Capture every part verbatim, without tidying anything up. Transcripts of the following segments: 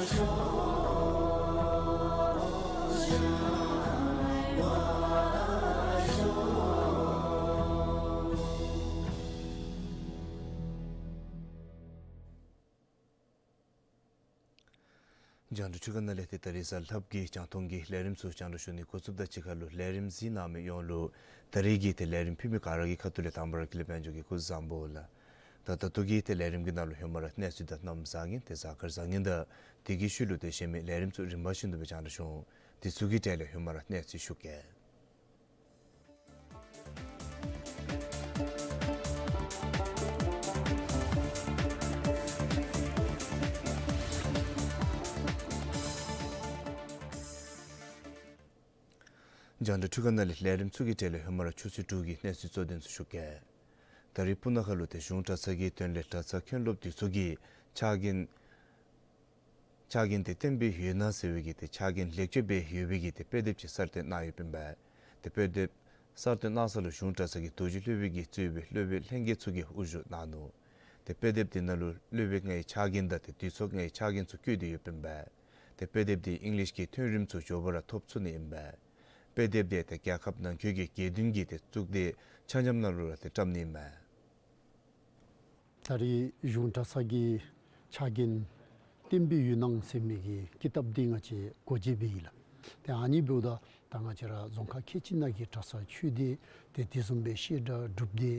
རྒྱང་བསྒྲགས་འཕྲུལ་ཁང་ནང་ལས་ཏེ་ད་རིས་གཟའ་ལྷགཔ་གི་རྒྱང་མཐོང་གི་ལས་རིམ་ཚུ་རྒྱང་བསྒྲགས་ཞུ་ནི་འགོ་བཙུགསཔ་དང་གཅིག་ཁར་ལུ་ལས་རིམ་གཟིགས་གནང་མི་ཡོངས་ལུ་ད་རིས་ཀྱི་ཏེ་ལས་རིམ་ཕུལ་མི་ག་ར་གི་ཁ་ཐུག་ལས་དང་པ་ར་དགེ་ལེགས་དཔལ་འབྱོར་གྱིས་སྐུ་གཟུགས་བཟང་པོ་ལགས། ད་ད་ལྟོ་གི་ཏེ་ལས་རིམ་གྱི་ནང་ལུ་ཧེ་མ་ར་གནས་ཚུལ་དང་གནམ་བཟང་ངན་ཏེ་གཟའ་སྐར་བཟང་ངན་དང་དེ་གི་ཤུལ་ལུ་ཏེ་གཞན་མི་ལས་རིམ་ཚུ་རིམ་པ་བཞིན་དུ་སྦེ་རྒྱང་བསྒྲགས་ཞུ་འོང་། དེ་ཚུ་གི་གྲས་ལས་ཧེ་མ་ར་གནས་ཚུལ་ཞུ་གེ། རྒྱང་བསྒྲགས་འཕྲུལ་ཁང་ནང་ལས་ལས་རིམ་ཚུ་གི་གྲས་ལས་ཧེ་མ་ར་ཆུ་ཚོད་དྲུག་གི་གནས་ཚུལ་གཙོ་དོན་ཚུ་ཞུ་གེ། ད་རིས་སྤུ་ན་ཁ་ལུ་ཏེ་གཞུང་གྲྭ་ཚང་གི་དོན་ལས་གྲྭ་ཚང་མཁན་སློབ་འདི་ཚུ་གིས་ཕྱག་འགན་ཕྱག་འགན་དེ་བཏོན་སྦེ་ཡོད་ན་ཟེར་བའི་གི་ཏེ་ཕྱག་འགན་ལེགས་བཅོས་འབད་ཡོད་པའི་གི་ཏེ་དཔེ་དེབ་ཅིག་གསར་བཏོན་གནང་ཡོདཔ་ཨིན་པས། ཏེ་དཔེ་དེབ་གསར་བཏོན་གནང་ས་ལུ་གཞུང་གྲྭ་ཚང་གི་རྡོ་རྗེ་སློབ་དཔོན་གྱིས་གཙོས་པའི་སློབ་དཔོན་ལྷན་རྒྱས་ཚུ་གིས་དབུ་བཞུགས་གནང་ནུག། ཏེ་དཔེ་དེབ་དེ་ནང་ལུ་སློབ་དཔོན་ལྔའི་ཕྱག་འགན་དང་ཏེ་འདུས་ཚོགས་ལྔའི་ཕྱག་འགན་ཚུ་བཀོད་དེ་ཡོདཔ་ཨིན་པས། ཏེ་དཔེ་དེབ་དེ་ཨིང་ལིཤ་གི་ཐོན་རིམ་ཚུ་མགྱོགས་པ་ར་ཐོབ་ཚུགས་ནི་ཨིན་པས། དཔེ་དེབ་དེ་ཏེ་རྒྱལ་ཁབ་ནང་འཁོད་ཀྱི་དགེ་འདུན་གྱི་ཏེ་གཙུག་སྡེ་ཆ་མཉམ་ནང་ལུ་ར་ཏེ་བཀྲམ་ནི་ཨིན་མས། ད་རིས་གཞུང་གྲྭ་ཚང་གི་ཕྱག་འགན་བཏོན་སྦེ་ཡོད་ན་ཟེར་མི་གི་ཀི་དེབ་འདི་ང་བཅས་སྒོ་འབྱེད་འབད་ཡི་ལགས། ཏེ་ཨ་ནི་འབདཝ་ད་ད་ང་བཅས་ར་རྫོང་ཁག་ཁལ་གཅིག་ནང་གི་གྲྭ་ཚང་ཆོས་སྡེ་ཏེ་དེ་བཟུམ་སྦེ་བཤད་གྲྭ་སྒྲུབ་སྡེ་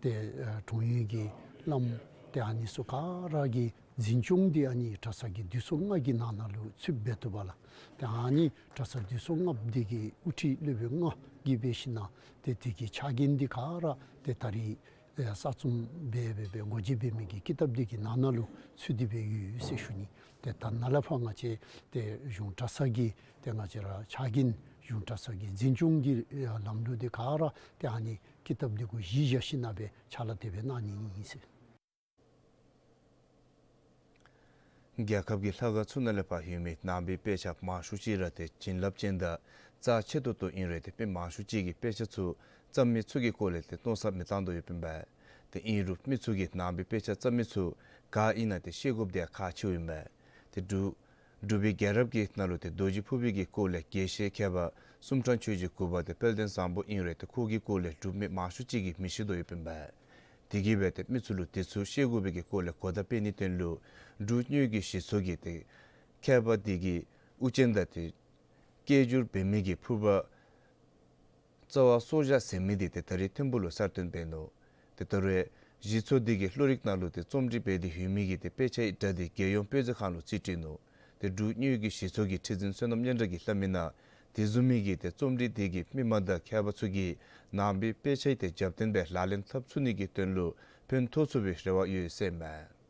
ཏེ་ཨ་གྲོང་ཡུལ་གྱི་བླམ་ཏེ་ཨ་ནི་ཚུ་ག་ར་གི་འཛིན་སྐྱོང་འདི་ཨ་ནི་གྲྭ་ཚང་གི་འདུས་ཚོགས་ལྔ་གི་ནང་ན་ལུ་ཚུདཔ་འབད་བཏུབ་པས་ལགས། ཏེ་ཨ་ནི་གྲྭ་ཚང་འདུས་ཚོགས་ལྔ་འདི་གི་དབུ་ཁྲིད་སློབ་དཔོན་ལྔ་གིས་འབད་ཞིན་ན་ཏེ་དེ་གི་ཕྱག་འགན་འདི་ག་ར་ཏེ་ད་རིས་ཨེ་གསར་རྩོམ་འབད་འབད་འབད་སྒོ་འབྱེད་འབད་མི་གི་ཀི་དེབ་འདི་གི་ནང་ན་ལུ་ཚུད་དེ་སྦེ་ཡོད་ཟེར་ཞུ་ནི། ཏེ་ད་ནཱ་ལས་ཕར་ང་བཅས་ཏེ་གཞུང་གྲྭ་ཚང་གི་ཏེ་ང་བཅས་ར་ཕྱག་འགན་གཞུང་གྲྭ་ཚང་གི་འཛིན་སྐྱོང་གི་ཨེ་ལམ་ལུགས་འདི་ག་ར་ཏེ་ཨ་ནི་ཀི་དེབ་འདི་གུ་གཞི་བཞག་ཞིན་ན་སྦེ་ཕྱག་ལཱ་དེ་སྦེ་གནང་ནི་ཨིན་ཟེར། རྒྱལ་ཁབ་ཀྱི་ལྷ་ཁང་ཚུ་ནང་ལས་ཕར་ཡོད་མི་ནང་པའི་དཔེ་ཆ་མང་ཤོས་ཅིག་ར་ཏེ་བྱིན་རླབས་ཅན་དང་རྩ་ཆེ་ཏོག་ཏོ་ཨིན་རུང་ཏེ་དཔེ་མང་ཤོས་ཅིག་གི་དཔེ་ཆ་ཚུ་བརྩམ་མི་ཚུ་གི་སྐོར་ལས་ཏེ་མནོ་བསམ་མི་བཏང་དོ་ཡོདཔ་ཨིན་པས། ཏེ་ཨིན་རུང་མི་ཚུ་གིས་ནང་པའི་དཔེ་ཆ་བརྩམ་མི་ཚུ་ག་ཨིན་ན་ཏེ་ཤེས་དགོཔ་འདི་ཡང་ཁག་ཆེཝ་ཨིན་པས། ཏེ་འབྲུག་འབྲུག་པའི་རྒྱལ་རབས་ཀྱི་ནང་ལུ་ཏེ་རྡོ་རྗེ་ཕུར་པའི་གི་སྐོར་ལས་དགེ་བཤེས་མཁས་པ་གསུམ་སྤྲང་ཆོས་རྗེ་གུ་པ་ཏེ་དཔལ་ལྡན་བཟང་པོ་ཨིན་རུང་ཏེ་ཁོ་གི་སྐོར་ལས་འབྲུག་མི་མང་ཤོས་ཅིག་གིས་མི་ཤེས་དོ་ཡོདཔ་ཨིན་པས། དེ་གིས་སྦེ་ཏེ་མི་ཚུ་ལུ་དེ་ཚུ་ཤེས་དགོ་པའི་གི་སྐོར་ལས་གོ་བརྡ་སྤེལ་ནིའི་དོན་ལུ་འབྲུག་གཉོས་ཀྱི་ཞི་ཚོགས་ཀྱི་ཏེ་མཁས་པ་དེ་གི་དབུ་ཅན་དང་ཏེ་སྐད་སྒྱུར་འབད་མི་གི་ཕུར་པ་རྩ་བ་སོར་བཞག་ཟེར་མི་འདི་ཏེ་ད་རིས་ཐིམ་ཕུག་ལུ་གསར་བཏོན་འབད་ནུག། ཏེ་ད་རུང་ཞི་ཚོགས་འདི་གི་བློ་རིག་ནང་ལུ་ཏེ་རྩོམ་སྒྲིག་འབད་དེ་ཡོད་མི་གི་ཏེ་དཔེ་ཆའི་སྒྲ་འདི་རྒྱལ་ཡོངས་དཔེ་མཛོད་ཁང་ལུ་རྩིས་སྤྲོད་ནུག། ཏེ་འབྲུག་གཉོས་ཀྱི་ཞི་ཚོགས་ཀྱི་ཁྲི་འཛིན་བསོད་ནམས་སྙན་གྲགས་ཀྱིས་སླབ་མི་ནང་དེ་བཟུམ་མའི་གི་ཏེ་རྩོམ་སྒྲིག་འདི་གིས་མི་མང་དང་མཁས་པ་ཚུ་གིས་ནང་པའི་དཔེ་ཆའི་ཏེ་རྒྱབ་རྟེན་སྦེ་ལག་ལེན་འཐབ་ཚུགས་ནི་གི་དོན་ལུ་ཕན་ཐོགས་ཚུགས་པའི་རེ་བ་ཡོད་ཟེར་མས།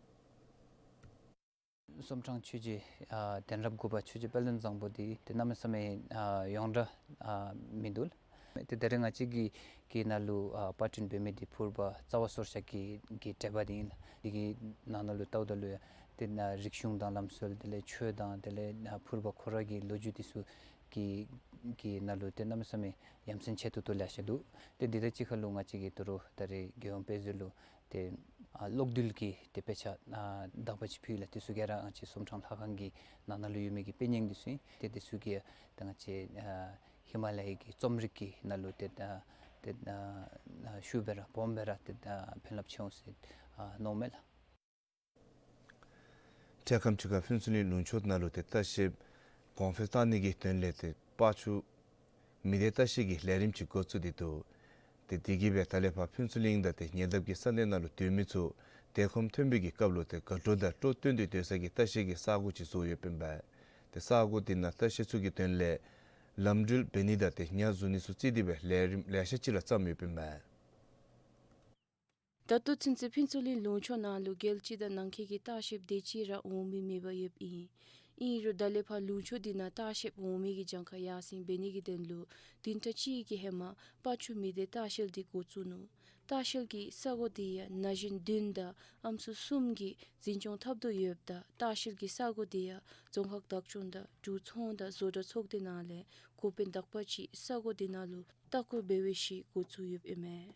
གསུམ་སྤྲང་ཆོས་རྗེ་ཨ་གདན་རབས་དགུ་པ་ཆོས་རྗེ་དཔལ་ལྡན་བཟང་པོ་འདི་ཏེ་གནམ་མེད་ས་མེད་ཨ་ཡོངས་གྲགས་ཨ་མི་འདུག། ཏེ་ད་རེས་ང་བཅས་ཀྱི་གི་ནང་ལུ་ཨ་པར་སྐྲུན་འབད་མི་འདི་ཕུར་པ་རྩ་བ་སོར་བཞག་གི་གི་འགྲེལ་པ་འདི་ཨིན། འདི་གི་ནང་ན་ལུ་ལྟཝ་ད་ལུ་ཡང་ཏེ་ན་རིག་གཞུང་དང་ལམ་སྲོལ་དེ་ལས་ཆོས་དང་དེ་ལས་ཨ་ཕུར་པ་ཁོ་ར་གི་ལོ་རྒྱུས་འདི་ཚུ་གི་གི་ནང་ལུ་ཏེ་གནམ་མེད་ས་མེད་ཡ་མཚན་ཆེ་ཏོག་ཏོ་ལེ་ཤ་འདུག། ཏེ་འདི་དང་གཅིག་ཁར་ལུ་ང་བཅས་ཀྱིས་ད་རུང་ད་རེས་རྒྱལ་ཡོངས་དཔེ་མཛོད་ལུ་ཏེ་ཨ་གློག་རྡུལ་གྱི་ཏེ་དཔེ་ཆ་ཨ་དག་པ་ཅིག་ཕུལ་ཡི་ལགས། དེ་ཚུ་ག་ར་ང་བཅས་གསུམ་སྤྲང་ལྷ་ཁང་གི་ནང་ན་ལུ་ཡོད་མི་གི་དཔེ་རྙིང་འདི་ཚུ་ཨིན། ཏེ་དེ་ཚུ་གིས་ད་ང་བཅས་ཨ་ཧི་མ་ལ་ཡའི་གི་རྩོམ་རིག་གི་ནང་ལུ་ཏེ་ཨ་ཏེ་ཨ་ཤུགས་སྦེ་ར་སྦོམ་སྦེ་ར་ཏེ་ཨ་ཕན་རླབས་ཆེ་འོང་ཟེར་ཨ་མནོཝ་མས་ལགས། འཕྲལ་ཁམས་ཅིག་ཁར་ཕུན་ཚོགས་གླིང་ལུང་ཕྱོགས་ནང་ལུ་ཏེ་ལྟ་བཤལཔ་གོང་འཕེལ་བཏང་ནི་གི་དོན་ལས་ཏེ་སྤ་ཆུ་མི་སྡེ་ལྟ་བཤལ་གྱི་ལས་རིམ་ཅིག་འགོ་བཙུགས་ཏེ་འདུག། ཏེ་དེ་གིས་སྦེ་ད་ལས་ཕར་ཕུན་ཚོགས་གླིང་དང་ཏེ་ཉེ་འདབས་ཀྱི་ས་གནས་ནང་ལུ་སྡོད་མི་ཚུ་དལ་ཁོམ་ཐོན་པའི་གི་སྐབས་ལུ་ཏེ་དགའ་སྤྲོ་དང་སྤྲོ་སྟོན་ཏེ་སྡོད་ས་གི་ལྟ་བཤལ་གྱི་ས་གོ་ཅིག་བཟོ་ཡོདཔ་ཨིན་པས། ཏེ་ས་གོ་དེ་ནང་ལྟ་བཤལ་ཚུ་གི་དོན་ལས་ལམ་འགྲུལ་འབད་ནི་དང་ཏེ་ཉ་བཟོ་ནི་ཚུ་བརྩིས་ཏེ་སྦེ་ལས་རིམ་ལེ་ཤ་ཅིག་ར་བརྩམས་ཡོདཔ་ཨིན་པས། ད་ལྟོ་ཚུན་ཚོད་ཕུན་ཚོགས་གླིང་ལུང་ཕྱོགས་ནང་ལུ་རྒྱལ་སྤྱི་དང་ནང་འཁོད་ཀྱི་ལྟ་བཤལཔ་དེ་ཅིག་ར་འོང་མི་མེདཔ་ཡོདཔ་ཨིན། ཨིན་རུང་ད་ལས་ཕར་ལུང་ཕྱོགས་འདི་ནང་ལྟ་བཤལཔ་འོང་མི་གི་གྱངས་ཁ་ཡར་སེང་འབད་ནི་གི་དོན་ལུ་བདུན་ཕྲག་གཅིག་གི་ཧེ་མ་སྤ་ཆུ་མི་སྡེ་ལྟ་བཤལ་འདི་འགོ་བཙུགས་ནུག། ལྟ་བཤལ་གྱི་ས་གོ་འདི་ཡང་ན་གཞོན་བདུན་དང་ཨམ་སྲུ་གསུམ་གྱིས་འཛིན་སྐྱོང་འཐབ་དོ་ཡོདཔ་ད་ལྟ་བཤལ་གྱི་ས་གོ་འདི་ཡང་རྫོང་ཁག་བདག་སྐྱོང་དང་འབྲུག་ཚོང་དང་བཟོ་གྲྭ་ཚོགས་སྡེ་ནང་ལས་འགོ་དཔོན་དག་པ་ཅིག་ས་གོ་འདི་ནང་ལུ་ལྟ་སྐོར་འབད་བའི་ཤུལ་འགོ་བཙུགས་ཡོདཔ་ཨིན་མས།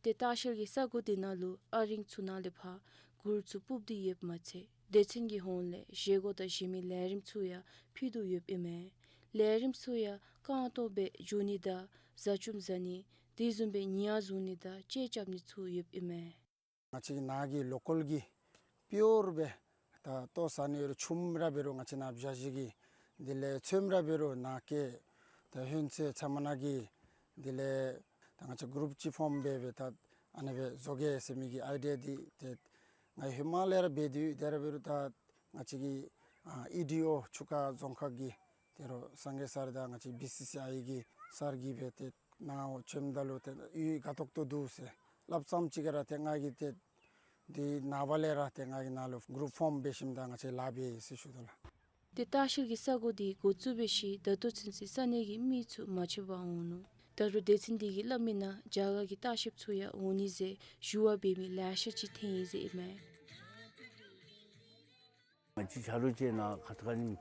ཏེ་ལྟ་བཤལ་གྱི་ས་གོ་འདི་ནང་ལུ་ཨ་རིང་ཚུ་ནང་ལས་ཕར་གུར་ཚུ་སྤུབས་ཏེ་ཡོདཔ་མ་ཚད་ སྡེ་ཚན་གྱི་ཧོངས་ལས་བཞེས་སྒོ་དང་གཞན་མི་ལས་རིམ་ཚུ་ཡང་ཕུལ་དོ་ཡོདཔ་ཨིན་མས། ལས་རིམ་ཚུ་ཡང་རྐང་སྟོང་སྦེ་མཇུག་ནི་དང་བཟའ་བཅུམ་བཟའ་ནི་དེ་བཟུམ་སྦེ་ཉིན་ཡང་བཟུང་ནི་དང་སྤྱད་རྐྱབ་ནི་ཚུ་ཡོདཔ་ཨིན་མས། ང་བཅས་ཀྱི་ནཱ་གི་ལོ་ཀཱལ་གྱི་པིའོར་སྦེ་ད་ལྟོ་བཟའ་ནི་ཡོད་རུང་ཆུམ་ར་འབད་རུང་ང་བཅས་ནཱ་བཞག་བཞག་གི། དེ་ལས་ཚོདམ་ར་འབད་རུང་ནཱ་གི་ད་ཧོན་ཚོད་ཚབ་མ་ནཱ་གི། དེ་ལས་ད་ང་བཅས་གུ་རུབ་ཅིག་ཕོརམ་འབད་སྦེ་ད་ཨ་ནི་སྦེ་བཟོ་གེ་ཟེར་མི་གི་ཨའི་ཌི་ཡ་འདི་ཏེ་ང་ཧེ་མ་ལས་ར་འབད་དེ་ཡོད། དེ་ར་འབད་རུང་ད་ང་བཅས་ཀྱི་ཨ་ཨི་ཌི་ཨོ་ཆུ་ཁ་རྫོང་ཁག་གི་དེ་རུ་སངས་རྒྱས་སར་དང་ང་བཅས་བི་སི་སི་ཨའི་གི་སར་གྱིས་སྦེ་ཏེ་ནཱ་འོང་བྱོནམ་ད་ལུ་ཏེ་ཡུལ་དགའ་ཏོག་ཏོ་འདུག་ཟེར་སླབ་ཙམ་ཅིག་ག་ར་ཏེ་ང་གིས་ཏེ་དེ་ནངས་པ་ལས་ར་ཏེ་ང་གིས་ནཱ་ལུ་གུ་རུབ་ཕོརམ་འབད་ཞིནམ་ད་ང་བཅས་ལཱ་འབད་ཡི་ཟེར་ཞུ་དོ་ལགས། ཏེ་ལྟ་བཤལ་གྱི་ས་གོ་འདི་འགོ་བཙུགས་འབད་ཞིནམ་ད་ལྟོ་ཚུན་ཚོད་ས་གནས་ཀྱི་མི་ཚུ་མ་ཆད་པར་འོང་ནུག། ད་རུང་སྡེ་ཚན་འདི་གིས་སླབ་མིའི་ནང་རྒྱ་གར་གྱི་ལྟ་བཤལཔ་ཚུ་ཡང་འོང་ནི་ཟེར་ཞུ་བ་འབད་མི་ལེ་ཤ་ཅིག་ཐོན་ཡི་ཟེར་ཨིན་མས། ང་བཅས་ཆ་རོགས་ཅིག་ནཱ་ཁ་ཐུག་ཁ་ཉིནམ་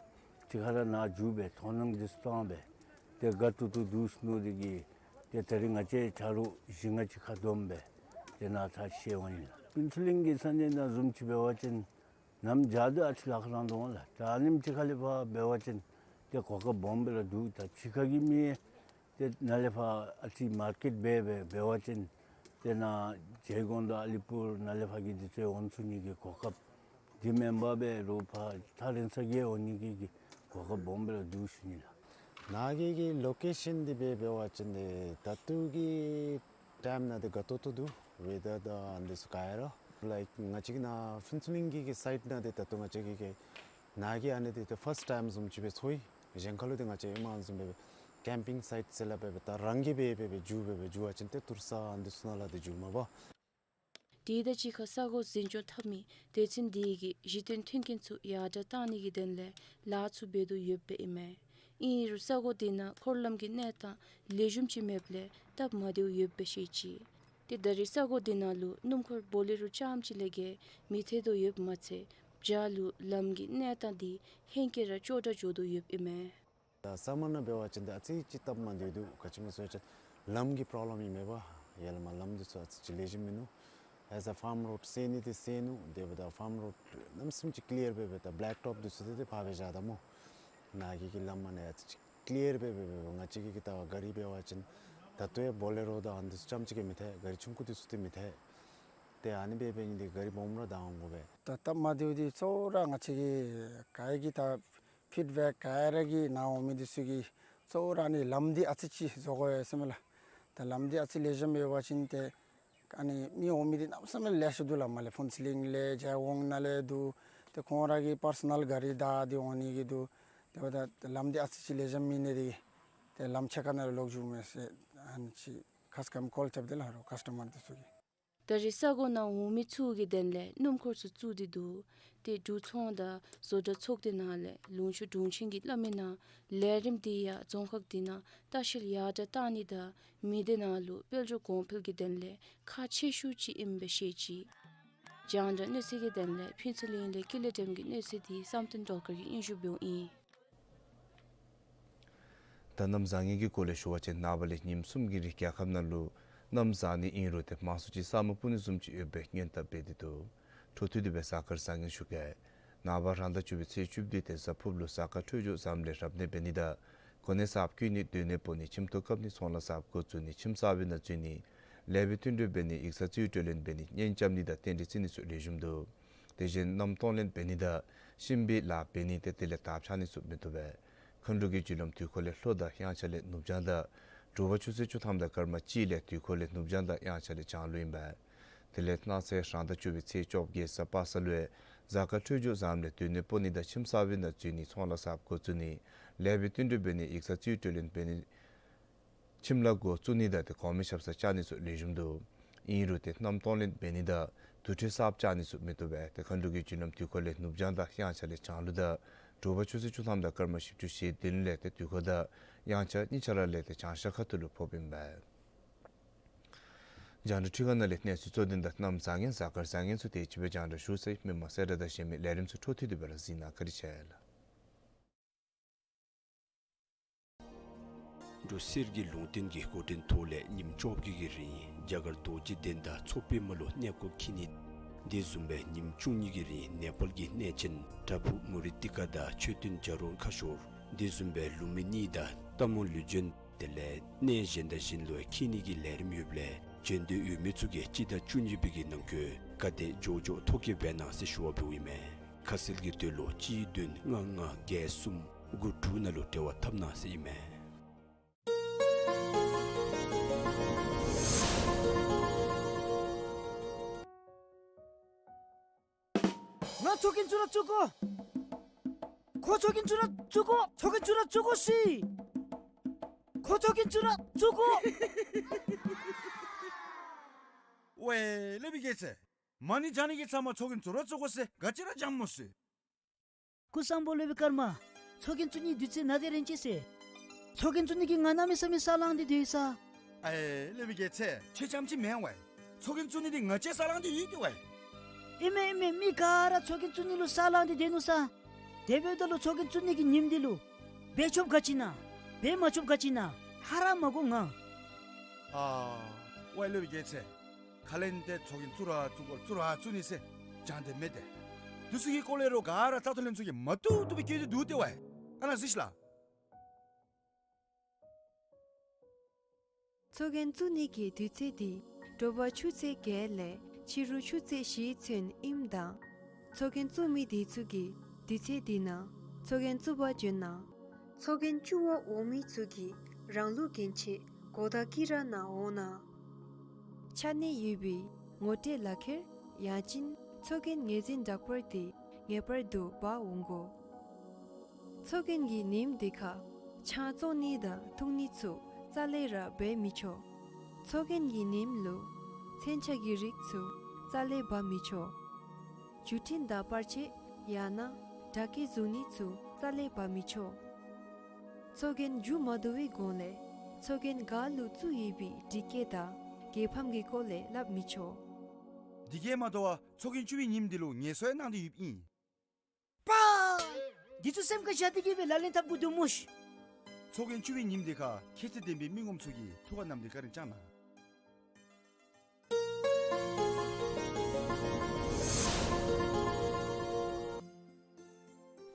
ཅིག་ཁར་ནཱ་འགྱོ་སྦེ་མཐོང་སྣང་འདི་ཚུ་བཏང་སྦེ་ཏེ་དགའ་ཏོག་ཏོ་འདུག་ཟེར་མནོ་སྟེ་གིས་ཏེ་ད་རིས་ང་བཅས་ཆ་རོགས་བཞི་ལྔ་ཅིག་ཁ་བསྡོམས་སྦེ་ཏེ་ནཱ་ཚར་ཅིག་འོང་ཡི་ལགས། ཕུན་ཚོགས་གླིང་གི་ས་གནས་ནང་བཟུམ་ཅིག་འབད་བ་ཅིན་གནམ་བྱཱར་དུ་ཨ་ཙི་ལཱ་ཁག་ལང་དོ་འོང་ལགས། ད་ཨ་ནེམ་ཅིག་ཁ་ལས་ཕར་འབད་བ་ཅིན་ཏེ་གོ་སྐབས་སྦོམ་སྦེ་ར་འདུག། ད་ཕྱི་ཁ་གི་མི་ཏེ་ནཱ་ལས་ཕར་ཨ་ཙི་མར་ཀེཊ་འབད་སྦེ་འབད་བ་ཅིན་ཏེ་ནཱ་ཇེ་ཀོང་དང་ཨ་ལི་པུར་ནཱ་ལས་ཕར་གྱི་འདི་ཚུ་འོང་ཚུགས་ནི་གི་གོ་སྐབས། དེ་མེན་པར་འབད་རུང་ཕར་ཐག་རིང་ས་གི་འོང་ནི་གི་གི་གོ་སྐབས་སྦོམ་སྦེ་ར་འདུག་ཞུ་ནི་ལགས། ནཱ་གི་གི་ལོ་ཀེ་ཤཱན་འདི་སྦེ་འབད་བ་ཅིན་ཏེ་ད་ལྟོ་གི་ཊའིམ་ནང་འདི་དགའ་ཏོག་ཏོ་འདུག། ཝེ་དར་དང་ཨ་ནི་འདི་ཚུ་ག་ར་ལའིཀ་ང་བཅས་ཀྱི་ནཱ་ཕུན་ཚོགས་གླིང་གི་གི་སའིཌ་ནང་འདི་ད་ལྟོ་ང་བཅས་ཀྱི་གི་ནཱ་གི་ཨ་ནི་འདི་ཏེ་ཕརསཊ་ཊའིམ་བཟུམ་ཅིག་སྦེ་ཚོར་ཡི། གཞན་ཁ་ལུ་འདི་ང་བཅས་ཧེ་མ་བཟུམ་སྦེ་སྦེ་ཀེམ་པིང་སའིཊ་ཟེར་སླབ་སྦེ་སྦེ་ད་རང་གིས་སྦེ་སྦེ་སྦེ་འགྱོ་སྦེ་སྦེ་འགྱོ་བ་ཅིན་ཏེ་ཏུར་ས་ཨ་ནི་འདི་ཚུ་ནང་ལུ་འདི་འགྱོ་མ་པ། དེ་དང་གཅིག་ཁར་ས་གོ་འཛིན་སྐྱོང་འཐབ་མི་སྡེ་ཚན་འདི་གིས་གཞི་རྟེན་མཐུན་རྐྱེན་ཚུ་ཡར་དྲག་བཏང་ནི་གི་དོན་ལས་ལཱ་ཚུ་འབད་དོ་ཡོདཔ་ཨིན་མས། ཨིན་རུང་ས་གོ་འདི་ནང་འཁོར་ལམ་གྱི་གནས་སྟངས་ལེགས་ཤོམ་ཅིག་མེདཔ་ལས་སྟབས་མ་བདེཝ་ཡོདཔ་བཤད་ཅི། ཏེ་ད་རིས་ས་གོ་འདི་ནང་ལུ་སྣུམ་འཁོར་བོ་ལེ་རོ་རྐྱངམ་ཅིག་ལས་བརྒལ་མི་ཐོན་དོ་ཡོདཔ་མ་ཚད་བྱཱར་ལུ་ལམ་གྱི་གནས་སྟངས་འདི་ཧེང་སྐལ་ར་སྐྱོ་དྲགས་འགྱོ་དོ་ཡོདཔ་ཨིན་མས། ད་སམ་མར་ནང་འབད་བ་ཅིན་ད་ཨ་ཙི་ཅིག་སྟབས་མ་བདེཝ་འདུག། ག་ཅི་སྨོ་ཟེར་བ་ཅིན་ལམ་གྱི་པྲོབ་ལེམ་ཨིན་མས་པ། ཡར་ལས་མར་ལམ་འདི་ཚུ་ཨ་ཙི་ཅིག་ལེགས་ཤོམ་མིན་ནུག། ཨེས་ཨེ་ཕཱརམ་རོཌ་སེལ་ནི་འདི་སེལ་ནུག། དེ་འབདཝ་ད་ཕཱརམ་རོཌ་གནམ་མེད་ས་མེད་ཅིག་ཀི་ལི་ཡར་སྦེ་སྦེ་ད་བེ་ལེཀ་ཊོབ་འདི་ཚུ་འདི་ཏེ་ཕར་སྦེ་བཞག་ད་སྨོ། ནཱ་གི་གི་ལམ་ཨ་ནི་ཨ་ཙི་ཅིག་ཀི་ལི་ཡར་སྦེ་སྦེ་སྦེ་ང་བཅས་ཀྱི་གི་ད་ག་རི་འབད་བ་ཅིན་ད་ལྟོ་ཡང་བོ་ལེ་རོ་དང་ཨ་ནི་འདི་ཚུ་རྐྱངམ་ཅིག་གིས་མི་ཐོན། ག་རི་ཆུང་ཀུ་འདི་ཚུ་འདི་མི་ཐོན། ཏེ་ཨ་ནི་སྦེ་འབད་ནི་འདི་ག་རི་སྦོམ་ར་བདའ་འོང་དགོ་པས། ད་སྟབས་མ་བདེཝ་འདི་གཙོ་བོ་ར་ང་བཅས་ཀྱི་ག་ར་གིས་ད་ཕིཌ་བེཀ་ག་ར་གིས་ནཱ་འོང་མི་འདི་ཚུ་གིས་གཙོ་བོ་ར་ཨ་ནི་ལམ་འདི་ཨ་ཙི་ཅིག་བཟོ་དགོ་ཡོད་ཟེར་མས་ལགས། ད་ལམ་འདི་ཨ་ཙི་ལེགས་ཤོམ་ཡོད་པ་ཅིན་ཏེ་ཨ་ནི་མི་འོང་མི་འདི་གནམ་མེད་ས་མེད་ལེ་ཤ་འདུག་ལགས། མར་ལས་ཕུན་ཚོགས་གླིང་ལས་རྒྱལ་ཡོངས་ནང་ལས་འདུག། ཏེ་ཁོང་ར་གི་པར་སོ་ནཱལ་ག་རི་བདའ་སྟེ་འོང་ནི་གི་འདུག། དེ་འབདཝ་ད་ལམ་འདི་ཨ་ཙི་ཅིག་ལེགས་ཤོམ་མེད་ནི་འདི་ཏེ་ལམ་ཕྱེད་ཀ་ནང་ལས་ལོག་འགྱོཝ་མས་ཟེར་ཨ་ནི་ཅིག་ཁ་ཙ་ཁ་ཉིནམ་ཀོལ་རྐྱབ་སྟེ་ལགས་རོགས་ཀཱསི་ཊ་མར་འདི་ཚུ་གིས། ད་རིས་ས་གོ་ནང་འོང་མི་ཚུ་གི་དོན་ལས་སྣུམ་འཁོར་ཚུ་བཙུགས་ཏེ་འདུག། ཏེ་འབྲུག་ཚོང་དང་བཟོ་གྲྭ་ཚོགས་སྡེ་ནང་ལས་ལུང་ཕྱོགས་དྲུང་ཆེན་གྱིས་སླབ་མིའི་ནང་ལས་རིམ་འདི་ཡང་རྫོང་ཁག་འདི་ནང་ལྟ་བཤལ་ཡར་དྲག་བཏང་ནི་དང་མི་སྡེ་ནང་ལུ་དཔལ་འབྱོར་གོང་འཕེལ་གྱི་དོན་ལས་ཁག་ཆེ་ཤོས་ཅིག་ཨིནམ་སྦེ་བཤད་ཅི། རྒྱང་བསྒྲགས་གནས་ཚུལ་གྱི་དོན་ལས་ཕུན་ཚོགས་གླིང་ལས་ཀུན་ལེགས་སྒྲོལམ་གྱི་གནས་ཚུལ་འདི་བསམ་གཏན་སྒྲོལ་དཀར་གྱིས་སྙན་ཞུ་འབདཝ་ཨིན། ད་གནམ་བཟང་ངན་གྱི་སྐོར་ལས་ཞུ་བ་ཅིན་ནངས་པ་ལས་ཉིནམ་གསུམ་གྱི་རིང་རྒྱལ་ཁབ་ནང་ལུ་གནམ་བཟང་ནི་ཨིན་རུང་ཏེ་མང་སུ་ཅིག་ས་སྨུག་སྤུབ་ནི་བཟུམ་ཅིག་ཡོད་པའི་སྔོན་བརྡ་འབད་དེ་འདུག། འཕྲོ་མཐུད་དེ་སྦེ་གཟའ་སྐར་བཟང་ངན་ཞུ་གེ། ནངས་པ་རང་ཟླ་བཅུ་པའི་ཚེས་བཅུ་བདུན་ཏེ་གཟའ་ཕུརཔ་ལུ་གཟའ་སྐར་འཕྲོད་སྦྱོར་བཟངམ་ལས་རབ་གནས་འབད་ནི་དང་གོ་གནས་གསརཔ་བསྐོ་ནི་སྡོད་གནས་སྤོ་ནི་ཁྱིམ་ཐོག་བཀབ་ནི་ཚོང་ལཱ་གསརཔ་འགོ་བཙུགས་ནི་ཁྱིམ་གསར་པའི་ནང་འཛུལ་ནི་ལེགས་པའི་བསྟུན་གྲོས་འབད་ནི་ཡིག་ཚང་རྩིས་སྤྲོད་ལེན་འབད་ནི་གཉེན་རྐྱབ་ནི་དང་རྟེན་འབྲེལ་བརྩི་ནི་ཚུ་ལེགས་ཤོམ་འདུག། དེ་བཞིན་མནའམ་གཏོང་ལེན་འབད་ནི་དང་གཤིན་པོའི་ལཱ་འབད་ནི་ཏེ་དེ་ལས་དར་འཕྱར་ནི་ཚུ་མི་བཏུབ་པས། མཁའ་འགྲོ་གི་རྒྱུ་ལམ་དུས་འཁོར་ལས་ལྷོ་དང་དབྱངས་འཆར་ལས་ནུབ་བྱང་དང་དྲོ་པ་ཆུ་ཚོད་བཅུ་ཐམ་དང་སྐར་མ་གཅིག་ལས་དུས་འཁོར་ལས་ནུབ་བྱང་དང་དབྱངས་འཆར་ལས་བྱང་ལུ་ཨིན་པས། དེ་ལས་གནངས་ཚེ་རང་ཟླ་བཅུ་པའི་ཚེས་བཅོ་བརྒྱད་གཟའ་པ་སངས་ལུ་གཟའ་སྐར་འཕྲོད་སྦྱོར་བཟངམ་ལས་སྡོད་གནས་སྤོ་ནི་དང་ཁྱིམ་གསར་པའི་ནང་འཛུལ་ནི་ཚོང་ལཱ་གསརཔ་འགོ་བཙུགས་ནི་ལེགས་པའི་བསྟུན་གྲོས་འབད་ནི་ཡིག་ཚང་རྩིས་སྤྲོད་ལེན་འབད་ནི་ཁྱིམ་ལཱ་འགོ་བཙུགས་ནི་དང་ཏེ་གོང་མའི་ཞབས་སར་བཅར་ནི་ཚུ་ལེགས་ཤོམ་འདུག། ཨིན་རུང་ཏེ་མནའམ་གཏོང་ལེན་འབད་ནི་དང་དུར་ཁྲོད་གསརཔ་བཅག་ནི་ཚུ་མི་བཏུབ་པས། ཏེ་མཁའ་འགྲོ་གི་རྒྱུ་ལམ་དུས་འཁོར་ལས་ནུབ་བྱང་དང་དབྱངས་འཆར་ལས་བྱང་ལུ་དང་དྲོ་པ་ཆུ་ཚོད་བཅུ་ཐམ་དང་སྐར་མ་བཞི་བཅུ་ཞེ་བདུན་ལས་ཏེ་དུས་འཁོར་དང་དབྱངས་འཆར་གཉིས་ཆ་ར་ལས་ཏེ་བྱང་ཤར་ཁ་ཐུག་ལུ་ཕོགཔ་ཨིན་པས། རྒྱང་བསྒྲགས་འཕྲུལ་ཁང་ནང་ལས་གནས་ཚུལ་གཙོ་དོན་དང་གནམ་བཟང་ངན་གཟའ་སྐར་བཟང་ངན་ཚུ་དེ་ཅིག་སྦེ་རྒྱང་བསྒྲགས་ཞུ་ཚར་ཡི། མི་མང་གསལ་བསྒྲགས་དང་གཞན་མི་ལས་རིམ་ཚུ་འཕྲོ་མཐུད་དེ་སྦེ་ར་གཟིགས་གནང་། བཀའ་དྲིན་ཆེ་ལགས། འབྲུག་གསེར་གྱི་ལུང་བསྟན་གྱི་འགོ་འདྲེན་ཐོག་ལས་ཉིནམ་བཅོ་བརྒྱད་ཀྱི་རིང་རྒྱ་གར་རྡོ་རྗེ་གདན་དང་མཚོ་པདྨ་ལུ་གནས་སྐོར་འཁྱིད་ནི། དེ་བཟུམ་སྦེ་ཉིནམ་བཅུ་གཉིས་ཀྱི་རིང་ནེ་པཱལ་གྱི་གནས་ཆེན་བྲག་ཕུག་མུ་རི་ཏི་ཀ་དང་མཆོད་རྟེན་བྱ་རུང་ཁ་ཤོར། དེ་བཟུམ་སྦེ་ལུམ་བི་ནི་དང་རྟ་མོ་ལུས་སྦྱིན། དེ་ལས་གནས་གཞན་དང་གཞན་ལུ་འཁྱིད་ནི་གི་ལས་རིམ་ཡོདཔ་ལས་བྱོན་འདོད་ཡོད་མི་ཚུ་གིས་སྤྱི་ཟླ་བཅུ་གཉིས་པའི་གི་ནང་འཁོད་ག་དེ་མགྱོགས་མགྱོགས་ཐོ་བཀོད་འབད་གནང་ཟེར་ཞུ་བ་འབདཝ་ཨིན་མས། ཁ་གསལ་གྱི་དོན་ལུ་གཅིག་བདུན་ལྔ་ལྔ་བརྒྱད་གསུམ་དགུ་དྲུག་ནང་ལུ་འབྲེལ་བ་འཐབ་གནང་ཟེར་ཨིན་མས། ང་ཚོགས་རྒྱན་བཙུགས་ར་བཙུགས་དགོ། ཁོ་ཚོགས་རྒྱན་བཙུགས་ར་བཙུགས་དགོ། ཚོགས་རྒྱན་བཙུགས་ར་བཙུགས་དགོ་ཟེར། ཁོ་ཚོགས་རྒྱན་བཙུགས་ར་བཙུགས་དགོ། ཝའེ་སློབ་དཔོན་རྒྱལ་མཚན། མ་ཎི་བགྱང་ནི་གི་ཚབ་མ་ཚོགས་རྒྱན་བཙུགས་ར་བཙུགས་དགོ་ཟེར་ག་ཅི་ར་བགྱངམ་སྨོ་ཟེར། སྐུ་གསུམ་པོ་སློབ་དཔོན་ཀརྨ། ཚོགས་རྒྱན་བཙུགས་ནི་དུས་ཚོད་ནཱ་དེ་རན་ཅི་ཟེར། ཚོགས་རྒྱན་བཙུགས་ནི་གི་ང་གནམ་མེད་ས་མེད་ས་ལངས་ཏེ་སྡོད་ཡི་ས། ཨའེ་སློབ་དཔོན་རྒྱལ་མཚན། ཁྱོད་རྐྱངམ་ཅིག་མེན་ཝའེ། ཚོགས་རྒྱན་བཙུགས་ནི་འདི་ང་བཅས་ས་ལངས་ཏེ་ཡོད་དེ་ཝའེ། ཨིན་མས་ཨིན་མས། མི་ག་ར་ཚོགས་རྒྱན་བཙུགས་ནི་ལུ་ས་ལངས་ཏེ་སྡོད་ནུག་ས། དེ་འབདཝ་ད་ལུ་ཚོགས་རྒྱན་བཙུགས་ནི་གི་ཉིནམ་འདི་ལུ་འབད་ཆོགཔ་ག་ཅི་ཨིན་ན། འབད་མ་ཆོགཔ་ག་ཅི་ཨིན་ན། ཧ་ར་མ་གོ་ང་། ཨ་ཝའེ་སློབ་དཔོན་རྒྱལ་མཚན། ཁ་ལས་ཏེ་ཚོགས་རྒྱན་བཙུགས་ར་བཙུགས་དགོ་བཙུགས་ར་བཙུགས་ནི་ཟེར་བགྱང་སྟེ་མེད་དེ། འདི་ཚུ་གི་སྐོར་ལས་རོགས་ག་ར་རྩ་ཐོ་ལེན་ཚུ་གིས་མ་བཏུབ་བཏུབ་སྦེ་བཀོད་དེ་འདུག་སྟེ་ཝའེ། ཨ་ནཱ་གཟིགས་ཤིག་ལགས། ཚོགས་རྒྱན་བཙུགས་ནི་གི་དུས་ཚོད་འདི་དྲོ་པ་ཆུ་ཚོད་བརྒྱད་ལས་ཕྱི་རུ་ཆུ་ཚོད་བཞི་ཚུན་ཨིནམ་ད་ཚོགས་རྒྱན་བཙུགས་མི་དེ་ཚུ་གིས་དུས་ཚོད་འདི་ནང་ཚོགས་རྒྱན་བཙུགས་པར་བྱོན་གནང་། ཚོགས་རྒྱན་བཙུགས་པར་འོང་མི་ཚུ་གིས་རང་ལུགས་གྱོན་ཆས་གོ་བརྡ་བཀོད་ར་གནང་འོང་གནང་། ཆ་གནས་ཡོད་པའི་ངོ་སྤྲོད་ལག་ཁྱེར་ཡང་ཅིན་ཚོགས་རྒྱན་ངོས་འཛིན་བསྒྲགས་པར་དེ་ངེས་པར་དུ་འབག་འོང་དགོ། ཚོགས་རྒྱན་གྱི་ཉིནམ་དེ་ཁར་ཆང་བཙོང་ནི་དང་འཐུང་ནི་ཚུ་རྩ་ལས་ར་འབད་མི་ཆོག། ཚོགས་རྒྱན་གྱི་ཉིནམ་ལུ་མཚོན་ཆ་གི་རིགས་ཚུ་རྩ་ལས་འབག་མི་ཆོག། བརྒྱུད་འཕྲིན་དང་པར་ཆས་ཡང་ན་དྲ་སྐད་བཟུང་ནི་ཚུ་རྩ་ལས་འབག་མི་ཆོག། ཚོགས་རྒྱན་མཇུག་མ་བསྡུ་བའི་གོང་ལས་ཚོགས་རྒྱན་ག་ལུ་བཙུགས་ཡོད་པའི་སྒྲིག་བཀོད་དང་རྒྱལ་ཕམ་གྱི་སྐོར་ལས་སླབ་མི་ཆོག། དེ་གིས་མ་དོ་བར་ཚོགས་རྒྱན་བཙུགས་པའི་ཉིནམ་འདི་ལུ་ངལ་གསོ་ཡང་གནང་སྟེ་ཡོདཔ་ཨིན། པ། འདི་ཚུ་སེམས་ཁར་བཞག་སྟེ་གི་སྦེ་ལག་ལེན་འཐབ་དགོ་འདུག་སྨོ་ཤིག། ཚོགས་རྒྱན་བཙུགས་པའི་ཉིནམ་དེ་ཁར་ཁྱད་ཚད་ལྡན་པའི་མི་ངོམ་ཚུ་གིས་ཐུགས་ཁར་བསྣམས་ཏེ་བཀའ་དྲིན་བསྐྱང་གནང་།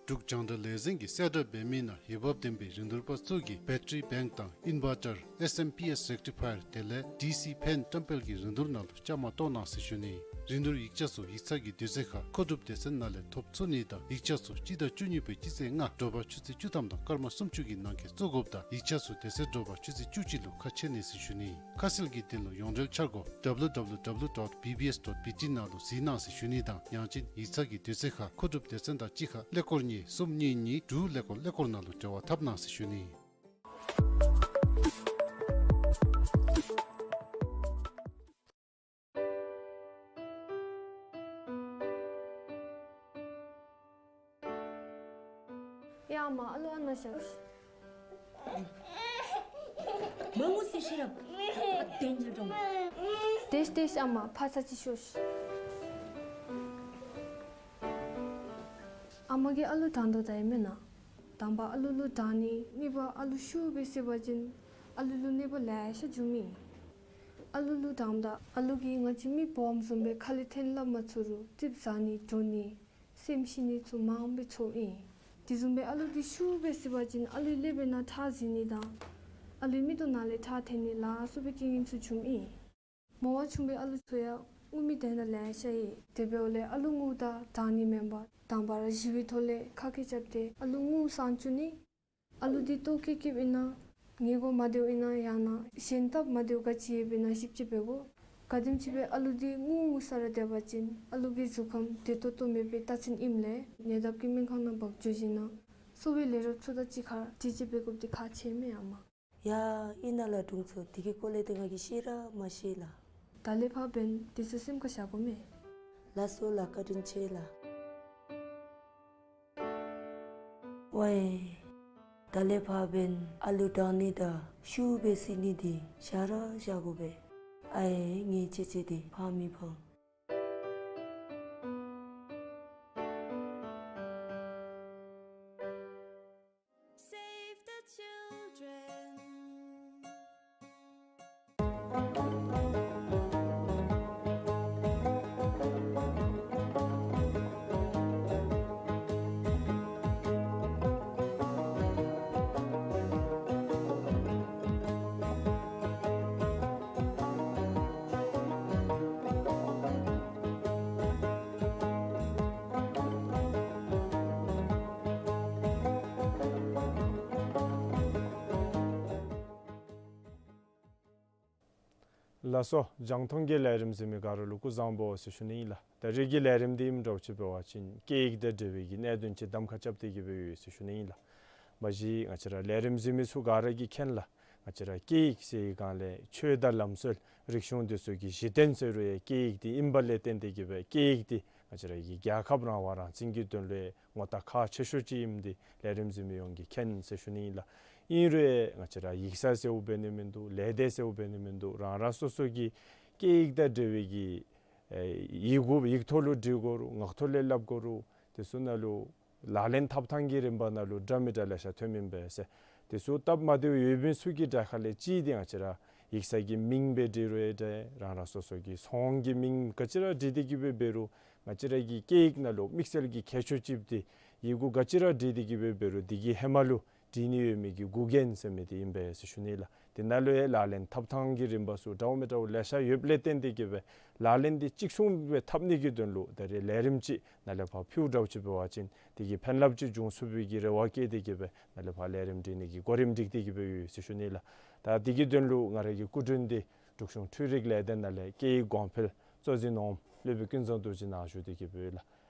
འབྲུག་རྒྱང་བསྒྲགས་ལས་འཛིན་གྱིས་གསལ་བསྒྲགས་འབད་མི་ནང་འོས་འབབ་ལྡན་པའི་རིན་བསྡུར་པ་ཚུ་གིས་བེ་ཊ་རི་བེངཀ་དང་ཨིན་བར་ཊར་ཨེསི་ཨེམ་པི་ཨེསི་རེག་ཊི་ཕ་ཡར་དེ་ལས་ཌི་སི་ཕེན་བཀྲམ་སྤེལ་གྱི་རིན་བསྡུར་ནང་ལུ་བཅའ་མར་གཏོགས་གནང་ཟེར་ཞུ་ནི། རིན་བསྡུར་ཡིག་ཆ་ཚུ་ཡིག་ཚང་གི་དུས་ཚོད་ཁར་མཁོ་སྒྲུབ་སྡེ་ཚན་ནང་ལས་ཐོབ་ཚུགས་ནི་དང་ཡིག་ཆ་ཚུ་སྤྱི་ཟླ་བཅུ་གཉིས་པའི་སྤྱི་ཚེས་ལྔ་དྲོ་པ་ཆུ་ཚོད་བཅུ་ཐམ་དང་སྐར་མ་སུམ་ཅུ་གི་ནང་འཁོད་བཙུགས་དགོཔ་དང་ཡིག་ཆ་ཚུ་དེ་ཚེ་དྲོ་པ་ཆུ་ཚོད་བཅུ་གཅིག་ལུ་ཁ་ཕྱེ་ནི་ཟེར་ཞུ་ནི། ཁ་གསལ་གྱི་དོན་ལུ་ཡོངས་འབྲེལ་འཆར་སྒོ་W W W dot B B S dot B T ནང་ལུ་གཟིགས་གནང་ཟེར་ཞུ་ནི་དང་ཡང་ཅིན་ཡིག་ཚང་གི་དུས་ཚོད་ཁར་མཁོ་སྒྲུབ་སྡེ་ཚན་དང་གཅིག་ཁར་ཀླད་ཀོར་གཉིས་གསུམ་གཉིས་གཉིས་དྲུག་ཀླད་ཀོར་ཀླད་ཀོར་ནང་ལུ་འབྲེལ་བ་འཐབ་གནང་ཟེར་ཞུ་ནི། ཡ་ཨ་མ་ཨ་ལུ་ཨ་ནཱ་བཞག་ཤིག། མ་ངུ་ཟེར་ཤེས་རབ། ཨ་བདེན་ལ་འགྲོ། དེས་དེས་ཨ་མ་ཕར་ཚུར་ཅིག་ཤོག་ཤིག། ཨ་མ་གིས་ཨ་ལུ་དྲང་དོ་ད་ཨིན་མེན་ན། དང་པ་ཨ་ལུ་ལུ་དྲང་ནི་གཉིས་པ་ཨ་ལུ་ཤུགས་སྦེ་བསད་པ་ཅིན་ཨ་ལུ་ལུ་གནོད་པ་ལེ་ཤ་འབྱུངམ་ཨིན། ཨ་ལུ་ལུ་དྲངམ་ད་ཨ་ལུ་གིས་ང་བཅས་མི་སྦོམ་བཟུམ་སྦེ་ཁ་ལས་འཐེན་སླབ་མ་ཚུགས་རུང་ཙིགཔ་ཟ་ནི་འགྱོ་ནི་སེམས་ཤི་ནི་ཚུ་མངམ་སྦེ་ཚོརཝ་ཨིན། དེ་བཟུམ་སྦེ་ཨ་ལུ་འདི་ཤུགས་སྦེ་བསད་པ་ཅིན་ཨ་ལུའི་ཀླད་པའི་ནང་ཁྲག་འཛིང་ནི་དང་ཨ་ལུའི་མིག་ཏོ་ནང་ལས་ཁྲག་འཐོན་ནི་ལ་སོགས་པའི་རྐྱེན་ངན་ཚུ་འབྱུངམ་ཨིན། མོ་བ་ཆུང་བའི་ཨ་ལུ་ཚུ་ཡང་ངུ་མི་དེ་ནང་ལེ་ཤ་ཡོད། དེ་འབདཝ་ལས་ཨ་ལུ་ངུཝ་ད་དྲང་ནི་མེན་པར་དང་པ་ར་ཞི་བའི་ཐོག་ལས་ཁ་སྐད་རྐྱབ་སྟེ་ཨ་ལུ་ངུ་སངས་བཅུག་ནི། ཨ་ལུ་འདི་ལྟོ་བཀོལ་བཀོལཝ་ཨིན་ན་ཉལ་གོ་མ་སྡོདཔ་ཨིན་ན་ཡང་ན་གཞན་སྟབས་མ་བདེཝ་ག་ཅི་ཡོདཔ་ཨིན་ན་ཞིབ་དཔྱད་འབད་དགོ། ག་དེམ་ཅིག་སྦེ་ཨ་ལུ་འདི་ངུ་ངུ་ས་ར་སྡོད་པ་ཅིན་ཨ་ལུ་གི་གཟུགས་ཁམས་བདེ་ཏོག་ཏོ་མེད་པའི་རྟགས་མཚན་ཨིནམ་ལས་ཉེ་འདབས་ཀྱི་སྨན་ཁང་ནང་འབག་འགྱོ་ཞིནམ་ན་གསོ་བའི་ལས་རོགསཔ་ཚུ་དང་གཅིག་ཁར་དྲི་དཔྱད་འབད་དགོཔ་འདི་ཁག་ཆེ་མས་ཨ་མ། ཡ་ཨིན་ན་ལགས་དྲུང་འཚོ། དེ་གི་སྐོར་ལས་ཏེ་ང་གིས་ཤེས་ར་མ་ཤེས་ལགས། ད་ལས་ཕར་འབདན་དེ་ཚུ་སེམས་ཁར་བཞག་དགོ་མས། ལགས་སོ་ལགས། བཀའ་དྲིན་ཆེ་ལགས། ཝའེ། ད་ལས་ཕར་འབདན་ཨ་ལུ་དྲང་ནི་དང་ཤུགས་སྦེ་བསད་ནི་འདི་བཞག་ར་བཞག་དགོ་པས། ཨའེ་ངེའི་ཅེ་ཅེ་འདི་ཕངས་མི་ཕངས། Save the children. ལགས་སོ། རྒྱང་མཐོང་གི་ལས་རིམ་གཟིགས་མི་ག་ར་ལུ་སྐུ་གཟུགས་བཟང་པོ་ཟེར་ཞུ་ནི་ཨིན་ལགས། ད་རེས་ཀྱི་ལས་རིམ་འདི་ཨིནམ་འདྲཝ་ཅིག་འབད་བ་ཅིན་སྐད་ཡིག་དང་འབྲེལ་བའི་གི་གནད་དོན་ཅིག་གདམ་ཁ་རྐྱབ་སྟེ་གི་སྦེ་ཡོད་ཟེར་ཞུ་ནི་ཨིན་ལགས། མ་གཞི་ང་བཅས་ར་ལས་རིམ་གཟིགས་མི་ཚུ་ག་ར་གིས་མཁྱེན་ལགས། ང་བཅས་ར་སྐད་ཡིག་ཟེར་བའི་སྒང་ལས་ཆོས་དང་ལམ་སྲོལ་རིག་གཞུང་འདི་ཚུ་གི་གཞི་རྟེན་ཟེར་རུང་ཡང་སྐད་ཡིག་འདི་ཨིན་པ་ལས་བརྟེན་ཏེ་གི་སྦེ་སྐད་ཡིག་འདི་ང་བཅས་ར་གི་རྒྱལ་ཁབ་རང་དབང་རང་བཙན་གྱི་དོན་ལུ་ངོ་རྟགས་ཁག་ཆེ་ཤོས་ཅིག་ཨིནམ་འདི་ལས་རིམ་གཟིགས་མི་ཡོངས་ཀྱིས་མཁྱེན་ཟེར་ཞུ་ནི་ཨིན་ལགས། ཨིན་རུང་ང་བཅས་ར་ཡིག་ཚང་ཟེརཝ་འབད་ནི་མིན་འདུག། ལས་སྡེ་ཟེརཝ་འབད་ནི་མིན་འདུག། རང་རང་སོ་སོ་གི་སྐད་ཡིག་དང་འབྲེལ་བའི་གི་ཨེ་ཡི་གུ་ཡིག་ཐོག་ལུ་འབྲི་དགོ་རུང་ངག་ཐོག་ལས་སླབ་དགོ་རུང་དེ་ཚུ་ནང་ལུ་ལག་ལེན་འཐབ་ཐངས་ཀྱི་རིམ་པ་ནང་ལུ་འདྲ་མི་འདྲ་ལེ་ཤ་ཐོནམ་ཨིན་པས་ཟེར། དེ་ཚུ་སྟབས་མ་བདེཝ་ཡོད་མི་ཚུ་གི་གྲས་ཁ་ལས་གཅིག་འདི་ང་བཅས་ར་ཡིག་ཚང་གི་མིང་སྦེ་འབྲི་རུང་ཡང་འདྲ། རང་རང་སོ་སོ་གི་ཚོང་གི་མིང་ག་ཅི་ར་འབྲི་སྟེ་གི་སྦེ་འབད་རུང་ང་བཅས་ར་གི་སྐད་ཡིག་ནང་ལུ་དམིགས་བསལ་གྱི་ཁྱད་ཆོས་ཅིག་འདི་ཡི་གུ་ག་ཅི་ར་འབྲི་སྟེ་གི་སྦེ་འབད་རུང་དེ་གི་ཧེ་མ་ལུ་བྲིས་ནི་ཡོད་མི་གི་འགོག་རྐྱེན་ཟེར་མི་འདི་ཨིན་པས་ཟེར་ཞུ་ནི་ལགས། དེ་ནང་ལུ་ཡང་ལག་ལེན་འཐབ་ཐངས་ཀྱི་རིམ་པ་ཚུ་འདྲཝ་མི་འདྲཝ་ལེ་ཤ་ཡོདཔ་ལས་བརྟེན་ཏེ་གི་སྦེ་ལག་ལེན་འདི་གཅིག་མཚུངས་སྦེ་འཐབ་ནི་གི་དོན་ལུ་ད་རེས་ལས་རིམ་ཅིག་ནཱ་ལས་ཕར་ཕུལཝ་འདྲཝ་ཅིག་འབད་བ་ཅིན་དེ་གི་ཕན་རླབས་ཅིག་འབྱུང་ཚུགས་པའི་གི་རེ་བ་བསྐྱེད་དེ་གི་སྦེ་ནཱ་ལས་ཕར་ལས་རིམ་སྒྲིག་ནི་གི་གོ་རིམ་སྒྲིག་སྟེ་གི་སྦེ་ཡོད་ཟེར་ཞུ་ནི་ལགས། ད་དེ་གི་དོན་ལུ་ང་ར་གི་སྐུ་མགྲོན་འདི་འབྲུག་གཞུང་འཕྲུལ་རིག་ལས་སྡེ་ནང་ལས་སྐད་ཡིག་གོང་འཕེལ་གཙོ་འཛིན་འོགམ་སློབ་དཔོན་ཀུན་བཟང་རྡོ་རྗེ་ནཱ་བཞུགས་ཏེ་གི་སྦེ་ཡོད་ལགས།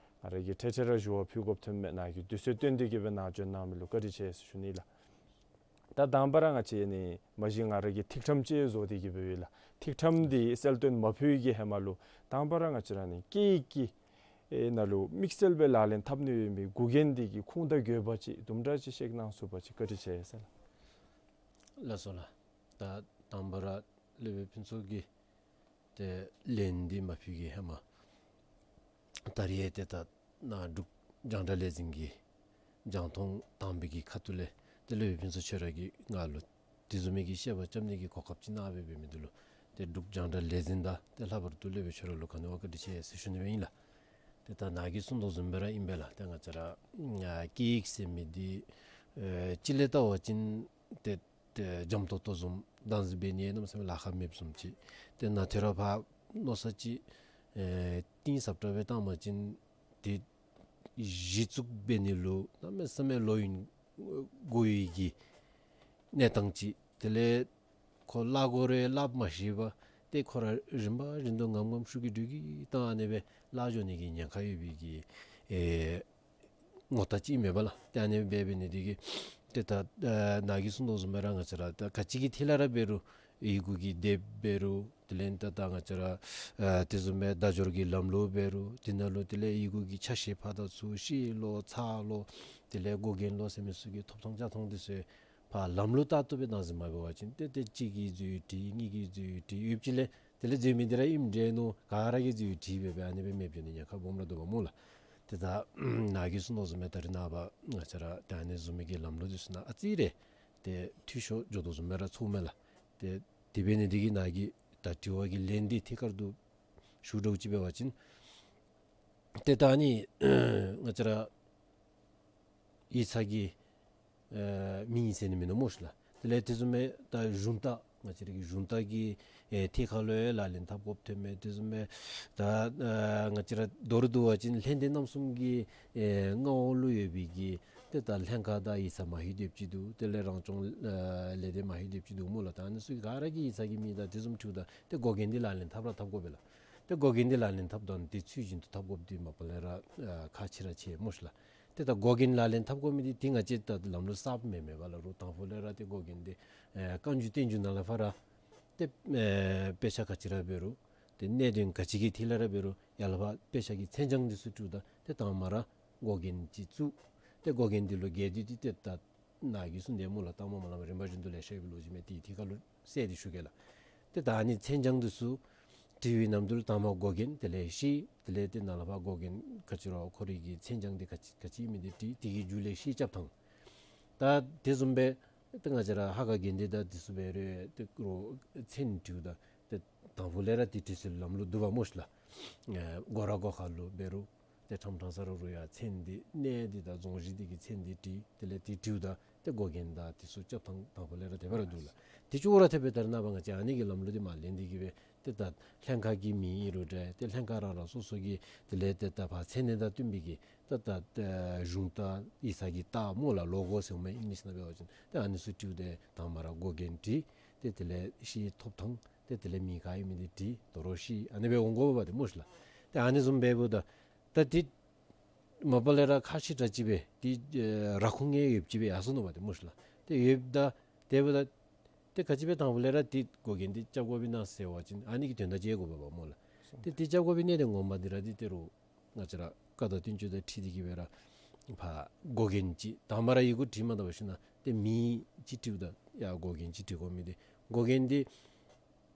ང་ར་གིས་ཁྲེ་ཁྲེ་ར་ཞུ་བ་ཕུལ་དགོཔ་ཐོནམ་མས། ནཱ་གིས་དུས་ཚོད་བཏོན་ཏེ་གི་སྦེ་ནཱ་བྱོན་གནང་མི་ལུ་བཀའ་དྲིན་ཆེ་ཟེར་ཞུ་ནི་ལགས། ད་དང་པ་ར་ང་བཅས་ནི་མ་གཞི་ང་ར་གིས་ཐིག་ཕྲེང་ཅིག་བཟོ་སྟེ་གི་སྦེ་ཡོད་ལགས། ཐིག་ཕྲེང་འདི་གསལ་སྟོན་མ་ཕུལ་གྱི་ཧེ་མ་ལུ་དང་པ་ར་ང་བཅས་ར་ནི་སྐད་ཡིག་གི་ཨེ་ནང་ལུ་དམིགས་བསལ་སྦེ་ལག་ལེན་འཐབ་ནི་ཡོད་མི་འགོག་རྐྱེན་འདི་གི་ཁུངས་དང་དགོས་པ་ཅིག་དུམ་གྲ་ཅིག་བཤད་གནང་ཚུགས་པ་ཅིན་བཀའ་དྲིན་ཆེ་ཟེར་ལགས། ལགས་སོ་ལགས། ད་དང་པ་ར་སློབ་དཔོན་ཕུན་ཚོགས་ཀྱིས་ཏེ་ལན་འདི་མ་ཕུལ་གྱི་ཧེ་མ་ད་རེས་ཏེ་ད་ནཱ་འབྲུག་རྒྱང་བསྒྲགས་ལས་འཛིན་གྱི་རྒྱང་མཐོང་དང་པའི་གི་ཁ་ཐུག་ལས་ཏེ་སློབ་དཔོན་ཕུན་ཚོགས་ཁྱོད་ར་གིས་ང་ལུ་དེ་བཟུམ་མའི་གི་བཤད་པ་རྐྱབ་ནི་གི་གོ་སྐབས་ཅིག་གནང་སྦེ་འབད་མི་འདི་ལུ་ཏེ་འབྲུག་རྒྱང་བསྒྲགས་ལས་འཛིན་དང་ཏེ་ལྷག་པར་དུ་སློབ་དཔོན་ཁྱོད་ར་ལུ་ག་ནི་བ་བཀའ་དྲིན་ཆེ་ཟེར་ཞུ་ནི་སྦེ་ཨིན་ལགས། ཏེ་ད་ནཱ་གིས་གསུངས་དོ་བཟུམ་སྦེ་ར་ཨིན་པས་ལགས། ཏེ་ང་བཅས་ར་ཨ་སྐད་ཡིག་ཟེར་མི་འདི་ཨེ་སྤྱིར་ལས་བལྟ་བ་ཅིན་ཏེ་ཏེ་འཇམ་ཏོག་ཏོ་བཟུམ་བདག་འཛིན་འབད་ནི་ཡང་གནམ་མེད་ས་མེད་ལཱ་ཁག་མེདཔ་བཟུམ་ཅིག། ཏེ་ནཱ་ཐོ་རེ་ཕར་མནོ་བསམ་ཅིག་ཨེ་གཏིང་ཟབ་དྲགས་སྦེ་བཏང་བ་ཅིན་ཏེ་གཞི་བཙུགས་འབད་ནི་ལུ་གནམ་མེད་ས་མེད་ལོ་ཡུན་འགོར་བའི་གི་གནས་སྟངས་ཅིག། དེ་ལས་ཁོ་སླབ་དགོ་རུང་སླབ་མ་ཤེས་པར་ཏེ་ཁོ་ར་རིམ་པ་བཞིན་དུ་ངམ་ངམ་ཤུགས་ཀྱིས་འགྲོས་ཀྱིས་བཏང་ཨ་ནི་སྦེ་སླབ་འགྱོ་ནི་གི་ཉེན་ཁ་ཡོད་པའི་གི་ཨེ་ངོ་རྟགས་ཅིག་མེན་པ་ལགས། ཏེ་ཨ་ནི་འབད་འབད་ནི་འདི་གིས་ཏེ་ད་ཨ་ནཱ་གིས་གསུངས་དོ་བཟུམ་སྦེ་ར་ང་བཅས་ར་ད་ག་ཅི་གི་ཐད་ལས་ར་འབད་རུང་ཡི་གུ་གི་དེབ་འབད་རུང་དེ་ལས་ད་ད་ང་བཅས་ར་ཨ་དེ་བཟུམ་སྦེ་བརྡ་སྦྱོར་གྱི་ལམ་ལུགས་འབད་རུང་དེ་ནང་ལུ་དེ་ལས་ཡི་གུ་གི་ཆ་ཤས་ཕར་དང་ཚུར་ཤེས་ལོ་ཚ་ལོ་དེ་ལས་འགོག་རྐྱེན་ལོ་ཟེར་མི་ཚུ་གི་ཐོབ་ཐང་རྐྱབ་ཐངས་འདི་ཚུ་ཕར་ལམ་ལུགས་ལྟར་དུ་སྦེ་བདག་འཛིན་མ་འབད་བ་ཅིན་ཏེ་ཏེ་གཅིག་གིས་འཛོལ་བྲིས་གཉིས་ཀྱིས་འཛོལ་བྲིས་ཡོདཔ་ཅིག་ལས་དེ་ལས་འཛོལ་མི་འདི་ར་ཨིནམ་འདྲས་མནོ་ག་ར་གིས་འཛོལ་བྲིས་འབད་འབད་ཨ་ནི་སྦེ་མེདཔ་འགྱོ་ནི་ཉེན་ཁ་སྦོམ་ར་འདུག་པ་སྨོ་ལགས། ཏེ་ད་ནཱ་གིས་གསུངས་དོ་བཟུམ་སྦེ་ད་རེས་ནངས་པ་ང་བཅས་ར་ད་ཨ་ནི་བཟུམ་མའི་གི་ལམ་ལུགས་འདི་ཚུ་ནང་ཨ་ཙི་རེ་ཏེ་འཐུས་ཤོར་འགྱོ་དོ་བཟུམ་སྦེ་ར་ཚོརཝ་མས་ལགས། ཏེ་དེ་འབད་ནི་འདི་གིས་ནཱ་གི་ད་དྲི་བ་གི་ལན་འདི་ཐད་ཀར་དུ་ཞུ་དགོཔ་ཅིག་འབད་བ་ཅིན་ཏེ་ད་ཨ་ནི་ང་བཅས་ར་ཡིག་ཚང་གི་ཨེ་མིང་ཟེར་ནི་མིན་ནུག་སྨོ་ཤིག་ལགས། དེ་ལས་དེ་བཟུམ་མའི་ད་གཞུང་རྟ་ང་བཅས་ར་གི་གཞུང་རྟ་གི་ཨེ་ཐད་ཁར་ལུ་ཡང་ལག་ལེན་འཐབ་དགོཔ་ཐོནམ་མས། དེ་བཟུམ་མའི་ད་ཨེ་ང་བཅས་ར་མདོར་བསྡུ་བ་ཅིན་ལྷན་སྡེ་རྣམ་གསུམ་གྱི་ཨེ་མངའ་འོག་ལུ་ཡོད་པའི་གི་ཏེ་ད་ལྷན་ཁག་དང་ཡིག་ཚང་མ་ཧིང་སྡེཔ་ཅིག་འདུག། དེ་ལས་རང་སྐྱོང་ཨེ་ལས་སྡེ་མ་ཧིང་སྡེཔ་ཅིག་འདུག་སྨོ་ལགས། ད་ཨ་ནི་ཚུ་ག་ར་གི་ཡིག་ཚང་གི་མིང་དང་དེ་བཟུམ་འཁྲིལཝ་ད་ཏེ་འགོག་རྐྱེན་འདི་ལག་ལེན་འཐབ་ར་འཐབ་དགོ་པས་ལགས། ཏེ་འགོག་རྐྱེན་འདི་ལག་ལེན་འཐབ་དོ་ནི་འདི་ཚུལ་བཞིན་དུ་འཐབ་དགོཔ་འདི་མ་པ་ལས་ར་ཨེ་ཁག་ཆེ་ར་ཆེ་སྨོ་ཤིག་ལགས། ཏེ་ད་འགོག་རྐྱེན་ལག་ལེན་འཐབ་དགོ་མི་འདི་ཏེ་ང་བཅས་ད་ལམ་ལུགས་གསརཔ་མེན་མེན་པ་ལ་རུང་དང་ཕུ་ལས་ར་ཏེ་འགོག་རྐྱེན་འདི་ཨེ་བཀའ་འགྱུར་བསྟན་འགྱུར་ནང་ལས་ཕར་ར་ཏེ་ཨེ་དཔེ་ཆ་ག་ཅི་ར་འབད་རུང་ཏེ་གནད་དོན་ག་ཅི་གི་ཐད་ལས་ར་འབད་རུང་ཡར་ལས་ཕར་དཔེ་ཆ་གི་མཚན་བྱང་འདི་ཚུ་བྲིཝ་ད་ཏེ་དང་པ་ར་འགོག་རྐྱེན་ཅིག་བཙུགས། ཏེ་འགོག་རྐྱེན་འདི་ལུ་རྒྱས་བསྡུས་ཏེ་ཏེ་ད་ནཱ་གིས་གསུངས་དེ་སྨོ་ལགས། ལྟག་མ་མ་ལངམ་རིམ་པ་བཞིན་དུ་ལེ་ཤ་ཡོདཔ་ལོ་རྒྱུས་མས། ཏེ་ཐད་ཀར་ལུ་གསལ་ཏེ་ཞུ་གེ་ལགས། ཏེ་ད་ཨ་ནི་མཚན་བྱང་འདི་ཚུ་བྲི་བའི་ནམ་དུས་ལུ་དང་པ་འགོག་རྐྱེན་དེ་ལས་ཤེས། དེ་ལས་ཏེ་ནཱ་ལས་ཕར་འགོག་རྐྱེན་ག་ཅི་ར་ཁོ་རའི་གི་མཚན་བྱང་འདི་ག་ཅི་ག་ཅི་ཨིན་མི་འདི་བྲི། དེ་གི་མཇུག་ལས་ཤེས་རྐྱབ་ཐངས། ད་དེ་བཟུམ་སྦེ་ཏེ་ང་བཅས་ར་ཧ་ག་དགེ་འདུན་དང་དེ་ཚུ་འབད་རུང་ཏེ་ཁོ་ར་མཚན་བྲིཝ་ད་ཏེ་དང་ཕུ་ལས་ར་ཏེ་བྲི་སྲོལ་ལམ་ལུགས་འདུག་པ་སྨོ་ཤིག་ལགས། ཨེ་སྒོ་ར་སྒོ་ཁ་ལུ་འབད་རུང་ཏེ་ཁྲམ་ཁྲང་ས་ར་རུང་ཡང་མཚན་འདི་གནས་འདི་དང་རྫོང་གཞི་འདི་གི་མཚན་འདི་བྲི། དེ་ལས་ཏེ་བྲིཝ་ད་ཏེ་འགོག་རྐྱེན་དང་དེ་ཚུ་རྐྱབ་ཐངས་དང་ཕུ་ལས་ར་དེ་སྦེ་ར་འདུག་ལགས། དེ་ཅོག་ར་འཐདཔ་སྦེ་ད་རེས་ནངས་པ་ང་བཅས་ཨ་ནི་གི་ལམ་ལུགས་འདི་མར་ལེན་ཏེ་གི་སྦེ་ཏེ་ད་ལྷན་ཁག་གི་མིང་ཨིན་རུང་འདྲ་ཏེ་ལྷན་ཁག་རང་རང་སོ་སོ་གི་དེ་ལས་ཏེ་ད་ཕར་མཚན་གནས་དང་བསྟུན་པའི་གི་ཏེ་ད་ཨེ་གཞུང་རྟ་ཡིག་ཚང་གི་རྟགས་སྨོ་ལགས། ལོ་གོ་ཟེར་མི་ཨིང་ལིཤ་ནང་འབད་བ་ཅིན་ཏེ་ཨ་ནི་ཚུ་བྲིཝ་ད་དང་པ་ར་འགོག་རྐྱེན་བྲི། ཏེ་དེ་ལས་ཤེས་ཐོབ་ཐངས་ ཏེ་དེ་ལས་མིང་ག་ཨིན་མི་འདི་བྲིས་དོ་རུང་ཤེས། ཨ་ནི་སྦེ་འོང་དགོ་པས་ཏེ་སྨོ་ཤིག་ལགས། ཏེ་ཨ་ནི་བཟུམ་སྦེ་འབདཝ་ད་ད་འདི་མ་པ་ལས་ར་ཁ་ཤི་དྲགས་ཅིག་སྦེ་འདི་ཨེ་ར་ཁུངས་ཡོདཔ་ཅིག་སྦེ་ཡར་སོ་ནུག་པ་ཏེ་སྨོ་ཤིག་ལགས། ཏེ་ཡོདཔ་ད་དེ་འབདཝ་ད་ཏེ་ག་ཅི་སྦེ་དང་པ་ལས་ར་འདི་འགོག་རྐྱེན་འདི་རྐྱབ་དགོཔ་ཨིན་ན་ཟེར་བ་ཅིན་ཨ་ནི་གི་དོན་དག་ཅིག་དགོ་པས་པ་སྨོ་ལགས། ཏེ་འདི་རྐྱབ་དགོ་པའི་གནད་དོན་ངོ་མ་འདི་ར་འདི་ཏེ་རུང་ང་བཅས་ར་བཀའ་དང་བསྟན་བཅོས་དང་འཁྲིལ་ཏེ་གི་སྦེ་ར་ཕར་འགོག་རྐྱེན་ཅིག་དང་པ་ར་ཡི་གུ་བྲིས་མ་ད་པ་ཞིན་ན་ཏེ་མིང་ཅིག་བྲིཝ་ད་ཡར་འགོག་རྐྱེན་ཅིག་བྲི་དགོ་མི་འདི་འགོག་རྐྱེན་འདི་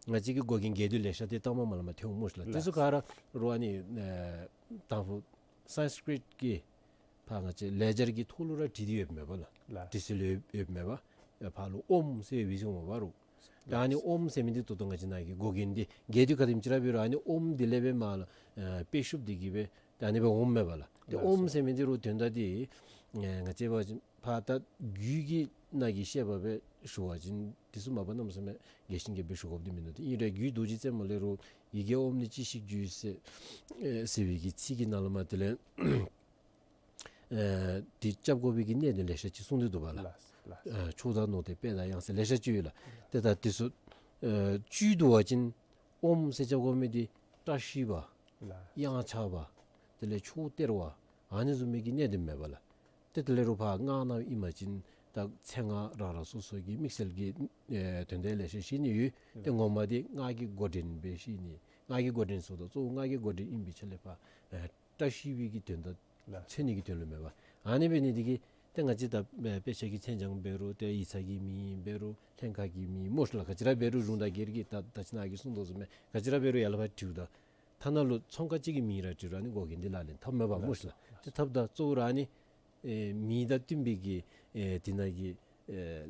ང་བཅས་ཀྱི་འགོག་རྐྱེན་རྒྱས་བསྡུས་ལེ་ཤ་འདི་ལྟ་མ་མ་ལ་མ་ཐོན་འོང་སྨོ་ཤིག་ལགས། ལགས། དེ་ཚུ་ག་ར་རུང་ཨ་ནི་ཨེ་དང་ཕུ་སཾསྐྲྀཏ་གི་ཕར་ང་བཅས་ལེགས་སྦྱར་གྱི་ཐོག་ལུ་ར་བྲིས་ཏེ་ཡོདཔ་མས་པ་ལགས། ལགས། དྲི་སིལ་ཡོད་ཡོདཔ་མས་པ། ཕར་ལུ་ཨོམ་ཟེར་བའི་གཟིགས་འོང་པ་རུང་། ད་ཨ་ནི་ཨོམ་ཟེར་མི་འདི་ད་ལྟོ་ང་བཅས་ནཱ་གི་འགོག་རྐྱེན་འདི་རྒྱས་བསྡུས་ག་དེམ་ཅིག་ར་འབད་རུང་ཨ་ནི་ཨོམ་འདི་ལས་སྦེ་མར་ལུ་ཨེ་དཔེ་ཤུབས་འདི་གིས་སྦེ་ད་ཨ་ནི་སྦེ་འོངམ་མས་པ་ལགས། ཏེ་ལགས་ཨོམ་སོ། ཟེར་མི་འདི་རུང་དོན་དག་འདི་ཨེ་ང་བཅས་འབད་བ་ཅིན་ཕར་ད་རྒྱུད་ཀྱི་ནང་གི་བཤད་པ་སྦེ་ཞུ་བ་ཅིན་འདི་ཚུ་མ་པ་གནམ་མེད་ས་མེད་རྒྱས་ཤིང་རྒྱས་པ་སྦེ་ཞུ་དགོཔ་འདི་མིན་ནུག། ཏེ་ཨིན་རུང་རྒྱུད་རྡོ་རྗེ་རྩེ་མོ་ལས་རུང་ཡི་གེ་ཨོམ་ནི་ཅི་ཞིག་རྒྱུ་ཟེར་ཨེ་ཟེར་བའི་གི་ཚིག་གི་ནང་ལུ་མར་དེ་ལས་ཨེ་འདི་རྐྱབ་དགོ་པའི་གི་གནད་དོན་ལེ་ཤ་ཅིག་གསུངས་ཏེ་འདུག་པ་ལགས། ལགས། ལགས། ཨེ་ཕྱོགས་དང་ནོར་དེ་དཔེ་དང་དབྱངས་ཟེར་ལེ་ཤ་ཅིག་ཡོད་ལགས། ཏེ་ད་འདི་ཚུ་ཨེ་བཅུད་བསྡུ་བ་ཅིན་ཨོམ་ཟེར་རྐྱབ་དགོ་མི་འདི་བཀྲ་ཤིས་པ། ལགས། གཡང་ཆགས་པ། དེ་ལས་ཕྱོགས་སྟེར་བ། ཨ་ནི་བཟུམ་མའི་གི་གནད་དོན་མས་པ་ལགས། ཏེ་དེ་ལས་རུང་ཕར་སྔགས་ནང་ཨིན་པ་ཅིན་ད་མཚན་སྔགས་རང་རང་སོ་སོ་གི་དམིགས་བསལ་གྱི་ཨེ་དོན་དག་ལེ་ཤ་བཤད་ནི་ཡོད། ཏེ་ངོ་མ་འདི་སྔགས་ཀྱི་འགོ་འདྲེན་སྦེ་བཤད་ནི། སྔགས་ཀྱི་འགོ་འདྲེན་ཟེརཝ་ད་གཙོ་བོ་སྔགས་ཀྱི་འགོ་འདྲེན་ཨིན་པའི་ཆ་ལས་ཕར་ཨེ་བཀྲ་ཤིས་པའི་གི་དོན་དག་ལགས། མཚོན་ནི་གི་དོན་ལུ་མས་པ། ཨ་ནི་འབད་ནི་འདི་གིས་ཏེ་ང་བཅས་ད་ཨེ་དཔེ་ཆ་གི་མཚན་བྱང་འབད་རུང་ཏེ་ཡིག་ཚང་གི་མིང་འབད་རུང་ལྷན་ཁག་གི་མིང་སྨོ་ཤིག་ལགས། ག་ཅི་ར་འབད་རུང་གཞུང་དང་སྒེར་གྱི་ད་ད་ཅི་ནཱ་གིས་གསུངས་དོ་བཟུམ་སྦེ་ག་ཅི་ར་འབད་རུང་ཡར་ལས་ཕར་བྲིཝ་ད་ཐ་ན་ལུ་ཚོང་ཁང་ཅིག་གི་མིང་ར་བྲིས་རུང་ཨ་ནི་འགོག་རྐྱེན་འདི་ལག་ལེན་འཐབ་མས་པ་སྨོ་ཤིག་ལགས། ཏེ་འཐབ་ད་གཙོ་བོ་ར་ཨ་ནི་ཨེ་མིང་དང་བསྟུན་པའི་གི་ཨེ་དེ་ནང་གི་ཨེ་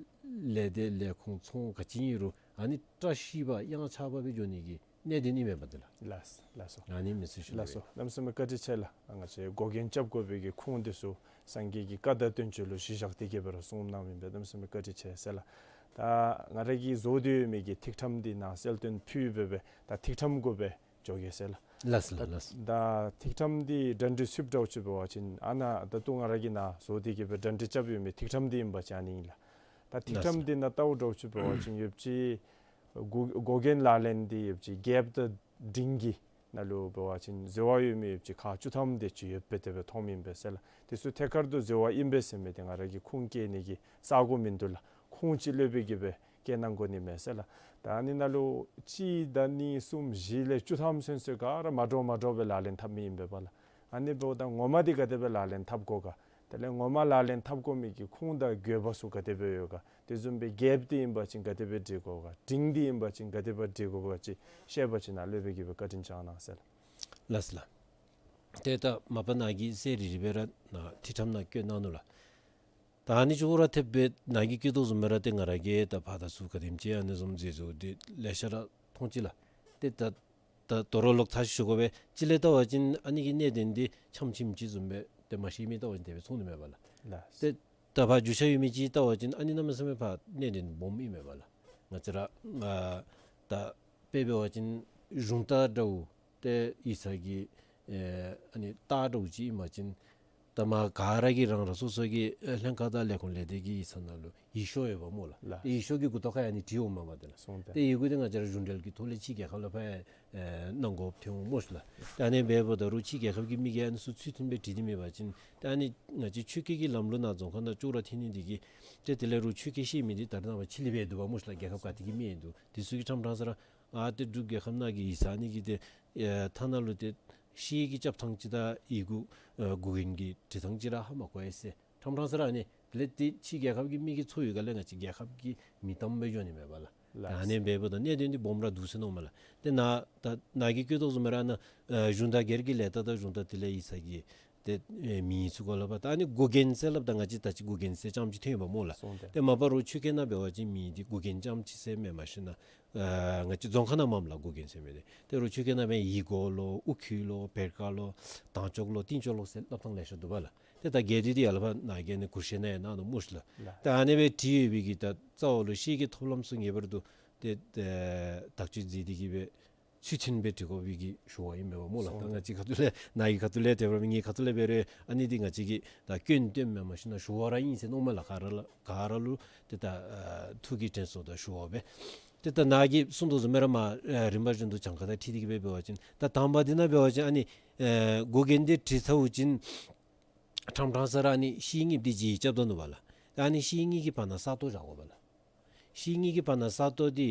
ལས་སྡེ་ལས་ཁུངས་ཚོང་ག་ཅི་ཨིན་རུང་ཨ་ནི་བཀྲ་ཤིས་པ་གཡང་ཆགས་པ་སྦེ་འགྱོ་ནི་གི་གནད་དོན་ཨིན་མས་པ་འདི་ལགས། ལགས་སོ། ལགས་སོ། ཨ་ནི་མི་སྲིད་ཞུ་ལགས་སོ། གནམ་མེད་ས་མེད་བཀའ་དྲིན་ཆེ་ལགས། ང་བཅས་འགོག་རྐྱེན་རྐྱབ་དགོ་པའི་གི་ཁུངས་འདི་ཚུ་སངས་རྒྱས་ཀྱི་བཀའ་དང་བསྟན་བཅོས་ལུ་གཞི་བཞག་སྟེ་གི་སྦེ་ར་གསུངས་གནངམ་ཨིན་པས། གནམ་མེད་ས་མེད་བཀའ་དྲིན་ཆེ་ཟེར་ལགས། ད་ང་ར་གིས་བཟོ་སྟེ་ཡོད་མི་གི་ཐིག་ཕྲེང་འདི་ནཱ་གསལ་སྟོན་ཕུལ་སྦེ་སྦེ་ད་ཐིག་ཕྲེང་གུ་སྦེ་འགྱོ་གེ་ཟེར་ལགས། ལགས་སོ་ལགས། ད་ལགས་སོ། ད་ཐིག་ཕྲེང་འདི་གྲ་སྒྲིག་ཚུདཔ་འདྲཝ་ཅིག་འབད་བ་ཅིན་ཨ་ནཱ་ད་ལྟོ་ང་ར་གིས་ནཱ་བཟོ་སྟེ་གི་སྦེ་གྲ་སྒྲིག་རྐྱབ་ཡོད་མི་ཐིག་ཕྲེང་འདི་ཨིན་པ་ཅིན་ཨ་ནི་ཨིན་ལགས། ད་ཐིག་ལགས་ཕྲེང་སོ། འདི་ནང་བལྟཝ་འདྲཝ་ཅིག་འབད་བ་ཅིན་ཡོདཔ་ཅིག་འགོག་འགོག་རྐྱེན་ལག་ལེན་འདི་ཡོདཔ་ཅིག་རྒྱལཔོ་དང་འབྲིང་གི་ནང་ལུ་འབད་བ་ཅིན་འཛོལ་བ་ཡོད་མི་ཡོདཔ་ཅིག་ཁག་བཅུ་ཐམ་དེ་ཅིག་ཡོདཔ་སྦེ་དེ་སྦེ་མཐོངམ་ཨིན་པས་ཟེར་ལགས། དེ་ཚུ་ཐད་ཀར་དུ་འཛོལ་བ་ཨིན་པས་ཟེར་མི་འདི་ང་ར་གིས་ཁུངས་བཀལ་ནི་གི་ས་གོ་མིན་འདུག་ལགས། ཁུངས་ཅིག་ལྷོད་པའི་གི་སྦེ་བཀལ་གནང་དགོ་ནི་མས་ཟེར་ལགས། ད་ཨ་ནི་ནང་ལུ་གཅིག་དང་གཉིས་གསུམ་བཞི་ལས་བཅུ་ཐམ་ཚུན་ཚོད་ག་ར་མ་འདྲཝ་མ་འདྲཝ་སྦེ་ལག་ལེན་འཐབ་མི་ཨིན་པས་པ་ལགས། ཨ་ནི་འབདཝ་ད་ངོ་མ་འདི་ག་དེ་སྦེ་ལག་ལེན་འཐབ་དགོ་ག། དེ་ལས་ངོ་མ་ལག་ལེན་འཐབ་དགོ་མི་གི་ཁུངས་དང་དགོས་པ་ཚུ་ག་དེ་སྦེ་ཡོད་ག། དེ་བཟུམ་སྦེ་རྒྱལཔོ་འདི་ཨིན་པ་ཅིན་ག་དེ་སྦེ་སྒྲིག་དགོ་ག། འབྲིང་འདི་ཨིན་པ་ཅིན་ག་དེ་སྦེ་སྒྲིག་དགོ་ག་ཅིག་བཤད་པ་ཅིན་ནཱ་ལྷོད་པའི་གི་སྦེ་བཀའ་དྲིན་བསྐྱང་གནང་ཟེར་ལགས། ལགས་སོ་ལགས། ཏེ་ད་མ་པ་ནཱ་གིས་གསལ་རི་རི་སྦེ་ར་ནཱ་ཐིག་ཕྲེང་ནང་བཀོད་གནང་ནུག་ལགས། ད་ཨ་ནི་ཅོག་ར་འཐདཔ་སྦེ་ནཱ་གིས་བཀོད་དོ་བཟུམ་སྦེ་ར་ཏེ་ང་ར་གིས་ད་ཕར་དང་ཚུར་ག་དེམ་ཅིག་ཨ་ནི་བཟུམ་མཛད་བཟོ་འདི་ལེ་ཤ་ར་མཐོང་ཅི་ལགས། ཏེ་ད་ད་དོ་རུང་ལོག་ཐག་ཞུ་དགོ་པས། གཅིག་ལས་བལྟ་བ་ཅིན་ཨ་ནི་གི་གནད་དོན་འདི་ཆམ་ཆིམ་ཅིག་བཟུམ་སྦེ་ཏེ་མ་ཤེས་མི་བལྟ་བ་ཅིན་དེ་སྦེ་མཐོང་ནི་མས་པ་ལགས། ལགས། ཏེ་ད་ཕར་རྒྱུས་ཆ་ཡོད་མི་ཅིག་བལྟ་བ་ཅིན་ཨ་ནི་གནམ་མེད་ས་མེད་ཕར་གནད་དོན་སྦོམ་ཨིན་མས་པ་ལགས། ང་བཅས་ར་ཨ་ད་དཔེ་འབད་བ་ཅིན་གཞུང་རྟ་འདྲཝ་ཏེ་ཡིག་ཚང་གི་ཨེ་ཨ་ནི་རྟ་འདྲཝ་ཅིག་ཨིན་པ་ཅིན་ད་མར་ག་ར་གིས་རང་རང་སོ་སོ་གི་ཨེ་ལྷན་ཁག་དང་ལས་ཁུངས་ལས་སྡེ་གི་ཡིག་ཚང་ནང་ལུ་ཡིག་ཤོག་ཡོདཔ་སྨོ་ལགས། ལགས། ཏེ་ཡིག་ཤོག་གི་མགུ་ཏོ་ཁར་ཡང་ཨ་ནི་བྲིས་འོངམ་མས་པ་ཏེ་ལགས། སོང་སྟེ། ཏེ་ཡི་གུ་འདི་ང་བཅས་ར་གཞུང་འབྲེལ་གྱི་ཐོག་ལས་ཕྱི་རྒྱལ་ཁབ་ལུ་ཕར་ཨེ་གནང་དགོཔ་ཐོན་འོང་སྨོ་ཤིག་ལགས། ཏེ་ཨ་ནི་འབདཝ་ད་རུང་ཕྱི་རྒྱལ་ཁབ་ཀྱི་མི་གིས་ཨ་ནི་ཚུ་ཚུལ་མཐུན་སྦེ་བྲིས་ཏེ་མེད་པ་ཅིན་ཏེ་ཨ་ནི་ང་བཅས་ཆོས་སྐད་ཀྱི་ལམ་ལུགས་ནང་རྫོང་ཁ་ནང་ཅོག་ར་འཐད་ནི་འདི་གིས་ཏེ་དེ་ལས་རུང་ཆོས་སྐད་ཤེས་མི་འདི་ད་རེས་ནངས་པ་ཕྱི་གླིང་སྦེ་འདུག་པ་སྨོ་ཤིག་ལགས། རྒྱལ་ཁབ་ག་ཏེ་གི་མི་ཡང་འདུག། དེ་ཚུ་གིས་ཕྲང་ཕྲང་ས་ར་ཨ་ཏེ་འབྲུག་རྒྱལ་ཁབ་ནང་གི་ཡིག་ཚང་ཨ་ནི་གི་ཏེ་ཨེ་ཐ་ན་ལུ་ཏེ་ཤེལ་གྱི་རྐྱབ་ཐངས་ཅིག་དང་ཡི་གུ་ཨེ་འགོག་རྐྱེན་གྱི་འབྲི་ཐངས་ཅིག་ར་ཧ་མ་གོ་ཡི་ཟེར་ཕྲང་ཕྲང་ས་ར་ཨ་ནི་དེ་ལས་ཏེ་ཕྱི་རྒྱལ་ཁབ་ཀྱི་མི་གིས་འཚོལ་བའི་སྒང་ལས་ང་བཅས་རྒྱལ་ཁབ་ཀྱི་མི་དམ་སྦེ་འགྱོ་ནི་མས་པ་ལགས། ལགས། ད་ཨ་ནི་འབདཝ་ད་གནད་དོན་འདི་སྦོམ་ར་འདུག་ཟེར་མནོཝ་མས་ལགས། ཏེ་ནཱ་ད་ནཱ་གིས་བཀོད་དོ་བཟུམ་སྦེ་ར་ནཱ་ཨེ་གཞུང་དང་སྒེར་གྱི་ལས་རྟགས་དང་གཞུང་རྟགས་དེ་ལས་ཡིག་ཚང་གི་ཏེ་ཨེ་མིང་ཚུ་གོ་ལ་བ་ད་ཨ་ནི་འགོག་རྐྱེན་ཟེར་སླབ་ད་ང་བཅས་ད་ཅི་འགོག་རྐྱེན་ཟེར་རྐྱངམ་ཅིག་ཐོན་ཡོདཔ་སྨོ་ལགས། སོང་སྟེ། ཏེ་མ་པ་རུང་ཆོས་སྐད་ནང་འབད་བ་ཅིན་མིང་འདི་འགོག་རྐྱེན་རྐྱངམ་ཅིག་ཟེར་མེན། མ་གཞི་ནཱ་ཨ་ང་བཅས་རྫོང་ཁ་ནང་མས་ལགས་འགོག་རྐྱེན་ཟེར་མི་འདི། ཏེ་རུང་ཆོས་སྐད་ནང་འབད་ཡིག་གོ་ལོ་དབུ་ཁྱུད་ལོ་བེར་ཀ་ལོ་དང་ཅོག་ལོ་རྟིང་ཅོག་ལོ་ཟེར་སླབ་ཐངས་ལེ་ཤ་འདུག་པ་ལགས། ཏེ་ད་གལ་ཏེ་འདི་ཡར་ལས་ཕར་ནཱ་གིས་ཨ་ནི་གུ་ཤེ་ནང་ཡང་གནང་ནུག་སྨོ་ཤིག་ལགས། ལགས། ད་ཨ་ནི་སྦེ་བྲིས་ཡོད་པའི་གི་ད་རྩ་བ་ལུ་ཤེལ་གྱི་ཐོབ་ལམ་ཚུ་ངེས་པར་དུ་ཏེ་ཨེ་དག་བཅོས་མཛད་དེ་གི་སྦེ་ཚུལ་མཐུན་སྦེ་འབྲི་དགོ་པའི་གི་ཞུ་བ་ཨིན་མས་པ་སྨོ་ལགས། སོང་། ད་ང་བཅས་ཁ་ཐུག་ལས་ནཱ་གི་ཁ་ཐུག་ལས་དེ་འབད་རུང་ངེའི་ཁ་ཐུག་ལས་འབད་རུང་ཨ་ནི་འདི་ང་བཅས་ཀྱིས་ད་སྐྱོན་བཏོན་མེན། མ་གཞི་ནཱ་ཞུ་བ་ར་ཨིན་ཟེར་མནོཝ་མས་ལགས། ག་ར་ལུ་ག་ར་ལུ་ཏེ་ད་ཨ་ཐུགས་ཀྱི་དྲན་གསོ་དང་ཞུ་བ་སྦེ། ཏེ་ད་ནཱ་གིས་གསུངས་དོ་བཟུམ་སྦེ་ར་མར་ཨེ་རིམ་པ་བཞིན་དུ་གྱངས་ཁ་དང་འཁྲིལ་ཏེ་གི་སྦེ་འབད་བ་ཅིན་ད་དང་པ་འདི་ནང་འབད་བ་ཅིན་ཨ་ནི་ཨེ་འགོག་རྐྱེན་འདི་དྲིས་ཚརཝ་ཅིག་ཁྲམ་ཁྲང་ས་ར་ཨ་ནི་ཤེལ་གཉིས་འདི་ལྗིད་རྐྱབ་ད་ནུག་པ་ལགས། ད་ཨ་ནི་ཤེལ་གཉིས་ཀྱི་བར་ན་ས་སྟོང་བཞག་དགོ་པ་ལགས། ཤེལ་གཉིས་ཀྱི་བར་ན་ས་སྟོང་འདི་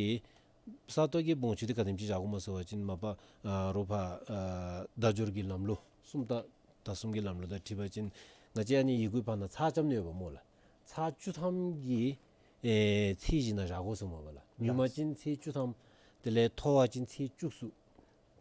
ས་སྟོང་གི་སྦོམ་ཆུང་འདི་ག་དེམ་ཅིག་བཞག་དགོཔ་སྨོ་ཟེར་བ་ཅིན་མ་པ་ཨ་རོགས་ཕར་ཨ་བརྡ་སྦྱོར་གྱི་ལམ་ལུགས་སུམ་རྟགས་དང་གསུམ་གྱི་ལམ་ལུགས་དང་འཁྲིལ་བ་ཅིན་ང་བཅས་ཨ་ནི་ཡི་གུའི་བར་ན་ཚར་རྐྱབ་ནི་ཡོདཔ་སྨོ་ལགས། ཚར་བཅུ་ཐམ་གྱི་ཨེ་ཚད་གཞི་ནང་བཞག་དགོ་ཟེརཝ་སྨོ་པ་ལགས། ཉུང་མ་ཅིན་ཚད་བཅུ་ཐམ། དེ་ལས་མཐོ་བ་ཅིན་ཚད་བཅུ་གསུམ།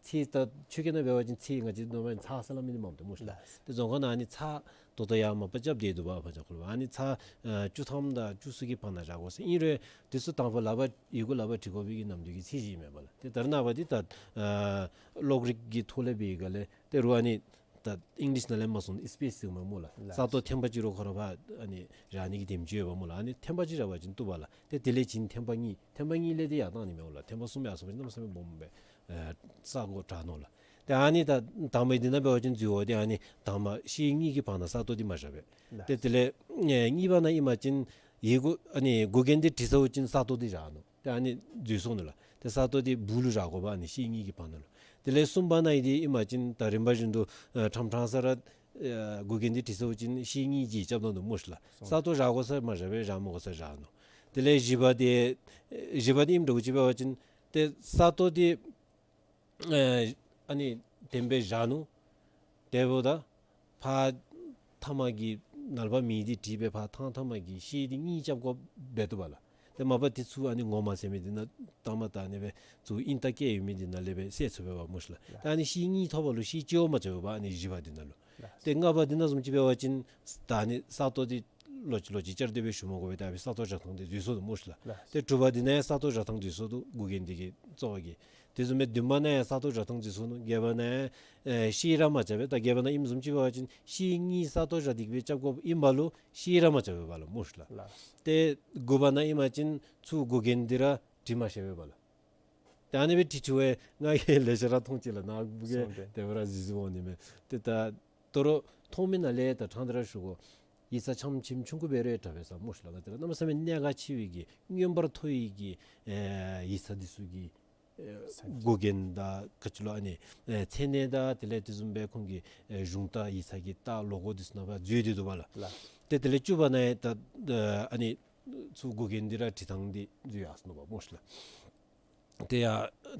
ཚད་ད་ཆོས་སྐད་ནང་འབད་བ་ཅིན་ཚད་ང་བཅས་ནོར་མ་ཚར་ཟེར་སླབ་མི་འདི་མངམ་ཏེ་སྨོ་ཤི་ལགས། ལགས། ཏེ་རྫོང་ཁ་ནང་ཨ་ནི་ཚར་ད་ལྟོ་ཡང་མ་པ་རྐྱབ་སྟེ་འདུག་པ་ཕར་ཆ་ཁོ་ལུ། ཨ་ནི་ཚར་ཨ་བཅུ་ཐམ་དང་བཅུ་གསུམ་གྱི་བར་ན་བཞག་དགོ་ཟེར། ཨིན་རུང་དེ་ཚུ་དང་པ་ལག་པར་ཡི་གུ་ལག་པར་བྲིས་དགོ་པའི་གི་ནམ་དུས་ཀྱི་ཚད་གཞི་ཨིན་མས་པ་ལགས། ཏེ་ད་རེས་ནངས་པ་འདི་ད་ཨ་གློག་རིག་གི་ཐོག་ལས་འབད་ག་ལས་ཏེ་རུང་ཨ་ནི་ད་ཨིང་ལིཤ་ནང་ལས་མར་སོང་སི་པེསི་ཟེརཝ་སྨོ་ལགས། ལགས། ས་སྟོང་ཐེངས་པ་གཅིག་རོགས་ཁོ་ར་ཕར་ཨ་ནི་བཞག་ནི་གི་དེམ་ཅིག་ཡོདཔ་སྨོ་ལགས། ཨ་ནི་ཐེངས་པ་གཅིག་བཞག་པ་ཅིན་བཏུབ་པ་ལགས། ཏེ་དེ་ལས་བྱིན་ཐེངས་པ་གཉིས། ཐེངས་པ་གཉིས་ལས་ཏེ་ཡར་བཏང་ནི་མས་ལགས། ཐེངས་པ་གསུམ་ཡར་སོང་པ་ཅིན་གནམ་མེད་ས་མེད་སྦོམ་སྦེ་ཨེ་ས་སྒོ་དྲག་ནུག་ལགས། ཏེ་ཨ་ནི་ད་དང་པ་འདི་ནང་འབད་བ་ཅིན་འཛོལ་བ་འདི་ཨ་ནི་དང་པ་ཤེལ་གཉིས་ཀྱི་བར་ན་ས་སྟོང་འདི་མ་བཞག་པས། ཏེ་དེ་ལས་ཨེ་གཉིས་པ་ནང་ཨིན་པ་ཅིན་ཡི་གུ་ཨ་ནི་འགོག་རྐྱེན་འདི་དྲིས་ཚརཝ་ཅིག་ས་སྟོང་འདི་བཞག་ནུག། ཏེ་ཨ་ནི་འཛོལ་སོང་ནུག་ལགས། ཏེ་ས་སྟོང་འདི་སྦུག་ལུ་བཞག་དགོ་པ། ཨ་ནི་ཤེལ་གཉིས་ཀྱི་བར་ན་ལུ། དེ་ལས་གསུམ་པ་ནང་ཨིན་ཏེ་ཨིན་པ་ཅིན་ད་རིམ་པ་བཞིན་དུ་ཨེ་ཁྲམ་ཁྲང་ས་ར་ཨེ་འགོག་རྐྱེན་འདི་དྲིས་ཚརཝ་ཅིག་ཤེལ་གཉིས་ལྗིད་རྐྱབ་ད་ནུག་སྨོ་ཤི་ལགས། ས་སྟོང་བཞག་དགོ་ས་མ་བཞག་པས། བཞག་མི་དགོ་ས་བཞག་ནུག། དེ་ལས་བཞི་པ་འདི་ཨེ་བཞི་པ་འདི་ཨིནམ་འདྲཝ་ཅིག་འབད་བ་ཅིན་ཏེ་ས་སྟོང་འདི་ཨེ་ཨ་ནི་དེམ་སྦེ་བཞག་ནུག། དེ་འབདཝ་ད་ཕར་མཐའ་མ་གི་ནཱ་ལས་ཕར་མེ་འདི་དྲིས་སྦེ་ཕར་ཐང་མཐའ་མ་གི་ཤེལ་འདི་གཉིས་རྐྱབ་དགོཔ་འབད་བཏུབ་པ་ལགས། ཏེ་མ་པ་དེ་ཚུ་ཨ་ནི་ངོ་མ་ཟེར་མི་འདི་ནང་ལྟག་མ་ད་ཨ་ནི་སྦེ་ཚུར་ཨིན་རྟགས་བཀལ་ཡོད་མི་འདི་ནང་ལས་སྦེ་བསལ་ཚུགས་པས་པ་སྨོ་ཤི་ལགས། ད་ཨ་ནི་ཤེལ་གཉིས་ཐོབ་པ་ལུ་ཤེལ་གཅིག་བ་མ་རྐྱབ་པས་པ། ཨ་ནི་བཞི་པ་འདི་ནང་ལུ། ཏེ་ལྔ་པ་འདི་ནང་བཟུམ་ཅིག་འབད་བ་ཅིན་ད་ཨ་ནི་ས་སྟོང་འདི་ལོག་ཅི་ལོག་ཅི་བསྐྱར་ཟློས་སྦེ་ཞུ་མ་དགོ་པས། ད་ཨ་ནི་ས་སྟོང་བཞག་ཐངས་འདི་འཛོལ་སོང་ནུག་སྨོ་ཤི་ལགས། ལགས། ཏེ་དྲུག་པ་འདི་ནང་ཡང་ས་སྟོང་བཞག་ཐངས་འཛོལ་སོང་ནུག། འགོག་རྐྱེན་འདི་གི་རྩ་བ་གི། དེ་བཟུམ་སྦེ་བདུན་པ་ནང་ཡང་ས་སྟོང་བཞག་ཐངས་འཛོལ་སོང་ནུག། བརྒྱད་པ་ནང་ཡང་ཨེ་ཤེལ་ར་མ་རྐྱབ་པས། ད་བརྒྱད་པ་ནང་ཨིནམ་བཟུམ་ཅིག་འབད་བ་ཅིན་ཤེལ་གཉིས་ས་སྟོང་བཞག་སྟེ་གི་སྦེ་རྐྱབ་དགོཔ་ཨིན་པ་ལུ་ཤེལ་ར་མ་རྐྱབ་པས་པ་ལགས་སྨོ་ཤི་ལགས། ལགས། ཏེ་དགུ་པ་ནང་ཨིན་པ་ཅིན་ཚུར་འགོག་རྐྱེན་འདི་ར་དྲི་མ་ཤེས་པས་པ་ལགས། ཏེ་ཨ་ནི་སྦེ་དྲི་དྲི་བའི་ང་གིས་ལེགས་ཤོམ་ར་མཐོང་ཅི་ལགས། ནཱ་བུ་གིས་གསུངས་ཏེ། དེ་སྦེ་ར་གཟིགས་གཟིགསཔ་འོང་ནི་མས། ཏེ་ད་ད་རུང་མཐོང་མི་ནང་ལས་ད་ཕྲང་སྟེ་ར་ཞུ་དགོ། ཡིག་ཚང་ཆམ་ཆིམ་ཆུང་ཀུ་སྦེ་ར་དྲག་པས་ཟེར་སྨོ་ཤི་ལགས། ང་བཅས་ར་གནམ་མེད་ས་མེད་གནད་འགག་ཆེ་བའི་གི་མངོན་པར་མཐོ་བའི་གི་ཨེ་ཡིག་ཚང་འདི་ཚུ་གི་ཨེ་འགོག་རྐྱེན་དང་ག་ཅི་ལོ་ཨ་ནི་ཨེ་མཚན་གནས་དང་དེ་ལས་དེ་བཟུམ་སྦེ་ཁོང་གི་ཨེ་གཞུང་རྟ་ཡིག་ཚང་གི་རྟ་ལོ་གོ་འདི་ཚུ་ནང་ཕར་འཛུལ་ཏེ་འདུག་པ་ལགས། ལགས། ཏེ་དེ་ལས་བཅུ་པ་ནང་ཡང་ད་ཨ་ནི་ཚུར་འགོག་རྐྱེན་འདི་ར་དྲི་ཐངས་འདི་འཛོལ་ཡར་སོང་ནུག་པ་སྨོ་ཤི་ལགས། ཏེ་ཡ་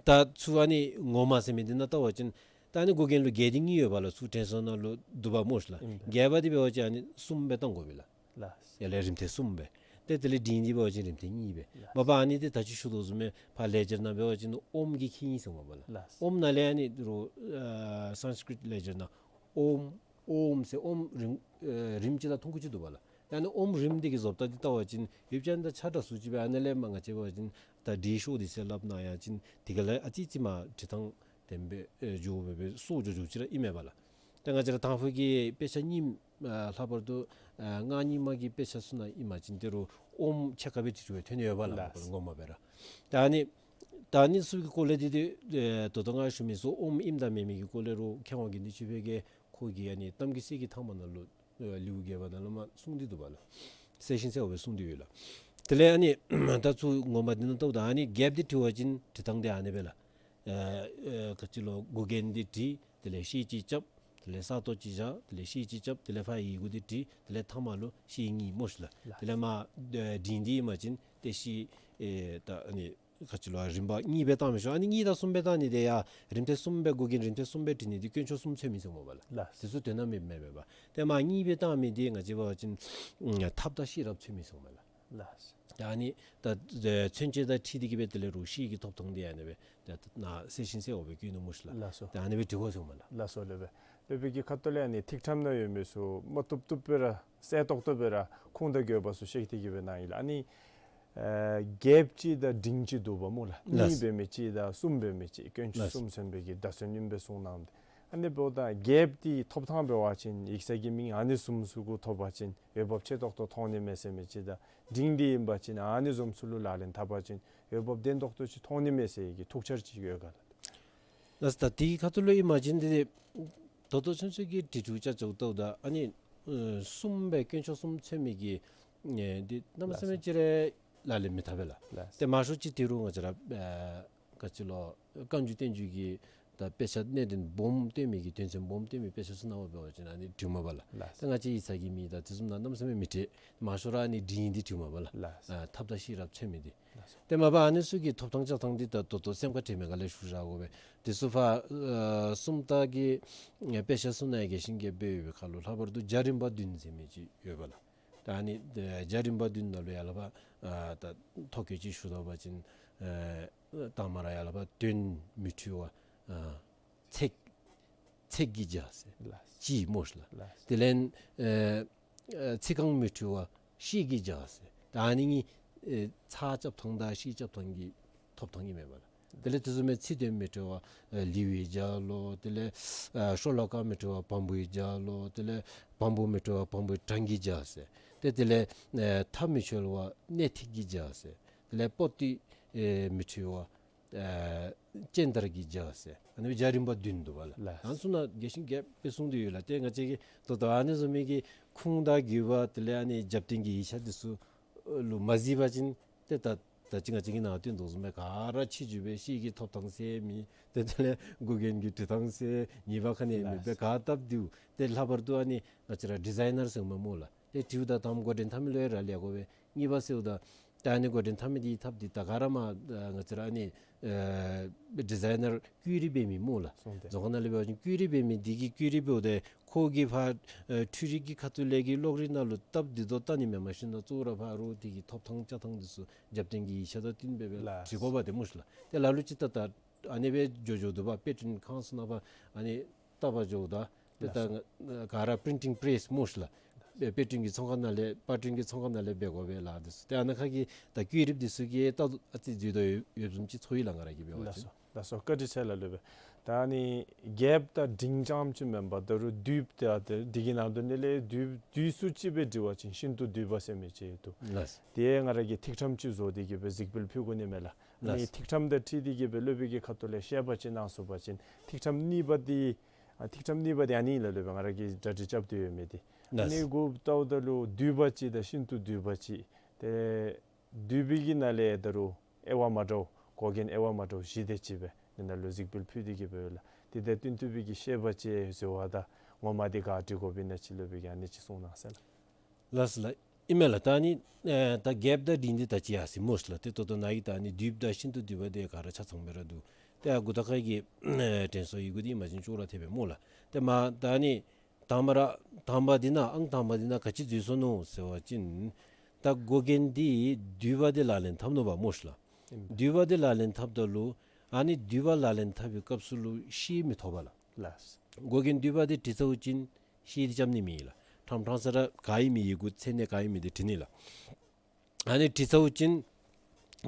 ད་ཚུར་ཨ་ནི་ངོ་མ་ཟེར་མི་འདི་ནང་བལྟ་བ་ཅིན་ད་ཨ་ནི་འགོག་རྐྱེན་ལུ་བརྒྱད་དེ་གཉིས་ཡོད་པ་ལགས། ཚུར་དྲན་གསོ་ནང་ལུ་འདུག་པ་སྨོ་ཤི་ལགས། ཨིན་པས། བརྒྱད་པ་འདི་འབད་བ་ཅིན་ཨ་ནི་གསུམ་སྦེ་བཏང་དགོ་པས་ལགས། ལགས། ཡར་ལས་རིམ་ཐེངས་གསུམ་སྦེ། ཏེ་དེ་ལས་འབྲིང་འདི་འབད་བ་ཅིན་རིམ་ཐེངས་གཉིས་སྦེ། ལགས། མ་པ་ཨ་ནི་འདི་ད་ཅི་ཞུ་དོ་བཟུམ་སྦེ་ཕར་ལེགས་སྦྱར་ནང་འབད་བ་ཅིན་ཨོམ་གྱིས་ཁེ་ཨིན་ཟེར་སྨོ་པ་ལགས། ལགས། ཨོམ་ནང་ལས་ཨ་ནི་རུང་ཨ་སཾསྐྲྀཏ་ལེགས་སྦྱར་ནང་ཨོམ་ཨོམ་ཟེར་ཨོམ་རིམ་ཨེ་རིམ་གཅིག་དང་ཐུང་ཀུ་ཅིག་འདུག་པ་ལགས། ད་ཨ་ནི་ཨོམ་རིམ་འདི་གི་བཟོ་ལྟ་འདི་བལྟ་བ་ཅིན་ཡུལ་ཅན་དང་ཆ་འདྲ་སུ་ཅིག་སྦེ། ཨ་ནི་ལས་མར་ང་བཅས་འབད་བ་ཅིན་ད་འབྲི་ཤོག་འདི་ཟེར་སླབ་ནི་ཡང་ཅིན་དེ་ག་ལས་ཨ་ཙི་ཙི་མར་དྲི་ཐངས་དེམ་སྦེ་ཨེ་འགྱོ་སྦེ་སྦེ་སོར་འགྱོ་འགྱོཝ་ཅིག་ར་ཨིན་མས་པ་ལགས། ད་ང་བཅས་ར་དང་ཕུ་གི་དཔེ་ཆ་རྙིངམ་ཨ་ལྷག་པར་དུ་ཨ་སྔགས་རྙིང་མ་གི་དཔེ་ཆ་ཚུ་ནང་ཨིན་པ་ཅིན་ད་རུང་ཨོམ་ཕྱེད་ཀ་སྦེ་བྲིས་བྲིསཝ་ཐོན་ནི་ཡོད་པ་ལགས། ལགས། ངོ་མ་སྦེ་ར། ད་ཨ་ནི་ད་ཨ་ནི་ཚུ་གི་སྐོར་ལས་འདི་འདི་ཨེ་ད་ལྟོ་ང་ཞུ་མི་ཚུ་ཨོམ་ཨིནམ་དང་མེན་མི་གི་སྐོར་ལས་རུང་མཁས་དབང་དགེ་འདུན་ཆོས་འཕེལ་གྱིས་ཁོ་གི་ཨ་ནི་གཏམ་རྒྱུད་གསེར་གྱི་ཐང་པ་ནང་ལུ་ཨེ་ལེའུ་བརྒྱད་པ་ནང་ལུ་མར་གསུངས་ཏེ་འདུག་པ་ལགས། གསལ་ཞིང་གསལ་བ་སྦེ་གསུངས་ཏེ་ཡོད་ལགས། དེ་ལས་ཨ་ནི་ད་ཚུར་ངོ་མ་འདི་ནང་བལྟཝ་ད་ཨ་ནི་བརྒྱདཔ་འདི་དྲི་བ་ཅིན་དྲི་ཐངས་འདི་ཨ་ནི་སྦེ་ལགས། ཨེ་ཨེ་ག་ཅི་ལོ་འགོག་རྐྱེན་འདི་དྲི། དེ་ལས་ཤེལ་གཅིག་རྐྱབ། དེ་ལས་ས་སྟོང་གཅིག་བཞག། དེ་ལས་ཤེལ་གཅིག་རྐྱབ། དེ་ལས་ཕར་ཡི་གུ་འདི་བྲིས། དེ་ལས་ཐ་མ་ལུ་ཤེལ་གཉིས་སྨོ་ཤི་ལགས། ལགས། དེ་ལས་མར་ཨེ་འབྲིང་འདི་ཨིན་པ་ཅིན་ཏེ་ཤེལ་ཨེ་ད་ཨ་ནི་ག་ཅི་ལོ་རིམ་པ་གཉིས་སྦེ་བཏང་མི་ཆོག། ཨ་ནི་གཉིས་དང་གསུམ་སྦེ་བཏང་ནི་འདི་ཡང་རིམ་ཐེངས་གསུམ་སྦེ་འགོག་རྐྱེན་རིམ་ཐེངས་གསུམ་སྦེ་འབྲི་ནི་འདི་དཀོན་མཆོག་གསུམ་མཚོན་མི་ཟེར་སྨོ་པ་ལགས། ལགས། དེ་ཚུ་དོན་དག་མེདཔ་མེན་པས་པ། ཏེ་མར་གཉིས་སྦེ་བཏང་མི་འདི་ང་བཅས་འབད་བ་ཅིན་ཨ་ཐབས་དང་ཤེས་རབ་མཚོན་མི་ཟེར་སྨོ་པ་ལགས། ལགས། ད་ཨ་ནི་ད་ཨེ་མཚོན་བྱེད་དང་འཁྲིལ་ཏེ་གི་སྦེ་དེ་ལས་རུང་ཤེལ་གྱི་ཐོབ་ཐངས་འདི་ཨ་ནི་སྦེ་ད་ནཱ་གསལ་ཞིང་གསལ་བ་སྦེ་བཀོད་ནུག་སྨོ་ཤི་ལགས། ལགས་སོ། ད་ཨ་ནི་སྦེ་འབྲི་དགོ་ཟེར་སྨོ་ལགས། ལགས་སོ་ལགས་སྦེ། ལགས་སྦེ་གི་ཁ་ཐུག་ལས་ཨ་ནི་ཐིག་ཕྲེང་ནང་ཡོད་མི་ཚུ་མ་བཏུབ་བཏུབ་སྦེ་ར་གསལ་ཏོག་ཏོ་སྦེ་ར་ཁུངས་དང་དགོས་པ་ཚུ་བཤད་དེ་གི་སྦེ་གནང་ཡི་ལགས། ཨ་ནི་ཨེ་བརྒྱདཔ་ཅིག་དང་འབྲིང་ཅིག་འདུག་པ་སྨོ་ལགས། ལགས། གཉིས་འབད་མི་ཅིག་དང་གསུམ་འབད་མི་ཅིག་དཀོན་མཆོག་ལགས། གསུམ་མཚོན་པའི་གི་བརྡ་མཚོན་ཨིནམ་སྦེ་གསུངས་གནངམ་ད། ཨ་ནི་འབདཝ་ད་བརྒྱདཔ་འདི་ཐོབ་ཐངས་འབད་བ་ཅིན་ཡིག་ཚང་གི་མིང་ཨ་ནི་བཟུམ་ཚུ་གུ་ཐོབ་པ་ཅིན་འོས་འབབ་ཆེ་ཏོག་ཏོ་མཐོང་ནི་མས་ཟེར་མི་ཅིག་དང་འབྲིང་འདི་ཨིན་པ་ཅིན་ཨ་ནི་བཟུམ་ཚུ་ལུ་ལག་ལེན་འཐབ་པ་ཅིན་འོས་འབབ་བརྟན་ཏོག་ཏོ་ཅིག་མཐོང་ནི་མས་ཟེར་གྱི་ཐུགས་འཆར་ཅིག་ཡོད་ག་ལགས། ལགས་སོ། ད་དེའི་ཁ་ཐུག་ལུ་ཨིན་པ་ཅིན་འདི་ད་ལྟོ་ཚུན་ཚོད་ཀྱི་འབྲི་འབྲུ་ཅ་ཅོག་ཏོ་ད་ཨ་ནི་ཨེ་གསུམ་སྦེ་དཀོན་མཆོག་གསུམ་མཚོན་མི་གི་ཨེ་འདི་གནམ་མེད་ས་མེད་ཅིག་ར་ ལག་ལེན་མི་འཐབ་པས་ལགས། ལགས། ཏེ་མང་ཤོས་ཅིག་དེ་རུང་ང་བཅས་ར་ཨེ་ག་ཅི་ལོ་བཀའ་འགྱུར་བསྟན་འགྱུར་གྱི་ད་དཔེ་ཆ་གནད་དོན་སྦོམ་སྟོན་མི་གི་དོན་ཚན་སྦོམ་སྟོན་མི་དཔེ་ཆ་ཚུ་ནང་འབད་བ་ཅིན་ཨ་ནི་འགྲིག་མས་པ་ལགས། ལགས། ད་ང་བཅས་ཡིག་ཚང་གི་མི་དང་དེ་ཚུ་ནང་གནམ་མེད་ས་མེད་མི་འདྲ། མང་ཤོས་ར་ཨ་ནི་འབྲིང་འདི་འགྲིག་མས་པ་ལགས། ལགས། ཨ་ཐབས་དང་ཤེས་རབ་ཚད་མེད་འདི། ལགས་སོ། ཏེ་མ་པ་ཨ་ནི་ཚུ་གི་ཐོབ་ཐང་རྐྱབ་ཐངས་འདི་ད་ད་ལྟོ་སེམས་ཁར་དྲན་མི་ག་ལས་ཞུ་བཞག་དགོ་པས། དེ་ཚུ་ཕར་ཨ་སུམ་རྟགས་ཀྱི་ཨེ་དཔེ་ཆ་ཚུ་ནང་ཡང་རྒྱས་ཤིང་རྒྱས་པ་སྦེ་ཡོད་པའི་ཁར་ལུ་ལྷག་པར་དུ་རྒྱ་རིམ་པ་བདུན་ཟེར་མི་ཅིག་ཡོད་པ་ལགས། ད་ཨ་ནི་ཨེ་རྒྱ་རིམ་པ་བདུན་ནང་ལུ་ཡར་ལས་ཕར་ཨ་ད་ཐོ་བཀོད་ཅིག་ཞུ་ད་པ་ཅིན་ཨེ་དང་པ་ར་ཡར་ལས་ཕར་དོན་མི་འཁྲུལ་བ་ཨ་ཚེགས་ཚེགས་ཀྱིས་བྱ་ཟེར། ལགས། ཅིག་སྨོ་ཤིག་ལགས། ལགས། དེ་ལས་ཨེ་ཨེ་ཚིག་རྐང་མི་འཁྲུལ་བ་ཤེས་ཀྱིས་བྱ་ཟེར། ད་ཨ་ནི་གཉིས་ཨེ་ཚགས་རྐྱབ་ཐངས་དང་ཤེས་རྐྱབ་ཐངས་ཀྱི་ཐོབ་ཐང་ཨིན་མས་པ་ལགས། དེ་ལས་དེ་བཟུམ་མའི་ཚིག་དོན་མི་འཁྲུལ་བ་ཨེ་ལེའུ་ཡིས་བྱ་ལོ། དེ་ལས་ཨེ་ཤོ་ལོ་ཀ་མི་འཁྲུལ་བ་བམ་པོ་ཡིས་བྱ་ལོ། དེ་ལས་བམ་པོ་མི་འཁྲུལ་བ་བམ་པོའི་གྲངས་ཀྱིས་བྱ་ཟེར། ཏེ་དེ་ལས་ཨེ་མཐའ་མི་འཁྱོལ་བ་གནད་ཐིག་གིས་བྱ་ཟེར། དེ་ལས་པོ་ཏི་ཨེ་མི་འཁྲུལ་བ་ཨེ་སྤྱན་དར་གྱིས་བྱ་ཟེར། ཨ་ནི་རྒྱ་རིམ་པ་བདུན་འདུག་པ་ལགས། ལགས། ཨ་ནི་ཚུ་ནང་རྒྱས་ཤིང་རྒྱས་པ་སྦེ་གསུངས་ཏེ་ཡོད་ལགས། ཏེ་ང་བཅས་ཀྱིས་ད་ལྟོ་ཨ་ནི་བཟུམ་མའི་གི་ཁུངས་དང་དགོས་པ་དེ་ལས་ཨ་ནི་རྒྱབ་རྟེན་གྱི་ཡིག་ཆ་འདི་ཚུ་ལུ་མ་གཟིགས་པ་ཅིན་ཏེ་ད་ད་ཅི་ང་བཅས་ཀྱིས་ནཱ་སྟོན་དོ་བཟུམ་སྦེ་ག་ར་ཕྱི་འགྱུར་སྦེ་ཤེས་ཀྱི་ཐོབ་ཐངས་ཟེར་མེད། ཏེ་དེ་ལས་འགོག་རྐྱེན་གྱི་འབྲི་ཐངས་ཟེར་ཉེས་པ་ག་ནི་ཡང་མེད་པར་ལགས། ག་བཏབ་དེ་ཏེ་ལྷག་པར་དུ་ཨ་ནི་ང་བཅས་ར་ཌི་ཛའི་ནར་ཟེར་མས་སྨོ་ལགས། ཏེ་དྲིཝ་ད་དང་པ་འགོ་འདྲེན་འཐབ་མི་ལུ་ཡང་རག་ལས་དགོ་པས། གཉིས་པ་ཟེརཝ་ད་ད་ཨ་ནི་འགོ་འདྲེན་འཐབ་མི་འདི་ཐབས་འདི་ད་ག་ར་མར་ཨ་ང་བཅས་ར་ཨ་ནི་ཨེ་ཌི་ཛའི་ནར་བཀོད་སྒྲིག་འབད་མི་སྨོ་ལགས། སོང་སྟེ་རྫོང་ཁ་ནང་ལས་འབད་བ་ཅིན་བཀོད་སྒྲིག་འབད་མི་འདི་གིས་བཀོད་སྒྲིག་འབདཝ་ད་ཁོ་གིས་ཕར་ཨེ་འཕྲུལ་རིག་གི་ཁ་ཐུག་ལས་ཀྱི་གློག་རིག་ནང་ལུ་བཏབ་སྟེ་དོ་བལྟ་ནི་མེན། མ་གཞི་ནཱ་གཙོ་བོ་ར་ཕར་རོགས་འདི་གི་ཐོབ་ཐངས་བཅའ་ཐངས་འདི་ཚུ་རྒྱབ་རྟེན་གྱི་ཡིག་ཆ་དང་བསྟུན་སྦེ་སྦེ་ལགས། འབྲི་དགོཔ་འདི་སྨོ་ཤིག་ལགས། ཏེ་ལ་ལུ་ཅིག་ད་ད་ཨ་ནི་སྦེ་འགྱོ་འགྱོཝ་འདུག་པ། དཔེ་སྐྲུན་ཁང་ཚུ་ནང་ཕར་ཨ་ནི་བལྟ་བར་འགྱོཝ་ད་ཏེ་ད་ལགས། ག་ར་པི་རིན་ཊིང་པི་རེསི་སྨོ་ཤིག་ལགས། དཔེ་སྐྲུན་གྱི་ཚོང་ཁང་ནང་ལས་པར་སྐྲུན་གྱི་ཚོང་ཁང་ནང་ལས་འབད་དགོ་པས་ལགས། འདི་ཚུ་ཏེ་ཨ་ནཱ་ཁ་གི་ད་བཀོད་རིགཔ་འདི་ཚུ་གིས་ད་ཨ་ཙི་འཛོལ་དོ་ཡོདཔ་བཟུམ་ཅིག་ཚོར་ཡི་ལགས། ང་ར་གིས་འབད་བ་ཅིན། ལགས་སོ། ལགས་སོ། བཀའ་དྲིན་ཆེ་ལགས། ལོས་སྦེ་ད་ཨ་ནི་རྒྱསཔ་དང་འབྲིང་རྐྱངམ་ཅིག་མེན་པར་ད་རུང་བསྡུས་པ་དེ་དེ་གི་ནང་དོན་ནང་ལས་བསྡུས་བསྡུས་སུ་ཅིག་སྦེ་འབྲི་བ་ཅིན་ཤིན་ཏུ་བསྡུས་པ་ཟེར་མི་ཅིག་འདུག། ལགས། དེ་ང་ར་གིས་ཐིག་ཕྲེང་ཅིག་བཟོ་སྟེ་གི་སྦེ་གཟིགས་འབུལ་ཕུལ་དགོ་ནི་མས་ལགས། ཨ་ནི་ལགས། ཐིག་ཕྲེང་དང་འཁྲིལ་ཏེ་གི་སྦེ་སློབ་དཔོན་གྱི་ཁ་ཐུག་ལས་བཤད་པ་ཅིན་ནང་སོང་པ་ཅིན་ཐིག་ཕྲེང་གཉིས་པ་འདི་ཨ་ཐིག་ཕྲེང་གཉིས་པ་འདི་ཨ་ནི་ལགས། ལོས་སྦེ་ང་ར་གིས་གྲ་སྒྲིག་རྐྱབ་སྟེ་ཡོད་མི་འདི། ཨ་ལགས། ནི་གུ་ལྟཝ་ད་ལུ་བསྡུས་པ་ཅིག་དང་ཤིན་ཏུ་བསྡུས་པ་ཅིག། ཏེ་བསྡུས་པའི་གི་ནང་ལས་ད་རུང་དབྱེ་བ་མ་འདྲཝ་འགོག་རྐྱེན་དབྱེ་བ་མ་འདྲཝ་བཞི་དེ་ཅིག་སྦེ་ནི་ནཱ་ལུ་གཟིགས་འབུལ་ཕུལ་ཏེ་གི་སྦེ་ཡོད་ལགས། དེ་དང་བསྟུན་ཏེ་སྦེ་གི་བཤད་པ་ཅིག་བཟོ་བ་དང་ངོ་མ་འདི་ག་འབྲི་དགོཔ་ཨིན་ན་ཅིག་ལོས་སྦེ་གི་ཨ་ནི་ཅིག་གསུང་གནང་ཟེར་ལགས། ལགས་སོ་ལགས། ཨིན་མས་ལགས། ད་ཨ་ནི་ཨེ་ད་རྒྱསཔ་དང་འབྲིང་འདི་ད་ཅི་ཡར་སོ་ཡི་སྨོ་ཤིག་ལགས། ཏེ་ད་ལྟོ་ནཱ་གི་ད་ཨ་ནི་བསྡུས་པ་དང་ཤིན་ཏུ་བསྡུས་པ་འདི་ག་ར་ཆ་ཚང་སྦེ་ར་འདུག། ཏེ་ཨ་མགུ་ཐོག་ཁ་གི་ཨེ་དྲན་གསོ་ཡི་གུ་འདི་མ་གཞི་ཅོག་ར་འཐདཔ་སྦེ་སྨོ་ལགས། ཏེ་མ་ད་ཨ་ནི་དང་པ་ར་དང་པ་འདི་ནང་ཨང་དང་པ་འདི་ནང་ག་ཅི་འཛོལ་སོ་ནུག་ཟེར་བ་ཅིན་ད་འགོག་རྐྱེན་འདི་བསྡུས་པ་འདི་ལག་ལེན་འཐབ་ནུག་པ་སྨོ་ཤིག་ལགས། ཨིན། བསྡུས་པ་འདི་ལག་ལེན་འཐབ་ད་ལུ་ཨ་ནི་བསྡུས་པ་ལག་ལེན་འཐབ་པའི་སྐབས་སུ་ལུ་ཤེས་མི་ཐོབ་པ་ལགས། ལགས། འགོག་རྐྱེན་བསྡུས་པ་འདི་བྲིས་ཚརཝ་ཅིན་ཤེས་འདི་རྐྱབ་ནི་མེད་ལགས། ཕྲང་ཕྲང་ས་ར་ག་ཨིན་མི་ཡི་གུ་མཚན་གནས་ག་ཨིན་མི་འདི་བྲི་ནི་ལགས། ཨ་ནི་བྲིས་ཚརཝ་ཅིན་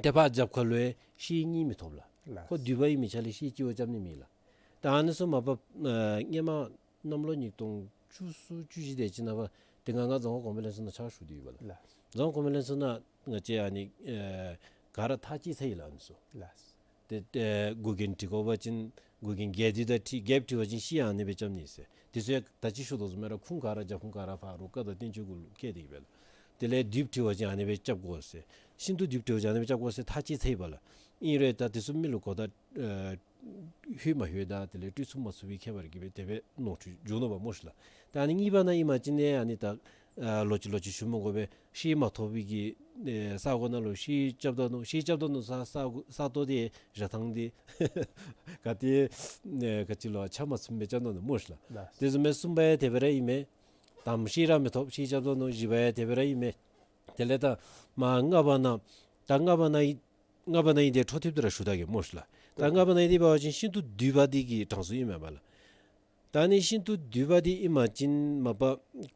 ཏེ་ཕར་རྒྱབ་ཁ་ལུ་ཡང་ཤེས་རྙེད་མི་ཐོབ་ལགས། ལགས། ཁོ་བསྡུས་པ་ཨིན་མི་ཆ་ལས་ཤེས་སྐྱེ་བ་རྐྱབ་ནི་མེད་ལགས། ད་ཨ་ནི་ཚུ་མ་པ་ཨ་སྔོན་མ་གནམ་ལོ་ཉིས་སྟོང་བཅུ་གསུམ་བཅུ་བཞི་དེ་ཅིག་ནང་ཕར་ཏེ་ང་ང་རྫོང་ཁ་གོང་མའི་ལྷན་ཚོགས་ནང་ཕྱག་ཞུ་སྟེ་ཡོད་པ་ལགས། ལགས། རྫོང་ཁ་གོང་མའི་ལྷན་ཚོགས་ནང་ང་བཅས་ཨ་ནི་ཨེ་ག་ར་ཐག་བཅད་ཚར་ཡི་ལགས་ཨ་ནི་ཚུ། ལགས། ཏེ་ཏེ་འགོག་རྐྱེན་འབྲི་དགོ་པ་ཅིན་འགོག་རྐྱེན་རྒྱས་བསྡུས་དང་འཁྲིལ་རྒྱསཔ་བྲིས་པ་ཅིན་ཤེས་ཨ་ནི་སྦེ་རྐྱབ་ནི་ཟེར། དེ་ཚུ་ཡང་ད་ཅི་ཞུ་དོ་བཟུམ་སྦེ་ར་ཁུངས་ག་ར་རྒྱབ་ཁུངས་ག་ར་ཕར་རོགས་བཀའ་དང་བསྟན་བཅོས་གུ་ལུ་བཀལ་ཏེ་གི་སྦེ་ལགས། དེ་ལས་བསྡུས་བྲིས་པ་ཅིན་ཨ་ནི་སྦེ་རྐྱབ་དགོ་ཟེར། ཤིན་ཏུ་བསྡུས་བྲིས་པ་ཅིན་ཨ་ནི་སྦེ་རྐྱབ་དགོ་ཟེར་ཐག་བཅད་ཚར་ཡི་པ་ལགས། ཨིན་རུང་ད་དེ་ཚུ་མི་ལུ་གོ་བརྡ་ཨེ་ལྷོད་མ་ལྷོད་དང་དེ་ལས་སྤྲོད་ཚུགས་མ་ཚུགས་པའི་ཁྱད་པར་གྱིས་སྦེ་དེ་སྦེ་ནོར་འཁྲུལ་འབྱུང་ནུག་པ་སྨོ་ཤིག་ལགས། ད་ཨ་ནི་གཉིས་པ་ནང་ཨིན་པ་ཅིན་ཨ་ནི་ད་ཨ་ལོག་ཅི་ལོག་ཅི་ཞུ་མི་དགོ་པས། ཤེས་མ་ཐོབ་པའི་གི་ཨེ་ས་གོ་ནང་ལུ་ཤེས་རྐྱབ་ད་ནུག། ཤེས་རྐྱབ་ད་ནུག་ས་ས་གོ་ས་སྟོང་དེ་བཞག་ཐངས་དེ་ག་ཏེ་ཨེ་ག་ཅི་ལོ་ཆ་མ་ཚུམ་སྦེ་རྐྱབ་ད་ནུག་སྨོ་ཤིག་ལགས། ལགས། དེ་བཟུམ་སྦེ་གསུམ་པ་ཡང་དེ་སྦེ་ར་ཨིན་མས། དང་པ་ཤེས་ར་མི་ཐོབ། ཤེས་རྐྱབ་ད་ནུག། བཞི་པ་ཡང་དེ་སྦེ་ར་ཨིན་མས། དེ་ལས་ད་མར་ལྔ་པ་ནང་ད་ལྔ་པ་ནང་ཨིན་ལྔ་པ་ནང་ཨིན་དེ་འཕྲོ་མཐུད་དེ་ར་ཞུ་ད་གེ་སྨོ་ཤིག་ལགས། ད་ལྔ་པ་ནང་ཨིན་དེ་འབད་བ་ཅིན་ཤིན་ཏུ་བསྡུས་པ་འདི་གི་གྲངས་སུ་ཨིན་མས་པ་ལགས། ད་ཨ་ནི་ཤིན་ཏུ་བསྡུས་པ་འདི་ཨིན་པ་ཅིན་མ་པ་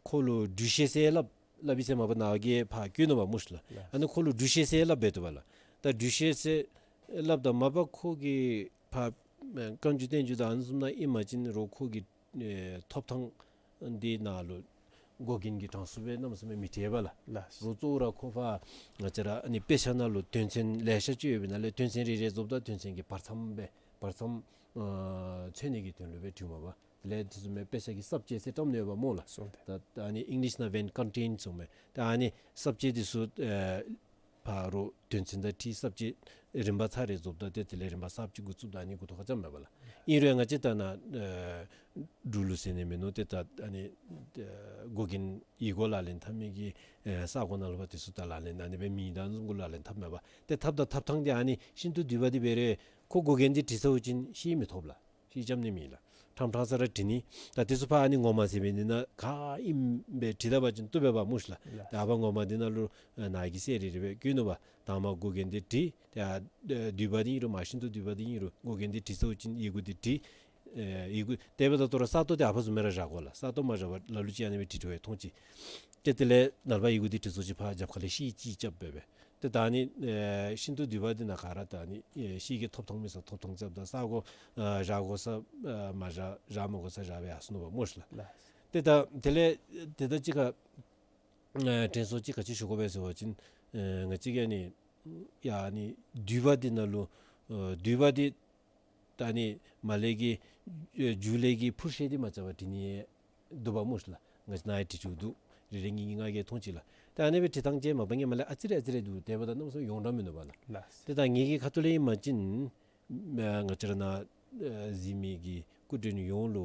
ཁོ་ལུ་འབྲུ་ཤེས་ཟེར་སླབ་སླབ་ཨིན་ཟེར་མ་པ་ནཱ་གིས་ཕར་བཀོད་ནུག་པ་སྨོ་ཤིག་ལགས། ལགས། ཨ་ནི་ཁོ་ལུ་འབྲུ་ཤེས་ཟེར་སླབ་སྦེ་འདུག་པ་ལགས། ད་འབྲུ་ཤེས་ཟེར་སླབ་ད་མ་པ་ཁོ་གི་ཕར་ཨེ་བཀའ་འགྱུར་བསྟན་འགྱུར་དང་ཨ་ནི་བཟུམ་ནང་ཨིན་པ་ཅིན་རོགས་ཁོ་གི་ཨེ་ཐོབ་ཐངས་འདི་ནང་ལུ་འགོག་རྐྱེན་གྱི་གྲངས་སུ་སྦེ་གནམ་མེད་ས་མེད་མི་འདྲ་བས་ལགས། ལགས། རོགས་གཙོ་བོ་ར་ཁོ་ཕར་ང་བཅས་ར་ཨ་ནི་དཔེ་ཆ་ནང་ལུ་དོན་ཚན་ལེ་ཤ་ཅིག་ཡོད་པའི་ནང་ལས་དོན་ཚན་རེ་རེ་རྫོགསཔ་ད་དོན་ཚན་གྱི་བར་མཚམས་སྦེ་བར་མཚམས་ཨ་མཚོན་ནི་གི་དོན་ལུ་སྦེ་བྲིཝ་མས་པ། དེ་ལས་དེ་བཟུམ་མའི་དཔེ་ཆ་གི་སབ་ཅེཀཊ་ཟེར་བཀྲམ་ནི་ཡོདཔ་སྨོ་ལགས། སོང་སྟེ། ད་ད་ཨ་ནི་ཨིང་ལིཤ་ནང་འབདན་ཀོན་ཊེནཊ་ཟེར་མས། ད་ཨ་ནི་སབ་ཅེཀཊ་འདི་ཚུ་ཨེ་ ཕར་རོགས་དོན་ཚན་དང་འཁྲིལ་གསརཔ་ཅིག་རིམ་པ་ཚར་རེ་རྫོགསཔ་ད་ཏེ་དེ་ལས་རིམ་པ་གསརཔ་ཅིག་འགོ་བཙུགསཔ་ད་ཨ་ནི་འགོ་ཐོག་ཁ་རྐྱབ་མས་པ་ལགས། ཨིན་རུང་ཡང་ང་བཅས་ད་ནཱ་ཨེ་འབྲུག་ལུ་ཟེར་ནི་མིན་ནུག། ཏེ་ད་ཨ་ནི་ཨེ་འགོ་རྒྱན་ཡིག་སྐོར་ལག་ལེན་འཐབ་མི་གི་ཨེ་ས་གོ་ནང་ལུ་འབད་དེ་ཚུ་ད་ལག་ལེན་ཨ་ནི་སྦེ་མི་དང་གཟུགས་པོ་ལག་ལེན་འཐབ་མས་པ། ཏེ་འཐབ་དང་འཐབ་ཐངས་འདི་ཨ་ནི་ཤིན་ཏུ་བསྡུས་པ་འདི་འབད་རུང་ཁོ་འགོ་རྒྱན་འདི་བྲིས་ཚརཝ་ཅིག་ཤེས་མི་ཐོབ་ལགས། ཤེས་རྐྱབ་ནི་མེད་ལགས། ཕྲང་ཕྲང་ས་ར་བྲིས་ནི། ད་དེ་ཚུ་ཕར་ཨ་ནི་ངོ་མ་ཟེར་མི་འདི་ནང་ག་ཨིནམ་སྦེ་བྲིས་ད་པ་ཅིན་བཏུབ་པས་པ་སྨོ་ཤི་ལགས། ལགས། ད་ཨ་ཕར་ངོ་མ་འདི་ནང་ལུ་ཨེ་ནཱ་གི་གསལ་རི་རི་སྦེ་བཀོད་ནུག་པ། དང་པ་འགོ་རྒྱན་འདི་བྲིས། ཏེ་ཨ་བསྡུས་པ་འདི་ཨིན་རུང་མ་ཤིན་ཏུ་བསྡུས་པ་འདི་ཨིན་རུང་འགོ་རྒྱན་འདི་བྲིས་ཚརཝ་ཅིག་ཡི་གུ་འདི་བྲིས། ཨེ་ཡི་གུ་དེ་འབདཝ་ད་ད་རུང་ས་སྟོང་འདི་ཨ་ཕར་བཟུམ་སྦེ་ར་བཞག་དགོ་ལགས། ས་སྟོང་མ་བཞག་པར་ལ་ལུ་ཅིག་ཨ་ནི་སྦེ་བྲིས་བྲིསཝ་ཡང་མཐོང་ཅི། ཏེ་དེ་ལས་ནཱ་ལས་ཕར་ཡི་གུ་འདི་བྲིས་ཚརཝ་ཅིག་ཕར་རྒྱབ་ཁ་ལས་ཤེལ་ཅིག་རྐྱབ་སྦེ་སྦེ། ཏེ་ད་ཨ་ནི་ཨེ་ཤིན་ཏུ་བསྡུས་པ་འདི་ནང་ག་ར་ད་ཨ་ནི་ཨེ་ཤེལ་གྱི་ཐོབ་ཐངས་མེད་ས་ཐོབ་ཐངས་རྐྱབ་ད་ས་གོ་ཨེ་བཞག་དགོ་ས་ཨེ་མ་བཞག་བཞག་མ་དགོ་ས་བཞག་སྦེ་ཡར་སོ་ནུག་པ་སྨོ་ཤི་ལགས། ལགས། ཏེ་ད་དེ་ལས་ཏེ་ད་ཅིག་ཁར་ཨེ་དྲན་གསོ་ཅིག་ག་ཅི་ཞུ་དགོ་པས་ཟེར་བ་ཅིན་ཨེ་ང་བཅས་ཀྱིས་ཨ་ནི་ཡ་ཨ་ནི་བསྡུས་པ་འདི་ནང་ལུ་ཨེ་བསྡུས་པ་འདི་ད་ཨ་ནི་མར་ལས་ཀྱི་ཨེ་མཇུག་ལས་ཀྱི་འཕུར་ཤེས་འདི་མ་རྐྱབ་པར་བྲིས་ནི་འདུག་པ་སྨོ་ཤི་ལགས། ང་བཅས་ནཱ་ཡང་བྲིས་བཅུག་འདུག། རེ་རེ་གཉིས་གཉིས་ལྔ་བརྒྱ་མཐོང་ཅི་ལགས། ད་ཨ་ནི་སྦེ་བྲིས་ཐངས་ཅིག་མ་པ་ངེ་མ་ལས་ཨ་ཙི་རེ་ཨ་ཙི་རེ་འདུག། དེ་འབདཝ་ད་གནམ་མེད་ས་མེད་ཡོངས་གྲགས་མིན་འདུག་པ་ལགས། ལགས། ཏེ་ད་ངེ་གི་ཁ་ཐུག་ལས་ཨིན་པ་ཅིན་ཨེ་ང་བཅས་ར་ནཱ་ཨེ་གཟིགས་མི་གི་སྐུ་མགྲོན་ཡོངས་ལུ་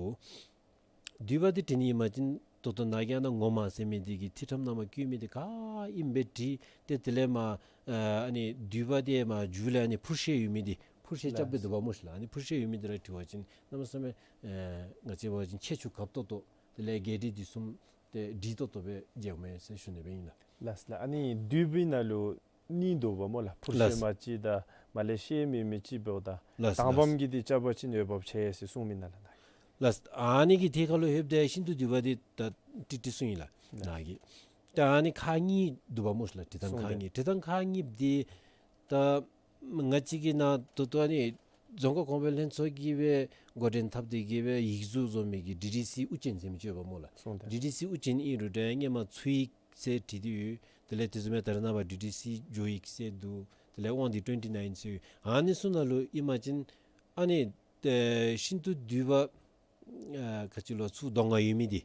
བསྡུས་པ་འདི་བྲིས་ནི་ཨིན་པ་ཅིན་ད་ལྟོ་ནཱ་གི་ཨ་ནཱ་ངོ་མ་ཟེར་མི་འདི་གི་ཐིག་ཕྲེང་ནང་མར་བཀོད་མི་འདི་ག་ཨིནམ་སྦེ་བྲིས། ཏེ་དེ་ལས་མར་ཨེ་ཨ་ནི་བསྡུས་པ་འདི་མར་མཇུག་ལས་ཨ་ནི་འཕུར་ཤེས་ཡོད་མི་འདི་འཕུར་ཤེས་རྐྱབ་སྦེ་ལགས། འདུག་པ་སྨོ་ཤི་ལགས། ཨ་ནི་འཕུར་ཤེས་ཡོད་མི་འདི་ར་བྲིས་པ་ཅིན་གནམ་མེད་ས་མེད་ཨེ་ང་བཅས་འབད་བ་ཅིན་ཁྱད་ཆོས་གབ་ཏོག་ཏོ། དེ་ལས་རྒྱས་འབྲིང་བསྡུས་གསུམ་ཏེ་འགྲིག་ཏོག་ཏོ་སྦེ་མཇལཝ་མས་ཟེར་ཞུ་ནི་སྦེ་ཨིན་ལགས། ལགས་ལགས། ཨ་ནི་བསྡུས་པའི་ནང་ལུ་གཉིས་འདུག་པ་སྨོ་ལགས། འཕུར་ཤེས་ལགས། མ་གཅིག་དང་མར་ལས་ཤེས་མེད་མི་གཅིག་འབདཝ་ད། ལགས་ལགས། དང་པམ་གྱི་འདི་རྐྱབ་པ་ཅིན་འོས་འབབ་ཆེ་ཟེར་གསུངས་མི་ནང་ལགས། ལགས། ཨ་ནི་གི་ཐད་ཁར་ལུ་ལྷོདཔ་ད་ཤིན་ཏུ་བསྡུས་པ་འདི་ད་ཏིག་ཏིག་གསུངས་ཡི་ལགས། ལགས། ནཱ་གི་ད་ཨ་ནི་ཁག་གཉིས་འདུག་པ་སྨོ་ཤི་ལགས། བྲིས་ཐངས་ཁག་གསུངས་ཏེ། གཉིས། བྲིས་ཐངས་ཁག་གཉིས་འདི་ད་ང་བཅས་ཀྱི་ནཱ་ད་ལྟོ་ཨ་ནི་རྫོང་ཁ་གོང་འཕེལ་ལྷན་ཚོགས་ཀྱིས་སྦེ་འགོ་འདྲེན་འཐབ་སྟེ་གིས་སྦེ་ཡིག་གཟུགས་བཟོ་མི་གི་ཌི་ཌི་སི་ཨུ་ཅན་ཟེར་མི་ཅིག་ཡོདཔ་སྨོ་ལགས། གསུངས་ཏེ། ཌི་ཌི་སི་ཨུ་ཅན་ཨིན་རུང་ཏེ་སྔོན་མ་ཚུ་ཡིག་ཟེར་བྲིས་ཏེ་ཡོད། དེ་ལས་དེ་བཟུམ་སྦེ་ད་རེས་ནངས་པ་ཌི་ཌི་སི་ཇོ་ཡིག་ཟེར་འདུག། དེ་ལས་དབང་འདུས་ཊུ་ཝེན་ཊི་ནའིན་ཟེར་ཡོད། ཨ་ནི་ཚུ་ནང་ལུ་ཨིན་པ་ཅིན་ཨ་ནི་ཨེ་ཤིན་ཏུ་བསྡུས་པ་ཨ་ག་ཅི་ལོ་ཚུར་གདོང་ཁར་ཡོད་མི་འདི་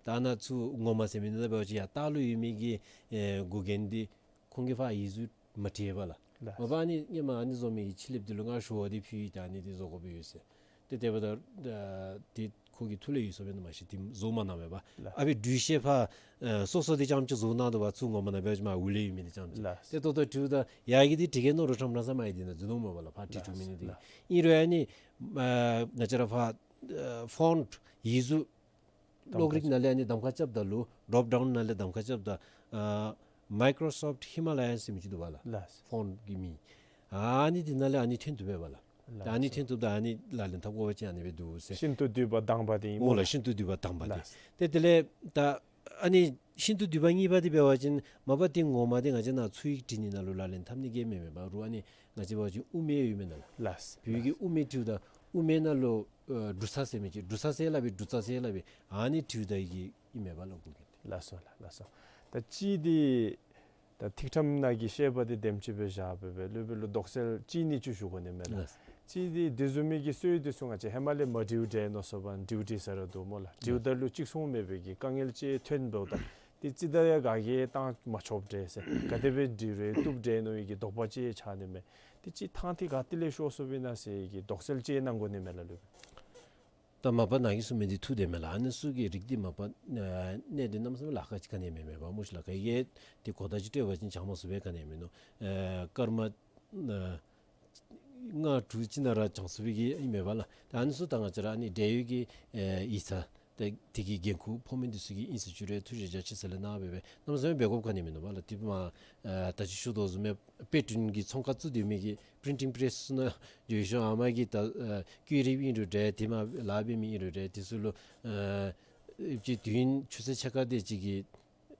ད་ནཱ་ཚུར་ངོ་མ་ཟེར་མི་འདི་ད་འབད་བ་ཅིན་ཡར་ལྟག་ལུ་ཡོད་མི་གི་ཨེ་འགོ་རྒྱན་འདི་ཁོང་གིས་ཕར་ཡིག་གཟུགས་མ་བྲིས་པས་ལགས། ལགས། མ་པ་ཨ་ནི་སྔོན་མ་ཨ་ནི་བཟོ་མི་གི་ཕྱི་ལེབ་འདི་ལུ་ང་ཞུ་བ་འདི་ཕུལ་ཡི། ད་ཨ་ནི་འདི་བཟོ་དགོཔ་ཡོད་ཟེར། ཏེ་དེ་འབདཝ་ད་ཨ་ཏེ་ཁོ་གི་ཐུགས་ལས་ཡོལ་སོང་པས་ན་མ་ཤེས། ཏེ་བཟོ་མ་གནང་པས་པ། ལགས། ཨ་ཕི་འབྲུ་ཤེས་ཕར་ཨེ་སོ་སོ་འདི་རྐྱངམ་ཅིག་བཟོ་གནང་དོ་བ། ཚུར་ངོ་མ་ནང་འབད་བ་ཅིན་མར་འོག་ལས་ཡོད་མི་འདི་རྐྱངམ་ཅིག། ལགས། ཏེ་ད་ལྟོ་བྲིཝ་ད་ཡར་གྱི་འདི་བྲི་གེ་ནོ་རོ་ཁྲམ་ཁྲམ་ས་མ་ཡི་འདི་ནང་འཛུལ་ནུག་སྨོ་པ་ལགས། ཕར་བྲིས་བཅུག་མི་འདི། ལགས། ཨིན་རུང་ཨ་ནི་ཨ་ང་བཅས་ར་ཕར་ཨ་ཕོནཊ་ཡིག་གཟུགས་གློག་རིག་ནང་ལས་ཨ་ནི་གདམ་ཁ་རྐྱབ་ད་ལུ་ཌོབ་ཌའུན་ནང་ལས་གདམ་ཁ་རྐྱབ་ད་ཨ་མའི་ཀྲོ་སོཕཊ་ཧི་མ་ལ་ཡཱ་ཟེར་མི་ཅིག་འདུག་པ་ལགས། ལགས། ཕོནཊ་གི་མིང་ཨ་ནི་འདི་ནང་ལས་ཨ་ནི་ཐོན་བཏུབ་པས་པ་ལགས། ད་ཨ་ནི་ཐོན་བཏུབ་ད་ཨ་ནི་ལག་ལེན་འཐབ་དགོ་པ་ཅིན་ཨ་ནི་སྦེ་འདུག་ཟེར། ཤིན་ཏུ་བསྡུས་པ་དང་པ་འདི་ཨིན་སྨོ་ལགས། ལགས། ཤིན་ཏུ་བསྡུས་པ་དང་པ་འདི། ལགས། ཏེ་དེ་ལས་ད་ཨ་ནི་ཤིན་ཏུ་བསྡུས་པ་གཉིས་པ་འདི་འབད་བ་ཅིན་མ་པ་འདི་ངོ་མ་འདི་ང་བཅས་ནཱ་ཚུ་ཡིག་བྲི་ནི་ནང་ལུ་ལག་ལེན་འཐབ་ནི་གི་མེན་མས་པ། རུང་ཨ་ནི་ང་བཅས་འབད་བ་ཅིན་དབུ་མེད་ཡོད་མི་ནང་ལུ། ལགས། བོད་ཡིག་གི་དབུ་མེད་བྲིཝ་ད་དབུ་མེད་ནང་ལུ་ཨ་འབྲུ་ཚ་ཟེར་མི་ཅིག། འབྲུ་ཚ་ཟེར་སླབ་པའི་འབྲུ་ཚ་ཟེར་སླབ་པའི་ཨ་ནི་བྲིཝ་ད་གི་ཨིན་མས་པ་ལགས་འགོ་རྒྱན་འདི། ལགས་སོ་ལགས། ལགས་སོ། ད་གཅིག་འདི་ད་ཐིག་ཕྲེང་ནང་གི་བཤད་པ་འདི་དེམ་ཅིག་སྦེ་བཞག་སྦེ་སྦེ་སློབ་དཔོན་ལུ་དོགས་སེལ་གཅིག་གཉིས་ཅིག་ཞུ་དགོ་ནི་མས་ལགས། ལགས། གཅིག་འདི་དེ་བཟུམ་མའི་གི་སྲོལ་འདི་ཚུ་ང་བཅས་ཧེ་མ་ལས་མ་བྲིཝ་འདྲས་མནོ་སོང་པ་བྲིཝ་བྲིས་ས་ར་འདུག་སྨོ་ལགས། བྲིཝ་ད་ལུ་གཅིག་མཚུངས་མེད་པའི་གི་དཀའ་ངལ་ཅིག་ཐོན་འབདཝ་ད་འདི་ཅིག་ད་ཡང་ག་གིས་བཏང་མ་ཆོགཔ་འདྲས་ཟེར་ག་དེ་སྦེ་འབྲི་རུང་བཏུབ་འདྲས་མནོ་བའི་གི་དོགས་པ་ཅིག་ཆགས་ནི་མས། འདི་ཅིག་ཐང་འདི་ག་ཏེ་ལས་ཤོར་སོང་པས་ན་ཟེར་གི་དོགས་སེལ་ཅིག་གནང་དགོ་ནི་མས་ལགས་སློབ་དཔོན། ད་མ་པ་ནཱ་གིས་གསུངས་མི་འདི་ཐུགས་བདེན་མས་ལགས། ཨ་ནི་ཚུ་གི་རིགས་འདི་མ་པ་ཨ་གནད་དོན་གནམ་མེད་ས་མེད་ལཱ་ཁག་ཅིག་ག་ནི་མེད་མས་པ་སྨོ་ཤི་ལགས། ག་གིས་འདི་གོ་བརྡ་ཅིག་སྤྲོད་པ་ཅིན་བྱང་མ་ཚུགས་པས་ག་ནི་མིན་ནུག། ཨ་སྐར་མ་ཨ་ལྔ་དྲུག་ཅིག་ནང་ར་བྱང་ཚུགས་པའི་གི་ཨིན་མས་པ་ལགས། ད་ཨ་ནི་ཚུ་ད་ང་བཅས་ར་ཨ་ནི་འབྲེལ་ཡོད་ཀྱི་ཨེ་ཡིག་ཚང་ད་དེ་གི་འགན་ཁུར་ཕོག་མི་འདི་ཚུ་གིས་ཨིན་ཟེར་ཞུ་རུང་ཐུགས་རྗེ་རྒྱ་ཆེ་ཟེར་ལགས། གནང་བ་སྦེ་སྦེ་གནམ་མེད་ས་མེད་འབད་དགོཔ་ག་ནི་མིན་ནུག་པ་ལགས། དེ་མ་ཨ་ད་ཅི་ཞུ་དོ་བཟུམ་སྦེ་དཔེ་སྐྲུན་གྱི་ཚོང་ཁང་བཙུགས་སྡོད་མི་གི་པི་རིན་ཊིང་པེ་རེསི་ནང་འགྱོ་ཞིནམ་ཨ་མ་གིས་ད་ཨ་བཀོད་རིམ་ཨིན་རུང་འདྲ་དེ་མ་ལཱ་འབད་མི་ཨིན་རུང་འདྲ་དེ་ཚུ་ལུ་ཨ་ཅིག་དུས་ཡུན་ཆུ་ཚོད་ཕྱེད་ཀ་དེ་ཅིག་གི་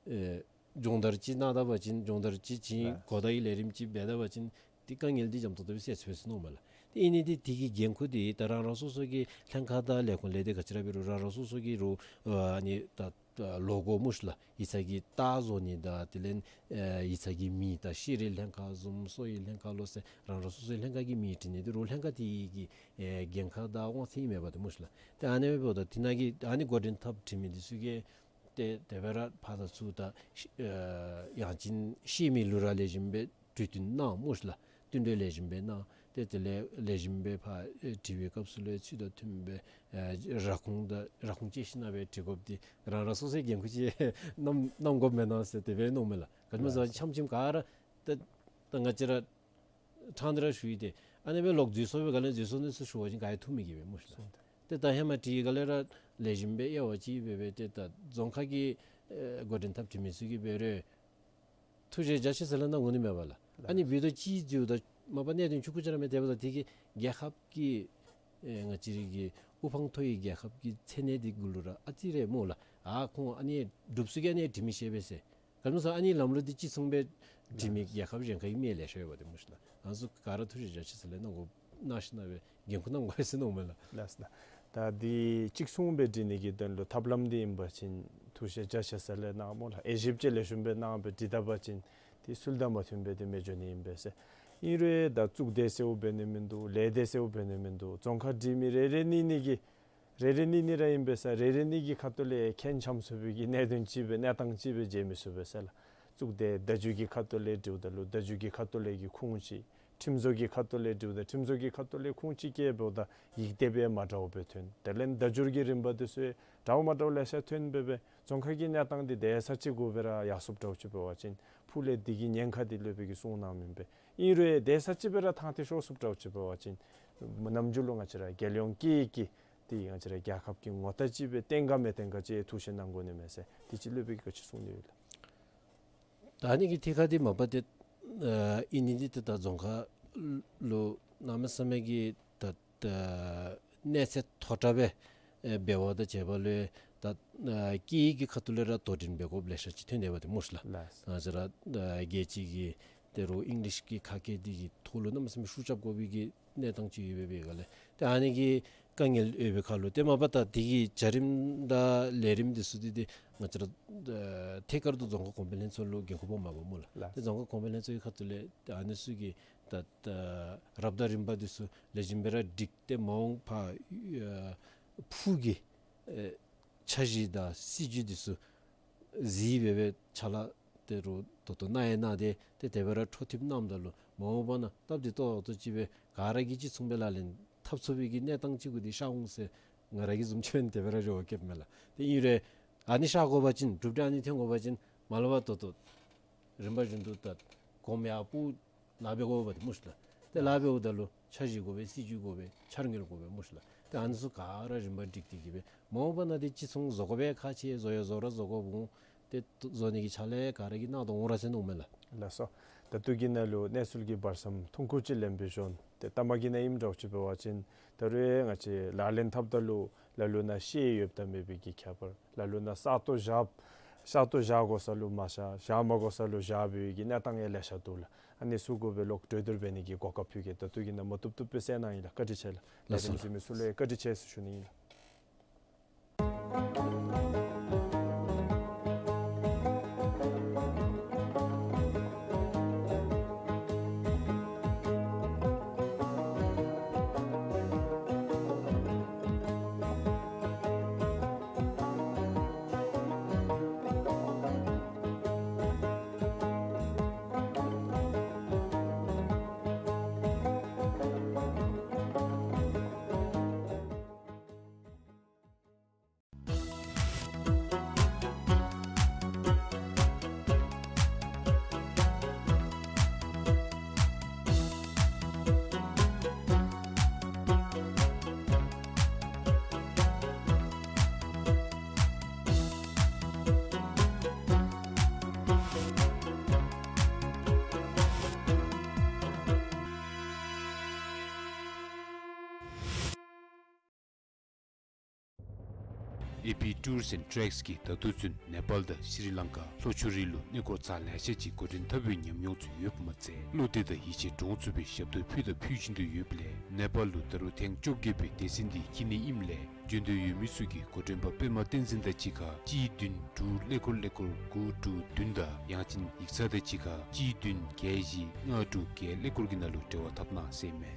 ཨེ་སྦྱོང་བརྡར་ཅིག་གནང་ད་པ་ཅིན་སྦྱོང་བརྡར་ཅིག་བྱིན་ལགས། གོ་བརྡ་གི་ལས་རིམ་ཅིག་འབད་ད་པ་ཅིན་དེ་དཀའ་ངལ་འདི་འཇམ་ཏོང་ཏོ་སྦེ་སེལ་ཚུགས་པས་ཟེར་མནོཝ་མས་ལགས། དེ་ཨིན་ནི་འདི་དེ་གི་འགན་ཁུར་འདི་ད་རང་རང་སོ་སོ་གི་ལྷན་ཁག་དང་ལས་ཁུངས་ལས་སྡེ་ག་ཅི་ར་འབད་རུང་རང་རང་སོ་སོ་གི་རུང་ཨ་ནི་ད་ད་ལོ་གོ་སྨོ་ཤི་ལགས། ཡིག་ཚང་གི་རྟགས་བཟོ་ནི་དང་དེ་ལས་ཨེ་ཡིག་ཚང་གི་མིང་དང་ཤེས་རིག་ལྷན་ཁག་བཟུམ་གསོ་བའི་ལྷན་ཁག་ལོ་ཟེར་རང་རང་སོ་སོའི་ལྷན་ཁག་གི་མིང་བྲི་ནི་འདི་རུང་ལྷན་ཁག་དེ་གི་ཨེ་འགན་ཁག་དང་དབང་ཚད་ཨིན་མས་པ་ཏེ་སྨོ་ཤི་ལགས། ཏེ་ཨ་ནི་འབདཝ་ད་དེ་ནང་གི་ཨ་ནི་འགོ་འདྲེན་འཐབ་བྲིས་མི་འདི་ཚུ་གིས་ཏེ་དེ་སྦེ་ར་ཕར་དང་ཚུར་ད་ཨེ་ཡང་ཅིན་ཤེས་མི་ལུ་ར་ལེགས་ཤོམ་སྦེ་ གྲོས་བསྟུན་གནང་སྨོ་ཤིག་ལགས། བསྟུན་གྲོས་ལེགས་ཤོམ་སྦེ་གནང་། ཏེ་དེ་ལས་ལེགས་ཤོམ་སྦེ་ཕར་ཨེ་དྲི་བའི་སྐབས་སུ་ལུ་ཚུལ་དང་མཐུནམ་སྦེ་ཨེ་ར་ཁུངས་དང་ར་ཁུངས་བཅད་ཞིན་ན་སྦེ་དྲི་དགོཔ་འདི་རང་རང་སོ་སོའི་འགན་ཁུར་ཅིག་གནང་གནང་དགོཔ་མེན་ན་ཟེར་དེ་སྦེ་མནོཝ་མས་ལགས། ག་ཅི་སྨོ་ཟེར་བ་ཅིན་ལགས། འཆམ་འཆམ་ག་ར་ད་ད་ང་བཅས་ར་ཕྲང་སྟེ་ར་ཞུ་ཡི། ཏེ་ཨ་ནི་སྦེ་ལོག་འཛོལ་སོང་སྦེ་ག་ལས་འཛོལ་སོང་ནི་ཚུ་ཞུ་བ་ཅིན་ག་ཡང་ཐུགས་མི་དགྱེས་པས་སྨོ་ཤིག་ལགས། སོང་ད། ཏེ་ད་ཧེ་མ་དྲིས་ག་ལས་ར་ལེགས་ཤོམ་སྦེ་དབྱེ་བ་ཕྱེ་སྦེ་སྦེ་ཏེ་ད་རྫོང་ཁག་གི་ཨེ་འགོ་འདྲེན་འཐབ་དྲི་མི་ཚུ་གིས་འབད་རུང་ཐུགས་རྗེ་རྒྱ་ཆེ་ཟེར་ལས་གནང་དགོ་ནི་མས་པ་ལགས། ལགས། ཨ་ནི་འབད་དོ་ཅིག་འཛོལཝ་ད་མ་པ་གནད་དོན་ཆུང་ཀུ་ཅིག་ར་མས། དེ་འབདཝ་ད་དེ་གིས་རྒྱལ་ཁབ་ཀྱི་ཨེ་ང་བཅས་རའི་གི་དབུ་འཕང་མཐོ་བའི་རྒྱལ་ཁབ་ཀྱི་མཚན་གནས་འདི་གུ་ལུ་ར་ཨ་ཙི་རེ་སྨོ་ལགས། ཨ་ཁོང་ཨ་ནི་སྒྲུབ་ས་གི་ཨ་ནི་དྲི་མི་ཤེས་པས་ཟེར། ག་ཅི་སྨོ་ཟེར་བ་ཅིན་ཨ་ནི་ལམ་ལུགས་འདི་གཅིག་མཚུངས་སྦེ་དྲི་མི་རྒྱལ་ཁབ་གཞན་ཁ་གི་མི་ལེ་ཤ་ཡོད་པ་འདི་སྨོ་ཤིག་ལགས། ང་ཚུ་ག་ར་ཐུགས་རྗེ་རྒྱ་ཆེ་ཟེར་ལས་གནང་དགོ་གནང་ཞིན་ན་སྦེ་འགན་ཁུར་གནང་དགོ་ཟེར་མནོཝ་མས་ལགས། ལགས་སོ། ད་འདི་གཅིག་མཚུངས་སྦེ་འདྲི་ནི་གི་དོན་ལུ་ཐབས་ལམ་འདི་ཨིན་པ་ཅིན་ཐུགས་རྗེ་རྒྱ་ཆེ་ཟེར་ལས་གནང་སྨོ་ལགས། དབྱེ་ཞིབ་ཅིག་ལེགས་ཤོམ་སྦེ་གནང་སྦེ་འདྲི་ད་པ་ཅིན་འདི་ཚུལ་དང་མ་མཐུན་སྦེ་དེ་མི་འགྱོ་ནི་ཨིན་པས་ཟེར། ཨིན་རུང་ད་གཙུག་སྡེ་ཟེརཝ་འབད་ནི་མིན་འདུག། ལས་སྡེ་ཟེརཝ་འབད་ནི་མིན་འདུག། རྫོང་ཁག་འདྲི་མི་རེ་རེ་གཉིས་གཉིས་ཀྱིས་རེ་རེ་གཉིས་གཉིས་ར་ཨིན་པས་ཟེར། རེ་རེ་གཉིས་ཀྱི་ཁ་ཐུག་ལས་ཁེངས་འཆམ་ཚུགས་པའི་གི་གནད་དོན་ཅིག་སྦེ་གནས་སྟངས་ཅིག་སྦེ་མཇལ་མི་ཚུགས་པས་ཟེར་ལགས། གཙུག་སྡེ་བརྡ་བརྒྱུད་ཀྱི་ཁ་ཐུག་ལས་འདྲིཝ་ད་ལུ་བརྡ་བརྒྱུད་ཀྱི་ཁ་ཐུག་ལས་ཀྱི་ཁུངས་ཅིག། ཁྲིམས་བཟོ་གི་ཁ་ཐུག་ལས་འདྲིཝ་ད་ཁྲིམས་བཟོ་གི་ཁ་ཐུག་ལས་ཁུངས་ཅིག་བཀལཝ་ད་ཡིག་དེབ་ཡང་མ་འདྲཝ་སྦེ་ཐོན། དེ་ལས་བརྡ་བརྒྱུད་ཀྱི་རིམ་པ་འདི་ཚུ་འདྲཝ་མ་འདྲཝ་ལེ་ཤ་ཐོན་སྦེ་སྦེ་རྫོང་ཁག་གི་གནས་སྟངས་འདི་དེ་ས་ཅིག་གུ་སྦེ་ར་ཡར་སོངམ་འདྲཝ་ཅིག་འབད་བ་ཅིན་ཕུགས་ལས་འདི་གི་ཉེན་ཁ་འདི་སློབ་དཔོན་གྱིས་གསུངས་གནངམ་ཨིན་པས། ཨིན་རུང་དེ་ས་ཅིག་སྦེ་ར་ཐང་སྟེ་ཤོར་སོངམ་འདྲཝ་ཅིག་འབད་བ་ཅིན་ནམ་རྒྱུན་ལུ་ང་བཅས་ར་རྒྱལ་ཡོངས་སྐད་ཡིག་གི་འདི་ང་བཅས་ར་རྒྱལ་ཁབ་ཀྱི་ངོ་རྟགས་ཅིག་སྦེ་བརྟན་ག་མི་བརྟན་ག་ཅིག་ཐུགས་ཞིབ་གནང་དགོ་ནི་མས་ཟེར་དེ་ཅིག་སློབ་དཔོན་གྱིས་ག་ཅི་གསུང་ནི་ཡོད་ལགས། ད་ཨ་ནི་གི་ཐད་ཁར་འདི་མ་པ་ཏེ་ཨ་ཨིན་ནི་འདི་ཏེ་ད་རྫོང་ཁག་ལུ་གནམ་མེད་ས་མེད་ཀྱི་ད་ད་གནས་ཚད་མཐོ་དྲགས་སྦེ་ཨེ་འབད་བ་དང་བཅས་པ་ལུ་ད་ཨ་སྐད་ཡིག་གི་ཁ་ཐུག་ལས་ར་དོ་འགྲན་འབད་དགོཔ་ལེ་ཤ་ཅིག་ཐོན་ཏེ་འབད་དེ་སྨོ་ཤིག་ལགས། ལགས། ང་བཅས་ར་ཨ་རྒྱལ་སྤྱི་གི་ད་རུང་ཨིང་ལིཤ་གི་ཁ་སྐད་འདི་གི་ཐོག་ལུ་གནམ་མེད་ས་མེད་ཤུགས་རྐྱབ་དགོ་པའི་གི་གནས་སྟངས་ཅིག་ཡོད་པའི་སྒང་ལས་ཏེ་ཨ་ནི་གི་དཀའ་ངལ་ཡོད་པའི་ཁར་ལུ་ཏེ་མ་པ་ད་འདི་གི་བྱ་རིམ་དང་ལས་རིམ་འདི་ཚུ་འདི་ཏེ་ང་བཅས་ར་ཨ་ཐད་ཀར་དུ་རྫོང་ཁག་གོང་འཕེལ་ལྷན་ཚོགས་ལུ་འགན་ཁུར་ཕོགཔ་མས་པ་སྨོ་ལགས། ལགས། ཏེ་རྫོང་ཁག་གོང་འཕེལ་ལྷན་ཚོགས་ཀྱི་ཁ་ཐུག་ལས་ཏེ་ཨ་ནི་ཚུ་གི་ད་ད་རབ་དང་རིམ་པ་འདི་ཚུ་ལེགས་ཤོམ་སྦེ་ར་སྒྲིག་སྟེ་མ་འོངས་པར་ཨ་ཕུགས་ཀྱི་ཨེ་འཆར་གཞི་དང་སྲིད་བྱུས་འདི་ཚུ་གཟིགས་སྦེ་སྦེ་ཕྱག་ལཱ་ད་རུང་ད་ལྟོ་གནང་ཡང་གནང་སྟེ་ཏེ་དེ་སྦེ་ར་འཕྲོ་མཐུད་གནངམ་ད་ལུ་མ་འོངས་པ་ནང་སྟབས་བདེ་ཏོག་ཏོ་ཅིག་སྦེ་ག་ར་གིས་གཅིག་མཚུངས་སྦེ་ལག་ལེན་འཐབ་ཚུགས་པའི་གི་གནས་སྟངས་ཅིག་གུ་འདི་ཤར་འོང་ཟེར་ང་ར་གིས་བཟུམ་ཅིག་འབད་ན་དེ་སྦེ་ར་རེ་བ་བསྐྱེདཔ་མས་ལགས། ཏེ་ཨིན་རུང་ཨ་ནི་ཤར་དགོ་པ་ཅིན་གྲུབ་འབྲས་ཨ་ནི་ཐོན་དགོ་པ་ཅིན་མ་ལས་ཕར་ད་ལྟོ་རིམ་པ་བཞིན་དུ་ད་གོམ་ཡར་སྤོ་ལཱ་འབད་དགོ་པ་འདི་སྨོ་ཤིག་ལགས། ཏེ་ལཱ་འབདཝ་ད་ལུ་འཆར་གཞི་དགོ་པས། སྲིད་བྱུས་དགོ་པས། འཆར་དངུལ་དགོ་པས་སྨོ་ཤིག་ལགས། ཏེ་ཨ་ནི་ཚུ་ག་ར་རིམ་པ་སྒྲིག་སྟེ་གི་སྦེ་མ་འོངས་པ་ནང་འདི་གཅིག་མཚུངས་བཟོ་དགོ་པའི་ཁག་ཆེ། བཟོ་ཡང་བཟོ་ར་བཟོ་དགོཔ་འོང་། ཏེ་བཟོ་ནི་གི་ཕྱག་ལཱ་ག་ར་གིས་གནང་དོ་འོང་ར་ཟེར་མནོཝ་མས་ལགས། ལགས་སོ། ད་ལྟོ་གི་ནང་ལུ་གནས་ཚུལ་གྱི་བར་མཚམས་ཐུང་ཀུ་ཅིག་ལེན་པའི་ཤུལ་ཏེ་ལྟ་མ་གི་ནང་ཨིནམ་འདྲཝ་ཅིག་འབད་བ་ཅིན་ད་རུང་ང་བཅས་ལག་ལེན་འཐབ་ད་ལུ་ལ་ལུ་ནང་ཤེས་ཡོདཔ་དང་མེད་པའི་གི་ཁྱད་པར། ལ་ལུ་ནང་ས་སྟོང་བཞག་ས་སྟོང་བཞག་དགོ་ས་ལུ་མ་བཞག། བཞག་མ་དགོ་ས་ལུ་བཞག་པའི་གི་གནས་སྟངས་ཡང་ལེ་ཤ་འདུག་ལགས། ཨ་ནི་ཚུ་གུ་སྦེ་ལོག་གྲོས་བསྡུར་འབད་ནི་གི་གོ་སྐབས་ཕུལ་གེ། ད་ལྟོ་གི་ནང་མ་བཏུབ་བཏུབ་སྦེ་གསན་གནང་ཡི་ལགས། བཀའ་དྲིན་ཆེ་ལགས། ལགས་སོ་ལགས། ལས་རིམ་གཟིགས་མི་ཚུ་ལུ་ཡང་བཀའ་དྲིན་ཆེ་ཟེར་ཞུ་ནི་ཨིན་ལགས། ཨེ་པི་ཊུརསི་ཨེནཌ་ཊྲེགསི་གིས་ད་ལྟོ་ཚུན་ནེ་པཱལ་དང་ཤྲི་ལང་ཀ་ལྷོ་ཕྱོགས་རིགས་ལུ་གནས་སྐོར་ཚར་ལེ་ཤ་ཅིག་འགོ་འདྲེན་འཐབ་པའི་ཉམས་མྱོང་ཚུ་ཡོདཔ་མ་ཚད་བློ་གཏད་དང་ཡིད་ཆེས་འདྲོངས་ཚུགས་པའི་ཞབས་ཏོག་ཕུལ་དང་ཕུལ་བཞིན་དུ་ཡོདཔ་ལས་ནེ་པཱལ་ལུ་ད་རུང་ཐེངས་བཅོ་བརྒྱད་པའི་སྡེ་ཚན་འདི་འཁྱིད་ནི་ཨིནམ་ལས་འབྱོན་འདོད་ཡོད་མི་ཚུ་གིས་འགོ་འདྲེན་པ་པདྨ་བསྟན་འཛིན་དང་གཅིག་ཁར་གཅིག་བདུན་དྲུག་ཀླད་ཀོར་ཀླད་ཀོར་དགུ་དྲུག་བདུན་དང་ཡང་ཅིན་ཡིག་ཚང་དང་གཅིག་ཁར་གཅིག་བདུན་བརྒྱད་བཞི་ལྔ་དྲུག་བརྒྱད་ཀླད་ཀོར་གྱི་ནང་ལུ་འབྲེལ་བ་འཐབ་གནང་ཟེར་ཨིན་མས།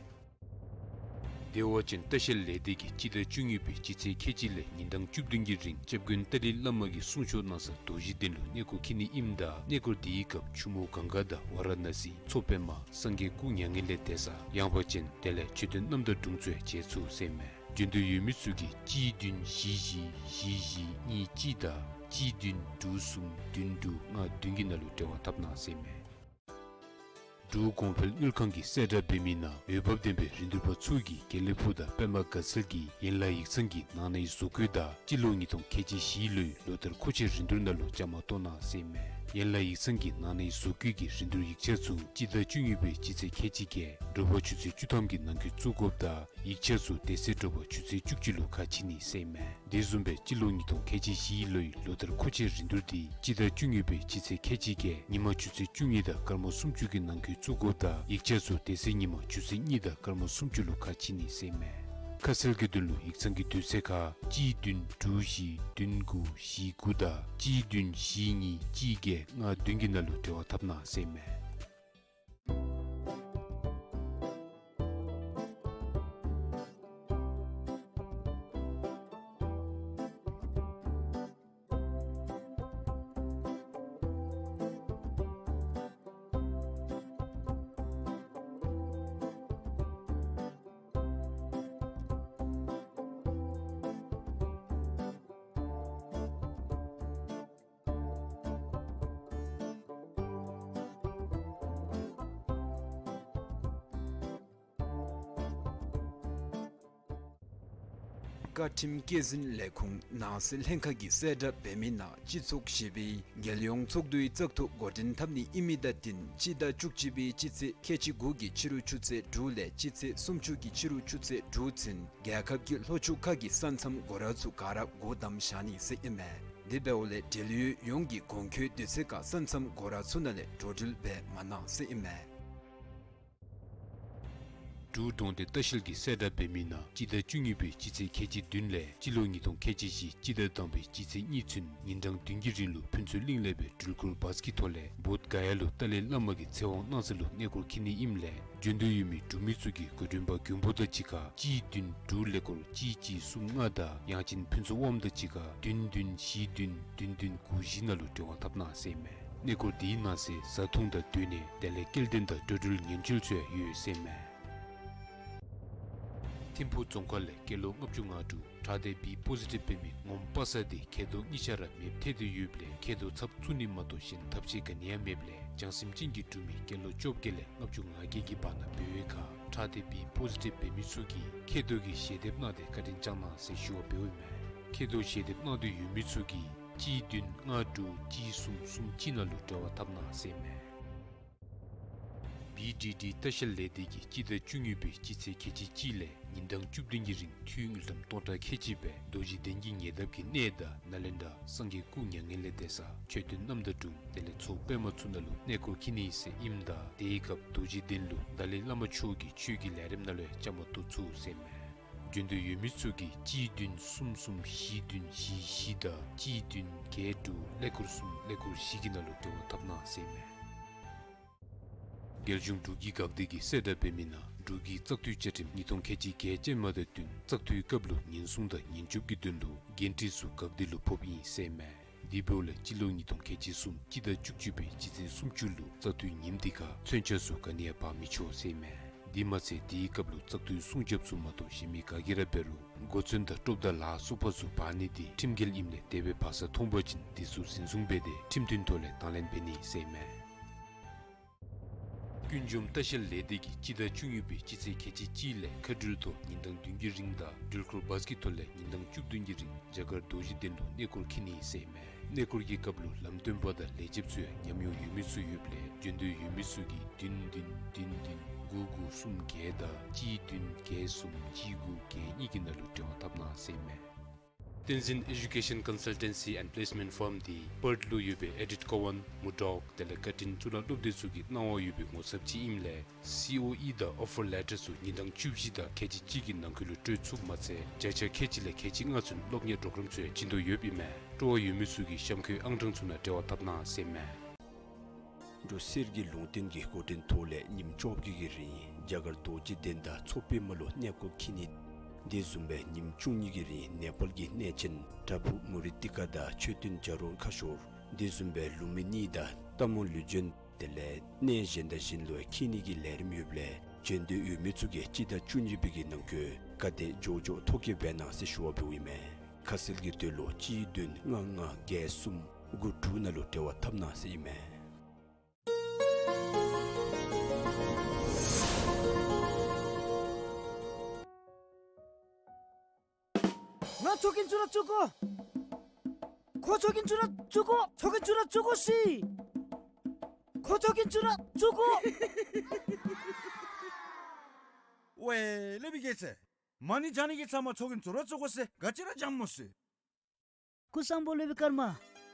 བདེ་བ་ཅན་ལྟ་བཤལ་ལས་སྡེ་གིས་སྤྱི་ཟླ་བཅུ་གཉིས་པའི་སྤྱི་ཚེས་ཁལ་གཅིག་ལས་ཉིན་གྲངས་བཅུ་བདུན་གྱི་རིང་སྐྱབས་མགོན་ཏཱ་ལའི་བླ་མ་གི་གསུང་ཆོག་གནང་ས་རྡོ་རྗེ་གདན་ལུ་གནས་སྐོར་འཁྱིད་ནི་ཨིནམ་ད་གནས་སྐོར་དེའི་སྐབས་ཆུ་མོ་གངྒཱ་དང་ཝཱ་ར་ཎཱ་སི་མཚོ་པདྨ་སངས་རྒྱས་སྐུ་མྱ་ངན་ལས་འདས་ས་ཡངས་པ་ཅན་དེ་ལས་མཆོད་རྟེན་རྣམ་དག་དྲུང་འཚོ་ཡང་མཇལ་ཚུགས་ཟེར་མས། འབྱོན་འདོད་ཡོད་མི་ཚུ་གིས་གཅིག་བདུན་བཞི་བཞི་བཞི་བཞི་གཉིས་གཅིག་དང་གཅིག་བདུན་དྲུག་གསུམ་བདུན་དྲུག་ལྔ་བདུན་གྱི་ནང་ལུ་འབྲེལ་བ་འཐབ་གནང་ཟེར་མས། འབྲུག་གོང་འཕེལ་དངུལ་ཁང་གིས་གསལ་བསྒྲགས་འབད་མི་ནང་འོས་འབབ་ལྡན་པའི་རིན་བསྡུར་པ་ཚུ་གིས་དགེ་ལེགས་ཕུག་དང་པདྨ་དགའ་ཚལ་གྱི་ཡན་ལག་ཡིག་ཚང་གི་ནང་ནའི་བཟོ་བཀོད་དང་སྤྱི་ལོ་ཉིས་སྟོང་ཁལ་གཅིག་བཞི་ལོའི་ལོ་ལྟར་མཁོ་ཆས་རིན་བསྡུར་ནང་ལུ་བཅའ་མར་གཏོགས་གནང་ཟེར་མས། ཡན་ལག་ཡིག་ཚང་གི་ནང་ནའི་བཟོ་བཀོད་ཀྱི་རིན་བསྡུར་ཡིག་ཆ་ཚུ་སྤྱི་ཟླ་བཅུ་གཉིས་པའི་སྤྱི་ཚེས་ཁལ་གཅིག་བརྒྱད་དྲོ་པ་ཆུ་ཚོད་བཅུ་ཐམ་གྱི་ནང་འཁོད་བཙུགས་དགོཔ་དང་ཡིག་ཆ་ཚུ་དེ་ཚེ་དྲོ་པ་ཆུ་ཚོད་བཅུ་གཅིག་ལུ་ཁ་ཕྱེ་ནི་ཟེར་མས། དེ་བཟུམ་སྦེ་སྤྱི་ལོ་ཉིས་སྟོང་ཁལ་གཅིག་བཞི་ལོའི་ལོ་ལྟར་མཁོ་ཆས་རིན་བསྡུར་འདི་སྤྱི་ཟླ་བཅུ་གཉིས་པའི་སྤྱི་ཚེས་ཁལ་གཅིག་བརྒྱད་ཉིན་མ་ཆུ་ཚོད་བཅུ་གཉིས་དང་སྐར་མ་སུམ་ཅུ་གི་ནང་འཁོད་བཙུགས་དགོཔ་དང་ཡིག་ཆ་ཚུ་དེ་ཚེ་ཉིན་མ་ཆུ་ཚོད་གཉིས་དང་སྐར་མ་སུམ་ཅུ་ལུ་ཁ་ཕྱེ་ནི་ཟེར་མས། ཁ་གསལ་གྱི་དོན་ལུ་ཡིག་ཚང་གི་དུས་ཚོད་ཁར་གཅིག་བདུན་དྲུག་བཞི་བདུན་དགུ་བཞི་དགུ་དང་གཅིག་བདུན་བཞི་གཉིས་གཅིག་བརྒྱད་ལྔ་བདུན་གྱི་ནང་ལུ་འབྲེལ་བ་འཐབ་གནང་ཟེར་མས། བཀའ་ཁྲིམས་སྐྱེད་འཛིན་ལས་ཁུངས་ནང་སྲིད་ལྷན་ཁག་གིས་གསལ་བསྒྲགས་འབད་མི་ནང་སྤྱི་ཚོགས་བཞི་པའི་རྒྱལ་ཡོངས་ཚོགས་འདུའི་བཙག་འཐུ་འགོ་འདྲེན་འཐབ་ནི་ཨིན་མི་དང་བསྟུན་སྤྱི་ཟླ་བཅུ་གཅིག་པའི་སྤྱི་ཚེས་ཁལ་གཅིག་དགུ་གི་ཕྱི་རུ་ཆུ་ཚོད་དྲུག་ལས་སྤྱི་ཚེས་སུམ་ཅུ་གི་ཕྱི་རུ་ཆུ་ཚོད་དྲུག་ཚུན་རྒྱལ་ཁབ་ཀྱི་ལྷོ་ཕྱོགས་ཁག་གི་ས་མཚམས་སྒོ་ར་ཚུ་ག་ར་སྒོ་བསྡམས་བཞག་ནི་ཟེར་ཨིན་མས། དེ་འབདཝ་ལས་འབྲེལ་ཡོད་ཡོངས་ཀྱིས་གོང་འཁོད་དུས་ཚོད་ཁར་ས་མཚམས་སྒོ་ར་ཚུ་ནང་ལས་འགྲོ་འགྲུལ་འབད་མ་གནང་ཟེར་ཨིན་མས། འབྲུག་གྲོང་སྡེ་ལྟ་བཤལ་གྱིས་གསལ་བསྒྲགས་འབད་མི་ནང་སྤྱི་ཟླ་བཅུ་གཉིས་པའི་སྤྱི་ཚེས་ཁལ་གཅིག་བདུན་ལས་སྤྱི་ལོ་ཉིས་སྟོང་ཁལ་གཅིག་བཞི་སྤྱི་ཟླ་དང་པའི་སྤྱི་ཚེས་གཉིས་ཚུན་ཉིན་གྲངས་བདུན་གྱི་རིང་ལུ་ཕུན་ཚོགས་གླིང་ལས་སྦེ་འགྲུལ་འཁོར་བཱས་ཀྱི་ཐོག་ལས་བོདྷ་ག་ཡ་ལུ་ཏཱ་ལའི་བླ་མ་གི་ཚེ་དབང་གནང་ས་ལུ་གནས་སྐོར་འཁྱིད་ནི་ཨིནམ་ལས་འབྱོན་འདོད་ཡོད་མི་འབྲུག་མི་ཚུ་གིས་འགོ་འདྲེན་པ་མགོན་པོ་དང་གཅིག་ཁར་གཅིག་བདུན་དྲུག་ཀླད་ཀོར་གཅིག་གཅིག་གསུམ་ལྔ་དང་ཡང་ཅིན་ཕུན་ཚོགས་དབངམོ་དང་གཅིག་ཁར་བདུན་བདུན་བཞི་བདུན་བདུན་བདུན་དགུ་བཞི་ནང་ལུ་འབྲེལ་བ་འཐབ་གནང་ཟེར་མས། གནས་སྐོར་དེའི་ནང་གསེས་བཟའ་འཐུང་དང་སྡོད་གནས་དེ་ལས་སྐྱེལ་འདྲེན་དང་འགྲོ་འགྲུལ་ཉེན་བཅོལ་ཚུ་ཡང་ཡོད་ཟེར་མས། ཐིམ་ཕུག་རྫོང་ཁག་ལས་སྐྱེས་ལོ་ལྔ་བཅུ་ང་དྲུག་ཁྲག་ལྡན་བི་པོ་ཟི་ཊིབ་འབད་མི་ངོམ་པ་སངས་དེ་མཁལ་རྡོག་གཉིས་ཆ་ར་མེདཔ་ཐལ་ཏེ་ཡོདཔ་ལས་མཁལ་རྡོག་ཚབ་བཙུགས་ནི་མ་གཏོགས་གཞན་ཐབས་ཤེས་ག་ནི་ཡང་མེདཔ་ལས་བྱང་སེམས་ཅན་གྱི་འབྲུག་མི་སྐྱེས་ལོ་བཅོ་བརྒྱད་ལས་ལྔ་བཅུ་ང་བརྒྱད་ཀྱི་བར་ན་འབད་བའི་ཁར་ཁྲག་ལྡན་བི་པོ་ཟི་ཊིབ་འབད་མི་ཚུ་གིས་མཁལ་རྡོག་གི་ཞལ་འདེབས་གནང་སྟེ་བཀའ་དྲིན་བསྐྱང་གནང་ཟེར་ཞུ་བ་འབདཝ་ཨིན་མས། མཁལ་རྡོག་ཞལ་འདེབས་གནང་འདོད་ཡོད་མི་ཚུ་གིས་གཅིག་བདུན་ལྔ་དྲུག་གཅིག་གསུམ་གསུམ་གཅིག་ནང་ལུ་འབྲེལ་བ་འཐབ་གནང་ཟེར་མས། བི་ཌི་ཌི་ལྟ་བཤལ་ལས་སྡེ་གིས་སྤྱི་ཟླ་བཅུ་གཉིས་པའི་སྤྱི་ཚེས་ཁལ་གཅིག་གཅིག་ལས་ཉིན་གྲངས་བཅུ་བདུན་གྱི་རིང་འཐུས་དངུལ་ཀྲམ་སྟོང་ཕྲག་ཁལ་གཅིག་སྦེ་རྡོ་རྗེ་གདན་གྱི་ཉེ་འདབས་ཀྱི་གནས་དང་ནཱ་ལེནྡྲ་སངས་རྒྱས་སྐུ་མྱ་ངན་ལས་འདས་ས་མཆོད་རྟེན་རྣམ་དག་དྲུང་དེ་ལས་མཚོ་པདྨ་ཚུ་ནང་ལུ་གནས་སྐོར་འཁྱིད་ནི་ཟེར་ཨིནམ་ད་དེའི་སྐབས་རྡོ་རྗེ་གདན་ལུ་ཏཱ་ལའི་བླ་མ་མཆོག་གི་ཆོས་ཀྱི་ལས་རིམ་ནང་ལུ་ཡང་བཅའ་མར་གཏོགས་ཚུགས་ཟེར་མས། འབྱོན་འདོད་ཡོད་མི་ཚུ་གིས་གཅིག་བདུན་གསུམ་གསུམ་བཞི་བདུན་བཞི་བཞི་དང་གཅིག་བདུན་བརྒྱད་དྲུག་ཀླད་ཀོར་གསུམ་ཀླད་ཀོར་བཞི་གི་ནང་ལུ་འབྲེལ་བ་འཐབ་གནང་ཟེར་མས། རྒྱལ་གཞུང་འབྲུག་གི་འགག་སྡེ་གིས་གསལ་བསྒྲགས་འབད་མི་ནང་འབྲུག་གི་བཙག་འཐུའི་བཅའ་ཁྲིམས་ཉིས་སྟོང་ཁལ་གཅིག་བརྒྱད་ཅན་མ་དང་བསྟུན་བཙག་འཐུའི་སྐབས་ལུ་ཉེན་སྲུང་དང་ཉེན་སྐྱོབ་ཀྱི་དོན་ལུ་འགན་འཁྲི་ཚུ་འགག་སྡེ་ལུ་ཕོགཔ་ཨིན་ཟེར་མས། དེ་འབདཝ་ལས་སྤྱི་ལོ་ཉིས་སྟོང་ཁལ་གཅིག་གསུམ་སྤྱི་ཟླ་བཅུ་གཅིག་པའི་སྤྱི་ཚེས་སུམ་ཅུ་ལུ་བཙག་འཐུའི་ཉིནམ་དེ་ཁར་མཚོན་ཆ་ཚུ་ག་ནི་ཡང་འབག་མི་ཆོག་ཟེར་མས། དེ་མ་ཚད་དེའི་སྐབས་ལུ་བཙག་འཐུའི་སྲུང་སྐྱོབ་ཚུ་མ་གཏོགས་གཞན་མི་ག་གིས་ར་འབད་རུང་གོ་མཚོན་དང་ཀྲོབ་དང་ལ་སོགས་པ་ཚུ་འབག་ནི་དེ་ཁྲིམས་འགལ་ཨིནམ་ལས་དེ་སྦེ་འབག་ས་མཐོང་པ་ཅིན་དེ་ཚུ་འཛིན་བཟུང་འབད་དེ་ཁྲིམས་མཐུན་ཐོག་ལས་དང་ལེན་འབད་ནི་ཟེར་མས། ཀུན་འབྱུང་ལྟ་བཤལ་ལས་སྡེ་གིས་སྤྱི་ཟླ་བཅུ་གཉིས་པའི་སྤྱི་ཚེས་ཁལ་གཅིག་གཅིག་ལས་མཁའ་འགྲུལ་ཐོག་ཉིན་གྲངས་བདུན་གྱི་རིང་དང་འགྲུལ་འཁོར་བཱས་ཀྱི་ཐོག་ལས་ཉིན་གྲངས་བཅུ་བདུན་གྱི་རིང་རྒྱ་གར་རྡོ་རྗེ་གདན་ལུ་གནས་སྐོར་འཁྱིད་ནི་ཟེར་མས། གནས་སྐོར་གྱི་སྐབས་ལུ་ལམ་སྟོན་པ་དང་ལས་བྱེདཔ་ཚུ་ཡང་ཉམས་མྱོང་ཡོད་མི་ཚུ་ཡོདཔ་ལས་འབྱོན་འདོད་ཡོད་མི་ཚུ་གིས་བདུན་བདུན་བདུན་བདུན་དགུ་དགུ་གསུམ་བརྒྱད་དང་གཅིག་བདུན་བརྒྱད་གསུམ་གཅིག་དགུ་བརྒྱད་གཉིས་ཀྱི་ནང་ལུ་འབྲེལ་བ་འཐབ་གནང་ཟེར་མས། བསྟན་འཛིན་ཨེ་ཌུ་ཀེ་ཤན་ཀོན་སལ་ཊེན་སི་ཨེནཌ་པི་ལེསི་མེནཊ་ཕརམ་འདི་པརཐ་ལུ་ཡོད་པའི་ཨེ་ཌིཐ་ཀོ་ཝཱན་མུར་ཌོག་དེ་ལས་བཀའ་དྲིན་གཙུག་ལག་སློབ་སྡེ་ཚུ་གིས་གནང་བ་ཡོད་པའི་ངོ་ཚབ་ཅིག་ཨིནམ་ལས་སི་ཨོ་ཨི་དང་ཨོ་ཕར་ལེ་ཊར་ཚུ་ཉིན་གྲངས་བཅུ་བཞི་དང་ཁལ་གཅིག་གཅིག་གི་ནང་འཁོད་ལུ་སྤྲོད་ཚུགསཔ་མ་ཚད་བརྒྱ་ཆ་ཁལ་གཅིག་ལས་ཁལ་གཅིག་ལྔ་ཚུན་སློབ་གཉེར་གྲོགས་རམ་ཚུ་ཡང་བྱིན་དོ་ཡོདཔ་ཨིན་མས། སྤྲོ་བ་ཡོད་མི་ཚུ་གིས་གཤམ་འཁོད་ཨང་གྲངས་ཚུ་ནང་འབྲེལ་བ་འཐབ་གནང་ཟེར་མས། འབྲུག་གསེར་གྱི་ལུང་བསྟན་གྱི་འགོ་འདྲེན་ཐོག་ལས་ཉིནམ་བཅོ་བརྒྱད་ཀྱི་རིང་རྒྱ་གར་རྡོ་རྗེ་གདན་དང་མཚོ་པདྨ་ལུ་གནས་སྐོར་འཁྱིད་ནི། དེ་བཟུམ་སྦེ་ཉིནམ་བཅུ་གཉིས་ཀྱི་རིང་ནེ་པཱལ་གྱི་གནས་ཆེན་པྲ་བྷུ་མུ་ཏི་ཀ་དང་མཆོད་རྟེན་བྱ་རོག་ཁ་ཤོར། དེ་བཟུམ་སྦེ་ལུམ་བི་ནི་དང་རྟ་མོ་ལུ་བྱོན། དེ་ལས་གནས་གཞན་དང་གཞན་ལུ་འཁྱིད་ནི་གི་ལས་རིམ་ཡོདཔ་ལས་བྱོན་འདོད་ཡོད་མི་ཚུ་གིས་སྤྱི་ཟླ་བཅུ་གཉིས་པའི་གི་ནང་འཁོད་ག་དེ་མགྱོགས་མགྱོགས་ཐོ་བཀོད་འབད་གནང་ཟེར་ཞུ་བ་འབདཝ་ཨིན་མས། ཁ་གསལ་གྱི་དོན་ལུ་གཅིག་བདུན་ལྔ་ལྔ་བརྒྱད་གསུམ་དགུ་དྲུག་ནང་ལུ་འབྲེལ་བ་འཐབ་གནང་ཟེར་ཨིན་མས། ང་ཚོགས་རྒྱན་བཙུགས་ར་བཙུགས་དགོ། ཁོ་ཚོགས་རྒྱན་བཙུགས་ར་བཙུགས་དགོ། ཚོགས་རྒྱན་བཙུགས་ར་བཙུགས་དགོ་ཟེར། ཁོ་ཚོགས་རྒྱན་བཙུགས་ར་བཙུགས་དགོ། ཝའེ་སློབ་དཔོན་རྒྱལ་མཚན། མ་ཎི་བགྱང་ནི་གི་ཚབ་མ་ཚོགས་རྒྱན་བཙུགས་ར་བཙུགས་དགོ་ཟེར་ག་ཅི་ར་བགྱངམ་སྨོ་ཟེར། སྐུ་གསོན་པོ་སློབ་དཔོན་ཀརྨ།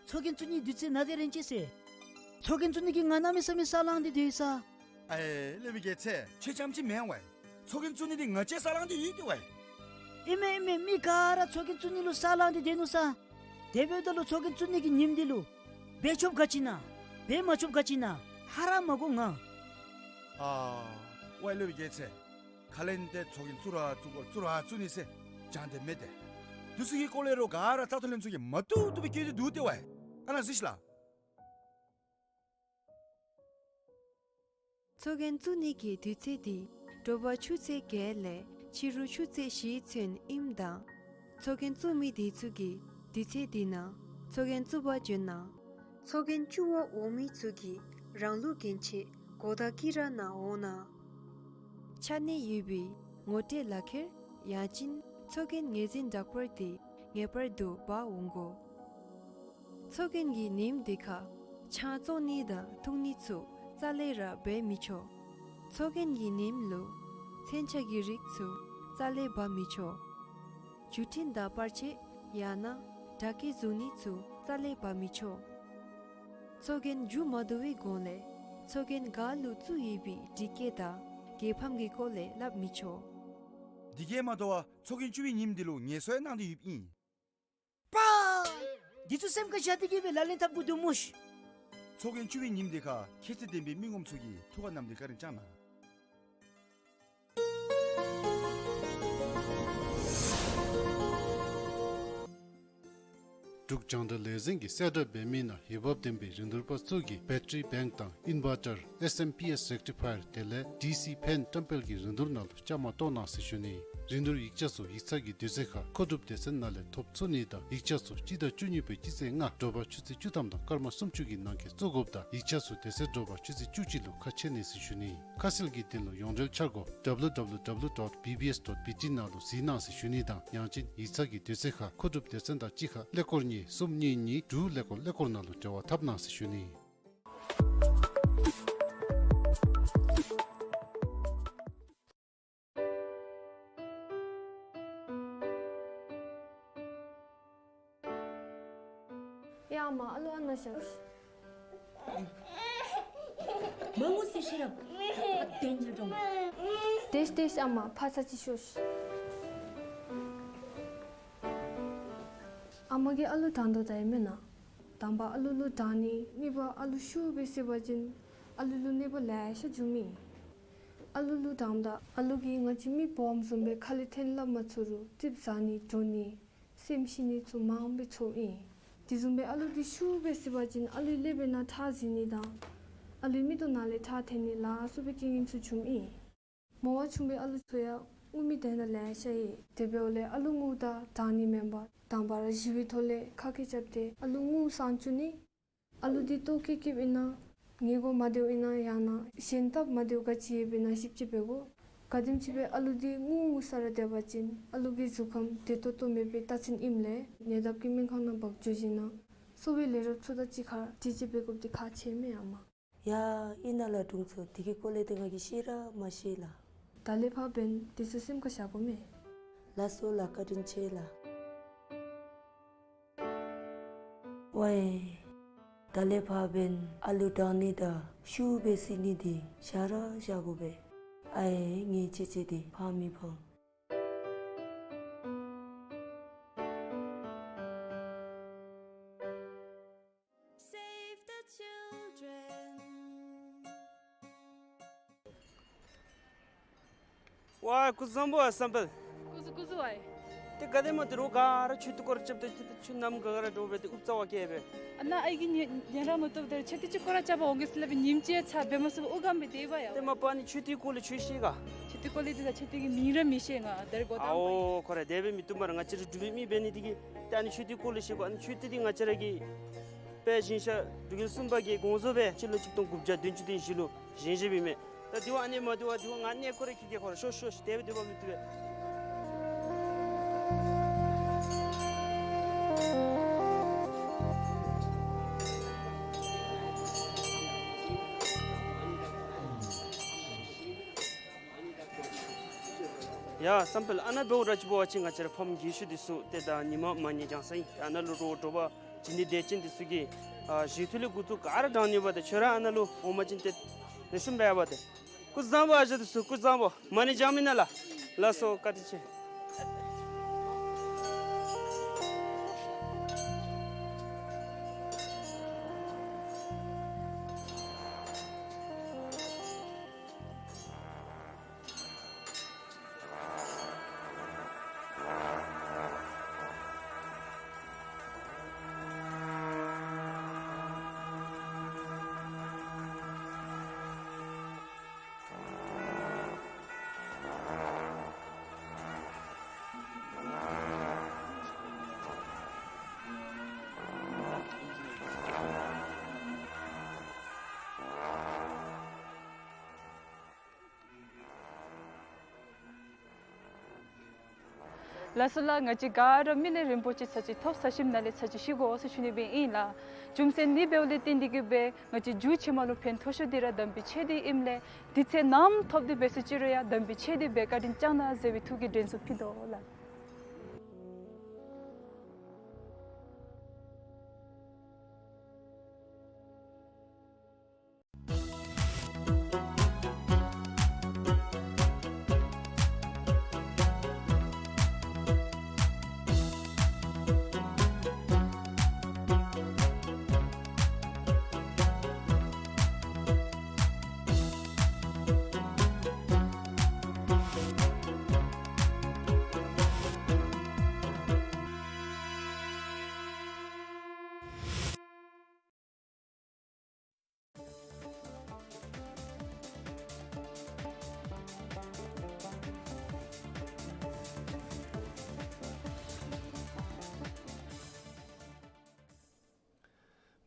ཚོགས་རྒྱན་བཙུགས་ནིའི་དུས་ཚོད་ནཱ་དེ་རན་ཅི་ཟེར། ཚོགས་རྒྱན་བཙུགས་ནི་གི་ང་གནམ་མེད་ས་མེད་ས་ལངས་ཏེ་སྡོད་ས། ཨའེ་སློབ་དཔོན་རྒྱལ་མཚན། ཁྱོད་རྐྱངམ་ཅིག་མེན་ཝའེ། ཚོགས་རྒྱན་བཙུགས་ནི་འདི་ང་བཅས་ས་ལངས་ཏེ་ཡོད་དེ་ཝའེ། ཨིན་མས་ཨིན་མས། མི་ག་ར་ཚོགས་རྒྱན་བཙུགས་ནི་ལུ་ས་ལངས་ཏེ་སྡོད་ནུག་ས། དེ་འབདཝ་ད་ལུ་ཚོགས་རྒྱན་བཙུགས་ནི་གི་ཉིནམ་འདི་ལུ་འབད་ཆོགཔ་ག་ཅི་ཨིན་ན། འབད་མ་ཆོགཔ་ག་ཅི་ཨིན་ན། ཧ་ར་མ་གོ་ང་། ཨ་ཝའེ་སློབ་དཔོན་རྒྱལ་མཚན། ཁ་ལས་ཏེ་ཚོགས་རྒྱན་བཙུགས་ར་བཙུགས་དགོ་བཙུགས་ར་བཙུགས་ནི་ཟེར་བགྱང་སྟེ་མེད་དེ། འདི་ཚུ་གི་སྐོར་ལས་རོགས་ག་ར་རྩ་ཐོ་ལེན་ཚུ་གིས་མ་བཏུབ་བཏུབ་སྦེ་བཀོད་དེ་འདུག་ཏེ་ཝའེ། ཨ་ནཱ་གཟིགས་ཤིག་ལགས། ཚོགས་རྒྱན་བཙུགས་ནི་གི་དུས་ཚོད་འདི་དྲོ་པ་ཆུ་ཚོད་བརྒྱད་ལས་ཕྱི་རུ་ཆུ་ཚོད་བཞི་ཚུན་ཨིནམ་ད་ཚོགས་རྒྱན་བཙུགས་མི་དེ་ཚུ་གིས་དུས་ཚོད་འདི་ནང་ཚོགས་རྒྱན་བཙུགས་པར་བྱོན་གནང་། ཚོགས་རྒྱན་བཙུགས་པར་འོང་མི་ཚུ་གིས་རང་ལུགས་གྱོན་ཆས་གོ་དང་དཀྱི་ར་ནང་འོང་གནང་། ཆ་གནས་ཡོད་པའི་ངོ་སྤྲོད་ལག་ཁྱེར་ཡང་ཅིན་ཚོགས་རྒྱན་ངོས་འཛིན་བསྒྲགས་པར་དེ་ངེས་པར་དུ་འབག་འོང་དགོ། ཚོགས་རྒྱན་གྱི་ཉིནམ་དེ་ཁར་ཆང་བཙོང་ནི་དང་འཐུང་ནི་ཚུ་རྩ་ལས་ར་འབད་མི་ཆོག། ཚོགས་རྒྱན་གྱི་ཉིནམ་ལུ་མཚོན་ཆ་གི་རིགས་ཚུ་རྩ་ལས་འབག་མི་ཆོག། བརྒྱུད་འཕྲིན་དང་པར་ཆས་ཡང་ན་སྒྲ་སྐད་བཟོ་ནི་ཚུ་རྩ་ལས་འབག་མི་ཆོག། ཚོགས་རྒྱན་མཇུག་མ་བསྡུ་བའི་གོང་ལས་ཚོགས་རྒྱན་ག་ལུ་བཙུགས་ཡོད་པའི་སྒྲིག་བཀོད་དང་རྒྱལ་ཕམ་གྱི་སྐོར་ལས་སླབ་མི་ཆོག། དེ་གིས་མ་དོ་བར་ཚོགས་རྒྱན་བཙུགས་པའི་ཉིནམ་འདི་ལུ་ངལ་གསོ་ཡང་གནང་སྟེ་ཡོདཔ་ཨིན། པ། འདི་ཚུ་སེམས་ཁར་བཞག་སྟེ་གིས་སྦེ་ལག་ལེན་འཐབ་དགོ་འདུག་སྨོ་ཤིག། ཚོགས་རྒྱན་བཙུགས་པའི་ཉིནམ་འདི་ཁར་ཁྱད་ཚད་ལྡན་པའི་མི་ངོམ་ཚུ་གིས་ཐུགས་ཁར་བསྣམས་ཏེ་བཀའ་དྲིན་བསྐྱང་གནང་། འབྲུག་རྒྱང་བསྒྲགས་ལས་འཛིན་གྱིས་གསལ་བསྒྲགས་འབད་མི་ནང་འོས་འབབ་ལྡན་པའི་རིན་བསྡུར་པ་ཚུ་གིས་བེ་ཊ་རི་བེངཀ་དང་ཨིན་ཝར་ཊར་ཨེསི་ཨེམ་པི་ཨེསི་རེག་ཊི་ཕ་ཡར་དེ་ལས་ཌི་སི་ཕེན་བཀྲམ་སྤེལ་གྱི་རིན་བསྡུར་ནང་ལུ་བཅའ་མར་གཏོགས་གནང་ཟེར་ཞུ་ནི། རིན་བསྡུར་ཡིག་ཆ་ཚུ་ཡིག་ཚང་གི་དུས་ཚོད་ཁར་མཁོ་སྒྲུབ་སྡེ་ཚན་ནང་ལས་ཐོབ་ཚུགས་ནི་དང་ཡིག་ཆ་ཚུ་སྤྱི་ཟླ་བཅུ་གཉིས་པའི་སྤྱི་ཚེས་ལྔ་དྲོ་པ་ཆུ་ཚོད་བཅུ་ཐམ་དང་སྐར་མ་སུམ་ཅུ་གི་ནང་འཁོད་བཙུགས་དགོཔ་དང་ཡིག་ཆ་ཚུ་དེ་ཚེ་དྲོ་པ་ཆུ་ཚོད་བཅུ་གཅིག་ལུ་ཁ་ཕྱེ་ནི་ཟེར་ཞུ་ནི། ཁ་གསལ་གྱི་དོན་ལུ་ཡོངས་འབྲེལ་འཆར་སྒོ་W W W dot B B S dot B T ནང་ལུ་གཟིགས་གནང་ཟེར་ཞུ་ནི་དང་ཡང་ཅིན་ཡིག་ཚང་གི་དུས་ཚོད་ཁར་མཁོ་སྒྲུབ་སྡེ་ཚན་དང་གཅིག་ཁར་ཀླད་ཀོར་གཉིས་གསུམ་གཉིས་གཉིས་དྲུག་ཀླད་ཀོར་ཀླད་ཀོར་ནང་ལུ་འབྲེལ་བ་འཐབ་གནང་ཟེར་ཞུ་ནི། ཡ་ཨ་མ་ཨ་ལུ་ཨ་ནཱ་བཞག་ཤིག། མ་ངུ་ཟེར་ཤེས་རབ། ཨ་དེ་ཉལ་འགྲོ། དེས་དེས་ཨ་མ་ཕར་ཚུར་ཅིག་ཤོག་ཤིག། ཨ་མ་གིས་ཨ་ལུ་དྲང་དོ་ད་ཨིན་མེན་ན། དང་པ་ཨ་ལུ་ལུ་དྲང་ནི་གཉིས་པ་ཨ་ལུ་ཤུགས་སྦེ་བསད་པ་ཅིན་ཨ་ལུ་ལུ་གནོད་པ་ལེ་ཤ་འབྱུངམ་ཨིན། ཨ་ལུ་ལུ་དྲངམ་ད་ཨ་ལུ་གིས་ང་བཅས་མི་སྦོམ་བཟུམ་སྦེ་ཁ་ལས་འཐེན་སླབ་མ་ཚུགས་རུང་ཙིགཔ་ཟ་ནི་འགྲོ་ནི་སེམས་ཤི་ནི་ཚུ་མངམ་སྦེ་ཚོརཝ་ཨིན། དེ་བཟུམ་སྦེ་ཨ་ལུ་འདི་ཤུགས་སྦེ་བསད་པ་ཅིན་ཨ་ལུའི་ཀླད་པའི་ནང་ཁྲག་འཛིང་ནི་དང་ཨ་ལུའི་མིག་ཏོ་ནང་ལས་ཁྲག་འཐེན་ནི་ལ་སོགས་པའི་རྐྱེན་ངན་ཚུ་འབྱུངམ་ཨིན། མོ་བ་ཆུང་བའི་ཨ་ལུ་ཚུ་ཡང་ངུ་མི་དེ་ནང་ལེ་ཤ་ཡོད། དེ་འབདཝ་ལས་ཨ་ལུ་ངུཝ་ད་དྲང་ནི་མེན་པར་དང་པ་ར་གཞི་བའི་ཐོག་ལས་ཁ་སྐད་རྐྱབ་སྟེ་ཨ་ལུ་ངུཝ་སངས་བཅུག་ནི། ཨ་ལུ་འདི་ལྟོ་སྐྱེལ་སྐྱེལཝ་ཨིན་ན་ཉལ་གོ་མ་སྡོདཔ་ཨིན་ན་ཡང་ན་གཞན་སྟབས་མ་བདེཝ་ག་ཅི་ཡོདཔ་ཨིན་ན་ཞིབ་དཔྱད་འབད་དགོ། ག་དེམ་ཅིག་སྦེ་ཨ་ལུ་འདི་ངུ་ངུ་ས་ར་སྡོད་པ་ཅིན་ཨ་ལུ་གི་གཟུགས་ཁམས་བདེ་ཏོག་ཏོ་མེད་པའི་རྟགས་མཚན་ཨིནམ་ལས་ཉེ་འདབས་ཀྱི་སྨན་ཁང་ནང་འབག་འགྱོ་ཞིནམ་ན་གསོ་བའི་ལས་རོགསཔ་ཚུ་དང་གཅིག་ཁར་དྲི་དཔྱད་འབད་དགོཔ་འདི་ཁག་ཆེ་མས་ཨ་མ། ཡ་ཨིན་ན་ལགས་དྲུང་འཚོ། དེ་གི་སྐོར་ལས་ཏེ་ང་གིས་ཤེས་ར་མ་ཤེས་ལགས། ད་ལས་ཕར་འབདན་དེ་ཚུ་སེམས་ཁར་བཞག་དགོ་མས། ལགས་སོ་ལགས། བཀའ་དྲིན་ཆེ་ལགས། ཝའེ། ད་ལས་ཕར་འབདན་ཨ་ལུ་དྲང་ནི་དང་ཤུགས་སྦེ་བསད་ནི་འདི་བཞག་ར་བཞག་དགོ་པས། ཨའེ་ངེའི་ཅེ་ཅེ་འདི་ཕར་མི་འཕང་། Save the children. ཝའི་སྐུ་གཟུགས་བཟང་པོ་ཨ་སམ་བྷལ། སྐུ་གཟུགས་སྐུ་གཟུགས་ཨའི། ཏེ་ག་དེམ་འདི་རུ་ག་ར་མཆོད་རྟེན་སྐོར་ར་རྐྱབ་སྟེ་ཏེ་ཏེ་ཁྱོད་ནམ་ག་ག་ར་འགྱོ་སྦེ་ཏེ་ཨུབ་རྩ་བ་བཀལ་སྦེ། ཨ་ནཱ་ཨའི་གི་ཉེ་ཉེ་རང་མ་བཏུབ་ད་མཆོད་རྟེན་ཅིག་སྐོར་ར་རྐྱབ་པར་འོང་གེ་ཟེར་སླབ་སྦེ་ཉིནམ་གཅིག་ཚར་འབད་མ་ཚུགས་པར་ཨུ་གམ་སྦེ་སྡོད་པ་ཡ། ཏེ་མ་པ་ཨ་ནི་མཆོད་རྟེན་སྐོར་ལས་ཁྱོད་ཤེས་ག། མཆོད་རྟེན་སྐོར་ལས་འདི་ད་མཆོད་རྟེན་གྱི་མིང་ར་མི་ཤེས་ང་། ད་རེས་འགོ་དང་པ་ཨའོ་ཁོ་ར་དེ་སྦེ་མི་བཏུབ་སྨ་རེ། ང་བཅས་ར་འབྲུག་པའི་མི་འབད་ནི་འདི་གིས་ད་ཨ་ནི་མཆོད་རྟེན་སྐོར་ལས་ཤེས་དགོ། ཨ་ནི་མཆོད་རྟེན་འདི་ང་བཅས་ར་གི་དཔལ་ཞིང་གཤེགས་འབྲུག་རྒྱལ་གསུམ་པ་གིས་དགོངས་རྫོགས་སྦེ་སྤྱི་ལོ་གཅིག་སྟོང་དགུ་བརྒྱ་བདུན་ཅུ་དོན་བཞི་ལུ་བཞེངས་བཞེངསམ་ཨིན་མས། ད་དེ་བ་ཨ་ནི་མ་དེ་བ་དེ་བ་ང་གནས་སྐོར་ར་འཁྱིད་གེ། ཁོ་ར་ཤོག་ཤོག་ཤོག། དེ་སྦེ་སྡོད་པ་མི་བཏུབ་པས། ཡ་སམ་བྷལ་ཨ་ནཱ་འབདཝ་ད་ཅིག་འབད་བ་ཅིན་ང་བཅས་ར་ཕམ་རྒས་ཤོས་འདི་ཚུ་ཏེ་ད་ཉིན་མ་མ་ཎི་བགྱང་ས་ཨིན། ཨ་ནཱ་ལུ་རོགས་དྲོ་པ་བྱིན་ནི་དད་ཅན་འདི་ཚུ་གིས་ཨ་ཞི་ཐུ་ལས་འགོ་བཙུགས་ག་ར་དྲང་ནི་ཡོདཔ་ད་ཁྱོད་ར་ཨ་ནཱ་ལུ་འོང་པ་ཅིན་ཏེ་ལེགས་ཤོམ་འབད་བ་ཏེ། སྐུ་གཟུགས་བཟང་པོ་ཨ་ཞང་འདི་ཚུ་སྐུ་གཟུགས་བཟང་པོ། མ་ཎི་བགྱང་མི་ནང་ལགས། ལགས་སོ་བཀའ་དྲིན་ཆེ། ལགས་སོ་ལགས། ང་བཅས་ག་ར་མི་ལས་རིན་པོ་ཆེ་ཚར་གཅིག་ཐོབ་ཚར་ཞིནམ་ལས་ཚར་གཅིག་ཤི་དགོ་ཟེར་ཞུ་ནི་སྦེ་ཨིན་ལགས། རྒྱུ་མཚན་འདི་འབདཝ་ལས་བརྟེན་ཏེ་གིས་སྦེ་ང་བཅས་འབྲུག་ཕྱི་མ་ལུ་ཕན་ཐོགས་ཤོས་འདི་ར་དམ་པའི་ཆོས་འདི་ཨིནམ་ལས་དུས་ཚོད་ནམ་ཐོབ་སྟེ་འབད་ས་ཅིག་རུང་ཡང་དམ་པའི་ཆོས་འདི་སྦེ་བཀའ་དྲིན་བསྐྱང་གནང་ཟེར་བའི་ཐུགས་ཀྱི་དྲན་གསོ་ཕུལ་དོ་ལགས།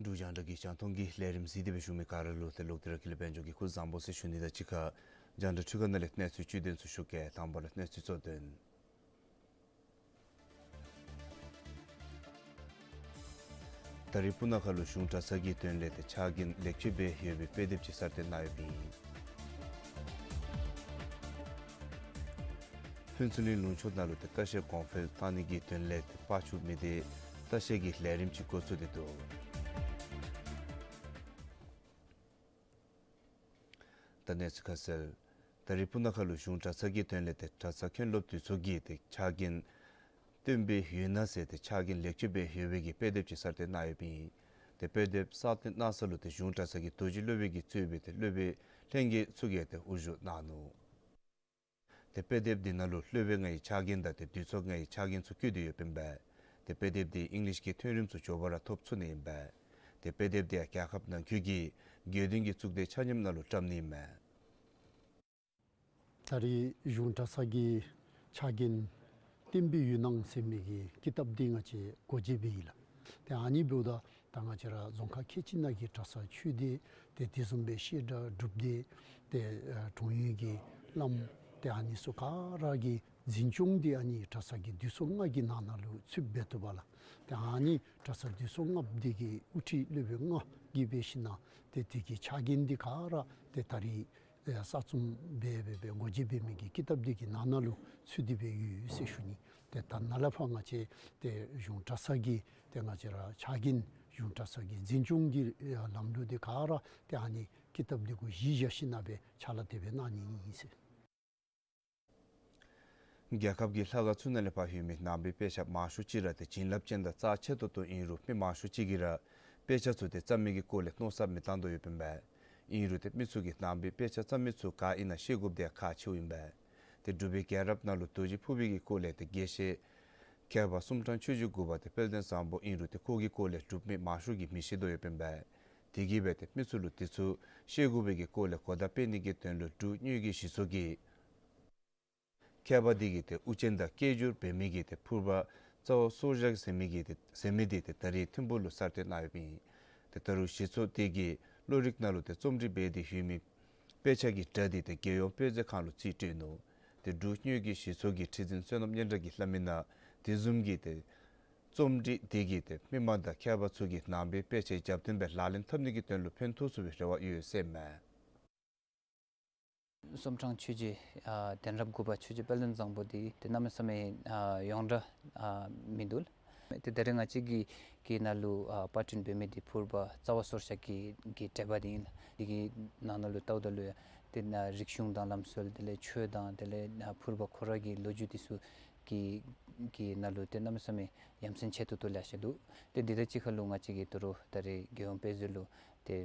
འབྲུག་རྒྱང་བསྒྲགས་ཀྱི་རྒྱང་མཐོང་གི་ལས་རིམ་གཟིགས་ཏེ་སྦེ་བཞུགས་མི་ག་ར་ལུ་ཏེ་ལོག་སྟེ་ར་ཀུན་ལེགས་དཔལ་འབྱོར་གྱིས་སྐུ་གཟུགས་བཟང་པོ་ཟེར་ཞུ་ནི་དང་གཅིག་ཁར་རྒྱང་བསྒྲགས་འཕྲུལ་ཁང་ནང་ལས་གནས་ཚུལ་བཅུད་དོན་ཚུ་ཞུ་གེ། དང་པ་ར་གནས་ཚུལ་གཙོ་དོན། ད་རིས་སྤུ་ན་ཁ་ལུ་གཞུང་གྲྭ་ཚང་གི་དོན་ལས་ཏེ་ཕྱག་འགན་ལེགས་བཅོས་འབད་ཡོད་པའི་དཔེ་དེབ་ཅིག་གསར་བཏོན་གནང་ཡོདཔ་ཨིན། ཕུན་ཚོགས་གླིང་ལུང་ཕྱོགས་ནང་ལུ་ཏེ་ལྟ་བཤལ་གོང་འཕེལ་བཏང་ནི་གི་དོན་ལས་ཏེ་པག་ཆུ་མི་སྡེ་ལྟ་བཤལ་གྱི་ལས་རིམ་ཅིག་འགོ་བཙུགས་ཏེ་འདུག། ད་གནས་ཚུལ་ཁ་གསལ། ད་རིས་སྤུ་ན་ཁ་ལུ་གཞུང་གྲྭ་ཚང་གི་དོན་ལས་ཏེ་གྲྭ་ཚང་མཁན་སློབ་འདི་ཚུ་གིས་ཏེ་ཕྱག་འགན་བཏོན་སྦེ་ཡོད་ན་ཟེར་ཏེ་ཕྱག་འགན་ལེགས་བཅོས་འབད་ཡོད་པའི་གི་དཔེ་དེབ་ཅིག་གསར་བཏོན་གནང་ཡོདཔ་ཨིན། ཏེ་དཔེ་དེབ་གསར་བཏོན་གནང་ས་ལུ་ཏེ་གཞུང་གྲྭ་ཚང་གི་རྡོ་རྗེ་སློབ་དཔོན་གྱིས་གཙོས་པའི་ཏེ་སློབ་དཔོན་ལྷན་རྒྱས་ཚུ་གིས་ཏེ་དབུ་བཞུགས་གནང་ནུག། ཏེ་དཔེ་དེབ་འདི་ནང་ལུ་སློབ་དཔོན་ལྔའི་ཕྱག་འགན་དང་ཏེ་འདུས་ཚོགས་ལྔའི་ཕྱག་འགན་ཚུ་བཀོད་དེ་ཡོདཔ་ཨིན་པས། ཏེ་དཔེ་དེབ་འདི་ཨིང་ལིཤ་གི་ཐོན་རིམ་ཚུ་མགྱོགས་པ་ར་ཐོབ་ཚུགས་ནི་ཨིན་པས། ཏེ་དཔེ་དེབ་འདི་ཡང་རྒྱལ་ཁབ་ནང་འཁོད་ཀྱི་དགེ་འདུན་གྱི་གཙུག་སྡེ་ཆ་མཉམ་ནང་ལུ་བཀྲམ་ནི་ཨིན་མས། ད་རིས་གཞུང་གྲྭ་ཚང་གི་ཕྱག་འགན་བཏོན་སྦེ་ཡོད་ན་ཟེར་མི་གི་ཀི་དེབ་འདི་ང་བཅས་སྒོ་འབྱེད་འབད་ཡི་ལགས། ཏེ་ཨ་ནི་འབདཝ་ད་ད་ང་བཅས་ར་རྫོང་ཁག་ཁལ་གཅིག་ནང་གི་གྲྭ་ཚང་ཆོས་སྡེ་ཏེ་དེ་བཟུམ་སྦེ་བཤད་གྲྭ་སྒྲུབ་སྡེ་ཏེ་ཨ་དྲུང་ཡིག་གི་བླམ་ཏེ་ཨ་ནི་ཚུ་ག་ར་གི་འཛིན་སྐྱོང་འདི་ཨ་ནི་གྲྭ་ཚང་གི་འདུས་ཚོགས་ལྔ་གི་ནང་ན་ལུ་ཚུདཔ་འབད་བཏུབ་པས་ལགས། ཏེ་ཨ་ནི་གྲྭ་ཚང་འདུས་ཚོགས་ལྔ་འདི་གི་དབུ་ཁྲིད་སློབ་དཔོན་ལྔ་གིས་འབད་ཞིན་ན་ཏེ་དེ་གི་ཕྱག་འགན་འདི་ག་ར་ཏེ་ད་རིས་ཨེ་གསར་རྩོམ་འབད་འབད་འབད་སྒོ་འབྱེད་འབད་མི་གི་ཀི་དེབ་འདི་གི་ནང་ན་ལུ་ཚུད་དེ་སྦེ་ཡོད་ཟེར་ཞུ་ནི། ཏེ་ད་ནཱ་ལས་ཕར་ང་བཅས་ཏེ་གཞུང་གྲྭ་ཚང་གི་ཏེ་ང་བཅས་ར་ཕྱག་འགན་གཞུང་གྲྭ་ཚང་གི་འཛིན་སྐྱོང་གི་ཨེ་ལམ་ལུགས་འདི་ག་ར་ཏེ་ཨ་ནི་ཀི་དེབ་འདི་གུ་གཞི་བཞག་ཞིན་ན་སྦེ་ཕྱག་ལཱ་དེ་སྦེ་གནང་ནི་ཨིན་ཟེར། རྒྱལ་ཁབ་ཀྱི་ལྷ་ཁང་ཚུ་ནང་ལས་ཕར་ལྷོད་མི་ནང་པའི་དཔེ་ཆ་མང་ཤོས་ཅིག་ར་ཏེ་བྱིན་རླབས་ཅན་དང་རྩ་ཆེ་ཏོག་ཏོ་ཨིན་རུང་མི་མང་ཤོས་ཅིག་གིས་ར་དཔེ་ཆ་ཚུ་ཏེ་བརྩམ་མི་གི་སྐོར་ལས་མནོ་བསམ་མི་བཏང་དོ་ཡོདཔ་ཨིན་པས། ཨིན་རུང་ཏེ་མི་ཚུ་གིས་ནང་པའི་དཔེ་ཆ་བརྩམ་མི་ཚུ་ག་ཨིན་ན་ཤེས་དགོཔ་འདི་ཁག་ཆེཝ་ཨིན་པས། ཏེ་འབྲུག་པའི་རྒྱལ་རབས་ནང་ལུ་རྡོ་རྗེ་ཕུར་པའི་གི་སྐོར་ལས་ཏེ་དགེ་བཤེས་མཁས་པ་གསུམ་གྲངས་ཆོས་རྗེ་དགུ་པ་ཏེ་དཔལ་ལྡན་བཟང་པོ་ཨིན་རུང་ཏེ་ཁོ་གི་སྐོར་ལས་འབྲུག་མི་མང་ཤོས་ཀྱིས་མི་ཤེས་དོ་ཡོདཔ་ཨིན་པས། དེ་གིས་སྦེ་ཏེ་མི་ཚུ་ལུ་དེ་ཚུ་ཤེས་དགོ་པའི་གི་སྐོར་ལས་གོ་བརྡ་སྤེལ་ནི་གི་དོན་ལུ་འབྲུག་དངུལ་གྱི་གཞི་ཚོགས་ཀྱིས་མཁས་པ་འདི་གིས་ཏེ་དབུ་ཅན་དང་སྐད་སྒྱུར་འབད་མི་གི་ཏེ་ཕུར་པ་རྩ་བ་སོར་བཞག་ཟེར་མི་གི་ཏེ་ཟེར་མི་འདི་ཏེ་ད་རེས་ཐིམ་ཕུག་ལུ་གསར་བཏོན་གནང་ཡོདཔ་ཨིན། ཏེ་ད་རུང་གཞི་ཚོགས་འདི་གིས་བློ་རིག་ནང་ལུ་ཏེ་རྩོམ་སྒྲིག་འབད་དེ་ཡོད་མི་དཔེ་ཆ་གི་སྒྲ་འདི་ཏེ་རྒྱལ་ཡོངས་དཔེ་མཛོད་ཁང་ལུ་རྩིས་སྤྲོད་ནུག། ཏེ་འབྲུག་དངུལ་གྱི་གཞི་ཚོགས་ཀྱི་ཁྲི་འཛིན་བསོད་ནམས་སྙན་གྲགས་ཀྱིས་སླབ་མི་ནང་དེ་བཟུམ་གྱི་ཏེ་རྩོམ་སྒྲིག་འདི་གིས་ཏེ་མི་མང་དང་མཁས་པ་ཚུ་གིས་ནང་པའི་དཔེ་ཆའི་རྒྱབ་རྟེན་སྦེ་ལག་ལེན་འཐབ་ནི་གི་དོན་ལུ་ཕན་ཐོགས་ཚུགས་པའི་རེ་བ་ཡོད་ཟེར་མས། གསུམ་གྲངས་ཆོས་རྗེ་ཨ་གདན་རབས་དགུ་པ་ཆོས་རྗེ་དཔལ་ལྡན་བཟང་པོ་འདི་ཏེ་གནམ་མེད་ས་མེད་ཨ་ཡོངས་གྲགས་ཨ་མིན་འདུག། ཏེ་ད་རེས་ང་བཅས་ཀྱི་གི་ནང་ལུ་ཨ་པར་སྐྲུན་འབད་མི་འདི་ཕུར་པ་རྩ་བ་སོར་བཞག་གི་གི་འགྲེལ་པ་འདི་ཨིན་ལགས། འདི་གི་ནང་ན་ལུ་བལྟཝ་ད་ལུ་ཡང་ཏེ་ན་རིག་གཞུང་དང་ལམ་སྲོལ་དེ་ལས་ཆོས་དང་དེ་ལས་ཨ་ཕུར་པ་ཁོ་ར་གི་ལོ་རྒྱུས་འདི་ཚུ་གི་གི་ནང་ལུ་ཏེ་གནམ་མེད་ས་མེད་ཡ་མཚན་ཆེ་ཏོག་ཏོ་ལེ་ཤ་འདུག། ཏེ་འདི་དང་གཅིག་ཁར་ལུ་ང་བཅས་ཀྱིས་ད་རུང་ད་རེས་རྒྱལ་ཡོངས་དཔེ་མཛོད་ལུ་ཏེ་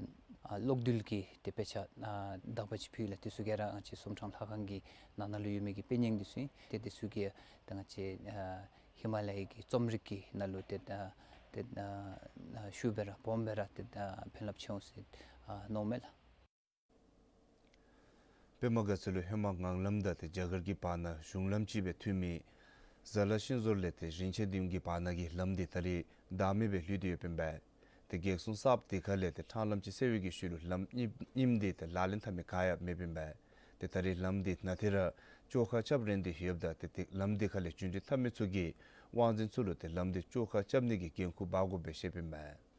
ཨ་གློག་རྡུལ་གྱི་ཏེ་དཔེ་ཆ་ཨ་དག་པ་ཅིག་ཕུལ་ཡི་ལགས། དེ་ཚུ་ག་ར་ང་བཅས་གསུམ་གྲངས་ལྷ་ཁང་གི་ནང་ན་ལུ་ཡོད་མི་གི་དཔེ་རྙིང་འདི་ཚུ་ཨིན། ཏེ་དེ་ཚུ་གིས་ད་ང་བཅས་ཨ་ཧི་མ་ལ་ཡའི་གི་རྩོམ་རིག་གི་ནང་ལུ་ཏེ་ཨ་ཏེ་ཨ་ཤུགས་སྦེ་ར་སྦོམ་སྦེ་ར་ཏེ་ཨ་ཕན་རླབས་ཆེ་འོང་ཟེར་ཨ་མནོཝ་མས་ལགས། པདྨ་དགའ་ཚལ་ལུ་ཧེ་མ་ངང་ལམ་དང་ཏེ་རྒྱ་གར་གྱི་བར་ན་གཞུང་ལམ་ཅིག་སྦེ་མཐུད་མི་ཟ་ལ་ཤིང་བཟོ་ལས་ཏེ་རིན་ཆེན་སྡེ་གི་བར་ན་གི་ལམ་འདི་ད་རེས་བདག་མེད་སྦེ་ལུས་ཏེ་ཡོདཔ་ཨིན་པས། ཏེ་བགེགས་སྲུང་གསརཔ་འདི་ཁ་ལས་ཏེ་འཕྲང་ལམ་ཅིག་སེལ་བའི་གི་ཤུལ་ལུ་ལམ་རྙིངམ་རྙིངམ་འདི་ཏེ་ལག་ལེན་འཐབ་མི་ག་ཡང་མེདཔ་ཨིན་པས། ཏེ་ད་རེས་ལམ་འདི་ནང་ཐད་ར་བཅོ་ཁ་རྐྱབ་རན་ཏེ་ཡོདཔ་ད་ཏེ་ཏེ་ལམ་འདི་ཁ་ལས་རྒྱུན་འགྲུལ་འཐབ་མི་ཚུ་གིས་དབང་འཛིན་ཚུ་ལུ་ཏེ་ལམ་འདི་བཅོ་ཁ་རྐྱབ་ནི་གི་འགན་ཁུར་འབག་དགོ་པའི་བཤདཔ་ཨིན་པས།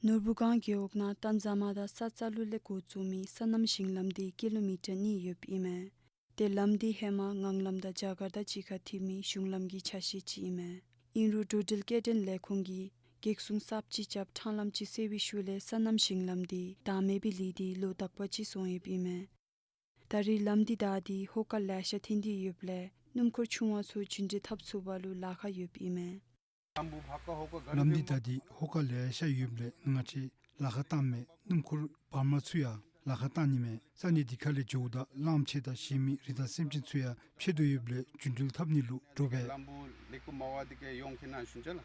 ནོར་བུ་སྒང་རྒེད་འོག་ནང་ཏན་ཟ་མ་དང་ས་ཙ་ལུ་ལས་འགོ་བཙུགས་མི་སོ་ནམ་ཞིང་ལམ་འདི་ཀི་ལོ་མི་ཊར་གཉིས་ཡོདཔ་ཨིན་མས། ཏེ་ལམ་འདི་ཧེ་མ་ངང་ལམ་དང་རྒྱ་གར་དང་གཅིག་ཁར་མཐུད་མི་གཞུང་ལམ་གྱི་ཆ་ཤས་ཅིག་ཨིན་མས། ཨིན་རུང་འགྲོ་འགྲུལ་སྐྱེལ་འདྲེན་ལས་ཁུངས་ཀྱིས་བགེགས་སྲུང་གསརཔ་ཅིག་རྐྱབ་འཕྲང་ལམ་ཅིག་སེལ་བའི་ཤུལ་ལས་སོ་ནམ་ཞིང་ལམ་འདི་བདག་མེད་སྦེ་ལུས་ཏེ་ལོ་དག་པ་ཅིག་སོང་ཡོདཔ་ཨིན་མས། ད་རེས་ལམ་འདི་བདའ་སྟེ་ཧོ་ཀ་ལེ་ཤ་འཐེན་ཏེ་ཡོདཔ་ལས་སྣུམ་འཁོར་ཆུང་བ་ཚུ་རྒྱུན་འགྲུལ་འཐབ་ཚུགས་པ་ལུ་ལཱ་ཁག་ཡོདཔ་ཨིན་མས། ལམ་འདི་བདའ་སྟེ་ཧོ་ཀ་ལེ་ཤ་ཡོདཔ་ལས་ང་བཅས་ལཱ་ཁག་བཏངམ་མས། སྣུམ་འཁོར་བར་མ་ཚུ་ཡང་ལཱ་ཁག་བཏང་ནི་མས། ས་གནས་འདི་ཁ་ལས་འགྱོཝ་ད་གླངམོ་ཆེ་དང་གཞན་མི་རི་དྭགས་སེམས་ཅན་ཚུ་ཡང་ཕྱད་དོ་ཡོདཔ་ལས་རྒྱུན་འགྲུལ་འཐབ་ནི་ལུ་འདྲོག་པས། ལམ་བུ་ལེགས་པོ་མ་བ་འདི་གིས་ཡོང་ཁེ་ན་ཞུན་ཅ་ལགས།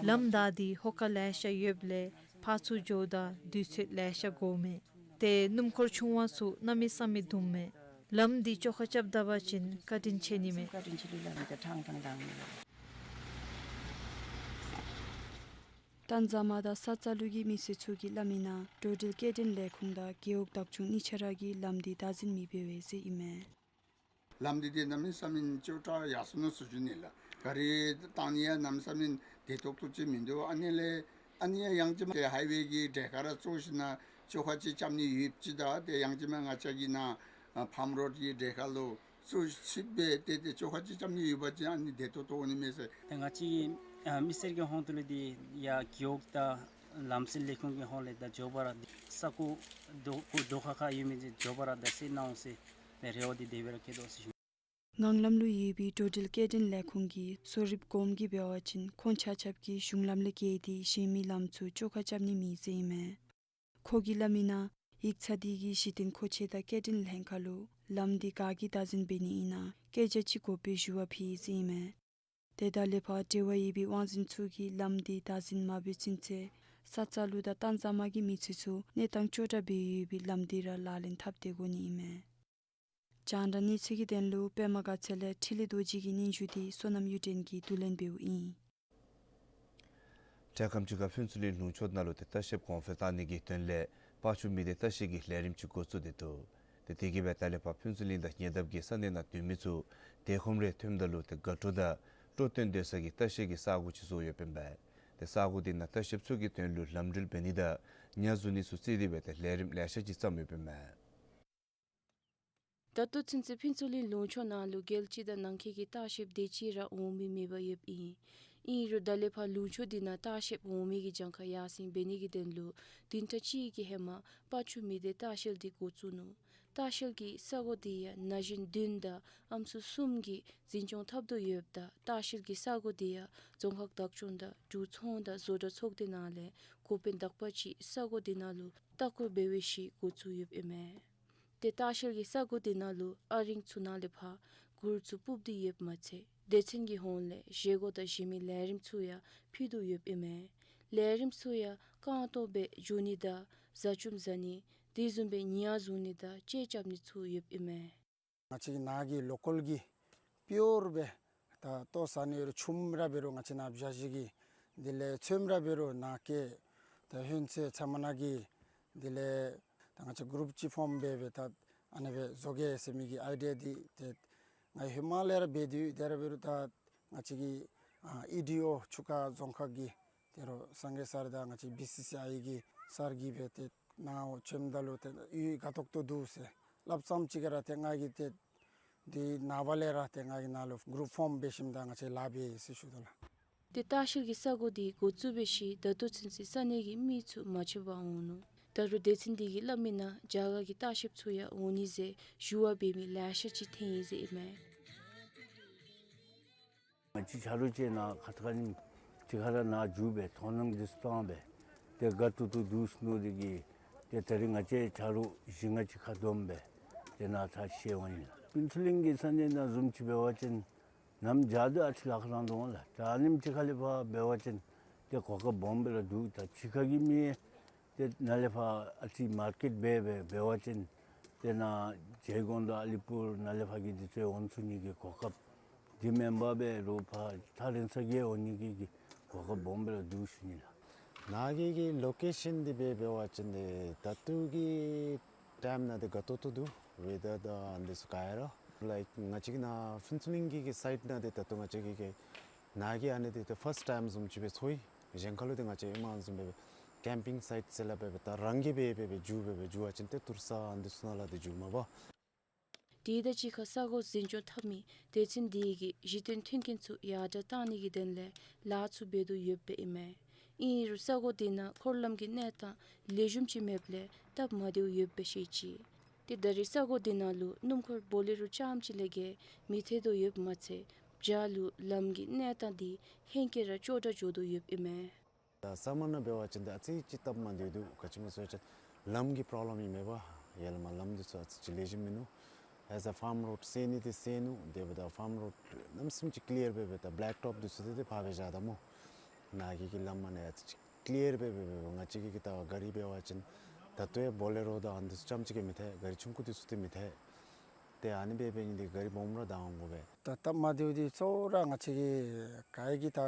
ལམ་བདའ་སྟེ་ཧོ་ཀ་ལེ་ཤ་ཡོདཔ་ལས་ཕར་ཚུར་འགྱོཝ་ད་དུས་ཚོད་ལེ་ཤ་འགོརཝ་མས། ཏེ་སྣུམ་འཁོར་ཆུང་བ་ཚུ་གནམ་མེད་ས་མེད་རྡུངམ་མས། ལམ་འདི་བཅོ་ཁ་རྐྱབ་ད་པ་ཅིན་བཀའ་དྲིན་ཆེ་ནི་མས། བཀའ་དྲིན་ཆེ་ལུ་ལམ་འདི་ཐང་ཐང་དང་ནི་ལགས། ཏན་ཟ་མ་དང་ས་ཙ་ལུ་གི་མི་སེར་ཚུ་གིས་སླབ་མི་ནང་འགྲོ་འགྲུལ་སྐྱེལ་འདྲེན་ལས་ཁུངས་དང་རྒེད་འོག་བདག་སྐྱོང་གཉིས་ཆ་ར་གིས་ལམ་འདི་བདག་འཛིན་མི་འབད་བས་ཟེར་ཨིན་མས། ལམ་འདི་ཏེ་གནམ་མེད་ས་མེད་ཅོག་འཐདཔ་ཡར་སོང་ནུག་ཟེར་ཞུ་ནི་ལགས། ག་རི་བཏང་ནི་ཡང་གནམ་མེད་ས་མེད་བདེ་ཏོག་ཏོ་ཅིག་མིན་འདུག། ཨ་ནི་ལས་ཨ་ནི་ཡང་ཡང་ཅིན་ཏེ་ཧའི་ཝེ་གི་འདྲེ་ཁ་ར་བཙུགས་ཞིནམ་ལས་བཅོ་ཁ་ཅིག་རྐྱབ་ནི་ཡོདཔ་ཅིག་དང་ཏེ་ཡང་ཅིན་མ་ང་བཅས་ཀྱི་ནཱ་ཕཱམ་རོཌ་ཀྱི་འདྲེ་ཁ་ལུ་བཙུགས་ཅི་སྦེ་ཏེ་ཏེ་བཅོ་ཁ་ཅིག་རྐྱབ་ནི་ཡོད་པ་ཅིན་ཨ་ནི་བདེ་ཏོག་ཏོ་འོང་ནི་མས་ཟེར། ཏེ་ང་བཅས་ཨ་མི་སེར་གྱི་ཧོངས་ཏོ་ལས་འདི་ཡར་རྒེད་འོག་དང་ལམ་སེལ་ལས་ཁུངས་ཀྱི་ཧོངས་ལས་ད་མགྱོགས་པ་ར་ས་ཁོངས་རྡོ་རྡོ་ཁ་ཁ་ཡོད་མི་འདི་མགྱོགས་པ་ར་ད་སེལ་གནང་འོང་ཟེར་རེ་བ་འདི་དེ་སྦེ་ར་བསྐྱེད་དོ་ཟེར་ཞུ། ངང་ལམ་ལུ་ཡོད་པའི་འགྲོ་འགྲུལ་སྐྱེལ་འདྲེན་ལས་ཁུངས་ཀྱི་གསོ་རིགཔ་གོངམ་གིས་འབད་བ་ཅིན་ཁོང་ཆ་ཁྱབ་ཀྱིས་གཞུང་ལམ་ལས་བརྒལ་ཏེ་གཞན་མི་ལམ་ཚུ་བཅོ་ཁ་རྐྱབ་ནི་མེད་ཟེར་ཨིན་མས། ཁོ་གིས་སླབ་མི་ནང་ཡིག་ཚང་འདི་གིས་གཞི་རྟེན་མཁོ་ཆས་དང་སྐྱེལ་འདྲེན་ལྷན་ཁག་ལུ་ལམ་འདི་ག་གིས་བདག་འཛིན་འབད་ནི་ཨིན་ན་བཀོད་རྒྱ་ཅིག་དགོ་པའི་ཞུ་བ་ཕུལ་ཡི་ཟེར་ཨིན་མས། ཏེ་ད་ལས་ཕར་འབྲེལ་བ་ཡོད་པའི་དབང་འཛིན་ཚུ་གིས་ལམ་འདི་བདག་འཛིན་མ་འབད་ཚུན་ཚོད་ས་ཙ་ལུ་དང་ཏན་ཟ་མ་གི་མི་སེར་ཚུ་གནས་སྟངས་ཅོག་འཐདཔ་སྦེ་ཡོད་པའི་ལམ་འདི་ར་ལག་ལེན་འཐབ་སྟེ་དགོ་ནི་ཨིན་མས། རྒྱང་བསྒྲགས་གནས་ཚུལ་གྱི་དོན་ལུ་པདྨ་དགའ་ཚལ་ལས་འཕྲིན་ལས་རྡོ་རྗེ་གི་སྙན་ཞུ་འདི་བསོད་ནམས་གཡུ་སྒྲོན་གྱིས་བསྡུ་ལེན་འབདཝ་ཨིན། འཕྲལ་ཁམས་ཅིག་ཁར་ཕུན་ཚོགས་གླིང་ལུང་ཕྱོགས་ནང་ལུ་ཏེ་ལྟ་བཤལཔ་གོང་འཕེལ་གཏང་ནི་གི་དོན་ལས་ཕར་ཕྱོགས་མི་སྡེ་ལྟ་བཤལ་གྱི་ལས་རིམ་ཅིག་འགོ་བཙུགས་ཏེ་འདུག། ཏེ་དེ་གིས་སྦེ་ད་ལས་ཕར་ཕུན་ཚོགས་གླིང་དང་ཉེ་འདབས་ཀྱི་ས་གནས་ནང་སྡོད་མི་ཚུ་དེ་ཁོམ་རེ་ཐོནམ་ད་ལུ་ཏེ་དགའ་སྤྲོ་དང་སྤྲོ་སྟོན་སྡོད་ས་གི་ལྟ་བཤལ་གྱི་ས་སྒོ་ཅིག་བཟོ་ཡོདཔ་ཨིན་པས། ཏེ་ས་སྒོ་འདི་ནང་ལྟ་བཤལཔ་ཚུ་གི་དོན་ལུ་ལམ་འགྲུལ་འབད་ནི་དང་ཉ་བཟུང་ནི་ཚུ་བརྩིས་ཏེ་སྦེ་ཏེ་ལས་རིམ་ལེ་ཤ་ཅིག་བརྩམས་ཡོདཔ་ཨིན་པས། ད་ལྟོ་ཚུན་ཚོད་ཕུན་ཚོགས་གླིང་ལུང་ཕྱོགས་ནང་ལུ་རྒྱལ་སྤྱི་དང་ནང་འཁོད་ཀྱི་ལྟ་བཤལཔ་དེ་ཅིག་ར་འོང་མི་མེདཔ་ཡོདཔ་ཨིན། ཨིན་རུང་ད་ལས་ཕར་ལུང་ཕྱོགས་འདི་ནང་ལྟ་བཤལཔ་འོང་མི་གི་གྱངས་ཁ་ཡར་སེང་འབད་ནི་གི་དོན་ལུ་བདུན་ཕྲག་གཅིག་གི་ཧེ་མ་ཕར་ཕྱོགས་མི་སྡེ་ལྟ་བཤལ་འདི་འགོ་བཙུགས་ནུག། ལྟ་བཤལ་གྱི་ས་གོ་འདི་ཡང་ན་གཞོན་བདུན་དང་ཨམ་སྲུ་གསུམ་གྱིས་འཛིན་སྐྱོང་འཐབ་དོ་ཡོདཔ་ད་ལྟ་བཤལ་གྱི་ས་གོ་འདི་ཡང་རྫོང་ཁག་བདག་སྐྱོང་དང་འབྲུག་ཚོང་དང་བཟོ་གྲྭ་ཚོགས་སྡེ་ནང་ལས་འགོ་དཔོན་དག་པ་ཅིག་ས་གོ་འདི་ནང་ལུ་ལྟ་སྐོར་འབད་བའི་ཤུལ་འགོ་བཙུགས་ཡོདཔ་ཨིན་མས། ཏེ་ལྟ་བཤལ་གྱི་ས་གོ་འདི་ནང་ལུ་ཨ་རིང་ཚུ་ནང་ལས་ཕར་གུར་ཚུ་སྤུབས་ཏེ་ཡོདཔ་མ་ཚད་སྡེ་ཚན་གྱི་ཧོངས་ལས་བཞེས་སྒོ་དང་གཞན་མི་ལས་རིམ་ཚུ་ཡང་ཕུལ་དོ་ཡོདཔ་ཨིན་མས། ལས་རིམ་ཚུ་ཡང་རྐང་སྟོང་སྦེ་འགྱོ་ནི་དང་བཟའ་བཅའམ་བཟའ་ནི་དེ་བཟུམ་སྦེ་ཉ་བཟུང་ནི་དང་ལྕེ་རྐྱབ་ནི་ཚུ་ཡོདཔ་ཨིན་མས། ང་བཅས་ཀྱི་ནཱ་གི་ལོ་ཀཱལ་གྱི་པིའོར་སྦེ་ད་ལྟོ་བཟའ་ནི་ཡོད་རུང་ཆུམ་ར་འབད་རུང་ང་བཅས་ནཱ་བཞག་བཞག་གི། དེ་ལས་ཚོདམ་ར་འབད་རུང་ནཱ་བསྐྱལ། ད་ཧོན་ཚོད་ཚབ་མ་ནཱ་གི། དེ་ལས་ད་ང་བཅས་གུ་རུབ་ཅིག་ཕོམ་འབད་སྦེ་ད་ཨ་ནི་སྦེ་བཟོ་གེ་ཟེར་མི་གི་ཨའི་ཌི་ཡ་འདི་ཏེ་ང་ཧེ་མ་ལས་ར་འབད་དེ་ཡོད། དེ་ར་འབད་རུང་ད་ང་བཅས་ཀྱི་ཨ་ཨི་ཌི་ཨོ་ཆུ་ཁ་རྫོང་ཁག་གི་ཏེ་རོགས་སངས་རྒྱས་སར་དང་ང་བཅས་བི་སི་སི་ཨའི་གི་སར་གྱིས་སྦེ་ཏེ་ནཱ་འོང་བྱོནམ་ད་ལུ་ཏེ་ཡུལ་དགའ་ཏོག་ཏོ་འདུག་ཟེར་སླབ་ཙམ་ཅིག་ག་ར་ཏེ་ང་གིས་ཏེ་འདི་ནངས་པ་ལས་ར་ཏེ་ང་གིས་ནཱ་ལུ་གུ་རུབ་ཕོམ་འབད་ཞིནམ་ད་ང་བཅས་ལཱ་འབད་ཡི་ཟེར་ཞུ་དོ་ལགས། ཏེ་ལྟ་བཤལ་གྱི་ས་གོ་འདི་འགོ་བཙུགས་པའི་ཤུལ་ད་ལྟོ་ཚུན་ཚོད་ས་གནས་ཀྱི་མི་ཚུ་མ་ཆོདཔ་འོང་ནུག། ད་རུང་སྡེ་ཚན་འདི་གིས་སླབ་མིའི་ནང་རྒྱ་གར་གྱི་ལྟ་བཤལཔ་ཚུ་ཡང་འོང་ནི་ཟེར་ཞུ་བ་འབད་མི་ལེ་ཤ་ཅིག་ཐོན་ཡི་ཟེར་ཨིན་མས། ང་བཅས་ཆ་རོགས་ཅིག་ནཱ་ཁ་ཐུག་ཁ་ཉིནམ་ཅིག་ཁར་ནཱ་འགྱོ་སྦེ་མཐོང་སྣང་འདི་ཚུ་བཏང་སྦེ་ཏེ་དགའ་ཏོག་ཏོ་འདུག་ཟེར་མནོ་སྟེ་གིས་ཏེ་ད་རིས་ང་བཅས་ཆ་རོགས་བཞི་ལྔ་ཅིག་ཁ་བསྡོམས་སྦེ་ཏེ་ནཱ་ཚར་བཤལ་འོང་ཡི་ལགས། ཕུན་ཚོགས་གླིང་གི་ས་གནས་ནང་བཟུམ་ཅིག་འབད་བ་ཅིན་གནམ་བྱཱར་ད་ཨ་ཙི་ལཱ་ཁག་རང་འདུག་ལགས། ད་ཨ་ནེམ་ཅིག་ཁ་ལས་ཕར་འབད་བ་ཅིན་ཏེ་གོ་སྐབས་སྦོམ་སྦེ་ར་འདུག། ད་ཕྱི་ཁ་གི་མི་ཏེ་ནཱ་ལས་ཕར་ཨ་ཙི་མར་ཀེཊ་འབད་སྦེ་འབད་བ་ཅིན་ཏེ་ནཱ་ཇེ་ཀོང་དང་ཨ་ལི་པུར་ནཱ་ལས་ཕར་གྱི་འདི་ཚུ་འོང་ཚུགས་ནི་གི་གོ་སྐབས། འདི་མེན་པར་འབད་རུང་ཕར་ཐག་རིང་ས་གི་འོང་ནི་གི་གི་གོ་སྐབས་སྦོམ་སྦེ་ར་འདུག་ཞུ་ནི་ལགས། ནཱ་གི་གི་ལོ་ཀེ་ཤཱན་འདི་འབད་འབད་བ་ཅིན་འདི་ད་ལྟོ་གི་ཊའིམ་ནང་འདི་དགའ་ཏོག་ཏོ་འདུག། ཝེ་ཌར་དང་འདི་ཚུ་ག་ར་ལའིཀ་ང་བཅས་ཀྱི་ནཱ་ཕུན་ཚོགས་གླིང་གི་གི་སའིཌ་ནང་འདི་ད་ལྟོ་ང་བཅས་ཀྱི་གི་ནཱ་གི་ཨ་ནི་འདི་ད་ཕརསཊ་ཊའིམ་བཟུམ་ཅིག་སྦེ་ཚོར་ཡི། གཞན་ཁ་ལུ་འདི་ང་བཅས་ཨིནམ་བཟུམ་སྦེ་ཀེམ་པིང་སའིཊ་ཟེར་སླབ་སྦེ་ད་རང་གིས་འབད་འབད་འབད་འགྱོ་འབད་འབད་འགྱོ་བ་ཅིན་ཏེ་ཏུར་ས་ཨ་ནི་འདི་ཚུ་ནང་ལུ་འདི་འགྱོཝ་མས་པ། དེ་དང་གཅིག་ཁར་ས་གོ་འཛིན་སྐྱོང་འཐབ་མི་སྡེ་ཚན་འདི་གིས་གཞི་རྟེན་མཐུན་རྐྱེན་ཚུ་ཡར་དྲག་གཏང་ནི་གི་དོན་ལས་ལཱ་ཚུ་འབད་དོ་ཡོདཔ་ཨིན་མས། ཨིན་རུང་ས་གོ་འདི་ནང་འཁོར་ལམ་གྱི་གནས་སྟངས་ལེགས་ཤོམ་ཅིག་མེདཔ་ལས་སྟབས་མ་བདེཝ་ཡོདཔ་སྦེ་བཤད་ཅི། ཏེ་ད་རེས་ས་གོ་འདི་ནང་ལུ་སྣུམ་འཁོར་བོ་ལེ་རོ་རྐྱངམ་ཅིག་ལས་བརྒལ་མི་ཐོན་དོ་ཡོདཔ་མ་ཚད་བྱཱར་ལུ་ལམ་གྱི་གནས་སྟངས་འདི་ཧེང་སྐལ་ར་སྐྱོ་དྲགས་འགྱོ་དོ་ཡོདཔ་ཨིན་མས། ད་སམ་མར་ནང་འབད་བ་ཅིན་ད་ཨ་ཙི་ཅིག་སྟབས་མ་བདེཝ་འདུག། ག་ཅི་སྨོ་ཟེར་བ་ཅིན་ལམ་གྱི་པྲོབ་ལེམ་ཨིན་མས་པ། ཡར་ལས་མར་ལམ་འདི་ཚུ་ཨ་ཙི་ཅིག་ལེགས་ཤོམ་མིན་ནུག། ཨེས་ཨེ་ཕཱརམ་རོཌ་སེལ་ནི་འདི་སེལ་ནུག། དེ་འབདཝ་ད་ཕཱརམ་རོཌ་གནམ་མེད་ས་མེད་ཅིག་ཀི་ལི་ཡར་འབད་འབད་ད་བེ་ལེཀ་ཊོབ་འདི་ཚུ་འདི་ཏེ་ཕར་སྦེ་བཞག་ད་སྨོ། ནཱ་གི་གི་ལམ་ཨ་ནི་ཨ་ཙི་ཅིག་ཀི་ལི་ཡར་འབད་འབད་འབད་འབད་ང་བཅས་ཀྱི་གི་ད་ག་རི་འབད་བ་ཅིན་ད་ལྟོ་ཡང་བོ་ལེ་རོ་དང་ཨ་ནི་འདི་ཚུ་རྐྱངམ་ཅིག་གིས་མི་ཐལ། ག་རི་ཆུང་ཀུ་འདི་ཚུ་འདི་མི་ཐལ། ཏེ་ཨ་ནི་འབད་འབད་ནི་འདི་ག་རི་སྦོམ་ར་བདའ་འོང་དགོ་པས། ད་སྟབས་མ་བདེཝ་འདི་གཙོ་བོ་ར་ང་བཅས་ཀྱི་ག་ར་གིས་ད་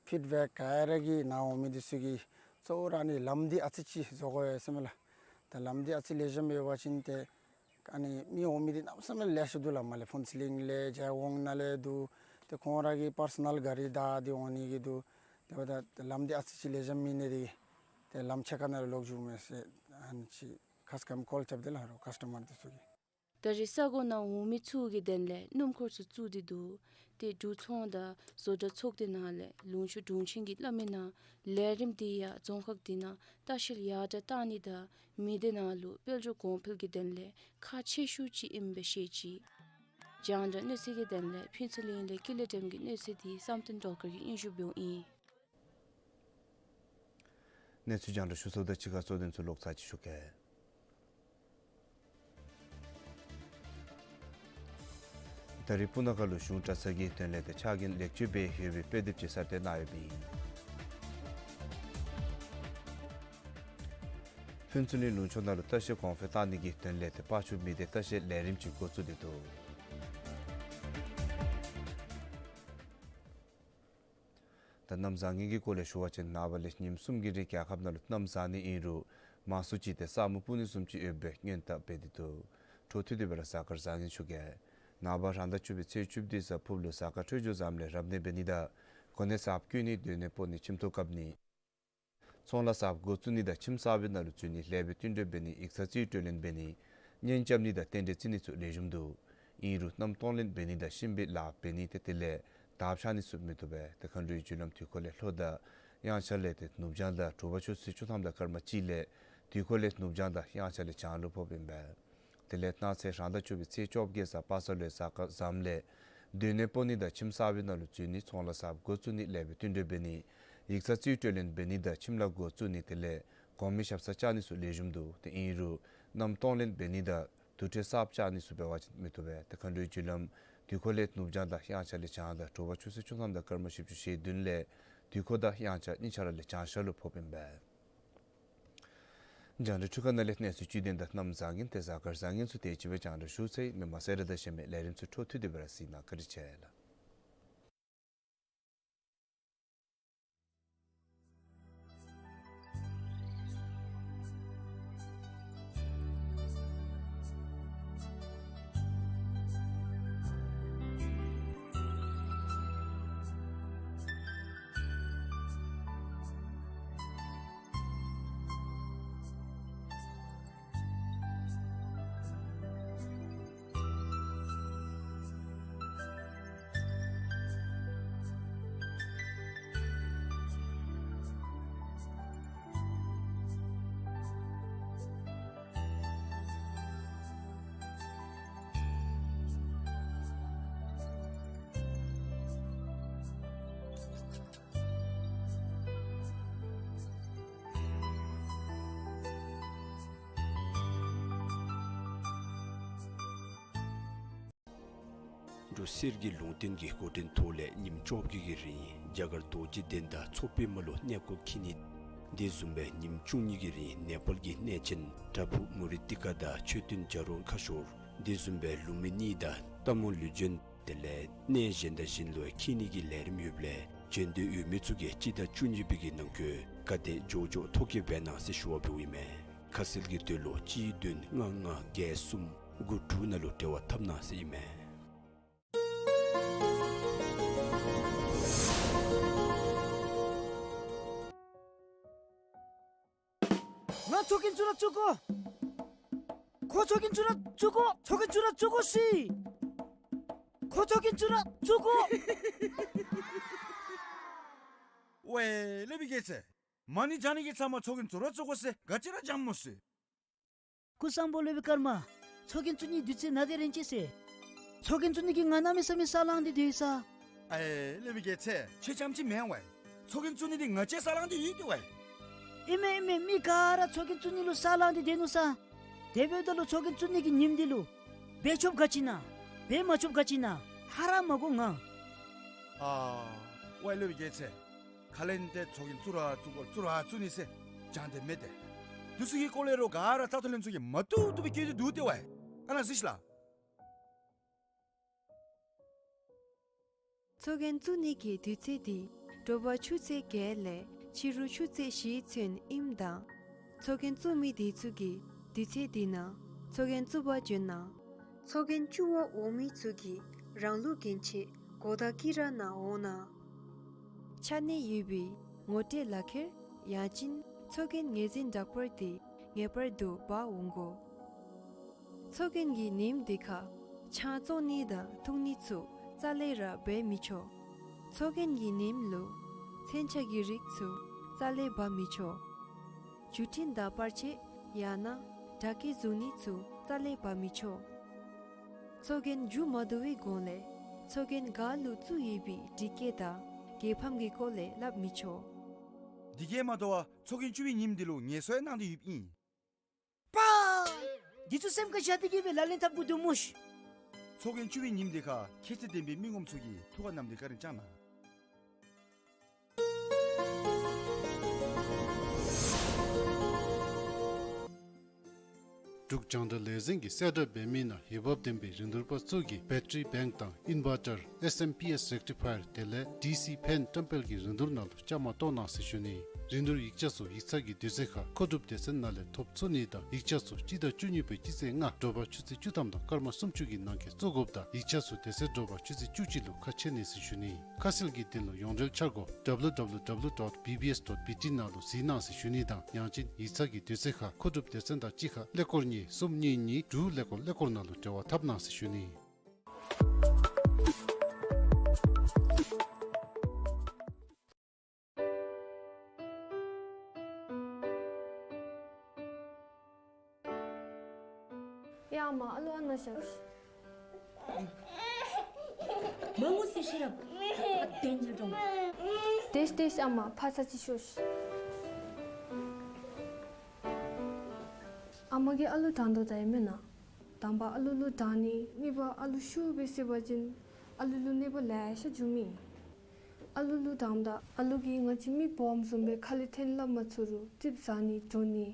ཕིཌ་བེཀ་ག་ར་གིས་ནཱ་འོང་མི་འདི་ཚུ་གིས་གཙོ་བོ་ར་ཨ་ནི་ལམ་འདི་ཨ་ཙི་ཅིག་བཟོ་དགོ་ཡོད་ཟེར་མས་ལགས། ད་ལམ་འདི་ཨ་ཙི་ལེགས་ཤོམ་ཡོད་པ་ཅིན་ཏེ་ཨ་ནི་མི་འོང་མི་འདི་གནམ་མེད་ས་མེད་ལེ་ཤ་འདུག་ལགས། མར་ལས་ཕུན་ཚོགས་གླིང་ལས་ཇའི་ཝང་ནང་ལས་འདུག། ཏེ་ཁོང་ར་གི་པར་སོ་ནཱལ་ག་རི་བདའ་སྟེ་འོང་ནི་གི་འདུག། དེ་འབདཝ་ད་ལམ་འདི་ཨ་ཙི་ཅིག་ལེགས་ཤོམ་མེད་ནི་འདི་ཏེ་ལམ་ཕྱེད་ཀ་ནང་ལས་ལོག་འགྱོཝ་མས་ཟེར་ཨ་ནི་ཅིག་ཁ་སྐམ་ཀོལ་རྐྱབ་སྟེ་ལགས་རོགས་ཀཱསི་ཊ་མར་འདི་ཚུ་གིས། ད་རེས་ས་གོ་ནང་འོང་མི་ཚུ་གི་དོན་ལས་སྣུམ་འཁོར་ཚུ་བཙུགས་ཏེ་འདུག། ཏེ་འབྲུག་ཚོང་དང་བཟོ་གྲྭ་ཚོགས་སྡེ་ནང་ལས་ལུང་ཕྱོགས་དྲུང་ཆེན་གྱིས་སླབ་མིའི་ནང་ལས་རིམ་འདི་ཡང་རྫོང་ཁག་འདི་ནང་ལྟ་བཤལ་ཡར་དྲག་གཏང་ནི་དང་མི་སྡེ་ནང་ལུ་དཔལ་འབྱོར་གོང་འཕེལ་གྱི་དོན་ལས་ཁག་ཆེ་ཤོས་ཅིག་ཨིནམ་སྦེ་བཤད་ཅི། རྒྱང་བསྒྲགས་གནས་ཚུལ་གྱི་དོན་ལས་ཕུན་ཚོགས་གླིང་ལས་ཀུན་ལེགས་སྒྲོལམ་གྱི་གནས་ཚུལ་འདི་བསམ་གཏན་སྒྲོལ་དཀར་གྱིས་སྙན་ཞུ་འབདཝ་ཨིན། གནས་ཚུལ་རྒྱང་བསྒྲགས་ཞུ་ཚརཝ་དང་གཅིག་ཁར་གཙོ་དོན་ཚུ་ལོག་ཚར་ཅིག་ཞུ་གེ། ད་རིས་སྤུ་ན་ཁ་ལུ་གཞུང་གྲྭ་ཚང་གི་དོན་ལས་དང་ཕྱག་འགན་ལེགས་བཅོས་འབད་ཡོད་པའི་དཔེ་དེབ་ཅིག་གསར་བཏོན་གནང་ཡོདཔ་ཨིན། ཕུན་ཚོགས་གླིང་ལུང་ཕྱོགས་ནང་ལུ་ལྟ་བཤལ་གོང་འཕེལ་གཏང་ནི་གི་དོན་ལས་ཏེ་ཕར་ཕྱོགས་མི་སྡེ་ལྟ་བཤལ་ལས་རིམ་ཅིག་འགོ་བཙུགས་ཏེ་འདུག། ད་གནམ་བཟང་ངན་གྱི་སྐོར་ལས་ཞུ་བ་ཅིན་ནངས་པ་ལས་ཉིནམ་གསུམ་གྱི་རིང་རྒྱལ་ཁབ་ནང་ལུ་གནམ་བཟང་ནི་ཨིན་རུང་མང་སུ་ཅིག་ཏེ་ས་སྨུག་སྤུབ་ནི་བཟུམ་ཅིག་ཡོད་པའི་སྔོན་བརྡ་འབད་དེ་འདུག། འཕྲོ་མཐུད་དེ་སྦེ་ར་གཟའ་སྐར་བཟང་ངན་ཞུ་གེ། ནངས་པ་རང་ཟླ་བཅུ་པའི་ཚེས་བཅུ་བདུན་གཟའ་ཕུར་བུ་ལུ་གཟའ་སྐར་འཕྲོད་སྦྱོར་བཟངམ་ལས་རབ་གནས་འབད་ནི་དང་གོ་གནས་གསརཔ་བསྐོ་ནི་སྡོད་གནས་སྤོ་ནི་ཁྱིམ་ཐོག་བཀབ་ནི་ཚོང་ལཱ་གསརཔ་འགོ་བཙུགས་ནི་དང་ཁྱིམ་གསར་པའི་ནང་ལུ་འཛུལ་ནི་ལེགས་པའི་བསྟུན་གྲོས་འབད་ནི་ཡིག་ཚང་རྩིས་སྤྲོད་ལེན་འབད་ནི་གཉེན་རྐྱབ་ནི་དང་རྟེན་འབྲེལ་བརྩི་ནི་ཚུ་ལེགས་ཤོམ་འདུག། ཨིན་རུང་གནམ་སྟོང་ལེན་འབད་ནི་དང་གཤིན་པོའི་ལཱ་འབད་ནི་ཏེ་དེ་ལས་དར་འཕྱར་ནི་ཚུ་མི་བཏུབ་པས། ཏེ་མཁའ་འགྲོའི་རྒྱུ་ལམ་དུས་འཁོར་ལས་ལྷོ་དང་དབྱངས་འཆར་ལས་ཏེ་ནུབ་བྱང་དང་དྲོ་པ་ཆུ་ཚོད་བཅུ་ཐམ་དང་སྐར་མ་གཅིག་ལས་དུས་འཁོར་ལས་ནུབ་བྱང་དང་དབྱངས་འཆར་ལས་བྱང་ལུ་ཕོགཔ་ཨིན་པས། དེ་ལས་གནངས་ཚེ་རང་ཟླ་བཅུ་པའི་ཚེས་བཅོ་བརྒྱད་གཟའ་པ་སངས་ལོའི་གཟའ་སྐར་བཟངམ་ལས་སྡོད་གནས་སྤོ་ནི་དང་ཁྱིམ་གསར་པའི་ནང་ལུ་འཛུལ་ནི་ཚོང་ལཱ་གསརཔ་འགོ་བཙུགས་ནི་ལེགས་པའི་བསྟུན་གྲོས་འབད་ནི་ཡིག་ཚང་རྩིས་སྤྲོད་ལེན་འབད་ནི་དང་ཁྱིམ་ལཱ་འགོ་བཙུགས་ནི་དེ་ལས་གོང་མའི་ཞབས་སར་བཅར་ནི་ཚུ་ལེགས་ཤོམ་འདུག། དེ་ཨིན་རུང་གནམ་གཏོང་ལེན་འབད་ནི་དང་དུར་ཁྲོད་གསརཔ་བཅར་ནི་ཚུ་འབད་བ་ཅིན་མི་བཏུབ་པས། དེ་མཁའ་འགྲོའི་རྒྱུ་ལམ་དུས་འཁོར་ལས་ནུབ་བྱང་དང་དབྱངས་འཆར་ལས་བྱང་དང་དྲོ་པ་ཆུ་ཚོད་བཅུ་ཐམ་དང་སྐར་མ་བཞི་བཅུ་ཞེ་བདུན་ལས་དུས་འཁོར་དང་དབྱངས་འཆར་གཉིས་ཆ་ར་ལས་བྱང་ཤར་ལུ་ཕོགཔ་ཨིན་པས། རྒྱང་བསྒྲགས་འཕྲུལ་ཁང་ནང་ལས་གནས་ཚུལ་བཅུད་དོན་དང་གནམ་བཟང་ངན་ཏེ་གཟའ་སྐར་བཟང་ངན་ཚུ་དེ་ཅིག་སྦེ་རྒྱང་བསྒྲགས་ཞུ་ཚར་ཡི། མི་མང་གསལ་བསྒྲགས་དང་གཞན་མི་ལས་རིམ་ཚུ་འཕྲོ་མཐུད་དེ་སྦེ་ར་གཟིགས་གནང་། བཀའ་དྲིན་ཆེ་ལགས། འབྲུག་གསེར་གྱི་ལུང་བསྟན་གྱི་འགོ་འདྲེན་ཐོག་ལས་ཉིནམ་བཅོ་བརྒྱད་ཀྱི་རིང་རྒྱ་གར་རྡོ་རྗེ་གདན་དང་མཚོ་པདྨ་ལུ་གནས་སྐོར་འཁྱིད་ནི། དེ་བཟུམ་སྦེ་ཉིནམ་བཅུ་གཉིས་ཀྱི་རིང་ནེ་པཱལ་གྱི་གནས་ཆེན་པྲ་བྷུ་མུ་ནི་ཏི་ཀ་དང་མཆོད་རྟེན་བྱ་རུང་ཁ་ཤོར། དེ་བཟུམ་སྦེ་ལུམ་བི་ནི་དང་སྟག་མོ་ལུས་སྦྱིན། དེ་ལས་གནས་གཞན་དང་གཞན་ལུ་འཁྱིད་ནི་གི་ལས་རིམ་ཡོདཔ་ལས་བྱོན་འདོད་ཡོད་མི་ཚུ་གིས་སྤྱི་ཟླ་བཅུ་གཉིས་པའི་གི་ནང་འཁོད་ག་དེ་མགྱོགས་མགྱོགས་ཐོ་བཀོད་འབད་གནང་ཟེར་ཞུ་བ་འབདཝ་ཨིན་མས། ཁ་གསལ་གྱི་དོན་ལུ་གཅིག་བདུན་ལྔ་ལྔ་བརྒྱད་གསུམ་དགུ་དྲུག་ནང་ལུ་འབྲེལ་བ་འཐབ་གནང་ཟེར་ཨིན་མས། ང་ཚོགས་རྒྱན་བཙུགས་ར་བཙུགས་དགོ། ཁོ་ཚོགས་རྒྱན་བཙུགས་ར་བཙུགས་དགོ། ཚོགས་རྒྱན་བཙུགས་ར་བཙུགས་དགོ་ཟེར། ཁོ་ཚོགས་རྒྱན་བཙུགས་ར་བཙུགས་དགོ། ཝའེ་སློབ་དཔོན་རྒྱལ་མཚན། མ་ཎི་བགྱང་ནི་གི་ཚབ་མ་ཚོགས་རྒྱན་བཙུགས་ར་བཙུགས་དགོ་ཟེར་ག་ཅི་ར་བགྱངམ་སྨོ་ཟེར། སྐུ་གསང་པོ་སློབ་དཔོན་ཀརྨ། ཚོགས་རྒྱན་བཙུགས་ནིའི་དུས་ཚོད་ནཱ་དེ་རན་ཅི་ཟེར། ཚོགས་རྒྱན་བཙུགས་ནི་གི་ང་གནམ་མེད་ས་མེད་ས་ལངས་ཏེ་སྡོད་ཡི་ས། ཨའེ་སློབ་དཔོན་རྒྱལ་མཚན། ཁྱོད་རྐྱངམ་ཅིག་མེན་ཝའེ། ཚོགས་རྒྱན་བཙུགས་ནི་འདི་ང་བཅས་ས་ལངས་ཏེ་ཡོད་དེ་ཝའེ། ཨིན་མས་ཨིན་མས། མི་ག་ར་ཚོགས་རྒྱན་བཙུགས་ནི་ལུ་ས་ལངས་ཏེ་སྡོད་ནུག་ས། དེ་འབདཝ་ད་ལུ་ཚོགས་རྒྱན་བཙུགས་ནི་གི་ཉིནམ་འདི་ལུ་འབད་ཆོགཔ་ག་ཅི་ཨིན་ན། འབད་མ་ཆོགཔ་ག་ཅི་ཨིན་ན། ཧ་ར་མ་གོ་ང་། ཨ་ཝའེ་སློབ་དཔོན་རྒྱལ་མཚན། ཁ་ལས་ཏེ་ཚོགས་རྒྱན་བཙུགས་ར་བཙུགས་དགོ་བཙུགས་ར་བཙུགས་ནི་ཟེར་བགྱང་སྟེ་མེད་དེ། དེ་ཚུ་གི་སྐོར་ལས་རོགས་ག་ར་རྩ་དོན་ལྷན་ཚོགས་ཀྱིས་མ་བཏུབ་བཏུབ་སྦེ་བཀོད་དེ་འདུག་ཏེ་ཝའེ། ཨ་ནཱ་གཟིགས་ཤིག་ལགས། ཚོགས་རྒྱན་བཙུགས་ནི་གི་དུས་ཚོད་འདི་དྲོ་པ་ཆུ་ཚོད་བརྒྱད་ལས་ཕྱི་རུ་ཆུ་ཚོད་བཞི་ཚུན་ཨིནམ་ད་ཚོགས་རྒྱན་བཙུགས་མི་དེ་ཚུ་གིས་དུས་ཚོད་འདི་ནང་ཚོགས་རྒྱན་བཙུགས་པར་བྱོན་གནང་། ཚོགས་རྒྱན་བཙུགས་པར་འོང་མི་ཚུ་གིས་རང་ལུགས་གྱོན་ཆས་གོ་བརྡ་བཀོད་ར་ནཱ་འོང་གནང་། ཆ་གནས་ཡོད་པའི་ངོ་སྤྲོད་ལག་ཁྱེར་ཡང་ཅིན་ཚོགས་རྒྱན་ངོས་འཛིན་བསྒྲགས་པར་དེ་ངེས་པར་དུ་འབག་འོང་དགོ། ཚོགས་རྒྱན་གྱི་ཉིནམ་དེ་ཁར་ཆང་བཙོང་ནི་དང་འཐུང་ནི་ཚུ་རྩ་ལས་ར་འབད་མི་ཆོག། ཚོགས་རྒྱན་གྱི་ཉིནམ་ལུ་མཚོན་ཆ་གི་རིགས་ཚུ་རྩ་ལས་འབག་མི་ཆོག། བརྒྱུད་འཕྲིན་དང་པར་ཆས་ཡང་ན་དྲ་སྐྱེལ་བཟོ་ནི་ཚུ་རྩ་ལས་འབག་མི་ཆོག། ཚོགས་རྒྱན་མཇུག་མ་བསྡུ་བའི་གོང་ལས་ཚོགས་རྒྱན་ག་ལུ་བཙུགས་ཡོད་པའི་དྲི་བཀོད་དང་རྒྱལ་ཕམ་གྱི་སྐོར་ལས་སླབ་མི་ཆོག། དེ་གིས་མ་དོ་བར་ཚོགས་རྒྱན་བཙུགས་པའི་ཉིནམ་འདི་ལུ་ངལ་གསོ་ཡང་གནང་སྟེ་ཡོདཔ་ཨིན། པ། འདི་ཚུ་སེམས་ཁར་བཞག་སྟེ་གིས་སྦེ་ལག་ལེན་འཐབ་དགོ་འདུག་སྨོ་ཤིག། ཚོགས་རྒྱན་བཙུགས་པའི་ཉིནམ་འདི་ཁར་ཁྱད་ཚད་ལྡན་པའི་མི་ངོམ་ཚུ་གིས་ཐུགས་ཁར་བསྣམས་ཏེ་བཀའ་དྲིན་བསྐྱང་གནང་། འབྲུག་རྒྱང་བསྒྲགས་ལས་འཛིན་གྱིས་གསལ་བསྒྲགས་འབད་མི་ནང་འོས་འབབ་ལྡན་པའི་རིན་བསྡུར་པ་ཚུ་གིས་བེ་ཊ་རི་བེངཀ་དང་ཨིན་ཝར་ཊར་ཨེསི་ཨེམ་པི་ཨེསི་རེག་ཊི་ཕ་ཡར་དེ་ལས་ཌི་སི་ཕེན་བཀྲམ་སྤེལ་གྱི་རིན་བསྡུར་ནང་ལུ་བཅའ་མར་གཏོགས་གནང་ཟེར་ཞུ་ནི། རིན་བསྡུར་ཡིག་ཆ་ཚུ་ཡིག་ཚང་གི་དུས་ཚོད་ཁར་མཁོ་སྒྲུབ་སྡེ་ཚན་ནང་ལས་ཐོབ་ཚུགས་ནི་དང་ཡིག་ཆ་ཚུ་སྤྱི་ཟླ་བཅུ་གཉིས་པའི་སྤྱི་ཚེས་ལྔ་དྲོ་པ་ཆུ་ཚོད་བཅུ་ཐམ་དང་སྐར་མ་སུམ་ཅུ་གི་ནང་འཁོད་བཙུགས་དགོཔ་དང་ཡིག་ཆ་ཚུ་དེ་ཚེ་དྲོ་པ་ཆུ་ཚོད་བཅུ་གཅིག་ལུ་ཁ་ཕྱེ་ནི་ཟེར་ཞུ་ནི། ཁ་གསལ་གྱི་དོན་ལུ་ཡོངས་འབྲེལ་འཆར་སྒོ་W W W dot B B S dot B T ནང་ལུ་གཟིགས་གནང་ཟེར་ཞུ་ནི་དང་ཡང་ཅིན་ཡིག་ཚང་གི་དུས་ཚོད་ཁར་མཁོ་སྒྲུབ་སྡེ་ཚན་དང་གཅིག་ཁར་ཀླད་ཀོར་གཉིས་གསུམ་གཉིས་གཉིས་དྲུག་ཀླད་ཀོར་ཀླད་ཀོར་ནང་ལུ་འབྲེལ་བ་འཐབ་གནང་ཟེར་ཞུ་ནི། ཡ་ ཨ་མ་ཨ་ལུ་ཨ་ནཱ་བཞག་ཤིག། མ་ངུ་ཟེར་ཤེས་རབ། ཨ་དེ་ཉིད་འགྲོ། དེས་དེས་ཨ་མ་ཕར་ཚུར་ཅིག་ཤོག་ཤིག། ཨ་མ་གིས་ཨ་ལུ་དྲང་དོ་ད་ཨིན་མེན་ན། དང་པ་ཨ་ལུ་ལུ་དྲང་ནི། གཉིས་པ་ཨ་ལུ་ཤུགས་སྦེ་བསད་པ་ཅིན་ཨ་ལུ་ལུ་གནོད་པ་ལེ་ཤ་འབྱུངམ་ཨིན། ཨ་ལུ་ལུ་དྲངམ་ད་ཨ་ལུ་གིས་ང་བཅས་མི་སྦོམ་བཟུམ་སྦེ་ཁ་ལས་འཐེན་སླབ་མ་ཚུགས་རུང་ཙིགཔ་ཟ་ནི་འགྱོ་ནི་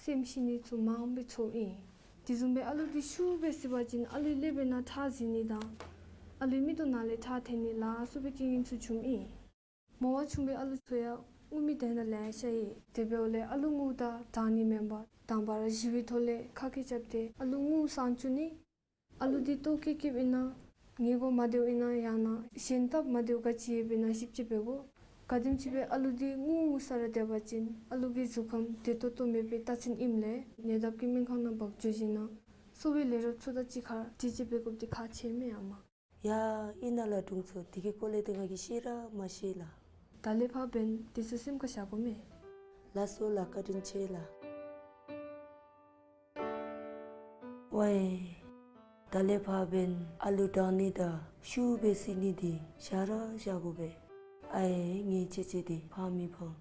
སེམས་ཤི་ནི་ཚུ་མངམ་སྦེ་ཚོརཝ་ཨིན། དེ་བཟུམ་སྦེ་ཨ་ལུ་འདི་ཤུགས་སྦེ་བསད་པ་ཅིན་ཨ་ལུའི་ཀླད་པའི་ནང་ཁྲག་འཛིང་ནི་དང་ཨ་ལུའི་མིག་ཏོ་ནང་ལས་ཁྲག་འཐོན་ནི་ལ་སོགས་པའི་རྐྱེན་ངན་ཚུ་འབྱུངམ་ཨིན། མོ་བ་ཆུང་བའི་ཨ་ལུ་ཚུ་ཡང་ངུ་མི་དེ་ནང་ལེ་ཤ་ཡོད། དེ་འབདཝ་ལས་ཨ་ལུ་ངུཝ་ད་དྲང་ནི་མེན་པར་དང་པ་ར་ཞི་བའི་ཐོག་ལས་ཁ་སྐད་རྐྱབ་སྟེ་ཨ་ལུ་ངུ་སངས་བཅུག་ནི། ཨ་ལུ་འདི་ལྟོ་སྐྱེལ་སྐྱེལཝ་ཨིན་ན་ཉལ་གོ་མ་སྡོདཔ་ཨིན་ན་ཡང་ན་གཞན་སྟབས་མ་བདེཝ་ག་ཅི་ཡོདཔ་ཨིན་ན་ཞིབ་དཔྱད་འབད་དགོ། ག་དེམ་ཅིག་སྦེ་ཨ་ལུ་འདི་ངུ་ངུ་ས་ར་སྡོད་པ་ཅིན་ཨ་ལུ་གི་གཟུགས་ཁམས་བདེ་ཏོག་ཏོ་མེད་པའི་རྟགས་མཚན་ཨིནམ་ལས་ཉེ་འདབས་ཀྱི་སྨན་ཁང་ནང་འབག་འགྱོ་ཞིནམ་ན་གསོ་བའི་ལས་རོགསཔ་ཚུ་དང་གཅིག་ཁར་དྲི་དཔྱད་འབད་དགོཔ་འདི་ཁག་ཆེ་མས་ཨ་མ། ཡ་ཨིན་ན་ལགས་དྲུང་འཚོ། དེ་གི་སྐོར་ལས་ཏེ་ང་གིས་ཤེས་ར་མ་ཤེས་ལགས། ད་ལས་ཕར་འབདན་དེ་ཚུ་སེམས་ཁར་བཞག་དགོ་མས། ལགས་སོ་ལགས། བཀའ་དྲིན་ཆེ་ལགས། ཝའི། ད་ལས་ཕར་འབདན་ཨ་ལུ་དྲང་ནི་དང་ཤུགས་སྦེ་བསད་ནི་འདི་བཞག་ར་བཞག་དགོ་པས། ཨའེ་ངེའི་ཆེ་ཆེ་འདི་ཕངས་མི་ཕངས།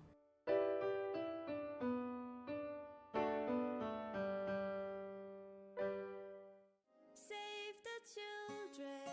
Save the children.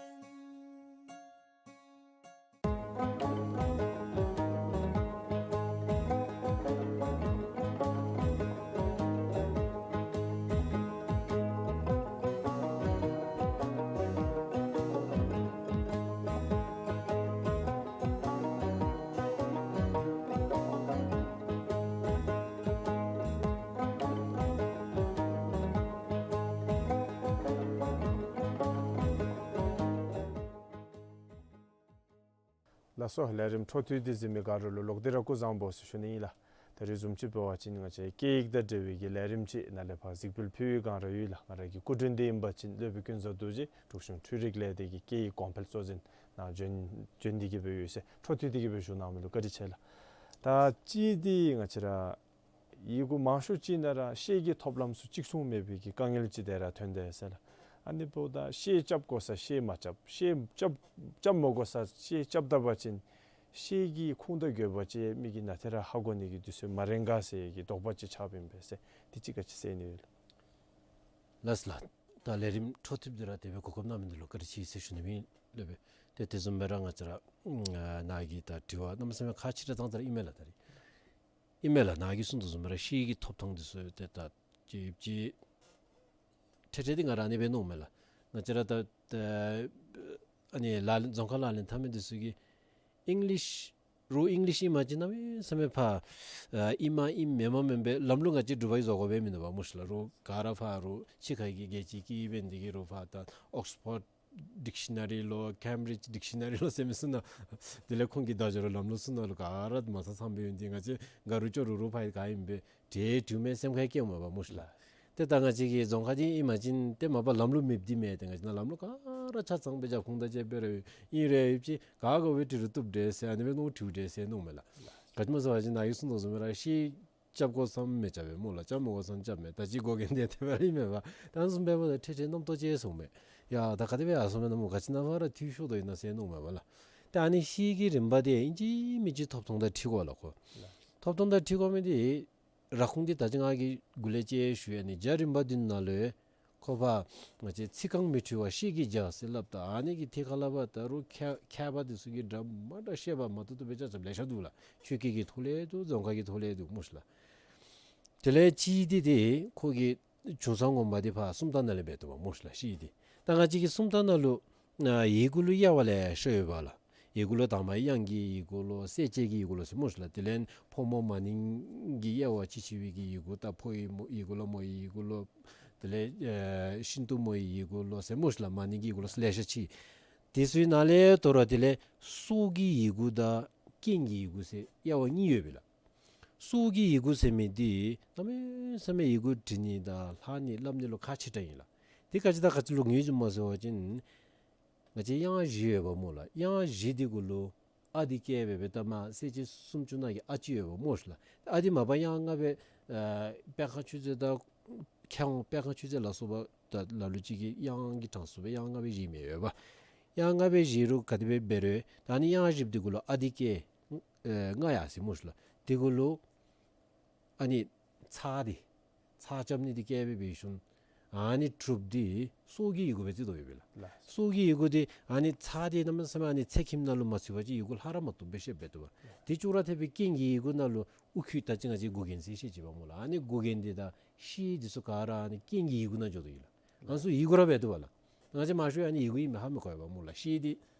ལགས་སོ། ལས་རིམ་འཕྲོ་མཐུད་དེ་གཟིགས་མི་ག་ར་ལུ་ལོག་སྟེ་ར་སྐུ་གཟུགས་བཟང་པོ་ཟེར་ཞུ་ནི་ཨིན་ལགས། ད་རིས་བཟུམ་ཅིག་འབད་བ་ཅིན་ང་བཅས་སྐད་ཡིག་དང་འབྲེལ་བའི་གི་ལས་རིམ་ཅིག་ནཱ་ལས་ཕར་གཟིགས་འབུལ་ཕུལ་བའི་བསྒང་ར་ཡོད་ལགས། ང་ར་གི་སྐུ་མགྲོན་འདི་ཨིན་པ་ཅིན་སློབ་དཔོན་ཀུན་བཟང་རྡོ་རྗེ་འབྲུག་གཞུང་འཕྲུལ་རིག་ལས་སྡེ་གི་སྐད་ཡིག་གོང་འཕེལ་གཙོ་འཛིན་ནཱ་བྱོན་བྱོན་ཏེ་གི་སྦེ་ཡོད་ཟེར། འཕྲོ་མཐུད་དེ་གི་སྦེ་བཞུགས་གནང་མི་ལུ་བཀའ་དྲིན་ཆེ་ལགས། ད་ཅི་འདི་ང་བཅས་ར་ཡི་གུ་མང་ཤོས་ཅིག་ནང་ར་ཤེས་ཀྱི་ཐོབ་ལམ་ཚུ་གཅིག་མཚུངས་མེད་པའི་གི་དཀའ་ངལ་ཅིག་དེ་ར་ཐོན་དེས་ཟེར་ལགས། ཨ་ནི་འབདཝ་ད་ཤེས་རྐྱབ་དགོ་ས་ཤེས་མ་རྐྱབ། ཤེས་རྐྱབ་རྐྱབ་མ་དགོ་ས་ཤེས་རྐྱབ་ད་པ་ཅིན་ཤེས་ཀྱི་ཁུངས་དང་དགོས་པ་ཅིག་མི་གིས་ནཱ་ཏེ་ར་ཧ་གོ་ནི་གི་དུས་ཚོད་མ་རན་ག་ཟེར་གྱི་དོགས་པ་ཅིག་ཆགསཔ་ཨིན་པས་ཟེར། དེ་ཅིག་ག་ཅི་ཟེར་ནི་ཡོད་ལགས། ལགས་ལགས། ད་ལས་རིམ་འཕྲོ་མཐུད་དེ་ར་དེ་སྦེ་གོ་སྐབས་གནང་མི་འདི་ལུ་བཀའ་དྲིན་ཆེ་ཟེར་ཞུ་ནི་ཨིན་ལགས། ཏེ་དེ་བཟུམ་སྦེ་ར་ང་བཅས་ར་ནཱ་གི་ད་དྲི་བ་གནམ་མེད་ས་མེད་ཁག་ཆེ་དྲགས་ཙང་ཙ་ར་ཨིན་མས་ལགས། ད་རིས་ཨིན་མས་ལགས། ནཱ་གིས་གསུངས་དོ་བཟུམ་སྦེ་ར་ཤེས་ཀྱི་ཐོབ་ཐངས་འདི་ཚུ་ཏེ་ད་ཅིག་ཅིག་ཁྲེ་ཁྲེ་འདི་ང་ར་ཨ་ནི་སྦེ་མནོཝ་མས་ལགས། ང་བཅས་ར་ད་ད་ཨ་ནི་ལག་ལེན་རྫོང་ཁ་ལག་ལེན་འཐབ་མི་འདི་ཚུ་གིས་ཨིང་ལིཤ་རོགས་ཨིང་ལིཤ་ཨིན་པ་ཅིན་གནམ་མེད་ས་མེད་ཕར་ཨ་ཨིནམ་ཨིན་མེནམ་མེན་པའི་ལམ་ལུགས་ང་བཅས་འབྲུག་པ་གིས་བཟོ་དགོ་པས་མིན་འདུག་པ་སྨོ་ཤིག་ལགས། རོགས་ག་ར་ཕར་རོགས་ཕྱི་ཁ་གི་རྒྱལ་སྤྱིའི་སྐད་ཡིག་འབད་ནི་དེ་གིས་རོགས་ཕར་ད་ཨོགསི་ཕོཌ་ཌིཀ་ཤ་ན་རི་ལོ་ཀེམ་བི་རིཇ་ཌིཀ་ཤ་ན་རི་ལོ་ཟེར་མི་ཚུ་ནང་དེ་ལས་ཁོང་གི་བརྡ་སྦྱོར་ལམ་ལུགས་ཚུ་ནང་ལུ་ག་ར་མ་ཚང་ཚངམ་སྦེ་ཡོད་དེ་ང་བཅས་ག་རུང་ཅོག་རུ་རུ་ཕར་ག་ཨིན་པས། ཏེ་དྲི་མི་སེམས་ཁར་སྐྱེཝ་མས་པ་སྨོ་ཤིག་ལགས། ཏེ་ད་ང་བཅས་ཀྱི་རྫོང་ཁ་འདི་ཨིན་པ་ཅིན་ཏེ་མ་པ་ལམ་ལུགས་མེདཔ་འདི་མེན། ཏེ་ང་བཅས་ནང་ལམ་ལུགས་ག་ར་ཆ་ཚང་སྦེ་རྒྱབ་ཁུངས་དང་བཅས་པའི་ར་ཨིན་རུང་ཡོད་ཅི་ག་དགོ་པའི་འབྲི་རུང་བཏུབ་འདྲས་ཟེར་ཨ་ནི་སྦེ་མནོ་དྲིཝ་འདྲས་ཟེར་མནོཝ་མས་ལགས། ག་ཅི་སྨོ་ཟེར་བ་ཅིན་ནཱ་གིས་གསུངས་དོ་བཟུམ་སྦེ་ར་ཤེས་རྐྱབ་དགོ་ས་མི་རྐྱབ་པས་སྨོ་ལགས། རྐྱབ་མ་དགོ་ས་རྐྱབ་མས། ད་ཅི་དགོ་མཁན་འདི་དེ་སྦེ་ར་ཨིན་མས་པ། ད་ཨ་ནི་བཟུམ་འབདཝ་ད་ཁྲེ་ཁྲེ་རྣམ་རྟོག་སྐྱེ་སོང་མས། ཡ་ད་ག་དེ་སྦེ་ཡར་སོང་མས་ན་སྨོ། ག་ཅི་ནཱ་ཕར་ར་འཐུས་ཤོར་དོ་ཨིན་ན་ཟེར་མནོཝ་མས་པ་ལགས། ཏེ་ཨ་ནི་ཤེས་ཀྱི་རིམ་པ་འདི་ཨིན་ཅི་མིན་ཅི་ཐོབ་ཐངས་དང་འཁྲིལ་དགོ་ལགས་ཁོ། ཐོབ་ཐངས་དང་འཁྲིལ་དགོ་མི་འདི་ར་ཁུངས་འདི་ད་ཅི་ང་གིས་འགོ་ལས་ཅིག་ཞུ་ཡི། ཨ་ནི་རྒྱ་རིམ་པ་འདི་ནང་ལུ་ཁོ་ཕར་ང་བཅས་ཚིག་རྐང་མི་འཁྲུལ་བ་ཤེས་ཀྱི་རྒྱ་ཟེར་སླབ་ད་ཨ་ནི་གི་ཐད་ཁར་ལས་ཕར་ད་རུང་མཁས་མཁས་པ་འདི་ཚུ་གིས་འདྲ་མ་འདྲ་བཤད་པ་མ་བཏུབ་བཏུབ་སྦེ་རྐྱབ་རྐྱབ་ལེ་ཤ་འདུག་ལགས། ཆོས་སྐད་ཀྱི་ཐོག་ལས་འདུག། རྫོང་ཁ་གི་ཐོག་ལས་འདུག་སྨོ་ཤིག་ལགས། དེ་ལས་ཅིག་འདི་ཏེ་ཁོ་གི་བྱུང་ས་ངོ་མ་འདི་ཕར་སུམ་རྟགས་ནང་ལས་འབད་དོ་བ་སྨོ་ཤིག་ལགས། ཤེས་འདི་ད་ང་བཅས་ཀྱི་སུམ་རྟགས་ནང་ལུ་ཨ་ཡི་གུ་ལུ་དབྱེ་བ་ལེ་ཤ་ཡོད་པ་ལགས། ཡི་གུ་ལུ་དང་པ་དབྱངས་ཀྱི་ཡི་གུ་ལོ་གསལ་བྱེད་ཀྱི་ཡི་གུ་ལོ་ཟེར་སྨོ་ཤིག་ལགས། དེ་ལས་ཕོ་མོ་མ་ནིང་གི་དབྱེ་བ་ཕྱེ་ཕྱེ་བའི་གི་ཡི་གུ་ད་ཕོ་ཡི་མོ་ཡི་གུ་ལོ་མོ་ཡི་ཡི་གུ་ལོ་དེ་ལས་ཨ་ཤིན་ཏུ་མོ་ཡི་ཡི་གུ་ལོ་ཟེར་སྨོ་ཤིག་ལགས། མ་ནིང་གི་ཡི་གུ་ལོ་ལེ་ཤ་ཅིག། དེ་ཚུའི་ནང་ལས་དོ་རུང་དེ་ལས་སྲོག་གི་ཡི་གུ་དང་རྐྱེན་གྱི་ཡི་གུ་ཟེར་དབྱེ་བ་གཉིས་ཡོད་པས་ལགས། སྲོག་གི་ཡི་གུ་ཟེར་མི་འདི་གནམ་མེད་ས་མེད་ཡི་གུ་འབྲི་ནི་དང་ལྷག་ནི་སླབ་ནི་ལུ་ཁག་ཆེ་དྲགས་ཨིན་ལགས། དེ་ག་ཅི་དང་ག་ཅི་ལུ་ངེས་བྱུངམ་སྨོ་ཟེར་བ་ཅིན་ང་བཅས་དབྱངས་བཞི་ཡོད་པ་སྨོ་ལགས། དབྱངས་བཞི་འདི་གུ་ལུ་ཨ་འདི་སྐྱེ་བའི་བའི་ད་མ་གསལ་བྱེད་སུམ་ཅུ་ནང་གི་ཨ་ཅིག་ཡོད་པ་སྨོ་ཤིག་ལགས། ཨ་འདི་མ་པ་དབྱངས་ལྔ་སྦེ་ཨ་པད་ཁ་ཆུ་ཚོད་དང་ མཁས་དབང་པད་ཁང་ཆོས་མཛད་ལ་སོགས་པ་ད་ལ་ལུ་ཅིག་གིས་དབྱངས་ཀྱི་གྲངས་སུ་སྦེ་དབྱངས་ལྔ་སྦེ་བཞེས་མི་ཡོདཔ། དབྱངས་ལྔ་སྦེ་བཞེས་རུང་ག་དེ་སྦེ་འབད་རུང་ད་ཨ་ནི་དབྱངས་བཞེསཔ་འདི་གུ་ལུ་ཨ་དེ་སྐད་ཨེ་ལྔ་ཡར་སོ་ཡི་སྨོ་ཤིག་ལགས། དེ་གུ་ལུ་ཨ་ནི་ཚ་འདི་ཚ་རྐྱབ་ནི་འདི་བཀལ་སྦེ་འབད་ཞིནམ་ཨ་ནི་དྲུགཔོ་འདི་སྲོག་གི་ཡི་གུ་སྦེ་བརྩི་དོ་ཡོདཔ་ལགས། ལགས། སྲོག་གི་ཡི་གུ་འདི་ཨ་ནི་ཚ་འདི་གནམ་མེད་ས་མེད་ཨ་ནི་ཚེག་ཁྱིམ་ནང་ལུ་མ་ཚུད་པ་ཅིན་ཡི་གུ་ལྷག་ར་མ་བཏུབ་སྦེ་བཤདཔ་འབད་དོ་བ། ལགས། དེ་ཅོག་ར་འཐདཔ་སྦེ་རྐྱེན་གྱི་ཡི་གུ་ནང་ལུ་དབུ་ཁྱུད་ད་ཅི་ང་བཅས་མགུ་རྒྱན་ཟེར་བཤད་ཅི་པ་སྨོ་ལགས། ཨ་ནི་མགུ་རྒྱན་འདི་དང་ཤེལ་འདི་ཚུ་ག་ར་ཨ་ནི་རྐྱེན་གྱི་ཡི་གུ་ནང་འགྱོ་དོ་ཡོད་ལགས། ཨ་ནི་ཚུ་ཡི་གུ་ར་འབད་དོ་བ་ལགས། ང་བཅས་མང་ཤོས་ཨ་ནི་ཡི་གུ་ཨིནམ་ཧ་མི་གོ་བ་སྨོ་ལགས། ཤེལ་འདི་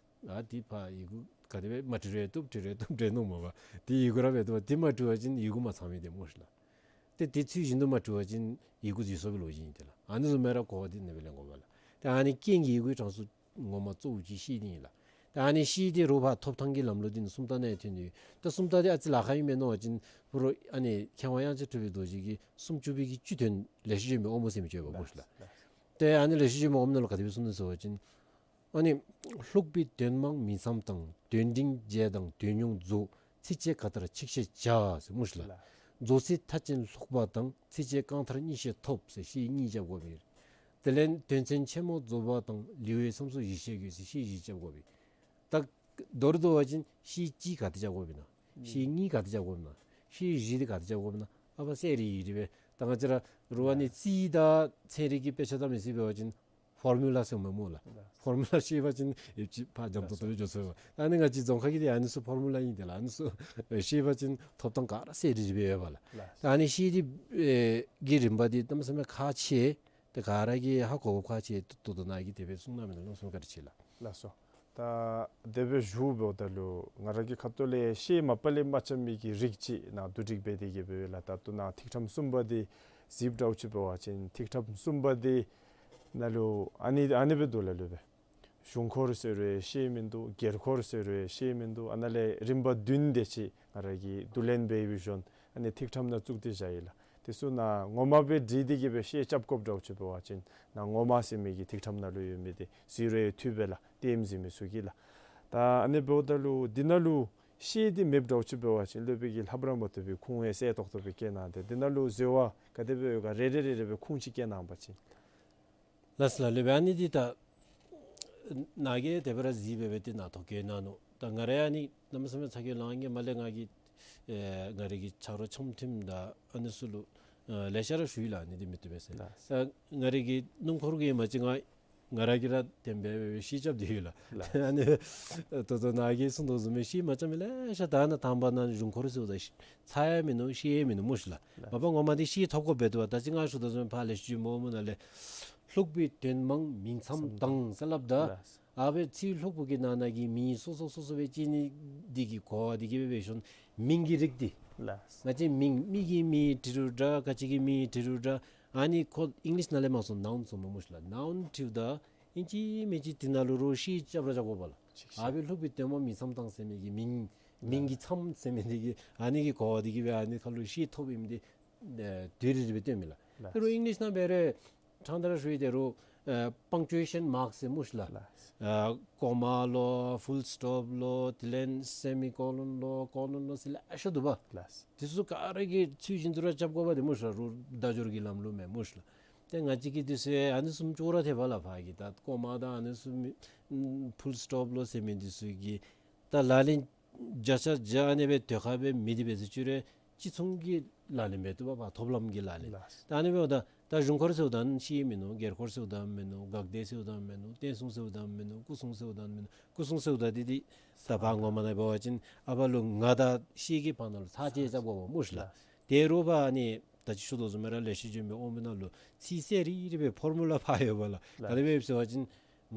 ཨ་འདི་ཕར་ཡི་གུ་ག་དེ་སྦེ་མ་བྲི་རུང་བཏུབ་བྲི་རུང་བཏུབ་འདྲས་མནོཝ་མས་པ། དེ་ཡི་གུ་ར་འབད་དོ་བ། དེ་མ་བྲི་བ་ཅིན་ཡི་གུ་མ་ཚང་མི་འདི་སྨོ་ཤིག་ལགས། ཏེ་དེ་ཚུལ་བཞིན་དུ་མ་བྲི་བ་ཅིན་ཡི་གུ་འཛོལ་སོང་བའི་ལོ་རྒྱུས་ཨིན་ཏེ་ལགས། ཨ་ནི་བཟུམ་སྦེ་ར་གོ་བ་འདི་ཨ་ནི་སྦེ་ལེན་དགོ་པས་ལགས། ཏེ་ཨ་ནི་རྐྱེན་གྱི་ཡི་གུའི་གྲངས་སུ་ངོ་མ་གཙོ་བོ་ཅིག་ཤེལ་འདི་ཨིན་ལགས། ཏེ་ཨ་ནི་ཤེལ་འདི་རུང་ཕར་ཐོབ་ཐང་གི་ལམ་ལུགས་འདི་ནི་སུམ་རྟགས་ནང་ཡང་ཐོན་ནི་ཡོད། ཏེ་སུམ་རྟགས་འདི་ཨ་ཙི་ལཱ་ཁག་ཨིན་མས་མནོ་བ་ཅིན་ཕུ་རོ་ཨ་ནི་མཁས་དབང་དབྱངས་ཅན་གྲུབ་པའི་རྡོ་རྗེ་གིས་སུམ་ཅུ་པའི་གི་བཅུ་དོན་ལེགས་བཤད་ལྗོན་པའི་དབང་པོ་ཟེར་མི་ཅིག་ཡོདཔ་སྨོ་ཤིག་ལགས། ཏེ་ཨ་ནི་ལེགས་བཤད་ལྗོན་པའི་དབང་པོ་ནང་ལུ་ག་དེ་སྦེ་གསུངས་ནུག་ཟེར་བ་ཅིན་ཨ་ནི་ལྷུག་པའི་དོན་མང་མིང་མཚམས་དང་། དོན་འབྲིང་རྒྱས་དང་དོན་ཉུང་རྫོགས། ཚིགས་བཅད་ག་མཐར་ཆིག་ཤད་བྱ་ཟེར་སྨོ་ཤིག་ལགས། ལགས། རྫོགས་ཚིག་མཐའ་ཅན་ལྷུག་པ་དང་། ཚིགས་བཅད་རྐང་མཐར་གཉིས་ཤད་ཐོབ་ཟེར་ཤེལ་གཉིས་རྐྱབ་དགོ་པས། དེ་ལས་དོན་ཚན་ཆེན་མོ་རྫོགས་པ་དང་། ལེའུའི་མཚམས་སུ་བཞི་ཤད་དགོས་ཟེར་ཤེལ་བཞི་རྐྱབ་དགོ་པས། ད་མདོར་བསྡུ་བ་ཅིན་ཤེལ་གཅིག་ག་དེ་རྐྱབ་དགོཔ་ཨིན་ན། ཤེལ་གཉིས་ག་དེ་རྐྱབ་དགོཔ་ཨིན་ན། ཤེལ་བཞི་འདི་ག་དེ་རྐྱབ་དགོཔ་ཨིན་ན། ཨ་ཕར་གསལ་རི་རི་སྦེ་ད་ང་བཅས་ར་རུང་ཨ་ནི་རྩིས་དང་ཚན་རིག་གི་དཔེ་ཆ་བལྟ་མི་ཚུ་འབད་བ་ཅིན་ཕོར་མུ་ལ་ཟེར་མི་སྨོ་ལགས། ལགས། ཕོར་མུ་ལ་ཤེས་པ་ཅིན་ཡོདཔ་ཅིག་ཕར་འཇམ་ཏོང་ཏོ་སྦེ་འགྱོ་ཚུགས་པས། ཨ་ནི་ང་བཅས་རྫོང་ཁ་གི་འདི་ཨ་ནི་ཚུ་ཕོར་མུ་ལ་ཨིན་ཏེ་ལགས། ཨ་ནི་ཚུ་ཤེས་པ་ཅིན་ཐོབ་ཐང་ག་ར་གསལ་རི་རི་སྦེ་ཡོད་པས་ལགས། ལགས། ཨ་ནི་ཤེལ་འདི་ཨེ་གི་རིམ་པ་འདི་གནམ་མེད་ས་མེད་ཁག་ཆེ། ཏེ་ག་ར་གིས་ཧ་གོ་དགོཔ་ཁག་ཆེ། ད་ལྟོ་ནཱ་གིས་དེ་སྦེ་གསུངས་གནང་མི་ནང་ལུ་གསུང་བཀའ་དྲིན་ཆེ་ལགས། ལགས་སོ། ད་དེ་སྦེ་ཞུཝ་འབདཝ་ད་ལུ་ང་ར་གི་ཁ་ཐུག་ལས་ཤེལ་མ་པ་ལས་མ་རྐྱབ་མི་གི་རིགས་ཅིག་ནཱ་བསྡུ་སྒྲིག་འབད་དེ་གི་སྦེ་ཡོད་ལགས། ད་ལྟོ་ནཱ་ཐིག་ཕྲེང་གསུམ་པ་འདི་གཟིགསཔ་འདྲཝ་ཅིག་འབད་བ་ཅིན་ཐིག་ཕྲེང་གསུམ་པ་འདི་ནང་ལུ་ཨ་ནི་ཨ་ནི་སྦེ་འདུག་ལགས། ལུ་སྦེ་གཞུང་འཁོར་ཟེར་རུང་ཤེལ་མིན་འདུག། སྒེར་འཁོར་ཟེར་རུང་ཤེལ་མིན་འདུག། ཨ་ནཱ་ལས་རིམ་པ་བདུན་དེ་ཅིག་ང་ར་གིས་བསྡུ་ལེན་འབད་བའི་ཤུལ་ཨ་ནི་ཐིག་ཕྲེང་ནང་བཙུགས་ཏེ་བཞག་ཡི་ལགས། དེ་ཚུ་ནང་ངོ་མ་སྦེ་བྲིས་ཏེ་གི་སྦེ་ཤེལ་རྐྱབ་དགོཔ་འདྲཝ་ཅིག་འབད་བ་ཅིན་ནཱ་ངོ་མ་ཟེར་མི་གི་ཐིག་ཕྲེང་ནང་ལུ་ཡོད་མི་འདི་གཟིགས་རུང་འཐུས་པས་ལགས། ལྟདམོ་གཟིགས་མི་ཚུ་གིས་ལགས། ད་ཨ་ནི་འབདཝ་ད་ལུ་འདི་ནང་ལུ་ཤེལ་འདི་མེདཔ་འདྲཝ་ཅིག་འབད་བ་ཅིན་སློབ་དཔོན་གྱིས་ལྷབ་ར་མ་བཏུབ་པའི་ཁུངས་ཡང་གསལ་ཏོག་ཏོ་སྦེ་བཀལ་གནང་སྟེ་འདི་ནང་ལུ་འཛོལ་བ་ག་དེ་སྦེ་ཡོད་ག་རེ་རེ་རེ་རེ་སྦེ་ཁུངས་ཅིག་བཀལ་གནང་པ་ཅིན། ལགས་སོ་ལགས། ལུ་སྦེ་ཨ་ནི་འདི་ད་ནཱ་གིས་དེ་སྦེ་ར་གཟིགས་སྦེ་སྦེ་ཏེ་ནཱ་ཐོ་བཀོད་གནང་ནུག། ད་ང་ར་ཨ་ནི་གནམ་མེད་ས་མེད་ཚ་གྱང་ལང་གི་མ་ལས་ང་གིས་ཨེ་ང་རའི་གི་ཆ་རོགས་ཆམ་མཐུན་དང་ཨ་ནི་ཚུ་ལུ་ཨེ་ལེ་ཤ་ར་ཞུ་ཡི་ལགས། ཨ་ནི་འདི་མི་བཏུབ་པས་ཟེར། ལགས། ད་ང་རའི་གི་སྣུམ་འཁོར་གྱི་མ་གཞི་ང་ང་ར་གིས་ར་བདེན་པའི་ཤེལ་རྐྱབ་སྟེ་ཡོད་ལགས། ལགས། ཨ་ནི་ད་ལྟོ་ནཱ་གིས་གསུངས་དོ་བཟུམ་སྦེ་ཤེལ་མ་རྐྱབ་མི་ལེ་ཤ་ད་ནཱ་དང་པ་ནཱ་གཞུང་འཁོར་ཟེརཝ་ད་ཚ་ཡང་མིན་ནུག། ཤེལ་ཡང་མིན་ནུག་སྨོ་ཤིག་ལགས། ལགས། མ་པ་ངོ་མ་འདི་ཤེལ་ཐོབ་དགོཔ་འབད་དོ་བ། ད་ཅི་ང་ཞུ་དོ་བཟུམ་ཕར་ལེགས་བཤད་ལྗོན་པའི་དབང་པོ་ནང་ལས་ལྷུག་པའི་དོན་མང་མིང་མཚམས་དང་ཟེར་སླབ་ད། ལགས། ཨ་སྦེ་ཚིག་ལྷུག་པོ་གི་ནང་ན་གི་མིང་སོ་སོ་སོ་སོ་སྦེ་བཅད་ནི་འདི་གིས་གོ་བ་འདི་གིས་སྦེ་འབད་ཞིནམ་མིང་གི་རིགས་འདི། ལགས། ང་བཅས་མིང་མི་གི་མིང་བྲི་རུང་འདྲ་ག་ཅི་གི་མིང་བྲི་རུང་འདྲ། ཨ་ནི་ཁོ་ཨིང་ལིཤ་ནང་ལས་མར་སོང་ནའུན་ཟེར་མི་སྨོ་ཤིག་ལགས། ནའུན་བྲིཝ་ད་ཨིན་ཅི་མིན་ཅི་འདི་ནང་ལུ་རོགས་ཤེལ་རྐྱབ་ར་རྐྱབ་དགོ་པས་ལགས། ཅིག་ཨ་སྦེ་ལྷུག་པའི་དོན་མང་མིང་མཚམས་དང་ཟེར་མི་གི་མིང་མིང་གི་མཚམས་ཟེར་མི་འདི་གིས་ཨ་ནི་གི་གོ་བ་འདི་གིས་སྦེ་ཨ་ནི་ཁར་ལུ་ཤེལ་ཐོབ་ཨིནམ་འདི་ཨེ་དེ་རེ་རེ་སྦེ་སྟོནམ་མས་ལགས། ལགས། དེ་རུང་ཨིང་ལིཤ་ནང་འབད་རུང་ཕྲང་སྟེ་ར་ཞུ་ཡི། དེ་རུང་ཨེ་པང་ཅུ་ཨེ་ཤཱན་མཱརཀ་ཟེར་སྨོ་ཤིག་ལགས། ལགས། ཨེ་ཀོ་མ་ལོ་ཕུལ་སི་ཊོབ་ལོ་དེ་ལས་སེ་མི་ཀོ་ལོན་ལོ་ཀོ་ལོན་ལོ་ཟེར་ལེ་ཤ་འདུག་པ། ལགས། དེ་ཚུ་ག་ར་གི་ཚུལ་བཞིན་དུ་ར་རྐྱབ་དགོ་པས་ཏེ་སྨོ་ཤིག་ལགས། རུང་བརྡ་སྦྱོར་གྱི་ལམ་ལུགས་མས་སྨོ་ཤིག་ལགས། ཏེ་ང་བཅས་ཀྱིས་དེ་ཚུ་ཨ་ནི་བཟུམ་ཅོག་ར་འཐདཔ་ལགས། ཕར་གྱི་ད་ཀོ་མ་དང་ཨ་ནི་བཟུམ་མི་ཕུལ་སི་ཊོབ་ལོ་ཟེར་མི་འདི་ཚུ་གི་ད་ལག་ལེན་བརྒྱ་ཆ་བརྒྱ་ཨ་ནི་སྦེ་དེ་ཁར་སྦེ་མེད་དེ་འབད་ཟེར་ཅི་རུང་ཅིག་མཚུངས་ཀྱི་ལག་ལེན་འབད་དོ་བ། ཕར་ཐོབ་ལམ་གྱི་ལག་ལེན། ལགས། ད་ཨ་ནི་འབདཝ་ད་ད་གཞུང་འཁོར་ཟེརཝ་ད་ཤེལ་མིན་ནུག། སྒེར་འཁོར་ཟེརཝ་ད་མིན་ནུག། འགག་སྡེ་ཟེརཝ་ད་མིན་ནུག། བསྟན་སྲུང་ཟེརཝ་ད་མིན་ནུག། སྐུ་སྲུང་ཟེརཝ་ད་མིན་ནུག། སྐུ་སྲུང་ཟེརཝ་ད་འདི་འདི་ད་ཕར་ངོ་མ་ནང་འབད་བ་ཅིན་ཨ་ཕར་ལུ་ང་དང་ཤེལ་གྱི་བར་ན་ལུ་ཚ་བཅད་རྐྱབ་དགོ་པས་སྨོ་ཤིག་ལགས། ལགས། དེ་རུང་ཕར་ཨ་ནི་ད་ཅི་ཞུ་དོ་བཟུམ་སྦེ་ར་ལེགས་བཤད་ལྗོན་པའི་དབང་པོ་ནང་ལུ་ཚིག་གསལ་རི་རི་སྦེ་ཕོར་མུ་ལ་ཕར་ཡོད་པས་ལགས། ལགས། ག་དེ་སྦེ་ཟེར་བ་ཅིན་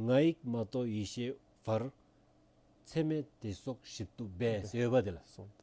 ང་ཡིག་མ་གཏོགས་ཡེ་ཤེས་བར། ཚད་མེད་དེ་སོགས་ཞིབ་ཏུ་འབད་ཟེར་ཡོད་པ་དེ་ལགས། སོང་།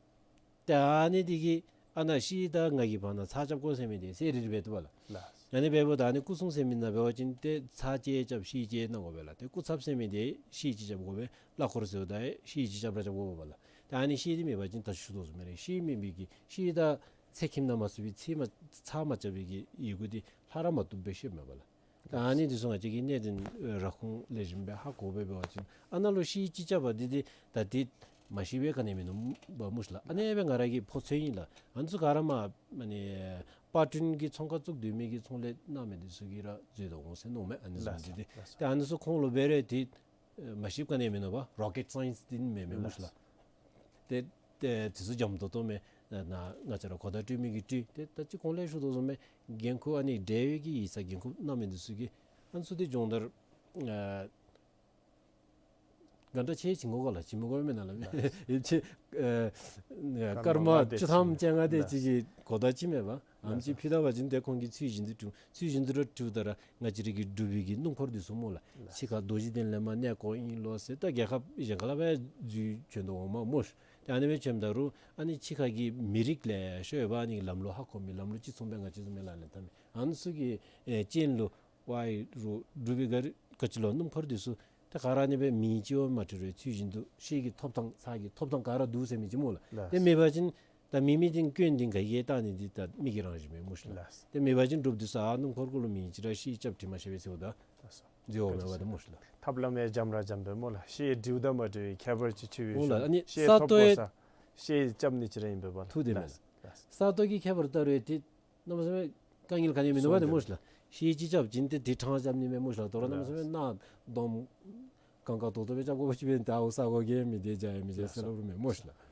ཏེ་ཨ་ནི་འདི་གིས་ཨ་ནཱ་ཤེལ་དང་ང་གི་བར་ན་ཚ་རྐྱབ་དགོ་ཟེར་མི་འདི་གསལ་རི་རི་སྦེ་འདུག་པ་ལགས། ལགས། ཨ་ནི་འབདཝ་ད་ཨ་ནི་སྐུ་སྲུང་ཟེར་མི་ནང་འབད་བ་ཅིན་ཏེ་ཚ་བཅད་རྐྱབ་ཤེལ་བཅད་གནང་དགོ་པས་ལགས། ཏེ་སྐུ་ཚབ་ཟེར་མི་འདི་ཤེལ་གཅིག་རྐྱབ་དགོ་པས། གླ་འཁོར་ཟེརཝ་ད་ཤེལ་གཅིག་རྐྱབ་ར་རྐྱབ་དགོ་པས་ལགས། ཏེ་ཨ་ནི་ཤེལ་འདི་མེད་པ་ཅིན་ད་ཞུ་དོ་བཟུམ་སྦེ་ར་ཤེལ་མེད་པའི་གི་ཤེལ་དང་ཚེག་ཁྱིམ་ནང་མ་ཚུད་པའི་ཚེག་མ་ཚ་མ་རྐྱབ་པའི་གི་ཡི་གུ་འདི་ལྷག་ར་མ་བཏུབ་སྦེ་བཤདཔ་མས་པ་ལགས། ད་ཨ་ནི་འདི་ཚུ་ང་བཅས་ཀྱིས་གནད་དོན་ར་ཁུངས་ལེགས་ཤོམ་སྦེ་ཧ་གོ་སྦེ་འབད་བ་ཅིན་ཨ་ནཱ་ལུ་ཤེལ་གཅིག་རྐྱབ་པ་འདི་འདི་ད་འདི་མ་ཤེས་པའི་ག་ནི་མིན་ནུག་པ་སྨོ་ཤིག་ལགས། ཨ་ནི་སྦེ་ང་ར་གིས་ཕོ་ཚོད་ཨིན་ལགས། ཨ་ནི་ཚུ་ག་ར་མ་ཨ་ནི་ པར་སྐྲུན་གྱི་ཚོང་ཁང་བཙུགས་སྡོད་མི་གི་ཚོང་ལས་གནང་མི་འདི་ཚུ་གིས་ར་འཛོལ་དོ་འོང་ཟེར་མནོཝ་མས། ཨ་ནི་བཟུམ་ལགས་འདི་སོ་ཏེ། ལགས་སོ། ཏེ་ཨ་ནི་ཚུ་ཁོང་ལུ་འབད་རུང་ཏེ་ཨེ་མ་ཤེསཔ་ག་ནི་ཡང་མིན་ནུག་པ། རོ་ཀེཊ་སའེནསི་འདི་མེན་མས་སྨོ་ཤིག་ལགས། ལགས་སོ། ཏེ་ཏེ་དེ་ཚུ་འཇམ་ཏོང་ཏོ་མས། ཨ་ནཱ་ང་བཅས་ར་གོ་བརྡ་སྤྲོད་མི་གིས་སྤྲོད། ཏེ་ད་ཅི་གོང་ལས་ཞུ་དོ་བཟུམ་སྦེ་འགན་ཁུར་ཨ་ནི་འབྲེལ་ཡོད་ཀྱི་ཡིག་ཚང་འགན་ཁུར་གནང་མི་འདི་ཚུ་གིས་ཨ་ནི་ཚུ་ཏེ་སྦྱོང་བརྡར་ཨ་ག་འདྲ་ཅིག་བྱིན་དགོ་ག་ལགས། བྱིན་མི་དགོ་མེན་ན་ལགས། ལགས། ཡིད་ཆེས་ཨེ་སྐར་མ་བཅུ་ཐམ་བཅོ་ལྔ་དེ་ཅིག་གི་གོ་བརྡ་ཅིག་མས་པ། ཨམ་ཅིག་ཕུལ་ད་པ་ཅིན་ཏེ་ཁོང་གིས་ཚུལ་བཞིན་དུ་སྒྲུབ། ཚུལ་བཞིན་དུ་ར་སྒྲུབ་ད་ར་ང་བཅས་ར་གི་འབྲུག་པའི་གི་སྣུམ་འཁོར་འདི་ཚུ་སྨོ་ལགས། ཕྱི་ཁར་རྡོ་རྗེ་གདན་ལས་མར་གནས་སྐོར་ཨིན་ལོ་ཟེར་ད་རྒྱལ་ཁབ་གཞན་ཁ་ལས་འཛུལ་བྱོན་དོ་འོང་མས་སྨོ་ཤིག། ཏེ་ཨ་ནི་སྦེ་བྱོནམ་ད་རུང་ཨ་ནི་ཕྱི་ཁ་གི་མི་རིགས་ལེ་ཤ་ཡོད་པ། ཨ་ནི་ལམ་ལུགས་ཧ་གོ་མི་ལམ་ལུགས་ཅིག་མཚུངས་པའི་ང་བཅས་བཟུམ་མའི་ལག་ལེན་འཐབ་མི་ཨ་ནི་ཚུ་གི་ཨེ་རྐྱེན་ལུ་ཝའི་རུ་འབྲུག་པའི་ག་རི་ག་ཅི་ལོ་སྣུམ་འཁོར་འདི་ཚུ་ཏེ་ག་ར་ཨ་ནི་སྦེ་མེ་ཅིག་ཡོད་མ་འདྲཝ་རེ་ཚུལ་བཞིན་དུ་ཤེལ་གྱི་ཐོབ་ཐང་ཚྭ་གི་ཐོབ་ཐང་ག་ར་འདུག་ཟེར་མི་ཅིག་སྨོ་ལགས། ལགས། ཏེ་མེད་པ་ཅིན་ད་མེ་མེ་འདི་སྐྱོན་འདི་ག་གིས་བཏང་ནི་འདི་ད་མི་གི་རང་བཞིན་མས་སྨོ་ཤིག་ལགས། ལགས། ཏེ་མེད་པ་ཅིན་འབྲུགཔ་འདི་ཚུ་ཨ་སྣུམ་འཁོར་གུ་ལུ་མེ་ཅིག་ར་ཤེལ་རྐྱབ་དྲི་མ་ཤེས་པས་ཟེརཝ་ད་ལགས་སོ། འཛོལ་འོང་མས་པ་ཏེ་སྨོ་ཤིག་ལགས། ཐབས་ལམ་ཡང་འཇམ་ར་འཇམ་པས་སྨོ་ལགས། ཤེལ་འདྲིཝ་དང་མ་འདྲིཝ་ཁྱད་པར་ཅིག་ཆེ་བའི་སྨོ་ལགས། ཤོག་ཨ་ནི་ཤེལ་ས་ཐོབ་སྟོང་དགོ་ཡང་ས་ཤེལ་རྐྱབ་ནི་ཅིག་ར་ཨིན་པས་པ་ལགས། ཐུགས་བདེན་མས་ལགས། ལགས། ས་སྟོང་གི་ཁྱད་པར་ལྟ་རུང་ཏེ་གནམ་མེད་ས་མེད་དཀའ་ངལ་ག་ནི་ཡང་མིན་ནུག་པ་ཏེ་སྨོ་ཤིག་ལགས། ཤེལ་ཅིག་རྐྱབ་ཅིན་ཏེ་དེ་ཕྲང་རྐྱབ་ནི་མས་སྨོ་ཤིག་ལགས། དོ་རུང་གནམ་མེད་ས་མེད་ནཱ་སྡོམ་གང་ག་ཏོག་ཏོ་སྦེ་རྐྱབ་དགོ་པ་ཅིན་ད་ཨོ་ས་གོ་གིས་མི་བདེ་བྱ་ཡང་མི་བདེ་ཟེར་སླབ་རུང་མེད་སྨོ་ཤིག་ལགས།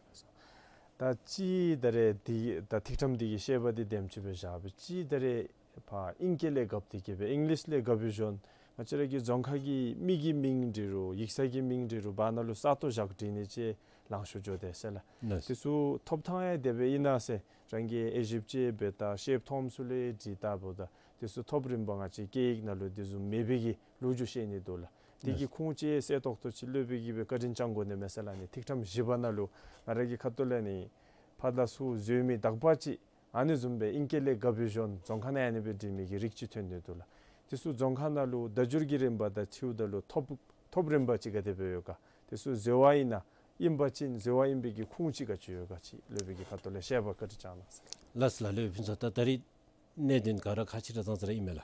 ད་ཅི་ད་རེས་འདི་ད་ཐིག་ཕྲེང་འདི་གི་བཤད་པ་འདི་དེམ་ཅིག་སྦེ་བཞག་པ་ཅིན་ད་རེས་ཕར་ཨིང་སྐད་ལས་བཀབ་སྟེ་གི་སྦེ་ཨིང་ལིཤ་ལས་བཀབ་སྦེ་བྱོན། ང་བཅས་ར་གི་རྫོང་ཁ་གི་མི་གི་མིང་འབྲི་རུང་ཡིག་ཚང་གི་མིང་འབྲི་རུང་བར་ན་ལུ་ས་སྟོང་བཞག་འབྲི་ནི་ཅིག་ལང་ཤོར་འགྱོ་དེས་ཟེར་ལགས། ལགས། དེ་ཚུ་ཐོབ་ཐང་ཡང་དེ་སྦེ་ཨིན་ན་ཟེར་རང་གིས་དབྱེ་ཞིབ་ཅིག་འབད་ད་ཤེལ་ཐོབ་ཚུ་ལས་འབྲི་ད་འབདཝ་ད་དེ་ཚུ་ཐོབ་རིམ་པ་ང་བཅས་སྐད་ཡིག་ནང་ལུ་དེ་བཟུམ་མེད་པའི་གི་ལོ་རྒྱུས་བཤད་ནི་འདུག་ལགས། དེ་གི་ལགས། ཁུངས་ཅིག་གསལ་ཏོག་ཏོ་ཅིག་སློབ་དཔོན་གྱིས་སྦེ་བཀའ་དྲིན་བསྐྱང་དགོ་ནི་མས་ཟེར་ལགས། ཨ་ནི་ཐིག་ཕྲེང་བཞི་པ་ནང་ལུ་ང་ར་གི་ཁ་ཐུག་ལས་ནི་ཕར་ད་ཚུར་འཛོལ་མི་དག་པ་ཅིག་ཨ་ནི་བཟུམ་སྦེ་ཨིང་སྐད་ལས་བཀབ་སྦེ་བྱོན། རྫོང་ཁ་ནང་ཨ་ནི་སྦེ་འབྲི་མི་གི་རིགས་ཅིག་ཐོན་ནི་འདུག་ལགས། དེ་ཚུ་རྫོང་ཁ་ནང་ལུ་བརྡ་སྦྱོར་གྱི་རིམ་པ་དང་འཁྲིལཝ་ད་ལུ་ཐོབ་ཐོབ་རིམ་པ་ཅིག་ག་དེ་སྦེ་ཡོད་ག། དེ་ཚུ་འཛོལ་བ་ཨིན་ན་ཨིན་པ་ཅིན་འཛོལ་བ་ཨིན་པའི་གི་ཁུངས་ཅིག་ག་ཅི་ཡོད་ག་ཅིག་སློབ་དཔོན་གྱི་ཁ་ཐུག་ལས་བཤད་པ་བཀའ་དྲིན་བསྐྱང་གནང་ཟེར། ལགས་སོ་ལགས། སློབ་དཔོན་ཕུན་ཚོགས། ད་ད་རིས་གནད་དོན་ག་ར་ཁག་ཆེ་དྲགས་ཙང་ཙ་ར་ཨིན་མས་ལགས།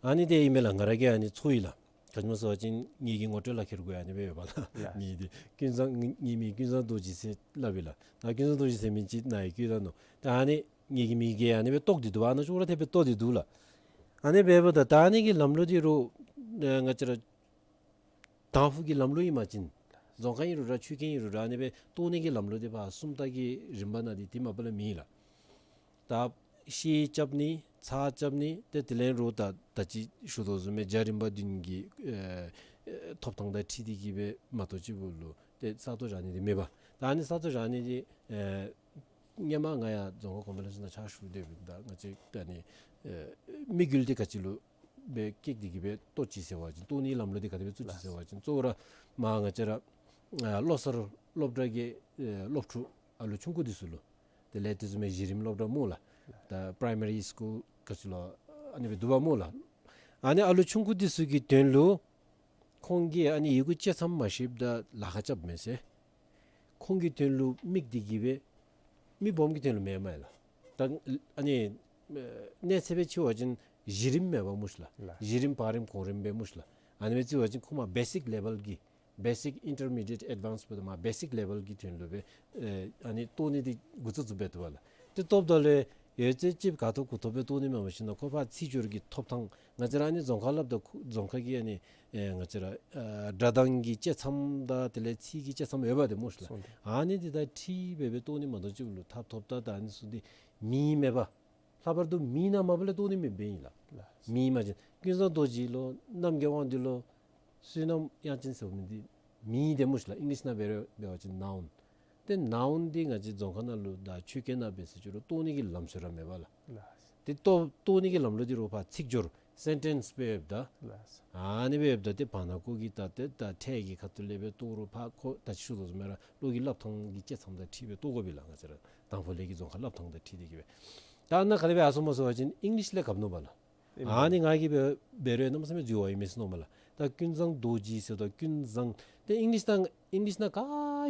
ཨ་ནི་དེ་ཨིན་མས་ལགས། ང་ར་གིས་ཨ་ནི་ཚོར་ཡི་ལགས། ག་ཅི་སྨོ་ཟེར་བ་ཅིན་ངེ་གི་ངོ་སྤྲོད་ལག་ཁྱེར་གུ་ཡང་ཨ་ནི་སྦེ་ཡོད་པ་ལགས། ལགས། མི་འདི་ཀུན་བཟང་ངེ་མི་ཀུན་བཟང་རྡོ་རྗེ་ཟེར་སླབ་ཨིན་ལགས། ད་ཀུན་བཟང་རྡོ་རྗེ་ཟེར་མི་ཅིག་ནཱ་ཡང་བཀོད་ད་ནུག། ད་ཨ་ནི་ངེ་གི་མིང་གི་ཨ་ནི་སྦེ་བཏོག་སྟེ་འདུག་པ། ཨ་ནཱ་ཅོག་ར་འཐདཔ་སྦེ་བཏོག་སྟེ་འདུག་ལགས། ཨ་ནི་སྦེ་འབདཝ་ད་ད་ཨ་ནི་གི་ལམ་ལུགས་འདི་རུང་ཨེ་ང་བཅས་ར་དང་ཕུ་གི་ལམ་ལུགས་ཨིན་པ་ཅིན་རྫོང་ཁ་ཨིན་རུང་ར་ཆོས་ཁང་ཨིན་རུང་ར་ཨ་ནི་སྦེ་བཏོག་ནི་གི་ལམ་ལུགས་འདི་ཕར་སུམ་རྟགས་ཀྱི་རིམ་པ་ནང་འདི་དེ་མ་པ་ལས་མེད་ལགས། ད་ཤེལ་རྐྱབ་ནི་ཚྭ་རྐྱབ་ནི་ཏེ་དེ་ལས་རུང་ད་ད་ཅི་ཞུ་དོ་བཟུམ་སྦེ་རྒྱ་རིམ་པ་བདུན་གྱི་ཨེ་ཨེ་ཐོབ་ཐང་དང་འཁྲིལ་ཏེ་གི་སྦེ་མ་གཏོགས་ཅིག་པོ་ལུ་ཏེ་ས་སྟོང་བཞག་ནི་འདི་མེད་པ། ད་ཨ་ནི་ས་སྟོང་བཞག་ནི་འདི་ཨེ་སྔོན་མ་ང་ཡང་རྫོང་ཁ་གོང་འཕེལ་ལྷན་ཚོགས་ནང་ཕྱག་ཞུ་སྡོད་པའི་ད་ང་བཅས་ཨ་ནི་ཨེ་དམིགས་ཡུལ་འདི་ག་ཅི་ལུ་སྦེ་བཀལ་ཏེ་གི་སྦེ་བཏོག་ཅི་ཟེར་བ་ཅིན་བཏོག་ནི་ལམ་ལུགས་འདི་ག་དེ་སྦེ་བཙུགས་ཅི་ཟེར་བ་ཅིན་གཙོ་བོ་ར་མར་ང་བཅས་ར་ཨ་བློ་གསར་སློབ་གྲྭ་གི་ཨེ་སློབ་ཕྲུག་ཨ་ལུ་ཆུང་ཀུ་འདི་ཚུ་ལུ་དེ་ལས་དེ་བཟུམ་མའི་གཞི་རིམ་སློབ་གྲྭ་སྨོ་ལགས། ད་པ་རའི་མ་རི་སི་ཀུལ་ག་ཅི་ལོ་ཨ་ནི་སྦེ་འདུག་པ་སྨོ་ལགས། ཨ་ནི་ཨ་ལུ་ཆུང་ཀུ་འདི་ཚུ་གི་དོན་ལུ་ཁོང་གིས་ཨ་ནི་ཡི་གུ་བཅད་མཚམས་མ་ཤེསཔ་ད་ལཱ་ཁག་རྐྱབ་མས་ཟེར། ཁོང་གི་དོན་ལུ་དམིགས་ཏེ་གི་སྦེ་མི་སྦོམ་གྱི་དོན་ལུ་མེན་མས་ལགས། ད་ཨ་ནི་གནས་ཚད་སྦེ་ཕྱེ་བ་ཅིན་གཞི་རིམ་མས་པ་སྨོ་ཤིག་ལགས། ལགས། གཞི་རིམ་བར་རིམ་གོང་རིམ་སྦེ་སྨོ་ཤིག་ལགས། ཨ་ནི་སྦེ་བརྩི་བ་ཅིན་ཁོ་མར་བེ་སིཀ་ལེ་བཱལ་གྱི་བེ་སིཀ་ཨིན་ཊར་མི་ཌི་ཡེཊ་ཨེཌ་ཝཱནསི་འབདཝ་ད་མར་བེ་སིཀ་ལེ་བཱལ་གྱི་དོན་ལུ་སྦེ་ཨེ་ཨ་ནི་བཏོག་ནི་འདི་འགོ་བཙུགས་བཙུགསཔ་སྦེ་འདུག་པ་ལགས། ཏེ་བཏོགཔ་ད་ལུ་ཡོད་ཚད་ཅིག་ག་ཐོབ་གུ་ཐོབ་སྦེ་བཏོག་ནི་མེན་པར་ཞིན་ན་ཁོ་ཕར་ཚིག་སྦྱོར་གྱི་ཐོབ་ཐང་ང་བཅས་ར་ཨ་ནི་རྫོང་ཁ་སླབ་ད་རྫོང་ཁ་གི་ཨ་ནི་ཨེ་ང་བཅས་ར་ཨ་སྒྲ་གདངས་ཀྱི་བཅད་མཚམས་དང་དེ་ལས་ཚིག་གི་བཅད་མཚམས་ཡོད་པ་ཏེ་སྨོ་ཤིག་ལགས། སོང་སྟེ། ཨ་ནི་འདི་དང་འཁྲིལ་སྦེ་སྦེ་བཏོག་ནི་མ་གཏོགས་ཅིག་ལུ་ཐབས་ཐོབ་ད་ད་ཨ་ནི་ཚུ་འདི་མེད་མས་པ། ལྷག་པར་དུ་མི་ནང་མ་པ་ལས་བཏོག་ནི་མེདཔ་ཨིན་ལགས། ལགས། མི་མ་ཅིན་ཀུན་བཟང་རྡོ་རྗེ་ལོ་རྣམ་རྒྱལ་དབང་འདུས་ལོ་བསོད་ནམས་དབྱངས་ཅན་ཟེར་མི་འདི་མི་ཏེ་སྨོ་ཤིག་ལགས། ཨིང་ལིཤ་ནང་འབད་རུང་འབད་བ་ཅིན་ནའུན། ཏེ་ནའུན་འདི་ང་བཅས་རྫོང་ཁ་ནང་ལུ་དང་ཆོས་སྐད་ནང་འབད་ཟེར་ཅི་རུང་བཏོག་ནི་གི་ལམ་སྲོལ་ར་མེད་པ་ལགས། ལགས། ཏེ་བཏོག་བཏོག་ནི་གི་ལམ་ལུགས་འདི་རུང་ཕར་ཚིག་སྦྱོར་སེན་ཊེནསི་སྦེ་ཡོདཔ་ད། ལགས། ཨ་ནི་སྦེ་ཡོདཔ་ད་ཏེ་བར་ན་ཀོ་གི་ད་ཏེ་ད་ཕྲད་ཀྱི་ཁ་ཐུག་ལས་སྦེ་བཏོག་རུང་ཕར་ཁོ་ད་ཅི་ཞུ་དོ་བཟུམ་སྦེ་ར་བློ་གི་སླབ་ཐངས་ཀྱི་བཅད་མཚམས་དང་འཁྲིལ་སྦེ་བཏོག་དགོ་པས་ལགས། ང་བཅས་ར་དང་ཕུ་ལས་ཀྱི་རྫོང་ཁ་སླབ་ཐངས་དང་འཁྲིལ་ཏེ་གི་སྦེ། ད་ནཱ་ག་དེ་སྦེ་ཡར་སོངམ་སྨོ་ཟེར་བ་ཅིན་ཨིང་ལིཤ་ལས་བཀབ་ནུག་པ་ལགས། ཨ་ནི་ང་གིས་འབད་འབད་རུང་གནམ་མེད་ས་མེད་འཛོལ་བ་ཨིན་མས་ཟེར་མནོཝ་མས་ལགས། ད་ཀུན་བཟང་རྡོ་རྗེ་ཟེར་དོ་ཀུན་བཟང་། ཏེ་ཨིང་ལིཤ་ནང་ཨིང་ལིཤ་ནང་ག་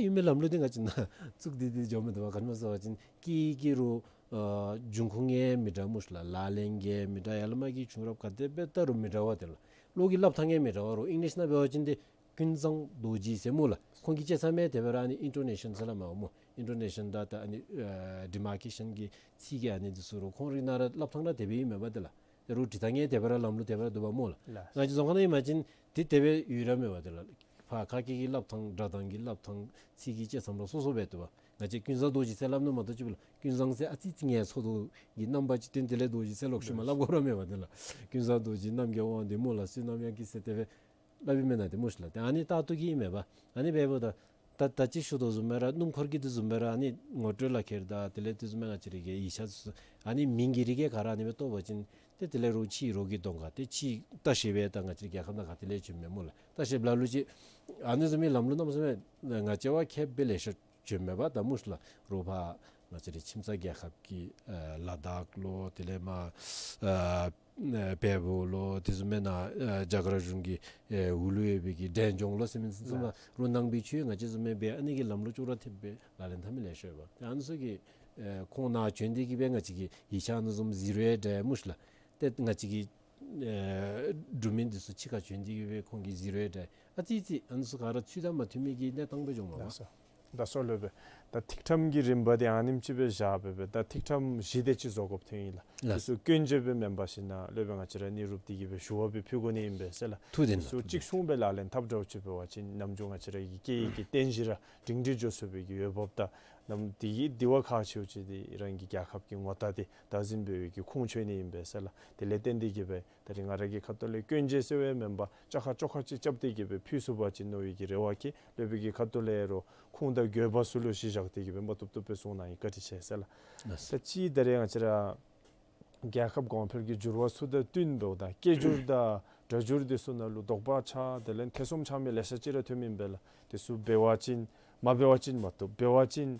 ཡོད་མི་ལམ་ལུགས་འདི་ང་བཅས་ནང་བཙུགས་ཏེ་འདི་འགྱོ་མི་འདུག་པ། ག་ཅི་སྨོ་ཟེར་བ་ཅིན་སྐད་ཀྱི་རུང་ཨ་འབྱུང་ཁུངས་ཡང་མི་འདྲ་སྨོ་ཤིག་ལགས། ལག་ལེན་གྱི་ཡང་མི་འདྲ། ཡར་ལས་མར་གྱི་བྱུང་རབས་ག་དེ་སྦེ་ལྟ་རུང་མི་འདྲ་བ་ཏེ་ལགས། བློ་གི་སླབ་ཐངས་ཡང་མི་འདྲ་བ་རུང་ཨིང་ལིཤ་ནང་འབད་བ་ཅིན་ཏེ་ཀུན་བཟང་རྡོ་རྗེ་ཟེར་སྨོ་ལགས། ཁོང་གི་བཅད་མཚམས་ཡང་དེ་སྦེ་ར་ཨ་ནི་ཨིན་ཊོ་ནེ་ཤཱན་ཟེར་སླབ་མས་པ་སྨོ། ཨིན་ཊོ་ནེ་ཤཱན་དང་ད་ཨ་ནི་ཨ་ཌི་མར་ཀེ་ཤཱན་གྱི་ཚིག་གི་ཨ་ནི་འདི་ཚུ་རུང་ཁོང་རའི་ནང་ར་སླབ་ཐངས་ར་དེ་སྦེ་ཨིན་མས་པ་དེ་ལགས། ད་རུང་འབྲི་ཐངས་ཡང་དེ་སྦེ་ར་ལམ་ལུགས་དེ་སྦེ་ར་འདུག་པ་སྨོ་ལགས། ལགས། ང་བཅས་རྫོང་ཁ་ནང་ཨིན་པ་ཅིན་དེ་དེ་སྦེ་ཡོད་ར་མས་པ་དེ་ལགས། ཕར་ཁ་སྐད་ཀྱི་སླབ་ཐངས་སྒྲ་གདངས་ཀྱི་སླབ་ཐངས་ཚིག་གི་བཅད་མཚམས་ར་སོ་སོ་སྦེ་འདུག་པ། ང་བཅས་ཀུན་བཟང་རྡོ་རྗེ་ཟེར་སླབ་ནི་མ་གཏོགས་ཅིག་སྦེ་ལགས། ཀུན་བཟང་ཟེར་ཨ་ཙི་ཙི་ངལ་འཚོ་དོ་གི་རྣམ་པ་ཅིག་སྟོན། དེ་ལས་རྡོ་རྗེ་ཟེར་ལོག་ཤུལ་མ་སླབ་དགོ་ར་མས་པ་དེ་ལགས། ཀུན་བཟང་རྡོ་རྗེ་རྣམ་རྒྱལ་དབང་འདུས་སྨོ་ལགས། བསོད་ནམས་དབྱངས་སྐྱིད་ཟེར་དེ་སྦེ་སླབ་ཨིན་མེན་ན་དེ་སྨོ་ཤིག་ལགས། ཏེ་ཨ་ནི་ལྟར་དུ་གི་ཨིན་མས་པ། ཨ་ནི་འབདཝ་ད་ད་ད་ཅི་ཞུ་དོ་བཟུམ་སྦེ་ར་སྣུམ་འཁོར་གྱི་དེ་བཟུམ་སྦེ་ར་ཨ་ནི་ངོ་སྤྲོད་ལག་ཁྱེར་དང་དེ་ལས་དེ་བཟུམ་སྦེ་ང་བཅས་ར་གི་ཡིག་ཆ་ཚུ་ཨ་ནི་མིང་གི་རིགས་ག་ར་ཨ་ནི་སྦེ་བཏོག་པ་ཅིན་ཏེ་དེ་ལས་རུང་ཕྱིའི་རོགས་ཀྱི་གདོང་ཁར་ཏེ་ཕྱིའི་ལྟ་བཤལ་སྦེ་ད་ང་བཅས་ར་རྒྱལ་ཁབ་ནང་ག་ཏེ་ལས་བྱོན་མས་སྨོ་ལགས། ལྟ་བཤལ་སྦེ་ལ་ལུ་ཅིག་ཨ་ནི་བཟུམ་མའི་ལམ་ལུགས་གནམ་མེད་ས་མེད་ང་བཅས་བ་ཁེབ་སྦེ་ལེ་ཤ་བྱོན་མས་པ། ད་སྨོ་ཤིག་ལགས། རོགས་ཕར་ང་བཅས་རའི་ཁྱིམ་ཚང་རྒྱལ་ཁབ་ཀྱི་ཨ་ལ་དྭགས་ལོ་དེ་ལས་མར་ཨ་ཨ་བལ་པོ་ལོ་དེ་བཟུམ་མའི་ནང་ཨ་རྒྱ་གར་གཞུང་གི་ཨེ་འོག་ལུ་ཡོད་པའི་གི་འབྲས་ལྗོངས་ལོ་ཟེར་མི་ཚུ་ཚུ་ནང་ལགས། རོགས་ནང་པའི་ཆོས་ང་བཅས་བཟུམ་མའི་སྦེ་ཨ་ནི་གི་ལམ་ལུགས་ཅོག་ར་འཐདཔ་སྦེ་ལག་ལེན་འཐབ་མི་ལེ་ཤ་ཡོད་པ། ཏེ་ཨ་ནི་ཚུ་གིས་ཨེ་ཁོང་ནཱ་བྱོན་ཏེ་གི་སྦེ་ང་བཅས་ཀྱི་ཡིག་ཆ་ཨ་ནི་བཟུམ་གཟིགས་རུང་འདྲ་སྨོ་ཤིག་ལགས། ཏེ་ང་བཅས་ཀྱི་ཨེ་འབྲུག་མི་འདི་ཚུ་ཕྱི་ཁར་བྱོན་ཏེ་གི་སྦེ་ཁོང་གིས་གཟིགས་རུང་འདྲ་ཨ་ཙི་ཙི་ཨ་ནི་ཚུ་ག་ར་ཚུལ་དང་མ་མཐུན་མི་གི་གནས་སྟངས་སྦེ་འགྱོཝ་མས་པ། ལགས་སོ། ད་སོ་ལོ་སྦེ་ད་ཐིག་ཕྲེང་གི་རིམ་པ་འདི་ཨ་ནེམ་ཅིག་སྦེ་བཞག་སྦེ་སྦེ་ད་ཐིག་ཕྲེང་བཞི་དེ་ཅིག་བཟོ་དགོཔ་ཐོན་ཡི་ལགས། ལགས། དེ་ཚུ་སྐྱོན་བརྗོད་སྦེ་མེན་པར་ཞིན་ན་ལོག་སྦེ་ང་བཅས་ར་གནས་རུབ་སྟེ་གི་སྦེ་ཞུ་བ་སྦེ་ཕུལ་དགོ་ནི་ཨིན་པས་ཟེར་ལགས། ཐུགས་བདེན་ལགས། དེ་ཚུ་ཐུགས་བདེན། གཅིག་མཚུངས་སྦེ་ལག་ལེན་འཐབ་འདྲཝ་ཅིག་འབད་བ་ཅིན་ནམ་རྒྱུན་ང་བཅས་ར་གི་སྐད་ཡིག་གི་རྟེན་གཞི་ར་སྒྲིང་སྒྲི་འགྱོ་ཚུགས་པའི་གི་འོས་འབབ་དང་ནམ་དེ་གི་དེ་བ་ཁག་ཆེཝ་ཅིག་འདི་རང་གི་རྒྱལ་ཁབ་ཀྱི་ངོ་རྟགས་འདི་བདག་འཛིན་འབད་བའི་གི་ཁུངས་འཁྱོལ་ནི་ཨིན་པས་ཟེར་ལགས། དེ་ལས་བརྟེན་ཏེ་གི་སྦེ་ད་རིས་ང་ར་གི་ཁ་ཐུག་ལས་སྐྱོན་བརྗོད་ཟེར་བའི་མེན་པར་བཅག་ཁ་བཅོ་ཁ་ཅིག་རྐྱབ་སྟེ་གི་སྦེ་ཕུལ་ཚུགས་པ་ཅིན་མནོ་བའི་གི་རེ་བ་བསྐྱེད། ལོག་པའི་གི་ཁ་ཐུག་ལས་རོགས་ཁུངས་དང་དགོས་པ་ཚུ་ལུ་གཞི་བཞག་སྟེ་གི་སྦེ་མ་བཏུབ་བཏུབ་སྦེ་གསུང་གནང་ཡི། བཀའ་དྲིན་ཆེ་ཟེར་ལགས། ལགས། ད་ཅི་ད་རིས་ང་བཅས་ར་རྒྱལ་ཁབ་གོང་འཕེལ་གྱི་འགྱུར་བ་ཚུ་དང་བསྟུན་འབདཝ་ད་སྐད་སྒྱུར་དང་སྒྲ་སྒྱུར་འདི་ཚུ་ནང་ལུ་དོགས་པ་ཆགས་དེ་ལས་ཐེ་ཚོམ་ཆགས་མི་ལེ་ཤ་ཅིག་ར་ཐོན་མི་ཨིན་པས་ལགས། དེ་ཚུ་འབད་བ་ཅིན་མ་འབད་བ་ཅིན་མ་བཏུབ། འབད་བ་ཅིན་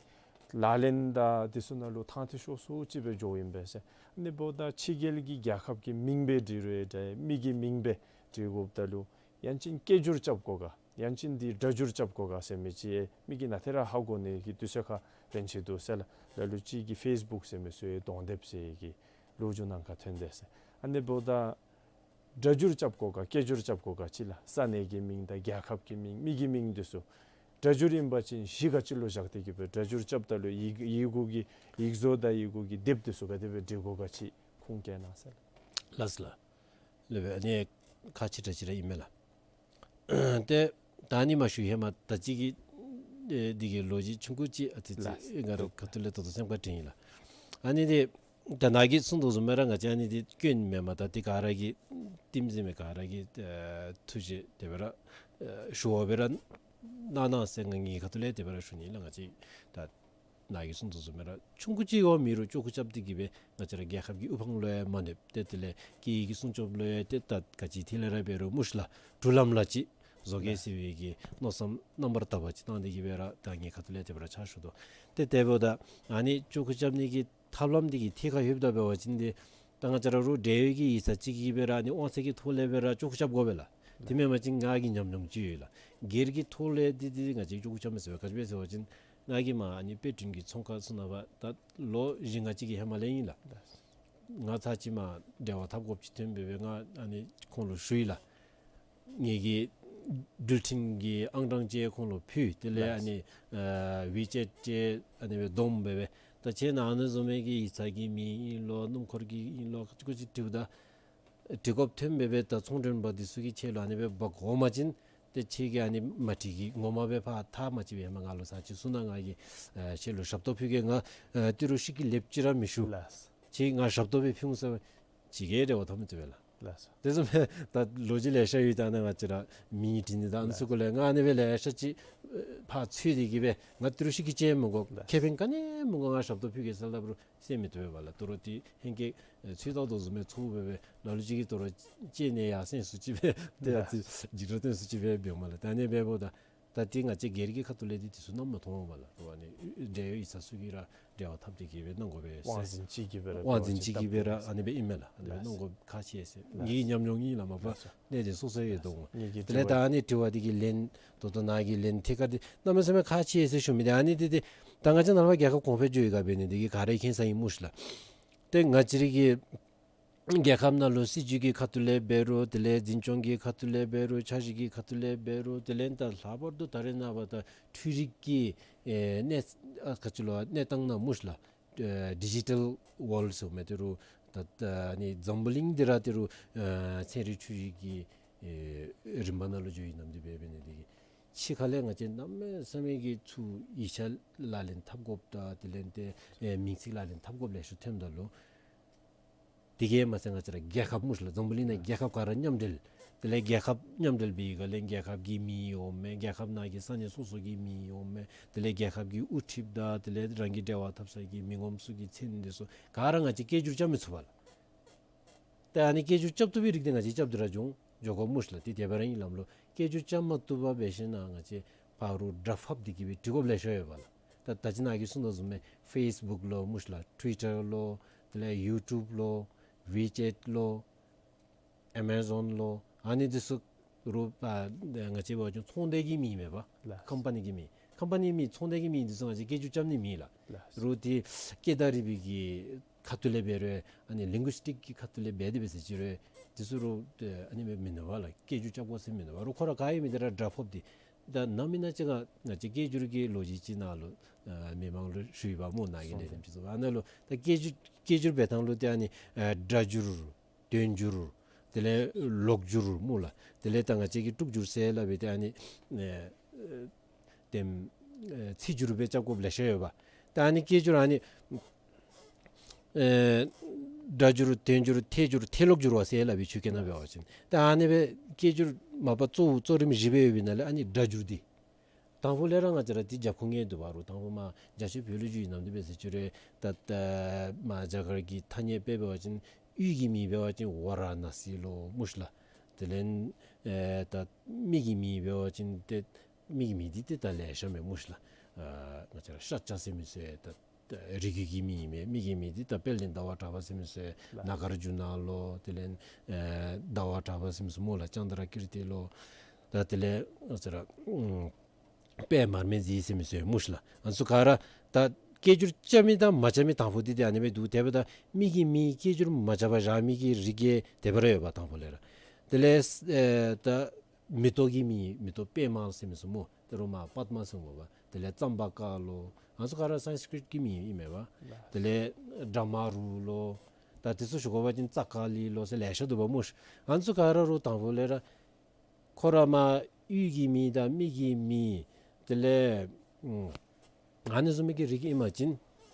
ལག་ལེན་དང་དེ་ཚུ་ནང་ལུ་ཐང་ཐོག་ཤོར་སུ་ཅིག་སྦེ་འགྱོཝ་ཨིན་པས་ཟེར། ཨ་ནི་འབདཝ་ད་ཕྱི་རྒྱལ་གྱི་རྒྱལ་ཁབ་ཀྱི་མིང་སྦེ་འབྲི་རུང་འདྲ་མི་གི་མིང་སྦེ་འབྲི་དགོཔ་ད་ལུ་ཡང་ཅིན་སྐད་སྒྱུར་རྐྱབ་དགོ་ག་ཡང་ཅིན་འདི་སྒྲ་སྒྱུར་རྐྱབ་དགོ་ག་ཟེར་མི་ཅིག་མི་གིས་ནཱ་ཏེ་ར་ཧ་གོ་ནི་གི་དུས་ཚོད་ཁར་རན་ཆི་འདུག་ཟེར་ལགས། ལ་ལུ་ཅིག་གིས་ཕེསི་བུཀ་ཟེར་མི་ཚུ་ཡང་གདོང་དེབ་ཟེར་གི་ལོ་རྒྱུས་ནང་ཁར་ཐོན་དེས་ཟེར། ཨ་ནི་འབདཝ་ད་སྒྲ་སྒྱུར་རྐྱབ་དགོ་ག་སྐད་སྒྱུར་རྐྱབ་དགོ་ག་ཅིག་ལགས། ས་གནས་ཀྱི་མིང་དང་རྒྱལ་ཁབ་ཀྱི་མིང་མི་གི་མིང་འདི་ཚུ་སྒྲ་སྒྱུར་ཨིན་པ་ཅིན་གཞི་ག་ཅི་ལུ་བཞག་སྟེ་གི་སྦེ་སྒྲ་སྒྱུར་རྐྱབ་ད་ལུ་ཡིག་ཡི་གུ་གི་ཡིག་བཟོ་དང་ཡི་གུ་གི་དེབ་འདི་ཚུ་ག་དེ་སྦེ་འབྲི་དགོ་ག་ཅིག་ཁུངས་བཀལ་གནང་ཟེར་ལགས། ལགས་སོ་ལགས། ལགས་སྦེ་ཨ་ནི་ཁག་ཆེ་དྲགས་ཅིག་ར་ཨིན་མས་ལགས། ཏེ་ད་ཨ་ནི་མ་ཞུ་ཧེ་མ་ད་ཅི་གི་ཨེ་འདི་གི་ལོ་རྒྱུས་ཆུང་ཀུ་ཅིག་ཨ་ཙི་ཙི་ལགས། ང་རའི་ཁ་ཐུག་ལས་ད་ལྟོ་སེམས་ཁར་དྲན་ཡི་ལགས། ཨ་ནི་འདི་ད་ནཱ་གིས་གསུངས་དོ་བཟུམ་སྦེ་ར་ང་བཅས་ཨ་ནི་འདི་སྐྱོན་མེན་མས། ད་འདི་ག་ར་གིས་ལྟདམོ་གཟིགས་མི་ག་ར་གིས་ཨེ་ཐུགས་རྗེ་དེ་སྦེ་ར་ཨེ་ཞུ་བ་སྦེ་ར་གནང་གནང་ཟེར་ང་ངེའི་ཁ་ཐུག་ལས་དེ་སྦེ་ར་ཞུ་ནི་ལགས། ང་བཅས་ད་ནཱ་གིས་གསུངས་དོ་བཟུམ་སྦེ་ར་ཆུང་ཀུ་ཅིག་ཡང་མེད་རུང་ཅོག་ཀུ་རྐྱབ་སྟེ་གི་སྦེ་ང་བཅས་ར་རྒྱལ་ཁབ་ཀྱི་དབུ་འཕང་ལུ་ཡང་མ་གནོདཔ་ཏེ་དེ་ལས་སྐད་ཡིག་གི་སྲུང་སྐྱོབ་ལུ་ཡང་ཏེ་ད་ག་ཅི་ཐད་ལས་ར་འབད་རུང་སྨོ་ཤིག་ལགས་འགྲུལ་ལམ་ལ་ཅིག་བཟོ་གེ་ཟེར་བའི་གི་མནོ་བསམ་རྣམ་པར་དག་པ་ཅིག་བཏང་སྟེ་གི་སྦེ་ར་ད་ངེའི་ཁ་ཐུག་ལས་དེ་སྦེ་ར་ཕྱག་ཞུ་དོ། ཏེ་དེ་འབདཝ་ད་ཨ་ནི་ཅོག་ཀུ་རྐྱབ་ནི་གི་ཐབས་ལམ་འདི་གི་ཐད་ཁར་ལྷོདཔ་ད་འབད་བ་ཅིན་འདི་ད་ང་བཅས་ར་རོགས་འབྲེལ་ཡོད་ཀྱི་ཡིག་ཚང་ཅིག་གིས་སྦེ་ར་ཨ་ནི་དབང་ཚད་ཀྱི་ཐོག་ལས་སྦེ་ར་ཅོག་ཀུ་རྐྱབ་དགོ་པས་ལགས། དེ་མེན་པ་ཅིན་ང་གི་ཉམས་མྱོང་ཅིག་ཡོད་ལགས། སྒེར་གྱི་ཐོག་ལས་འདི་འདི་ང་བཅས་ཅོག་ཀུ་རྐྱབ་མི་ཟེར་བ་ག་ཅི་སྦེ་ཟེར་བ་ཅིན་ང་གིས་མར་ཨ་ནི་དཔེ་སྐྲུན་གྱི་ཚོང་ཁང་ཚུ་ནང་ཕར་ད་ལོ་བཞི་ལྔ་ཅིག་གི་ཧེ་མ་ལས་ཨིན་ལགས། ང་ཚར་ཅིག་མར་འབྲེལ་བ་འཐབ་དགོཔ་ཅིག་ཐོན་སྦེ་སྦེ་ང་ཨ་ནི་ཁོང་ལུ་ཞུ་ཡི་ལགས། ངེ་གི་འགྲུལ་འཕྲིན་གྱི་ཨང་གྲངས་ཅིག་ཁོང་ལུ་ཕུལ། དེ་ལས་ཨ་ནི་ཨ་ཝི་ཅེཊ་ཅིག་ཨ་ནི་སྦེ་བསྡོམས་སྦེ་སྦེ་ད་ཁྱེད་ནཱ་ཨ་ནི་བཟུམ་མའི་གི་ཡིག་ཚང་གི་མིང་ཨིན་ལོ་སྣུམ་འཁོར་གྱི་ཨིན་ལོ་ཅིག་ཅིག་འབྲི་དགོཔ་ཐོན་སྦེ་སྦེ་ད་ཚོང་མགྲོན་པ་འདི་ཚུ་གིས་ཁྱེད་ལུ་ཨ་ནི་སྦེ་འབག་འོང་པ་ཅིན་ཏེ་ཁྱེད་ཀྱིས་ཨ་ནི་མ་འགྲིག་གི་ངོ་མ་སྦེ་ཕར་ཐག་མ་བཅད་པའི་ཧེ་མ་ང་ལུ་ཚར་ཅིག་གསུང་གནང་། ང་གིས་ཨ་ཁྱེད་ལུ་ཞབས་ཏོག་ཕུལ་གེ། ང་ཨ་ཏི་རུ་ཤི་ཀི་ལེབ་ཅིག་ར་མི་ཞུ། ལགས། ཁྱེད་ང་ཞབས་ཏོག་སྦེ་ཕུལ་འོང་ཟེར་ཅིག་གིས་འབྲེལ་བ་འཐབ་མི་བཏུབ་པས་ལགས། ལགས་སོ། དེ་བཟུམ་སྦེ་ད་ལོ་རྒྱུས་ལེ་ཤ་ཡོད། ད་ནཱ་ང་བཅས་ར་མིང་བྲིས་ནི་དང་ཨ་ནི་ཚུ་གུ་ལས་ང་ཨ་ནི་སྦེ་ལེ་ཤ་ཅིག་ཕར་འཚོལ་ཏེ་གི་སྦེ་ང་ཏི་རུ་ཤི་ཀི་ཅིག་མི་དགོ། ལགས། ཁེ་ཕན་ག་ནི་མི་དགོ། ང་ཞབས་ཏོག་ཕུལ་གེ་ཟེར་སླབ་རུང་ཟེར་མི་བཏུབ་པས་ལགས། ད་རུང་འདི་ཧེང་སྐལ་ཨེ་ཚོད་བཏང་དོ་བཟུམ་སྦེ་ཚོརཝ་སྦེ་སྦེ་ལ་ལུ་ཅིག་གིས་ད་རུང་ཅིག་ནི་ཡར་སེང་སུ་ཅིག་སྦེ་ཏེ་ཡར་ལགས། ཅིག་འཇིགས་སྐྲག་སྟོན་སུ་ཅིག་སྦེ་འབདཝ་མས་ལགས། ད་ཨ་ནི་འབདཝ་ད་ད་འདི་ང་བཅས་སྒེར་གྱི་ཁ་ཐུག་ལས་འདི་དེ་ཚུ་ནམ་མ་མཐོང་བས་ལགས། ད་ཨ་ནི་འབྲེལ་ཡོད་ཡིག་ཚང་ཚུ་གིས་ར་འབྲེལ་བ་འཐབ་སྟེ་གི་སྦེ་གནང་དགོ་པས་ཟེར། དབང་འཛིན་ཅིག་གིས་སྦེ་ར་དབང་འཛིན་ཅིག་གིས་སྦེ་ར་ཨ་ནི་སྦེ་ཨིན་མས་ལགས། ཨ་ནི་སྦེ་གནང་དགོ་ཁག་ཆེ་ཟེར། ངེ་གི་ཉམས་མྱོང་ཨིན་ལགས། མ་པ་ལགས་སོ། གནད་དོན་སོ་སོ་ཡོད་དོ་འོང་། ངེ་གི་དེ་ལས་ད་ཨ་ནི་དྲི་བ་འདི་གི་ལན་ད་ལྟོ་ནཱ་གི་ལན་ཐད་ཀར་འདི་གནམ་མེད་ས་མེད་ཁག་ཆེ་ཟེར་ཞུ་མི་འདི་ཨ་ནི་འདི་འདི་ད་ང་བཅས་ནཱ་ལས་ཕར་རྒྱལ་ཁབ་གོང་འཕེལ་འགྱོ་ཡི་ག་འབད་ནི་འདི་གིས་ག་ར་མཁྱེན་ས་ཨིན་སྨོ་ཤིག་ལགས། ཏེ་ང་བཅས་ར་གི་ རྒྱལ་ཁབ་ནང་ལུ་སྲིད་བྱུས་ཀྱི་ཁ་ཐུག་ལས་འབད་རུང་དེ་ལས་འཛིན་སྐྱོང་གི་ཁ་ཐུག་ལས་འབད་རུང་འཆར་གཞི་གི་ཁ་ཐུག་ལས་འབད་རུང་དེ་ལས་ད་ལྷག་པར་དུ་ད་རེས་ནངས་པ་ད་འཕྲུལ་རིག་གི་ཨེ་གནས་ཨ་ག་ཅི་ལོ་གནས་སྟངས་ནང་སྨོ་ཤ་ལགས། ཨེ་ཌི་ཇི་ཊལ་ཝཱལཌ་ཟེར་མི་དེ་རུ་ད་ད་ནི་འཛམ་བུ་གླིང་འདི་ར་དེ་རུ་ཨེ་ཚན་རིག་འཕྲུལ་རིག་གི་ཨེ་རིམ་པ་ནང་ལུ་འགྱོ་ཡི་ནམ་དུས་འབད་འབད་ནི་དེ་གིས་ཕྱི་ཁ་ལས་ང་བཅས་གནམ་མེད་ས་མེད་ཀྱི་ཚུར་ཡིག་ཆ་ལག་ལེན་འཐབ་དགོཔ་དང་དེ་ལས་ཏེ་ཨེ་མིང་ཚིག་ལག་ལེན་འཐབ་དགོཔ་ལེ་ཤ་ཐོནམ་ད་ལུ་དེ་གིས་མ་ཚད་ང་བཅས་ར་རྒྱལ་ཁབ་སྨོ་ཤ་ལགས། འཛམ་བུ་གླིང་ནང་རྒྱལ་ཁབ་ག་ར་མཉམ་འབྲེལ། དེ་ལས་རྒྱལ་ཁབ་མཉམ་འབྲེལ་འབད་བའི་སྒང་ལས་རྒྱལ་ཁབ་ཀྱི་མིང་འོང་མས། རྒྱལ་ཁབ་ནང་གི་ས་གནས་སོ་སོ་གི་མིང་འོང་མས། དེ་ལས་རྒྱལ་ཁབ་ཀྱི་དབུ་ཁྲིདཔ་དང་དེ་ལས་རང་གི་འབྲེལ་བ་འཐབ་ས་གི་མི་ངོམ་ཚུ་གི་མཚན་འདི་ཚུ་ག་ར་ང་བཅས་སྐད་སྒྱུར་རྐྱབ་མི་ཚུགས་པས་ལགས། ཏེ་ཨ་ནི་སྐད་སྒྱུར་རྐྱབ་བཏུབ་པའི་རིགས་འདི་ང་བཅས་རྐྱབ་སྟེ་ར་འགྱོ་འགྱོ་དགོཔ་སྨོ་ཤ་ལགས། ཏེ་དེ་འབད་རུང་ཨིན་ལགས་ལོ། སྐད་སྒྱུར་རྐྱབ་མ་བཏུབ་པར་འབད་ཞིན་ན་ང་བཅས་ཕར་རུ་སྒྲ་ཕབ་སྟེ་གི་སྦེ་འབྲི་དགོཔ་ལེ་ཤ་ཡོད་པས་ལགས། ད་ད་ཅི་ནཱ་གིས་གསུངས་དོ་བཟུམ་སྦེ་ཕེསི་བུཀ་ལོ་སྨོ་ཤ་ལགས། ཊུ་ཝི་ཊར་ལོ། དེ་ལས་ཡུ་ཊུབ་ལོ། ཝི་ཅེཊ་ལོ། ཨེ་མ་ཛོན་ལོ། ཨ་ནི་འདི་ཚུ་རུ་ཨ་ང་བཅས་འབད་བ་ཅིན་ཚོང་སྡེ་གི་མིང་མས་པ། ལགས། ཀམ་པ་ནི་གི་མིང་། ཀམ་པ་ནི་མིང་ཚོང་སྡེ་གི་མིང་འདི་ཚུ་ང་བཅས་སྐད་སྒྱུར་རྐྱབ་ནི་མེད་ལགས། ལགས། རུ་དེ་སྐད་དང་རིག་པའི་གི་ཁ་ཐུག་ལས་འབད་རུང་ཨ་ནི་ལིང་གུ་སི་ཊིཀ་གི་ཁ་ཐུག་ལས་འབད་དེ་འབད་ཟེར་ཅི་རུང་འདི་ཚུ་རུ་ཨ་ནི་མེད་མི་ནུས་པས་ལགས། སྐད་སྒྱུར་རྐྱབ་དགོ་ཟེར་མི་ནུས་པས། རུ་ཁོ་ར་ག་ཨིན་མི་འདི་ར་སྒྲ་ཕབ་སྟེ། ད་ནམ་ཨིན་ན་ཅིག་ང་ང་བཅས་སྐད་སྒྱུར་གྱི་ལོ་རྒྱུས་ཅིག་ནང་ལུ་ཨ་མི་མང་ལུ་ཞུ་ཡི་པ་སྨོ། ནཱ་གི་ལས་རིམ་ཅིག་ཚུ་ཨ་ནཱ་ལུ་ད་སྐད་སྒྱུར་སྐད་སྒྱུར་འབད་ཐངས་ལུ་ཏེ་ཨ་ནི་ཨ་སྒྲ་སྒྱུར། དོན་སྒྱུར། དེ་ལས་ལོག་སྒྱུར་སྨོ་ལགས། དེ་ལས་ད་ང་བཅས་ཀྱིས་དཀྲུག་སྒྱུར་ཟེར་སླབ་པའི་ཏེ་ཨ་ནི་ཨེ་ཨེ་དེམ་ཨེ་ཚིག་སྒྱུར་སྦེ་རྐྱབ་དགོཔ་ལེ་ཤ་ཡོད་པས། ད་ཨ་ནི་སྐད་སྒྱུར་ཨ་ནི་ཨེ་སྒྲ་སྒྱུར་དོན་སྒྱུར་ཐད་སྒྱུར་ཐད་ལོག་སྒྱུར་བ་ཟེར་སླབ་པའི་ཆོས་སྐད་ནང་འབད་བ་ཅིན། ད་ཨ་ནི་སྦེ་སྐད་སྒྱུར་མ་པ་གཙོ་བོ་གཙོ་རིམ་བཞི་སྦེ་ཡོད་པའི་ནང་ལས་ཨ་ནི་སྒྲ་སྒྱུར་འདི། དང་ཕུ་ལས་ར་ང་བཅས་ར་འདི་རྒྱབ་ཁུངས་ངེས་འདུག་པ། རུ་དང་ཕུ་མར་རྒྱ་ཆེ་བོད་ལུ་འགྱོ་ཡི་ནམ་དུས་འབད་ཟེར་ཅི་རུང་ད་ད་མར་རྒྱ་གར་གྱི་ཐ་སྙད་དཔེ་འབད་བ་ཅིན་ཡུལ་གྱི་མིང་འབད་བ་ཅིན་ཝ་ར་ཎ་སི་ལོ་སྨོ་ཤ་ལགས། དེ་ལས་ཨེ་ད་མི་གི་མིང་འབད་བ་ཅིན་ཏེ་མི་གི་མིང་འདི་ཏེ་ད་ལེ་ཤ་མས་སྨོ་ཤ་ལགས། ཨ་ང་བཅས་ར་ཤཱཀྱ་ཟེར་མི་ཚུ་ད་རིགས་རྒྱུད་ཀྱི་མིང་ཨིན་མས། མི་གི་མིང་འདི་ད་དཔལ་ལྡན་ཟླ་བ་གྲགས་པ་ཟེར་མི་ཚུ་ལགས། ནཱ་གཱར་ཇུ་ན་ལོ། དེ་ལས་ཨེ་ཟླ་བ་གྲགས་པ་ཟེར་མི་ཚུ་སྨོ་ལགས། ཙནྡྲ་ཀིརྟི་ལོ། ད་དེ་ལས་ང་བཅས་ར་ཨུམ་དཔལ་མར་མེ་མཛེས་ཟེར་མི་ཚུ་སྨོ་ཤ་ལགས། ཨ་ནི་ཚུ་ག་ར་ད་སྐད་སྒྱུར་རྐྱབ་མི་དང་མ་རྐྱབ་མི་དང་ཕུ་འདི་ཏེ་ཨ་ནི་སྦེ་འདུག། དེ་འབདཝ་ད་མི་གི་མིང་སྐད་སྒྱུར་མ་རྐྱབ་པར་བཞག་མི་གི་རིགས་ཀྱི་དེ་སྦེ་ར་ཡོད་པ་དང་ཕུ་ལས་ར། དེ་ལས་ཨེ་ད་མེ་ཏོག་གི་མིང་མེ་ཏོག་པདྨ་ཟེར་མི་ཚུ་སྨོ། ད་རུང་མར་པདྨ་ཟེར་འོང་པ། དེ་ལས་ཙམ་པ་ཀ་ལོ། ཨ་ནི་ཚུ་ག་ར་སཾསྐྲྀཏ་གི་མིང་ཨིན་མས་པ། དེ་ལས་བྲཧྨ་རུ་ལོ། ད་དེ་ཚུ་ཞུ་དགོ་པ་ཅིན་ཙཀ་ལི་ལོ་ཟེར་ལེ་ཤ་འདུག་པ་སྨོ་ཤ། ཨ་ནི་ཚུ་ག་ར་རུ་དང་ཕུ་ལས་ར་ཁོ་ར་མར་ཡུལ་གྱི་མིང་དང་མི་གི་མིང་དེ་ལས་ཨུམ་ཨ་ནི་བཟུམ་མའི་གི་རིགས་ཨིན་པ་ཅིན་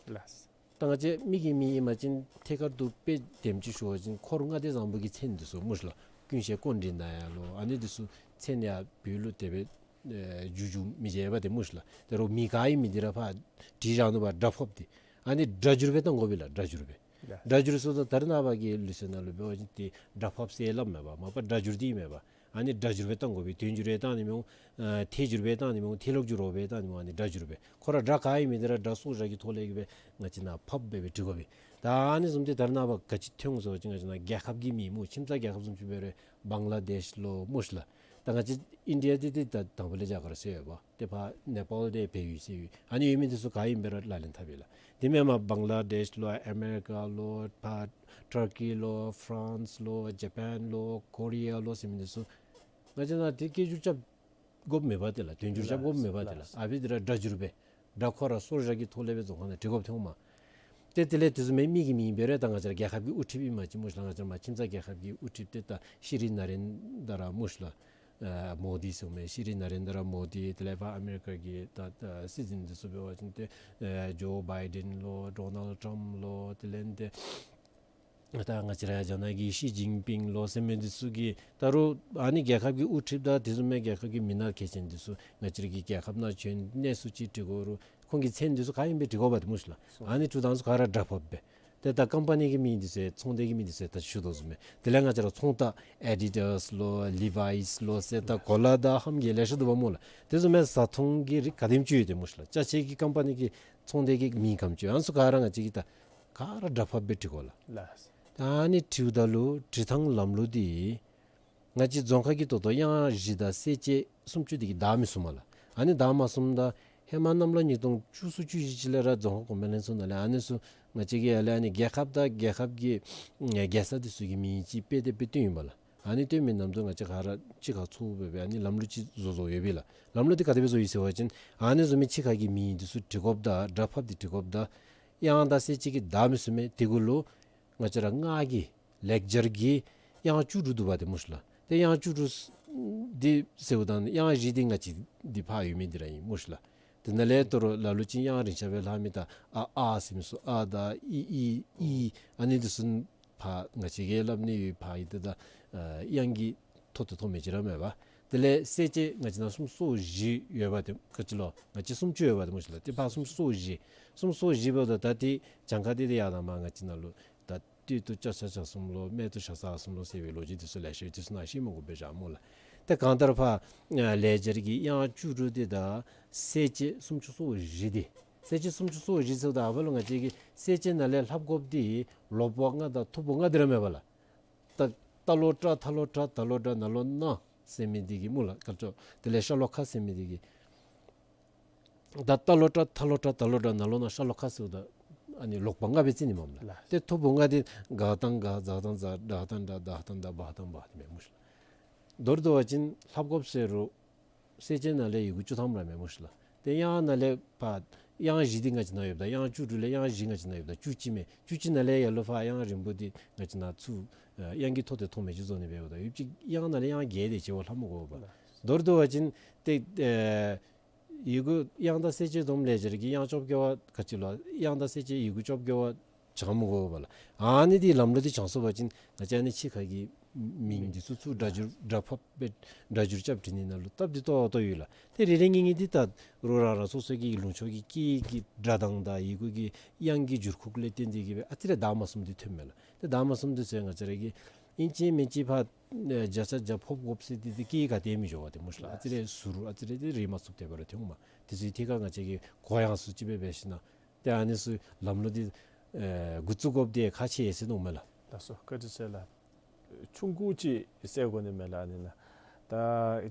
ལགས། ད་ང་བཅས་མི་གི་མིང་ཨིན་པ་ཅིན་ཐད་ཀར་དུ་དཔེ་དེམ་ཅིག་ཞུ་བ་ཅིན་འཁོར་ལྔ་སྡེ་བཟང་པོ་གི་མཚན་འདི་ཚུ་སྨོ་ཤ་ལགས། ཀུན་ཤེས་ཀཽཎྜི་ནྱ་ལོ། ཨ་ནི་འདི་ཚུ་མཚན་ཡང་བོད་ལུ་དེ་སྦེ་ཨེ་འགྱུར་འགྱུར་མི་བྱེད་པ་ཏེ་སྨོ་ཤ་ལགས། དེ་རུང་མི་ག་ཨིན་མི་འདི་ར་ཕར་བྲིས་བཞག་ནུག་པ་སྒྲ་ཕབ་སྟེ། ཨ་ནི་སྒྲ་སྒྱུར་སྦེ་བཏང་དགོ་པས་ལགས། སྒྲ་སྒྱུར་སྦེ། ལགས། སྒྲ་སྒྱུར་ཟེརཝ་ད་ད་རེས་ནངས་པ་གི་ལུགས་སྲོལ་ནང་ལུ་འབད་བ་ཅིན་ཏེ་སྒྲ་ཕབ་ཟེར་སླབ་མས་པ། མ་པ་སྒྲ་སྒྱུར་འདི་ཨིན་མས་པ། ཨ་ནི་སྒྲ་སྒྱུར་སྦེ་བཏང་དགོ་པས། དོན་སྒྱུར་སྦེ་བཏང་ནི་མི་འོང་། ཨ་ཐད་སྒྱུར་སྦེ་བཏང་ནི་མི་འོང་། ཐད་ལོག་སྒྱུར་སྦེ་བཏང་ནི་མི་འོང་། ཨ་ནི་སྒྲ་སྒྱུར་སྦེ། ཁོ་ར་སྒྲ་ག་ཨིན་མི་འདི་ར་སྒྲ་སོར་བཞག་གི་ཐོག་ལས་ཀྱི་སྦེ་ང་བཅས་ནཱ་ཕབ་སྦེ་སྦེ་འབྲི་དགོ་པས། ད་ཨ་ནི་བཟུམ་འདི་ད་རེས་ནངས་པ་ག་ཅི་ཐོན་སོང་ཅིག་ང་བཅས་ནཱ་རྒྱལ་ཁབ་ཀྱི་མིང་སྨོ། ཁྱིམ་ཚང་རྒྱལ་ཁབ་བཟུམ་ཅིག་འབད་རུང་བང་ལ་དེཤ་ལོ་སྨོ་ཤ་ལགས། ད་ང་བཅས་ཨིན་ཌི་ཡ་འདི་འདི་ད་དང་ཕུ་ལས་རྒྱ་གར་ཟེར་ཡོད་པ། ཏེ་ཕར་ནེ་པཱལ་འདི་བལ་ཡུལ་ཟེར་ཡོད། ཨ་ནི་ཡོད་མི་འདི་ཚུ་ག་ཨིན་པས་ར་ལག་ལེན་འཐབ་ཡི་ལགས། དེ་མེན་པར་བང་ལ་དེཤ་ལོ་ཨ་མེ་རི་ཀ་ལོ་ཕར་ཊར་ཀི་ལོ་ཕ་རན་སི་ལོ་ཇ་པཱན་ལོ་ཀོ་རི་ཡ་ལོ་ཟེར་མི་འདི་ཚུ་ང་བཅས་ནཱ་ཏེ་སྐད་སྒྱུར་རྐྱབ་དགོཔ་མེད་པ་ཏེ་ལགས། དོན་སྒྱུར་རྐྱབ་དགོཔ་མེད་པ་ཏེ་ལགས། ལགས། ཨ་ཕི་འདི་ར་སྒྲ་སྒྱུར་སྦེ་སྒྲ་ཁོ་ར་སོར་བཞག་གི་ཐོག་ལས་སྦེ་རྫོང་ཁ་ནང་བྲི་དགོཔ་ཐོནམ་མས། ཏེ་དེ་ལས་དེ་བཟུམ་མའི་མི་གི་མིང་འབད་རུང་ད་ང་བཅས་ར་རྒྱལ་ཁབ་ཀྱི་དབུ་ཁྲིདཔ་ཨིན་པ་ཅིན་སྨོ་ཤ་ལགས། ང་བཅས་ར་མར་ཁྱིམ་ཚང་རྒྱལ་ཁབ་ཀྱི་དབུ་ཁྲིདཔ་ཏེ་ད་ཤྲི་ནཱ་རེནྡྲ་མོ་དི་ཟེར་མི་ཤྲི་ནཱ་རེནྡྲ་མོ་དི། དེ་ལས་ཕར་ཨ་མེ་རི་ཀ་གི་ད་ད་སྲིད་འཛིན་འདི་ཚུ་འབད་བ་ཅིན་ཏེ་ཨེ་ཇོ་བའི་ཌེན་ལོ་ཌོ་ནལཌ་ཊམཔ་ལོ་དེ་ལས་ཏེ་ད་ང་བཅས་ར་རྒྱ་ནག་གི་ཞི་ཅིན་ཕིང་ལོ་ཟེར་མི་འདི་ཚུ་གི་ད་རུང་ཨ་ནི་རྒྱལ་ཁབ་ཀྱི་དབུ་ཁྲིདཔ་དང་དེ་བཟུམ་མའི་རྒྱལ་ཁབ་ཀྱི་མི་སྣ་གལ་ཆེན་འདི་ཚུ་ང་བཅས་ར་གི་རྒྱལ་ཁབ་ནང་བྱོན་གནས་ཚུལ་ཅིག་འདྲི་དགོ་རུང་ཁོང་གི་མཚན་འདི་ཚུ་ག་ཨིན་པས་འདྲི་དགོ་པས་ཏེ་སྨོ་ཤ་ལགས། ཨ་ནི་འདྲི་ཐངས་ཚུ་ག་ར་སྒྲ་ཕབ་སྦེ། ཏེ་ད་ཀམ་པ་ནི་གི་མིང་འདི་ཚུ་ཚོང་སྡེ་གི་མིང་འདི་ཚུ་ད་ཞུ་དོ་བཟུམ་སྦེ། དེ་ལས་ང་བཅས་ར་ཚོང་རྟགས་ཨེ་ཌི་ཌཱས་ལོ་ལི་ཝའིས་ལོ་ཟེར་ད་གོ་ལ་དང་ཧམ་གྱི་ལེ་ཤ་འདུག་པ་སྨོ་ལགས། དེ་བཟུམ་མའི་བཟའ་འཐུང་གི་རིགས་ག་དེམ་ཅིག་ཡོད་དེ་སྨོ་ཤ་ལགས། ཅ་ཆས་ཀྱི་ཀམ་པ་ནི་གི་ཚོང་སྡེ་གི་མིང་ག་དེམ་ཅིག་ཡོད། ཨ་ནི་ཚུ་ག་ར་ང་བཅས་ཀྱིས་ད་ག་ར་སྒྲ་ཕབ་སྦེ་འདྲི་དགོ་ལགས། ལགས། ད་ཨ་ནི་འདྲིཝ་ད་ལུ་འདྲི་ཐངས་ལམ་ལུགས་འདི་ང་བཅས་རྫོང་ཁ་གི་ད་ལྟོ་གཡང་གཞི་དང་གསལ་བྱེད་སུམ་ཅུ་འདི་གིས་བདའ་མི་ཚུགས་མས་ལགས། ཨ་ནི་བདའ་མ་ཚུགསཔ་ད་ཧེ་མ་གནམ་ལོ་ཉིས་སྟོང་བཅུ་གསུམ་བཅུ་བཞི་ཅིག་ལས་ར་རྫོང་ཁ་གོང་འཕེལ་ལྷན་ཚོགས་ནང་ལས་ཨ་ནི་ཚུ་ ང་བཅས་ཀྱིས་ཡར་ལས་ཨ་ནི་རྒྱལ་ཁབ་དང་རྒྱལ་ཁབ་ཀྱི་ཨ་རྒྱལ་ས་འདི་ཚུ་གི་མིང་ཅིག་དཔེ་དེ་སྦེ་བཏོན་ཡི་པ་ལགས། ཨ་ནི་བཏོན་མི་ནམ་དུས་ང་བཅས་ག་ར་གཅིག་ཁར་ཚོགས་སྦེ་སྦེ་ཨ་ནི་ལམ་ལུགས་ཅིག་བཟོ་བཟོཝ་ཡོད་པས་ལགས། ལམ་ལུགས་འདི་ག་དེ་སྦེ་བཟོ་ཡི་ཟེར་བ་ཅིན་ཨ་ནི་བཟུམ་མའི་ཕྱི་ཁ་གི་མིང་འདི་ཚུ་བྲི་དགོཔ་དང་སྒྲ་ཕབ་སྟེ་བྲི་དགོཔ་དང་དབྱངས་དང་གསལ་བྱེད་ཀྱི་བརྡ་མི་ཚུ་མས། དེ་གུ་ལུ་ང་བཅས་ར་སྔགས་ཀྱི་ལེགས་སྦྱར་གྱི་དབྱངས་བཅུ་དྲུག་འདུག་པ་ཏེ་སྨོ་ཤིག་ལགས། ཏེ་དབྱངས་བཅུ་དྲུག་འདི་ཟེརཝ་ད་དབྱངས་བཞི་འདི་ང་བཅས་འདི་ཕར་ཡོད་མི་འདི་ར་ཨིན་སྨོ་ཤིག་ལགས། དེ་ནང་ལས་དོ་རུང་ལ་ལུ་ཅིག་དབྱངས་རིང་ཤ་སྦེ་ལྷག་མི་ད་ཨ་ཨ་ཟེར་མི་ཚུ་ཨ་དང་ཨི་ཨི་ཨི་ཨ་ནི་འདི་ཚུ་ཕར་ང་བཅས་ཀྱིས་སླབ་ནི་ཡོད། ཕར་ཨིན་ཏེ་ད་ཨ་དབྱངས་ཀྱི་ཐོག་ཏུ་ཐོགས་མི་ཅིག་ར་མེད་པ། དེ་ལས་གསལ་བྱེད་ང་བཅས་ནང་སུམ་ཅུ་སོ་བཞི་ཡོད་པ་ཏེ་ག་ཅི་ལོ། ང་བཅས་སུམ་ཅུ་ཡོད་པ་ཏེ་སྨོ་ཤིག་ལགས། ཏེ་ཕར་སུམ་ཅུ་སོ་བཞི་སུམ་ཅུ་སོ་བཞི་འབདཝ་ད་ད་ཏེ་གྱངས་ཁ་འདི་ཏེ་ཡར་དང་མར་ང་བཅས་ནང་ལུ་ད་སྟོད་དུ་ལྕགས་བྱ་ཆ་གསུམ་ལོ། སྨད་དུ་བྱ་ས་གསུམ་ལོ་ཟེར་བའི་ལོ་རྒྱུས་འདི་ཚུ་ལེ་ཤ་ཡོད། འདི་ཚུ་ནང་བཤད་མི་དགོ་པས་ཤ་སྨོ་ལགས། ཏེ་གང་ལྟར་ཕར་ཨ་ལེགས་སྦྱར་གྱི་དབྱངས་བཅུ་དྲུག་འདི་དང་གསལ་བྱེད་སུམ་ཅུ་སོ་བཞི་འདི་གསལ་བྱེད་སུམ་ཅུ་སོ་བཞི་ཟེརཝ་ད་ཨ་ཕར་ལུ་ང་བཅས་ཀྱིས་གསལ་བྱེད་ནང་ལས་ལྷབ་དགོཔ་འདི་ལོག་པ་ལྔ་དང་ཐོར་བུ་ལྔ་འདི་ར་མེད་པ་ལགས། ད་རྟ་ལོག་ཏྲ་ཐ་ལོག་ཏྲ་ད་ལོག་དྲ་ན་ལོག་ན་ཟེར་མི་འདི་གིས་སྨོ་ལགས། ག་ཅི་ལོ། དེ་ལས་ཤ་ལོག་ཁ་ཟེར་མི་འདི་གིས་ད་རྟ་ལོག་ཏྲ་ཐ་ལོག་ཏྲ་ད་ལོག་དྲ་ན་ལོག་ན་ཤ་ལོག་ཁ་ཟེརཝ་ད་ཨ་ནི་ལོག་པ་ལྔ་སྦེ་རྩི་ནི་མས་ལགས། ལགས། ཏེ་ཐོར་བུ་ལྔ་འདི་ག་དང་ག་ཛ་དང་ཛ་དྲ་དང་དྲ་ད་དང་དྲ་བ་དང་བ་དེ་མས་སྨོ་ཤིག་ལགས། མདོར་བསྡུ་བ་ཅིན་ལྷབ་དགོཔ་ཟེར་རུང་གསལ་བྱེད་ནང་ལས་ཡི་གུ་བཅུ་ཐམ་ར་མས་སྨོ་ཤིག་ལགས། ཏེ་དབྱངས་ནང་ལས་ཕར་དབྱངས་བཞི་འདི་ང་བཅས་ནང་ཡོདཔ་ད་དབྱངས་བཅུ་དྲུག་ལས་དབྱངས་བཞི་ང་བཅས་ནང་ཡོདཔ་ད་བཅུ་གཅིག་མས། བཅུ་གཅིག་ནང་ལས་ཡར་ལུ་ཕར་དབྱངས་རིང་པོ་འདི་ང་བཅས་ནང་ཚུར་ཨ་དབྱངས་ཀྱི་ཐོག་ཏུ་ཐོགས་མི་ཅིག་བཟོ་ནི་འབདཝ་ད་ཡོད་ཅིག་དབྱངས་ནང་ལས་དབྱངས་བརྒྱད་དེ་ཅིག་འོ་ལྷབ་མི་དགོ་པས། མདོར་བསྡུ་བ་ཅིན་ཏེ་ཨེ་ཡི་གུ་དབྱངས་དང་གསལ་བྱེད་བསྡོམས་ལེགས་སྦྱར་གྱི་དབྱངས་བཅོ་བརྒྱད་པ་ག་ཅི་ལོ། དབྱངས་དང་གསལ་བྱེད་ཡི་གུ་བཅོ་བརྒྱད་པ་བྱང་མི་དགོ་པས་ལགས། ཨ་ནི་འདི་ལམ་ལུགས་འདི་བྱང་སོང་པ་ཅིན་ང་བཅས་ཨ་ནི་ཕྱི་ཁ་གི་མིང་འདི་ཚུ་ཚུར་སྒྲ་སྒྱུར་སྒྲ་ཕབ་སྦེ་སྒྲ་སྒྱུར་རྐྱབ་བྲི་ནི་ནང་ལུ་སྟབས་བདེ་ཏོག་ཏོ་ཡོད་ལགས། ཏེ་རེ་རེ་གཉིས་གཉིས་འདི་ད་རུང་རང་རང་སོ་སོ་གི་ལུང་ཕྱོགས་ཀྱི་སྐད་ཀྱི་སྒྲ་གདངས་དང་ཡི་གུ་གི་དབྱངས་ཀྱི་འགྱུར་ཁུག་ལས་བརྟེན་ཏེ་གིས་སྦེ་ཨ་ཙི་རེ་དག་མ་ཚུམ་འདི་ཐོནམ་མས་ལགས། ཏེ་དག་མ་ཚུམ་འདི་ཚུ་ང་བཅས་ར་གིས་ཨིན་ཅི་མིན་ཅི་ཕར་ཨེ་བརྒྱ་ཆ་བརྒྱ་ཕབ་དགོཔ་ཟེར་འདི་འདི་སྐད་ག་ཏེ་མི་འགྱོ་བས་ཏེ་སྨོ་ཤིག་ལགས། ཨ་ཙི་རེ་ཟུར་ཨ་ཙི་རེ་འདི་རེག་མ་ཚུགསཔ་དེ་སྦེ་ར་ཐོནམ་མས། དེ་ཚུ་ཐད་ཁར་ང་བཅས་ཀྱིས་གུ་ཡངས་སུ་ཅིག་སྦེ་འབད་ཞིན་ན་ཏེ་ཨ་ནི་ཚུ་ལམ་ལུགས་འདི་ཨེ་འགོ་བཙུགས་དགོཔ་འདི་ཁག་ཆེ་ཟེར་མནོཝ་མས་ལགས། ལགས་སོ། བཀའ་དྲིན་ཆེ་ལགས། ཆུང་ཀུ་ཅིག་གསལ་དགོ་ནི་མས་ལགས། ཨ་ནི་ནང་ད་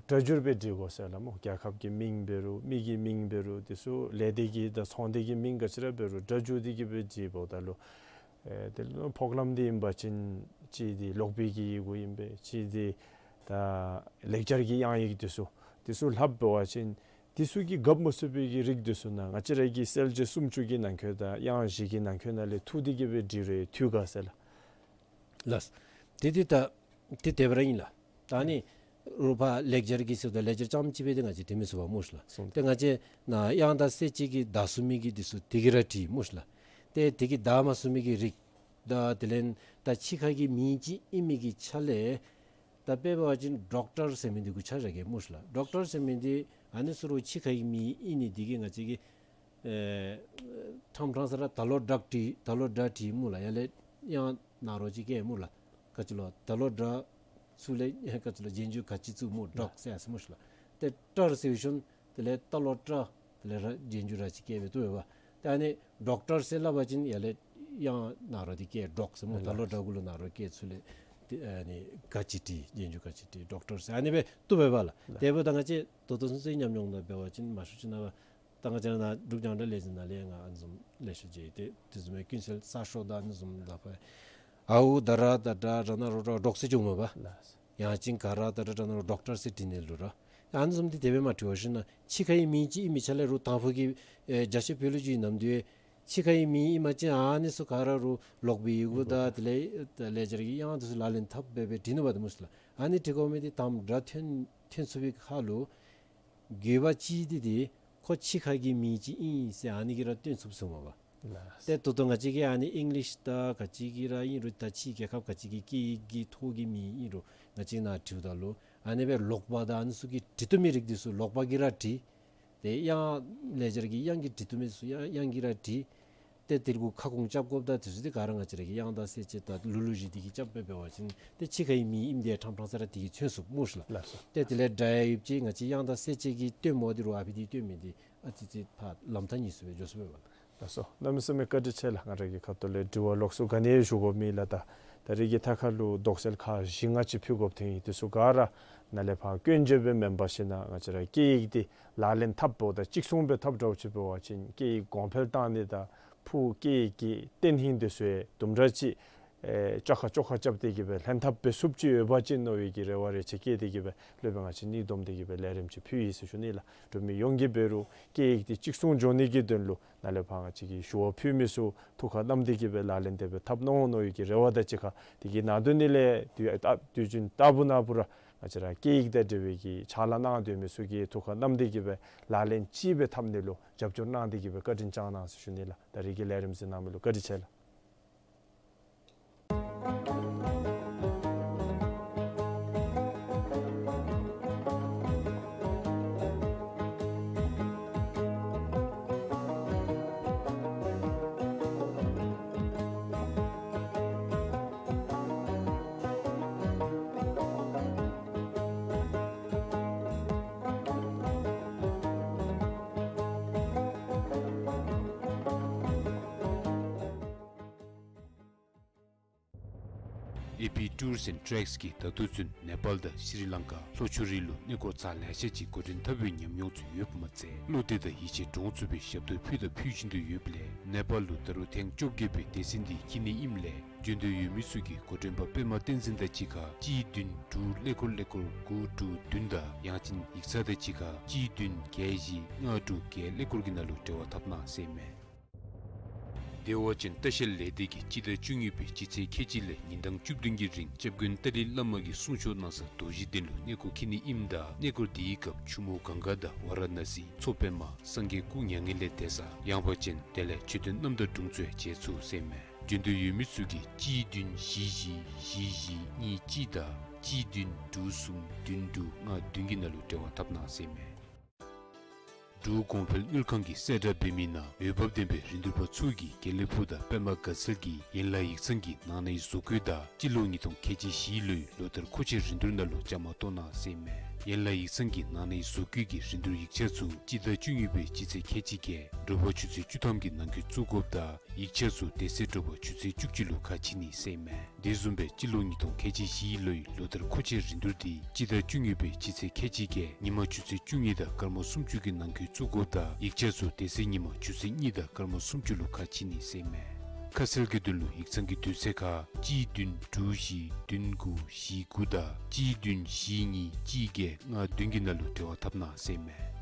སྒྲ་སྒྱུར་སྦེ་འབྲི་དགོ་ཟེར་ལགས་སྨོ། རྒྱལ་ཁབ་ཀྱི་མིང་འབད་རུང་མི་གི་མིང་འབད་རུང་དེ་ཚུ་ལས་སྡེ་གི་དང་ཚོང་སྡེ་གི་མིང་ག་ཅི་ར་འབད་རུང་སྒྲ་སྒྱུར་ཏེ་གིས་སྦེ་འབྲི་འབདཝ་ད་ལུ་ཨེ་དེ་ལུ་ཕོག་ལམ་འདི་ཨིན་པ་ཅིན་གཅིག་འདི་ལོག་པའི་གི་ཡི་གུ་ཨིན་པས། གཅིག་འདི་ད་ལེགས་སྦྱར་གྱི་དབྱངས་ཡིག་དེ་ཚུ་དེ་ཚུ་ལྷབ་འབད་བ་ཅིན་དེ་ཚུ་གིས་རྒཔོ་མ་ཚུགས་པའི་གི་རིགས་དེ་ཚུ་ནང་ང་བཅས་ར་གི་གསལ་བྱེད་སུམ་ཅུ་གི་ནང་འཁོད་དང་དབྱངས་བཞི་གི་ནང་འཁོད་ནང་ལས་འཐུ་སྟེ་གིས་སྦེ་འབྲི་རུང་འཐུ་ག་ཟེར་ལགས། ལགས། དེ་འདི་ད་དེ་དེ་སྦེ་ར་ཨིན་ལགས། ད་ཨ་ནི་རུང་ཕར་ལེགས་སྦྱར་གྱི་ཟེརཝ་ད་ལེགས་སྦྱར་རྐྱངམ་ཅིག་སྦེ་ཏེ་ང་བཅས་འབྲི་མི་ཚུགས་པས་སྨོ་ཤིག་ལགས། སོང་། ཏེ་ང་བཅས་ནཱ་དབྱངས་དང་གསལ་བྱེད་ཀྱི་བརྡ་ཚུད་མི་གི་འདི་ཚུ་དེ་གིས་ར་འབྲི་སྨོ་ཤིག་ལགས། ཏེ་དེ་གིས་བརྡ་མ་ཚུད་མི་གི་རིགས་དང་དེ་ལས་ད་ཕྱི་ཁ་གི་མིང་ཅིག་ཨིན་མི་གི་ཆ་ལས་ད་དཔེ་འབད་བ་ཅིན་ཌོག་ཊར་ཟེར་མི་འདི་གུ་ཆ་བཞག་གེ་སྨོ་ཤིག་ལགས། ཌོག་ཊར་ཟེར་མི་འདི་ཨ་ནི་ཚུ་རུང་ཕྱི་ཁ་གི་མིང་ཨིན་ནི་འདི་གིས་ང་བཅས་ཀྱིས་ཨེ་ཕྲང་ཕྲང་ས་ར་ད་ལོག་ཌོག་བྲི་ད་ལོག་ཌོག་བྲི་སྨོ་ལགས། ཡར་ལས་དབྱངས་ནཱ་རོ་ཅིག་བཀལ་སྨོ་ལགས། ག་ཅི་ལོ། ད་ལོག་ཌོག་ཚུ་ལས་ག་ཅི་ལོ་རྗེས་འཇུག་ག་ཅི་བཙུགས་སྨོ། ཌོག་ཟེར་ཡར་སོ་སྨོ་ཤིག་ལགས། ཏེ་ཊར་ཟེར་ཞིནམ་དེ་ལས་ད་ལོག་ཊར་དེ་ལས་ར་རྗེས་འཇུག་ར་ཅིག་བཀལ་སྦེ་བཏུབ་པས། ཏེ་ཨ་ནི་ཌོག་ཊར་ཟེར་སླབ་པ་ཅིན་ཡར་ལས་དབྱངས་ནཱ་རོ་འདི་བཀལ་ཌོག་ཟེར་སྨོ། ད་ལོག་ཌོག་གུ་ལུ་ནཱ་རོ་བཀལ་ཚུ་ལས་ཏེ་ཨ་ནི་ག་ཅི་བྲི་རྗེས་འཇུག་ག་ཅི་བྲི་ཌོག་ཊར་ཟེར་ཨ་ནི་སྦེ་བཏུབ་པས་ལགས། དེ་འབདཝ་ད་ང་བཅས་ད་ལྟོ་ཚུན་ཚོད་ཉམས་མྱོང་ནང་འབད་བ་ཅིན་མང་ཤོས་ཅིག་ནང་ད་ང་བཅས་ནཱ་འབྲུག་རྒྱང་བསྒྲགས་ལས་འཛིན་ནང་ལས་ང་ཨ་ནི་བཟུམ་ལེ་ཤ་མཇལ་ཡི། ཏེ་དེ་བཟུམ་མའི་ཀུན་གསལ་གསར་ཤོག་དང་ཨ་ནི་བཟུམ་ལགས། ཕར་ཨའུ་ད་ར་ད་དྲ་ར་ན་རོ་ཌོག་ཟེར་འགྱོཝ་མས་པ། ལགས། ཡང་ཅིན་ག་ར་ད་ར་དྲ་ན་རོ་ཌོག་ཊར་ཟེར་བྲི་ནི་ལུ་ར། ཨ་ནི་བཟུམ་འདི་དེ་སྦེ་མ་བྲི་བར་ཞིན་ན་ཕྱི་ཁའི་མིང་ཅིག་ཨིན་མི་ཆ་ལས་རུང་དང་ཕུ་གི་ཨེ་རྒྱ་ཆེ་བོད་ལུགས་ཀྱི་ནམ་དུས་ཕྱི་ཁའི་མིང་ཨིན་པ་ཅིན་ཨ་ནི་ཚུ་ག་ར་རུང་ལོག་པའི་ཡི་གུ་དང་དེ་ལས་ལེགས་སྦྱར་གྱི་དབྱངས་དེ་ཚུ་ལག་ལེན་འཐབ་སྦེ་སྦེ་བྲི་ནུག་པ་ཏེ་སྨོ་ཤིག་ལགས། ཨ་ནི་བྲི་དགོ་མི་འདི་དང་པ་སྒྲ་ཐོན་ཐོན་ཚུགས་པའི་ཁར་ལུ་དགོས་པ་ཅིག་འདི་འདི་ཁོ་ཕྱི་ཁ་གི་མིང་ཅིག་ཨིན་ཟེར་ཨ་ནི་གིས་ར་སྟོན་ཚུགས་ཟེརཝ་མས་པ། ལགས། ཏེ་ད་ལྟོ་ང་བཅས་ཀྱིས་ཨ་ནི་ཨིང་ལིཤ་དང་ག་ཅི་གི་ར་ཨིན་རུང་ད་ཕྱི་རྒྱལ་ཁབ་ག་ཅི་གི་སྐད་ཡིག་གི་ཐོག་གི་མིང་ཨིན་རུང་ང་བཅས་ནཱ་བྲིཝ་ད་ལུ་ཨ་ནི་སྦེ་ལོག་པ་དང་ཨ་ནི་ཚུ་གིས་བྲི་བཏུབ་མི་རིགས་འདི་ཚུ་ལོག་པ་གིས་ར་བྲི། ཏེ་དབྱངས་ལེགས་སྦྱར་གྱི་དབྱངས་ཀྱིས་བྲི་བཏུབ་མི་ཚུ་དབྱངས་དབྱངས་ཀྱིས་ར་བྲི། ཏེ་དེ་གུ་ཁ་སྐོང་རྐྱབ་དགོཔ་དང་དེ་ཚུ་འདི་ག་ར་ང་བཅས་ར་གི་དབྱངས་དང་གསལ་བྱེད་དང་ལུགས་ལུགས་བཞི་འདི་གིས་རྐྱབ་སྦེ་འབད་བ་ཅིན་ཏེ་ཕྱི་ཁའི་མིང་ཨིནམ་འདི་ཕྲང་ཕྲང་ས་ར་དེ་གིས་མཚོན་ཚུགས་སྨོ་ཤིག་ལགས། ལགས་སོ། ཏེ་དེ་ལས་སྒྲ་ཡང་ཡོདཔ་ཅིག་ང་བཅས་དབྱངས་དང་གསལ་བྱེད་ཀྱི་སྟོནམ་འདི་རུང་ཨ་ཕི་འདི་སྟོན་མི་འདི་ཨ་ཙི་ཙི་ཕར་ལམ་ཐག་ཉེ་སུ་སྦེ་འགྱོ་སུ་སྦེ་འབད་ལགས། ལགས་སོ། གནམ་མེད་ས་མེད་བཀའ་དྲིན་ཆེ་ལགས། ང་ར་གི་ཁ་ཐུག་ལས་དྲི་བ་ལོགས་སུ་ག་ནི་ཞུ་དགོཔ་མེད་ལགས། ད་ད་རེས་ཀྱི་ཐད་ཁར་ལུ་དོགས་སེལ་ཁག་བཞི་ལྔ་ཅིག་ཕུལ་དགོཔ་ཐོན་ཡི། དེ་ཚུ་ག་ར་ནཱ་ལས་ཕར་སྐྱོན་བརྗོད་སྦེ་མེན་པར་ཞིན་ན་ང་བཅས་ར་སྐད་ཡིག་འདི་ལག་ལེན་འཐབ་འབདཝ་ད་གཅིག་མཚུངས་སྦེ་འཐབ་འདྲཝ་ཅིག་འབད་བ་ཅིན་སྐད་ཡིག་གོང་འཕེལ་བཏང་ནི་དང་ ཕུག་སྐད་ཡིག་གི་བརྟན་ལྷིང་དེ་ཚུ་ཡང་དུམ་གྲ་ཅིག་ཨེ་བཅོ་ཁ་བཅོ་ཁ་རྐྱབ་སྟེ་གི་སྦེ་ལྷན་ཐབས་འབད་ཚུགསཔ་ཅིག་ཡོད་པ་ཅིན་མནོ་བའི་གི་རེ་བ་རེ་ཆེ་བསྐྱེད་དེ་གི་སྦེ་སློབ་དཔོན་ང་བཅས་གཉིས་བསྡོམས་ཏེ་གི་སྦེ་ལས་རིམ་ཅིག་ཕུལ་ཡི་ཟེར་ཞུ་ནི་ལགས། འབྲུག་མི་ཡོངས་ཀྱིས་འབད་རུང་སྐད་ཡིག་འདི་གཅིག་མཚུངས་འགྱོ་ནི་གི་དོན་ལུ་ནཱ་ལས་ཕར་ང་བཅས་ཀྱིས་ཞུ་བ་ཕུལ་མི་ཚུ་ཐུགས་ཁར་བསྣམས་ཏེ་གི་སྦེ་ལག་ལེན་འདི་སྦེ་འཐབ་ནི་འོང་མནོ་བའི་གི་རེ་བ་དང་གཅིག་ཁར་དེ་གི་ནང་དོན་ནི་ལས་དུས་ཨ་དུས་རྒྱུན་ལྟ་བུ་ནང་འབད་རུང་ང་བཅས་ར་སྐད་ཡིག་དང་འབྲེལ་བའི་གི་ཕྱག་ལཱ་གནང་སྡོད་མི་ཚུ་གིས་ཐུགས་ཁར་བསྣམས་ཏེ་གི་སྦེ་ལག་ལེན་ཅིག་སྦེ་འཐབ་ནི་ལུ་རྒྱབ་སྐྱོར་གནང་སྟེ་གི་སྦེ་བཀའ་དྲིན་བསྐྱང་གནང་ཟེར་ཞུ་ནི་ལགས། ད་རིས་ཀྱི་ལས་རིམ་གཟིགས་གནང་མི་ལུ་བཀའ་དྲིན་ཆེ་ལགས། ཨེ་པི་ཊུརསི་ཨེནཌ་ཊེགསི་གིས་ད་ལྟོ་ཚུན་ནེ་པཱལ་དང་ཤྲི་ལང་ཀ་ལྷོ་ཕྱོགས་རིགས་ལུ་གནས་སྐོར་ཚར་ལེ་ཤ་ཅིག་འགོ་འདྲེན་འཐབ་པའི་ཉམས་མྱོང་ཚུ་ཡོདཔ་མ་ཚད་བློ་གཏད་དང་ཡིད་ཆེས་འདྲོངས་ཚུགས་པའི་ཞབས་ཏོག་ཕུལ་དང་ཕུལ་བཞིན་དུ་ཡོདཔ་ལས་ནེ་པཱལ་ལུ་ད་རུང་ཐེངས་བཅོ་བརྒྱད་པའི་སྡེ་ཚན་འདི་འཁྱིད་ནི་ཨིནམ་ལས་འབྱོན་འདོད་ཡོད་མི་ཚུ་གིས་འགོ་འདྲེན་པ་པདྨ་བསྟན་འཛིན་དང་གཅིག་ཁར་གཅིག་བདུན་དྲུག་ཀླད་ཀོར་ཀླད་ཀོར་དགུ་དྲུག་བདུན་དང་ཡང་ཅིན་ཡིག་ཚང་དང་གཅིག་ཁར་གཅིག་བདུན་བརྒྱད་བཞི་ལྔ་དྲུག་བརྒྱད་ཀླད་ཀོར་གྱི་ནང་ལུ་འབྲེལ་བ་འཐབ་གནང་ཟེར་ཨིན་མས། བདེ་བ་ཅན་ལྟ་བཤལ་ལས་སྡེ་གིས་སྤྱི་ཟླ་བཅུ་གཉིས་པའི་སྤྱི་ཚེས་ཁལ་གཅིག་ལས་ཉིན་གྲངས་བཅུ་བདུན་གྱི་རིང་སྐྱབས་མགོན་ཏཱ་ལའི་བླ་མ་གི་གསུང་ཆོག་གནང་ས་རྡོ་རྗེ་གདན་ལུ་གནས་སྐོར་འཁྱིད་ནི་ཨིནམ་ད་གནས་སྐོར་དེའི་སྐབས་ཆུ་མོ་གངྒཱ་དང་ཝཱ་ར་ཎ་སི་མཚོ་པདྨ་སངས་རྒྱས་སྐུ་མྱ་ངན་ལས་འདས་ས་ཡངས་པ་ཅན་དེ་ལས་མཆོད་རྟེན་རྣམ་དག་དྲུང་ཚུ་ཡང་མཇལ་ཚུགས་ཟེར་ཨིན་མས། འབྱོན་འདོད་ཡོད་མི་ཚུ་གིས་གཅིག་བདུན་བཞི་བཞི་བཞི་བཞི་གཉིས་གཅིག་དང་གཅིག་བདུན་དྲུག་གསུམ་བདུན་དྲུག་ལྔ་བདུན་གྱི་ནང་ལུ་འབྲེལ་བ་འཐབ་གནང་ཟེར་ཨིན་མས། འབྲུག་གོང་འཕེལ་དངུལ་ཁང་གིས་གསལ་བསྒྲགས་འབད་མི་ནང་འོས་འབབ་ལྡན་པའི་རིན་བསྡུར་པ་ཚུ་གིས་དགེ་ལེགས་ཕུག་དང་པདྨ་དགའ་ཚལ་གྱི་ཡན་ལག་ཡིག་ཚང་གི་ནང་ནའི་བཟོ་བཀོད་དང་སྤྱི་ལོ་ཉིས་སྟོང་ཁལ་གཅིག་བཞིའི་ལོའི་ལོ་ལྟར་མཁོ་ཆས་རིན་བསྡུར་ནང་ལུ་བཅའ་མར་གཏོགས་གནང་ཟེར་ཨིན་མས། ཡན་ལག་ཡིག་ཚང་གི་ནང་ནའི་བཟོ་བཀོད་ཀྱི་རིན་བསྡུར་ཡིག་ཆ་ཚུ་སྤྱི་ཟླ་བཅུ་གཉིས་པའི་སྤྱི་ཚེས་ཁལ་གཅིག་བརྒྱད་དྲོ་པ་ཆུ་ཚོད་བཅུ་ཐམ་གྱི་ནང་འཁོད་བཙུགས་དགོཔ་དང་ཡིག་ཆ་ཚུ་དེ་ཚེ་དྲོ་པ་ཆུ་ཚོད་བཅུ་གཅིག་ལུ་ཁ་ཕྱེ་ནི་ཟེར་ཨིན་མས། དེ་བཟུམ་སྦེ་སྤྱི་ལོ་ཉིས་སྟོང་ཁལ་གཅིག་བཞིའི་ལོའི་ལོ་ལྟར་མཁོ་ཆས་རིན་བསྡུར་འདི་སྤྱི་ཟླ་བཅུ་གཉིས་པའི་སྤྱི་ཚེས་ཁལ་གཅིག་བརྒྱད་ཉིན་མ་ཆུ་ཚོད་བཅུ་གཉིས་དང་སྐར་མ་སུམ་ཅུ་གི་ནང་འཁོད་བཙུགས་དགོཔ་དང་ཡིག་ཆ་ཚུ་དེ་ཚེ་ཉིན་མ་ཆུ་ཚོད་གཉིས་དང་སྐར་མ་སུམ་ཅུ་ལུ་ཁ་ཕྱེ་ནི་ཟེར་ཨིན་མས། ཁ་གསལ་གྱི་དོན་ལུ་ཡིག་ཚང་གི་དུས་ཚོད་ཁར་གཅིག་བདུན་དྲུག་བཞི་བདུན་དགུ་བཞི་དགུ་དང་གཅིག་བདུན་བཞི་གཉིས་གཅིག་བརྒྱད་ལྔ་བདུན་གྱི་ནང་ལུ་འབྲེལ་བ་འཐབ་གནང་ཟེར་ཨིན་མས།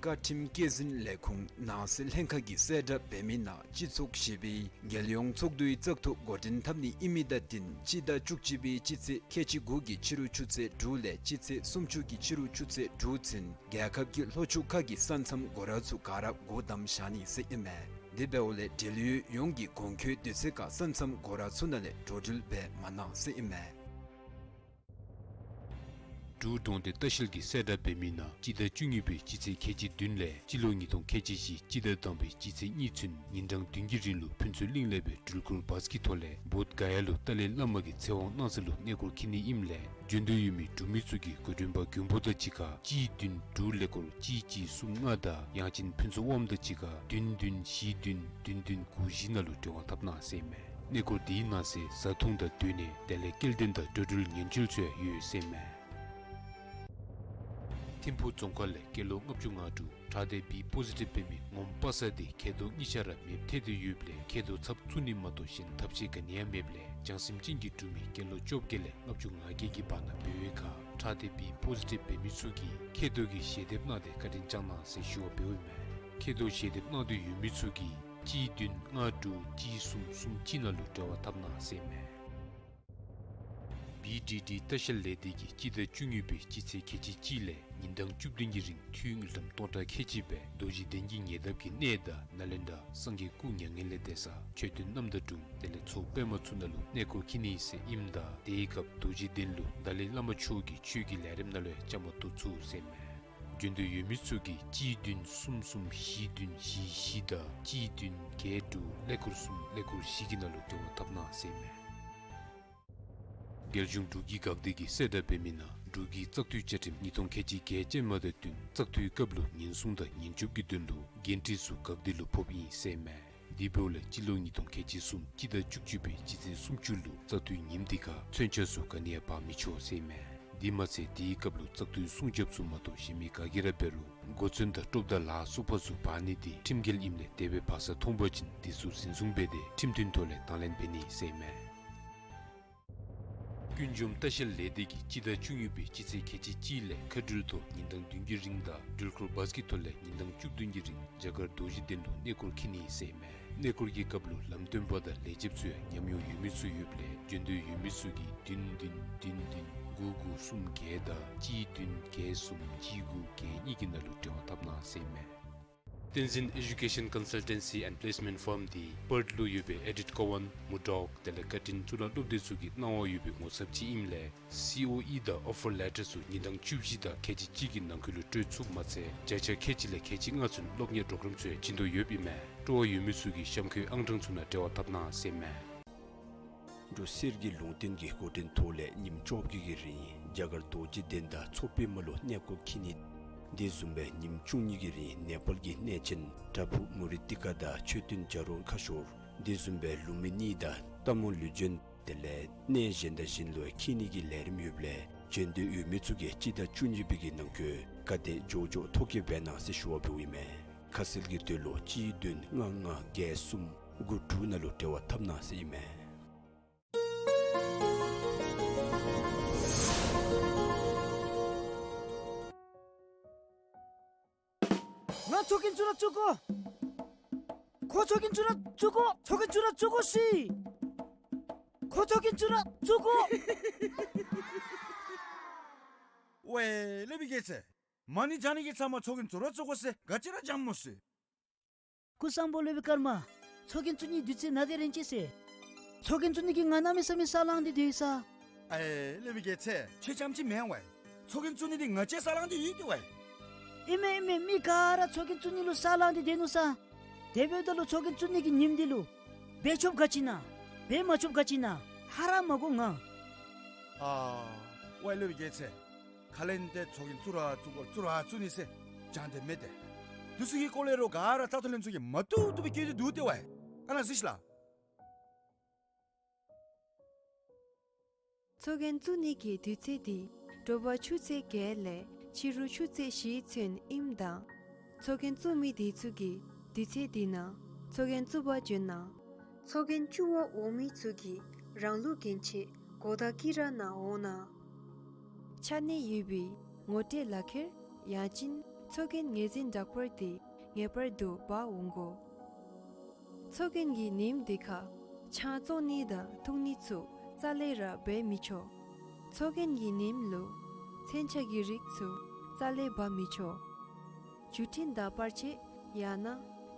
བཀའ་ཁྲིམས་སྐྱེད་འཛིན་ལས་ཁུངས་ནང་སྲིད་ལྷན་ཁག་གིས་གསལ་བསྒྲགས་འབད་མི་ནང་སྤྱི་ཚོགས་བཞི་པའི་རྒྱལ་ཡོངས་ཚོགས་འདུའི་བཙག་འཐུ་འགོ་འདྲེན་འཐབ་ནི་ཨིན་མི་དང་བསྟུན་སྤྱི་ཟླ་བཅུ་གཅིག་པའི་སྤྱི་ཚེས་ཁལ་གཅིག་དགུ་གི་ཕྱི་རུ་ཆུ་ཚོད་དྲུག་ལས་སྤྱི་ཚེས་སུམ་ཅུ་གི་ཕྱི་རུ་ཆུ་ཚོད་དྲུག་ཚུན་རྒྱལ་ཁབ་ཀྱི་ལྷོ་ཕྱོགས་ཁག་གི་ས་མཚམས་སྒོ་ར་ཚུ་ག་ར་སྒོ་བསྡམས་བཞག་ནི་ཟེར་ཨིན་མས། དེ་འབདཝ་ལས་འབྲེལ་ཡོད་ཡོངས་ཀྱིས་གོང་འཁོད་དུས་ཚོད་ཁར་ས་མཚམས་སྒོ་ར་ཚུ་ནང་ལས་འགྲོ་འགྲུལ་འབད་མ་གནང་ཟེར་ཨིན་མས། འབྲུག་གྲོང་སྡེ་ལྟ་བཤལ་གྱིས་གསལ་བསྒྲགས་འབད་མི་ནང་སྤྱི་ཟླ་བཅུ་གཉིས་པའི་སྤྱི་ཚེས་ཁལ་གཅིག་བདུན་ལས་སྤྱི་ལོ་ཉིས་སྟོང་ཁལ་གཅིག་བཞི་སྤྱི་ཟླ་དང་པའི་སྤྱི་ཚེས་གཉིས་ཚུན་ཉིན་གྲངས་བདུན་གྱི་རིང་ལུ་ཕུན་ཚོགས་གླིང་ལས་སྦེ་འགྲུལ་འཁོར་བཱས་ཀྱི་ཐོག་ལས་བོདྷ་ག་ཡ་ལུ་ཏཱ་ལའི་བླ་མ་གི་ཚེ་དབང་གནང་ས་ལུ་གནས་སྐོར་འཁྱིད་ནི་ཨིནམ་ལས་འབྱོན་འདོད་ཡོད་མི་འབྲུག་མི་ཚུ་གིས་འགོ་འདྲེན་པ་མགོན་པོ་དང་གཅིག་ཁར་གཅིག་བདུན་དྲུག་ཀླད་ཀོར་གཅིག་གཅིག་གསུམ་ལྔ་དང་ཡང་ཅིན་ཕུན་ཚོགས་དབངམོ་དང་གཅིག་ཁར་བདུན་བདུན་བཞི་བདུན་བདུན་བདུན་དགུ་བཞི་ནང་ལུ་འབྲེལ་བ་འཐབ་གནང་ཟེར་ཨིན་མས། གནས་སྐོར་འདིའི་ནང་གསེས་བཟའ་འཐུང་དང་སྡོད་གནས་དེ་ལས་སྐྱེལ་འདྲེན་དང་འགྲོ་འགྲུལ་ཉེན་བཅོལ་ཚུ་ཡང་ཡོད་ཟེར་ཨིན་མས། ཐིམ་ཕུག་རྫོང་ཁག་ལས་སྐྱེས་ལོ་ལྔ་བཅུ་ང་དྲུག་ཁྲག་ལྡན་བི་པོ་ཟི་ཊིབ་འབད་མི་ངོམ་པ་སངས་འདི་མཁལ་རྡོག་གཉིས་ཆ་ར་མེདཔ་ཐལ་ཏེ་ཡོདཔ་ལས་མཁལ་རྡོག་ཚབ་བཙུགས་ནི་མ་གཏོགས་གཞན་ཐབས་ཤེས་ག་ནི་ཡང་མེདཔ་ལས་བྱང་སེམས་ཅན་གྱི་འབྲུག་མི་སྐྱེས་ལོ་བཅོ་བརྒྱད་ལས་ལྔ་བཅུ་ང་བརྒྱད་ཀྱི་བར་ན་འབད་བའི་ཁར་ཁྲག་ལྡན་བི་པོ་ཟི་ཊིབ་འབད་མི་ཚུ་གིས་མཁལ་རྡོག་གི་ཞལ་འདེབས་གནང་སྟེ་བཀའ་དྲིན་བསྐྱང་གནང་ཟེར་ཞུ་བ་འབདཝ་ཨིན་མས། མཁལ་རྡོག་ཞལ་འདེབས་གནང་འདོད་ཡོད་མི་ཚུ་གིས་གཅིག་བདུན་ལྔ་དྲུག་གཅིག་གསུམ་གསུམ་གཅིག་ནང་ལུ་འབྲེལ་བ་འཐབ་གནང་ཟེར་ཨིན་མས། ཌི་ཌི་ཌི་ལྟ་བཤལ་ལས་སྡེ་གིས་སྤྱི་ཟླ་བཅུ་གཉིས་པའི་སྤྱི་ཚེས་ཁལ་གཅིག་གཅིག་ལས་ཉིན་གྲངས་བཅུ་བདུན་གྱི་རིང་འཐུས་དངུལ་ཀྲམ་སྟོང་ཕྲག་ཁལ་གཅིག་སྦེ་རྡོ་རྗེ་གདན་གྱི་ཉེ་འདབས་ཀྱི་གནས་དང་ནཱ་ལེནྡྲ་སངས་རྒྱས་སྐུ་མྱ་ངན་ལས་འདས་ས་མཆོད་རྟེན་རྣམ་དག་དྲུང་དེ་ལས་མཚོ་པདྨ་མཚོ་ནང་ལུ་གནས་སྐོར་འཁྱིད་ནི་ཟེར་ཨིནམ་ད་དེའི་སྐབས་རྡོ་རྗེ་གདན་ལུ་ཏཱ་ལའི་བླ་མ་མཆོག་གི་ཆོས་ཀྱི་ལས་རིམ་ནང་ལུ་ཡང་བཅའ་མར་གཏོགས་ཚུགས་ཟེར་མས། འབྱོན་འདོད་ཡོད་མི་ཚུ་གིས་གཅིག་བདུན་གསུམ་གསུམ་བཞི་བདུན་བཞི་བཞི་དང་གཅིག་བདུན་བརྒྱད་དྲུག་ཀླད་ཀོར་གསུམ་ཀླད་ཀོར་བཞི་གི་ནང་ལུ་འབྲེལ་བ་འཐབ་གནང་ཟེར་མས། རྒྱལ་གཞུང་འབྲུག་གི་འགག་སྡེ་གིས་གསལ་བསྒྲགས་འབད་མི་ནང་འབྲུག་གི་བཙག་འཐུའི་བཅའ་ཁྲིམས་ཉིས་སྟོང་ཁལ་གཅིག་བརྒྱད་ཅན་མ་དང་བསྟུན་བཙག་འཐུའི་སྐབས་ལུ་ཉེན་སྲུང་དང་ཉེན་སྐྱོབ་ཀྱི་དོན་ལུ་འགན་འཁྲི་ཚུ་འགག་སྡེ་ལུ་ཕོགཔ་ཨིན་ཟེར་མས། དེ་འབདཝ་ལས་སྤྱི་ལོ་ཉིས་སྟོང་ཁལ་གཅིག་གསུམ་སྤྱི་ཟླ་བཅུ་གཅིག་པའི་སྤྱི་ཚེས་སུམ་ཅུ་ལུ་བཙག་འཐུའི་ཉིནམ་དེ་ཁར་མཚོན་ཆ་ཚུ་ག་ནི་ཡང་འབག་མི་ཆོག་ཟེར་མས། དེ་མ་ཚད་དེའི་སྐབས་ལུ་བཙག་འཐུའི་སྲུང་རྒྱབ་ཚུ་མ་གཏོགས་གཞན་མི་ག་གིས་ར་འབད་རུང་གོ་མཚོན་དང་ཀྲོབ་དང་ལ་སོགས་པ་ཚུ་འབག་ནི་དེ་ཁྲིམས་འགལ་ཨིནམ་ལས་དེ་སྦེ་འབག་ས་མཐོང་པ་ཅིན་དེ་ཚུ་འཛིན་བཟུང་འབད་དེ་ཁྲིམས་མཐུན་ཐོག་ལས་དང་ལེན་འབད་ནི་ཟེར་མས། ཀུན་འབྱུང་ལྟ་བཤལ་ལས་སྡེ་གིས་སྤྱི་ཟླ་བཅུ་གཉིས་པའི་སྤྱི་ཚེས་ཁལ་གཅིག་གཅིག་ལས་མཁའ་འགྲུལ་ཐོག་ཉིན་གྲངས་བདུན་གྱི་རིང་དང་འགྲུལ་འཁོར་བཱས་ཀྱི་ཐོག་ལས་ཉིན་གྲངས་བཅུ་བདུན་གྱི་རིང་རྒྱ་གར་རྡོ་རྗེ་གདན་ལུ་གནས་སྐོར་འཁྱིད་ནི་ཟེར་མས། གནས་སྐོར་གྱི་སྐབས་ལུ་ལམ་སྟོན་པ་དང་ལས་བྱེདཔ་ཚུ་ཡང་ཉམས་མྱོང་ཡོད་མི་ཚུ་ཡོདཔ་ལས་འབྱོན་འདོད་ཡོད་མི་ཚུ་གིས་བདུན་བདུན་བདུན་བདུན་དགུ་དགུ་གསུམ་བརྒྱད་དང་གཅིག་བདུན་བརྒྱད་གསུམ་གཅིག་དགུ་བརྒྱད་གཉིས་ཀྱི་ནང་ལུ་འབྲེལ་བ་འཐབ་གནང་ཟེར་མས། བསྟན་འཛིན་Education Consultancy and Placement Firm འདི་པརཐ་ལུ་ཡོད་པའི་ཨེ་ཌིཐ་ཀོ་ཝཱན་མུར་ཌོག་དེ་ལས་ཀར་ཊིན་གཙུག་ལག་སློབ་སྡེ་ཚུ་གི་གནང་བ་ཡོད་པའི་ངོ་ཚབ་ཅིག་ཨིནམ་ལས་སི་ཨོ་ཨི་དང་ཨོ་ཕར་ལེ་ཊར་ཚུ་ཉིན་གྲངས་བཅུ་བཞི་དང་ཁལ་གཅིག་གཅིག་གི་ནང་འཁོད་ལུ་སྤྲོད་ཚུགསཔ་མ་ཚད་བརྒྱ་ཆ་ཁལ་གཅིག་ལས་ཁལ་གཅིག་ལྔ་ཚུན་སློབ་གཉེར་པོརོ་གརམ་ཚུ་ཡང་བྱིན་དོ་ཡོདཔ་ཨིན་མས། སྤྲོ་བ་ཡོད་མི་ཚུ་གིས་གཤམ་འཁོད་ཨང་གྲངས་ཚུ་ནང་འབྲེལ་བ་འཐབ་གནང་ཟེར་མས། འབྲུག་གསེར་གྱི་ལུང་བསྟན་གྱི་འགོ་འདྲེན་ཐོག་ལས་ཉིནམ་བཅོ་བརྒྱད་ཀྱི་རིང་རྒྱ་གར་རྡོ་རྗེ་གདན་དང་མཚོ་པདྨ་ལུ་གནས་སྐོར་འཁྱིད་ནི། དེ་བཟུམ་སྦེ་ཉིནམ་བཅུ་གཉིས་ཀྱི་རིང་ནེ་པཱལ་གྱི་གནས་ཆེན་བྲག་ཕུག་མུ་རི་ཏི་ཀ་དང་མཆོད་རྟེན་བྱ་རུང་ཁ་ཤོར། དེ་བཟུམ་སྦེ་ལུམ་བི་ནི་དང་རྟ་མོ་ལུས་སྦྱིན་དེ་ལས་གནས་གཞན་དང་གཞན་ལུ་འཁྱིད་ནི་གི་ལས་རིམ་ཡོདཔ་ལས་འབྱོན་འདོད་ཡོད་མི་ཚུ་གིས་སྤྱི་ཟླ་བཅུ་གཉིས་པའི་གི་ནང་འཁོད་ག་དེ་མགྱོགས་མགྱོགས་ཐོ་བཀོད་འབད་གནང་ཟེར་ཞུ་བ་འབདཝ་ཨིན་མས། ཁ་གསལ་གྱི་དོན་ལུ་གཅིག་བདུན་ལྔ་ལྔ་བརྒྱད་གསུམ་དགུ་དྲུག་ནང་ལུ་འབྲེལ་བ་འཐབ་གནང་ཟེར་ཨིན་མས། ང་ཚོགས་རྒྱན་བཙུགས་ར་བཙུགས་དགོ། ཁོ་ཚོགས་རྒྱན་བཙུགས་ར་བཙུགས་དགོ། ཚོགས་རྒྱན་བཙུགས་ར་བཙུགས་དགོ་ཟེར། ཁོ་ཚོགས་རྒྱན་བཙུགས་ར་བཙུགས་དགོ། ཝའེ་སློབ་དཔོན་རྒྱལ་མཚན། མ་ཎི་བགྱང་ནི་གི་ཚབ་མ་ཚོགས་རྒྱན་བཙུགས་ར་བཙུགས་དགོ་ཟེར་ག་ཅི་ར་བགྱངམ་སྨོ་ཟེར། སྐུ་གསང་པོ་སློབ་དཔོན་ཀརྨ། ཚོགས་རྒྱན་བཙུགས་ནིའི་དུས་ཚོད་ནཱ་དེ་རན་ཅི་ཟེར། ཚོགས་རྒྱན་བཙུགས་ནི་གི་ང་གནམ་མེད་ས་མེད་ས་ལངས་ཏེ་སྡོད་ཡི་ས། ཨེ་སློབ་དཔོན་རྒྱལ་མཚན་ཁྱོད་རྐྱངམ་ཅིག་མེན་ཝའེ། ཚོགས་རྒྱན་བཙུགས་ནི་འདི་ང་བཅས་ས་ལངས་ཏེ་ཡོད་དེ་ཝའེ། ཨིན་མས་ཨིན་མས། མི་ག་ར་ཚོགས་རྒྱན་བཙུགས་ནི་ལུ་ས་ལངས་ཏེ་སྡོད་ནུག་ས། དེ་འབདཝ་ད་ལུ་ཚོགས་རྒྱན་བཙུགས་ནི་གི་ཉིནམ་འདི་ལུ་འབད་ཆོགཔ་ག་ཅི་ཨིན་ན། འབད་མ་ཆོགཔ་ག་ཅི་ཨིན་ན། ཧ་ར་མ་གོ་ང་། ཨ་ཝའེ་སློབ་དཔོན་རྒྱལ་མཚན། ཁ་ལན་ཏེ་ཚོགས་རྒྱན་བཙུགས་ར་བཙུགས་དགོ་བཙུགས་ར་བཙུགས་ནི་ཟེར་བགྱང་སྟེ་མེད་དེ། དེ་ཚུ་གི་སྐོར་ལས་རོགས་ག་ར་རྩ་ཐོ་ལེན་ཚུ་གིས་མ་བཏུབ་བཏུབ་སྦེ་བཀོད་དེ་འདུག་སྟེ་ཝའེ། ཨ་ནཱ་གཟིགས་ཤིག་ལགས། ཚོགས་རྒྱན་བཙུགས་ནི་གི་དུས་ཚོད་འདི་དྲོ་པ་ཆུ་ཚོད་བརྒྱད་ལས་ཕྱི་རུ་ཆུ་ཚོད་བཞི་ཚུན་ཨིནམ་ད་ཚོགས་རྒྱན་བཙུགས་མི་དེ་ཚུ་གིས་དུས་ཚོད་འདི་ནང་ཚོགས་རྒྱན་བཙུགས་པར་འབྱོན་གནང་། ཚོགས་རྒྱན་བཙུགས་པར་འོང་མི་ཚུ་གིས་རང་ལུགས་གྱོན་ཆས་གོ་བརྡ་བཀྱིག་ར་ནང་འོང་གནང་། ཆ་གནས་ཡོད་པའི་ངོ་སྤྲོད་ལག་ཁྱེར་ཡང་ཅིན་ཚོགས་རྒྱན་ངོས་འཛིན་བསྒྲགས་པར་དེ་ངེས་པར་དུ་འབག་འོང་དགོ། ཚོགས་རྒྱན་གྱི་ཉིནམ་དེ་ཁར་ཆང་བཙོང་ནི་དང་འཐུང་ནི་ཚུ་རྩ་ལས་ར་འབད་མི་ཆོག། ཚོགས་རྒྱན་གྱི་ཉིནམ་ལུ་མཚོན་ཆ་གི་རིགས་ཚུ་རྩ་ལས་འབག་མི་ཆོག། བརྒྱུད་འཕྲིན་དང་པར་ཆས་ཡང་ན་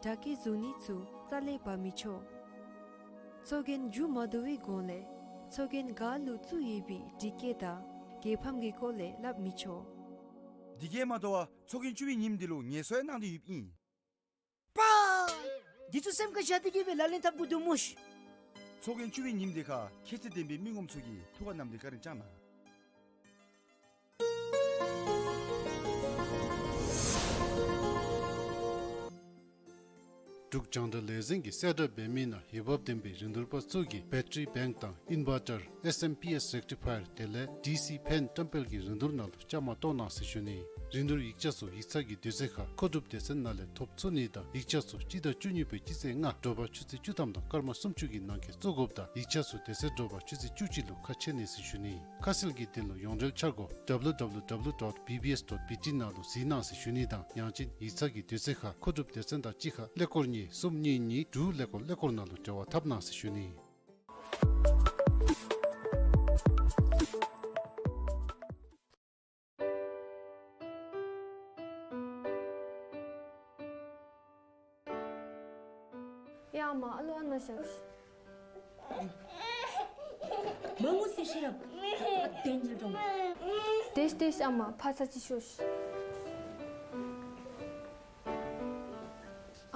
དྲ་སྐྱེལ་བཟོ་ནི་ཚུ་རྩ་ལས་འབག་མི་ཆོག། ཚོགས་རྒྱན་མཇུག་མ་བསྡུ་བའི་གོང་ལས་ཚོགས་རྒྱན་ག་ལུ་བཙུགས་ཡོད་པའི་དྲི་བཀོད་དང་རྒྱལ་ཕམ་གྱི་སྐོར་ལས་སླབ་མི་ཆོག། དེ་གིས་མ་དོ་བར་ཚོགས་རྒྱན་བཙུགས་པའི་ཉིནམ་འདི་ལུ་ངལ་གསོ་ཡང་གནང་སྟེ་ཡོདཔ་ཨིན། པ། འདི་ཚུ་སེམས་ཁར་བཞག་སྟེ་གི་སྦེ་ལག་ལེན་འཐབ་དགོ་འདུག་སྨོ་ཤིག། ཚོགས་རྒྱན་བཙུགས་པའི་ཉིནམ་དེ་ཁར་ཁྱད་ཚད་ལྡན་པའི་མི་ངོམ་ཚུ་གིས་ཐུགས་ཁར་བསྣམས་ཏེ་བཀའ་དྲིན་བསྐྱང་གནང་། འབྲུག་རྒྱང་བསྒྲགས་ལས་འཛིན་གྱིས་གསལ་བསྒྲགས་འབད་མི་ནང་འོས་འབབ་ལྡན་པའི་རིན་བསྡུར་པ་ཚུ་གིས་བེ་ཊ་རི་བེངཀ་དང་ཨིན་བར་ཊར་ཨེསི་ཨེམ་པི་ཨེསི་རེག་ཊི་ཕ་ཡར་དེ་ལས་ཌི་སི་ཕེན་བཀྲམ་སྤེལ་གྱི་རིན་བསྡུར་ནང་ལུ་བཅའ་མར་གཏོགས་གནང་ཟེར་ཞུ་ནི། རིན་བསྡུར་ཡིག་ཆ་ཚུ་ཡིག་ཚང་གི་དུས་ཚོད་ཁར་མཁོ་སྒྲུབ་སྡེ་ཚན་ནང་ལས་ཐོབ་ཚུགས་ནི་དང་ཡིག་ཆ་ཚུ་སྤྱི་ཟླ་བཅུ་གཉིས་པའི་སྤྱི་ཚེས་ལྔ་དྲོ་པ་ཆུ་ཚོད་བཅུ་ཐམ་དང་སྐར་མ་སུམ་ཅུ་གི་ནང་འཁོད་བཙུགས་དགོཔ་དང་ཡིག་ཆ་ཚུ་དེ་ཚེ་དྲོ་པ་ཆུ་ཚོད་བཅུ་གཅིག་ལུ་ཁ་ཕྱེ་ནི་ཟེར་ཞུ་ནི། ཁ་གསལ་གྱི་དོན་ལུ་ཡོངས་འབྲེལ་འཆར་སྒོ་ཌབ་ལུ་ཌབ་ལུ་ཌབ་ལུ་ཌོཊ་བི་བི་ཨེསི་ཌོཊ་བི་ཊི་ནང་ལུ་གཟིགས་གནང་ཟེར་ཞུ་ནི་དང་ཡང་ཅིན་ཡིག་ཚང་གི་དུས་ཚོད་ཁར་མཁོ་སྒྲུབ་སྡེ་ཚན་དང་གཅིག་ཁར་ཀླད་ཀོར་གཉིས་གསུམ་གཉིས་གཉིས་དྲུག་ཀླད་ཀོར་ཀླད་ཀོར་ནང་ལུ་འབྲེལ་བ་འཐབ་གནང་ཟེར་ཞུ་ནི། ཡ་ཨ་མ་ཨ་ལུ་ཨ་ནཱ་བཞག་ཤིག། མ་ངུ་ཟེར་ཤེས་རབ། ཨ་བདེན་ལ་འགྲོ། དེས་དེས་ཨ་མ་ཕར་ཚུར་ཅིག་ཤོག་ཤིག།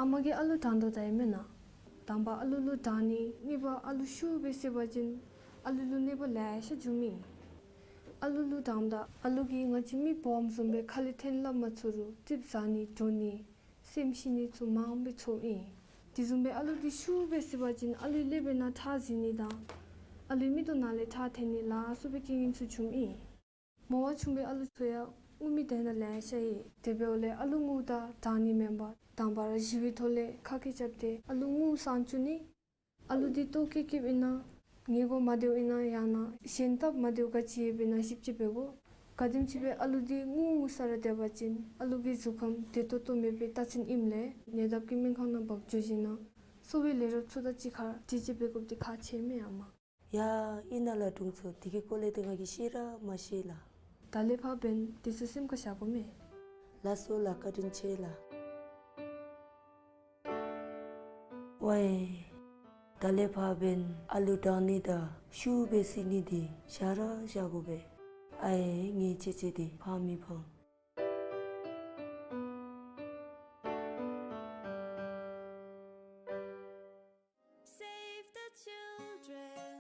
ཨ་མ་གིས་ཨ་ལུ་དྲང་དོ་ད་ཨིན་མེན་ན། དང་པ་ཨ་ལུ་ལུ་དྲང་ནི། གཉིས་པ་ཨ་ལུ་ཤུགས་སྦེ་བསད་པ་ཅིན་ཨ་ལུ་ལུ་གནོད་པ་ལེ་ཤ་འབྱུངམ་ཨིན། ཨ་ལུ་ལུ་དྲངམ་ད་ཨ་ལུ་གིས་ང་བཅས་མི་སྦོམ་བཟུམ་སྦེ་ཁ་ལས་འཐེན་སླབ་མ་ཚུགས་རུང་ཙིགཔ་ཟ་ནི་འགྲོ་ནི་སེམས་ཤི་ནི་ཚུ་མངམ་སྦེ་ཚོརཝ་ཨིན། དེ་བཟུམ་སྦེ་ཨ་ལུ་འདི་ཤུགས་སྦེ་བསད་པ་ཅིན་ཨ་ལུའི་ཀླད་པའི་ནང་ཁྲག་འཛིང་ནི་དང་ཨ་ལུའི་མིག་ཏོ་ནང་ལས་ཁྲག་འཐོན་ནི་ལ་སོགས་པའི་རྐྱེན་ངན་ཚུ་འབྱུངམ་ཨིན། མོ་བ་ཆུང་བའི་ཨ་ལུ་ཚུ་ཡང་ངུ་མི་དེ་ནང་ལེ་ཤ་ཡོད། དེ་འབདཝ་ལས་ཨ་ལུ་ངུཝ་ད་དྲང་ནི་མེན་པར་དང་པ་ར་ཞི་བའི་ཐོག་ལས་ཁ་སྐད་རྐྱབ་སྟེ་ཨ་ལུ་ངུ་སངས་བཅུག་ནི། ཨ་ལུ་འདི་ལྟོ་བཀོལ་བཀོལཝ་ཨིན་ན་ཉལ་གོ་མ་བདེཝ་ཨིན་ན་ཡང་ན་གཞན་སྟབས་མ་བདེཝ་ག་ཅི་ཡོདཔ་ཨིན་ན་ཞིབ་དཔྱད་འབད་དགོ། ག་དེམ་ཅིག་སྦེ་ཨ་ལུ་འདི་ངུ་ངུ་ས་ར་སྡོད་པ་ཅིན་ཨ་ལུ་གི་གཟུགས་ཁམས་བདེ་ཏོག་ཏོ་མེད་པའི་རྟགས་མཚན་ཨིནམ་ལས་ཉེ་འདབས་ཀྱི་སྨན་ཁང་ནང་འབག་འགྱོ་ཞིནམ་ན་གསོ་བའི་ལས་རོགསཔ་ཚུ་དང་གཅིག་ཁར་དྲི་དཔྱད་འབད་དགོཔ་འདི་ཁག་ཆེ་མས་ཨ་མ། ཡ་ཨིན་ན་ལགས་དྲུང་འཚོ། དེ་གི་སྐོར་ལས་ཏེ་ང་གིས་ཤེས་ར་མ་ཤེས་ལགས། ད་ལས་ཕར་འབདན་དེ་ཚུ་སེམས་ཁར་བཞག་དགོ་མས། ལགས་སོ་ལགས། བཀའ་དྲིན་ཆེ་ལགས། ཝའི། ད་ལས་ཕར་འབདན་ཨ་ལུ་དྲང་ནི་དང་ཤུགས་སྦེ་བསད་ནི་འདི་བཞག་ར་བཞག་དགོ་པས། ཨའེ་ངེའི་ཅེ་ཅེ་འདི་ཕངས་མི་ཕངས། Save the children.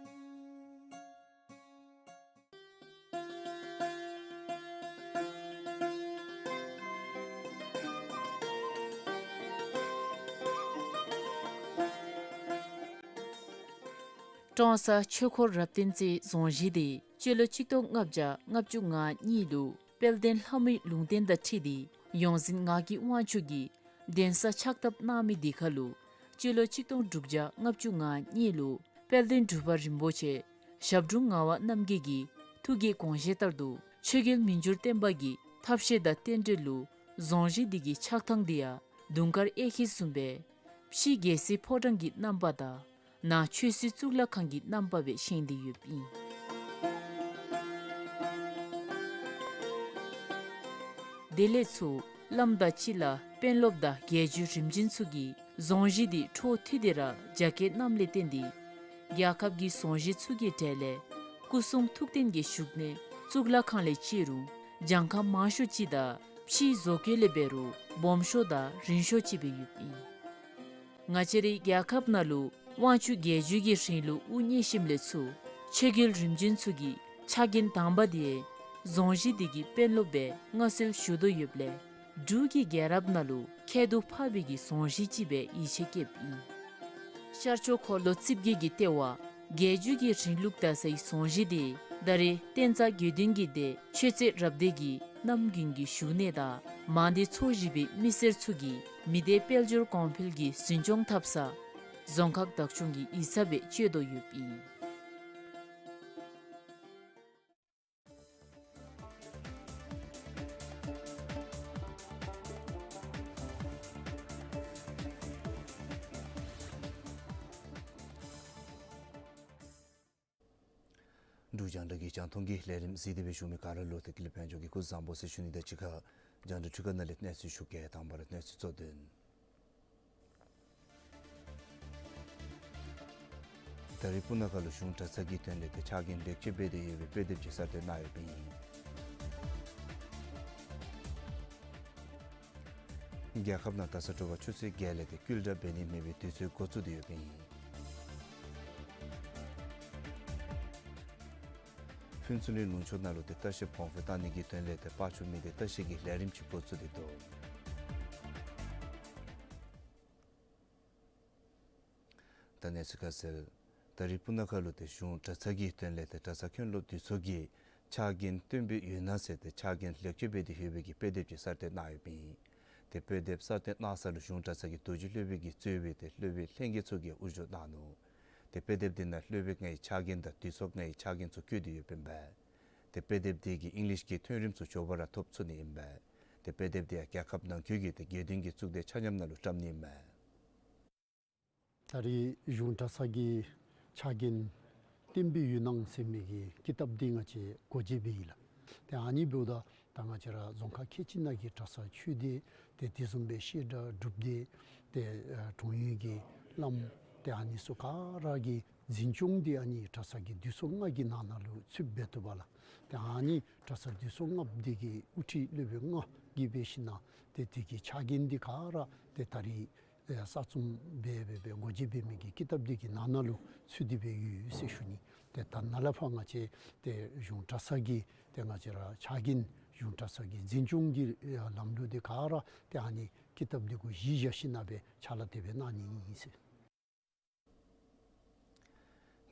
ཀྲོང་གསར་ཆོས་འཁོར་རབ་བརྟན་རྩེའི་རྫོང་གཞིས་འདི་སྤྱི་ལོ་གཅིག་སྟོང་ལྔ་བརྒྱ་ལྔ་བཅུ་ང་གཉིས་ལུ་དཔལ་ལྡན་ལྷ་མོའི་ལུང་བསྟན་དང་འཁྲིལ་ཏེ་ཡོངས་འཛིན་ངག་གི་དབང་ཕྱུག་གིས་གདན་ས་ཕྱག་བཏབ་གནང་མི་འདི་ཁར་ལུ་སྤྱི་ལོ་གཅིག་སྟོང་དྲུག་བརྒྱ་ལྔ་བཅུ་ང་གཉིས་ལུ་དཔལ་ལྡན་འབྲུག་པ་རིན་པོ་ཆེ་ཞབས་དྲུང་ངག་དབང་རྣམ་རྒྱལ་གྱི་ཐུགས་ཀྱི་དགོངས་བཞེད་ལྟར་དུ་ཆོས་རྒྱལ་མི་འགྱུར་བརྟན་པ་གི་ཐབས་ཤེས་དང་རྟེན་འབྲེལ་ལུ་རྫོང་གཞིས་འདི་གི་ཆགས་ཐངས་འདི་ཡང་དུང་དཀར་གཡས་འཁྱིལ་བཟུམ་སྦེ་ཕྱི་རྒྱལ་སྲིད་ཕོ་བྲང་གི་རྣམ་པ་དང་ནང་ཆོས་སྲིད་གཙུག་ལག་ཁང་གི་རྣམ་པ་སྦེ་བཞེངས་ཏེ་ཡོདཔ་ཨིན། དེ་ལས་ཚུར་བླམ་དང་སྤྱི་བླ་དཔོན་སློབ་དང་རྒྱལ་བརྒྱུད་རིམ་བྱོན་ཚུ་གིས་རྫོང་གཞིས་འདི་འཕྲོ་མཐུད་དེ་ར་རྒྱ་སྐྱེད་གནངམ་ལས་བརྟེན་ཏེ་རྒྱལ་ཁབ་ཀྱི་རྫོང་གཞིས་ཚུ་གི་གྲས་ལས་སྐུ་གསུང་ཐུགས་རྟེན་གྱི་བཞུགས་གནས་གཙུག་ལག་ཁང་ལས་བཅད་རུང་གྱངས་ཁ་མང་ཤོས་ཅིག་དང་ཕྱིའི་བཟོ་བཀོད་ལས་འབད་རུང་སྦོམ་ཤོས་དང་རིང་ཤོས་ཅིག་སྦེ་ཡོདཔ་ཨིན། ང་བཅས་རའི་རྒྱལ་ཁབ་ནང་ལུ་དབང་ཕྱུག་རྒྱལ་བརྒྱུད་ཀྱི་རིང་ལུགས་དབུ་བརྙེས་ཞིནམ་ལས་ཚུར་ཆོས་རྒྱལ་རིམ་བྱོན་ཚུ་གི་ཕྱག་འགན་དང་པ་འདི་རྫོང་གཞིས་འདི་གི་དཔོན་སློབ་སྦེ་མངའ་གསོལ་ཞུ་དོ་ཡོདཔ་ལས་འབྲུག་གི་རྒྱལ་རབས་ནང་ལུ་ཁྱད་དུ་འཕགས་པའི་གི་རྫོང་གཞིས་ཅིག་སྦེ་ཡིད་ཆེས་བསྐྱེདཔ་ཨིན། ཤར་ཕྱོགས་འཁོར་ལོ་རྩིབས་བརྒྱད་ཀྱི་ལྟེ་བ་རྒྱལ་བརྒྱུད་ཀྱི་རིང་ལུགས་དར་སའི་རྫོང་གཞིས་འདི་ད་རེས་བསྟན་རྩ་དགེ་འདུན་གྱི་སྡེ་ཆོས་རྩེ་རབ་སྡེ་གི་གནམ་དགུན་གྱི་བཞུགས་གནས་དང་མང་སྡེ་ཚོ་བཞི་པའི་མི་སེར་ཚུ་གིས་མི་སྡེ་དཔལ་འབྱོར་གོང་འཕེལ་གྱི་འཛིན་སྐྱོང་འཐབ་ས་རྫོང་ཁག་བདག་སྐྱོང་གི་ཡིག་ཚང་སྦེ་སྤྱོད་དོ་ཡོདཔ་ཨིན། འབྲུག་རྒྱང་བསྒྲགས་ཀྱི་རྒྱང་མཐོང་གི་ལས་རིམ་གཟིགས་ཏེ་སྦེ་བཞུགས་མི་ག་ར་ལུ་ཏེ་ཀུན་ལེགས་དཔལ་འབྱོར་གྱིས་སྐུ་གཟུགས་བཟང་པོ་ཟེར་ཞུ་ནི་དང་གཅིག་ཁར་རྒྱང་བསྒྲགས་འཕྲུལ་ཁང་ནང་ལས་གནས་ཚུལ་ཞུ་གེ། དང་པ་ར་གནས་ཚུལ་གཙོ་དོན། ད་རེས་སྤུ་ན་ཁ་ལུ་གཞུང་གྲྭ་ཚང་གི་དོན་ལས་ཏེ་ཕྱག་འགན་ལེགས་བཅོས་འབད་དེ་ཡོད་པའི་དཔེ་དེབ་ཅིག་གསར་བཏོན་གནང་ཡོདཔ་ཨིན། རྒྱལ་ཁབ་ནང་ད་ས་དྲོ་པ་ཆུ་ཚོད་བརྒྱད་ལས་ཏེ་སྐུལ་དྲག་འབད་ནི་མེད་པའི་དུས་ཚོད་འགོ་བཙུགས་ཏེ་ཡོདཔ་ཨིན། ཕུན་ཚོགས་གླིང་ལུང་ཕྱོགས་ནང་ལུ་ཏེ་ལྟ་བཤལ་བོང་བུ་བཏང་ནི་གི་དོན་ལས་ཏེ་དཔའ་ཆུ་མི་སྡེ་ལྟ་བཤལ་གྱི་ལས་རིམ་ཅིག་འགོ་བཙུགས་ཏེ་འདུག། ད་གནས་ཚུལ་ཁ་གསལ། ད་རེས་སྤུ་ན་ཁ་ལུ་ཏེ་གཞུང་གྲྭ་ཚང་གི་དོན་ལས་ཏེ་གྲྭ་ཚང་མཁན་སློབ་འདི་ཚུ་གིས་ཕྱག་འགན་བཏོན་པའི་ཡོད་ན་ཟེར་ཏེ་ཕྱག་འགན་ལེགས་བཅོས་འབད་དེ་ཡོད་པའི་གི་དཔེ་དེབ་ཅིག་གསར་བཏོན་གནང་ཡོདཔ་ཨིན། ཏེ་དཔེ་དེབ་གསར་བཏོན་གནང་ས་ལུ་གཞུང་གྲྭ་ཚང་གི་རྡོ་རྗེ་སློབ་དཔོན་གྱིས་གཙོས་པའི་ཏེ་སློབ་དཔོན་ལྷན་རྒྱས་ཚུ་གིས་དབུ་བཞུགས་གནང་ནུག། ཏེ་དཔེ་དེབ་འདི་ནང་སློབ་དཔོན་ལྔའི་ཕྱག་འགན་དང་འདུས་ཚོགས་ལྔའི་ཕྱག་འགན་ཚུ་བཀོད་དེ་ཡོདཔ་ཨིན་པས། ཏེ་དཔེ་དེབ་འདི་གིས་ཨིང་ལིཤ་གི་ཐོན་རིམ་ཚུ་མགྱོགས་པ་ར་ཐོབ་ཚུགས་ནི་ཨིན་པས། ཏེ་དཔེ་དེབ་འདི་ཡང་རྒྱལ་ཁབ་ནང་འཁོད་ཀྱི་ཏེ་དགེ་འདུན་གྱི་གཙུག་སྡེ་ཆ་མཉམ་ནང་ལུ་བཀྲམ་ནི་ཨིན་པས། ད་རེས་གཞུང་གྲྭ་ཚང་གི་ཕྱག་འགན་བཏོན་པའི་ཡོད་ནང་ཟེར་མི་གི་ཀི་དེབ་འདི་ང་བཅས་སྒོ་འབྱེད་འབད་ཡི་ལགས། ཏེ་ཨ་ནི་འབདཝ་ད་ད་ང་བཅས་ར་རྫོང་ཁག་ཁལ་གཅིག་ནང་གི་གྲྭ་ཚང་ཆོས་སྡེ་ཏེ་དེ་བཟུམ་སྦེ་བཤད་གྲྭ་སྒྲུབ་སྡེ་ཏེ་ཨ་གྲོང་ཡུལ་གྱི་ བླམ་ཏེ་ཨ་ནི་ཚུ་ག་ར་གི་འཛིན་སྐྱོང་འདི་ཨ་ནི་གྲྭ་ཚང་གི་འདུས་ཚོགས་ལྔ་གི་ནང་ན་ལུ་ཚུདཔ་འབད་དོ་བ་ལགས། ཏེ་ཨ་ནི་གྲྭ་ཚང་འདུས་ཚོགས་ལྔ་འདི་གི་དབུ་ཁྲིད་སློབ་དཔོན་ལྔ་གིས་འབད་ཞིནམ་ཏེ་དེ་གི་ཕྱག་འགན་འདི་ག་ར་ཏེ་ད་རིས་ཨེ་གསར་རྩོམ་འབད་འབད་འབད་སྒོ་འབྱེད་འབད་མི་གི་ཀི་ཏབ་འདི་གི་ནང་ན་ལུ་ཚུད་དེ་སྦེ་ཡོད་ཟེར་ཞུ་ནི། ཏེ་ད་ནཱ་ལས་ཕར་ང་བཅས་ཏེ་གཞུང་གྲྭ་ཚང་གི་ཏེ་ང་བཅས་ར་ཕྱག་འགན་གཞུང་གྲྭ་ཚང་གི་འཛིན་སྐྱོང་གི་ཨེ་ལམ་ལུགས་འདི་ག་ར་ཏེ་ཨ་ནི་ཀི་ཏབ་འདི་གུ་གཞི་བཞག་ཞིནམ་སྦེ་ཕྱག་ལཱ་དེ་སྦེ་གནང་ནི་ཨིན་ཟེར།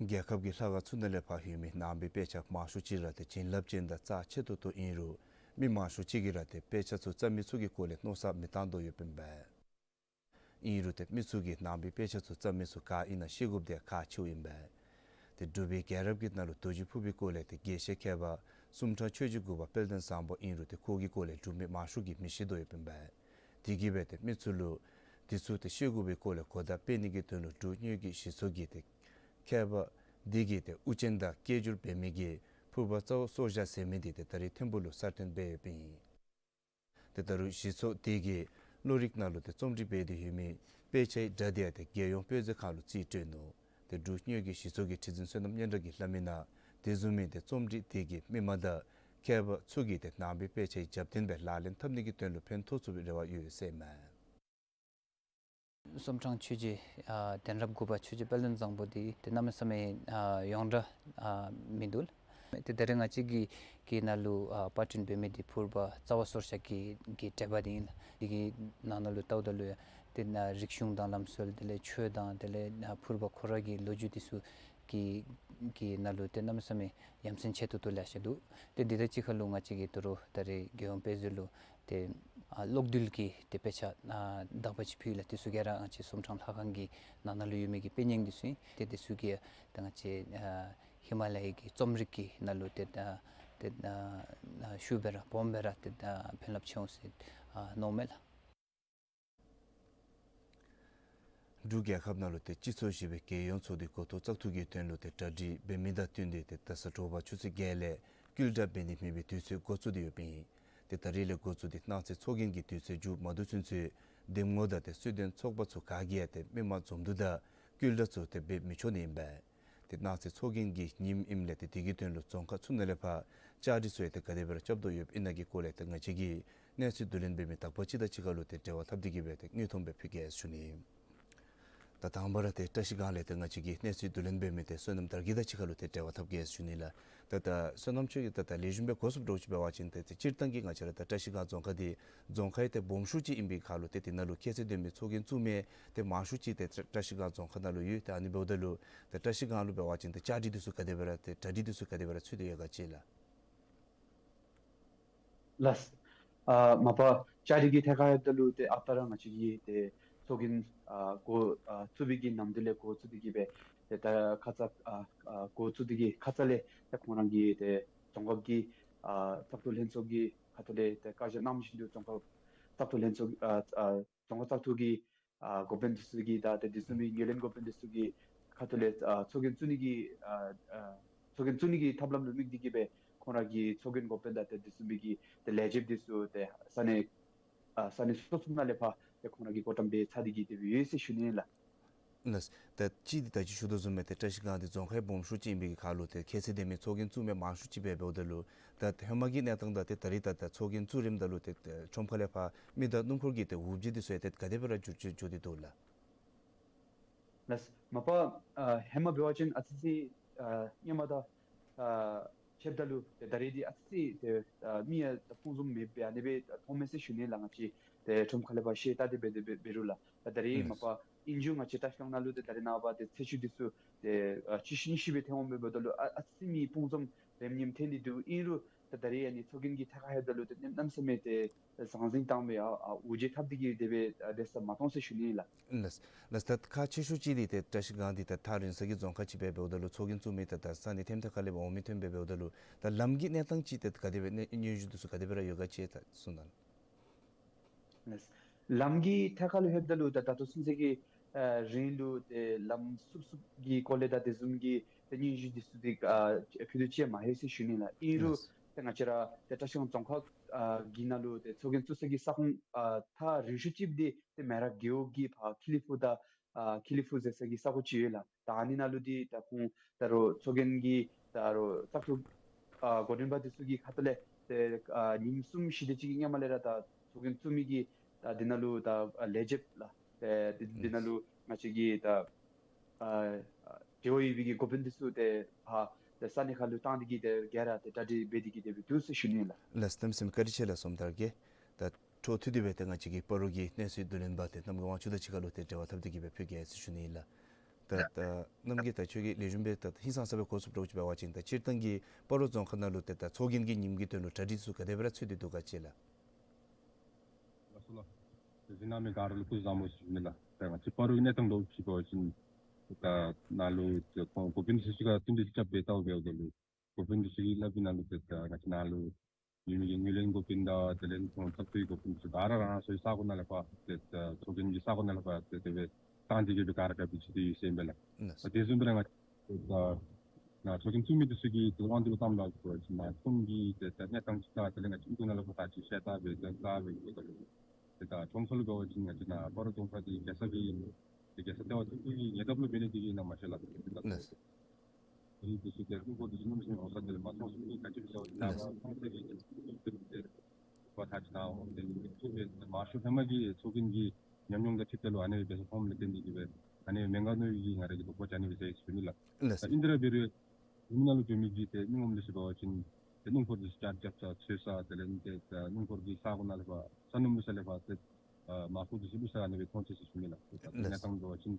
རྒྱལ་ཁབ་ཀྱི་ལྷ་ཁང་ཚུ་ནང་ལས་ཕར་ལྷོད་མི་ནང་པའི་དཔེ་ཆ་མང་ཤོས་ཅིག་ར་ཏེ་བྱིན་རླབས་ཅན་དང་རྩ་ཆེ་ཏོག་ཏོ་ཨིན་རུང་མི་མང་ཤོས་ཅིག་གིས་ར་ཏེ་དཔེ་ཆ་ཚུ་བརྩམ་མི་ཚུ་གི་སྐོར་ལས་མནོ་བསམ་མི་བཏང་དོ་ཡོདཔ་ཨིན་པས། ཨིན་རུང་ཏེ་མི་ཚུ་གིས་ནང་པའི་དཔེ་ཆ་ཚུ་བརྩམ་མི་ཚུ་ག་ཨིན་ན་ཤེས་དགོཔ་འདི་ཁག་ཆེཝ་ཨིན་པས། ཏེ་འབྲུག་པའི་རྒྱལ་རབས་ཀྱི་ནང་ལུ་རྡོ་རྗེ་ཕུར་པའི་སྐོར་ལས་ཏེ་དགེ་བཤེས་མཁས་པ་གསུམ་སྤྲང་ཆོས་རྗེ་དགུ་པ་དཔལ་ལྡན་བཟང་པོ་ཨིན་རུང་ཏེ་ཁོ་གི་སྐོར་ལས་འབྲུག་མི་མང་ཤོས་ཀྱིས་མི་ཤེས་དོ་ཡོདཔ་ཨིན་པས། དེ་གིས་འབད་ཏེ་མི་ཚུ་ལུ་འདི་ཚུ་ཏེ་ཤེས་དགོ་པའི་སྐོར་ལས་གོ་བརྡ་སྤེལ་ནི་གི་དོན་ལུ་འབྲུག་གཉོས་ཀྱི་གཞི་ཚོགས་ཀྱི་ཏེ་མཁས་པ་འདི་གི་ཏེ་དབུ་ཅན་དང་སྐད་སྒྱུར་འབད་མི་གི་ཕུར་པ་རྩ་བ་སོར་བཞག་ཟེར་མི་འདི་ཏེ་ད་རིས་ཐིམ་ཕུག་ལུ་གསར་བཏོན་འབད་ཡོདཔ་ཨིན། ཏེ་ད་རུང་གཞི་ཚོགས་འདི་གིས་བློ་རིག་ནང་ལུ་ཏེ་རྩོམ་སྒྲིག་འབད་དེ་ཡོད་མི་དཔེ་ཆའི་སྒྲ་འདི་ཡང་ཏེ་རྒྱལ་ཡོངས་དཔེ་མཛོད་ཁང་ལུ་རྩིས་སྤྲོད་ནུག། ཏེ་འབྲུག་གཉོས་ཀྱི་གཞི་ཚོགས་ཀྱི་ཁྲི་འཛིན་བསོད་ནམས་སྙན་གྲགས་ཀྱིས་སླབ་མི་ནང་དེ་བཟུམ་མའི་ཏེ་རྩོམ་སྒྲིག་འདི་གིས་མི་མང་དང་མཁས་པ་ཚུ་གིས་ཏེ་ནང་པའི་དཔེ་ཆའི་རྒྱབ་རྟེན་སྦེ་ལག་ལེན་འཐབ་ནི་གི་དོན་ལུ་ཕན་ཐོགས་ཚུགས་པའི་རེ་བ་ཡོད་ཟེར་ཨིན་མས། གསུམ་སྤྲང་ཆོས་རྗེ་ཨ་གདན་རབས་དགུ་པ་ཆོས་རྗེ་དཔལ་ལྡན་བཟང་པོ་འདི་ཏེ་གནམ་མེད་ས་མེད་ཨ་ཡོངས་གྲགས་ཨ་མིན་འདུག། ཏེ་ད་རེས་ང་བཅས་ཀྱི་གི་ནང་ལུ་ཨ་པར་སྐྲུན་འབད་མི་འདི་ཕུར་པ་རྩ་བ་སོར་བཞག་གི་གི་འགྲེལ་པ་འདི་ཨིན། འདི་གི་ནང་ན་ལུ་ལྟཝ་ད་ལུ་ཡང་ཏེ་ནཱ་རིག་གཞུང་དང་ལམ་སྲོལ་དེ་ལས་ཆོས་དང་དེ་ལས་ཨ་ཕུར་པ་ཁོ་ར་གི་ལོ་རྒྱུས་འདི་ཚུ་གི་གི་ནང་ལུ་ཏེ་གནམ་མེད་ས་མེད་ཡ་མཚན་ཆེ་ཏོག་ཏོ་ལེ་ཤ་འདུག། ཏེ་འདི་དང་གཅིག་ཁར་ལུ་ང་བཅས་ཀྱིས་དོ་རུང་ད་རེས་རྒྱལ་ཡོངས་དཔེ་མཛོད་ལུ་ཏེ་ཨ་གློག་རྡུལ་གྱི་ཏེ་དཔེ་ཆ་ཨ་དག་པ་ཅིག་ཕུལ་ཡི་ལགས། དེ་ཚུ་ག་ར་ང་བཅས་གསུམ་སྤྲང་ལྷ་ཁང་གི་ནང་ན་ལུ་ཡོད་མི་གི་དཔེ་རྙིང་འདི་ཚུ་ཨིན། ཏེ་དེ་ཚུ་གིས་ད་ང་བཅས་ཨ་ཧི་མ་ལ་ཡའི་གི་རྩོམ་རིག་གི་ནང་ལུ་ཏེ་ཨ་ཏེ་ཨ་ཨ་ཤུགས་སྦེ་ར་སྦོམ་སྦེ་ར་ཏེ་ཨ་ཕན་རླབས་ཆེ་འོང་ཟེར་ཨ་མནོཝ་མས་ལགས། འབྲུག་རྒྱལ་ཁབ་ནང་ལུ་ཏེ་སྤྱི་ཚོགས་བཞི་པའི་རྒྱལ་ཡོངས་ཚོགས་འདུའི་འགོ་ཐོག་བཙག་འཐུ་གི་དོན་ལུ་ཏེ་གྲ་སྒྲིག་འབད་མི་དང་བསྟུན་ཏེ་ཏེ་ད་ས་དྲོ་པ་ཆུ་ཚོད་བརྒྱད་ལས་བསྐུལ་བསྒྲགས་འབད་ནི་མེད་པའི་དུས་ཚོད་འགོ་བཙུགས་ཏེ་ཡོདཔ་ཨིན། ཏེ་ད་རིས་ལས་འགོ་བཙུགས་ཏེ་གནངས་ཚེ་ཚོགས་རྒྱན་གྱི་དུས་ཚོད་མཇུག་མ་བསྡུ་ཚུན་ཚོད་འདེམས་ངོ་དང་ཏེ་གསོལ་སྟོན་ཚོགས་པ་ཚུ་ག་གིས་ཡང་ཏེ་མི་མང་འཛོམས་འདུ་དང་བསྐུལ་བསྒྲགས་ཚུ་ཏེ་འབད་མི་ཆོག་ནི་ཨིན་པས། ཏེ་གནངས་ཚེ་ཚོགས་རྒྱན་གྱི་ཉིནམ་ཨིནམ་ལས་ཏེ་དེ་གི་དོན་ལུ་རྫོང་ཁག་ཚུ་ནང་ལས་ཕར་བཅའ་སྒྲིག་ཚུ་ཡང་ཏེ་ག་དེ་སྦེ་ར་རྐྱབ་དོ་ཡོདཔ་ཨིན་ན་གི་སྐོར་ལས་ཏེ་ང་བཅས་ཀྱིས་གནས་ཚུལ་བསྡུ་ལེན་འབད་མི་དག་པ་ཅིག་དང་གཅིག་ཁར་ལུ་ཏེ་འབྲེལ་བ་འཐབ་སྟེ་གི་སྦེ་ཏེ་དངོས་མཐོང་སྦེ་ཕུལ་གེ་ཟེར་ཞུ་ནི། ད་དང་པ་ར་ཏེ་བཀྲ་ཤིས་སྒང་ལས་ཏེ་ང་བཅས་ཀྱིས་གནས་ཚུལ་བསྡུ་ལེན་འབད་མི་ཏེ་བསོད་ནམས་དར་རྒྱས་དང་གཅིག་ཁར་ལུ་ཏེ་འབྲེལ་བ་འཐབ་གེ་ཟེར་ཞུ་ནི་ལགས། ད་ད་བསོད་ནམས་ཁྱོད་ཀྱིས་ད་ད་ལེགས་ཤོམ་སྦེ་གོ་སོངམ་འདྲཝ་ཅིག་འབད་བ་ཅིན་ཏེ་ཏེ་སྤྱིར་བཏང་གི་ང་བཅས་ར་ད་བཀྲ་ཤིས་སྒང་རྫོང་ཁག་འདི་རྫོང་ཁག་ཡང་ཏེ་སྦོམ་ཤོས་ཅིག་ཨིན་པའི་ཁར་ལུ་ཏེ་དེ་ནང་ལུ་ཁྱད་ཚད་ལྡན་མི་ཚོགས་རྒྱན་བཙུགས་མི་ཏེ་མང་ཤོས་ཅིག་ཏེ་བཀྲ་ཤིས་སྒང་རྫོང་ཁག་ནང་ལུ་ཡོད། ཏེ་ཨ་ནི་འབདཝ་ད་ལུ་ཏེ་བཀྲ་ཤིས་སྒང་ལུ་འབད་བ་ཅིན་ཏེ་བཅའ་སྒྲིག་འདི་ཚུ་ག་དེ་སྦེ་ར་ཏེ་གྲ་སྒྲིག་འདི་ཚུ་ག་དེ་སྦེ་ར་ཚུད་དེ་ཡོད་ག་ཅིག་ལགས། ལགས། ཨ་མ་པ་བཅའ་སྒྲིག་གི་ཐད་ཁར་འབདཝ་ད་ལུ་ཏེ་ཨ་རྟག་ར་ང་བཅས་ཀྱིས་ཏེ་ཚོགས་རྒྱན་ཨ་འགོ་ཨ་བཙུགས་པའི་གི་ནམ་དུས་ལས་འགོ་བཙུགས་ཏེ་གི་སྦེ་ཏེ་ད་ཁ་ཙ་ཨ་ཨ་འགོ་བཙུགས་ཏེ་གི་ཁ་ཙ་ལས་ཏེ་ཁོང་ར་གི་ཏེ་རྫོང་ཁག་གི་ཨ་བཙག་འཐུ་ལྷན་ཚོགས་ཀྱི་ཁ་ཐུག་ལས་ཏེ་བཀའ་རྒྱ་གནང་བཞིན་དུ་རྫོང་ཁག་བཙག་འཐུ་ལྷན་ཚོགས་ཨ་ཨ་རྫོང་ཁག་བཙག་འཐུ་གི་ཨ་འགོ་དཔོན་འདི་ཚུ་གིས་ད་ཏེ་དེ་བཟུམ་མའི་ངོས་ལེན་འགོ་དཔོན་འདི་ཚུ་གི་ཁ་ཐུག་ལས་ཨ་ཚོགས་རྒྱན་བཙུགས་ནི་གི་ཨ་ཨ་ཚོགས་རྒྱན་བཙུགས་ནི་གི་ཐབས་ལམ་ལུ་དམིགས་ཏེ་གི་སྦེ་ཁོང་ར་གི་ཚོགས་རྒྱན་འགོ་དཔོན་དང་ཏེ་དེ་བཟུམ་མའི་གི་ཏེ་ལས་བྱེདཔ་འདི་ཚུ་ཏེ་ས་གནས་ཨ་ས་གནས་སོ་སོ་ནང་ལས་ཕར་ཏེ་ཁོང་ར་གིས་བགོ་བཀྲམ་འབད་ཚར་ཏེ་གི་སྡོད་ཡོད་ཟེར་ཞུ་ནི་ལགས། ལགས། ད་ཅི་འདི་ད་ཅི་ཞུ་དོ་བཟུམ་སྦེ་ཏེ་བཀྲ་ཤིས་སྒང་འདི་རྫོང་ཁག་སྦོམ་ཤོས་ཅིག་ཨིན་པའི་གི་ཁར་ལུ་ཏེ་ཁྱད་ཚད་ལྡན་མི་ཚོགས་རྒྱན་བཙུགས་མི་མང་ཤོས་ཅིག་སྦེ་འབདཝ་ད་ལུ་ད་ཧེ་མ་གི་གནས་སྟངས་དང་ཏེ་ད་རིས་ད་ད་ཚོགས་རྒྱན་བཙུགས་རནམ་ད་ལུ་ཏེ་ཏེ་ཁྲོམ་ཁ་ལས་ཕར་མི་དང་སྣུམ་འཁོར་གྱི་ཏེ་འུར་བརྗིད་འདི་ཚུ་ཡང་ཏེ་ག་དེ་སྦེ་ར་འགྱུར་འགྱུར་འགྱུར་ཏེ་འདུག་ལགས། ལགས། མ་པ་ཨ་ཧེ་མ་འབད་བ་ཅིན་ཨ་ཙི་ཅིག་ཨ་ཧེ་མ་དང་ཨ་ཕྱདཔ་ད་ལུ་ཏེ་ད་རིས་འདི་ཨ་ཙི་ཅིག་ཏེ་ཨ་མི་ཡང་ཕུང་འཛོམས་མེདཔ་སྦེ་ཨ་ནི་སྦེ་མཐོངམ་མས་ཟེར་ཞུ་ནི་ལགས། ང་བཅས་ཏེ་ཁྲོམ་ཁ་ལས་ཕར་ཤེས་ལྟ་སྟེ་འབད་དེ་འབད་འབད་རུང་ལགས། ད་ད་རིས་ལགས། མ་པ་ཨིན་རུང་ང་བཅས་བཀྲ་ཤིས་སྒང་ནང་ལུ་ཏེ་ད་རིས་ནངས་པ་ཏེ་ཚེས་བཅུ་འདི་ཚུ་ཏེ་ཨ་སྤྱི་ཟླ་ཉི་ཤུ་སྦེ་ཐོན་འོངམ་འབདཝ་ད་ལུ་ཨ་ཨ་ཙི་མི་ཕུང་འཛོམས་རེམ་ཉིམ་ཐོན་ཏེ་འདུག། ཨིན་རུང་ད་ད་རིས་ཨ་ནི་ཚོགས་རྒྱན་གྱི་ཐད་ཁར་ལྷོདཔ་ད་ལུ་ཏེ་གནམ་མེད་ས་མེད་ཏེ་ཟང་ཟིང་དྭངས་སྦེ་ཨ་ཨ་འུར་བརྗིད་འཐབ་སྟེ་གི་དེ་སྦེ་ཨ་སྡོད་ས་མ་མཐོང་ཟེར་ཞུ་ནི་ལགས། ལགས། ལགས། ད་ཁག་ཆེ་ཤོས་ཅིག་འདི་ཏེ་བཀྲ་ཤིས་སྒང་འདི་ད་ཐག་རིང་ས་གི་རྫོང་ཁག་ཅིག་སྦེ་འབདཝ་ད་ལུ་ཚོགས་རྒྱན་བཙུགས་མི་ད་ད་ས་གནས་ཐེམ་ཐོག་ཁ་ལས་འོང་མི་ཐོན་སྦེ་འབདཝ་ད་ལུ་ད་ལམ་གྱི་གནས་སྟངས་ཅིག་ཏེ་ག་དེ་སྦེ་གནས་སྙན་ཞུ་འདི་ཚུ་ག་དེ་སྦེ་ར་ཡོད་ག་ཅིག་ད་གསུངས་གནང་། ལགས། ལམ་གྱི་ཐད་ཁར་ལུ་ལྷོདཔ་ད་ལུ་ད་ད་ལྟོ་ཚུན་ཚོད་ཀྱི་ཨ་རིང་ལུ་ཏེ་ལམ་བསུབ་བསུབ་ཀྱི་སྐོར་ལས་དང་དེ་བཟུམ་གྱི་ཏེ་སྙན་ཞུ་འདི་ཚུ་ཏེ་ཨ་ཕུལ་དོ་ཅིག་མ་ལྷོད་ཟེར་ཞུ་ནི་ལགས། ཨིན་རུང་ལགས། ཏེ་ང་བཅས་ར་ཏེ་བཀྲ་ཤིས་སྒང་རྫོང་ཁག་ཨ་གི་ནང་ལུ་ཏེ་ཚོགས་རྒྱན་བཙུགས་ས་གི་ས་ཁོངས་ཨ་ཐག་རིང་ཤོས་ཅིག་འདི་ཏེ་མེ་རག་རྒེད་འོག་གི་ཕར་ཁི་ལི་ཕུག་དང་ ཨ་ཁི་ལི་ཕུ་ཟེར་ས་གི་ས་གོ་ཅིག་ཡོད་ལགས། ད་ཨ་ནི་ནང་ལུ་འདི་ད་ཁོང་ད་རུང་ཚོགས་རྒྱན་གྱི་ད་རུང་བཙག་འཐུ་ཨ་འགོ་འདྲེན་པ་འདི་ཚུ་གི་ཁ་ཐུག་ལས་ཏེ་ཨ་ཉིནམ་གསུམ་བཞི་དེ་ཅིག་གི་སྔོན་མ་ལས་ར་ད་ཚོགས་རྒྱན་བཙུགས་མི་གི་ད་འདི་ནང་ལུ་ད་ཨ་ལས་བྱེདཔ་ལགས། ཏེ་འདི་འདི་ནང་ལུ་ང་བཅས་ཀྱི་ད་ཨ་ཨ་འབྲེལ་བ་ཡོད་པའི་གི་འགོ་དཔོན་འདི་ཚུ་ཏེ་ཕར་ཏེ་ས་གནས་ཁར་ལུ་བཏང་སྟེ་གིས་ཏེ་ག་ར་ཏེ་གྲ་སྒྲིག་འབད་དེ་གིས་ཏེ་འབད་དེ་འདུག་ཟེར་ཞུ་ནི་ལགས། ལགས་སོ། གནམ་མེད་ས་མེད་བཀའ་དྲིན་ཆེ་ལགས། སོམ་དར་གྱིས་ད་འཕྲོ་མཐུད་དེ་སྦེ་ཏེ་ང་བཅས་ཀྱི་སྤ་རོ་གི་གནས་ཚུལ་བསྡུ་ལེན་པ་ཏེ་གནམ་གྱི་དབང་ཕྱུག་དང་གཅིག་ཁར་ལུ་ཏེ་འབྲེལ་བ་འཐབ་སྟེ་གིས་སྦེ་ཕུལ་གེ་ཟེར་ཞུ་ནི་ལགས། ད་ད་གནམ་གྱི་ད་ཁྱོད་ཀྱིས་ལེགས་ཤོམ་སྦེ་ད་ཧིང་སངས་ས་སྦེ་གོ་ཚུགསཔ་འདྲཝ་ཅིག་འབད་བ་ཅིན་ད་སྤྱིར་བཏང་གི་སྤ་རོ་རྫོང་ཁག་ནང་ལུ་ཏེ་ད་ཚོགས་རྒྱན་གྱི་ཉིནམ་གྱི་དོན་ལུ་གྲ་སྒྲིག་ཚུ་ག་དེ་སྦེ་ར་ཚུད་དེ་འདུག་ག་ཅིག་ལགས། ལགས་སོ་ལགས། གཟིགས་གནང་མི་ག་ར་ལུ་སྐུ་གཟུགས་བཟང་པོ་ཟེར་ཞུ་ནི་ལགས། ད་ང་བཅས་སྤ་རོ་གི་གནས་སྟངས་འདྲཝ་ཅིག་འབད་བ་ཅིན་ད་ནཱ་ལུ་ཏེ་ཁོང་འགོ་དཔོན་ཚུ་གཅིག་ཁར་བསྟུན་ཏེ་གཅིག་ཁར་སྦེ་བལྟཝ་ད་ལུ་འགོ་དཔོན་འདི་ཚུ་གིས་སླབ་མི་ནང་ལུ་ཏེ་ད་ང་བཅས་ནཱ་ལུ་ཡོད་མི་གི་ངོས་ལེན་འགོ་དཔོན་དང་དེ་ལས་ཁོང་བཙག་འཐུའི་འགོ་དཔོན་ཚུ་ག་ར་རང་རང་སོའི་ས་གོ་ནང་ལས་ཕར་ཏེ་ད་ཚོགས་རྒྱན་གྱི་ས་གོ་ནང་ལས་ཕར་ཏེ་དེ་སྦེ་བཏང་སྟེ་གིས་སྦེ་ག་ར་ག་སྦེ་ཅིག་ཏེ་ཡོད་ཟེར་ཨིན་པས་ལགས། ལགས་སོ། ད་དེ་བཟུམ་སྦེ་ར་ང་ད་ང་ཚོགས་རྒྱན་བཙུགས་མི་འདི་ཚུ་གིས་ཏེ་དབང་འདུས་ལུ་བཏངམ་ད་ལུ་ང་ཁོང་གིས་ཏེ་ད་གནས་སྟངས་ཅིག་དང་དེ་ལས་ང་བཅས་ཨིན་ཁུལ་ནང་ལུ་ཕར་ད་ཅིག་བཤད་ཐངས་སྦེ་དོན་དག་སྦེ་ཏེ་ད་ཁྲོམ་ཁ་ལུ་འབད་བ་ཅིན་ང་བཅས་ནཱ་སྤ་རོ་རྫོང་ཁག་འདི་རྒྱལ་ས་གི་ཏེ་རྒྱལ་ས་ལྟེ་བ་ཚོགས་ཁང་གི་ཉེ་འདབས་ལུ་འབད་ནི་དེ་གིས་ནཱ་མ་ཤེས་ལགས། ལགས་སོ། རིགས་འདི་ཚུ་ཏེ་རླུང་འཁོར་འདི་ཚུ་གནམ་མེད་ས་མེད་འོང་ས་དེ་ལས་མ་ཚོང་ཚུགས་ནི་ག་ཅི་སྦེ་ཟེར་བ་ཅིན་ནཱ་ལགས་སོ། ཁོང་ཚུ་གིས་ཏེ་ཏེ་པ་ཐག་ཅིག་ནཱ་འོང་སྟེ་ཚུགས་པས། མང་ཤོས་ཧེ་མ་གི་ཚོགས་རྒྱན་གྱི་ཉམས་མྱོང་དང་འཁྲིལ་ཏེ་ལུ་ཨ་ནི་སྦེ་ཚོགས་ལས་བརྟེན་ཏེ་གིས་སྦེ་ཨ་ནི་སྦེ་མེན་ག་མནོ་བའི་གི་ང་ར་གི་དོགས་པ་ཅིག་ཨ་ནི་སྦེ་ཟེར་ཞུ་ནི་ལགས། ལགས་སོ། ད་ཨིན་ཏེ་ར་འབད་རུང་ཡུལ་ནང་ལུ་འགྱོ་མི་གི་ཏེ་མི་ངོམ་འདི་ཚུ་འབད་བ་ཅིན་ཏེ་རླུང་འཁོར་འདི་ཚུ་ཅ་རྒྱབ་ས་ཚོད་ས་དེ་ལས་ཏེ་ད་རླུང་འཁོར་གྱི་ས་གོ་ནང་ལས་ཕར་ས་སྣུམ་བླུགས་ས་ལས་ཕར་ཏེ་ཨ་མར་ཁུ་འདི་ཚུ་བླུགས་ས་ཨ་ནི་སྦེ་མཐོང་ཅི་ཟེར་ཞུ་ནི་ལགས། ད་ལགས་སོ། གནས་སྟངས་འབད་བ་ཅིན་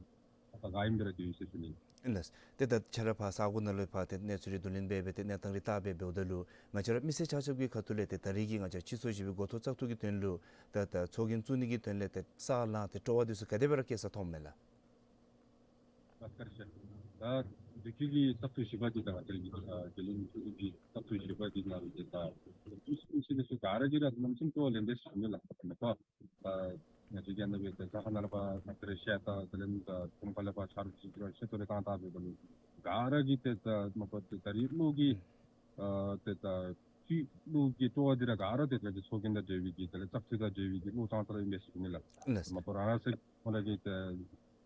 ད་ག་ཨིནམ་སྦེ་ར་སྡོད་ཡི་ཟེར་ཞུ་ནི། ལགས། ཏེ་ད་ཁྱོད་ར་ཕར་ས་གོ་ནང་ལུ་ཕར་ཏེ་གནས་ཚུལ་རེ་བསྡུ་ལེན་འབད་སྦེ་ཏེ་གནས་སྟངས་རེ་བལྟ་སྦེ་འབདཝ་ད་ལུ་ང་བཅས་ར་མི་སེར་ཆ་ཁྱབ་ཀྱི་ཁ་ཐུག་ལས་ཏེ་ད་རེས་ཀྱི་ང་བཅས་སྤྱི་ཚོགས་བཞི་པའི་འགོ་ཐོག་བཙག་འཐུ་གི་དོན་ལུ་ད་ད་ཚོགས་རྒྱན་བཙུགས་ནི་གི་དོན་ལས་ཏེ་ས་ལང་སྟེ་སྤྲོ་བ་འདི་ཚུ་ག་དེ་སྦེ་ར་སྐྱེ་ས་མཐོངམ་མས་ལགས། ལགས་བཀའ་དྲིན་ཆེ། ད་བདུན་ཅུ་གི་བཙག་འཐུ་བཞི་པ་འདི་ད་ང་བཅས་ཀྱི་ཨ་རྒྱལ་ཡོངས་ཚོགས་སྡེ་གི་བཙག་འཐུ་བཞི་པ་འདི་ནང་ལུ་ཏེ་ད་འཐུས་མི་འདི་ཚུ་ག་ར་གིས་ར་གནམ་མེད་ས་མེད་སྤྲོ་བ་ལེན་དེས་ཟེར་ཞུ་ནི་ལགས། མ་པ་ད་ང་བཅས་ཀྱི་ཨ་ནི་སྦེ་ཏེ་རྒྱལ་ཁབ་ནང་ལས་ཕར་ང་བཅས་ར་ཤེས་ད་དེ་ལས་ད་ཁྲོམ་ཁ་ལས་ཕར་ཆ་རོགས་ཅིག་ཅིག་ར་ཤེས་ཏོ་རེ་བཏང་ད་འབདཝ་ད་ལུ་ག་ར་གིས་ཏེ་ད་མ་པ་ཏེ་ད་རེས་བློ་གི་ཨ་ཏེ་ད་ཅིག་བློ་གི་སྤྲོ་བ་འདི་ར་ག་ར་ཏེ་ད་ཅིག་ཚོགས་རྒྱན་དང་འབྲེལ་བའི་གི་དེ་ལས་བཙག་འཐུ་དང་འབྲེལ་བའི་གི་བློ་བཏང་ས་ར་ཨིན་པས་ཟེར་ཞུ་ནི་ལགས། ལགས་སོ། མ་པ་རང་རང་སོའི་ཁོང་ར་གི་ཏེ་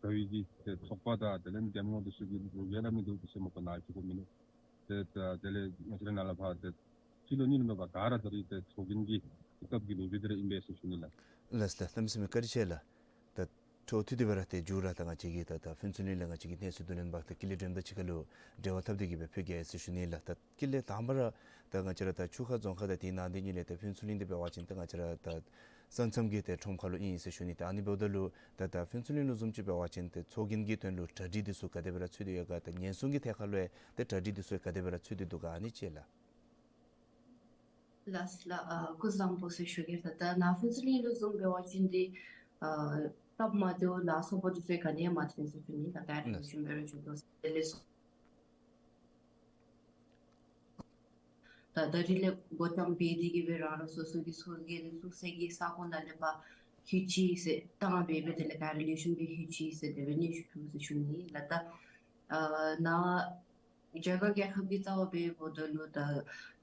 དགའ་བའི་གི་ཏེ་ཚོགས་པ་དང་དེ་ལས་འདེམས་ངོ་འདི་ཚུ་གི་ལོ་རྒྱུས་སླབ་མི་འདུག་ཟེར་མ་པ་ནཱ་ཞུ་དགོ་མི་ནུག། ཏེ་ད་དེ་ལས་ང་བཅས་ར་ནཱ་ལས་ཕར་ཏེ་སྤྱི་ལོ་གཉིས་ལུ་མ་པ་ག་ར་ད་རེས་ཏེ་ཚོགས་རྒྱན་གྱི་སྐབས་ཀྱི་ལོ་རྒྱུས་འདི་ར་ཨིན་པས་ཟེར་ཞུ་ནི་ལགས། ལགས་ལགས། གནམ་མེད་ས་མེད་བཀའ་དྲིན་ཆེ་ལགས། ད་འཕྲོ་མཐུད་དེ་སྦེ་ར་ཏེ་མཇུག་ར་ད་ང་བཅས་ཀྱིས་ད་ད་ཕུན་ཚོགས་གླིང་ལས་ང་བཅས་ཀྱི་གནས་ཚུལ་བསྡུ་ལེན་པ་ད་ཀུན་ལེགས་སྒྲོལ་མ་དང་གཅིག་ཁར་ལུ་འབྲེལ་བ་འཐབ་སྟེ་གིས་སྦེ་ཕུལ་གེ་ཟེར་ཞུ་ནི་ལགས། ད་ཀུན་ལེགས་དང་པ་ར་ད་ང་བཅས་ར་ད་ཆུ་ཁ་རྫོང་ཁག་དང་དེའི་ནང་དེ་གཉིས་ལས་ད་ཕུན་ཚོགས་གླིང་འདི་འབད་བ་ཅིན་ད་ང་བཅས་ར་ད་ས་མཚམས་ཀྱི་ད་ཁྲོམ་ཁ་ལུ་ཨིན་ཟེར་ཞུ་ནི། ད་ཨ་ནི་འབདཝ་ད་ལུ་ད་ད་ཕུན་ཚོགས་གླིང་ལུ་བཟུམ་ཅིག་འབད་བ་ཅིན་ད་ཚོགས་རྒྱན་གྱི་དོན་ལུ་གྲ་སྒྲིག་འདི་ཚུ་ག་དེ་སྦེ་ར་ཚུད་དེ་ཡོད་ག། ད་ཉེན་སྲུང་གི་ཐད་ཁར་ལུ་ཡང་ད་གྲ་སྒྲིག་འདི་ཚུ་ག་དེ་སྦེ་ར་ཚུད་དེ་འདུག་ག་ཨ་ནི་ཅིག་ལགས། ལགས་ལགས། ཨ་སྐུ་གཟུགས་བཟང་པོ་ཟེར་ཞུ་གེ། ད་ད་ནཱ་ཕུན་ཚོགས་གླིང་ལུ་བཟུམ་འབད་བ་ཅིན་འདི་ཨ་སྟབས་མ་བདེཝ་ལ་སོགས་པ་འདི་ཚུ་ག་ནི་ཡང་མ་ཐོན་ཟེར་ཞུ་ནི། ད་ག་ར་ལེགས་ཤོམ་སྦེ་ར་འགྱོ་དོ་ཟེར་ལགས་སོ། ད་ད་རིས་ལས་འགོ་དཔོན་འབད་དེ་གིས་སྦེ་རང་རང་སོ་སོ་གི་ཚོགས་རྒྱན་བཙུགས་ས་གི་ས་ཁོངས་ནང་ལས་ཕར་ལྷོད་ཅི་ཟེར་བཏང་སྦེ་སྦེ་དེ་ལས་ག་ར་ལེགས་ཤོམ་སྦེ་ལྷོད་ཅི་ཟེར་དེ་སྦེ་སྙན་ཞུ་ཞུ་ཟེར་ཞུ་ནི་ལགས། ད་ཨ་ནཱ་རྒྱ་གར་རྒྱལ་ཁབ་ཀྱི་རྩ་བ་འབདཝ་ད་ལུ་ད་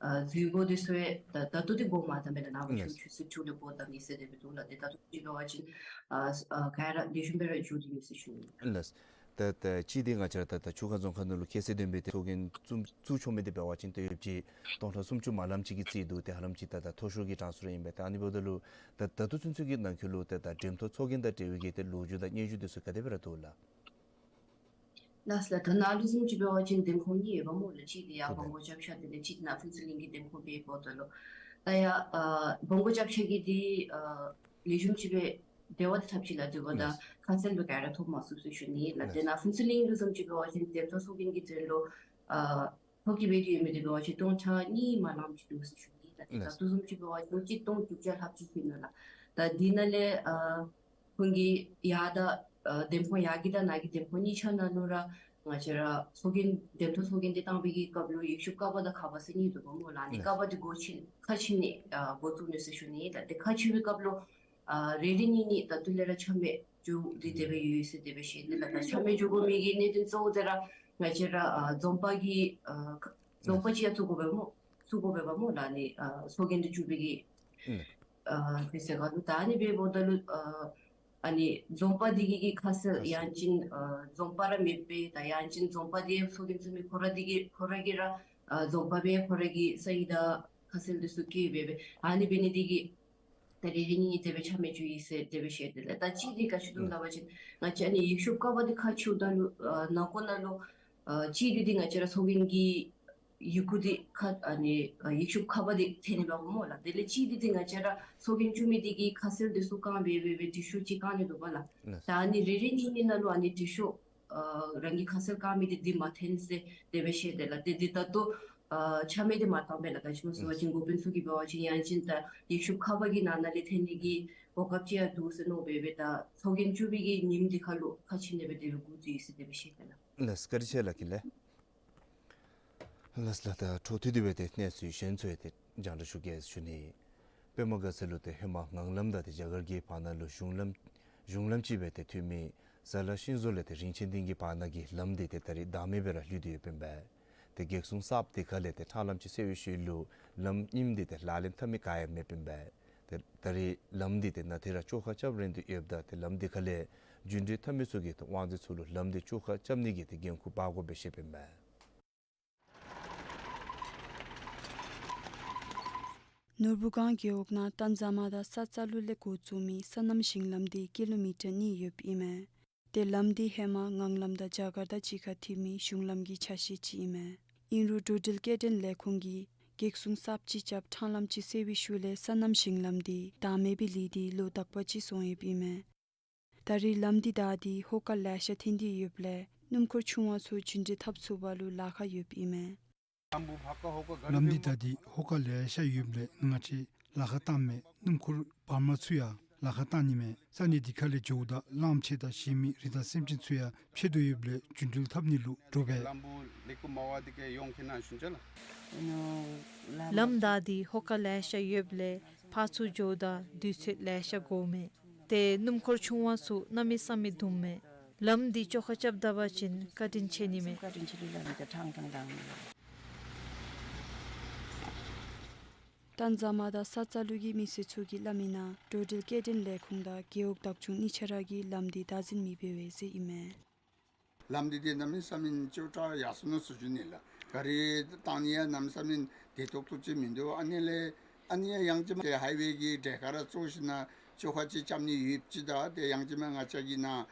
ཨ་འཛུལ་སྒོ་འདི་ཚུ་ཡང་ད་ད་ལྟོ་འདི་སྒོ་མ་བསྡམས་པས་ལགས། ནངས་པ་ཡེས། ཆུ་ཚོད་དྲུག་ལུ་སྒོ་བསྡམ་ཡི་ཟེར་དེ་སྦེ་འདུག་ལགས། ཏེ་ད་ལྟོ་འདི་འབད་བ་ཅིན་ཨ་ཨ་ག་ར་ལེགས་ཤོམ་སྦེ་ར་འགྱོ་དོ་ཡོད་ཟེར་ཞུ་ནི་ལགས། ལགས། ད་ད་ཅི་འདི་ང་བཅས་ར་ད་ད་ཆུ་ཁ་རྫོང་ཁག་ནང་ལུ་ཁ་གསལ་དོན་སྦེ་ཏེ་ཚོགས་རྒྱན་བཙུགས་བཙུགས་ཆོག་མི་འདི་འབད་བ་ཅིན་ཏེ་ཡོདཔ་ཅིག་སྟོང་ཕྲག་སུམ་ཅུ་མ་ལངམ་ཅིག་གི་རྩིས་འདུག། ཏེ་ཧ་ལམ་ཅིག་ད་ད་མཐོ་ཤོས་ཀྱི་གྲངས་སུ་ར་ཨིན་པས། ད་ཨ་ནི་འབདཝ་ད་ལུ་ད་ད་ལྟོ་ཚུན་ཚོད་ཀྱི་ནང་འཁོད་ལུ་ད་ད་འགྲེམས་ཐོག་ཚོགས་རྒྱན་དང་འབྲེལ་བའི་གི་ཏེ་ལོ་རྒྱུས་དང་སྙན་ཞུ་འདི་ཚུ་ག་དེ་སྦེ་ར་འདུག་ལགས། ལགས་ལགས། ད་ནཱ་ལུ་བཟུམ་ཅིག་འབད་བ་ཅིན་འདེམས་ཁོངས་གཉིས་ཡོདཔ་སྨོ་ལགས། གཅིག་འདི་ཡར་ཨོ་བྷང་གོ་རྒྱབ་ཤ་དེ་ལས་གཅིག་ནཱ་ཕུན་ཚོགས་གླིང་གི་འདེམས་ཁོངས་འབདཝ་ད་ལུ་ད་ཡར་ཨ་བྷང་གོ་རྒྱབ་ཤ་གི་འདི་ཨ་ལེགས་ཤོམ་ཅིག་སྦེ་འབྲེལ་བ་འདི་འཐབ་ཅི་ལགས། འདི་འབདཝ་ད་ལགས། ཁ་གསལ་སྦེ་ག་ར་ཐོབ་མ་ཚུགས་ཟེར་ཞུ་ནི་ལགས། ཏེ་ལགས། ནཱ་ཕུན་ཚོགས་གླིང་ལུ་བཟུམ་ཅིག་འབད་བ་ཅིན་འདེམས་ཐོག་ཚོགས་རྒྱན་གྱི་དོན་ལུ་ཨ་ཐོ་བཀོད་འབད་དེ་ཡོད་མི་འདི་འབད་བ་ཅིན་སྟོང་ཕྲག་གཉིས་མ་ལངམ་ཅིག་འདུག་ཟེར་ཞུ་ནི་ལགས། ཏེ་ད་ལྟོ་བཟུམ་ཅིག་འབད་བ་ཅིན་གཅིག་སྟོང་བཅུ་གྱ་ལྷགཔ་ཅིག་ཨིན་ན་ལགས། ད་འདི་ནང་ལས་ཨ་ཁོང་གིས་ཡར་ད་ཨ་འདེམས་ཁོངས་ཡར་གྱི་དང་ནཱ་གི་འདེམས་ཁོངས་གཉིས་ཆ་ནང་ལུ་ར་ང་བཅས་ར་ཚོགས་རྒྱན་འདེམས་ཐོག་ཚོགས་རྒྱན་འདི་བཏང་བའི་གི་སྐབས་ལུ་ཡིག་ཆུང་ཀ་པ་དང་ཁ་པ་ཟེར་གཉིས་འདུག་པ་སྨོ་ལགས། ཨ་ནི་ལགས། ཀ་པ་འདི་སྒོ་ཕྱེ་ཁ་ཕྱེ་ནི་ཨ་འགོ་བཙུགས་ནུག་ཟེར་ཞུ་ནི། ད་འདི་ཁ་ཕྱེ་བའི་སྐབས་ལུ་ཨ་རེ་རེ་གཉིས་གཉིས་ད་ལྟོ་ལས་ར་ཆ་མེད་འགྱོ་སྟེ་དེ་སྦེ་ཡོད་ཟེར་དེ་སྦེ་བཤད་ནི་ལགས། ད་ཆ་མེད་འགྱོ་དགོ་མི་གི་གནད་དོན་གཙོ་བོ་འདི་ར་ང་བཅས་ར་ཨ་རྫོང་པ་གི་ཨ་རྫོང་པ་ཅིག་ཡང་བཙུགས་དགོ་པས་སྨོ། བཙུགས་དགོ་པས་པ་སྨོ་ལགས། ཨ་ནི་ཨ་ཚོགས་རྒྱན་འདི་བཙུགས་པའི་གི་ཨ་དེ་ཟེར་ག་ལུ་ད་ཨ་ནི་འབདཝ་ད་ལུ་ཨ་ ཨ་ནི་འཛོམས་པ་འདི་གི་གི་ཁ་གསལ་ཡང་ཅིན་ཨ་འཛོམས་པ་ར་མེདཔ་སྦེ་ད་ཡང་ཅིན་འཛོམས་པ་འདི་ཚོགས་རྒྱན་བཙུགས་མི་ཁོ་ར་འདི་གི་ཁོ་ར་གི་ར་ཨ་འཛོམས་པ་སྦེ་ཁོ་ར་གི་ས་ཡིག་དང་ཁ་གསལ་འདི་ཚུ་བཀོད་སྦེ་སྦེ་ཨ་ནི་འབད་ནི་འདི་གིས་ད་རེས་རེ་གཉིས་དེ་སྦེ་ཆ་མེད་བཅུག་ཡི་ཟེར་དེ་སྦེ་བཤད་དེ་ལགས། ད་གཅིག་འདི་ག་ཅི་འདུག་ལབ་པ་ཅིན་ང་བཅས་ཨ་ནི་ཡིག་ཤུབས་ཁ་པར་འདི་ཁ་ཕྱེཝ་ད་ལུ་ཨ་ནང་ཁོག་ནང་ལུ་ཨ་གཅིག་འདི་འདི་ང་བཅས་ར་ཚོགས་རྒྱན་གྱི་ཡི་གུ་འདི་ཁ་ཨ་ནི་ཨ་ཡིག་ཤུབས་ཁ་པར་འདི་ཐོན་ནི་འབདཝ་སྨོ་ལགས། དེ་ལས་གཅིག་འདི་འདི་ང་བཅས་ར་ཚོགས་རྒྱན་བཙུགས་མི་འདི་གི་ཁ་གསལ་འདི་ཚུ་བཀང་སྦེ་སྦེ་སྦེ་འབྲི་ཤོག་ཅིག་བཀང་ནི་འདུག་པ་ལགས། ད་ཨ་ནི་རེ་རེ་གཉིས་གཉིས་ནང་ལུ་ཨ་ནི་འབྲི་ཤོག་ཨ་རང་གི་ཁ་གསལ་བཀང་མི་འདི་འདི་མ་ཐོན་ཟེར་དེ་སྦེ་བཤད་དེ་ལགས། དེ་འདི་ད་ལྟོ་ཨ་ཆ་མེད་དེ་མ་བཏང་པས་ལགས། ག་ཅི་སྨོ་ཟེར་བ་ཅིན་འགོ་དཔོན་ཚུ་གིས་འབད་བ་ཅིན་ཡང་ཅིན་ད་ཡིག་ཤུབས་ཁ་པར་གྱི་ནང་ན་ལས་ཐོན་ནི་གི་གོ་སྐབས་ཅིག་ཡང་འདུག་ཟེར་མནོ་སྦེ་སྦེ་ད་ཚོགས་རྒྱན་བཙུགས་པའི་གི་ཉིནམ་འདི་ཁར་ལུ་ཁ་ཕྱེ་ནི་སྦེ་དེ་སྦེ་འགོ་བཙུགས་ཡི་ཟེར་དེ་སྦེ་བཤད་དེ་ལགས། ལགས་སོ། བཀའ་དྲིན་ཆེ་ལགས། ཀྱི་ལགས། ལགས་ལགས། ད་འཕྲོ་མཐུད་དེ་སྦེ་ཏེ་གནས་ཚུལ་གཞན་ཚུ་ཡང་ཏེ་རྒྱང་བསྒྲགས་ཞུ་གེ་ཟེར་ཞུ་ནི། པདྨ་དགའ་ཚལ་ལུ་ཏེ་ཧེ་མ་ངང་ལམ་དང་ཏེ་རྒྱ་གར་གྱི་བར་ན་ལུ་གཞུང་ལམ་གཞུང་ལམ་ཅིག་སྦེ་ཏེ་འཐུས་མི་ཟ་ལ་ཤིང་བཟོ་ལས་ཏེ་རིན་ཆེན་སྡིངས་ཀྱི་བར་ན་གི་ལམ་འདི་ཏེ་ད་རེས་བདག་མེད་སྦེ་ར་ལུས་ཏེ་ཡོདཔ་ཨིན་པས། ཏེ་བགེགས་སྲུང་གསརཔ་འདི་ཁ་ལས་ཏེ་ཁྲང་ལམ་ཅིག་སེལ་བའི་ཤུལ་ལུ་ལམ་རྙིངམ་འདི་ཏེ་ལག་ལེན་འཐབ་མི་ག་ཡང་མེདཔ་ཨིན་པས། ཏེ་ད་རེས་ལམ་འདི་ཏེ་ནང་ཏེ་ར་བཅོ་ཁ་རྐྱབ་རན་ཏེ་ཡོདཔ་ད་ཏེ་ལམ་འདི་ཁ་ལས་རྒྱུན་འགྲུལ་འཐབ་མི་ཚུ་གིས་ཏེ་དབང་འཛིན་ཚུ་ལུ་ལམ་འདི་བཅོ་ཁ་རྐྱབ་ནི་གི་ཏེ་འགན་ཁུར་འབག་དགོ་པའི་བཤདཔ་ཨིན་པས། ནོར་བུ་སྒང་རྒེད་འོག་ནང་ཏན་ཟ་མ་དང་ས་ཙ་ལུ་ལས་འགོ་བཙུགས་མི་སོ་ནམ་ཞིང་ལམ་འདི་ཀི་ལོ་མི་ཊར་གཉིས་ཡོདཔ་ཨིན་མས། ཏེ་ལམ་འདི་ཧེ་མ་ངང་ལམ་དང་རྒྱ་གར་དང་གཅིག་ཁར་འཐུས་མི་གཞུང་ལམ་གྱི་ཆ་ཤས་ཅིག་ཨིན་མས། ཨིན་རུང་འགྲོ་འགྲུལ་སྐྱེལ་འདྲེན་ལས་ཁུངས་ཀྱིས་བགེགས་སྲུང་གསརཔ་ཅིག་རྐྱབ་ཁྲང་ལམ་ཅིག་སེལ་བའི་ཤུལ་ལས་སོ་ནམ་ཞིང་ལམ་འདི་བདག་མེད་སྦེ་ལུས་ཏེ་ལོ་དག་པ་ཅིག་སོང་ཡོདཔ་ཨིན་མས། ད་རེས་ལམ་འདི་བདའ་སྟེ་ཧོ་ཀ་ལེ་ཤ་ཐོན་ཏེ་ཡོདཔ་ལས་སྣུམ་འཁོར་ཆུང་བ་ཚུ་རྒྱུན་འགྲུལ་འཐབ་ཚུགས་པ་ལུ་ལཱ་ཁག་ཡོདཔ་ཨིན་མས། ལམ་འདི་བདའ་སྟེ་ཧོ་ཀ་ལེ་ཤ་ཡོདཔ་ལས་ང་བཅས་ལཱ་ཁག་བཏངམ་མས། སྣུམ་འཁོར་བར་མ་ཚུ་ཡང་ལཱ་ཁག་བཏང་ནི་མས། ས་གནས་འདི་ཁ་ལས་འགྱོཝ་ད་གླངམོ་ཆེ་དང་གཞན་མི་རི་དྭགས་སེམས་ཅན་ཚུ་ཡང་ཕྱད་དོ་ཡོདཔ་ལས་རྒྱུན་འགྲུལ་འཐབ་ནི་ལུ་འདྲོག་པས། ལམ་བདའ་སྟེ་ཧོ་ཀ་ལེ་ཤ་ཡོདཔ་ལས་ཕར་ཚུར་འགྱོཝ་ད་དུས་ཚོད་ལེ་ཤ་འགོརཝ་མས། ཏེ་སྣུམ་འཁོར་ཆུང་བ་ཚུ་གནམ་མེད་ས་མེད་རྡུངམ་མས། ལམ་འདི་བཅོ་ཁ་རྐྱབ་ད་པ་ཅིན་བཀའ་དྲིན་ཆེ་ནི་མས། ཏན་ཟ་མ་དང་ས་ཙ་ལུ་གི་མི་སེར་ཚུ་གིས་སླབ་མི་ནང་འགྲོ་འགྲུལ་སྐྱེལ་འདྲེན་ལས་ཁུངས་དང་རྒེད་འོག་བདག་སྐྱོང་གཉིས་ཆ་ར་གིས་ལམ་འདི་བདག་འཛིན་མི་འབད་བས་ཟེར་ཨིན་མས། ལམ་འདི་ཏེ་གནམ་མེད་ས་མེད་ཅོག་འཐདཔ་ཡར་སོང་ནུག་ཟེར་ཞུ་ནི་ལགས། ག་རི་བཏང་ནི་ཡང་གནམ་མེད་ས་མེད་བདེ་ཏོག་ཏོ་ཅིག་མིན་འདུག། ཨ་ནི་ལས་ཨ་ནི་ཡང་ཡང་ཅིན་ཏེ་ཧའི་ཝེ་གི་གྲལ་ཁར་ར་བཙུགས་ཞིནམ་ལས་བཅོ་ཁ་ཅིག་རྐྱབ་ནི་ཡོདཔ་ཅིག་དང་ཏེ་ཡང་ཅིན་མ་ང་བཅས་ཀྱི་ནཱ་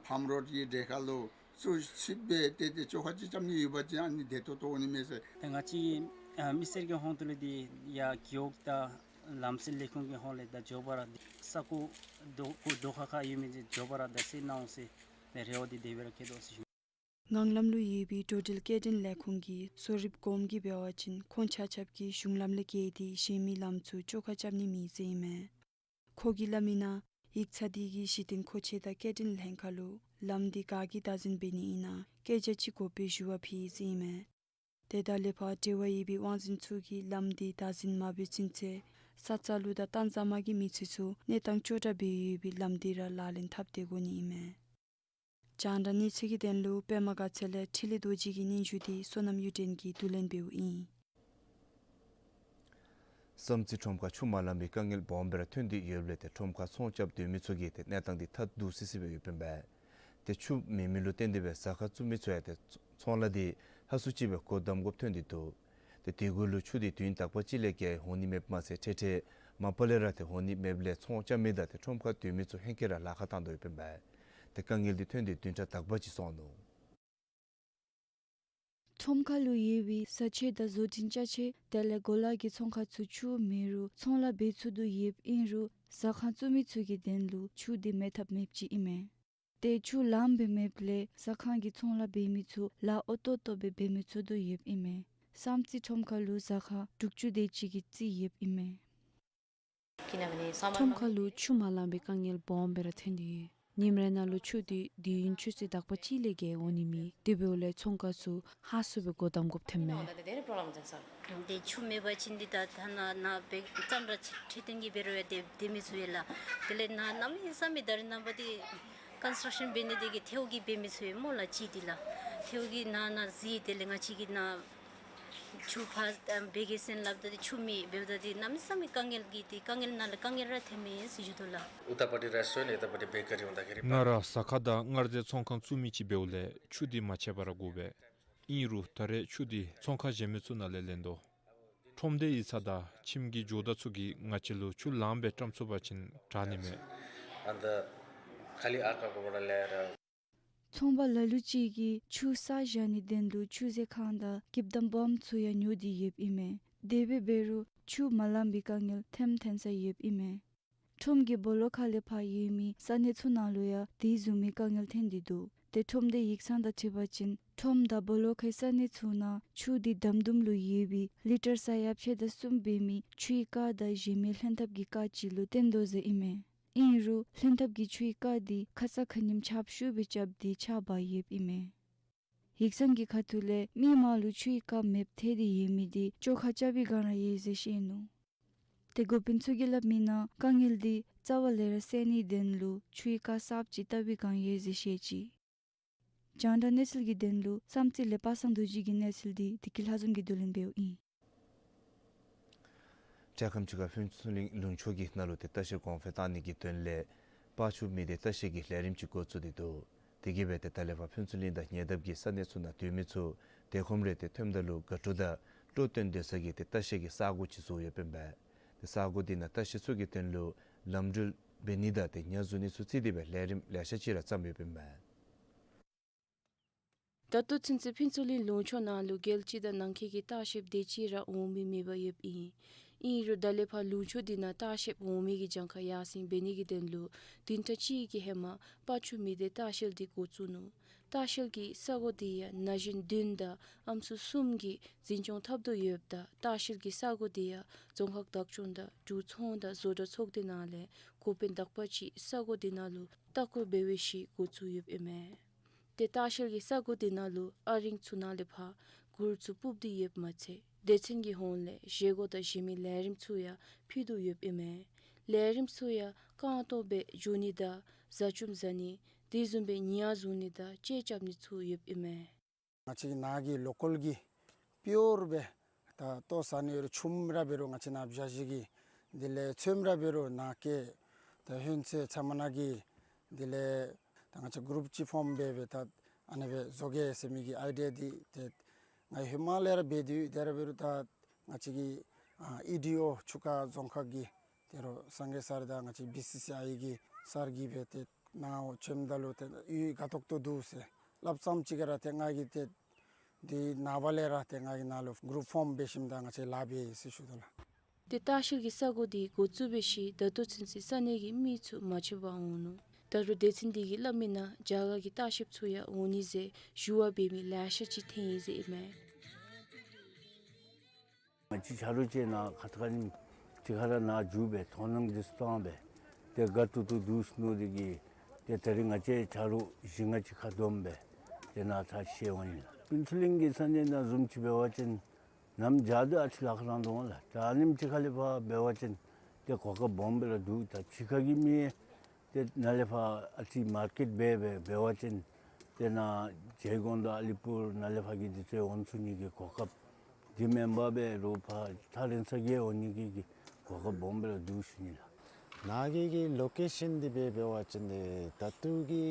ཕཱམ་རོཌ་ཀྱི་གྲལ་ཁར་ལུ་བཙུགས་ཅི་སྦེ་ཏེ་ཏེ་བཅོ་ཁ་ཅིག་རྐྱབ་ནི་ཡོད་པ་ཅིན་ཨ་ནི་བདེ་ཏོག་ཏོ་འོང་ནི་མས་ཟེར། ཏེ་ང་བཅས་ཨ་མི་སེར་གྱི་ཧོངས་ཏོ་ལས་འདི་ཡར་རྒེད་འོག་དང་ལམ་སེལ་ལས་ཁུངས་ཀྱི་ཧོངས་ལས་ད་མགྱོགས་པ་ར་འདི་ས་ཁོངས་རྡོ་ཁོངས་རྡོ་ཁ་ཁར་ཡོད་མི་འདི་མགྱོགས་པ་ར་ད་སེལ་གནང་འོང་ཟེར་ཏེ་རེ་བ་འདི་དེ་སྦེ་ར་བསྐྱེད་དོ་ཟེར་ཞུ། ངང་ལམ་ལུ་ཡོད་པའི་འགྲོ་འགྲུལ་སྐྱེལ་འདྲེན་ལས་ཁུངས་ཀྱི་གསོ་རིགཔ་གོངམ་གིས་འབད་བ་ཅིན་ཁོང་ཆ་ཁྱབ་ཀྱིས་གཞུང་ལམ་ལས་བརྒལ་ཏེ་གཞན་མི་ལམ་ཚུ་བཅོ་ཁ་རྐྱབ་ནི་མེད་ཟེར་ཨིན་མས། ཁོ་གིས་སླབ་མི་ནང་ཡིག་ཚང་འདི་གིས་གཞི་རྟེན་མཁོ་ཆས་དང་སྐྱེལ་འདྲེན་ལྷན་ཁག་ལུ་ལམ་འདི་ག་གིས་བདག་འཛིན་འབད་ནི་ཨིན་ན་བཀོད་རྒྱ་ཅིག་དགོ་པའི་ཞུ་བ་ཕུལ་ཡི་ཟེར་ཨིན་མས། དེ་དང་ལེགས་པར་འབྲེལ་བ་ཡོད་པའི་དབང་འཛིན་ཚུ་གིས་ལམ་འདི་བདག་འཛིན་མ་འབད་ཚུན་ཚོད་ས་ཙ་ལུ་དང་ཏན་ཟ་མ་གི་མི་སེར་ཚུ་གནས་སྟངས་ཅོག་འཐདཔ་སྦེ་ཡོད་པའི་ལམ་འདི་ར་ལག་ལེན་འཐབ་སྟེ་དགོ་ནི་ཨིན་མས། རྒྱང་བསྒྲགས་གནས་ཚུལ་གྱི་དོན་ལུ་པདྨ་དགའ་ཚལ་ལས་འཕྲིན་ལས་རྡོ་རྗེ་གི་སྙན་ཞུ་འདི་བསོད་ནམས་གཡུ་སྒྲོན་གྱིས་བསྡུ་ལེན་འབདཝ་ཨིན། བསམ་རྩེ་ཁྲོམ་ཁར་ཆུ་མ་ལང་པའི་དཀའ་ངལ་སྦོམ་སྦེ་ར་ཐོན་ཏེ་ཡོདཔ་ལས་ཏེ་ཁྲོམ་ཁར་ཚོང་རྐྱབ་སྡོད་མི་ཚུ་གི་ཏེ་གནས་སྟངས་འདི་ཐ་དུས་སི་སི་སྦེ་ཡོདཔ་ཨིན་པས། ཏེ་ཆུ་མེད་མི་ལུ་བརྟེན་ཏེ་སྦེ་ཟ་ཁང་བཙུགས་མི་ཚུ་ཡང་ཏེ་ཚོང་ལཱ་འདི་ཧ་སུ་ཅིག་སྦེ་སྒོ་བསྡམ་དགོཔ་ཐོན་ཏེ་འདུག། ཏེ་དེ་གུ་ལུ་ཆུ་འདི་དུས་རྟག་པ་ཅིག་ལས་བརྒལ་འོང་ནི་མེདཔ་མ་ཚད་འཕྲལ་འཕྲལ་མ་པ་ལས་ར་ཏེ་འོང་ནི་མེདཔ་ལས་ཚོང་རྐྱབ་མི་དང་ཏེ་ཁྲོམ་ཁར་སྡོད་མི་ཚུ་ཧེང་སྐལ་ར་ལཱ་ཁག་བཏང་དོ་ཡོདཔ་ཨིན་པས། ཏེ་དཀའ་ངལ་འདི་ཐོན་ཏེ་བདུན་ཕྲག་དག་པ་ཅིག་སོང་ནུག། ཁྲོམ་ཁ་ལུ་ཡོད་པའི་བཟའ་ཆས་དང་བཟོ་སྐྲུན་ཅ་ཆས་དེ་ལས་གོ་ལ་གི་ཚོང་ཁང་ཚུ་ཆུ་མེད་རུང་ཚོང་ལཱ་འབད་ཚུགས་དོ་ཡོདཔ་ཨིན་རུང་ཟ་ཁང་བཙུགས་མི་ཚུ་གི་དོན་ལུ་ཆུ་འདི་མེད་ཐབས་མེདཔ་ཅིག་ཨིན་མས། ཏེ་ཆུ་ལངམ་སྦེ་མེདཔ་ལས་ཟ་ཁང་གི་ཚོང་ལཱ་འབད་མི་ཚུ་ལཱ་ཨོ་ཏོ་ཏོ་སྦེ་འབད་མི་ཚུགས་དོ་ཡོདཔ་ཨིན་མས། བསམ་རྩེ་ཁྲོམ་ཁ་ལུ་ཟ་ཁང་དྲུག་ཅུ་དེ་ཅིག་གིས་རྩིས་ཡོདཔ་ཨིན་མས། ཁྲོམ་ཁ་ལུ་ཆུ་མ་ལང་པའི་དཀའ་ངལ་སྦོམ་སྦེ་ར་ཐོན་ཏེ་ཡོད། ཉིནམ་རེ་ནང་ལུ་ཆུ་འདི་དུས་ཡུན་ཆུ་ཚོད་དག་པ་ཅིག་ལས་བརྒལ་འོང་ནི་མེད། དེ་འབདཝ་ལས་ཚོང་ཁང་ཚུ་ཧ་སུ་སྦེ་སྒོ་བསྡམ་དགོཔ་ཐོནམ་མས། ཏེ་ཆུ་མེད་པ་ཅིན་འདི་ད་ཐ་ན་ནཱ་འབད་བཙན་ར་ཁྲི་སྟེང་གི་འབད་རུང་ཡང་ཏེ་སྡོད་མི་ཚུགས་ཡོད་ལགས། དེ་ལས་ནཱ་གནམ་མེད་ས་མེད་ད་རེས་ནངས་པ་འདི་ཀོན་སི་ཊྲག་ཤཱན་འབད་ནི་འདི་གིས་ཐལཝ་གིས་འབད་མི་ཚུགས་ཡོད་སྨོ་ལགས། གཅིག་འདི་ལགས་ཐལཝ་གིས་ནཱ་ནཱ་གཟིར། དེ་ལས་ང་བཅས་ཀྱི་ནཱ་ ཆུ་ཕར་འབད་གེ་ཟེར་སླབ་ད་འདི་ཆུ་མེད། འབདཝ་ད་འདི་གནམ་མེད་ས་མེད་དཀའ་ངལ་གྱི་འདི་དཀའ་ངལ་ནང་ལས་དཀའ་ངལ་ར་ཐོནམ་ཨིན་ཟེར་ཞུ་དོ་ལགས། उत्तापट्टी रेस्टोरेंट, एतापट्टि बेकरी हुँदाखेरि ང་ར་ཟ་ཁང་དང་མངར་རྫས་ཚོང་ཁང་བཙུགས་མི་ཅིག་འབདཝ་ལས་ཆུ་འདི་མ་ཆད་པར་དགོ་པས། ཨིན་རུང་ད་རེས་ཆུ་འདི་ཚོང་ཁང་གཞན་མི་ཚུ་ནང་ལས་ལེན་དོ། ཁྲོམ་སྡེ་ཡིག་ཚང་དང་ཁྱིམ་གྱི་ཇོ་བདག་ཚུ་གིས་ང་བཅས་ལུ་ཆུ་ལངམ་སྦེ་བཀྲམ་ཚུགས་པ་ཅིན་དྲག་ནི་མས། अन्त खालि अर्काकोबाट ल्याएर ཚོང་པ་ལ་ལུ་ཅིག་གིས་ཆུ་བསགས་བཞག་ནིའི་དོན་ལུ་ཆུ་ཟེ་ཁང་དང་ཀིབ་དམ་སྦོམ་ཚུ་ཡང་ཉོ་སྟེ་ཡོདཔ་ཨིན་མས། དེ་སྦེ་འབད་རུང་ཆུ་མ་ལངམ་པའི་དཀའ་ངལ་ཐེམ་ཐོན་ས་ཡོདཔ་ཨིན་མས། ཁྲོམ་གྱི་སྦོ་ལོགས་ཁ་ལས་ཕར་ཡོད་མི་ས་གནས་ཚུ་ནང་ལུ་ཡང་དེ་བཟུམ་མའི་དཀའ་ངལ་ཐོན་ཏེ་འདུག། ཏེ་ཁྲོམ་སྡེ་ཡིག་ཚང་དང་འཁྲིལ་བ་ཅིན་ཁྲོམ་དང་སྦོ་ལོགས་ཁའི་ས་གནས་ཚུ་ནང་ཆུ་འདི་དམ་དུམ་ལུ་ཡོད་པའི་ལི་ཊར་ས་ཡ་ཕྱེད་དང་གསུམ་འབད་མི་ཆུའི་རྐ་དང་གཞན་མི་ལྷན་ཐབས་ཀྱི་རྐ་ཅིག་ལུ་བརྟེན་དོ་ཟེར་ཨིན་མས། ཨིན་རུང་ལྷན་ཐབས་ཀྱི་ཆུའི་རྐ་འདི་ཁ་ཙ་ཁ་ཉིནམ་ཆརཔ་ཤུགས་སྦེ་རྐྱབ་སྟེ་ཆག་འབག་ཡོདཔ་ཨིན་མས། ཡིག་ཚང་གི་ཁ་ཐུག་ལས་མི་མང་ལུ་ཆུའི་རྐ་མེདཔ་ཐལ་ཏེ་ཡོད་མི་འདི་བཅོ་ཁ་རྐྱབ་པའི་བསྒང་ར་ཡོད་ཟེར་བཤད་ནུག། ཏེ་འགོ་དཔོན་ཚུ་གིས་སླབ་མིའི་ནང་དཀའ་ངལ་འདི་རྩ་བ་ལས་ར་སེལ་ནིའི་དོན་ལུ་ཆུའི་རྐ་གསརཔ་ཅིག་བཏབ་པའི་བསྒང་ཡོད་ཟེར་བཤད་ཅི། རྒྱང་བསྒྲགས་གནས་ཚུལ་གྱི་དོན་ལུ་བསམ་རྩེ་ལས་པ་སངས་རྡོ་རྗེ་གི་གནས་ཚུལ་འདི་བདེ་སྐྱིད་ལྷ་འཛོམས་ཀྱིས་བསྡུ་ལེན་འབདཝ་ཨིན། འདྲེ་ཁམས་ཅིག་ཁར་ཕུན་ཚོགས་གླིང་ལུང་ཕྱོགས་ཀྱི་ནང་ལུ་ཏེ་ལྟ་བཤལ་གོང་འཕེལ་བཏང་ནི་གི་དོན་ལས་པག་ཆུ་མི་སྡེ་ལྟ་བཤལ་གྱི་ལས་རིམ་ཅིག་འགོ་བཙུགས་ཏེ་འདུག། དེ་གིས་སྦེ་ཏེ་ད་ལས་ཕར་ཕུན་ཚོགས་གླིང་དང་ཉེ་འདབས་ཀྱི་ས་གནས་ཚུ་ནང་སྡོད་མི་ཚུ་ཏེ་ཁོམ་རེ་ཏེ་ཐོནམ་ད་ལུ་དགའ་སྤྲོ་དང་བློ་བརྟན་སྡོད་ས་གི་ཏེ་ལྟ་བཤལ་གྱི་ས་གོ་ཅིག་བཟོ་ཡོདཔ་ཨིན་པས། ཏེ་ས་གོ་འདི་ནང་ལྟ་བཤལ་ཚུ་གི་དོན་ལུ་ལམ་འགྲུལ་འབད་ནི་དང་ཏེ་ཉ་བཟུང་ནི་ཚུ་བརྩིས་ཏེ་སྦེ་ལས་རིམ་ལེ་ཤ་ཅིག་ར་བརྩམས་ཡོདཔ་ཨིན་པས། ད་ལྟོ་ཚུན་ཚོད་ཕུན་ཚོགས་གླིང་ལུང་ཕྱོགས་ནང་ལུ་རྒྱལ་སྤྱི་དང་ནང་འཁོད་ཀྱི་ལྟ་བཤལཔ་དེ་ཅིག་ར་འོང་མི་མེདཔ་ཡོདཔ་ཨིན། ཨིན་རུང་ད་ལས་ཕར་ལུང་ཕྱོགས་འདི་ནང་ལྟ་བཤལཔ་འོང་མི་གི་གྱངས་ཁ་ཡར་སེང་འབད་ནི་གི་དོན་ལུ་བདུན་ཕྲག་གཅིག་གི་ཧེ་མ་པག་ཆུ་མི་སྡེ་ལྟ་བཤལ་འདི་འགོ་བཙུགས་ནུག། ལྟ་བཤལ་གྱི་ས་གོ་འདི་ཡང་ན་གཞོན་བདུན་དང་ཨམ་སྲུ་གསུམ་གྱིས་འཛིན་སྐྱོང་འཐབ་དོ་ཡོདཔ་ད་ལྟ་བཤལ་གྱི་ས་གོ་འདི་ཡང་རྫོང་ཁག་བདག་སྐྱོང་དང་འབྲུག་ཚོང་དང་བཟོ་གྲྭ་ཚོགས་སྡེ་ནང་ལས་འགོ་དཔོན་དག་པ་ཅིག་ས་གོ་འདི་ནང་ལུ་ལྟ་སྐོར་འབད་བའི་ཤུལ་འགོ་བཙུགས་ཡོདཔ་ཨིན་མས། ཏེ་ལྟ་བཤལ་གྱི་ས་གོ་འདི་ནང་ལུ་ཨ་རིང་ཚུ་ནང་ལས་ཕར་གུར་ཚུ་སྤུབ་སྟེ་ཡོདཔ་མ་ཚད་སྡེ་ཚན་གྱི་ཧོངས་ལས་བཞེས་སྒོ་དང་གཞན་མི་ལས་རིམ་ཚུ་ཡང་ཕུལ་དོ་ཡོདཔ་ཨིན་མས། ལས་རིམ་ཚུ་ཡང་རྐང་སྟོང་སྦེ་འགྱོ་ནི་དང་བཟའ་བཅའམ་བཟའ་ནི་དེ་བཟུམ་སྦེ་ཉ་བཟུང་ནི་དང་ལྕེ་རྐྱབ་ནི་ཚུ་ཡོདཔ་ཨིན་མས། ང་བཅས་ཀྱི་ནཱ་གི་ལོ་ཀཱལ་གྱི་པི་ཡོར་སྦེ་ད་ལྟོ་ཟ་ནི་ཡོད་རུང་ཆུམ་ར་འབད་རུང་ང་བཅས་ནཱ་བཞག་ཞིནམ་གི་དེ་ལས་ཚོདམ་ར་འབད་རུང་ནཱ་གི་ད་ཧོན་ཚོད་ཚབ་མ་ནཱ་གི་དེ་ལས་ད་ང་བཅས་གུ་རུབ་ཅིག་ཕོརམ་འབད་སྦེ་ད་ཨ་ནི་སྦེ་བཟོ་གེ་ཟེར་མི་གི་ཨའི་ཌི་ཡ་འདི་ཏེ་ང་ཧེ་མ་ལས་ར་འབད་དེ་ཡོད། དེ་ར་འབད་རུང་ད་ང་བཅས་ཀྱི་ཨ་ཨི་ཌི་ཨོ་ཆུ་ཁ་རྫོང་ཁག་གི་ཏེ་རོགས་སངས་རྒྱས་སར་དང་ང་བཅས་བི་སི་སི་ཨའི་གི་སར་གྱིས་སྦེ་ཏེ་ནཱ་འོང་བྱོནམ་ད་ལུ་ཏེ་ཡུལ་དགའ་ཏོག་ཏོ་འདུག་ཟེར་སླབ་ཙམ་ཅིག་ག་ར་ཏེ་ང་གིས་ཏེ་དེ་ནངས་པ་ལས་ར་ཏེ་ང་གིས་ནཱ་ལུ་གུ་རུབ་ཕོརམ་འབད་ཞིནམ་ད་ང་བཅས་ལཱ་འབད་ཡི་ཟེར་ཞུ་དོ་ལགས། ཏེ་ལྟ་བཤལ་གྱི་ས་གོ་འདི་འགོ་བཙུགས་པའི་ཤུལ་ད་ལྟོ་ཚུན་ཚོད་ས་གནས་ཀྱི་མི་ཚུ་མ་ཆོདཔ་འོང་ནུག། ད་རུང་སྡེ་ཚན་འདི་གིས་སླབ་མིའི་ནང་རྒྱ་གར་གྱི་ལྟ་བཤལཔ་ཚུ་ཡང་འོང་ནི་ཟེར་ཞུ་བ་འབད་མི་ལེ་ཤ་ཅིག་ཐོན་ཡི་ཟེར་ཨིན་མས། ང་བཅས་ཆ་རོགས་ཅིག་ནཱ་ཁ་ཙ་ཁ་ཉིནམ་ཅིག་ཁར་ནཱ་འགྱོ་སྦེ་དོ་སྣང་འདི་ཚུ་བཏང་སྦེ་ཏེ་དགའ་ཏོག་ཏོ་འདུག་ཟེར་མནོ་སྟེ་གིས་ཏེ་ད་རིས་ང་བཅས་ཆ་རོགས་བཞི་ལྔ་ཅིག་ཁ་བསྡོམས་སྦེ་ཏེ་ནཱ་ཚར་ཅིག་འོང་ཡི་ལགས། ཕུན་ཚོགས་གླིང་གི་ས་གནས་ནང་བཟུམ་ཅིག་འབད་བ་ཅིན་གནམ་བྱཱར་ད་ཨ་ཙི་ལཱ་ཁག་ལང་དོ་འོང་ལགས། ད་ཨ་ནེམ་ཅིག་ཁ་ལས་ཕར་འབད་བ་ཅིན་ཏེ་གོ་སྐབས་སྦོམ་སྦེ་ར་འདུག། ད་ཕྱི་ཁ་གི་མི་ཏེ་ནཱ་ལས་ཕར་ཨ་ཙི་མར་ཀེཊ་འབད་སྦེ་འབད་བ་ཅིན་ཏེ་ནཱ་ཇེ་ཀོན་དང་ཨ་ལི་པུར་ནཱ་ལས་ཕར་གྱི་འདི་ཚུ་འོང་ཚུགས་ནི་གི་གོ་སྐབས་འདི་མེན་པར་འབད་རུང་ཕར་ཐག་རིང་ས་གི་འོང་ནི་གི་གི་གོ་སྐབས་སྦོམ་སྦེ་ར་འདུག་ཟེར་ཞུ་ནི་ལགས། ནཱ་གི་གི་ལོ་ཀེ་ཤཱན་འདི་འབད་འབད་བ་ཅིན་ཏེ་ད་ལྟོ་གི་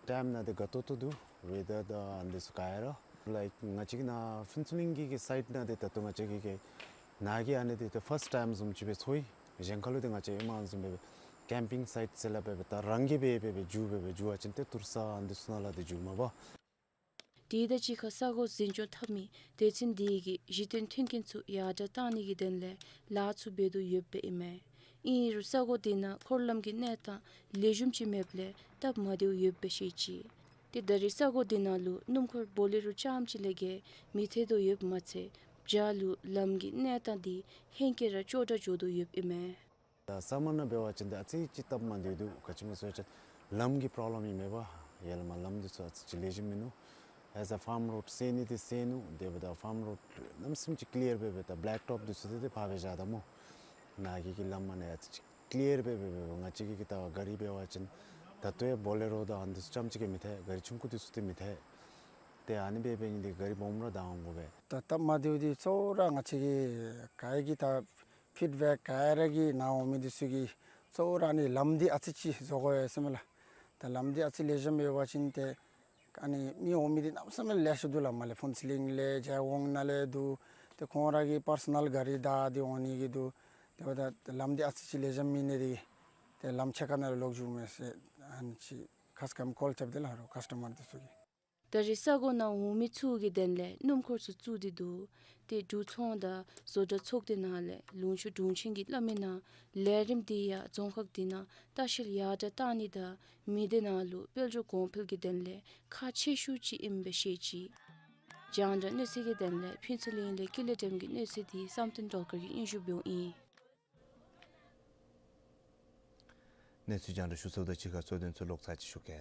ཊའིམ་ནང་འདི་དགའ་ཏོག་ཏོ་འདུག། ཝེ་དར་དང་ཨ་ནི་འདི་ཚུ་ག་ར་ལའིཀ་ང་བཅས་ཀྱི་ནཱ་ཕུན་ཚོགས་གླིང་གི་གི་སའིཊ་ནང་འདི་ད་ལྟོ་ང་བཅས་ཀྱི་གི་ནཱ་གི་ཨ་ནི་འདི་ཏེ་ཕརསཊ་ཊའིམ་བཟུམ་ཅིག་སྦེ་ཚོར་ཡི། གཞན་ཁ་ལུ་འདི་ང་བཅས་ཨེ་མ་བཟུམ་སྦེ་ཀེམ་པིང་སའིཊ་ཟེར་སླབ་སྦེ་སྦེ་ད་རང་གིས་འབད་སྦེ་སྦེ་འགྱོ་སྦེ་སྦེ་འགྱོ་བ་ཅིན་ཏེ་ཏུར་ས་ཨ་ནི་འདི་ཚུ་ནང་ལུ་འདི་འགྱོཝ་མས་པ། དེ་དང་གཅིག་ཁར་ས་གོ་འཛིན་སྐྱོང་འཐབ་མི་སྡེ་ཚན་འདི་གིས་གཞི་རྟེན་མཐུན་རྐྱེན་ཚུ་ཡར་དྲག་བཏང་ནི་གི་དོན་ལས་ལཱ་ཚུ་འབད་དོ་ཡོདཔ་ཨིན་མས། ཨིན་རུང་ས་གོ་འདི་ནང་འཁོར་ལམ་གྱི་གནས་སྟངས་ལེགས་ཤོམ་ཅིག་མེདཔ་ལས་སྟབས་མ་བདེཝ་ཡོདཔ་སྦེ་བཤད་ཅི། ཏེ་ད་རེས་ས་གོ་འདི་ནང་ལུ་སྣུམ་འཁོར་བོ་ལེ་རོ་རྐྱངམ་ཅིག་ལས་བརྒལ་མི་ཐོན་དོ་ཡོདཔ་མ་ཚད་བྱཱར་ལུ་ལམ་གྱི་གནས་སྟངས་འདི་ཧེང་སྐལ་ར་སྐྱོ་དྲགས་འགྱོ་དོ་ཡོདཔ་ཨིན་མས། ད་སམ་མར་ནང་འབད་བ་ཅིན་ད་ཨ་ཙི་ཅིག་སྟབས་མ་བདེཝ་འདུག། ག་ཅི་སྨོ་ཟེར་བ་ཅིན་ལམ་གྱི་པོརོབ་ལེམ་ཨིན་མས་པ། ཡར་ལས་མར་ལམ་འདི་ཚུ་ཨ་ཙི་ཅིག་ལེགས་ཤོམ་མིན་ནུག། ཨེ་ཛ་ཕཱརམ་རོཌ་སེལ་ནི་འདི་སེལ་ནུག། དེ་འབདཝ་ད་ཕཱརམ་རོཌ་གནམ་མེད་ས་མེད་ཅིག་ཀི་ལི་ཡར་འབད་སྦེ་ད་བེ་ལེཀ་ཊོབ་འདི་ཚུ་འདི་ཏེ་ཕར་སྦེ་བཞག་ད་སྨོ། ནཱ་གི་གི་ལམ་ཨ་ནི་ཨ་ཙི་ཅིག་ཀི་ལི་ཡར་འབད་སྦེ་འབད་སྦེ་ང་བཅས་ཀྱི་གི་ད་ག་རི་འབད་བ་ཅིན་ད་ལྟོ་ཡང་བོ་ལེ་རོ་དང་ཨ་ནི་འདི་ཚུ་རྐྱངམ་ཅིག་གིས་མི་ཐལ། ག་རི་ཆུང་ཀུ་འདི་ཚུ་འདི་མི་ཐལ། ཏེ་ཨ་ནི་སྦེ་འབད་ནི་འདི་ག་ར་སྦོམ་ར་དང་འོང་དགོ་པས། ད་སྟབས་མ་བདེཝ་འདི་གཙོ་བོ་ར་ང་བཅས་ཀྱི་ག་ར་གིས་ད་ཕིཌ་བེཀ་ག་ར་གིས་ནཱ་འོང་མི་འདི་ཚུ་གིས་གཙོ་བོ་ར་ཨ་ནི་ལམ་འདི་ཨ་ཙི་ཅིག་བཟོ་དགོ་ཡོད་ཟེར་མས་ལགས། ད་ལམ་འདི་ཨ་ཙི་ལེགས་ཤོམ་ཡོད་པ་ཅིན་ཏེ་ཨ་ནི་མི་འོང་མི་འདི་གནམ་མེད་ས་མེད་ལེ་ཤ་འདུག་ལགས། མར་ལས་ཕུན་ཚོགས་གླིང་ལས་རྒྱལ་ཡོངས་ནང་ལས་འདུག། ཏེ་ཁོང་ར་གི་པར་སོ་ནཱལ་གཱ་རི་བདའ་སྟེ་འོང་ནི་གི་འདུག། དེ་འབདཝ་ད་ལམ་འདི་ཨ་ཙི་ཅིག་ལེགས་ཤོམ་མེད་ནི་དེ་གིས་ཏེ་ལམ་ཕྱེད་ཀ་ནང་ལས་ལོག་འགྱོཝ་མས་ཟེར་ཨ་ནི་ཅིག་ཁ་སྐམ་ཀོལ་རྐྱབ་སྟེ་ལགས་རོགས་ཀཱསི་ཊ་མར་འདི་ཚུ་གིས། ད་རེས་ས་གོ་ནང་འོང་མི་ཚུ་གི་དོན་ལས་སྣུམ་འཁོར་ཚུ་བཙུགས་ཏེ་འདུག། ཏེ་འབྲུག་ཚོང་དང་བཟོ་གྲྭ་ཚོགས་སྡེ་ནང་ལས་ལུང་ཕྱོགས་དྲུང་ཆེན་གྱིས་སླབ་མི་ནང་ལས་རིམ་འདི་ཡང་རྫོང་ཁག་འདི་ནང་ལྟ་བཤལ་ཡར་དྲག་གཏང་ནི་དང་མི་སྡེ་ནང་ལུ་དཔལ་འབྱོར་གོང་འཕེལ་གྱི་དོན་ལས་ཁག་ཆེ་ཤོས་ཅིག་ཨིནམ་སྦེ་བཤད་ཅི། རྒྱང་བསྒྲགས་གནས་ཚུལ་གྱི་དོན་ལས་ཕུན་ཚོགས་གླིང་ལས་ཀུན་ལེགས་སྒྲོལམ་གྱི་གནས་ཚུལ་འདི་བསམ་གཏན་སྒྲོལ་དཀར་གྱིས་སྙན་ཞུ་འབདཝ་ཨིན། གནས་ཚུལ་རྒྱང་བསྒྲགས་ཞུ་ཚརཝ་དང་གཅིག་ཁར་གཙོ་དོན་ཚུ་ལོག་ཚར་ཅིག་ཞུ་གེ།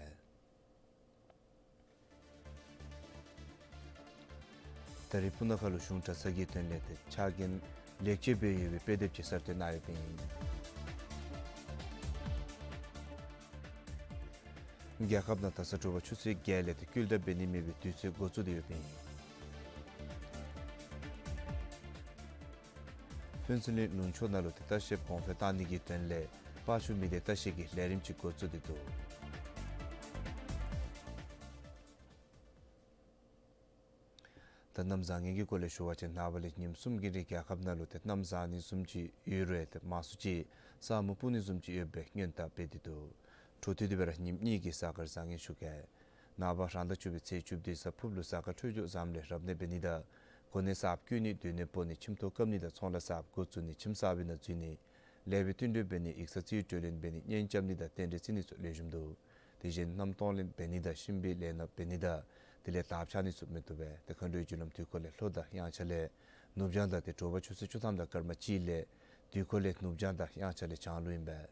ད་རེས་སྤུ་ན་ཁ་ལུ་གཞུང་གྲྭ་ཚང་གི་དོན་ལས་ཏེ་ཕྱག་འགན་ལེགས་བཅོས་འབད་ཡོད་པའི་དཔེ་དེབ་ཅིག་གསར་བཏོན་གནང་ཡོདཔ་ཨིན། རྒྱལ་ཁབ་ནང་ད་ས་དྲོ་པ་ཆུ་ཚོད་བརྒྱད་ལས་ཏེ་སྐུལ་ལྡབ་འབད་ནི་མེད་པའི་དུས་ཚོད་འགོ་བཙུགས་ཏེ་ཡོདཔ་ཨིན། ཕུན་ཚོགས་གླིང་ལུང་ཕྱོགས་ནང་ལུ་ཏེ་ལྟ་བཤལཔ་གོང་འཕེལ་གཏང་ནི་གི་དོན་ལས་ཕར་ཕྱོགས་མི་སྡེ་ལྟ་བཤལ་གྱི་ལས་རིམ་ཅིག་འགོ་བཙུགས་ཏེ་འདུག། ད་གནམ་བཟང་ངན་གྱི་སྐོར་ལས་ཞུ་བ་ཅིན་ནངས་པ་ལས་ཉིནམ་གསུམ་གྱི་རིང་རྒྱལ་ཁབ་ནང་ལུ་ཏེ་གནམ་བཟང་ནི་བཟུམ་ཅིག་ཡོད་རུང་ཏེ་མང་སུ་ཅིག་ས་སྨུག་སྤུབ་ནི་བཟུམ་ཅིག་ཡོདཔ་སྦེ་སྔོན་བརྡ་འབད་དེ་འདུག། འཕྲོ་མཐུད་དེ་སྦེ་ར་ཉིནམ་གཉིས་ཀྱི་གཟའ་སྐར་བཟང་ངན་ཞུ་གེ། ནངས་པ་རང་ཟླ་བཅུ་པའི་ཚེས་བཅུ་བདུན་གཟའ་ཕུརཔ་ལུ་གཟའ་སྐར་འཕྲོད་སྦྱོར་བཟངམ་ལས་རབ་གནས་འབད་ནི་དང་གོ་གནས་གསརཔ་བསྐོ་ནི་སྡོད་གནས་སྤོ་ནི་ཁྱིམ་ཐོག་བཀབ་ནི་དང་ཚོང་ལཱ་གསརཔ་འགོ་བཙུགས་ནི་ཁྱིམ་གསར་པའི་ནང་འཛུལ་ནི་ལས་པའི་བསྟུན་གྲོས་འབད་ནི་ཡིག་ཚང་རྩིས་སྤྲོད་ལེན་འབད་ནི་གཉེན་རྐྱབ་ནི་དང་རྟེན་འབྲེལ་བརྩི་ནི་ཚུ་ལེགས་ཤོམ་འདུག། དེ་བཞིན་མནའམ་གཏོང་ལེན་འབད་ནི་དང་གཤིན་པོའི་ལས་སྣ་འབད་ནི་དང་དེ་ལས་དར་འཕྱར་ནི་ཚུ་མི་བཏུབ་པས། ཏེ་མཁའ་འགྲོའི་རྒྱུ་ལམ་དུས་འཁོར་ལས་ལྷོ་དང་དབྱངས་འཆར་ལས་ནུབ་བྱང་དང་ཏེ་དྲོ་པ་ཆུ་ཚོད་བཅུ་ཐམ་དང་སྐར་མ་གཅིག་ལས་དུས་འཁོར་ལས་ནུབ་བྱང་དང་དབྱངས་འཆར་ལས་བྱང་ལུ་ཨིན་པས།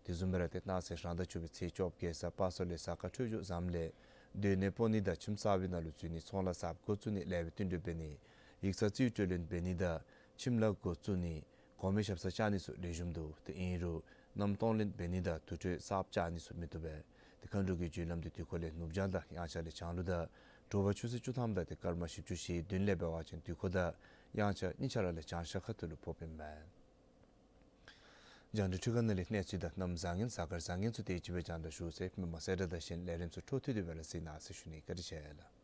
དེ་བཟུམ་སྦེ་ར་ཏེ་གནངས་ཚེ་རང་ཟླ་བཅུ་པའི་ཚེས་བཅོ་བརྒྱད་གཟའ་པ་སངས་ལས་གཟའ་སྐར་འཕྲོད་སྦྱོར་བཟངམ་ལས་སྡོད་གནས་སྤོ་ནི་དང་ཁྱིམ་གསར་པའི་ནང་ལུ་འཛུལ་ནི་ཚོང་ལཱ་གསརཔ་འགོ་བཙུགས་ནི་ལས་པའི་བསྟུན་གྲོས་འབད་ནི་ཡིག་ཚང་རྩིས་སྤྲོད་ལེན་འབད་ནི་དང་ཁྱིམ་ལཱ་འགོ་བཙུགས་ནི་གོང་མའི་ཞབས་སར་བཅར་ནི་ཚུ་ལེགས་ཤོམ་འདུག། ཏེ་ཨིན་རུང་མནའམ་གཏོང་ལེན་འབད་ནི་དང་དུར་ཁྲོད་གསརཔ་བཅག་ནི་ཚུ་མི་བཏུབ་པས། ཏེ་མཁའ་འགྲོ་གི་རྒྱུ་ལམ་འདི་དུས་འཁོར་ལས་ནུབ་བྱང་དང་དབྱངས་འཆར་ལས་བྱང་ལུ་དང་དྲོ་པ་ཆུ་ཚོད་བཅུ་ཐམ་དང་ཏེ་སྐར་མ་བཞི་བཅུ་ཞེ་བདུན་ལས་འབད་བ་ཅིན་དུས་འཁོར་དང་དབྱངས་འཆར་གཉིས་ཆ་ར་ལས་བྱང་ཤར་ཁ་ཐུག་ལུ་ཕོགཔ་ཨིན་མས། རྒྱང་བསྒྲགས་འཕྲུལ་ཁང་ནང་ལས་གནས་ཚུལ་དང་གནམ་བཟང་ངན་གཟའ་སྐར་བཟང་ངན་ཚུ་དེ་ཅིག་སྦེ་རྒྱང་བསྒྲགས་ཞུ་ཚར་ཡི། མི་མང་གསལ་བསྒྲགས་དང་གཞན་ལས་རིམ་ཚུ་འཕྲོ་མཐུད་དེ་སྦེ་ར་གཟིགས་གནང་ཟེར་ཞུ་ནི། བཀའ་དྲིན་ཆེ་ལགས།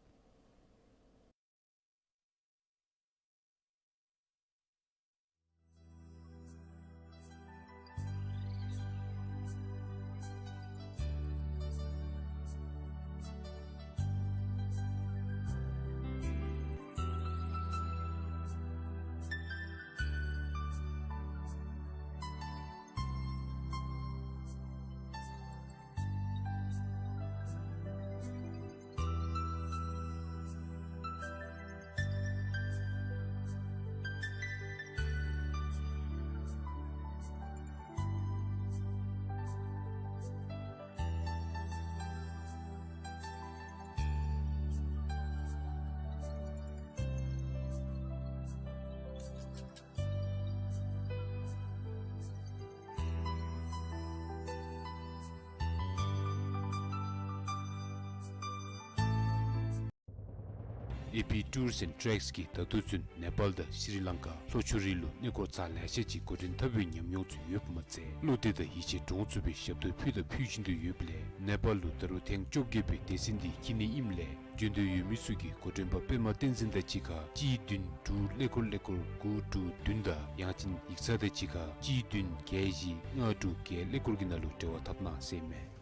ཨེ་པི་ཊུརསི་ཨེནཌ་ཊེགསི་གིས་ད་ལྟོ་ཚུན་ནེ་པཱལ་དང་ཤྲི་ལང་ཀ་ལྷོ་ཕྱོགས་རིགས་ལུ་གནས་སྐོར་ཚར་ལེ་ཤ་ཅིག་འགོ་འདྲེན་འཐབ་པའི་ཉམས་མྱོང་ཚུ་ཡོདཔ་མ་ཚད་བློ་གཏད་དང་ཡིད་ཆེས་འདྲོངས་ཚུགས་པའི་ཞབས་ཏོག་ཕུལ་དང་ཕུལ་བཞིན་དུ་ཡོདཔ་ལས་ནེ་པཱལ་ལུ་ད་རུང་ཐེངས་བཅོ་བརྒྱད་པའི་སྡེ་ཚན་འདི་འཁྱིད་ནི་ཨིནམ་ལས་འབྱོན་འདོད་ཡོད་མི་ཚུ་གིས་འགོ་འདྲེན་པ་པདྨ་བསྟན་འཛིན་དང་གཅིག་ཁར་གཅིག་བདུན་དྲུག་ཀླད་ཀོར་ཀླད་ཀོར་དགུ་དྲུག་བདུན་དང་ཡང་ཅིན་ཡིག་ཚང་དང་གཅིག་ཁར་གཅིག་བདུན་བརྒྱད་བཞི་ལྔ་དྲུག་བརྒྱད་ཀླད་ཀོར་གྱི་ནང་ལུ་འབྲེལ་བ་འཐབ་གནང་ཟེར་ཨིན་མས།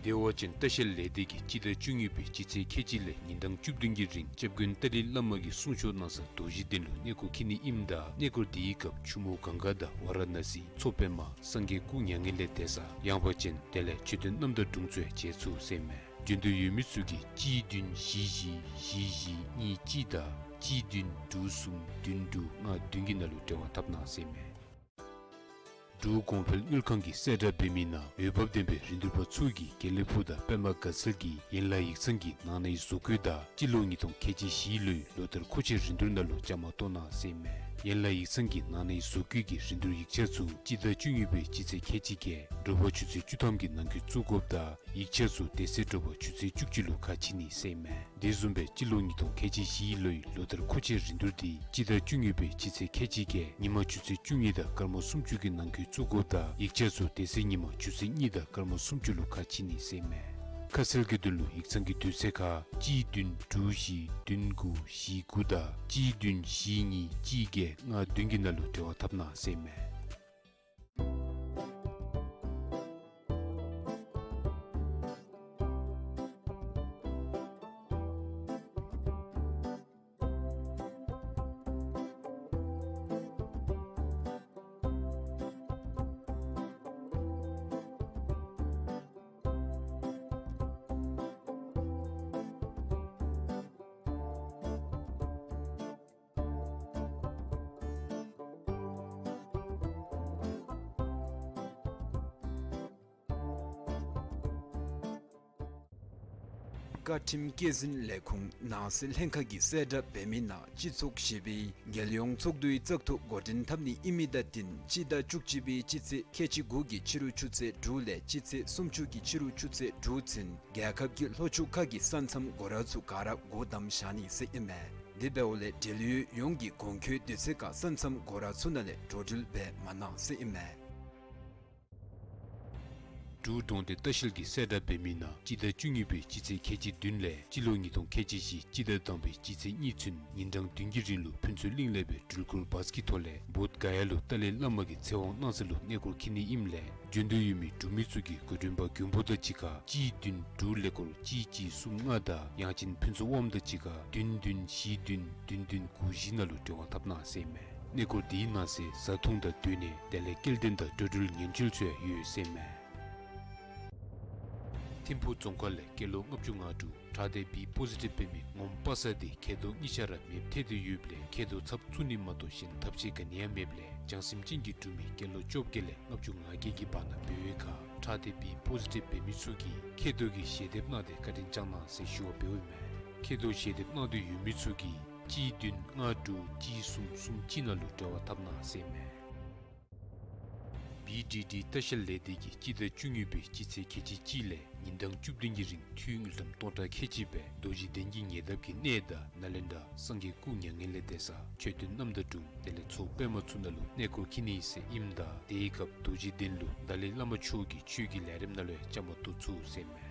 དེ་འབད་བ་ཅིན་ལྟ་བཤལ་ལས་སྡེ་གིས་སྤྱི་ཟླ་བཅུ་གཉིས་པའི་སྤྱི་ཚེས་ཁལ་གཅིག་ལས་ཉིན་གྲངས་བཅུ་བདུན་གྱི་རིང་སྐྱབས་མགོན་ཏཱ་ལའི་བླ་མ་གི་གསུང་ཆོག་གནང་ས་རྡོ་རྗེ་གདན་ལུ་གནས་སྐོར་འཁྱིད་ནི་ཨིནམ་ད་གནས་སྐོར་དེའི་སྐབས་ཆུ་མོ་གངྒཱ་དང་ཝཱ་ར་ཎཱ་སི་མཚོ་པདྨ་སངས་རྒྱས་སྐུ་མྱ་ངན་ལས་འདས་ས་ཡངས་པ་ཅན་དེ་ལས་མཆོད་རྟེན་རྣམ་དག་དྲུང་ཚུ་ཡང་མཇལ་ཚུགས་ཟེར་ཨིན་མས། འབྱོན་འདོད་ཡོད་མི་ཚུ་གིས་གཅིག་བདུན་བཞི་བཞི་བཞི་བཞི་གཉིས་གཅིག་དང་གཅིག་བདུན་དྲུག་གསུམ་བདུན་དྲུག་ལྔ་བདུན་གྱི་ནང་ལུ་འབྲེལ་བ་འཐབ་གནང་ཟེར་ཨིན་མས། འབྲུག་གོང་འཕེལ་དངུལ་ཁང་གིས་གསལ་བསྒྲགས་འབད་མི་ནང་འོས་འབབ་ལྡན་པའི་རིན་བསྡུར་པ་ཚུ་གིས་དགེ་ལེགས་ཕུག་དང་པདྨ་དགའ་ཚལ་གྱི་ཡན་ལག་ཡིག་ཚང་གི་ནང་ནའི་བཟོ་བཀོད་དང་སྤྱི་ལོ་ཉིས་སྟོང་ཁལ་གཅིག་བཞི་ལོའི་ལོ་ལྟར་མཁོ་ཆས་རིན་བསྡུར་ནང་ལུ་བཅའ་མར་གཏོགས་གནང་ཟེར་ཨིན་མས། ཡན་ལག་ཡིག་ཚང་གི་ནང་ནའི་བཟོ་བཀོད་ཀྱི་རིན་བསྡུར་ཡིག་ཆ་ཚུ་སྤྱི་ཟླ་བཅུ་གཉིས་པའི་སྤྱི་ཚེས་ཁལ་གཅིག་བརྒྱད་དྲོ་པ་ཆུ་ཚོད་བཅུ་ཐམ་གྱི་ནང་འཁོད་བཙུགས་དགོཔ་དང་ཡིག་ཆ་ཚུ་དེ་ཚེ་དྲོ་པ་ཆུ་ཚོད་བཅུ་གཅིག་ལུ་ཁ་ཕྱེ་ནི་ཟེར་ཨིན་མས། དེ་བཟུམ་སྦེ་སྤྱི་ལོ་ཉིས་སྟོང་ཁལ་གཅིག་བཞི་ལོའི་ལོ་བསྟར་མཁོ་ཆས་རིན་བསྡུར་འདི་སྤྱི་ཟླ་བཅུ་གཉིས་པའི་སྤྱི་ཚེས་ཁལ་གཅིག་བརྒྱད་ཉིན་མ་ཆུ་ཚོད་བཅུ་གཉིས་དང་སྐར་མ་སུམ་ཅུ་གི་ནང་འཁོད་བཙུགས་དགོཔ་དང་ཡིག་ཆ་ཚུ་དེ་ཚེ་ཉིན་མ་ཆུ་ཚོད་གཉིས་དང་སྐར་མ་སུམ་ཅུ་ལུ་ཁ་ཕྱེ་ནི་ཟེར་ཨིན་མས། ཁ་གསལ་གྱི་དོན་ལུ་ཡིག་ཚང་གི་དུས་ཚོད་ཁར་གཅིག་བདུན་དྲུག་བཞི་བདུན་དགུ་བཞི་དགུ་དང་གཅིག་བདུན་བཞི་གཉིས་གཅིག་བརྒྱད་ལྔ་བདུན་གྱི་ནང་ལུ་འབྲེལ་བ་འཐབ་གནང་ཟེར་ཨིན་མས། བཀའ་ཁྲིམས་སྐྱེད་འཛིན་ལས་ཁུངས་ནང་སྲིད་ལྷན་ཁག་གིས་གསལ་བསྒྲགས་འབད་མི་ནང་སྤྱི་ཚོགས་བཞི་པའི་རྒྱལ་ཡོངས་ཚོགས་འདུའི་བཙག་འཐུ་འགོ་འདྲེན་འཐབ་ནི་ཨིན་མི་དང་བསྟུན་སྤྱི་ཟླ་བཅུ་གཅིག་པའི་སྤྱི་ཚེས་ཁལ་གཅིག་དགུ་གི་ཕྱི་རུ་ཆུ་ཚོད་དྲུག་ལས་སྤྱི་ཚེས་སུམ་ཅུ་གི་ཕྱི་རུ་ཆུ་ཚོད་དྲུག་ཚུན་རྒྱལ་ཁབ་ཀྱི་ལྷོ་ཕྱོགས་ཁག་གི་ས་མཚམས་སྒོ་ར་ཚུ་ག་ར་སྒོ་བསྡམས་བཞག་ནི་ཟེར་ཨིན་མས། དེ་འབདཝ་ལས་འབྲེལ་ཡོད་ཡོངས་ཀྱིས་གོང་འཁོད་དུས་ཚོད་ཁར་ས་མཚམས་སྒོ་ར་ཚུ་ནང་ལས་འགྲོ་འགྲུལ་འབད་མ་གནང་ཟེར་ཨིན་མས། འབྲུག་གྲོང་སྡེ་ལྟ་བཤལ་གྱིས་གསལ་བསྒྲགས་འབད་མི་ནང་སྤྱི་ཟླ་བཅུ་གཉིས་པའི་སྤྱི་ཚེས་ཁལ་གཅིག་བདུན་ལས་སྤྱི་ལོ་ཉིས་སྟོང་ཁལ་གཅིག་བཞི་སྤྱི་ཟླ་དང་པའི་སྤྱི་ཚེས་གཉིས་ཚུན་ཉིན་གྲངས་བདུན་གྱི་རིང་ལུ་ཕུན་ཚོགས་གླིང་ལས་སྦེ་འགྲུལ་འཁོར་བཱས་ཀྱི་ཐོག་ལས་བོདྷ་ག་ཡ་ལུ་ཏཱ་ལའི་བླ་མ་གི་ཚེ་དབང་གནང་ས་ལུ་གནས་སྐོར་འཁྱིད་ནི་ཨིནམ་ལས་འབྱོན་འདོད་ཡོད་མི་འབྲུག་མི་ཚུ་གིས་འགོ་འདྲེན་པ་མགོན་པོ་དང་གཅིག་ཁར་གཅིག་བདུན་དྲུག་ཀླད་ཀོར་གཅིག་གཅིག་གསུམ་ལྔ་དང་ཡང་ཅིན་ཕུན་ཚོགས་དབངམོ་དང་གཅིག་ཁར་བདུན་བདུན་བཞི་བདུན་བདུན་བདུན་དགུ་བཞི་ནང་ལུ་འབྲེལ་བ་འཐབ་གནང་ཟེར་ཨིན་མས། གནས་སྐོར་འདིའི་ནང་གསེས་བཟའ་འཐུང་དང་སྡོད་གནས་དེ་ལས་སྐྱེལ་འདྲེན་དང་འགྲོ་འགྲུལ་ཉེན་བཅོལ་ཚུ་ཡང་ཡོད་ཟེར་ཨིན་མས། ཐིམ་ཕུག་རྫོང་ཁག་ལས་སྐྱེས་ལོ་ལྔ་བཅུ་ང་དྲུག་ཁྲག་འདྲེན་བི་པོ་ཟི་ཊིབ་འབད་མི་ངོམ་པ་སངས་འདི་མཁལ་རྡོག་གཉིས་ཆ་ར་མེདཔ་ཐལ་ཏེ་ཡོདཔ་ལས་མཁལ་རྡོག་ཚབ་བཙུགས་ནི་མ་གཏོགས་གཞན་ཐབས་ཤེས་ག་ནི་ཡང་མེདཔ་ལས་བྱང་སེམས་ཅན་གྱིས་སྒྲུབ་མི་སྐྱེས་ལོ་བཅོ་བརྒྱད་ལས་ལྔ་བཅུ་ང་བརྒྱད་ཀྱི་བར་ན་འབད་བའི་ཁར་ཁྲག་འདྲེན་བི་པོ་ཟི་ཊིབ་འབད་མི་ཚུ་གིས་མཁལ་རྡོག་གི་ཞལ་འདེབས་གནང་སྟེ་བཀའ་དྲིན་བསྐྱང་གནང་ཟེར་ཞུ་བ་འབདཝ་ཨིན་མས། མཁལ་རྡོག་ཞལ་འདེབས་གནང་འདོད་ཡོད་མི་ཚུ་གིས་གཅིག་བདུན་ལྔ་དྲུག་གཅིག་གསུམ་གསུམ་གཅིག་ནང་ལུ་འབྲེལ་བ་འཐབ་གནང་ཟེར་ཨིན་མས། བི་ཌི་ཌི་ལྟ་བཤལ་ལས་སྡེ་གིས་སྤྱི་ཟླ་བཅུ་གཉིས་པའི་སྤྱི་ཚེས་ཁལ་གཅིག་གཅིག་ལས་ཉིན་གྲངས་བཅུ་བདུན་གྱི་རིང་འཐུས་དངུལ་ཀྲམ་སྟོང་ཕྲག་ཁལ་གཅིག་སྦེ་རྡོ་རྗེ་གདན་གྱི་ཉེ་འདབས་ཀྱི་གནས་དང་ནཱ་ལེནྡྲ་སངས་རྒྱས་སྐུ་མྱ་ངན་ལས་འདས་ས་མཆོད་རྟེན་རྣམ་དག་དྲུང་དེ་ལས་མཚོ་པདྨ་ཚུ་ནང་ལུ་གནས་སྐོར་འཁྱིད་ནི་ཟེར་ཨིནམ་ད་དེའི་སྐབས་རྡོ་རྗེ་གདན་ལུ་ཏཱ་ལའི་བླ་མ་མཆོག་གི་ཆོས་ཀྱི་ལས་རིམ་ནང་ལུ་ཡང་བཅའ་མར་གཏོགས་ཚུགས་ཟེར་ཨིན་མས།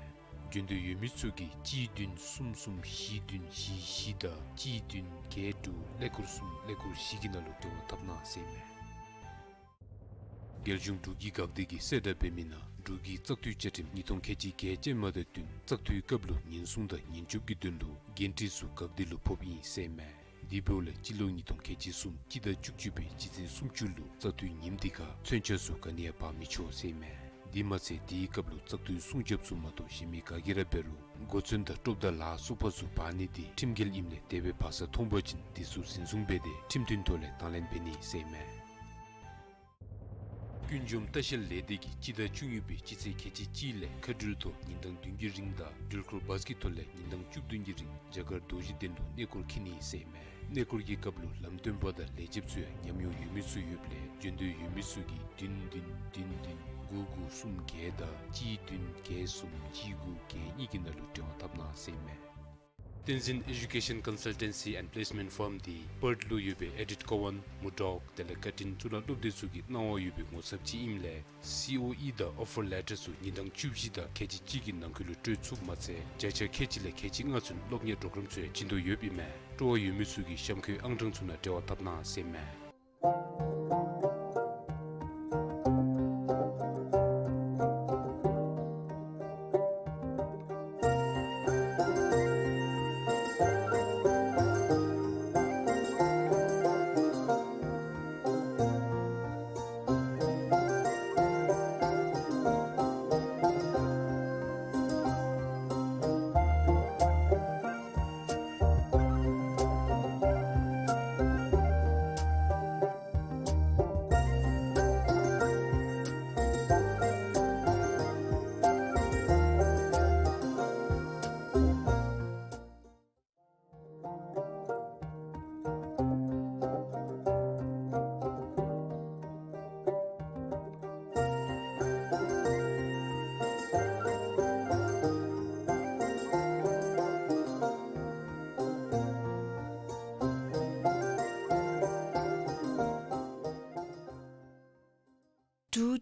འབྱོན་འདོད་ཡོད་མི་ཚུ་གིས་གཅིག་བདུན་གསུམ་གསུམ་བཞི་བདུན་བཞི་བཞི་དང་གཅིག་བདུན་བརྒྱད་དྲུག་ཀླད་ཀོར་གསུམ་ཀླད་ཀོར་བཞི་གི་ནང་ལུ་འབྲེལ་བ་འཐབ་གནང་ཟེར་ཨིན་མས། རྒྱལ་གཞུང་འབྲུག་གི་འགག་སྡེ་གིས་གསལ་བསྒྲགས་འབད་མི་ནང་འབྲུག་གི་བཙག་འཐུའི་བཅའ་ཁྲིམས་ཉིས་སྟོང་ཁལ་གཅིག་བརྒྱད་ཅན་མ་དང་བསྟུན་བཙག་འཐུའི་སྐབས་ལུ་ཉེན་སྲུང་དང་ཉེན་སྐྱོབ་ཀྱི་དོན་ལུ་འགན་འཁྲི་ཚུ་འགག་སྡེ་ལུ་ཕོགཔ་ཨིན་ཟེར་ཨིན་མས། དེ་འབདཝ་ལས་སྤྱི་ལོ་ཉིས་སྟོང་ཁལ་གཅིག་གསུམ་སྤྱི་ཟླ་བཅུ་གཅིག་པའི་སྤྱི་ཚེས་སུམ་ཅུ་ལུ་བཙག་འཐུའི་ཉིནམ་དེ་ཁར་མཚོན་ཆ་ཚུ་ག་ནི་ཡང་འབག་མི་ཆོག་ཟེར་ཨིན་མས། དེ་མ་ཚད་དེའི་སྐབས་ལུ་བཙག་འཐུའི་སྲུང་རྒྱབ་ཚུ་མ་གཏོགས་གཞན་མི་ག་གིས་ར་འབད་རུང་གོ་མཚོན་དང་ཏོབ་དང་ལ་སོགས་པ་ཚུ་འབག་ནི་འདི་ཁྲིམས་འགལ་ཨིནམ་ལས་དེ་སྦེ་འབག་ས་མཐོང་པ་ཅིན་དེ་ཚུ་འཛིན་བཟུང་འབད་དེ་ཁྲིམས་མཐུན་ཐོག་ལས་དང་ལེན་འབད་ནི་ཟེར་ཨིན་མས། ཀུན་འབྱུང་ལྟ་བཤལ་ལས་སྡེ་གིས་སྤྱི་ཟླ་བཅུ་གཉིས་པའི་སྤྱི་ཚེས་ཁལ་གཅིག་གཅིག་ལས་མཁའ་འགྲུལ་ཐོག་ཉིན་གྲངས་བདུན་གྱི་རིང་དང་འགྲུལ་འཁོར་བཱས་ཀྱི་ཐོག་ལས་ཉིན་གྲངས་བཅུ་བདུན་གྱི་རིང་རྒྱ་གར་རྡོ་རྗེ་གདན་ལུ་གནས་སྐོར་འཁྱིད་ནི་ཟེར་ཨིན་མས། གནས་སྐོར་གྱི་སྐབས་ལུ་ལམ་སྟོན་པ་དང་ལས་བྱེདཔ་ཚུ་ཡང་ཉམས་མྱོང་ཡོད་མི་ཚུ་ཡོདཔ་ལས་འབྱོན་འདོད་ཡོད་མི་ཚུ་གིས་བདུན་བདུན་བདུན་བདུན་དགུ་དགུ་གསུམ་བརྒྱད་དང་གཅིག་བདུན་བརྒྱད་གསུམ་གཅིག་དགུ་བརྒྱད་གཉིས་ཀྱི་ནང་ལུ་འབྲེལ་བ་འཐབ་གནང་ཟེར་ཨིན་མས། བསྟན་འཛིན་Education Consultancy and Placement Firm འདི་པརཐ་ལུ་ཡོད་པའི་ཨེ་ཌིཐ་ཀོ་ཝཱན་མུར་ཌོག་དེ་ལས་བཀའ་དྲིན་གཙུག་ལག་སློབ་སྡེ་ཚུ་གི་གནང་བ་ཡོད་པའི་ངོ་ཚབ་ཅིག་ཨིནམ་ལས་སི་ཨོ་ཨི་དང་ཨོ་ཕར་ལེ་ཊར་ཚུ་ཉིན་གྲངས་བཅུ་བཞི་དང་ཁལ་གཅིག་གཅིག་གི་ནང་འཁོད་ལུ་སྤྲོད་ཚུགསཔ་མ་ཚད་བརྒྱ་ཆ་ཁལ་གཅིག་ལས་ཁལ་གཅིག་ལྔ་ཚུན་སློབ་གཉེར་པོརོ་གརམ་ཚུ་ཡང་བྱིན་དོ་ཡོདཔ་ཨིན་མས། སྤྲོ་བ་ཡོད་མི་ཚུ་གིས་གཤམ་འཁོད་ཨང་གྲངས་ཚུ་ནང་འབྲེལ་བ་འཐབ་གནང་ཟེར་ཨིན་མས།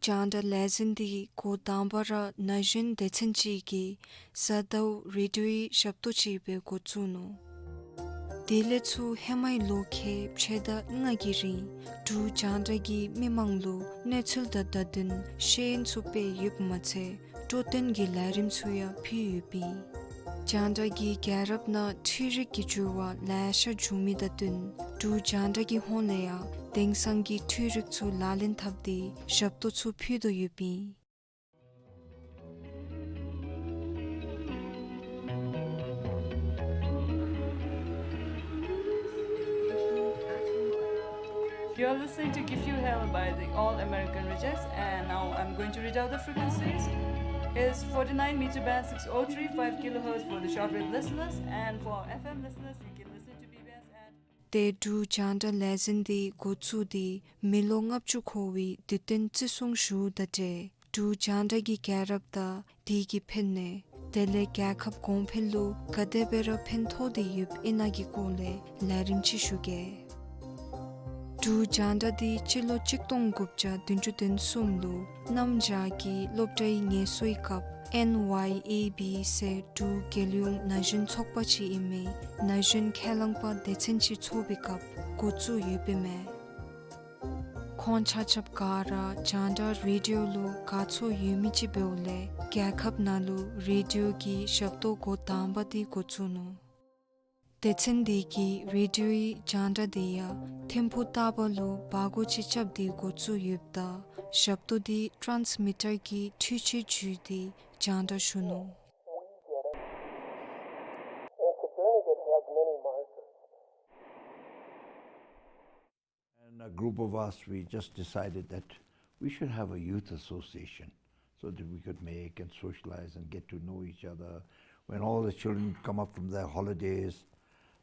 རྒྱང་བསྒྲགས་ལས་འཛིན་འདི་འགོ་དང་པ་ར་ན་གཞོན་སྡེ་ཚན་ཅིག་གིས་གཟའ་ཟླཝ་རེ་ཌིའོའི་ཞབས་ཏོག་ཅིག་སྦེ་འགོ་བཙུགས་ནུག། དེ་ལས་ཚུར་ཧེ་མའི་ལོ་ཁལ་ཕྱེད་དང་ལྔ་གི་རིང་འབྲུག་རྒྱང་བསྒྲགས་ཀྱིས་མི་མང་ལུ་གནས་ཚུལ་དང་བརྡ་དོན་ཤེས་ཡོན་ཚུ་སྤེལ་ཡོདཔ་མ་ཚད་སྤྲོ་སྟོན་གྱི་ལས་རིམ་ཚུ་ཡང་ཕུལ་ཡོདཔ་ཨིན། རྒྱང་བསྒྲགས་ཀྱིས་རྒྱལ་རབས་ནང་འཕྲུལ་རིག་གི་འགྱུར་བ་ལེ་ཤ་བྱུང་མི་དང་བསྟུན་འབྲུག་རྒྱང་བསྒྲགས་ཀྱི་ཧོངས་ལས་ཡང་དེང་སང་གི་འཕྲུལ་རིག་ཚུ་ལག་ལེན་འཐབ་སྟེ་ཞབས་ཏོག་ཚུ་ཕུལ་དོ་ཡོདཔ་ཨིན། You're listening to Give You Hell by the All American Rejects, and now I'm going to read out the frequencies. Is forty-nine meter band, six oh three five kilohertz for the shortwave listeners, and for F M listeners, you can listen to B B S at དེ་འབྲུག་རྒྱང་བསྒྲགས་ལས་འཛིན་འདི་འགོ་བཙུགས་ཏེ་མི་ལོ་ལྔ་བཅུ་འཁོར་བའི་དུས་སྟོན་བརྩི་སྲུང་ཞུཝ་དང་འབྲེལ་འབྲུག་རྒྱང་བསྒྲགས་ཀྱི་རྒྱལ་རབས་དང་དེ་གི་ཕན་ནུས་དེ་ལས་རྒྱལ་ཁབ་གོང་འཕེལ་ལུ་ག་དེ་སྦེ་ར་ཕན་ཐོགས་ཏེ་ཡོདཔ་ཨིན་ན་གི་སྐོར་ལས་ལས་རིམ་ཅིག་ཞུ་གེ། འབྲུག་རྒྱང་བསྒྲགས་འདི་སྤྱི་ལོ་གཅིག་སྟོང་དགུ་བརྒྱ་བདུན་ཅུ་དོན་གསུམ་ལུ་གནམ་བྱཱར་གྱི་སློབ་གྲྭའི་ངལ་གསོའི་སྐབས་ཨེན་ཝའི་ཨེ་བི་ཟེར་འབྲུག་རྒྱལ་ཡོངས་ན་གཞོན་ཚོགས་པ་ཅིག་ཨིན་མི་ན་གཞོན་ཁས་བླངས་པ་སྡེ་ཚན་ཅིག་ཚོགས་པའི་སྐབས་འགོ་བཙུགས་ཡོདཔ་ཨིན་མས། ཁོང་ཆ་ཁྱབ་ག་ར་རྒྱང་བསྒྲགས་རེ་ཌིའོ་ལུ་དགའ་ཚོར་ཡོད་མི་ཅིག་འབདཝ་ལས་རྒྱལ་ཁབ་ནང་ལུ་རེ་ཌིའོ་གི་ཞབས་ཏོག་འགོ་དང་པ་འདི་འགོ་བཙུགས་ནུག། སྡེ་ཚན་འདི་གིས་རེ་ཌིའོའི་རྒྱང་བསྒྲགས་འདི་ཡང་ཐིམ་ཕུག་རྟ་པ་ལུ་སྦ་སྒོར་ཅིག་རྐྱབ་སྟེ་འགོ་བཙུགས་ཡོདཔ་ད་ཞབས་ཏོག་འདི་ཊཱནསི་མི་ཊར་གྱི་འཕྲུལ་ཆས་བརྒྱུད་དེ་རྒྱང་བསྒྲགས་ཞུ་ནུག། And a group of us, we just decided that we should have a youth association so that we could make and socialize and get to know each other. When all the children come up from their holidays,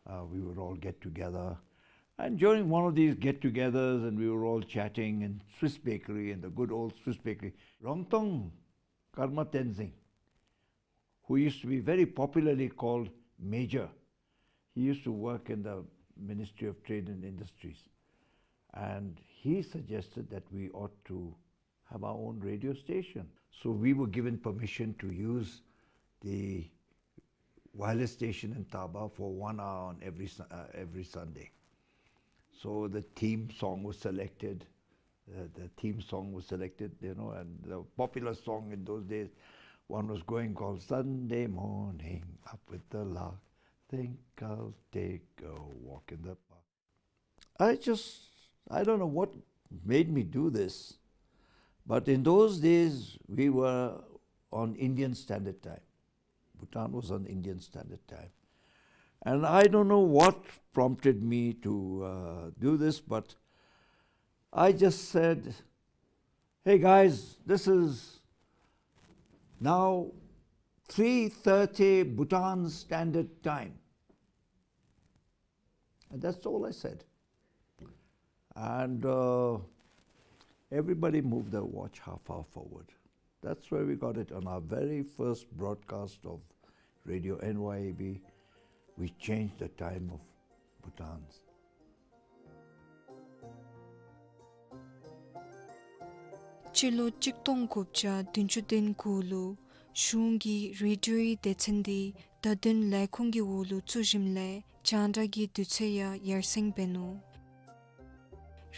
uh, we would all get together. And during one of these get-togethers, and we were all chatting in Swiss Bakery, in the good old Swiss Bakery, Rongtong Karma Tenzing, who used to be very popularly called Major. He used to work in the Ministry of Trade and Industries. And he suggested that we ought to have our own radio station. So we were given permission to use the wireless station in Taba for one hour on every Su-, uh, every Sunday. So the theme song was selected, uh, the theme song was selected, you know, and the popular song in those days, one was going called Sunday Morning, Up with the Lark, think I'll take a walk in the park. I just, I don't know what made me do this, but in those days we were on Indian Standard Time. Bhutan was on Indian Standard Time. And I don't know what prompted me to, uh, do this, but I just said, "Hey guys, this is now three thirty Bhutan Standard Time." And that's all I said. And, uh, everybody moved their watch half hour forward. That's where we got it. On our very first broadcast of Radio N Y A B, we changed the time of Bhutan's. སྤྱི་ལོ་གཅིག་སྟོང་དགུ་བརྒྱ་བདུན་ཅུ་དོན་དགུ་ལུ་གཞུང་གིས་རེ་ཌིའོའི་སྡེ་ཚན་འདི་བརྡ་དོན་ལས་ཁུངས་ཀྱི་འོག་ལུ་བཙུགས་ཞིནམ་ལས་རྒྱང་བསྒྲགས་ཀྱི་དུས་ཚོད་ཡང་ཡར་སེང་འབད་ནུག།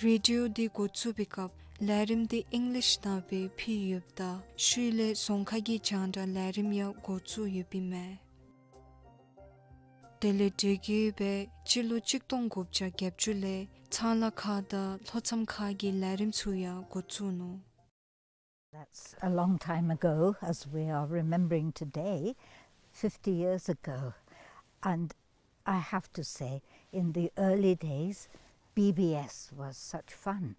རེ་ཌིའོ་འདི་འགོ་བཙུགས་པའི་སྐབས་ལས་རིམ་འདི་ཨིང་ལིཤ་ནང་སྦེ་ཕུལ་ཡོདཔ་ད་ཤུལ་ལས་རྫོང་ཁ་གི་རྒྱང་བསྒྲགས་ལས་རིམ་ཡང་འགོ་བཙུགས་ཡོདཔ་ཨིན་མས། དེ་ལས་འབྲེལ་བརྒྱུད་སྦེ་སྤྱི་ལོ་གཅིག་སྟོང་དགུ་བརྒྱ་བརྒྱད་ཅུ་ལས་ཚང་ལ་ཁ་དང་ལྷོ་མཚམས་ཁ་གི་ལས་རིམ་ཚུ་ཡང་འགོ་བཙུགས་ནུག། That's a long time ago, as we are remembering today, fifty years ago. And I have to say, in the early days, B B S was such fun,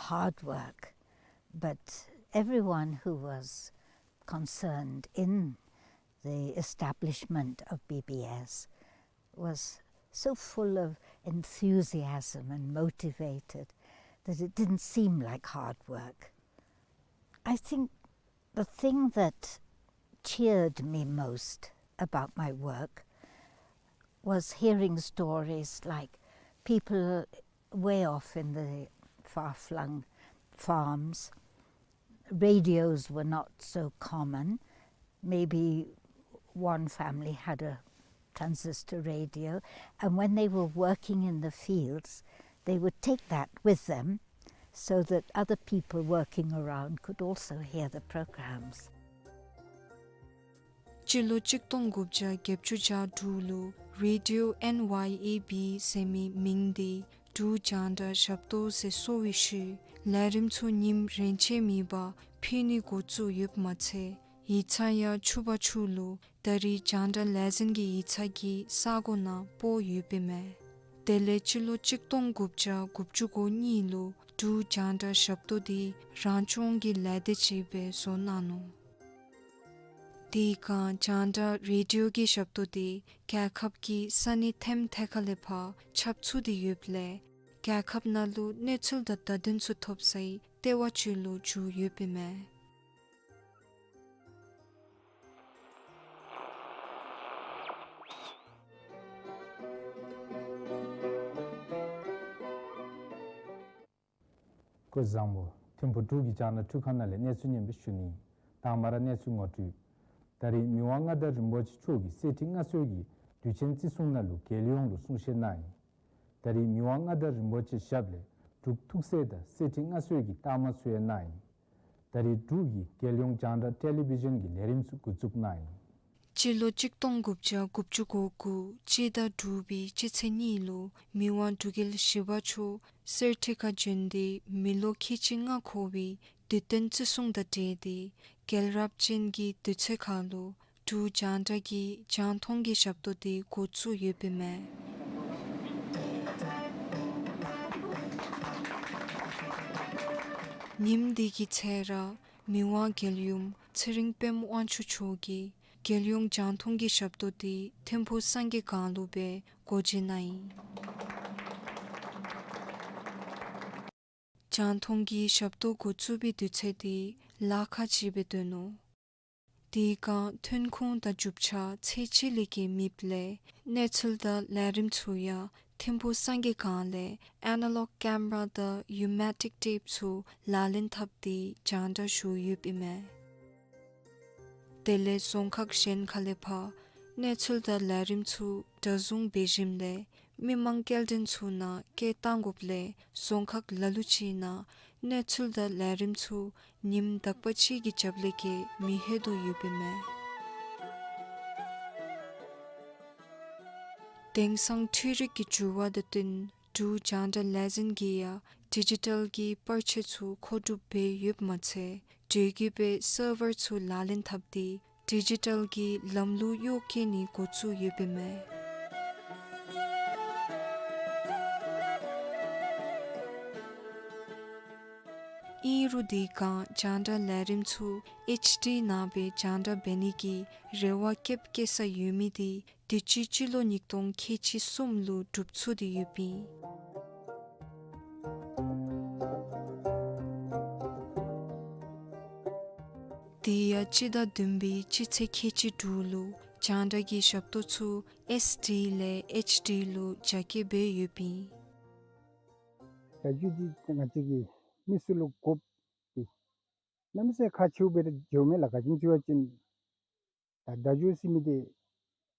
hard work. But everyone who was concerned in the establishment of B B S was so full of enthusiasm and motivated that it didn't seem like hard work. I think the thing that cheered me most about my work was hearing stories like people way off in the far-flung farms radios were not so common. Maybe one family had a transistor radio, and when they were working in the fields, they would take that with them so that other people working around could also hear the programs. སྤྱི་ལོ་གཅིག་སྟོང་དགུ་བརྒྱ་བརྒྱད་ཅུ་གྱ་དྲུག་ལུ་རེ་ཌི་ཡོ་ཨེན་ཝའི་ཨེ་བི་ཟེར་མི་མིང་འདི་འབྲུག་རྒྱང་བསྒྲགས་ཞབས་ཏོག་ཟེར་གསོ་བའི་ཤུལ་ལས་རིམ་ཚུ་ཉིནམ་རེ་ཆད་མེད་པར་ཕུལ་ནི་འགོ་བཙུགས་ཡོདཔ་མ་ཚད་ཡིག་ཚང་ཡང་ཕྱུག་པ་ཕྱུག་ལུ་ད་རེས་རྒྱང་བསྒྲགས་ལས་འཛིན་གྱི་ཡིག་ཚང་གི་ས་གོ་ནང་སྤོ་ཡོདཔ་ཨིན་མས། དེ་ལས་སྤྱི་ལོ་གཅིག་སྟོང་དགུ་བརྒྱ་དགུ་བཅུ་གོ་གཉིས་ལུ་འབྲུག་རྒྱང་བསྒྲགས་ཞབས་ཏོག་འདི་རང་སྐྱོང་གི་ལས་སྡེ་ཅིག་སྦེ་བཟོ་གནང་ནུག། དེ་སྒང་རྒྱང་བསྒྲགས་རེ་ཌི་ཡོ་གི་ཞབས་ཏོག་འདི་རྒྱལ་ཁབ་ཀྱི་ས་གནས་ཐེམ་ཐེ་ཁ་ལས་ཕར་ཁྱབ་ཚུགས་ཏེ་ཡོདཔ་ལས་རྒྱལ་ཁབ་ནང་ལུ་གནས་ཚུལ་དང་བརྡ་དོན་ཚུ་ཐོབ་སའི་ལྟེ་བ་ཅིག་ལུ་འགྱུར་ཡོདཔ་ཨིན་མས། སྐུ་གཟུགས་བཟང་པོ། ཐིམ་ཕུ་འབྲུག་གི་རྒྱང་བསྒྲགས་འཕྲུལ་ཁང་ནང་ལས་གནས་ཚུལ་སྙན་པོ་ཞུ་ནི། དང་པ་ར་གནས་ཚུལ་ངོ་སྤྲོད། ད་རེས་མི་དབང་མངའ་བདག་རིན་པོ་ཆེ་མཆོག་གིས་གསེར་ཁྲི་མངའ་གསོལ་གྱི་དུས་ཆེན་བརྩི་སྲུང་ནང་ལུ་རྒྱལ་ཡོངས་ལུ་གསུང་བཤད་གནང་ཡི། ད་རེས་མི་དབང་མངའ་བདག་རིན་པོ་ཆེ་ཞབས་ལས་འབྲུག་ཐུགས་སྲས་དང་གསེར་ཁྲི་མངའ་གསོལ་གྱི་རྟགས་མ་ཚུ་ཡང་གནང་ཡི། ད་རེས་འབྲུག་གི་རྒྱལ་ཡོངས་རྒྱང་བསྒྲགས་ཊེ་ལི་བི་ཞཱན་གྱི་ལས་རིམ་ཚུ་འགོ་བཙུགས་གནང་ཡི། སྤྱི་ལོ་གཅིག་སྟོང་དགུ་བརྒྱ་དགུ་བཅུ་གོ་དགུ་སྤྱི་ཟླ་དྲུག་པའི་སྤྱི་ཚེས་གཉིས་ལུ་མི་དབང་འབྲུག་རྒྱལ་བཞི་པ་མཆོག་གསེར་ཁྲི་ཁར་བྱོན་ཏེ་མི་ལོ་ཁལ་གཅིག་ལྔ་འཁོར་བའི་དུས་སྟོན་བརྩི་སྲུང་དང་འབྲེལ་ཏེ་རྒྱལ་རབས་ཅན་གྱི་དུས་ཚོད་ཁར་ལུ་འབྲུག་རྒྱང་བསྒྲགས་ཀྱི་རྒྱང་མཐོང་གི་ཞབས་ཏོག་འདི་འགོ་བཙུགས་ཡོདཔ་ཨིན་མས། ཉིནམ་འདི་གི་ཚེ་ར་མི་དབང་རྒྱལ་ཡུམ་ཚེ་རིང་པདྨ་དབང་ཕྱུག་མཆོག་གིས་རྒྱལ་ཡོངས་རྒྱང་མཐོང་གི་ཞབས་ཏོག་འདི་ཐིམ་ཕུ་སངས་རྒྱས་སྒང་ལུ་སྦེ་སྒོ་འབྱེད་གནང་ཡི། རྒྱང་མཐོང་གི་ཞབས་ཏོག་འགོ་བཙུགས་པའི་དུས་ཚོད་འདི་ལཱ་ཁག་ཅིག་སྦེ་སྡོད་ནུག། དེ་སྒང་ཐོན་ཁུངས་དང་རྒྱུ་ཆ་ཚད་ཅིག་ལས་བརྒལ་མེདཔ་ལས་གནས་ཚུལ་དང་ལས་རིམ་ཚུ་ཡང་ཐིམ་ཕུ་སངས་རྒྱས་སྒང་ལས་ཨེ་ན་ལོག་ཀེམ་ར་དང་ཡུ་མེ་ཊིག་ཊེཔ་ཚུ་ལག་ལེན་འཐབ་སྟེ་རྒྱང་བསྒྲགས་ཞུ་ཡོདཔ་ཨིན་མས། དེ་ལས་རྫོང་ཁག་གཞན་ཁ་ལས་ཕར་གནས་ཚུལ་དང་ལས་རིམ་ཚུ་འདྲ་བཟུང་འབད་ཞིནམ་ལས་མི་མང་སྐྱེལ་འདྲེན་ཚུ་ནང་སྐད་བཏང་དགོཔ་ལས་རྫོང་ཁག་ལ་ལུ་ཅིག་ནང་གནས་ཚུལ་དང་ལས་རིམ་ཚུ་ཉིནམ་དག་པ་ཅིག་གི་རྒྱབ་ལས་བརྒལ་མི་ལྷོད་དོ་ཡོདཔ་ཨིན་མས། དེང་སང་འཕྲུལ་རིག་གི་འགྱུར་བ་དང་བསྟུན་འབྲུག་རྒྱང་བསྒྲགས་ལས་འཛིན་གྱིས་ཡང་ཌི་ཇི་ཊལ་གྱི་པར་ཆས་ཚུ་མཁོ་སྒྲུབ་འབད་ཡོདཔ་མ་ཚད་འགྲུལ་སྐྱེལ་པའི་སར་ཝར་ཚུ་ལག་ལེན་འཐབ་སྟེ་ཌི་ཇི་ཊལ་གྱི་ལམ་ལུགས་གཡོག་བཀོལ་ནི་འགོ་བཙུགས་ཡོདཔ་ཨིན་མས། ཨིན་རུང་དེ་སྒང་རྒྱང་བསྒྲགས་ལས་རིམ་ཚུ་ཨེཆ་ཌི་ནང་སྦེ་རྒྱང་བསྒྲགས་འབད་ནི་གི་རེ་བ་བསྐྱེདཔ་བསྐྱེད་ས་ཡོད་མི་དེ་དུས་ཅི་སྤྱི་ལོ་ཉིས་སྟོང་ཁལ་གཅིག་གསུམ་ལུ་གྲུབ་ཚུགས་ཏེ་ཡོདཔ་ཨིན། དེ་ཡང་སྤྱི་ཟླ་བདུན་པའི་སྤྱི་ཚེས་ཁལ་གཅིག་དྲུག་ལུ་རྒྱང་བསྒྲགས་ཀྱི་ཞབས་ཏོག་ཚུ་ཨེཆ་ཌི་ལས་ཨེཆ་ཌི་ལུ་རྒྱ་སྐྱེད་འབད་ཡོདཔ་ཨིན། བརྡ་བརྒྱུད་འདི་ང་བཅས་ཀྱི་མི་སེར་ལུ་དགོཔ་འདི་གནམ་མེད་ས་མེད་ཁག་ཆེཝ་སྦེ་ར་འགྱོཝ་མས་ལགས། ག་ཅི་སྨོ་ཟེར་བ་ཅིན་ད་བརྡ་བརྒྱུད་ཟེར་མི་འདི་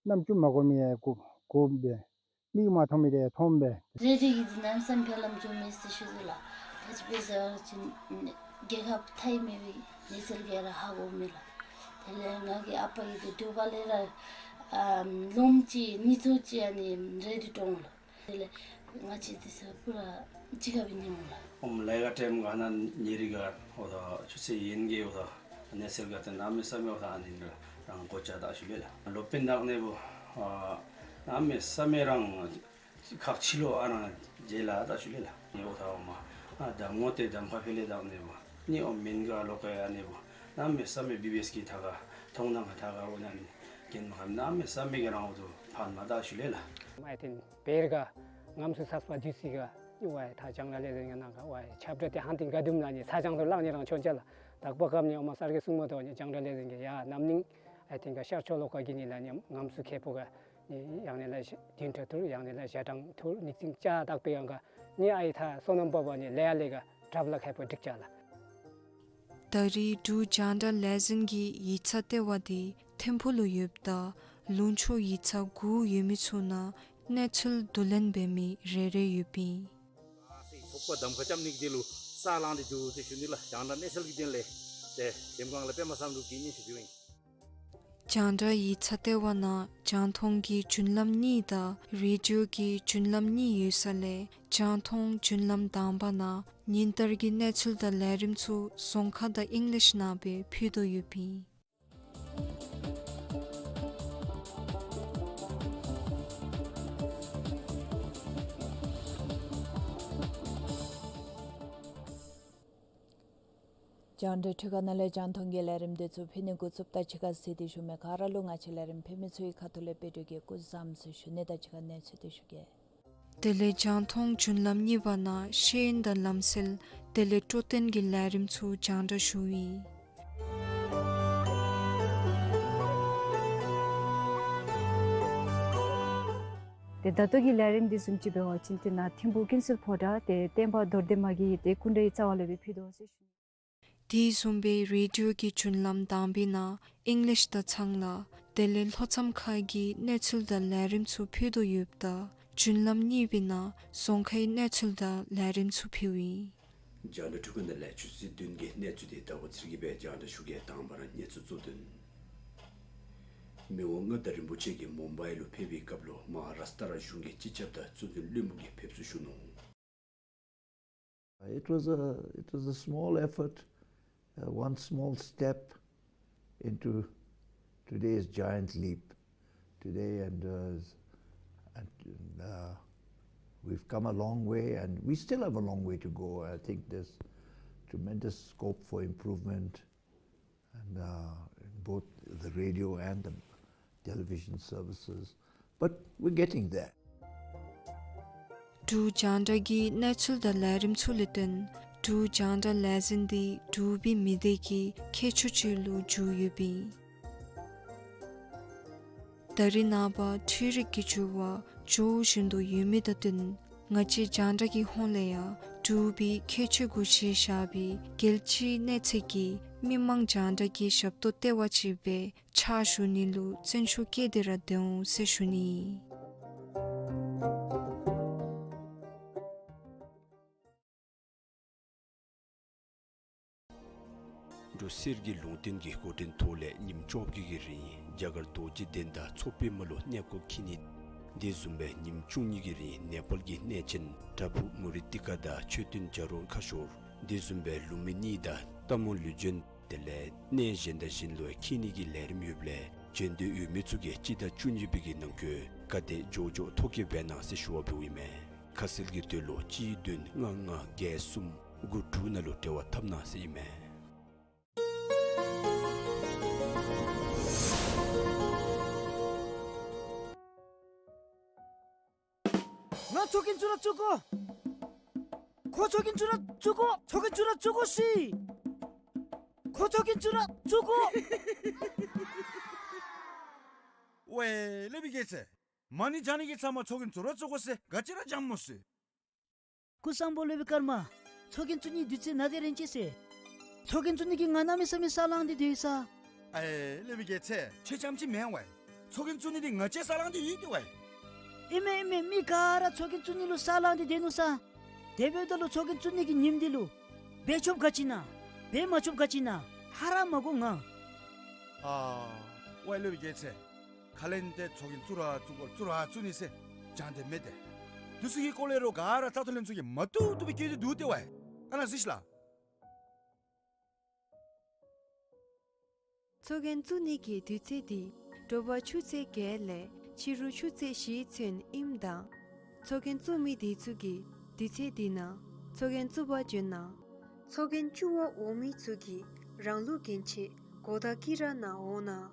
རྣམ་ཅོ་མ་གོ་མི་ཡང་གོ་གོཝ་སྦེ་མིག་མ་མཐོང་མི་འདི་ཡང་མཐོངམ་སྦེ། རེ་ཌི་ཡོ་གིས་འདི་གནམ་མེད་ས་མེད་ཕར་ལམ་འགྱོཝ་མས་ཟེར་ཞུ་དོ་ལགས། ག་ཅི་སྦེ་ཟེར་བ་ཅིན་རྒྱལ་ཁབ་མཐའི་མི་སྦེ་གནས་ཚུལ་ག་ར་ཧ་གོཝ་མས་ལགས། དེ་ལས་ང་གི་ཨ་པ་གིས་འདི་འབྲོག་པ་ལས་ར་ཨམ་ལོངམ་ཅིག་ཉིན་ཚུ་ཅིག་ཨ་ནི་རེ་ཌི་འདྲོངམ་ལགས། དེ་ལས་ང་བཅས་འདི་ཚུ་པུ་ར་གཅིག་ཁར་སྦེ་ཉལཝ་ལགས། ཨོམ་ལས་ཀ་ཊེམ་ག་ནང་ཉེ་རི་ག་འོ་ད་ཆུ་ཚོད་ཡན་གྱི་འོ་ད་གནས་ཚུལ་ག་ཏེ་གནམ་མེད་ས་མེད་འོ་ད་ཨ་ནི་རང་གོ་ཆ་ད་ཞུ་ལེ་ལགས། ལོ་པཎ་དང་ནི་བུ་ཨ་གནམ་མེད་ས་མེད་རང་ཁག་ཆེ་ལོ་ཨ་རང་རྗེས་ལ་ད་ཞུ་ལེ་ལགས། ནི་འོ་ད་འོ་མ་ཨ་གདམ་ངོ་ཏེ་གདམ་ཁ་ཕེ་ལེ་དང་ནི་བུ་ནི་ཨོ་མེན་ག་ལོ་ཀ་ཡ་ནི་བུ་གནམ་མེད་ས་མེད་བི་བི་ཨེསི་གི་ཐ་ག་མཐོང་ན་ག་ཐ་ག་འོ་ན་ནི་གན་མ་ག་གནམ་མེད་ས་མེད་ག་རང་འོ་ད་ཕན་མ་ད་ཞུ་ལེ་ལགས། ཨའི་ཐིན་བེར་ག་ངམ་སུ་སཱས་པ་ཇུ་སི་ག་ནི་ཝའི་ཐ་རྒྱང་བསྒྲགས་ལས་འཛིན་གྱི་ནང་ག་ཝའི་ཁྱབ་བསྒྲགས་ཏེ་ཧང་ཏིང་ག་དུམ་ལ་ནི་ཚ་རྒྱང་ཐུར་ལང་ནི་རང་ཆོན་ཅ་ལགས། དག་པ་སྐབས་ནི་ཨོ་མ་སར་གི་སྲུང་མ་དོ་ནི་རྒྱང་བསྒྲགས་ལས་འཛིན་གྱི་ཡ་ནམ་ནིང་ཨའི་ཐིན་ག་ཤར་ཕྱོགས་ལོགས་ཀ་གི་ནི་ལ་ནི་ངམ་སུ་ཁེ་པོ་ག་ནི་ཡང་ནི་ལ་བདུན་ཕྲག་ཐུར་ཡང་ནི་ལ་ཞག་གྲངས་ཐུར་ནིག་ཙིང་ཅ་དག་པའི་ཡང་ག་ནི་ཨའི་ཐ་སོ་ནམ་པ་བ་ནི་ལེ་ཡ་ལེ་ག་གྲབ་ལ་ཁེ་པོ་འགྲིག་ཅ་ལགས། ད་རེས་འབྲུག་རྒྱང་བསྒྲགས་ལས་འཛིན་གྱི་ཡིག་ཚང་ལྟེ་བ་དེ་ཐིམ་ཕུག་ལུ་ཡོདཔ་ད་ལུང་ཕྱོགས་ཡིག་ཚང་དགུ་ཡོད་མི་ཚུ་ནང་གནས་ཚུལ་བསྡུ་ལེན་འབད་མི་རེ་རེ་ཡོདཔ་ཨིན། ཚོགས་པ་གདམ་ཁ་རྐྱབ་ནི་གི་དོན་ལུ་ས་ལངས་ཏེ་འདུག་ཟེར་ཞུ་ནི་ལགས། རྒྱང་བསྒྲགས་གནས་ཚུལ་གྱི་དོན་ལས་ཏེ་གཟིམ་ཁང་ལས་པདྨ་བསམ་གྲུབ་ཀྱིས་སྙན་ཞུ་ཕུལཝ་ཨིན། རྒྱང་བསྒྲགས་ཡིག་ཚང་ལྟེ་བ་ནང་རྒྱང་མཐོང་གི་རྒྱུན་ལམ་གཉིས་དང་རེ་ཌི་ཡོ་གི་རྒྱུན་ལམ་གཉིས་ཡོད་ས་ལས་རྒྱང་མཐོང་རྒྱུན་ལམ་དང་པ་ནང་ཉིན་ལྟར་གྱི་གནས་ཚུལ་དང་ལས་རིམ་ཚུ་རྫོང་ཁ་དང་ཨིང་ལིཤ་ནང་སྦེ་ཕུལ་དོ་ཡོདཔ་ཨིན། རྒྱང་བསྒྲགས་འཕྲུལ་ཁང་ནང་ལས་རྒྱང་མཐོང་གི་ལས་རིམ་དེ་ཚུ་ཕུལ་ནི་འགོ་བཙུགསཔ་ད་གཅིག་ཁར་གཟིགས་ཏེ་བཞུགས་མི་ག་ར་ལུ་ང་བཅས་ལས་རིམ་ཕུལ་མི་ཚུ་གི་ཁ་ཐུག་ལས་དཔལ་སྒྲོན་གྱིས་སྐུ་བཟང་ཟེར་ཞུ་ནི་དང་གཅིག་ཁར་གནས་ཚུལ་དེ་ཞུ་གེ། དེ་ལས་རྒྱང་མཐོང་རྒྱུན་ལམ་གཉིས་པ་ནང་ཤེས་ཡོན་དང་ལམ་སྲོལ་དེ་ལས་སྤྲོ་སྟོན་གྱི་ལས་རིམ་ཚུ་རྒྱང་བསྒྲགས་ཞུཝ་ཨིན། ཏེ་ད་ལྟོ་གི་ལས་རིམ་འདི་བཟུམ་ཅིག་འབད་བ་ཅིན་ཏེ་ནཱ་ཐིམ་ཕུག་ཀུན་གསལ་ཕོ་བྲང་ཏེ་བསྟན་པ་རྡོར་གདན་མ་གི་ཏེ་སྐུ་འདྲ་གི་རྩ་བ་ལས་སྦེ་ཕུལ་དོ་ཟེར་ཞུ། དེ་བཟུམ་སྦེ་རེ་ཌི་ཡོ་གི་རྒྱུན་ལམ་དང་པའི་ནང་ཨིང་ལིཤ་དང་ཚང་ལ་དེ་ལས་ལྷོ་མཚམས་ཁ་གི་གནས་ཚུལ་དང་ལས་རིམ་ཚུ་ཕུལ་དོ་ཡོདཔ་ད་རྒྱུན་ལམ་གཉིས་པའི་ནང་རྫོང་ཁའི་གནས་ཚུལ་དང་ལས་རིམ་ཚུ་ཕུལཝ་ཨིན། རྒྱང་བསྒྲགས་འཕྲུལ་ཁང་ནང་ལས་ཆུ་ཚོད་བདུན་གྱི་གནས་ཚུལ་དེ་ཟླ་བ་ཚེ་རིང་གིས་སྦེ་རྒྱང་བསྒྲགས་ཞུ་གེ། དང་པ་ར་གནས་ཚུལ་གཙོ་དོན། མི་དབང་མངའ་བདག་རིན་པོ་ཆེ་གིས་མུམ་བྷའི་ལུ་ཕེབས་པའི་སྐབས་ལུ་མ་ཧཱ་རཱཤ་ཊ་ར་གཞུང་གི་སྤྱི་ཁྱབ་དང་གཙོ་འཛིན་བློན་པོ་གིས་ཕེབས་བསུ་ཞུ་ནུག། It was a, it was a small effort, uh, one small step into today's giant leap today, and, uh, and, uh, we've come a long way, and we still have a long way to go. I think there's tremendous scope for improvement, and, uh, in both the radio and the television services. But we're getting there. འབྲུག་རྒྱང་བསྒྲགས་ཀྱི་གནས་ཚུལ་དང་ལས་རིམ་ཚུ་ལས་བརྟེན་འབྲུག་རྒྱང་བསྒྲགས་ལས་འཛིན་འདི་འབྲུག་པའི་མི་སྡེ་གི་ཁྱད་ཆོས་ཅིག་ལུ་འགྱུར་ཡོདཔ་ཨིན། ད་རེས་ནངས་པ་འཕྲུལ་རིག་གི་འགྱུར་བ་འགྱོ་བཞིན་དུ་ཡོད་མི་དང་བསྟུན་ང་བཅས་རྒྱང་བསྒྲགས་ཀྱི་ཧོངས་ལས་ཡང་འབྲུག་པའི་ཁྱད་ཆོས་གུ་གཞི་བཞག་པའི་རྒྱལ་སྤྱིའི་གནས་ཚད་ཀྱི་མི་མང་རྒྱང་བསྒྲགས་ཀྱི་ཞབས་ཏོག་ལྟེ་བ་ཅིག་སྦེ་ཕྱག་ཞུ་ནི་ལུ་བརྩོན་ཤུགས་བསྐྱེད་དེ་ར་སྡོད་འོང་ཟེར་ཞུ་ནི། འབྲུག་གསེར་གྱི་ལུང་བསྟན་གྱི་འགོ་འདྲེན་ཐོག་ལས་ཉིནམ་བཅོ་བརྒྱད་ཀྱི་རིང་རྒྱ་གར་རྡོ་རྗེ་གདན་དང་མཚོ་པདྨ་ལུ་གནས་སྐོར་འཁྱིད་ནི། དེ་བཟུམ་སྦེ་ཉིནམ་བཅུ་གཉིས་ཀྱི་རིང་ནེ་པཱལ་གྱི་གནས་ཆེན་བྲག་ཕུག་མུ་རི་ཏི་ཀ་དང་མཆོད་རྟེན་བྱ་རུང་ཁ་ཤོར། དེ་བཟུམ་སྦེ་ལུམ་བི་ནི་དང་སྟག་མོ་ལུས་སྦྱིན། དེ་ལས་གནས་གཞན་དང་གཞན་ལུ་འཁྱིད་ནི་གི་ལས་རིམ་ཡོདཔ་ལས་བྱོན་འདོད་ཡོད་མི་ཚུ་གིས་སྤྱི་ཟླ་བཅུ་གཉིས་པའི་གི་ནང་འཁོད་ག་དེ་མགྱོགས་མགྱོགས་ཐོ་བཀོད་འབད་གནང་ཟེར་ཞུ་བ་འབདཝ་ཨིན་མས། ཁ་གསལ་གྱི་དོན་ལུ་གཅིག་བདུན་ལྔ་ལྔ་བརྒྱད་གསུམ་དགུ་དྲུག་ནང་ལུ་འབྲེལ་བ་འཐབ་གནང་ཟེར་ཨིན་མས། ང་ཚོགས་རྒྱན་བཙུགས་ར་བཙུགས་དགོ། ཁོ་ཚོགས་རྒྱན་བཙུགས་ར་བཙུགས་དགོ། ཚོགས་རྒྱན་བཙུགས་ར་བཙུགས་དགོ་ཟེར། ཁོ་ཚོགས་རྒྱན་བཙུགས་ར་བཙུགས་དགོ། ཝའེ་སློབ་དཔོན་རྒྱལ་མཚན། མ་ཎི་བགྱང་ནི་གི་ཚབ་མ་ཚོགས་རྒྱན་བཙུགས་ར་བཙུགས་དགོ་ཟེར་ག་ཅི་ར་བགྱངམ་སྨོ་ཟེར། སྐུ་གསུམ་པོ་སློབ་དཔོན་ཀརྨ། ཚོགས་རྒྱན་བཙུགས་ནི་དུས་ཚོད་ནཱ་དེ་རན་ཅི་ཟེར། ཚོགས་རྒྱན་བཙུགས་ནི་གི་ང་གནམ་མེད་ས་མེད་ས་ལངས་ཏེ་སྡོད་ས། ཨའེ་སློབ་དཔོན་རྒྱལ་མཚན། ཁྱོད་རྐྱངམ་ཅིག་མེན་ཝའེ། ཚོགས་རྒྱན་བཙུགས་ནི་འདི་ང་བཅས་ས་ལངས་ཏེ་ཡོད་དེ་ཝའེ། ཨིན་མས་ཨིན་མས། མི་ག་ར་ཚོགས་རྒྱན་བཙུགས་ནི་ལུ་ས་ལངས་ཏེ་སྡོད་ནུག་ས། དེ་འབདཝ་ད་ལུ་ཚོགས་རྒྱན་བཙུགས་ནི་གི་ཉིནམ་འདི་ལུ་འབད་ཆོགཔ་ག་ཅི་ཨིན་ན། འབད་མ་ཆོགཔ་ག་ཅི་ཨིན་ན། ཧ་ར་མ་གོ་ང་། ཨ་ཝའེ་སློབ་དཔོན་རྒྱལ་མཚན། ཁ་ལས་ཏེ་ཚོགས་རྒྱན་བཙུགས་ར་བཙུགས་དགོ་བཙུགས་ར་བཙུགས་ནི་ཟེར་བགྱང་སྟེ་མེད་དེ། དུས་ཚོད་ཀྱི་སྐོར་ལས་རོགས་ག་ར་རྩ་དོན་ལས་ཚོགས་རྒྱན་མ་བཙུགས་བཙུགས་པའི་སྐད་ཆ་འདུག་སྟེ་ཝའེ། ཨ་ནཱ་གཟིགས་ཤིག་ལགས། ཚོགས་རྒྱན་བཙུགས་ནི་གི་དུས་ཚོད་འདི་དྲོ་པ་ཆུ་ཚོད་བརྒྱད་ལས་ཕྱི་རུ་ཆུ་ཚོད་བཞིའི་ཚུན་ཨིནམ་ད། ཚོགས་རྒྱན་བཙུགས་མི་དེ་ཚུ་གིས་དུས་ཚོད་འདི་ནང་ཚོགས་རྒྱན་བཙུགས་པར་བྱོན་གནང་། ཚོགས་རྒྱན་བཙུགས་པར་འོང་མི་ཚུ་གིས་རང་ལུགས་གྱོན་ཆས་གོ་བརྡ་བསྐྱི་ར་ནཱ་འོང་གནང་།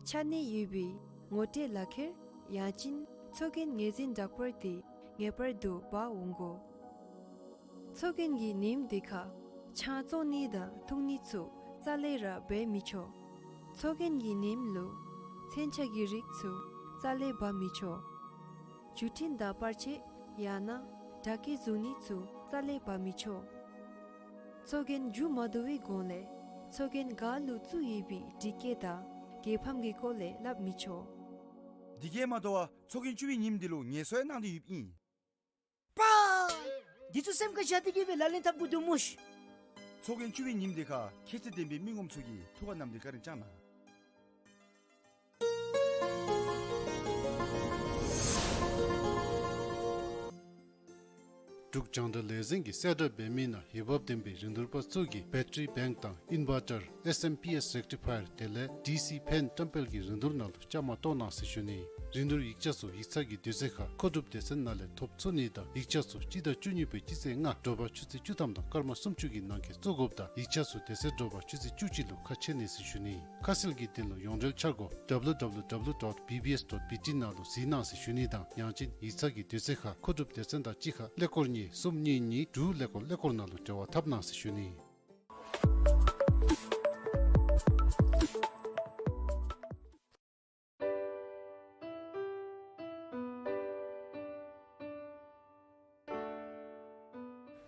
ཆ་གནས་ཡོད་པའི་ངོ་སྤྲོད་ལག་ཁྱེར་ཡང་ཅིན་ཚོགས་རྒྱན་ངོས་འཛིན་བསྒྲགས་པར་དེ་ངེས་པར་དུ་འབག་འོང་དགོ། ཚོགས་རྒྱན་གྱི་ཉིནམ་དེ་ཁར་ཆང་བཙོང་ནི་དང་འཐུང་ནི་ཚུ་རྩ་ལས་ར་འབད་མི་ཆོག། ཚོགས་རྒྱན་གྱི་ཉིནམ་ལུ་མཚོན་ཆ་གི་རིགས་ཚུ་རྩ་ལས་འབག་མི་ཆོག། བརྒྱུད་འཕྲིན་དང་པར་ཆས་ཡང་ན་སྒྲ་སྐད་བཟུང་ནི་ཚུ་རྩ་ལས་འབག་མི་ཆོག། ཚོགས་རྒྱན་མཇུག་མ་བསྡུ་བའི་གོང་ལས་ཚོགས་རྒྱན་ག་ལུ་བཙུགས་ཡོད་པའི་སྒྲིག་བཀོད་དང་རྒྱལ་ཕམ་གྱི་སྐོར་ལས་སླབ་མི་ཆོག། དེ་གིས་མ་དོ་བར་ཚོགས་རྒྱན་བཙུགས་པའི་ཉིནམ་དེ་ལུ་ངལ་གསོ་ཡང་གནང་སྟེ་ཡོདཔ་ཨིན། པ། འདི་ཚུ་སེམས་ཁར་བཞག་སྟེ་གིས་སྦེ་ལག་ལེན་འཐབ་དགོ་དོ་སྨོ་ཤིག། ཚོགས་རྒྱན་བཙུགས་པའི་ཉིནམ་དེ་ཁར་ཁྱད་ཚད་ལྡན་པའི་མི་ངོམ་ཚུ་གིས་ཐུགས་ཁར་བསྣམས་ཏེ་བཀའ་དྲིན་བསྐྱང་གནང་། འབྲུག་རྒྱང་བསྒྲགས་ལས་འཛིན་གྱིས་གསལ་བསྒྲགས་འབད་མི་ནང་འོས་འབབ་ལྡན་པའི་རིན་བསྡུར་པ་ཚུ་གིས་battery bank དང་inverter, S M P S rectifier དེ་ལས་D C fan བཀྲམ་སྤེལ་གྱི་རིན་བསྡུར་ནང་ལུ་བཅའ་མར་གཏོགས་གནང་ཟེར་ཞུ་ནི། རིན་བསྡུར་ཡིག་ཆ་ཚུ་ཡིག་ཚང་གི་དུས་ཚོད་ཁར་མཁོ་སྒྲུབ་སྡེ་ཚན་ནང་ལས་ཐོབ་ཚུགས་ནི་དང་ཡིག་ཆ་ཚུ་སྤྱི་ཟླ་བཅུ་གཉིས་པའི་སྤྱི་ཚེས་ལྔ་དྲོ་པ་ཆུ་ཚོད་བཅུ་ཐམ་དང་སྐར་མ་སུམ་ཅུ་གི་ནང་འཁོད་བཙུགས་དགོཔ་དང་ཡིག་ཆ་ཚུ་དེ་ཚེ་དྲོ་པ་ཆུ་ཚོད་བཅུ་གཅིག་ལུ་ཁ་ཕྱེ་ནི་ཟེར་ཞུ་ནི། ཁ་གསལ་གྱི་དོན་ལུ་ཡོངས་འབྲེལ་འཆར་སྒོ་W W W dot B B S dot B T ནང་ལུ་གཟིགས་གནང་ཟེར་ཞུ་ནི་དང་ཡང་ཅིན་ཡིག་ཚང་གི་དུས་ཚོད་ཁར་མཁོ་སྒྲུབ་སྡེ་ཚན་དང་གཅིག་ཁར་ཀླད་ཀོར་གཉིས་གསུམ་གཉིས་གཉིས་དྲུག་ཀླད་ཀོར་ཀླད་ཀོར་ནང་ལུ་འབྲེལ་བ་འཐབ་གནང་ཟེར་ཞུ་ནི།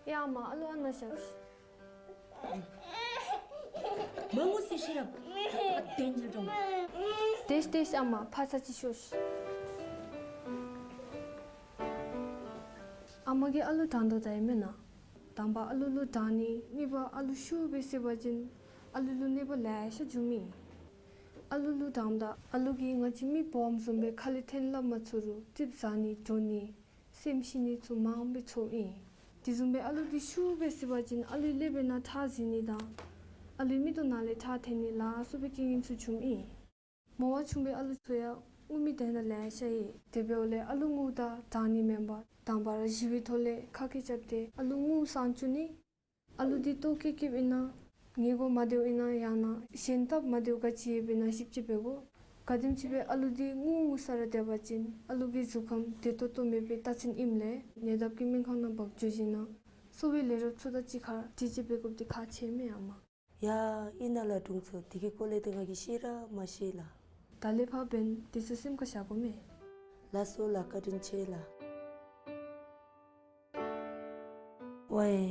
ཡ་ཨ་མ་ཨ་ལུ་ཨ་ནཱ་བཞག་ཤིག། མ་ངུ་ཟེར་ཤེས་རབ། ཨ་དེ་ཉིད་འགྲོ། དེས་དེས་ཨ་མ་ཕར་ཚུར་ཅིག་ཤོག་ཤིག། ཨ་མ་གིས་ཨ་ལུ་དྲང་དོ་ད་ཨིན་མེན་ན། དང་པ་ཨ་ལུ་ལུ་དྲང་ནི་གཉིས་པ་ཨ་ལུ་ཤུགས་སྦེ་བསད་པ་ཅིན་ཨ་ལུ་ལུ་གནོད་པ་ལེ་ཤ་འབྱུངམ་ཨིན། ཨ་ལུ་ལུ་དྲངམ་ད་ཨ་ལུ་གིས་ང་བཅས་མི་སྦོམ་བཟུམ་སྦེ་ཁ་ལས་ཐོན་སླབ་མ་ཚུགས་རུང་རྩིགཔ་ཟ་ནི་འགྱོ་ནི་སེམས་ཤི་ནི་ཚུ་མངམ་སྦེ་ཚོརཝ་ཨིན། དེ་བཟུམ་སྦེ་ཨ་ལུ་འདི་ཤུགས་སྦེ་བསད་པ་ཅིན་ཨ་ལུའི་ཀླད་པའི་ནང་ཁྲག་འཛིང་ནི་དང་ཨ་ལུའི་མིག་ཏོ་ནང་ལས་ཁྲག་ཐོན་ནི་ལ་སོགས་པའི་རྐྱེན་ངན་ཚུ་འབྱུངམ་ཨིན། མོ་བ་ཆུང་བའི་ཨ་ལུ་ཚུ་ཡང་ངུ་མི་དེ་ནང་ལེ་ཤ་ཡོད། དེ་འབདཝ་ལས་ཨ་ལུ་ངུཝ་ད་དྲང་ནི་མེན་པར་དང་པ་ར་གཞི་བའི་ཐོག་ལས་ཁ་སྐད་རྐྱབ་སྟེ་ཨ་ལུ་ངུ་སང་བཅུག་ནི། ཨ་ལུ་འདི་ལྟོཝ་བཀྱེས་བཀྱེསཔ་ཨིན་ན་ཉལ་དགོཔ་མ་བདེཝ་ཨིན་ན་ཡང་ན་གཞན་སྟབས་མ་བདེཝ་ག་ཅི་ཡོདཔ་ཨིན་ན་ཞིབ་དཔྱད་འབད་དགོ། ག་དེམ་ཅིག་སྦེ་ཨ་ལུ་འདི་ངུ་ངུ་ས་ར་སྡོད་པ་ཅིན་ཨ་ལུ་གི་གཟུགས་ཁམས་བདེ་ཏོག་ཏོ་མེད་པའི་རྟགས་མཚན་ཨིནམ་ལས་ཉེ་འདབས་ཀྱི་སྨན་ཁང་ནང་འབག་འགྱོ་ཞིནམ་ན་གསོ་བའི་ལས་རོགསཔ་ཚུ་དང་གཅིག་ཁར་དྲི་དཔྱད་འབད་དགོཔ་འདི་ཁག་ཆེ་མས་ཨ་མ། ཡ་ཨིན་ན་ལགས་དྲུང་འཚོ། དེ་གི་སྐོར་ལས་ཏེ་ང་གིས་ཤེས་ར་མ་ཤེས་ལགས། ད་ལས་ཕར་འབདན་དེ་ཚུ་སེམས་ཁར་བཞག་དགོ་མས། ལགས་སོ་ལགས། བཀའ་དྲིན་ཆེ་ལགས། ཝའེ།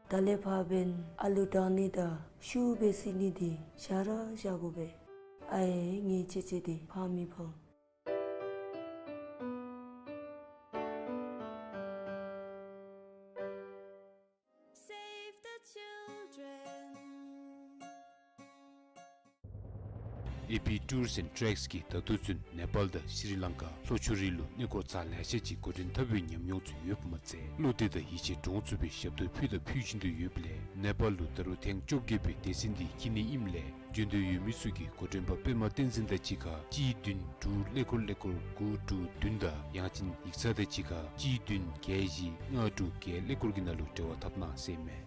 ད་ལས་ཕར་འབདན་ཨ་ལུ་དྲང་ནི་དང་ཤུགས་སྦེ་བསད་ནི་འདི་བཞག་ར་བཞག་དགོ་པས། ཨའེ་ངེའི་ཆེ་ཆེ་འདི་ཕངས་མི་ཕངས། Save the children. ཨེ་པི་ཊུརསི་ཨེནཌ་ཊེགསི་གིས་ད་ལྟོ་ཚུན་ནེ་པཱལ་དང་ཤྲི་ལང་ཀ་ལྷོ་ཕྱོགས་རིགས་ལུ་གནས་སྐོར་ཚར་ལེ་ཤ་ཅིག་འགོ་འདྲེན་འཐབ་པའི་ཉམས་མྱོང་ཚུ་ཡོདཔ་མ་ཚད་བློ་གཏད་དང་ཡིད་ཆེས་འདྲོངས་ཚུགས་པའི་ཞབས་ཏོག་ཕུལ་དང་ཕུལ་བཞིན་དུ་ཡོདཔ་ལས་ནེ་པཱལ་ལུ་ད་རུང་ཐེངས་བཅོ་བརྒྱད་པའི་སྡེ་ཚན་འདི་འཁྱིད་ནི་ཨིནམ་ལས་འབྱོན་འདོད་ཡོད་མི་ཚུ་གིས་འགོ་འདྲེན་པ་པདྨ་བསྟན་འཛིན་དང་གཅིག་ཁར་གཅིག་བདུན་དྲུག་ཀླད་ཀོར་ཀླད་ཀོར་དགུ་དྲུག་བདུན་དང་ཡང་ཅིན་ཡིག་ཚང་དང་གཅིག་ཁར་གཅིག་བདུན་བརྒྱད་བཞི་ལྔ་དྲུག་བརྒྱད་ཀླད་ཀོར་གྱི་ནང་ལུ་འབྲེལ་བ་འཐབ་གནང་ཟེར་མས།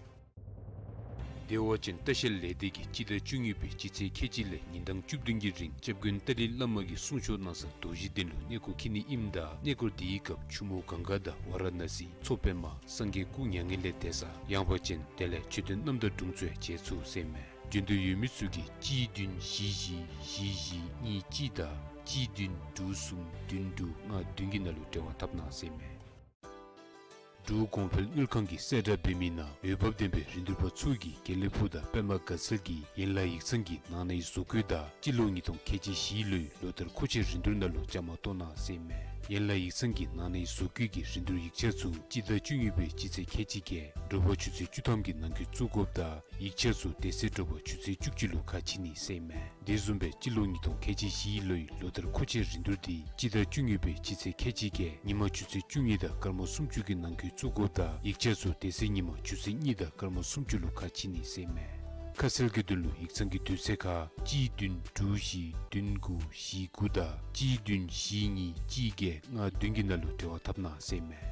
བདེ་བ་ཅན་ལྟ་བཤལ་ལས་སྡེ་གིས་སྤྱི་ཟླ་བཅུ་གཉིས་པའི་སྤྱི་ཚེས་ཁལ་གཅིག་ལས་ཉིན་གྲངས་བཅུ་བདུན་གྱི་རིང་སྐྱབས་མགོན་ཏཱ་ལའི་བླ་མ་གི་གསུང་ཆོས་གནང་ས་རྡོ་རྗེ་གདན་ལུ་གནས་སྐོར་འཁྱིད་ནི་ཨིནམ་ད་གནས་སྐོར་དེའི་སྐབས་ཆུ་མོ་གངྒཱ་དང་ཝཱ་ར་ཎ་སི་མཚོ་པདྨ་སངས་རྒྱས་སྐུ་མྱ་ངན་ལས་འདས་ས་ཡངས་པ་ཅན་དེ་ལས་མཆོད་རྟེན་རྣམ་དག་དྲུང་འཚོ་ཡང་མཇལ་ཚུགས་ཟེར་མས། འབྱོན་འདོད་ཡོད་མི་ཚུ་གིས་གཅིག་བདུན་བཞི་བཞི་བཞི་བཞི་གཉིས་གཅིག་དང་གཅིག་བདུན་དྲུག་གསུམ་བདུན་དྲུག་ལྔ་བདུན་གྱི་ནང་ལུ་འབྲེལ་བ་འཐབ་གནང་ཟེར་མས། འབྲུག་གོང་འཕེལ་དངུལ་ཁང་གིས་གསལ་བསྒྲགས་འབད་མི་ནང་འོས་འབབ་ལྡན་པའི་རིན་བསྡུར་པ་ཚུ་གིས་དགེ་ལེགས་ཕུག་དང་པདྨ་དགའ་ཚལ་གྱི་ཡན་ལག་ཡིག་ཚང་གི་ནང་གནས་བཟོ་བཀོད་དང་སྤྱི་ལོ་ཉིས་སྟོང་ཁལ་གཅིག་བཞིའི་ལོའི་ལོ་ལྟར་མཁོ་ཆས་རིན་བསྡུར་ནང་ལུ་བཅའ་མར་གཏོགས་གནང་ཟེར་མས། ཡན་ལག་ཡིག་ཚང་གི་ནང་གནས་བཟོ་བཀོད་ཀྱི་རིན་བསྡུར་ཡིག་ཆ་ཚུ་སྤྱི་ཟླ་བཅུ་གཉིས་པའི་སྤྱི་ཚེས་ཁལ་གཅིག་བརྒྱད་དྲོ་པ་ཆུ་ཚོད་བཅུ་ཐམ་གྱི་ནང་འཁོད་བཙུགས་དགོཔ་དང་ཡིག་ཆ་ཚུ་དེ་ཚེ་དྲོ་པ་ཆུ་ཚོད་བཅུ་གཅིག་ལུ་ཁ་ཕྱེ་ནི་ཟེར་མས། དེ་བཟུམ་སྦེ་སྤྱི་ལོ་ཉིས་སྟོང་ཁལ་གཅིག་བཞིའི་ལོའི་ལོ་ལྟར་མཁོ་ཆས་རིན་བསྡུར་འདི་སྤྱི་ཟླ་བཅུ་གཉིས་པའི་སྤྱི་ཚེས་ཁལ་གཅིག་བརྒྱད་ཉིན་མ་ཆུ་ཚོད་བཅུ་གཉིས་དང་སྐར་མ་སུམ་ཅུ་གི་ནང་འཁོད་བཙུགས་དགོཔ་དང་ཡིག་ཆ་ཚུ་དེ་ཚེ་ཉིན་མ་ཆུ་ཚོད་གཉིས་དང་སྐར་མ་སུམ་ཅུ་ལུ་ཁ་ཕྱེ་ནི་ཟེར་མས། ཁ་གསལ་གྱི་དོན་ལུ་ཡིག་ཚང་གི་དུས་ཚོད་ཁར་གཅིག་བདུན་དྲུག་བཞི་བདུན་དགུ་བཞི་དགུ་དང་གཅིག་བདུན་བཞི་གཉིས་གཅིག་བརྒྱད་ལྔ་བདུན་གྱི་ནང་ལུ་འབྲེལ་བ་འཐབ་གནང་ཟེར་མས།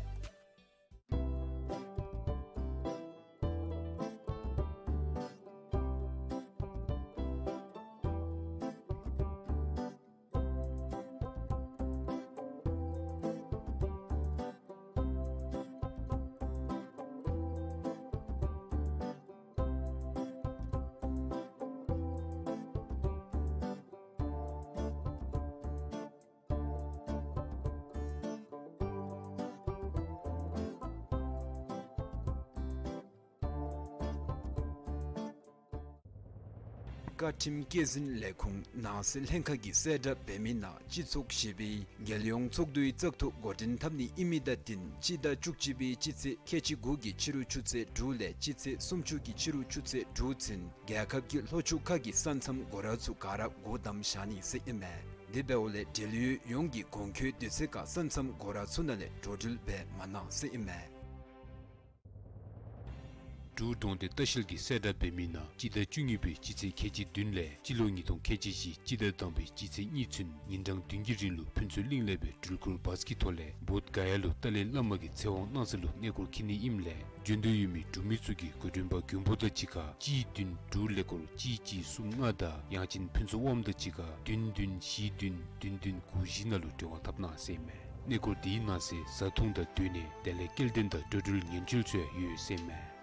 བཀའ་ཁྲིམས་སྐྱེད་སྲིང་ལས་ཁུངས་ནང་སྲིད་ལྷན་ཁག་གིས་གསལ་བསྒྲགས་འབད་མི་ནང་སྤྱི་ཚོགས་བཞི་པའི་རྒྱལ་ཡོངས་ཚོགས་འདུའི་བཙག་འཐུ་འགོ་འདྲེན་འཐབ་ནི་ཨིན་མི་དང་བསྟུན་སྤྱི་ཟླ་བཅུ་གཅིག་པའི་སྤྱི་ཚེས་ཁལ་གཅིག་དགུ་གི་ཕྱི་རུ་ཆུ་ཚོད་དྲུག་ལས་སྤྱི་ཚེས་སུམ་ཅུ་གི་ཕྱི་རུ་ཆུ་ཚོད་དྲུག་ཚུན་རྒྱལ་ཁབ་ཀྱི་ལྷོ་ཕྱོགས་ཁག་གི་ས་མཚམས་སྒོ་ར་ཚུ་ག་ར་སྒོ་བསྡམས་བཞག་ནི་ཟེར་ཨིན་མས། དེ་འབདཝ་ལས་འབྲེལ་ཡོད་ཡོངས་ཀྱིས་གོང་འཁོད་དུས་ཚོད་ཁར་ས་མཚམས་སྒོ་ར་ཚུ་ནང་ལས་འགྲོ་འགྲུལ་འབད་མ་གནང་ཟེར་ཨིན་མས། འབྲུག་གྲོང་སྡེ་ལྟ་བཤལ་གྱིས་གསལ་བསྒྲགས་འབད་མི་ནང་སྤྱི་ཟླ་བཅུ་གཉིས་པའི་སྤྱི་ཚེས་ཁལ་གཅིག་བདུན་ལས་སྤྱི་ལོ་ཉིས་སྟོང་ཁལ་གཅིག་བཞི་སྤྱི་ཟླ་དང་པའི་སྤྱི་ཚེས་གཉིས་ཚུན་ཉིན་གྲངས་བདུན་གྱི་རིང་ལུ་ཕུན་ཚོགས་གླིང་ལས་སྦེ་འགྲུལ་འཁོར་བཱས་ཀྱི་ཐོག་ལས་བོདྷ་ག་ཡ་ལུ་ཏཱ་ལའི་བླ་མ་གི་ཚེ་དབང་གནང་ས་ལུ་གནས་སྐོར་འཁྱིད་ནི་ཨིནམ་ལས་འབྱོན་འདོད་ཡོད་མི་འབྲུག་མི་ཚུ་གིས་གོ་སྒྲོན་པ་མགོན་པོ་དང་གཅིག་ཁར་གཅིག་བདུན་དྲུག་ཀླད་ཀོར་གཅིག་གཅིག་གསུམ་ལྔ་དང་ཡང་ཅིན་ཕུན་ཚོགས་དབངམོ་དང་གཅིག་ཁར་བདུན་བདུན་བཞི་བདུན་བདུན་བདུན་དགུ་བཞི་ནང་ལུ་འབྲེལ་བ་འཐབ་གནང་ཟེར་ཨིན་མས། གནས་སྐོར་དེའི་ནང་གསེས་བཟའ་འཐུང་དང་སྡོད་གནས་དེ་ལས་སྐྱེལ་འདྲེན་དང་འགྲོ་འགྲུལ་ཉེན་བཅོལ་ཚུ་ཡང་ཡོད་ཟེར་ཨིན་མས།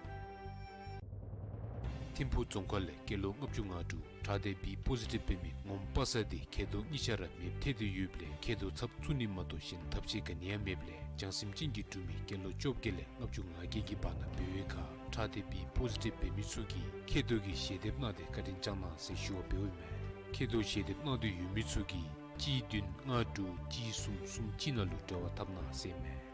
ཐིམ་ཕུག་རྫོང་ཁག་ལས་སྐྱེས་ལོ་ལྔ་བཅུ་ང་དྲུག་ཁྲག་སྡེ་བི་པོ་ཟི་ཊིབ་འབད་མི་ངོམ་པ་སངས་དེ་མཁལ་རྡོག་གཉིས་ཆ་ར་མེདཔ་ཐལ་ཏེ་ཡོདཔ་ལས་མཁལ་རྡོག་ཚབ་བཙུགས་ནི་མ་གཏོགས་གཞན་ཐབས་ཤེས་ག་ནི་ཡང་མེདཔ་ལས་བྱང་སེམས་ཅན་གྱི་འབྲུག་མི་སྐྱེས་ལོ་བཅོ་བརྒྱད་ལས་ལྔ་བཅུ་ང་བརྒྱད་ཀྱི་བར་ན་འབད་བའི་ཁར་ཁྲག་སྡེ་བི་པོ་ཟི་ཊིབ་འབད་མི་ཚུ་གིས་མཁལ་རྡོག་གི་ཞལ་འདེབས་གནང་སྟེ་བཀའ་དྲིན་བསྐྱང་གནང་ཟེར་ཞུ་བ་འབདཝ་ཨིན་མས། མཁལ་རྡོག་ཞལ་འདེབས་གནང་འདོད་ཡོད་མི་ཚུ་གིས་གཅིག་བདུན་ལྔ་དྲུག་གཅིག་གསུམ་གསུམ་གཅིག་ནང་ལུ་འབྲེལ་བ་འཐབ་གནང་ཟེར་ཨིན་མས།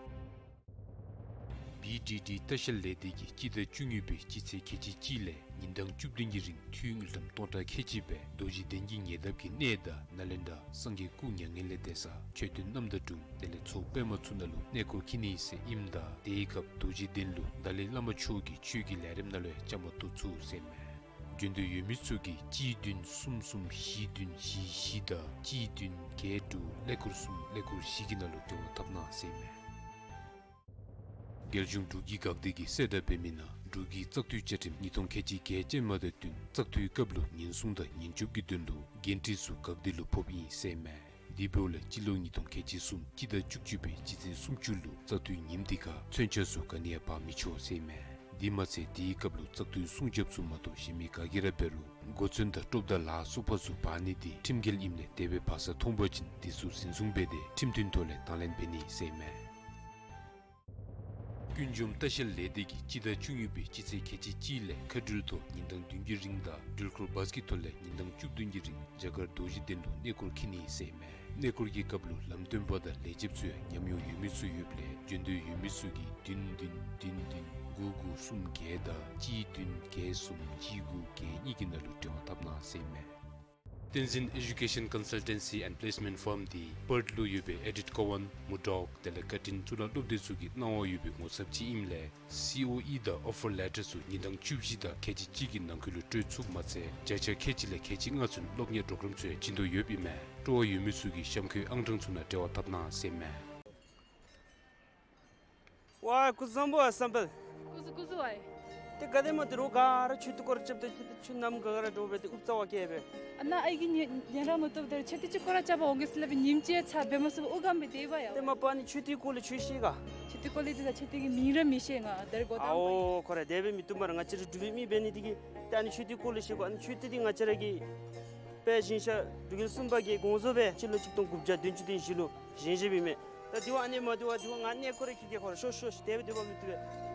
བི་ཌི་ཌི་ལྟ་བཤལ་ལས་སྡེ་གིས་སྤྱི་ཟླ་བཅུ་གཉིས་པའི་སྤྱི་ཚེས་ཁལ་གཅིག་གཅིག་ལས་ཉིན་གྲངས་བཅུ་བདུན་གྱི་རིང་འཐུས་དངུལ་ཀྲམ་སྟོང་ཕྲག་ཁལ་གཅིག་སྦེ་རྡོ་རྗེ་གདན་གྱི་ཉེ་འདབས་ཀྱི་གནས་དང་ནཱ་ལེནྡྲ་སངས་རྒྱས་སྐུ་མྱ་ངན་ལས་འདས་ས་མཆོད་རྟེན་རྣམ་དག་དྲུང་དེ་ལས་མཚོ་པདྨ་ཚུ་ནང་ལུ་གནས་སྐོར་འཁྱིད་ནི་ཟེར་ཨིནམ་ད་དེའི་སྐབས་རྡོ་རྗེ་གདན་ལུ་ཏཱ་ལའི་བླ་མ་མཆོག་གི་ཆོས་ཀྱི་ལས་རིམ་ནང་ལུ་ཡང་བཅའ་མར་གཏོགས་ཚུགས་ཟེར་ཨིན་མས། འབྱོན་འདོད་ཡོད་མི་ཚུ་གིས་གཅིག་བདུན་གསུམ་གསུམ་བཞི་བདུན་བཞི་བཞི་དང་གཅིག་བདུན་བརྒྱད་དྲུག་ཀླད་ཀོར་གསུམ་ཀླད་ཀོར་བཞི་གི་ནང་ལུ་འབྲེལ་བ་འཐབ་གནང་ཟེར་ཨིན་མས། རྒྱལ་གཞུང་འབྲུག་གི་འགག་སྡེ་གིས་གསལ་བསྒྲགས་འབད་མི་ནང་འབྲུག་གི་བཙག་འཐུའི་བཅའ་ཁྲིམས་ཉིས་སྟོང་ཁལ་གཅིག་བརྒྱད་ཅན་མ་དང་བསྟུན་བཙག་འཐུའི་སྐབས་ལུ་ཉེན་སྲུང་དང་ཉེན་སྐྱོབ་ཀྱི་དོན་ལུ་འགན་འཁྲི་ཚུ་འགག་སྡེ་ལུ་ཕོགཔ་ཨིན་ཟེར་ཨིན་མས། དེ་འབདཝ་ལས་སྤྱི་ལོ་ཉིས་སྟོང་ཁལ་གཅིག་གསུམ་སྤྱི་ཟླ་བཅུ་གཅིག་པའི་སྤྱི་ཚེས་སུམ་ཅུ་ལུ་བཙག་འཐུའི་ཉིནམ་དེ་ཁར་མཚོན་ཆ་ཚུ་ག་ནི་ཡང་འབག་མི་ཆོག་ཟེར་ཨིན་མས། དེ་མ་ཚད་དེའི་སྐབས་ལུ་བཙག་འཐུའི་སྲུང་རྒྱབ་ཚུ་མ་གཏོགས་གཞན་མི་ག་གིས་ར་འབད་རུང་གོ་མཚོན་དང་ཏོབ་དང་ལ་སོགས་པ་ཚུ་འབག་ནི་དེ་ཁྲིམས་འགལ་ཨིནམ་ལས་དེ་སྦེ་འབག་ས་མཐོང་པ་ཅིན་དེ་ཚུ་འཛིན་བཟུང་འབད་དེ་ཁྲིམས་མཐུན་ཐོག་ལས་དང་ལེན་འབད་ནི་ཟེར་ཨིན་མས། ཀུན་འབྱུང་ལྟ་བཤལ་ལས་སྡེ་གིས་སྤྱི་ཟླ་བཅུ་གཉིས་པའི་སྤྱི་ཚེས་ཁལ་གཅིག་གཅིག་ལས་མཁའ་འགྲུལ་ཐོག་ཉིན་གྲངས་བདུན་གྱི་རིང་དང་འགྲུལ་འཁོར་བཱས་ཀྱི་ཐོག་ལས་ཉིན་གྲངས་བཅུ་བདུན་གྱི་རིང་རྒྱ་གར་རྡོ་རྗེ་གདན་ལུ་གནས་སྐོར་འཁྱིད་ནི་ཟེར་ཨིན་མས། གནས་སྐོར་གྱི་སྐབས་ལུ་ལམ་སྟོན་པ་དང་ལས་བྱེདཔ་ཚུ་ཡང་ཉམས་མྱོང་ཡོད་མི་ཚུ་ཡོདཔ་ལས་འབྱོན་འདོད་ཡོད་མི་ཚུ་གིས་བདུན་བདུན་བདུན་བདུན་དགུ་དགུ་གསུམ་བརྒྱད་དང་གཅིག་བདུན་བརྒྱད་གསུམ་གཅིག་དགུ་བརྒྱད་གཉིས་ཀྱི་ནང་ལུ་འབྲེལ་བ་འཐབ་གནང་ཟེར་ཨིན་མས། བསྟན་འཛིན་Education Consultancy and Placement Firm དེ་པརཐ་ལུ་ཡོད་པའི་ཨེ་ཌིཐ་ཀོ་ཝཱན་མུར་ཌོག་དེ་ལས་བཀའ་དྲིན་གཙུག་ལག་སློབ་སྡེ་ཚུ་གི་གནང་བ་ཡོད་པའི་ངོ་ཚབ་ཅིག་ཨིནམ་ལས་སི་ཨོ་ཨི་དང་ཨོ་ཕར་ལེ་ཊར་ཚུ་ཉིན་གྲངས་བཅུ་བཞི་དང་ཁལ་གཅིག་གཅིག་གི་ནང་འཁོད་ལུ་སྤྲོད་ཚུགསཔ་མ་ཚད་བརྒྱ་ཆ་ཁལ་གཅིག་ལས་ཁལ་གཅིག་ལྔ་ཚུན་སློབ་གཉེར་པོརོ་གརམ་ཚུ་ཡང་བྱིན་དོ་ཡོདཔ་ཨིན་མས། སྤྲོ་བ་ཡོད་མི་ཚུ་གིས་གཤམ་འཁོད་ཨང་གྲངས་ཚུ་ནང་འབྲེལ་བ་འཐབ་གནང་ཟེར་ཨིན་མས། ཝའི་སྐུ་གཟུགས་བཟང་པོ་ཨ་བསམ་འཕེལ། སྐུ་གཟུགས་སྐུ་གཟུགས་ཨའི། ཏེ་ག་དེམ་ཏེ་རོགས་ག་ར་མཆོད་རྟེན་སྐོར་ར་རྐྱབ་སྟེ་ཏེ་ཏེ་ཁྱོད་ནམ་ག་ག་ར་འདྲོག་སྦེ་ཏེ་ཨུབ་རྩ་བ་བཀལ་སྦེ། ཨ་ནཱ་ཨའི་གིས་ཉན་ཉན་ར་མ་བཏུབ། ད་རེས་མཆོད་རྟེན་ཅིག་སྐོར་ར་རྐྱབ་པར་འོང་གེ་ཟེར་སླབ་པའི་ཉིནམ་ཅིག་ཡང་ཚར་འབད་མ་ཚུགས་པར་ཨུ་གམ་སྦེ་སྡོདཔ་ཡ། ཏེ་མ་པ་ཨ་ནི་མཆོད་རྟེན་སྐོར་ལས་ཆོས་ཤེས་ག། མཆོད་རྟེན་སྐོར་ལས་ཏེ་ད་མཆོད་རྟེན་གྱི་མིང་ར་མི་ཤེས་ང་། ད་རེས་འགོ་དང་པ་ཨིན། ཨའོ་ཁོ་ར་དེ་སྦེ་མི་བཏུབ་སྨ་རེ། ང་བཅས་ར་འབྲུག་པའི་མི་འབད་ནི་དེ་གིས་ད་ཨ་ནི་མཆོད་རྟེན་སྐོར་ལས་ཤེས་དགོ། ཨ་ནི་མཆོད་རྟེན་འདི་ང་བཅས་ར་གི་དཔལ་ཞིང་གཤེགས་འབྲུག་རྒྱལ་གསུམ་པ་གིས་དགོངས་རྫོགས་སྦེ་སྤྱི་ལོ་གཅིག་སྟོང་དགུ་བརྒྱ་བདུན་ཅུ་དོན་བཞི་ལུ་བཞེངས་བཞེངསཔ་ཨིན་མས། ད་དེ་བ་ཨ་ནི་མ་དེ་བ་དེ་བ་ང་གནས་སྐོར་ར་འཁྱིད་གེ། ཁོ་ར་ཤོག་ཤོག་ཤོག། དེ་སྦེ་སྡོད་པ་མི་བཏུབ་པས།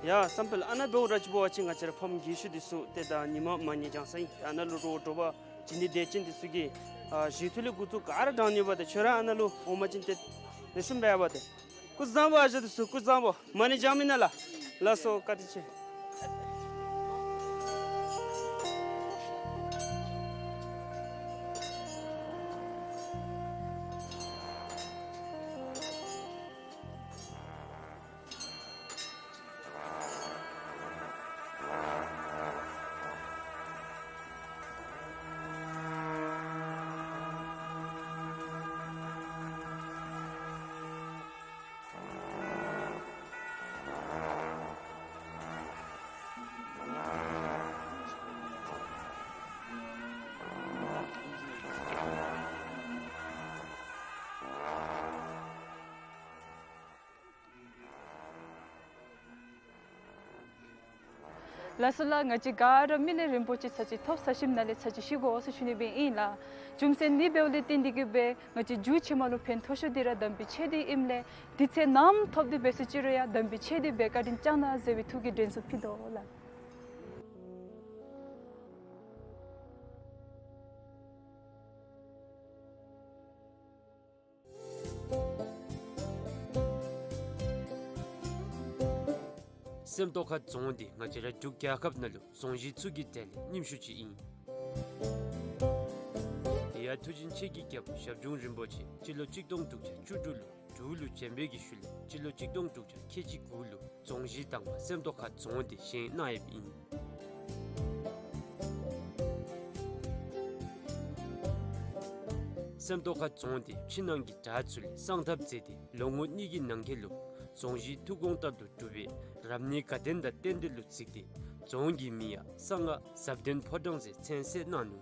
ཡ་བསམ་འཕེལ། ཨ་ནཱ་འབདཝ་ར་ཅིག་འབད་བ་ཅིན་ང་བཅས་ར་ཕམ་རྒས་ཤོས་འདི་ཚུ་ཏེ་ད་ཉིན་མ་མ་ཉལ་རྐྱངམ་ཅིག་ཨ་ནཱ་ལུ་རོགས་དྲོ་པ་བྱིན་ནི་དད་ཅན་འདི་ཚུ་གིས་ཨ་ཞུ་ཐུགས་ལས་འགོ་བཙུགས་ག་ར་དྲང་ནི་ཡོདཔ་ད་ཁྱོད་ར་ཨ་ནཱ་ལུ་འོང་པ་ཅིན་ཏེ་ལེགས་ཤོམ་འབད་ཡ་པ་ཏེ། སྐུ་གཟུགས་བཟང་པོ་ཨ་ཞང་འདི་ཚུ། སྐུ་གཟུགས་བཟང་པོ། མ་ཎི་བགྱང་མི་ནང་ལགས། ལགས་སོ། བཀའ་དྲིན་ཆེ། ལགས་སོ་ལགས། ང་བཅས་ག་ར་མི་ལས་རིན་པོ་ཆེ་ཚར་གཅིག་ཐོབ་ས་ཞིནམ་ལས་ཚར་གཅིག་ཤི་དགོ་ཟེར་ཞུ་ནི་སྦེ་ཨིན་ལགས། རྒྱུ་མཚན་ཨ་ནི་འབདཝ་ལས་བརྟེན་ཏེ་གིས་སྦེ་ང་བཅས་རྒྱུད་ཕྱི་མ་ལུ་ཕན་ཐོགས་ཤོས་འདི་ར་དམ་པའི་ཆོས་འདི་ཨིནམ་ལས་དུས་ཚོད་ནམ་ཐོབ་སྟེ་འབད་སོ་ཅི་རུང་ཡང་དམ་པའི་ཆོས་འདི་སྦེ་བཀའ་དྲིན་བསྐྱང་གནང་ཟེར་བའི་ཐུགས་ཀྱི་དྲན་གསོ་ཕུལ་དོ་ལགས། སེམས་རྟོགས་ཁ་རྫོང་འདི་ང་བཅས་ར་འབྲུག་རྒྱལ་ཁབ་ནང་ལུ་རྫོང་གཞི་ཚུ་གི་གྲས་ལས་རྙིངམ་ཤོས་ཅིག་ཨིན། དེ་ཡང་མཐུ་ཆེན་ཆེ་གི་རྒྱལ་པོ་ཞབས་དྲུང་རིན་པོ་ཆེ་སྤྱི་ལོ་གཅིག་སྟོང་དྲུག་བརྒྱ་བཅུ་དྲུག་ལུ་འབྲུག་ལུ་བྱོན་པའི་གི་ཤུལ་ལས་སྤྱི་ལོ་གཅིག་སྟོང་དྲུག་བརྒྱ་ཁལ་གཅིག་དགུ་ལུ་རྫོང་གཞི་དང་པ་སེམས་རྟོགས་ཁ་རྫོང་འདི་བཞེངས་གནང་ཡོདཔ་ཨིན། སེམས་རྟོགས་ཁ་རྫོང་འདི་ཕྱི་ནང་གི་བྲག་ཚུ་ལས་གསང་ཐབས་མཛད་དེ་ལོ་ངོ་གཉིས་ཀྱི་ནང་འཁོད་ལུ་རྫོང་གཞི་ཐུགས་དགོངས་ལྟར་དུ་གྲུབ་པའི་རབ་གནས་དགའ་སྟོན་དང་རྟེན་འབྲེལ་ལུ་གཟིགས་ཏེ་རྫོང་གི་མིང་ཡང་གསང་སྔགས་ཟབ་དོན་ཕོ་བྲང་ཟེར་མཚན་གསོལ་གནང་ནུག།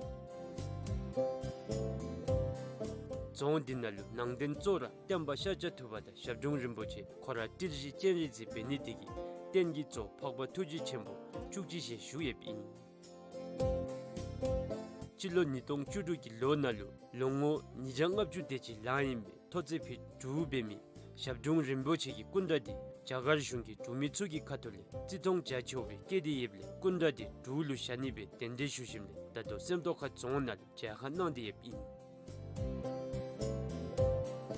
རྫོང་འདི་ནང་ལུ་ནང་རྟེན་གཙོ་བོ་ར་སྟོན་པ་ཤཱཀྱ་ཐུབ་པ་དང་ཞབས་དྲུང་རིན་པོ་ཆེ་ཁོ་ར་ཏིལ་བཞི་སྤྱན་རས་གཟིགས་འབད་ནི་དེ་གིས་རྟེན་གྱི་གཙོ་བོ་འཕགས་པ་ཐུགས་རྗེ་ཆེན་པོ་བཅུ་གཅིག་ཞལ་བཞུགས་ཡོདཔ་ཨིན། སྤྱི་ལོ་ཉིས་སྟོང་བཅུ་དྲུག་གི་ལོ་ནང་ལུ་ལོ་ངོ་ཉིས་བརྒྱ་ལྔ་བཅུ་དེ་ཅིག་ལང་ཡི་སྦེ་ཐོག་བརྩེགས་ཕུད་དྲུག་འབད་མི་ཞབས་དྲུང་རིན་པོ་ཆེ་གི་སྐུ་འདྲ་འདི་རྒྱ་གར་གཞུང་གིས་འབྲུག་མི་ཚུ་གི་ཁ་ཐུག་ལས་བརྩི་མཐོང་རྒྱ་ཆེཝ་སྦེ་བསྐྱེད་དེ་ཡོདཔ་ལས་སྐུ་འདྲ་འདི་འབྲུག་ལུ་བཞག་ནི་སྦེ་གདན་འདྲེན་ཞུ་ཞིནམ་ལས་ད་ལྟོ་སེམས་རྟོགས་ཁ་རྫོང་ནང་ལུ་མཇལ་ཁ་གནང་སྟེ་ཡོདཔ་ཨིན།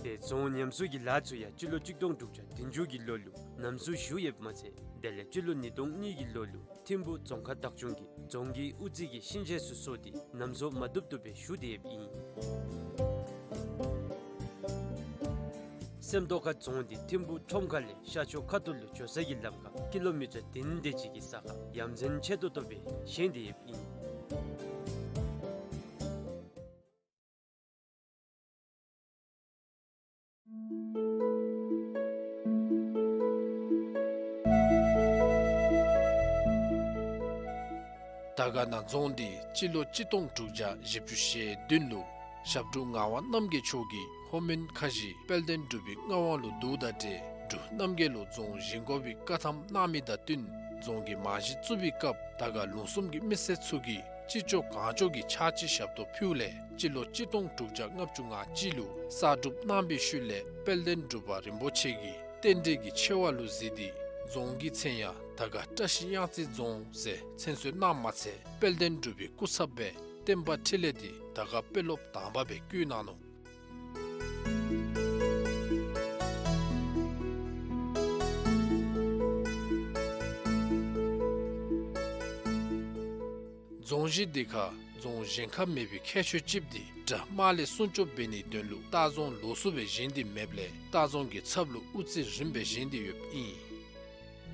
དེ་རྫོང་ཉམས་གསོ་གི་ལཱ་ཚུ་ཡང་སྤྱི་ལོ་གཅིག་སྟོང་དྲུག་བརྒྱ་བདུན་ཅུ་གི་ལོ་ལུ་ནམ་སྲོ་ཞུ་ཡོདཔ་མ་ཚད་དེ་ལས་སྤྱི་ལོ་ཉིས་སྟོང་གཉིས་ཀྱི་ལོ་ལུ་ཐིམ་ཕུ་རྫོང་ཁག་བདག་སྐྱོང་གིས་རྫོང་གི་དབུ་རྩེ་གི་ཤིང་ཆས་ཚུ་བཟོ་སྟེ་ནམ་སྲོ་མ་བཏུབ་བཏུབ་སྦེ་ཞུ་སྟེ་ཡོདཔ་ཨིན། སེམས་རྟོགས་ཁ་རྫོང་འདི་ཐིམ་ཕུ་ཁྲོམ་ཁ་ལས་ཤར་ཕྱོགས་ཁ་ཐུག་ལུ་འགྱོ་ས་གི་ལམ་ཁར་ཀི་ལོ་མི་ཊར་བདུན་དེ་ཅིག་གི་ས་ཁར་ཡ་མཚན་ཆེ་ཏོག་ཏོ་སྦེ་བཞེངས་ཏེ་ཡོདཔ་ཨིན། དར་དཀར་ན་རྫོང་འདི་སྤྱི་ལོ་གཅིག་སྟོང་དྲུག་བརྒྱ་བཞི་བཅུ་ཞེ་བདུན་ལུ་ཞབས་དྲུང་ངག་དབང་རྣམ་རྒྱལ་མཆོག་གིས་ལྷོ་མོན་ཁ་བཞི་དཔལ་ལྡན་འབྲུག་པའི་མངའ་དབང་ལུ་བསྡུཝ་དང་འབྲེལ་འབྲུག་རྣམ་རྒྱལ་ལུ་རྫོང་བཞེངས་དགོ་པའི་བཀའ་ཐམ་གནང་མི་དང་བསྟུན་རྫོང་གི་རྨང་གཞི་བཙུགས་པའི་སྐབས་དར་དཀར་ལུང་གསུམ་གྱི་མི་སེར་ཚུ་གིས་ཅི་ལྕོགས་གང་ལྕོགས་ཀྱིས་ཕྱག་ཕྱི་ཞབས་ཏོག་ཕུལཝ་ལས་སྤྱི་ལོ་གཅིག་སྟོང་དྲུག་བརྒྱ་ལྔ་བཅུ་ང་གཅིག་ལུ་གསར་སྒྲུབ་གནང་བའི་ཤུལ་ལས་དཔལ་ལྡན་འབྲུག་པ་རིན་པོ་ཆེ་གིས་རྟེན་འབྲེལ་གྱི་ཆེ་བ་ལུ་གཟིགས་ཏེ་རྫོང་གི་མཚན་ཡང་དར་དཀར་བཀྲ་ཤིས་གཡང་རྩེ་རྫོང་ཟེར་མཚན་གསོལ་གནངམ་མ་ཚད་དཔལ་ལྡན་འབྲུག་པའི་སྐུ་ཚབ་སྦེ་བསྟན་པ་འཕྲིན་ལས་འདི་དར་དཀར་དཔོན་སློབ་དང་པ་སྦེ་བསྐོ་གནང་ནུག། རྫོང་གཞི་འདི་ཁར་རྫོང་བཞེངས་ཁ་མེད་པའི་ཁྱད་ཆོས་ཅིག་འདི་དགྲ་དམག་ལས་སྲུང་སྐྱོབ་འབད་ནིའི་དོན་ལུ་ལྟ་རྫོང་ལོགས་སུ་སྦེ་བཞེངས་ཏེ་མེདཔ་ལས་ལྟ་རྫོང་གི་ཚབ་ལུ་དབུ་རྩེ་རིམ་སྦེ་བཞེངས་ཏེ་ཡོདཔ་ཨིན།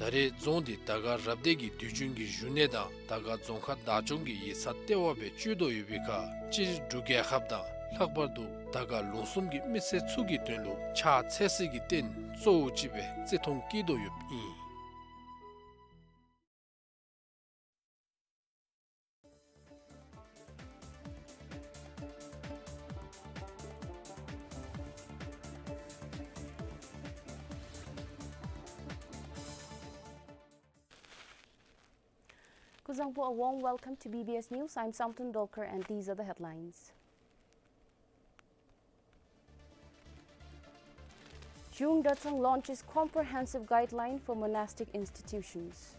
ད་རེས་རྫོང་འདི་དར་དཀར་རབ་སྡེ་གི་དུས་རྒྱུན་གྱི་བཞུགས་གནས་དང་དར་དཀར་རྫོང་ཁག་བདག་སྐྱོང་གི་ཡིག་ཚང་ལྟེ་བ་སྦེ་སྤྱོད་དོ་ཡོད་པའི་ཁར་སྤྱིར་འབྲུག་རྒྱལ་ཁབ་དང་ལྷག་པར་དུ་དར་དཀར་ལུང་གསུམ་གྱི་མི་སེར་ཚུ་གི་དོན་ལུ་ཕྱག་འཚལ་སའི་རྟེན་གཙོ་བོ་ཅིག་སྦེ་བརྩི་མཐོང་བསྐྱེད་དོ་ཡོདཔ་ཨིན། Kuzuzangpo, a warm welcome to B B S News. I'm Samten Dolkar and these are the headlines. Chiyung Dratshang launches comprehensive guideline for monastic institutions.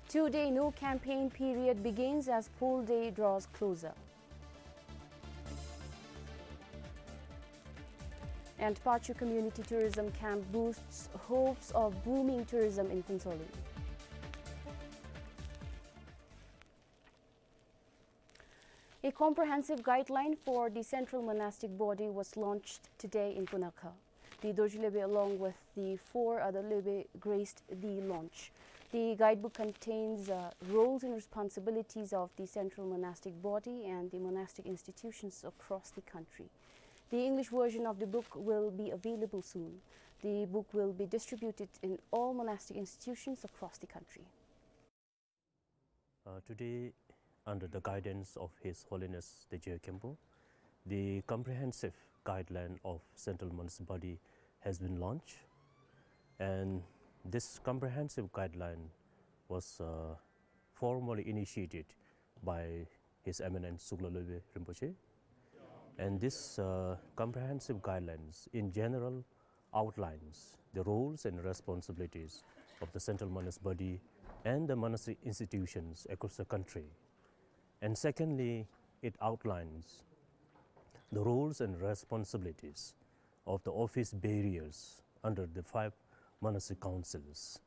Two-day no campaign period begins as poll day draws closer. And Pachu community tourism camp boosts hopes of booming tourism in Phuentsholing. A comprehensive guideline for the Central Monastic Body was launched today in Punakha. The Dorji Lopen, along with the four other Lopen, graced the launch. The guidebook contains, uh, roles and responsibilities of the Central Monastic Body and the monastic institutions across the country. The English version of the book will be available soon. The book will be distributed in all monastic institutions across the country. Uh, today, under the guidance of His Holiness the J O Khenpo, the comprehensive guideline of Central Monastic Body has been launched, and This comprehensive guideline was uh, formally initiated by His Eminence Sukla Loibye Rinpoche. And this uh, comprehensive guidelines in general outlines the roles and responsibilities of the central monastery body and the monastery institutions across the country. And secondly, it outlines the roles and responsibilities of the office bearers under the five monastery councils.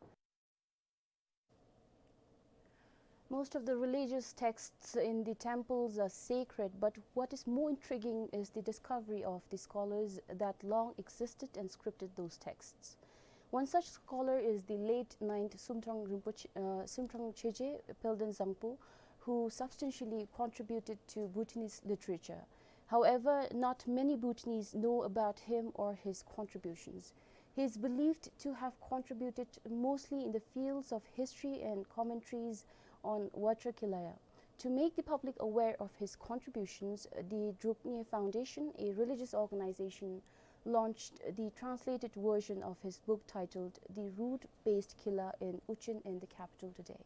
Most of the religious texts in the temples are sacred, but what is more intriguing is the discovery of the scholars that long existed and scripted those texts. One such scholar is the late ninth Sumtrang Rinpoche, uh, Sumtrang Chögye Pelden Zangpo, who substantially contributed to Bhutanese literature. However, not many Bhutanese know about him or his contributions. He is believed to have contributed mostly in the fields of history and commentaries on Vajrakilaya. To make the public aware of his contributions, the Druk Nge Foundation, a religious organization, launched the translated version of his book titled The Root-Based Kila in Ujjain in the capital today.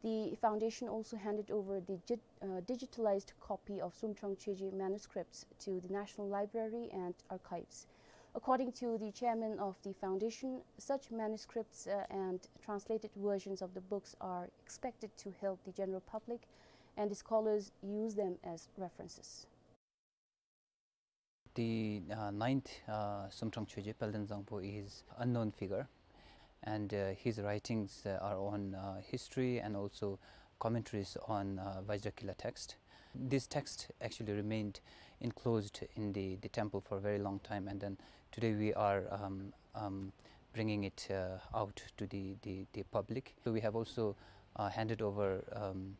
The foundation also handed over the gi- uh, digitalized copy of Sumtrang Chögye manuscripts to the National Library and Archives. According to the chairman of the foundation, such manuscripts uh, and translated versions of the books are expected to help the general public, and the scholars use them as references. The uh, ninth uh, Sumtrang Chögye Pelden Zangpo is unknown figure, and uh, his writings uh, are on uh, history and also commentaries on uh, Vajrakila text. This text actually remained enclosed in the, the temple for a very long time, and then today we are um, um, bringing it uh, out to the, the, the public. So we have also uh, handed over um,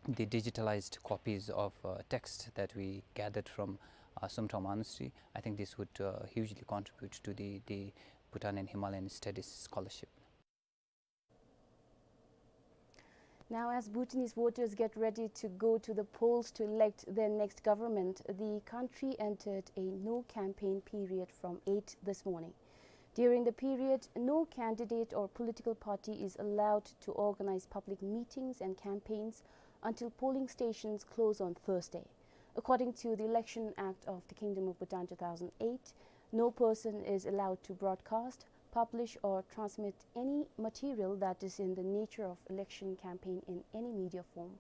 the digitalized copies of uh, text that we gathered from uh, Sumtrang Monastery. I think this would uh, hugely contribute to the, the Bhutan and Himalayan studies scholarship. Now, as Bhutanese voters get ready to go to the polls to elect their next government, the country entered a no campaign period from eight this morning. During the period, no candidate or political party is allowed to organize public meetings and campaigns until polling stations close on Thursday. According to the Election Act of the Kingdom of Bhutan two thousand eight, no person is allowed to broadcast, publish or transmit any material that is in the nature of election campaign in any media form.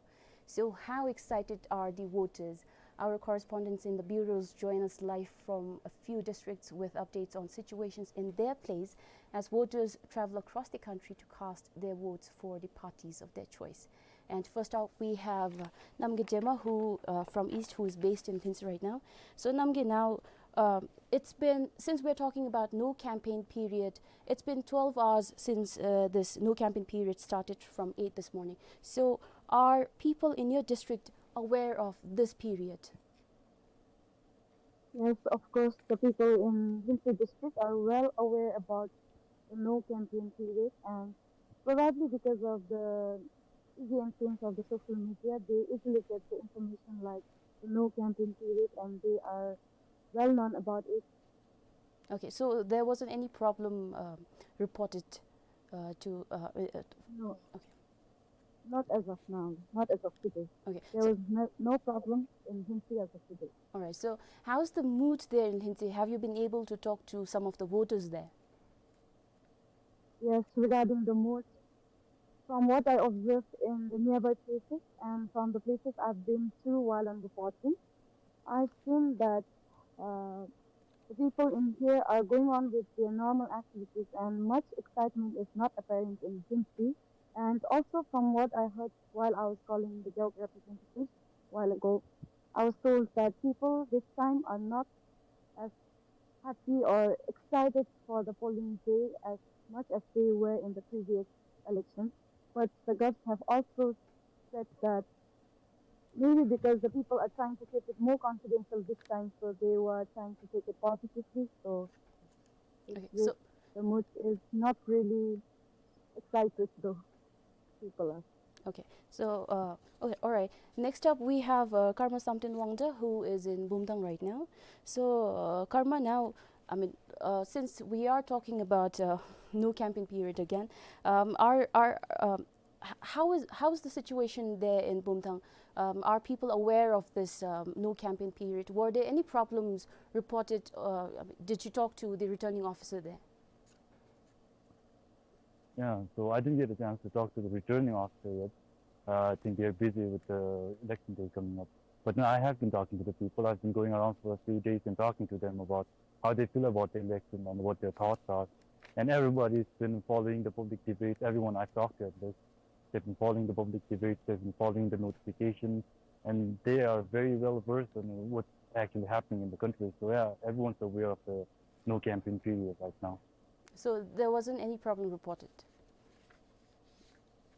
So how excited are the voters? Our correspondents in the bureaus join us live from a few districts with updates on situations in their place as voters travel across the country to cast their votes for the parties of their choice. And first up, we have uh, Namgay Jema, who uh, from East, who is based in Lhintsey right now. So Namgay, now um, it's been, since we're talking about no campaign period, it's been twelve hours since uh, this no campaign period started from eight this morning. So are people in your district aware of this period? Yes, of course, the people in Lhintsey district are well aware about the no campaign period, and probably because of the easy influence of the social media, they easily get the information like the no campaign period, and they are well known about it. Okay, so there wasn't any problem uh, reported uh, to. Uh, uh, no. Okay. Not as of now, not as of today. Okay. There so was no, no problem in Lhintsey as of today. All right. So, how's the mood there in Lhintsey? Have you been able to talk to some of the voters there? Yes, regarding the mood, from what I observed in the nearby places and from the places I've been to while on reporting, I've seen that uh, the people in here are going on with their normal activities, and much excitement is not apparent in Lhintsey. And also, from what I heard while I was calling the Gewog representatives while ago, I was told that people this time are not as happy or excited for the polling day as much as they were in the previous election. But the Govs have also said that maybe because the people are trying to keep it more confidential this time, so they were trying to take it positively. So it's Okay, just so the mood is not really excited though. People are. Okay, so uh, okay, all right. Next up, we have uh, Karma Samten Wangda, who is in Bumthang right now. So uh, Karma, now I mean, uh, since we are talking about, uh, no campaign period again, um, are, are, um, h-, how is, how is the situation there in Bumthang? Um, are people aware of this, um, no campaign period? Were there any problems reported? Uh, did you talk to the returning officer there? Yeah, so I didn't get a chance to talk to the returning officer yet. Uh, I think they're busy with the election day coming up. But no, I have been talking to the people. I've been going around for a few days and talking to them about how they feel about the election and what their thoughts are. And everybody's been following the public debates. Everyone I've talked to at least, they've been following the public debates. They've been following the notifications, and they are very well versed in what's actually happening in the country. So yeah, everyone's aware of the no campaign period right now. So there wasn't any problem reported?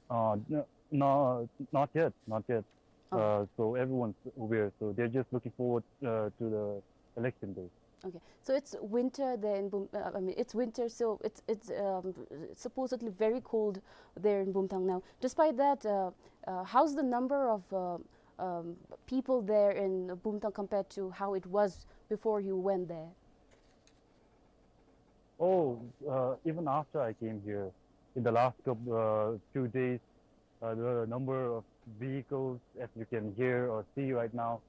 Uh, no, no, not yet, not yet. Uh, so everyone's aware. So they're just looking forward, uh, to the election day. Okay, so it's winter there in Bum-, uh, I mean, it's winter, so it's, it's, um, supposedly very cold there in Bumthang now. Despite that, uh, uh, how's the number of, uh, um, people there in Bumthang compared to how it was before you went there? Oh, uh, even after I came here, in the last couple, uh, few days, uh, the number of vehicles, as you can hear or see right now,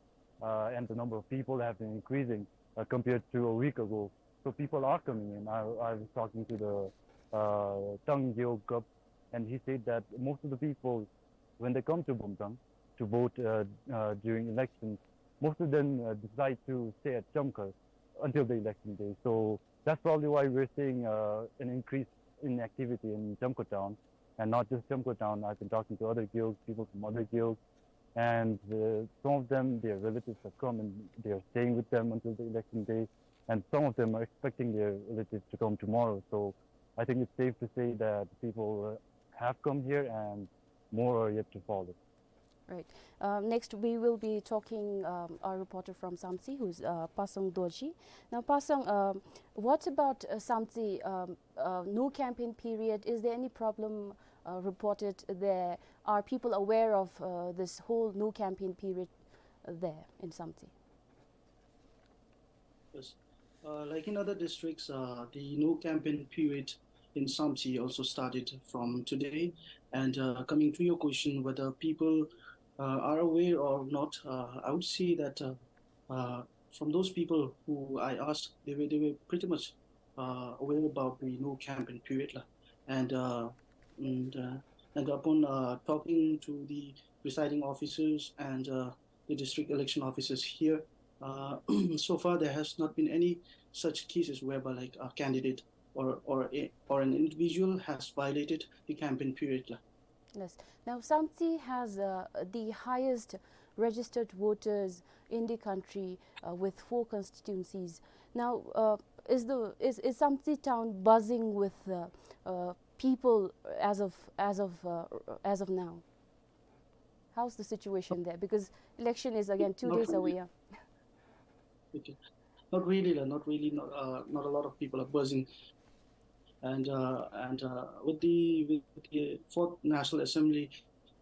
uh, and the number of people have been increasing, uh, compared to a week ago. So people are coming in. I, I was talking to the, uh, Tang Gyo Gup, and he said that most of the people, when they come to Bumthang to vote, uh, uh, during elections, most of them, uh, decide to stay at Chamkhar until the election day. So that's probably why we're seeing, uh, an increase in activity in Chamkhar town. And not just Chamkhar town, I've been talking to other Gyo, people from other Gyo, and, uh, some of them, their relatives have come and they are staying with them until the election day. And some of them are expecting their relatives to come tomorrow. So I think it's safe to say that people, uh, have come here and more are yet to follow. Right. Uh, next, we will be talking, um, our reporter from Samtse, who's, uh, Pasang Dorji. Now, Pasang, um, what about, uh, Samtse, um, uh, no campaign period? Is there any problem, uh, reported there? Are people aware of, uh, this whole no campaign period there in Samtse? Yes. Uh, like in other districts, uh, the no campaign period in Samtse also started from today. And, uh, coming to your question whether people, uh, are aware or not, uh, I would say that, uh, uh, from those people who I asked, they were, they were pretty much, uh, aware about the no campaign period, la. And, uh, and, uh, and upon, uh, talking to the presiding officers and, uh, the district election officers here, uh, so far there has not been any such cases whereby, like, a candidate or, or a, or an individual has violated the campaign period, la. Yes. Now, Samtse has, uh, the highest registered voters in the country, uh, with four constituencies. Now, uh, is the, is, is Samtse town buzzing with, uh, uh, people as of, as of, uh, as of now? How's the situation there? Because election is again two Not days away. Really. Yeah. Okay. Not really, la, not really, not, uh, not a lot of people are buzzing. And, uh, and, uh, with the, with the fourth National Assembly,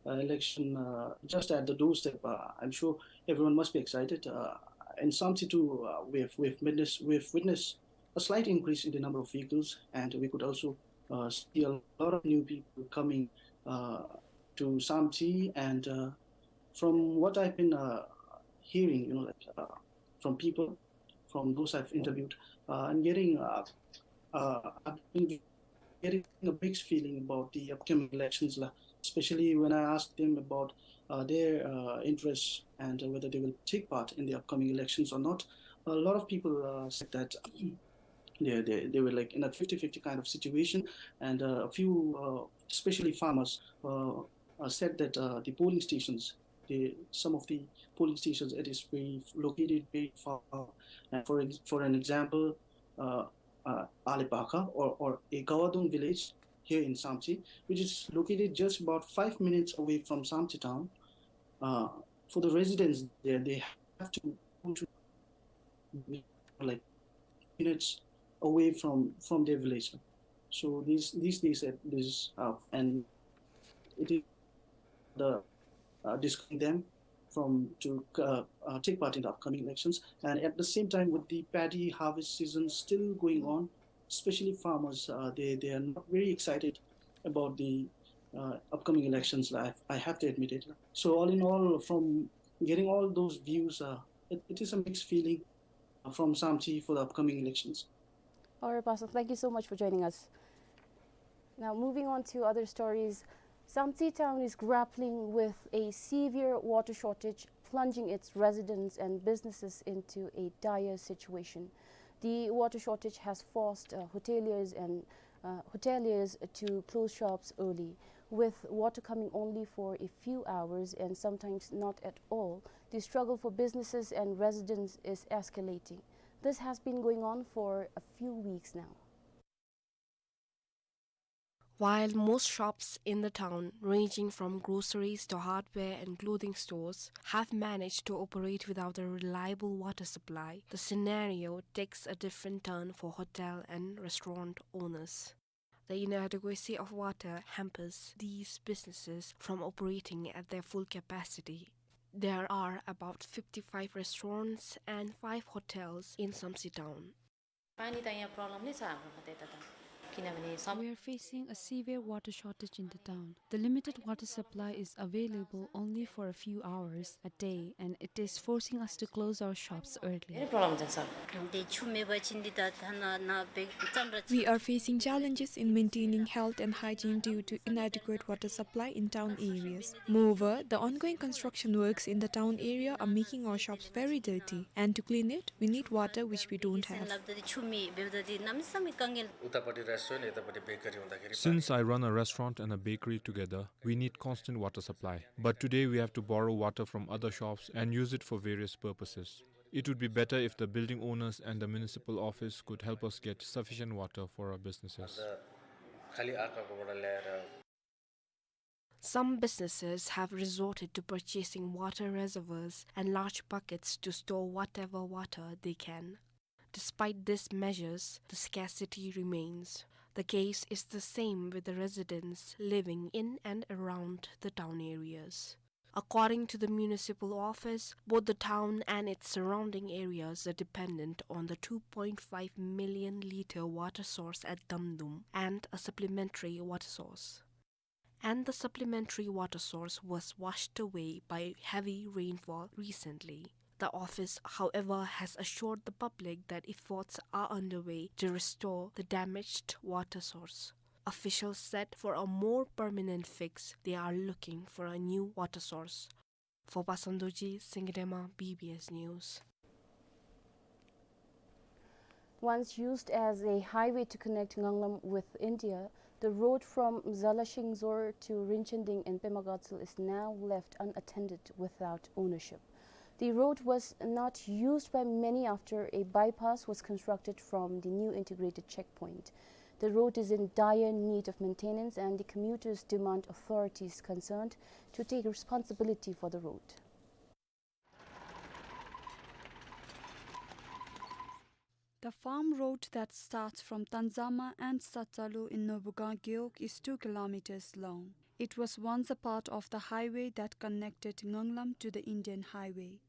uh, election, uh, just at the doorstep, uh, I'm sure everyone must be excited. Uh, in Samtse too, uh, we've, we've witnessed, we've witnessed a slight increase in the number of vehicles, and we could also, uh, see a lot of new people coming, uh, to Samtse. And, uh, from what I've been, uh, hearing, you know, like, uh, from people, from those I've interviewed, uh, I'm getting, uh, uh, I've been getting a mixed feeling about the upcoming elections, la. Especially when I asked them about, uh, their, uh, interests and, uh, whether they will take part in the upcoming elections or not. A lot of people, uh, said that they, they, they were, like, in a fifty fifty kind of situation, and, uh, a few, uh, especially farmers, uh, uh, said that, uh, the polling stations, the, some of the polling stations, it is very located very far. And for ex-, for an example, uh, uh, Alepaka or, or a Gawadung village here in Samtse, which is located just about five minutes away from Samtse town. Uh, for the residents there, they have to go to, like, minutes away from, from their village. So these, these days, uh, this, uh, and it is the, uh, discouraging them from to, uh, uh, take part in the upcoming elections. And at the same time, with the paddy harvest season still going on, especially farmers, uh, they, they are not very excited about the, uh, upcoming elections, I, I have to admit it. So all in all, from getting all those views, uh, it, it is a mixed feeling, uh, from Samtse for the upcoming elections. All right, Pastor, thank you so much for joining us. Now, moving on to other stories, Samtse town is grappling with a severe water shortage, plunging its residents and businesses into a dire situation. The water shortage has forced, uh, hoteliers and, uh, hoteliers to close shops early, with water coming only for a few hours and sometimes not at all. The struggle for businesses and residents is escalating. This has been going on for a few weeks now. While most shops in the town, ranging from groceries to hardware and clothing stores, have managed to operate without a reliable water supply, the scenario takes a different turn for hotel and restaurant owners. The inadequacy of water hampers these businesses from operating at their full capacity. There are about fifty-five restaurants and five hotels in Samtse town. पानी त यहाँ problem नै छ हाम्रो त्यता त, किनभने सम- We are facing a severe water shortage in the town. The limited water supply is available only for a few hours a day, and it is forcing us to close our shops early. धेरै problem छ sir. We are facing challenges in maintaining health and hygiene due to inadequate water supply in town areas. Moreover, the ongoing construction works in the town area are making our shops very dirty, and to clean it, we need water which we don't have. उतापट्टि restaurant, यतापट्टि bakery हुँदाखेरि Since I run a restaurant and a bakery together, we need constant water supply. But today we have to borrow water from other shops and use it for various purposes. It would be better if the building owners and the municipal office could help us get sufficient water for our businesses. खाली अर्काकोबाट ल्याएर Some businesses have resorted to purchasing water reservoirs and large buckets to store whatever water they can. Despite these measures, the scarcity remains. The case is the same with the residents living in and around the town areas. According to the municipal office, both the town and its surrounding areas are dependent on the two point five million litre water source at Damdum and a supplementary water source. And the supplementary water source was washed away by heavy rainfall recently. The office, however, has assured the public that efforts are underway to restore the damaged water source. Officials said for a more permanent fix, they are looking for a new water source. For Pasan Dorji, Singye Dema, B B S News. Once used as a highway to connect Nganglam with India, the road from Zalashingzor to Rinchending in Pema Gatshel is now left unattended without ownership. The road was not used by many after a bypass was constructed from the new integrated checkpoint. The road is in dire need of maintenance, and the commuters demand authorities concerned to take responsibility for the road. The farm road that starts from Tanzama and Satsalu in Nobugang Gewog is two kilometers long. It was once a part of the highway that connected Nganglam to the Indian highway.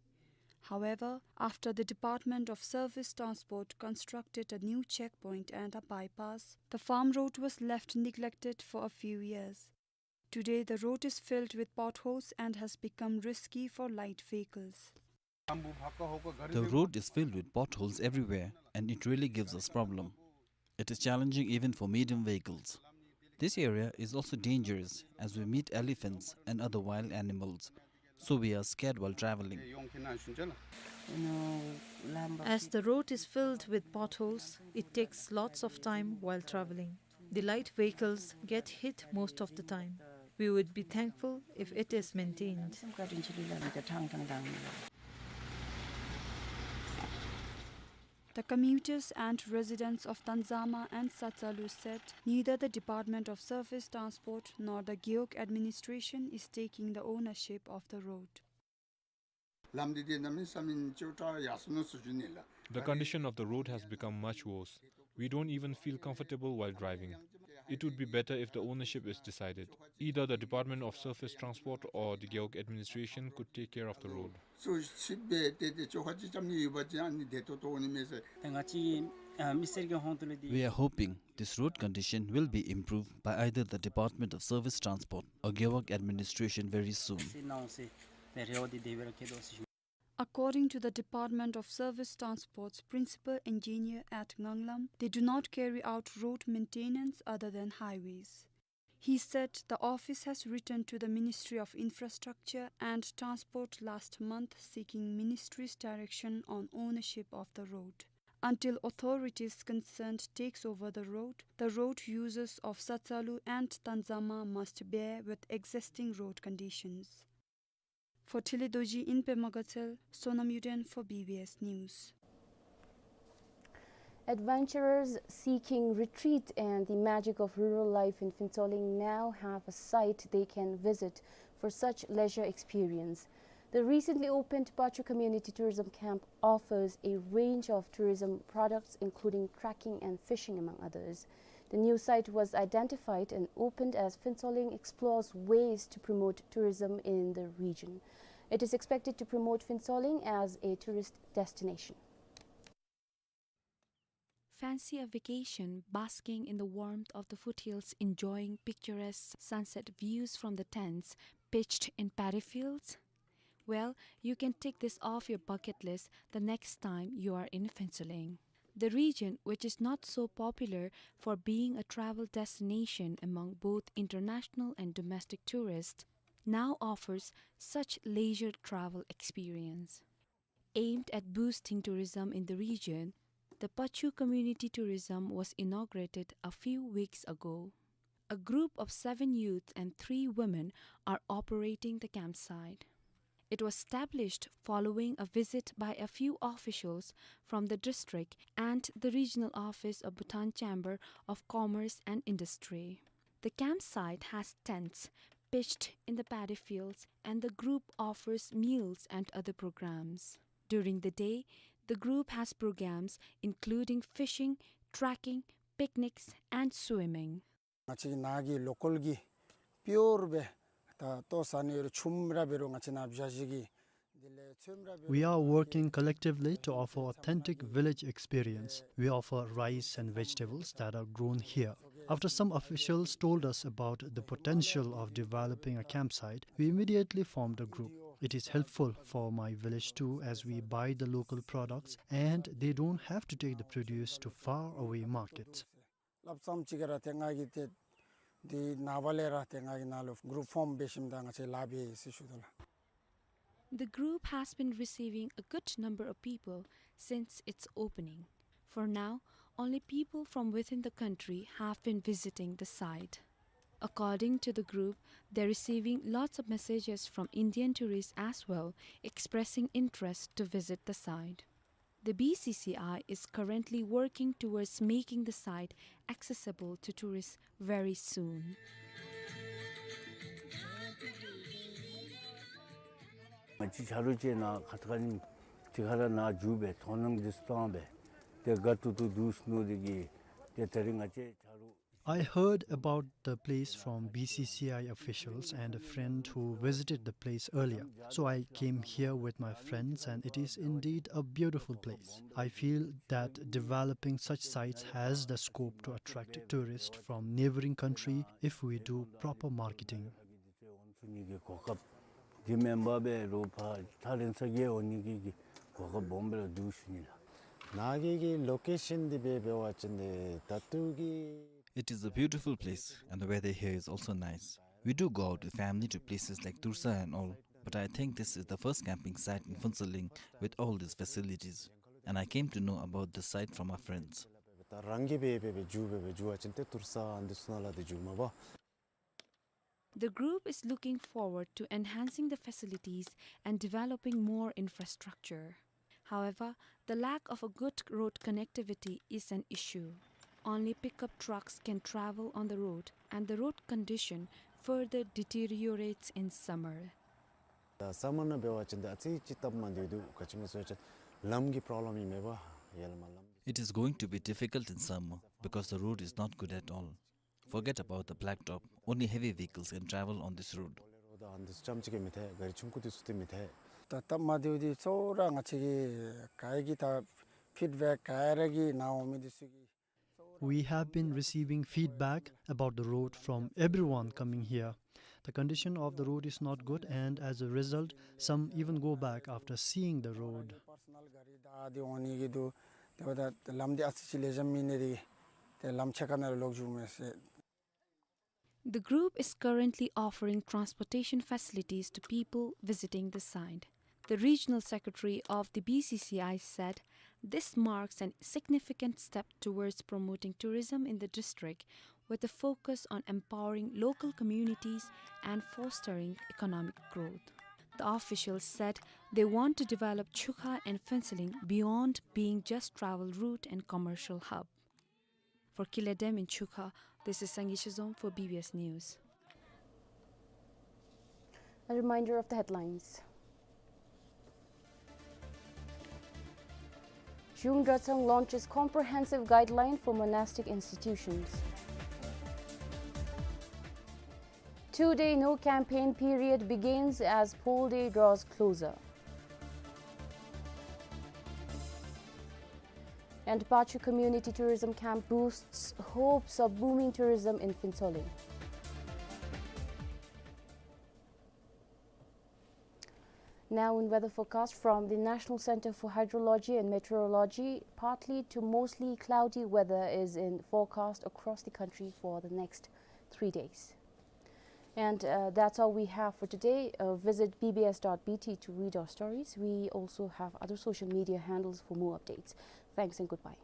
However, after the Department of Surface Transport constructed a new checkpoint and a bypass, the farm road was left neglected for a few years. Today, the road is filled with potholes and has become risky for light vehicles. The road is filled with potholes everywhere, and it really gives us problem. It is challenging even for medium vehicles. This area is also dangerous as we meet elephants and other wild animals, so we are scared while traveling. As the road is filled with potholes, it takes lots of time while traveling. The light vehicles get hit most of the time. We would be thankful if it is maintained. The commuters and residents of Tanzama and Satsalu said neither the Department of Surface Transport nor the Gewog administration is taking the ownership of the road. The condition of the road has become much worse. We don't even feel comfortable while driving. It would be better if the ownership is decided. Either the Department of Surface Transport or the Gewog administration could take care of the road. ཚུར་ཕྱིར་འབད་དེ་ཏེ་ཆོ་ཁ་ཅིག་རྐྱབ་ནི་ཡོད་པ་ཅིན་ཨ་ནི་བདེ་ཏོག་ཏོ་འོང་ནི་མས་ཟེར། ཏེ་ང་བཅས་ཨ་མི་སེར་གྱི་ཧོང་ཏོ་ལས་འདི། We are hoping this road condition will be improved by either the Department of Service Transport or Gewog administration very soon. སེ་ནང་སེ་ཏེ་རེ་བ་འདི་དེ་སྦེ་ར་བསྐྱེད་དོ་ཟེར་ཞུ། According to the Department of Service Transport's principal engineer at Nganglam, they do not carry out road maintenance other than highways. He said the office has written to the Ministry of Infrastructure and Transport last month seeking ministry's direction on ownership of the road. Until authorities concerned takes over the road, the road users of Satsalu and Tanzama must bear with existing road conditions. For Tele Dorji in Pema Gatshel, Sonam Yuden for B B S News. Adventurers seeking retreat and the magic of rural life in Phuentsholing now have a site they can visit for such leisure experience. The recently opened Pachu Community Tourism Camp offers a range of tourism products, including trekking and fishing, among others. The new site was identified and opened as Phuentsholing explores ways to promote tourism in the region. It is expected to promote Phuentsholing as a tourist destination. Fancy a vacation, basking in the warmth of the foothills, enjoying picturesque sunset views from the tents pitched in paddy fields? Well, you can tick this off your bucket list the next time you are in Phuentsholing. The region, which is not so popular for being a travel destination among both international and domestic tourists, now offers such leisure travel experience. Aimed at boosting tourism in the region, the Pachu Community Tourism was inaugurated a few weeks ago. A group of seven youths and three women are operating the campsite. It was established following a visit by a few officials from the district and the regional office of Bhutan Chamber of Commerce and Industry. The campsite has tents pitched in the paddy fields, and the group offers meals and other programs. During the day, the group has programs including fishing, trekking, picnics, and swimming. ང་བཅས་ནཱ་གི་ལོ་ཀཱལ་གྱི་པིའོར་སྦེ་ད་ལྟོ་ཟ་ནི་ཡོད་རུང་ཆུམ་ར་འབད་རུང་ང་བཅས་ནཱ་བཞག་ཞིནམ་གི་དེ་ལས་ཚོདམ་ར་འབད་རུང་། We are working collectively to offer authentic village experience. We offer rice and vegetables that are grown here. After some officials told us about the potential of developing a campsite, we immediately formed a group. It is helpful for my village too, as we buy the local products and they don't have to take the produce to far away markets. སླབ་ཙམ་ཅིག་ར་ཏེ་ང་གིས་ཏེ་འདི་ནངས་པ་ལས་ར་ཏེ་ང་གིས་ནཱ་ལུ་གུ་རུབ་ཕོརམ་འབད་ཞིནམ་ད་ང་བཅས་ལཱ་འབད་ཡི་ཟེར་ཞུ་དོ་ལགས། The group has been receiving a good number of people since its opening. For now, only people from within the country have been visiting the site. According to the group, they're receiving lots of messages from Indian tourists as well, expressing interest to visit the site. The B C C I is currently working towards making the site accessible to tourists very soon. ང་བཅས་ཆ་རོགས་ཅིག་ནཱ་ཁ་ཐུག་ཁ་ཉིནམ་ཅིག་ཁར་ནཱ་འགྱོ་སྦེ་དོ་སྣང་འདི་ཚུ་བཏང་སྦེ་ཏེ་དགའ་ཏོག་ཏོ་འདུག་ཟེར་མནོ་སྟེ་གིས་ཏེ་ད་རིས་ང་བཅས་ཆ་རོགས། I heard about the place from B C C I officials and a friend who visited the place earlier. So I came here with my friends and it is indeed a beautiful place. I feel that developing such sites has the scope to attract tourists from neighboring country if we do proper marketing. འོང་ཚུགས་ནི་གི་གོ་སྐབས་འདི་མེན་པར་སྦེ་རོགས་ཕར་ཐག་རིང་ས་གི་འོང་ནི་གི་གོ་སྐབས་སྦོམ་སྦེ་ར་འདུག་ཟེར་ཨིན་ལགས། ནཱ་གི་གི་ལོ་ཀེ་ཤཱན་འདི་སྦེ་འབད་བ་ཅིན་ཏེ་ད་ལྟོ་གི It is a beautiful place, and the weather here is also nice. We do go out with family to places like Tursa and all, but I think this is the first camping site in Phuentsholing with all these facilities, and I came to know about this site from my friends. ད་རང་གིས་སྦེ་སྦེ་སྦེ་འགྱོ་སྦེ་སྦེ་འགྱོ་བ་ཅིན་ཏེ་ཏུར་ས་ཨ་ནི་ཚུ་ནང་ལུ་ཏེ་འགྱོཝ་མས་པ། The group is looking forward to enhancing the facilities and developing more infrastructure. However, the lack of a good road connectivity is an issue. Only pickup trucks can travel on the road, and the road condition further deteriorates in summer. ད་སམ་མར་ནང་འབད་བ་ཅིན་ད་ཨ་ཙི་ཅིག་སྟབས་མ་བདེཝ་འདུག། ག་ཅི་སྨོ་ཟེར་བ་ཅིན་ལམ་གྱི་པྲོབ་ལེམ་ཨིན་མས་པ། ཡར་ལས་མར་ལམ་གྱི། It is going to be difficult in summer because the road is not good at all. Forget about the blacktop. Only heavy vehicles can travel on this road. ད་སྟབས་མ་བདེཝ་འདི་གཙོ་བོ་ར་ང་བཅས་ཀྱི་ག་ཡི་གི་ད་ཕིཌ་བེཀ་ག་ར་གི་ནང་འོང་མི་འདི་ཚུ་གིས། We have been receiving feedback about the road from everyone coming here. The condition of the road is not good, and as a result, some even go back after seeing the road. པར་སོ་ནཱལ་གཱ་རི་དང་འདི་འོང་ནི་གི་འདུག། དེ་འབདཝ་ད་ལམ་འདི་ཨ་ཙི་ཅིག་ལེགས་ཤོམ་མེད་ནི་དེ་གིས་ཏེ་ལམ་ཕྱེད་ཀ་ནང་ལོག་བཅུག་མས་ཟེར། The group is currently offering transportation facilities to people visiting the site. The regional secretary of the B C C I said this marks a significant step towards promoting tourism in the district, with a focus on empowering local communities and fostering economic growth. The officials said they want to develop Chukha and Phuentsholing beyond being just travel route and commercial hub. For Kile Dem in Chukha, this is Sangay Shizom for B B S News. A reminder of the headlines. Chiyung Dratshang launches comprehensive guideline for monastic institutions. Two-day no campaign period begins as poll day draws closer. And Pachu community tourism camp boosts hopes of booming tourism in Phuentsholing. Now in weather forecast from the National Center for Hydrology and Meteorology, partly to mostly cloudy weather is in forecast across the country for the next three days. And, uh, that's all we have for today. Uh, visit B B S dot B T to read our stories. We also have other social media handles for more updates. Thanks and goodbye.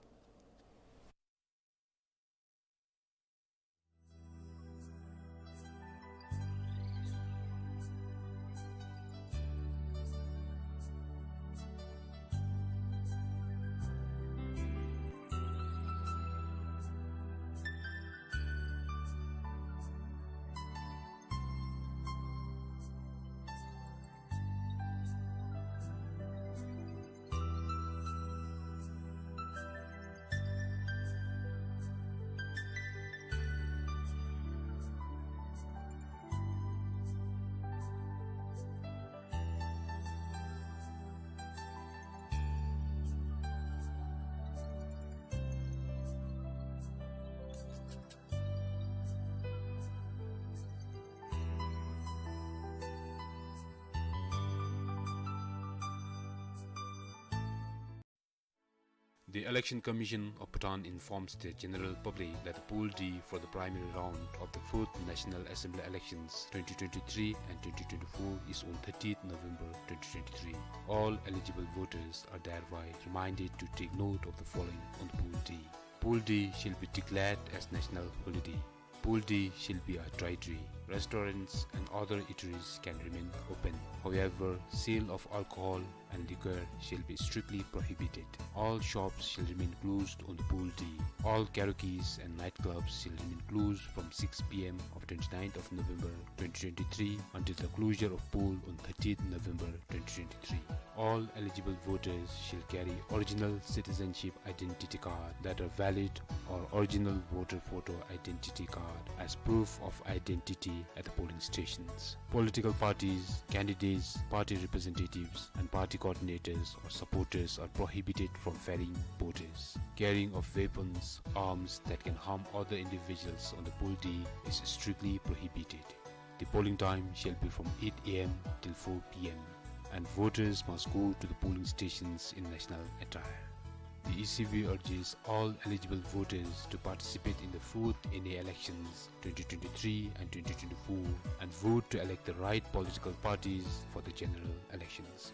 The Election Commission of Bhutan informs the general public that the poll day for the primary round of the fourth National Assembly elections twenty twenty-three and twenty twenty-four is on thirtieth November twenty twenty-three. All eligible voters are thereby reminded to take note of the following on the poll day. Poll day shall be declared as national holiday. Poll day shall be a dry day. Restaurants and other eateries can remain open. However, sale of alcohol and liquor shall be strictly prohibited. All shops shall remain closed on the poll day. All karaokes and nightclubs shall remain closed from six P M of twenty-ninth of November twenty twenty-three until the closure of poll on thirtieth November twenty twenty-three. All eligible voters shall carry original citizenship identity card that are valid or original voter photo identity card as proof of identity at the polling stations. Political parties, candidates, party representatives, and party coordinators or supporters are prohibited from ferrying voters. Carrying of weapons, arms that can harm other individuals on the poll day is strictly prohibited. The polling time shall be from eight A M till four P M, and voters must go to the polling stations in national attire. The E C B urges all eligible voters to participate in the fourth N A elections twenty twenty-three and twenty twenty-four and vote to elect the right political parties for the general elections.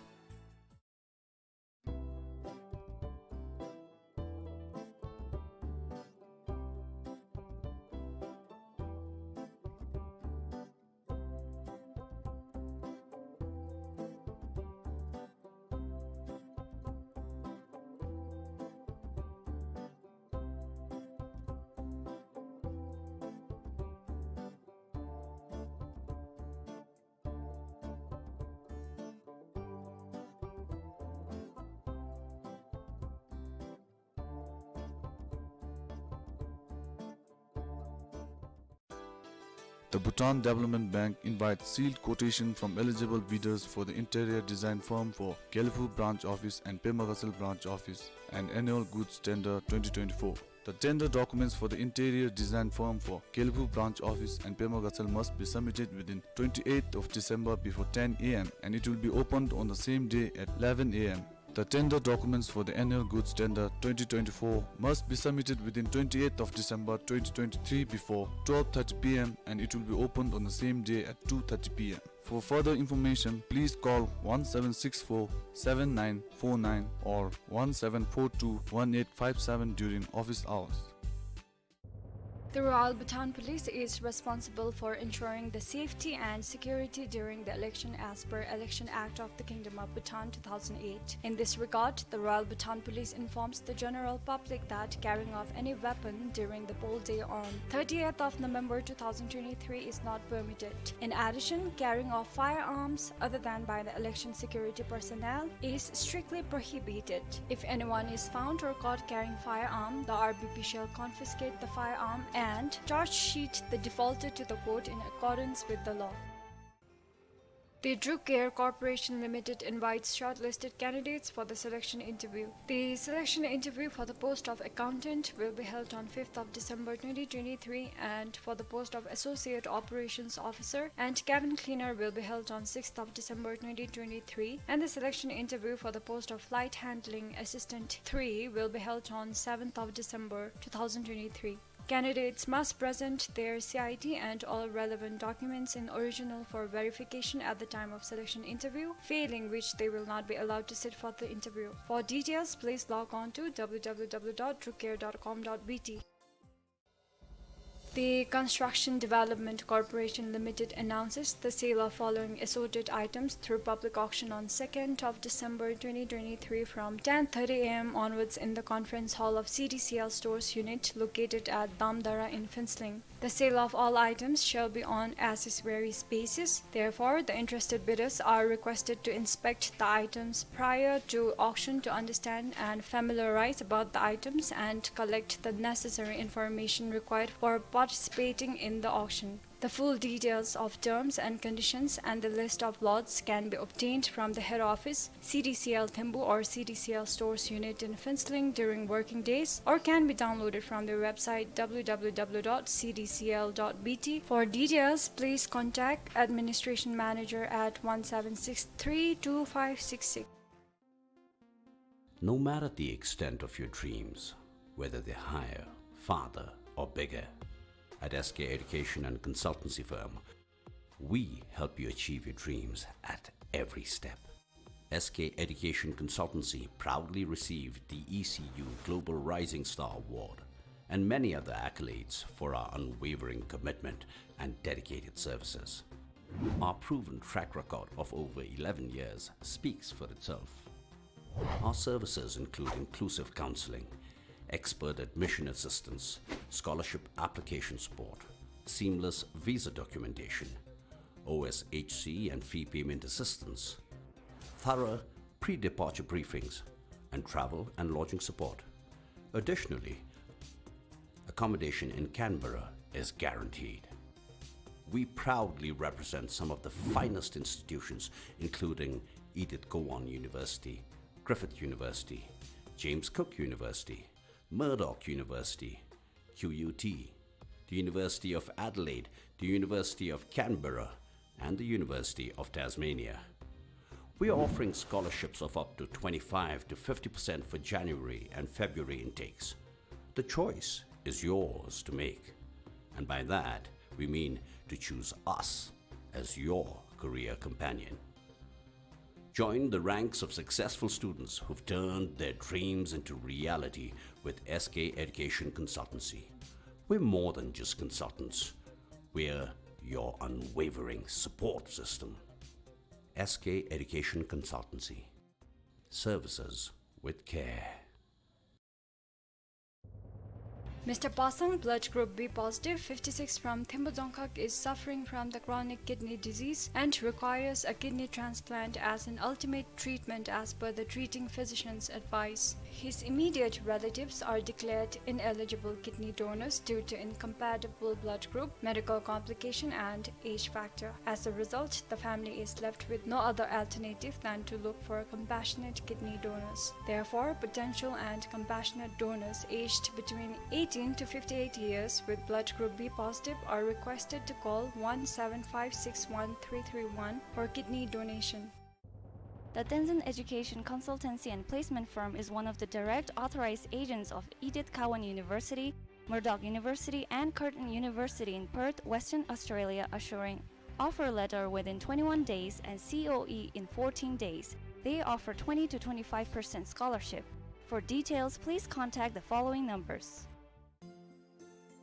The Bhutan Development Bank invites sealed quotation from eligible bidders for the interior design firm for Gelephu Branch Office and Pema Gatshel Branch Office and annual goods tender twenty twenty-four. The tender documents for the interior design firm for Gelephu Branch Office and Pema Gatshel must be submitted within twenty-eighth of December before ten A M and it will be opened on the same day at eleven A M. The tender documents for the annual goods tender twenty twenty-four must be submitted within twenty-eighth of December twenty twenty-three before twelve thirty P M and it will be opened on the same day at two thirty P M. For further information, please call one seven six four seven nine four nine or one seven four two one eight five seven during office hours. The Royal Bhutan Police is responsible for ensuring the safety and security during the election as per Election Act of the Kingdom of Bhutan two thousand eight. In this regard, the Royal Bhutan Police informs the general public that carrying of any weapon during the poll day on thirtieth of November two thousand twenty-three is not permitted. In addition, carrying of firearms other than by the election security personnel is strictly prohibited. If anyone is found or caught carrying firearm, the R B P shall confiscate the firearm and charge sheet the defaulter to the court in accordance with the law. The Druk Air Corporation Limited invites shortlisted candidates for the selection interview. The selection interview for the post of accountant will be held on fifth of December twenty twenty-three, and for the post of associate operations officer and cabin cleaner will be held on sixth of December twenty twenty-three, and the selection interview for the post of flight handling assistant three will be held on seventh of December two thousand twenty-three. Candidates must present their C I D and all relevant documents in original for verification at the time of selection interview, failing which they will not be allowed to sit for the interview. For details, please log on to W W W dot drukair dot com dot B T. The Construction Development Corporation Limited announces the sale of following assorted items through public auction on second of December twenty twenty-three from ten thirty A M onwards in the conference hall of C D C L Stores Unit located at Damdara in Phuentsholing. The sale of all items shall be on as is varies basis. Therefore, the interested bidders are requested to inspect the items prior to auction to understand and familiarize about the items and collect the necessary information required for participating in the auction. The full details of terms and conditions and the list of lots can be obtained from the head office, C D C L Thembu or C D C L Stores Unit in Phuentsholing during working days or can be downloaded from their website W W W dot C D C L dot B T. For details, please contact Administration Manager at one seven six three two five six six. No matter the extent of your dreams, whether they're higher, farther, or bigger, at S K Education and Consultancy Firm, we help you achieve your dreams at every step. S K Education Consultancy proudly received the E C U Global Rising Star Award and many other accolades for our unwavering commitment and dedicated services. Our proven track record of over eleven years speaks for itself. Our services include inclusive counseling, expert admission assistance, scholarship application support, seamless visa documentation, O S H C and fee payment assistance, thorough pre-departure briefings, and travel and lodging support. Additionally, accommodation in Canberra is guaranteed. We proudly represent some of the finest institutions, including Edith Cowan University, Griffith University, James Cook University, Murdoch University, Q U T, the University of Adelaide, the University of Canberra, and the University of Tasmania. We are offering scholarships of up to twenty-five to fifty percent for January and February intakes. The choice is yours to make, and by that we mean to choose us as your career companion. Join the ranks of successful students who've turned their dreams into reality with S K Education Consultancy. We're more than just consultants. We're your unwavering support system. S K Education Consultancy. Services with care. Mister Pasang, blood group B positive, fifty-six, from Thembu Dzongkhag is suffering from the chronic kidney disease and requires a kidney transplant as an ultimate treatment as per the treating physician's advice. His immediate relatives are declared ineligible kidney donors due to incompatible blood group, medical complication, and age factor. As a result, the family is left with no other alternative than to look for compassionate kidney donors. Therefore, potential and compassionate donors aged between eighteen to fifty-eight years with blood group B positive are requested to call one seven five six one three three one for kidney donation. The Tenzin Education Consultancy and Placement Firm is one of the direct authorized agents of Edith Cowan University, Murdoch University, and Curtin University in Perth, Western Australia, assuring offer letter within twenty-one days and C O E in fourteen days. They offer twenty to twenty-five percent scholarship. For details, please contact the following numbers.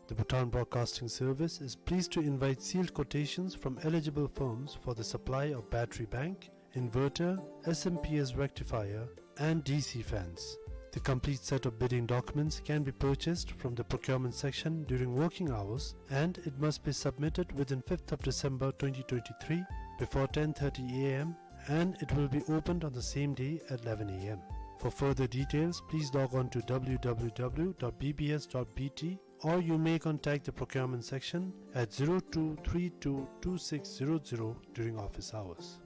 The Bhutan Broadcasting Service is pleased to invite sealed quotations from eligible firms for the supply of battery bank, inverter, S M P S rectifier, and D C fans. The complete set of bidding documents can be purchased from the procurement section during working hours, and it must be submitted within fifth of December twenty twenty-three before ten thirty A M, and it will be opened on the same day at eleven A M. For further details, please log on to W W W dot B B S dot B T, or you may contact the procurement section at zero two three two two six zero zero during office hours.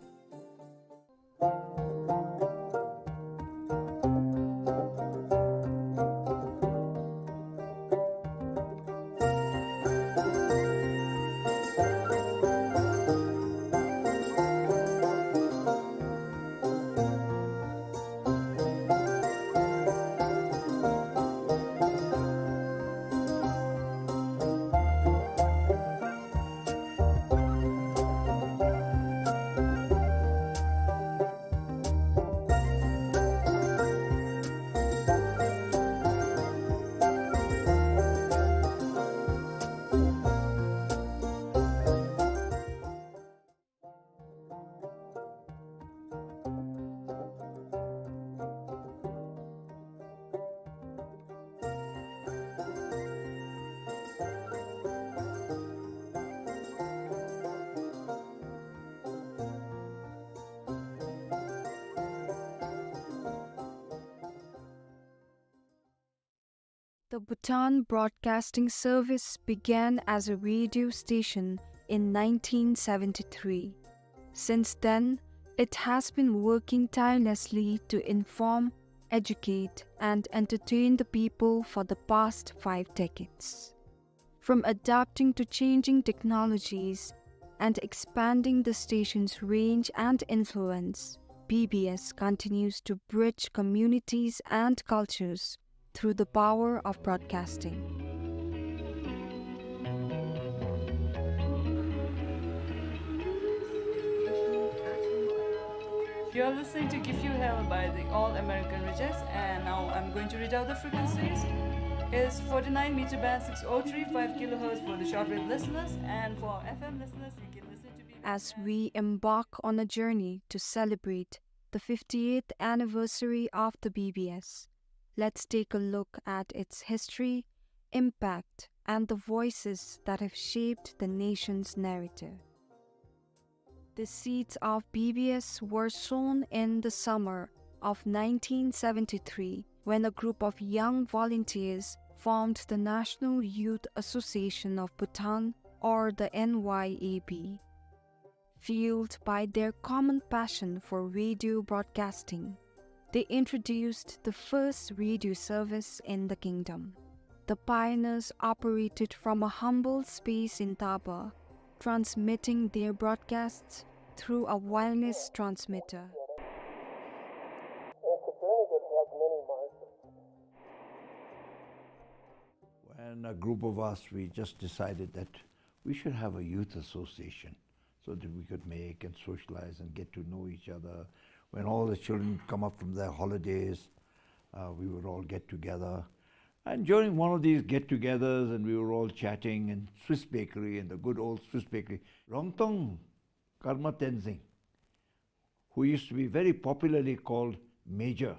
The Bhutan Broadcasting Service began as a radio station in nineteen seventy-three. Since then, it has been working tirelessly to inform, educate, and entertain the people for the past five decades. From adapting to changing technologies and expanding the station's range and influence, B B S continues to bridge communities and cultures through the power of broadcasting. You're listening to Give You Hell by the All American Rejects, and now I'm going to read out the frequencies. Is forty-nine meter band, six oh three five kilohertz for the shortwave listeners, and for F M listeners, you can listen to B B S. As we embark on a journey to celebrate the fiftieth anniversary of the B B S, let's take a look at its history, impact, and the voices that have shaped the nation's narrative. The seeds of B B S were sown in the summer of nineteen seventy-three when a group of young volunteers formed the National Youth Association of Bhutan, or the N Y A B. Fueled by their common passion for radio broadcasting, they introduced the first radio service in the kingdom. The pioneers operated from a humble space in Taba, transmitting their broadcasts through a wireless transmitter. When a group of us, we just decided that we should have a youth association so that we could make and socialize and get to know each other. When all the children come up from their holidays, uh, we would all get together. And during one of these get-togethers, and we were all chatting in Swiss Bakery, in the good old Swiss Bakery, Rongtong Karma Tenzing, who used to be very popularly called Major.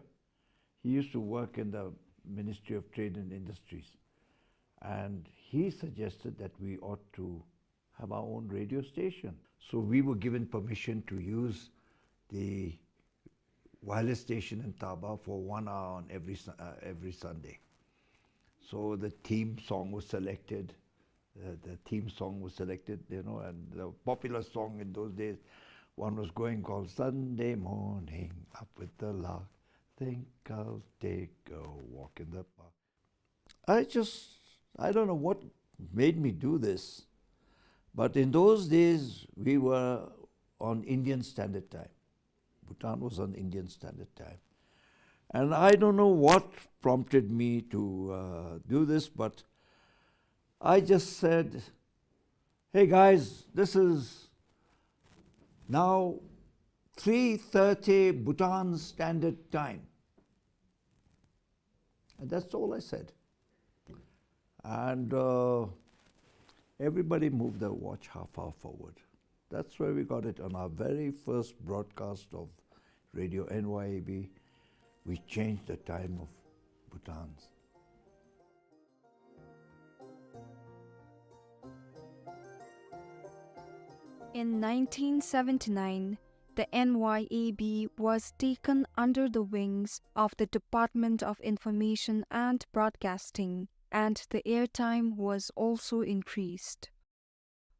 He used to work in the Ministry of Trade and Industries. And he suggested that we ought to have our own radio station. So we were given permission to use the wireless station in Taba for one hour on every Su-, uh, every Sunday. So the theme song was selected. Uh, the theme song was selected, you know, and the popular song in those days, one was going called "Sunday Morning, Up with the Lark. Think I'll take a walk in the park." I just, I don't know what made me do this, but in those days, we were on Indian Standard Time. Bhutan was on Indian Standard Time. And I don't know what prompted me to, uh, do this, but I just said, "Hey guys, this is now three thirty Bhutan Standard Time." And that's all I said. And, uh, everybody moved their watch half hour forward. That's where we got it. On our very first broadcast of Radio N Y A B, we changed the time of Bhutan's. In nineteen seventy-nine, the N Y A B was taken under the wings of the Department of Information and Broadcasting, and the airtime was also increased.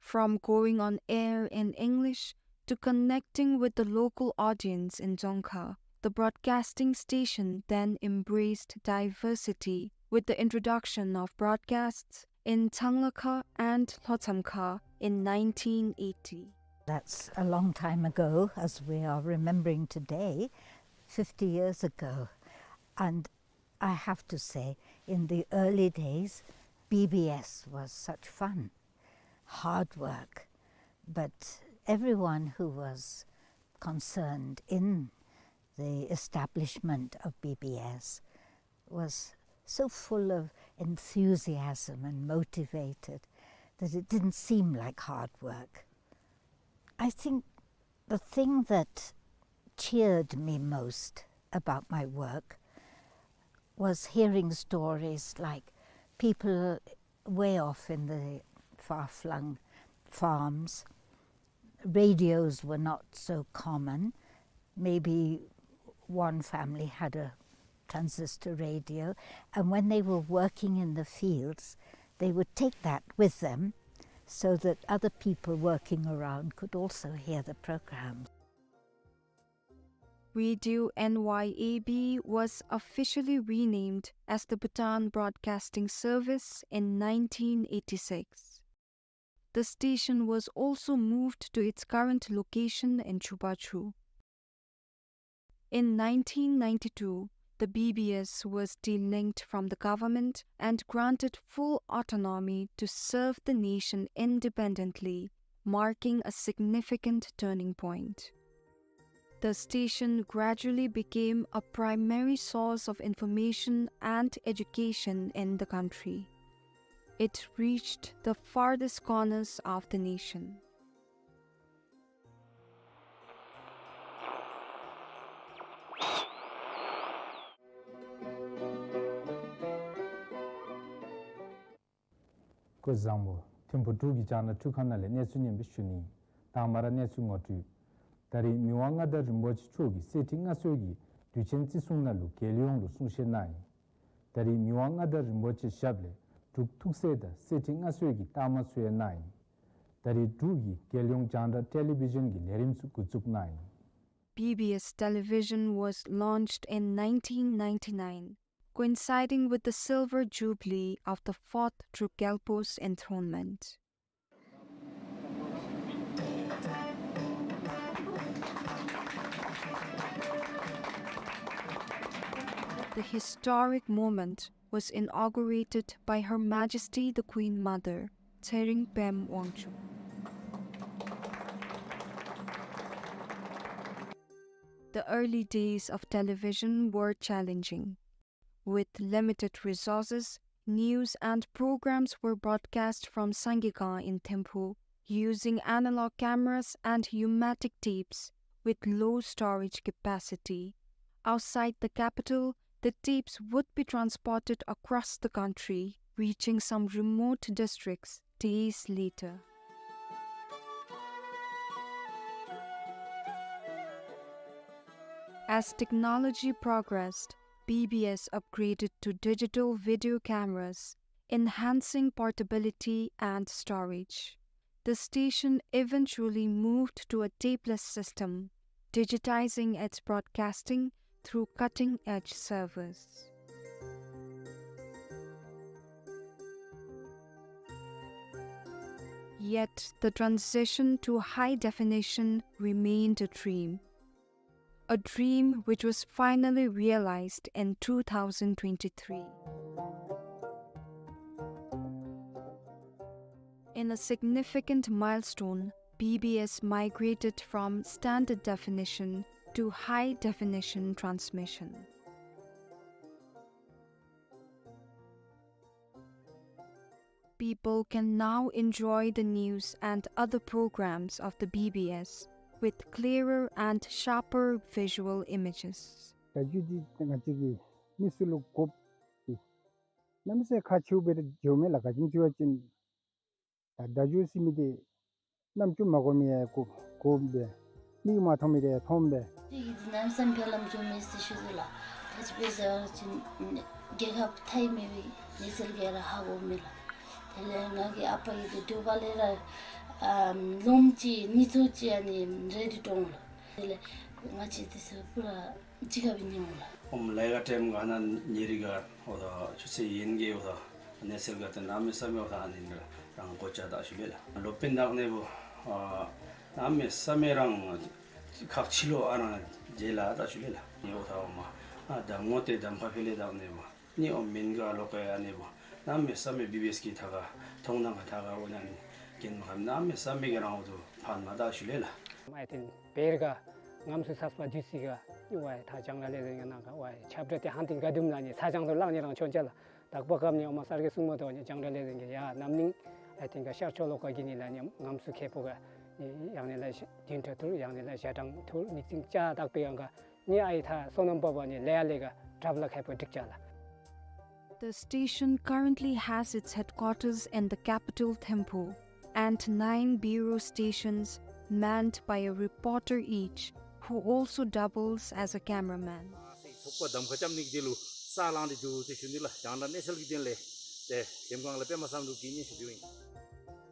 From going on air in English to connecting with the local audience in Dzongkha, the broadcasting station then embraced diversity with the introduction of broadcasts in Changlakha and Lhotshamkha in nineteen eighty. That's a long time ago, as we are remembering today, fifty years ago. And I have to say, in the early days, B B S was such fun, hard work. But everyone who was concerned in the establishment of B B S was so full of enthusiasm and motivated that it didn't seem like hard work. I think the thing that cheered me most about my work was hearing stories like people way off in the far-flung farms. Radios were not so common. Maybe one family had a transistor radio, and when they were working in the fields, they would take that with them so that other people working around could also hear the programs. Radio N Y A B was officially renamed as the Bhutan Broadcasting Service in nineteen eighty-six. The station was also moved to its current location in Chubachu. In nineteen ninety-two, the B B S was delinked from the government and granted full autonomy to serve the nation independently, marking a significant turning point. The station gradually became a primary source of information and education in the country. It reached the farthest corners of the nation. སྐུ་གཟུགས་བཟང་པོ། ཐིམ་ཕུ་འབྲུག་གི་ལྗང་ནག་འཕྲུལ་ཁང་ནང་ལས་གནས་ཚུལ་སྙན་པོ་ཞུ་ནི། དང་པ་ར་གནས་ཚུལ་ངོ་སྤྲོད། ད་རེས་མི་དབང་མངའ་བདག་རིན་པོ་ཆེ་མཆོག་གིས་གསེར་ཁྲི་མངའ་གསོལ་གྱི་དུས་ཆེན་བརྩི་སྲུང་ནང་ལུ་རྒྱལ་ཡོངས་ལུ་གསུང་བཤད་གནང་ཡི། ད་རེས་མི་དབང་མངའ་བདག་རིན་པོ་ཆེ་ཞབས་ལས་འབྲུག་ཐུགས་སྲས་དང་གསེར་ཁྲི་མངའ་གསོལ་གྱི་རྟགས་མ་ཚུ་ཡང་གནང་ཡི། ད་རེས་འབྲུག་གིས་རྒྱལ་ཡོངས་རྒྱང་བསྒྲགས་ཊེ་ལི་བི་ཞཱན་གྱི་ལས་རིམ་ཚུ་འགོ་བཙུགས་གནང་ཡི། B B S Television was launched in nineteen ninety-nine, coinciding with the silver jubilee of the fourth Druk Gyalpo's enthronement. The historic moment was inaugurated by Her Majesty the Queen Mother, Tshering Pem Wangchuck. The early days of television were challenging. With limited resources, news and programs were broadcast from Sangekang in Thimphu using analog cameras and U-matic tapes with low storage capacity. Outside the capital, the tapes would be transported across the country, reaching some remote districts days later. As technology progressed, B B S upgraded to digital video cameras, enhancing portability and storage. The station eventually moved to a tapeless system, digitizing its broadcasting through cutting-edge servers. Yet, the transition to high definition remained a dream. A dream which was finally realized in two thousand twenty-three. In a significant milestone, B B S migrated from standard definition to high definition transmission. People can now enjoy the news and other programs of the B B S with clearer and sharper visual images. བརྡ་བརྒྱུད་འདི་ང་བཅས་ཀྱི་མི་ཚུ་ལུ་དགོཔ་འདི་གནམ་མེད་ས་མེད་ཁག་ཆེཝ་སྦེ་ར་འགྱོཝ་མས་ལགས། ག་ཅི་སྨོ་ཟེར་བ་ཅིན་ད་བརྡ་བརྒྱུད་ཟེར་མི་འདི་རྣམ་ཅོ་མ་གོ་མི་ཡང་གོ་གོཝ་སྦེ། མིག་མ་མཐོང་མི་དེ་ཡང་མཐོངམ་སྦེ། དེ་གིས་འདི་གནམ་མེད་ས་མེད་ཕར་ལམ་འགྱོ་མི་ཟེར་ཞུ་དོ་ལགས། ད་ཅི་སྦེ་ཟེར་བ་ཅིན་རྒྱལ་ཁབ་མཐའ་ཡས་མེད་པའི་གནས་ཚུལ་ག་ར་ཧ་གོཝ་མས་ལགས། དེ་ལས་ང་གི་ཨ་པ་གིས་འདི་འགྱོཝ་ལས་ར་ཨམ་ལོངམ་ཅིག་ནི་ཚོད་ཅིག་ཨ་ནི་རེ་འདི་དྲོངས་ལགས། དེ་ལས་ང་བཅས་འདི་ཚུ་པུ་ར་གཅིག་ཁར་སྦེ་ཉལཝ་ལགས། ཨོམ་ལས་ཀ་ཊེམ་ག་ནང་ཉེ་རི་ག་འོ་ད་ཆུ་ཚོད་ཡན་གྱི་འོ་ད་གནས་ཚུལ་ག་ཏེ་གནམ་མེད་ས་མེད་འོ་ད་ཨ་ནི་རང་གོ་ཆ་ད་ཞུ་ལེ་ལགས། ལོ་པིན་དག་ནི་བུ་ཨ་གནམ་མེད་ས་མེད་རང་ཁག་ཆེ་ལོ། ཨ་རང་རྗེས་ལ་ད་ཞུ་ལེ་ལགས། ནི་འོ་ད་འོ་མ་ཨ་གདམ་ངོ་ཏེ་གདམ་ཁ་ཕྱེ་ལས་དག་ནི་བུ་ནི་ཨོམ་མེན་ག་ལོག་ག་ཨ་ནི་བུ་གནམ་མེད་ས་མེད་བི་བི་ཨེསི་གི་ཐད་ཁར་མཐོང་སྣང་གི་ཐད་ཁར་འོ་ན་ནི་རྐྱེན་མ་ཁམས་གནམ་མེད་ས་མེད་གི་རང་འོ་ད་ཕན་མ་ད་ཞུ་ལེ་ལགས། ཨའི་ཐིང་བེར་ག་ངམ་སུ་ཚ་བ་འདི་ཚུ་ག་ཨའི་ད་རྒྱང་བསྒྲགས་ལས་འཛིན་གྱི་ནང་ག་ཨའི་ཁྱབ་བསྒྲགས་དེ་ཧང་ཏིང་ག་དུམ་ལ་ནི་ཚ་གྱང་དུ་ལང་ནི་རང་ཆོན་ཅ་ལགས། དག་པ་སྐབས་ནི་ཨོ་མ་སར་གི་སྲུང་མ་དོ་ནི་རྒྱང་བསྒྲགས་ལས་འཛིན་གྱི་ཡ་ནམ་ནིང་ཨའི་ཐིང་ག་ཤར་ཕྱོགས་ལོགས་ཀ་གི་ནི་ལ་ནི་ངམ་སུ་ཁེ་པོ་ག་ནི་ཡང་ནི་ལ་བདུན་ཕྲག་ཐུར་ཡང་ནི་ལ་ཞག་གྲངས་ཐུར་ནི་ཙིང་ཅ་དག་པའི་ཡང་ག་ནི་ཨའི་ཐ་སོ་ནམ་པ་བ་ནི་ལས་ཡ་ལས་ག་གྲབ་ལ་ཁེ་པོ་འགྲིག་ཅ་ལགས། The station currently has its headquarters in the capital Thimphu and nine bureau stations manned by a reporter each, who also doubles as a cameraman. ཚོགས་པ་གདམ་ཁ་རྐྱབ་ནི་གི་དོན་ལུ་ས་ལང་སྟེ་འགྱོ་ཟེར་ཞུ་ནི་ལགས། རྒྱང་བསྒྲགས་གནས་ཚུལ་གྱི་དོན་ལས་ཏེ་ལྷན་ཁག་ལུ་དཔེ་མ་བསམ་འགྲུབ་ཀྱིས་སྙན་ཞུ་ཕུལཝ་ཨིན།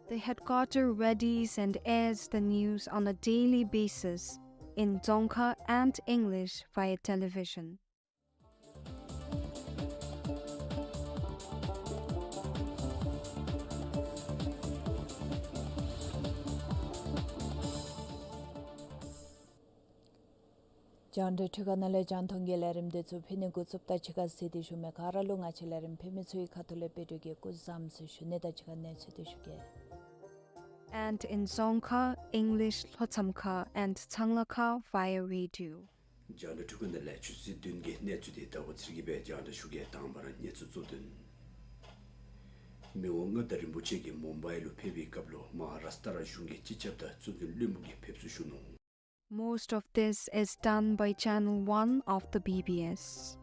The headquarter readies and airs the news on a daily basis in Dzongkha and English via television. རྒྱང་བསྒྲགས་འཕྲུལ་ཁང་ནང་ལས་རྒྱང་མཐོང་གི་ལས་རིམ་འདི་ཚུ་ཕུལ་ནི་འགོ་བཙུགསཔ་ད་ཕྱི་ཁར་གཟིགས་ཏེ་བཞུགས་མི་ག་ར་ལུ་ང་བཅས་ལས་རིམ་ཕུལ་མི་ཚུ་གི་ཁ་ཐུག་ལས་དཔལ་སྒྲོན་གྱིས་སྐུ་གཟུགས་བཟང་པོ་ཟེར་ཞུ་ནི། ད་ཕྱི་ཁར་གནས་ཚུལ་འདི་ཞུ་གེ། And in Dzongkha, English, Lhotshamkha and Changlakha via radio. རྒྱང་བསྒྲགས་འཕྲུལ་ཁང་ནང་ལས་ཆུ་ཚོད་བདུན་གྱི་གནས་ཚུལ་འདི་ཟླ་བ་ཚེ་རིང་གིས་སྦེ་རྒྱང་བསྒྲགས་ཞུ་གེ། དང་པ་ར་གནས་ཚུལ་གཙོ་དོན། མི་དབང་མངའ་བདག་རིན་པོ་ཆེ་གིས་མུམ་བའི་ལུ་ཕེབས་པའི་སྐབས་ལུ་མ་ཧཱ་རཱཤ་ཏྲ་གཞུང་གི་སྤྱི་ཁྱབ་དང་གཙོ་འཛིན་བློན་པོ་གིས་ཕེབས་བསུ་ཞུ་ནུག། Most of this is done by Channel One of the B B S.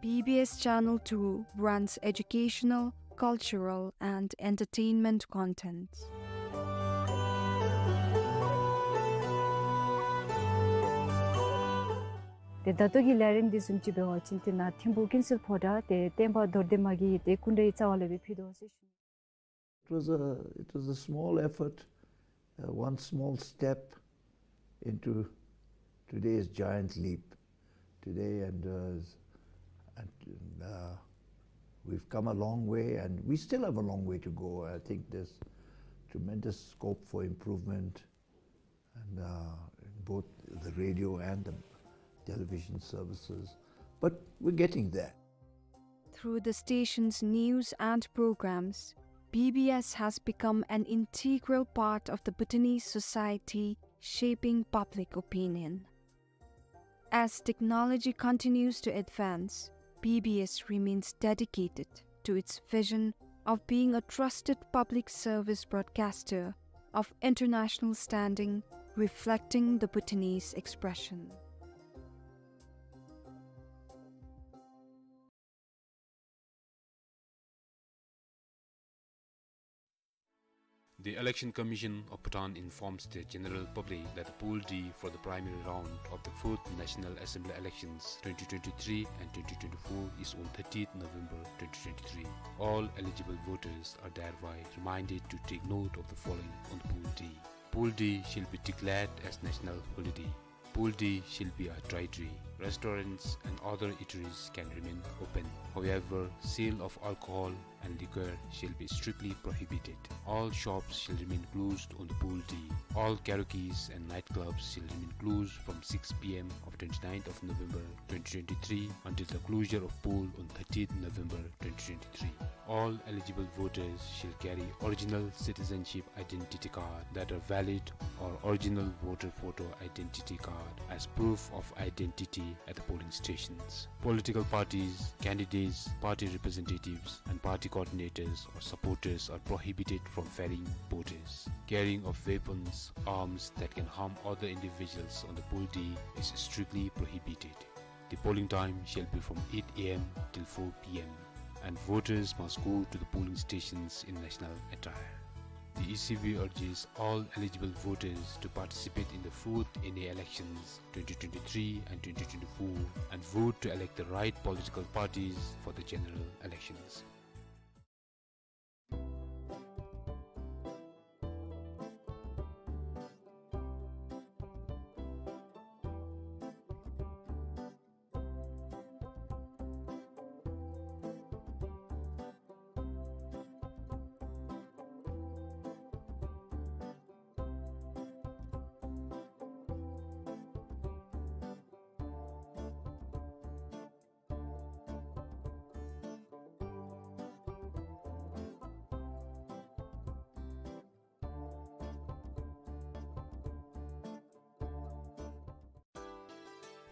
B B S Channel Two runs educational, cultural, and entertainment content. ཏེ་ད་ལྟོ་གི་ལས་རིམ་འདི་བཟུམ་ཅིག་འབད་བ་ཅིན་ཏེ་ནཱ་ཐིམ་ཕུ་ཀུན་གསལ་ཕོ་བྲང་ཏེ་བསྟན་པ་རྡོར་གདན་མ་གི་ཏེ་སྐུ་འདྲ་གི་རྩ་བ་ལས་སྦེ་ཕུལ་དོ་ཟེར་ཞུ། It was a, it was a small effort, uh, one small step into today's giant leap today, and, uh, and, uh, we've come a long way, and we still have a long way to go. I think there's tremendous scope for improvement, and, uh, in both the radio and the television services, but we're getting there. Through the station's news and programs, B B S has become an integral part of the Bhutanese society, shaping public opinion. As technology continues to advance, B B S remains dedicated to its vision of being a trusted public service broadcaster of international standing, reflecting the Bhutanese expression. The Election Commission of Bhutan informs the general public that the poll day for the primary round of the fourth National Assembly elections twenty twenty-three and twenty twenty-four is on thirtieth November twenty twenty-three. All eligible voters are thereby reminded to take note of the following on the poll day. Poll day shall be declared as national holiday. Poll day shall be a dry day. Restaurants and other eateries can remain open. However, sale of alcohol and liquor shall be strictly prohibited. All shops shall remain closed on the poll day. All karaokes and nightclubs shall remain closed from six P M of twenty-ninth of November twenty twenty-three until the closure of poll on thirtieth November twenty twenty-three. All eligible voters shall carry original citizenship identity card that are valid or original voter photo identity card as proof of identity at the polling stations. Political parties, candidates, party representatives, and party coordinators or supporters are prohibited from varying borders. Carrying of weapons, arms that can harm other individuals on the poll day is strictly prohibited. The polling time shall be from eight A M till four P M, and voters must go to the polling stations in national attire. The E C B urges all eligible voters to participate in the fourth N A elections twenty twenty-three and twenty twenty-four and vote to elect the right political parties for the general elections.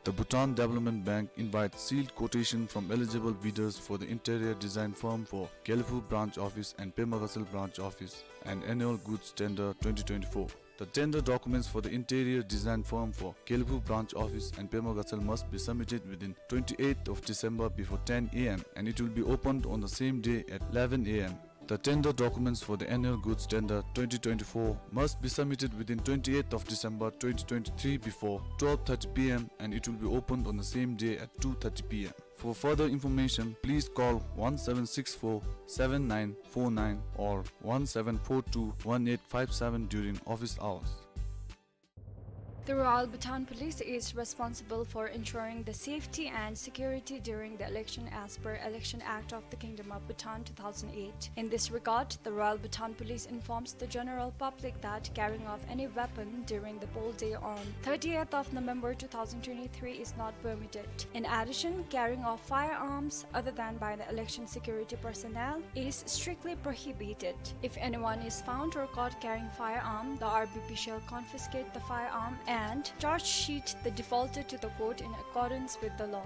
The Bhutan Development Bank invites sealed quotation from eligible bidders for the interior design firm for Gelephu Branch Office and Pema Gatshel Branch Office and Annual Goods Tender twenty twenty-four. The tender documents for the interior design firm for Gelephu Branch Office and Pema Gatshel must be submitted within twenty-eighth of December before ten A M, and it will be opened on the same day at eleven A M. The tender documents for the annual goods tender twenty twenty-four must be submitted within twenty-eighth of December twenty twenty-three before twelve thirty P M, and it will be opened on the same day at two thirty P M. For further information, please call one seven six four seven nine four nine or one seven four two one eight five seven during office hours. The Royal Bhutan Police is responsible for ensuring the safety and security during the election as per Election Act of the Kingdom of Bhutan two thousand eight. In this regard, the Royal Bhutan Police informs the general public that carrying of any weapon during the poll day on thirtieth of November two thousand twenty-three is not permitted. In addition, carrying of firearms other than by the election security personnel is strictly prohibited. If anyone is found or caught carrying firearm, the R B P shall confiscate the firearm and charge sheet the defaulter to the court in accordance with the law.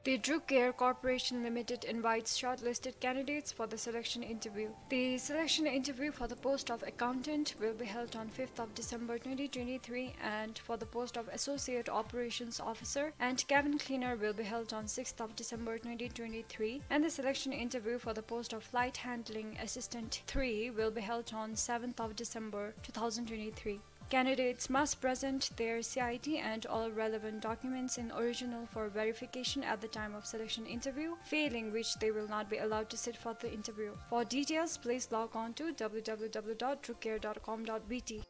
The Druk Air Corporation Limited invites shortlisted candidates for the selection interview. The selection interview for the post of accountant will be held on fifth of December twenty twenty-three, and for the post of associate operations officer and cabin cleaner will be held on sixth of December twenty twenty-three, and the selection interview for the post of flight handling assistant three will be held on seventh of December two thousand twenty-three. Candidates must present their C I D and all relevant documents in original for verification at the time of selection interview, failing which they will not be allowed to sit for the interview. For details, please log on to W W W dot drukair dot com dot B T.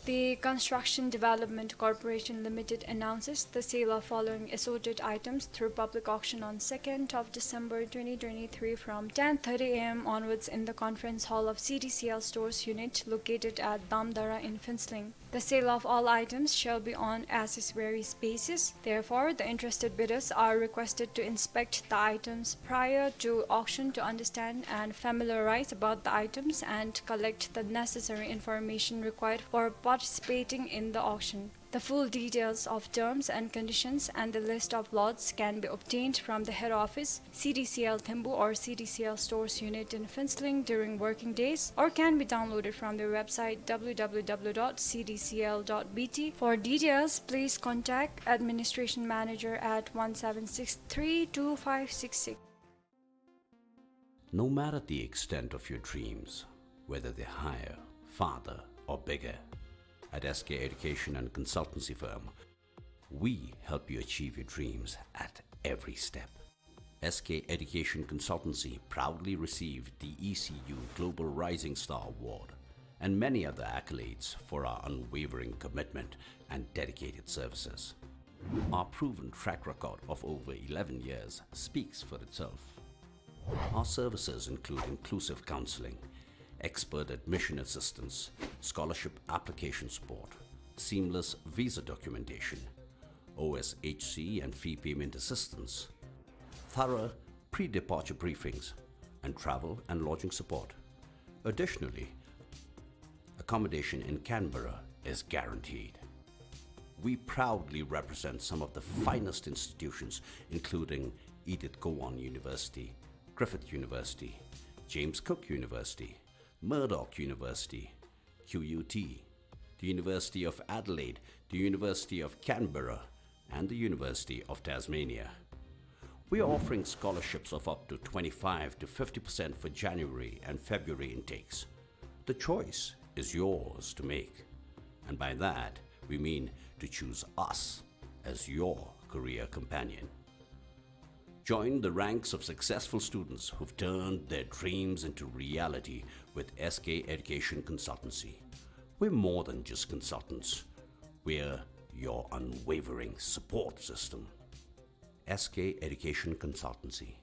The Construction Development Corporation Limited announces the sale of following assorted items through public auction on second of December twenty twenty-three from ten thirty A M onwards in the conference hall of C D C L Stores Unit located at Damdara in Phuentsholing. The sale of all items shall be on as is varies basis. Therefore, the interested bidders are requested to inspect the items prior to auction to understand and familiarize about the items and collect the necessary information required for participating in the auction. The full details of terms and conditions and the list of lots can be obtained from the head office, C D C L Thembu or C D C L Stores Unit in Phuentsholing during working days, or can be downloaded from their website W W W dot C D C L dot B T. For details, please contact Administration Manager at one seven six three two five six six. No matter the extent of your dreams, whether they're higher, farther, or bigger, at S K Education and Consultancy Firm, we help you achieve your dreams at every step. S K Education Consultancy proudly received the E C U Global Rising Star Award and many other accolades for our unwavering commitment and dedicated services. Our proven track record of over eleven years speaks for itself. Our services include inclusive counseling, expert admission assistance, scholarship application support, seamless visa documentation, O S H C and fee payment assistance, thorough pre-departure briefings, and travel and lodging support. Additionally, accommodation in Canberra is guaranteed. We proudly represent some of the finest institutions, including Edith Cowan University, Griffith University, James Cook University, Murdoch University, Q U T, the University of Adelaide, the University of Canberra, and the University of Tasmania. We are offering scholarships of up to twenty-five to fifty percent for January and February intakes. The choice is yours to make, and by that we mean to choose us as your career companion. Join the ranks of successful students who've turned their dreams into reality with S K Education Consultancy. We're more than just consultants. We're your unwavering support system. S K Education Consultancy.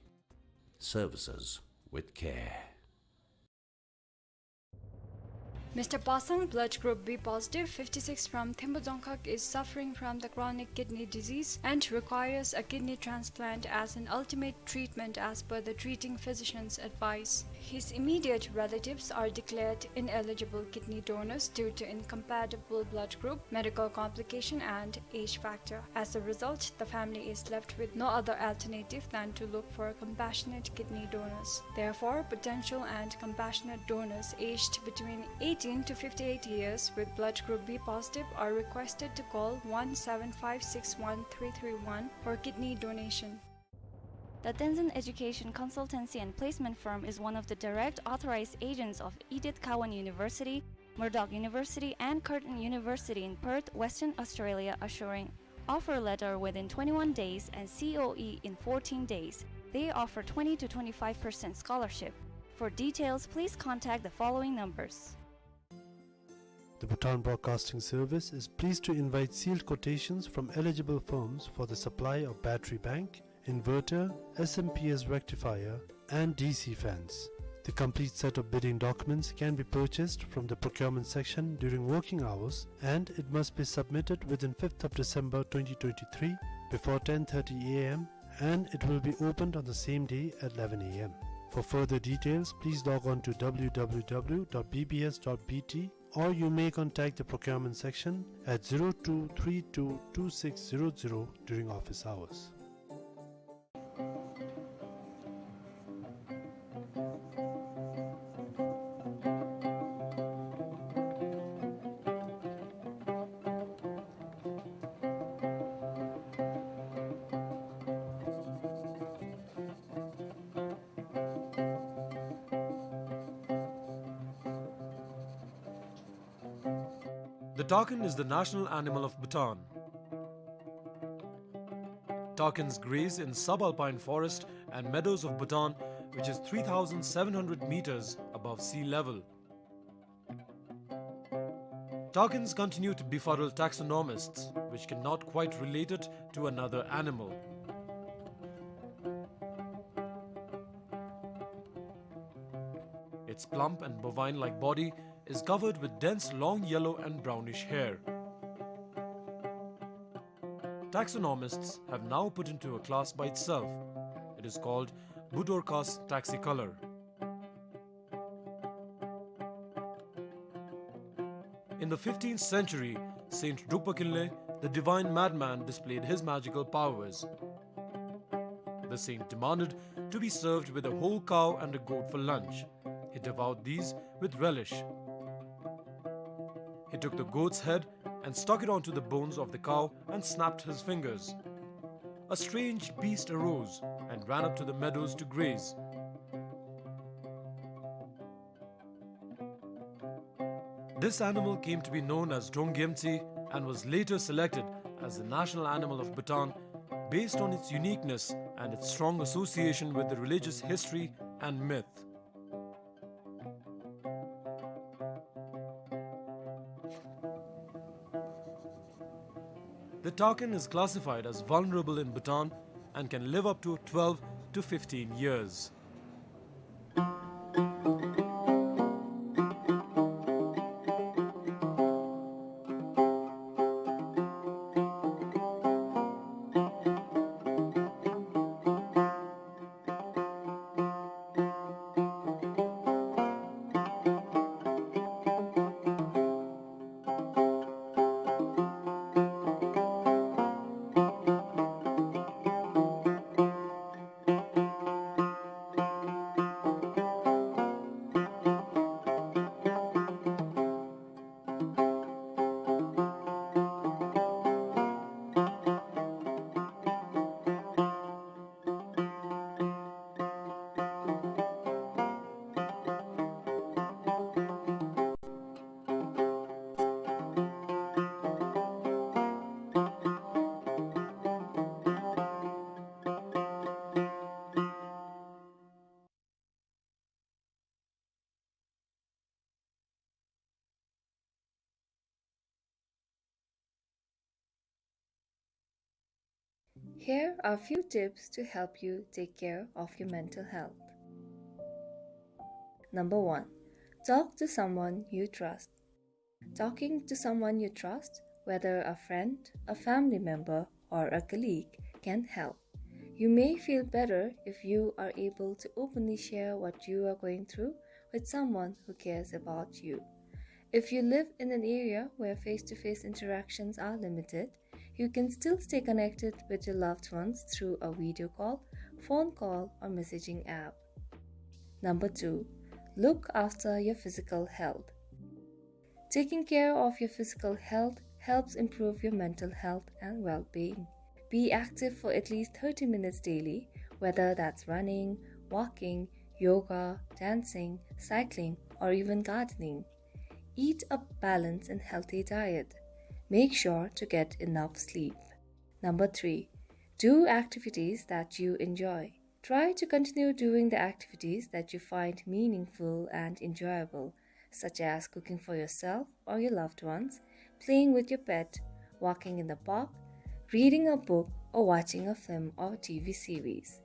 Services with care. Mister Pasang, blood group B positive, fifty-six, from Thimphu Dzongkhag, is suffering from the chronic kidney disease and requires a kidney transplant as an ultimate treatment as per the treating physician's advice. His immediate relatives are declared ineligible kidney donors due to incompatible blood group, medical complication, and age factor. As a result, the family is left with no other alternative than to look for compassionate kidney donors. Therefore, potential and compassionate donors aged between eighteen to fifty-eight years with blood group B positive are requested to call one seven five six one three three one for kidney donation. The Tenzin Education Consultancy and Placement Firm is one of the direct authorized agents of Edith Cowan University, Murdoch University, and Curtin University in Perth, Western Australia, assuring offer letter within twenty-one days and C O E in fourteen days. They offer twenty to twenty-five percent scholarship. For details, please contact the following numbers. The Bhutan Broadcasting Service is pleased to invite sealed quotations from eligible firms for the supply of battery bank, inverter, S M P S rectifier, and D C fans. The complete set of bidding documents can be purchased from the procurement section during working hours, and it must be submitted within fifth of December twenty twenty-three before ten thirty A M, and it will be opened on the same day at eleven A M. For further details, please log on to W W W dot B B S dot B T, or you may contact the procurement section at zero two three two two six zero zero during office hours. The takin is the national animal of Bhutan. Takins graze in subalpine forest and meadows of Bhutan, which is three thousand seven hundred meters above sea level. Takins continue to befuddle taxonomists, which cannot quite relate it to another animal. Its plump and bovine-like body is covered with dense long yellow and brownish hair. Taxonomists have now put into a class by itself. It is called Budorcas taxicolor. In the fifteenth century, Saint Drukpa Kinley, the divine madman, displayed his magical powers. The saint demanded to be served with a whole cow and a goat for lunch. He devoured these with relish. He took the goat's head and stuck it onto the bones of the cow and snapped his fingers. A strange beast arose and ran up to the meadows to graze. This animal came to be known as Drongyemtsi and was later selected as the national animal of Bhutan based on its uniqueness and its strong association with the religious history and myth. The takin is classified as vulnerable in Bhutan and can live up to twelve to fifteen years. Here are few tips to help you take care of your mental health. Number one, talk to someone you trust. Talking to someone you trust, whether a friend, a family member, or a colleague, can help. You may feel better if you are able to openly share what you are going through with someone who cares about you. If you live in an area where face-to-face interactions are limited, you can still stay connected with your loved ones through a video call, phone call, or messaging app. Number two, look after your physical health. Taking care of your physical health helps improve your mental health and well-being. Be active for at least thirty minutes daily, whether that's running, walking, yoga, dancing, cycling, or even gardening. Eat a balanced and healthy diet. Make sure to get enough sleep. Number three, do activities that you enjoy. Try to continue doing the activities that you find meaningful and enjoyable, such as cooking for yourself or your loved ones, playing with your pet, walking in the park, reading a book, or watching a film or T V series.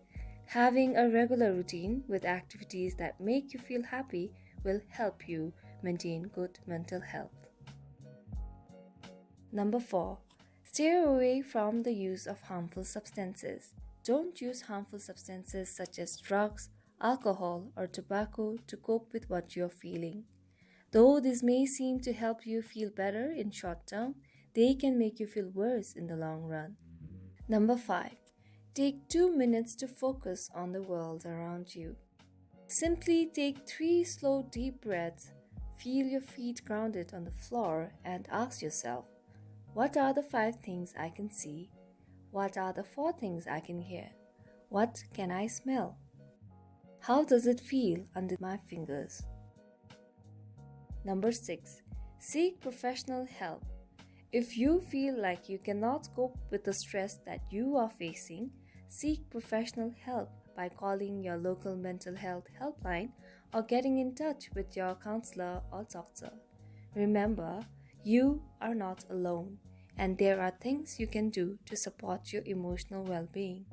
Having a regular routine with activities that make you feel happy will help you maintain good mental health. Number four, steer away from the use of harmful substances. Don't use harmful substances such as drugs, alcohol, or tobacco to cope with what you're feeling. Though this may seem to help you feel better in short term, they can make you feel worse in the long run. Number five, take two minutes to focus on the world around you. Simply take three slow, deep breaths, feel your feet grounded on the floor, and ask yourself, "What are the five things I can see? What are the four things I can hear? What can I smell? How does it feel under my fingers?" Number six, seek professional help. If you feel like you cannot cope with the stress that you are facing, seek professional help by calling your local mental health helpline or getting in touch with your counselor or doctor. Remember, you are not alone, and there are things you can do to support your emotional well-being.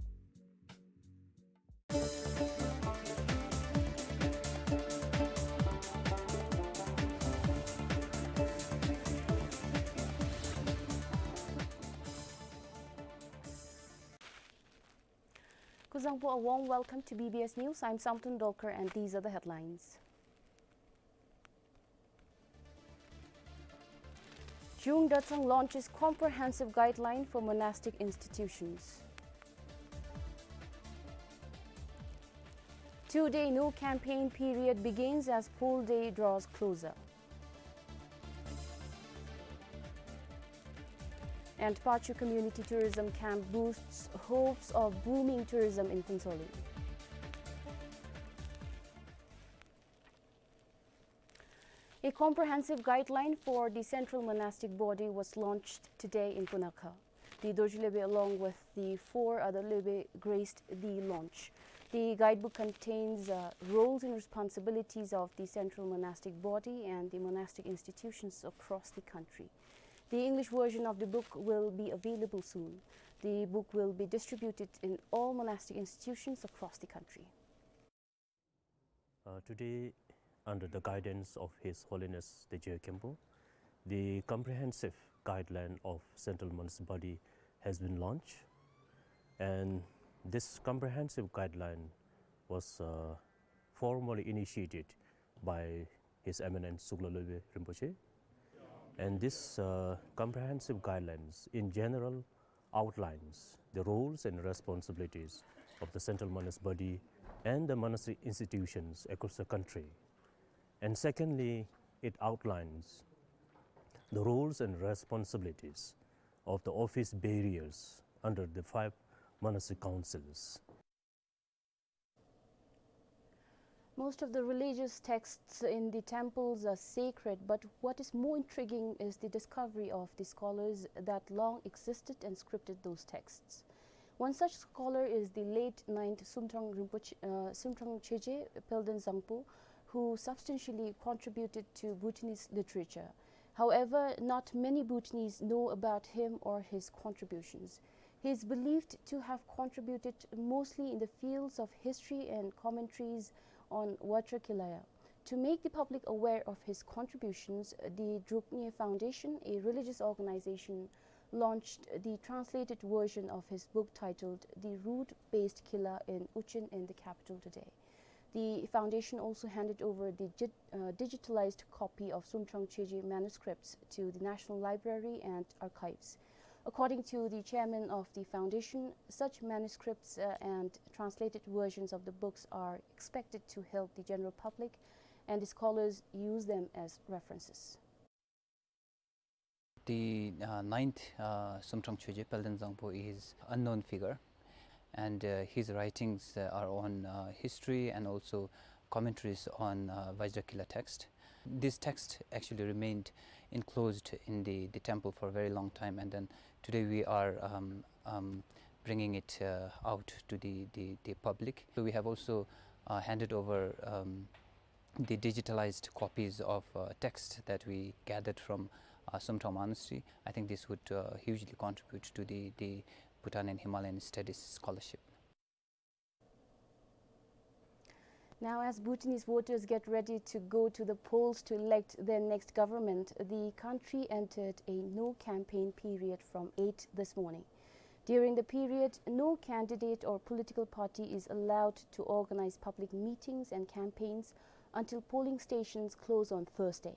Kuzuzangpo, a warm welcome to B B S News. I'm Samtun Dolkar, and these are the headlines. Zhung Datsang launches comprehensive guideline for monastic institutions. Two-day no campaign period begins as poll day draws closer. And Pachu community tourism camp boosts hopes of booming tourism in Phuentsholing. A comprehensive guideline for the Central Monastic Body was launched today in Punakha. The Dorji Lopen, along with the four other Lopen, graced the launch. The guidebook contains, uh, roles and responsibilities of the Central Monastic Body and the monastic institutions across the country. The English version of the book will be available soon. The book will be distributed in all monastic institutions across the country. Uh, today, under the guidance of His Holiness the J O Khenpo, the comprehensive guideline of Central Monastic Body has been launched. And this comprehensive guideline was, uh, formally initiated by His Eminence Sukla Lopen Rinpoche. And this, uh, comprehensive guidelines, in general, outlines the roles and responsibilities of the Central Monastic Body and the monastic institutions across the country. And secondly, it outlines the roles and responsibilities of the office bearers under the five monastic councils. Most of the religious texts in the temples are sacred, but what is more intriguing is the discovery of the scholars that long existed and scripted those texts. One such scholar is the late ninth Sumtrang Rinpoche, uh, Sumtrang Chögye Pelden Zangpo, who substantially contributed to Bhutanese literature. However, not many Bhutanese know about him or his contributions. He is believed to have contributed mostly in the fields of history and commentaries on Vajrakilaya. To make the public aware of his contributions, the Druk Nge Foundation, a religious organization, launched the translated version of his book titled The Root-Based Kila in Ujjain in the capital today. The foundation also handed over the gi-, uh, digitalized copy of Sumtrang Chögye manuscripts to the National Library and Archives. According to the chairman of the foundation, such manuscripts, uh, and translated versions of the books are expected to help the general public, and the scholars use them as references. The, uh, ninth, uh, Sumtrang Chögye Pelden Zangpo is unknown figure, and, uh, his writings, uh, are on, uh, history and also commentaries on, uh, Vajrakila text. This text actually remained enclosed in the, the temple for a very long time, and then today we are, um, um, bringing it, uh, out to the, the, the public. So we have also, uh, handed over, um, the digitalized copies of, uh, text that we gathered from, uh, Sumtrang Monastery. I think this would, uh, hugely contribute to the, the Bhutan and Himalayan studies scholarship. Now, as Bhutanese voters get ready to go to the polls to elect their next government, the country entered a no-campaign period from eight this morning. During the period, no candidate or political party is allowed to organize public meetings and campaigns until polling stations close on Thursday.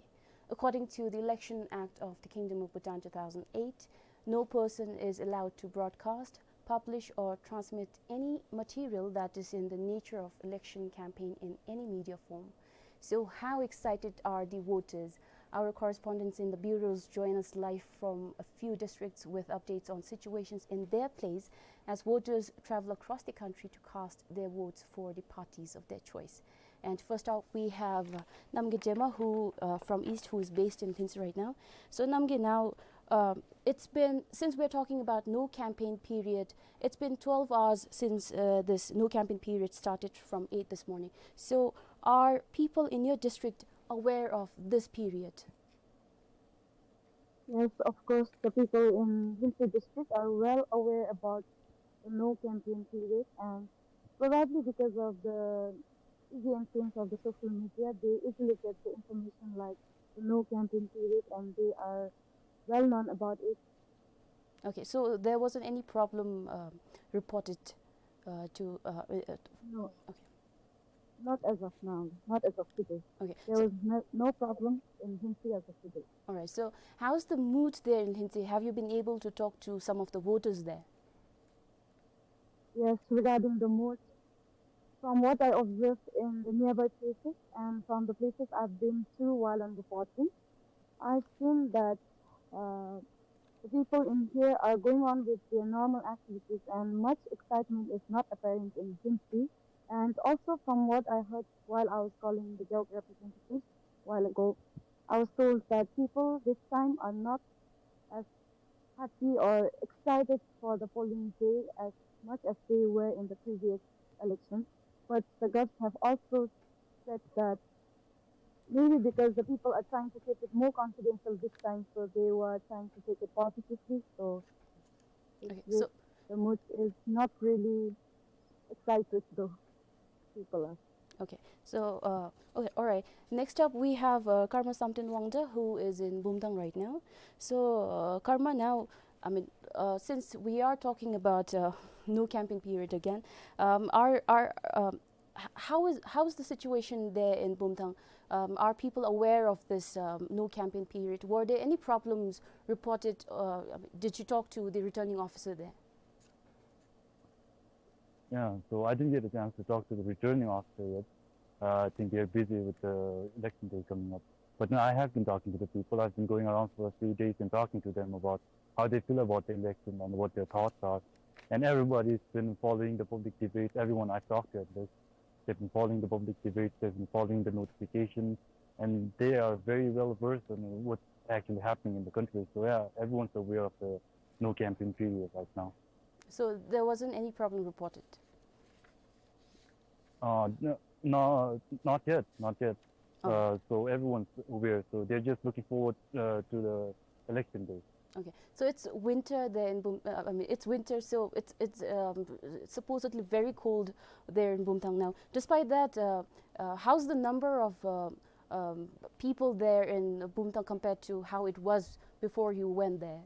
According to the Election Act of the Kingdom of Bhutan two thousand eight, no person is allowed to broadcast, publish or transmit any material that is in the nature of election campaign in any media form. So how excited are the voters? Our correspondents in the bureaus join us live from a few districts with updates on situations in their place as voters travel across the country to cast their votes for the parties of their choice. And first up, we have, uh, Namgay Jema, who, uh, from East, who is based in Lhintsey right now. So, Namgay, now, um, it's been, since we're talking about no campaign period, it's been twelve hours since, uh, this no campaign period started from eight this morning. So, are people in your district aware of this period? Yes, of course, the people in Lhintsey district are well aware about the no campaign period, and probably because of the easy influence of the social media, they easily get the information like the no campaign period, and they are well known about it. Okay, so there wasn't any problem, uh, reported, uh, to, uh, uh, No. Okay. Not as of now, not as of today. Okay, There so was no, no problem in Lhintsey as of today. All right, so how's the mood there in Lhintsey? Have you been able to talk to some of the voters there? Yes, regarding the mood, from what I observed in the nearby places and from the places I've been through while on reporting, I've seen that, uh, the people in here are going on with their normal activities and much excitement is not apparent in Lhintsey. And also from what I heard while I was calling the Gewog representatives while ago, I was told that people this time are not as happy or excited for the polling day as much as they were in the previous election. But the guards have also said that maybe because the people are trying to keep it more confidential this time, so they were trying to take it positively. So it's Okay, so the mood is not really excited though. People are. Okay, so, uh, okay, all right. Next up, we have, uh, Karma Samten Wangda, who is in Bumthang right now. So, uh, Karma, now, I mean, uh, since we are talking about, uh, no campaign period again, um, are, are, um, h-, how is, how is the situation there in Bumthang? Um, are people aware of this, um, no campaign period? Were there any problems reported? Uh, I mean, did you talk to the returning officer there? Yeah, so I didn't get a chance to talk to the returning officer yet. Uh, I think they're busy with the election day coming up. But no, I have been talking to the people. I've been going around for a few days and talking to them about how they feel about the election and what their thoughts are. And everybody's been following the public debate. Everyone I've talked to at least, they've been following the public debate. They've been following the notifications, and they are very well versed on what's actually happening in the country. So yeah, everyone's aware of the no campaign period right now. So there wasn't any problem reported? Uh, no, no, not yet, not yet. Oh. Uh, so everyone's aware, so they're just looking forward, uh, to the election day. Okay, so it's winter there in Bum-, uh, I mean, it's winter, so it's, it's, um, supposedly very cold there in Bumthang now. Despite that, uh, uh, how's the number of, uh, um, people there in Bumthang compared to how it was before you went there?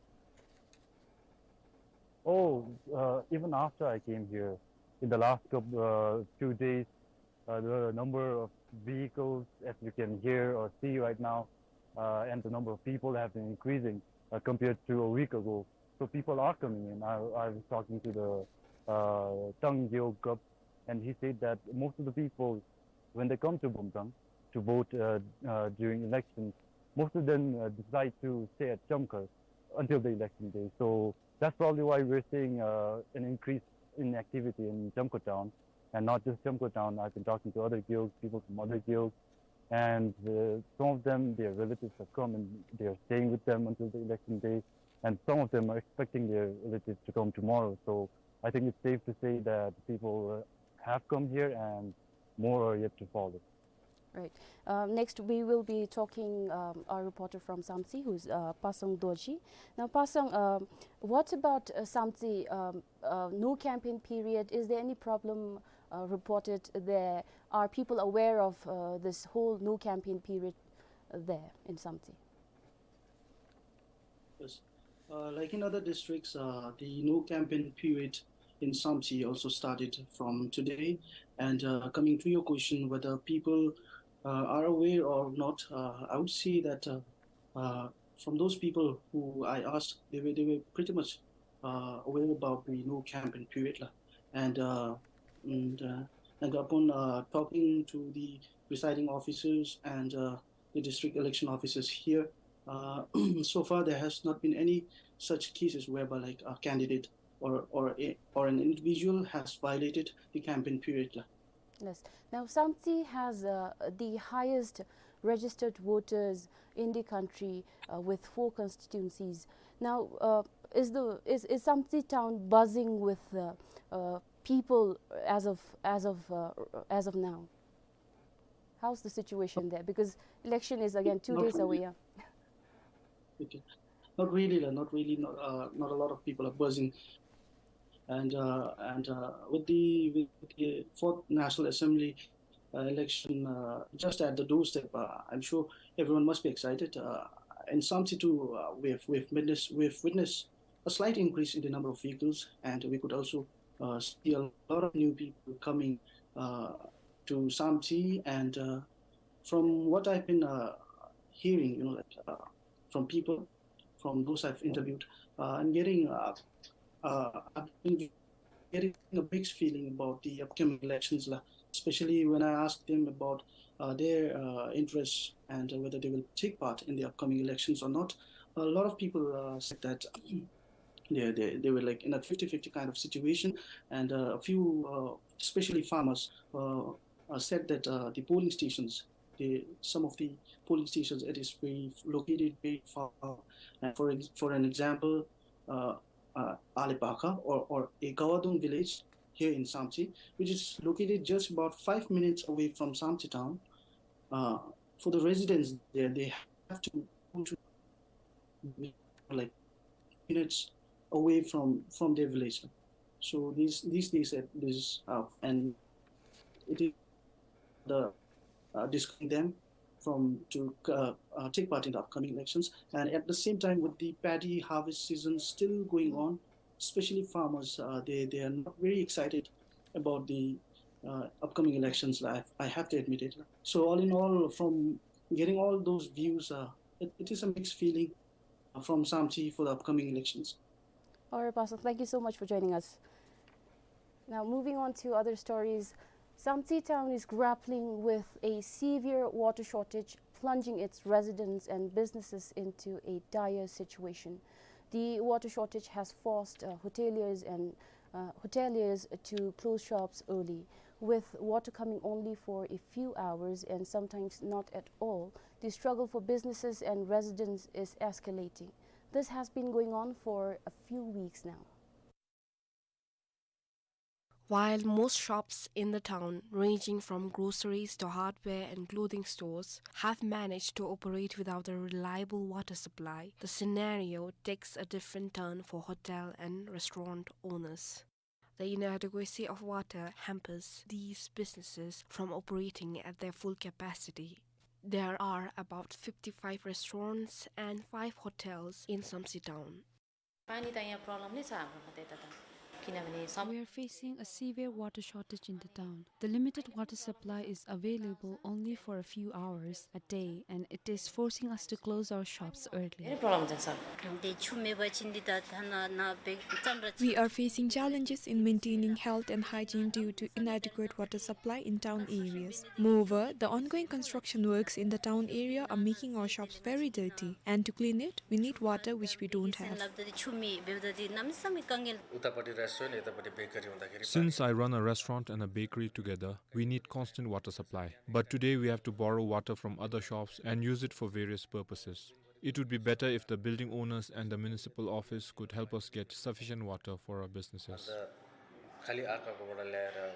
Oh, uh, even after I came here, in the last coup-, uh, few days, uh, the number of vehicles, as you can hear or see right now, uh, and the number of people have been increasing, uh, compared to a week ago. So people are coming in. I, I was talking to the, uh, Tang Gyo Gup, and he said that most of the people, when they come to Bumthang to vote, uh, uh, during elections, most of them, uh, decide to stay at Chamkhar until the election day. So that's probably why we're seeing, uh, an increase in activity in Chamkhar town, and not just Chamkhar town. I've been talking to other Gyo, people from other Gyo, and, uh, some of them, their relatives have come and they are staying with them until the election day, and some of them are expecting their relatives to come tomorrow. So I think it's safe to say that people, uh, have come here and more are yet to follow. Right. Uh, next, we will be talking, um, our reporter from Samtse, who's, uh, Pasang Dorji. Now, Pasang, um, what about, uh, Samtse, um, uh, no campaign period? Is there any problem, uh, reported there? Are people aware of, uh, this whole no campaign period there in Samtse? Yes. Uh, like in other districts, uh, the no campaign period in Samtse also started from today. And, uh, coming to your question, whether people, uh, are aware or not, uh, I would say that, uh, uh, from those people who I asked, they were, they were pretty much, uh, aware about the no campaign period, la. And, uh, and, uh, and upon, uh, talking to the presiding officers and, uh, the district election officers here, uh, so far there has not been any such cases whereby, like, a candidate or, or a, or an individual has violated the campaign period, la. Yes. Now, Samtse has, uh, the highest registered voters in the country, uh, with four constituencies. Now, uh, is the, is, is Samtse town buzzing with, uh, uh, people as of, as of, uh, as of now? How's the situation there? Because election is again two Not days away, really. Yeah. Okay. Not really, la, not really, not, uh, not a lot of people are buzzing. And, uh, and, uh, with the, with the fourth National Assembly, uh, election, uh, just at the doorstep, uh, I'm sure everyone must be excited. Uh, in Samtse too, uh, we've, we've witnessed, we've witnessed a slight increase in the number of vehicles, and we could also, uh, see a lot of new people coming, uh, to Samtse. And, uh, from what I've been, uh, hearing, you know, like, uh, from people, from those I've interviewed, uh, I'm getting, uh, uh, I've been getting a mixed feeling about the upcoming elections, la, especially when I asked them about, uh, their, uh, interests and, uh, whether they will take part in the upcoming elections or not. A lot of people, uh, said that they, they, they were, like, in a fifty fifty kind of situation, and, uh, a few, uh, especially farmers, uh, uh, said that, uh, the polling stations the, some of the polling stations, it is very located very far. And for ex-, for an example, uh, uh, Alepaka or, or a Gawadung village here in Samtse, which is located just about five minutes away from Samtse town. Uh, for the residents there, they have to go to, like, minutes away from, from their village. So these, these days, uh, this, uh, and it is the, uh, discouraging them from to, uh, uh, take part in the upcoming elections. And at the same time, with the paddy harvest season still going on, especially farmers, uh, they, they are not very excited about the, uh, upcoming elections, I, I have to admit it. So all in all, from getting all those views, uh, it, it is a mixed feeling, uh, from Samtse for the upcoming elections. All right, Pastor, thank you so much for joining us. Now, moving on to other stories, Samtse town is grappling with a severe water shortage, plunging its residents and businesses into a dire situation. The water shortage has forced, uh, hoteliers and, uh, hoteliers to close shops early, with water coming only for a few hours and sometimes not at all. The struggle for businesses and residents is escalating. This has been going on for a few weeks now. While most shops in the town, ranging from groceries to hardware and clothing stores, have managed to operate without a reliable water supply, the scenario takes a different turn for hotel and restaurant owners. The inadequacy of water hampers these businesses from operating at their full capacity. There are about fifty-five restaurants and five hotels in Samtse town. पानी त यहाँ problem नै छ हाम्रो खातिर त, किनभने सम- We are facing a severe water shortage in the town. The limited water supply is available only for a few hours a day, and it is forcing us to close our shops early. धेरै problem छ sir. We are facing challenges in maintaining health and hygiene due to inadequate water supply in town areas. Moreover, the ongoing construction works in the town area are making our shops very dirty, and to clean it, we need water which we don't have. उतापट्टि रेस्टुरेन्ट, यतापट्टि बेकरी हुँदाखेरि Since I run a restaurant and a bakery together, we need constant water supply. But today we have to borrow water from other shops and use it for various purposes. It would be better if the building owners and the municipal office could help us get sufficient water for our businesses. खाली अर्काकोबाट ल्याएर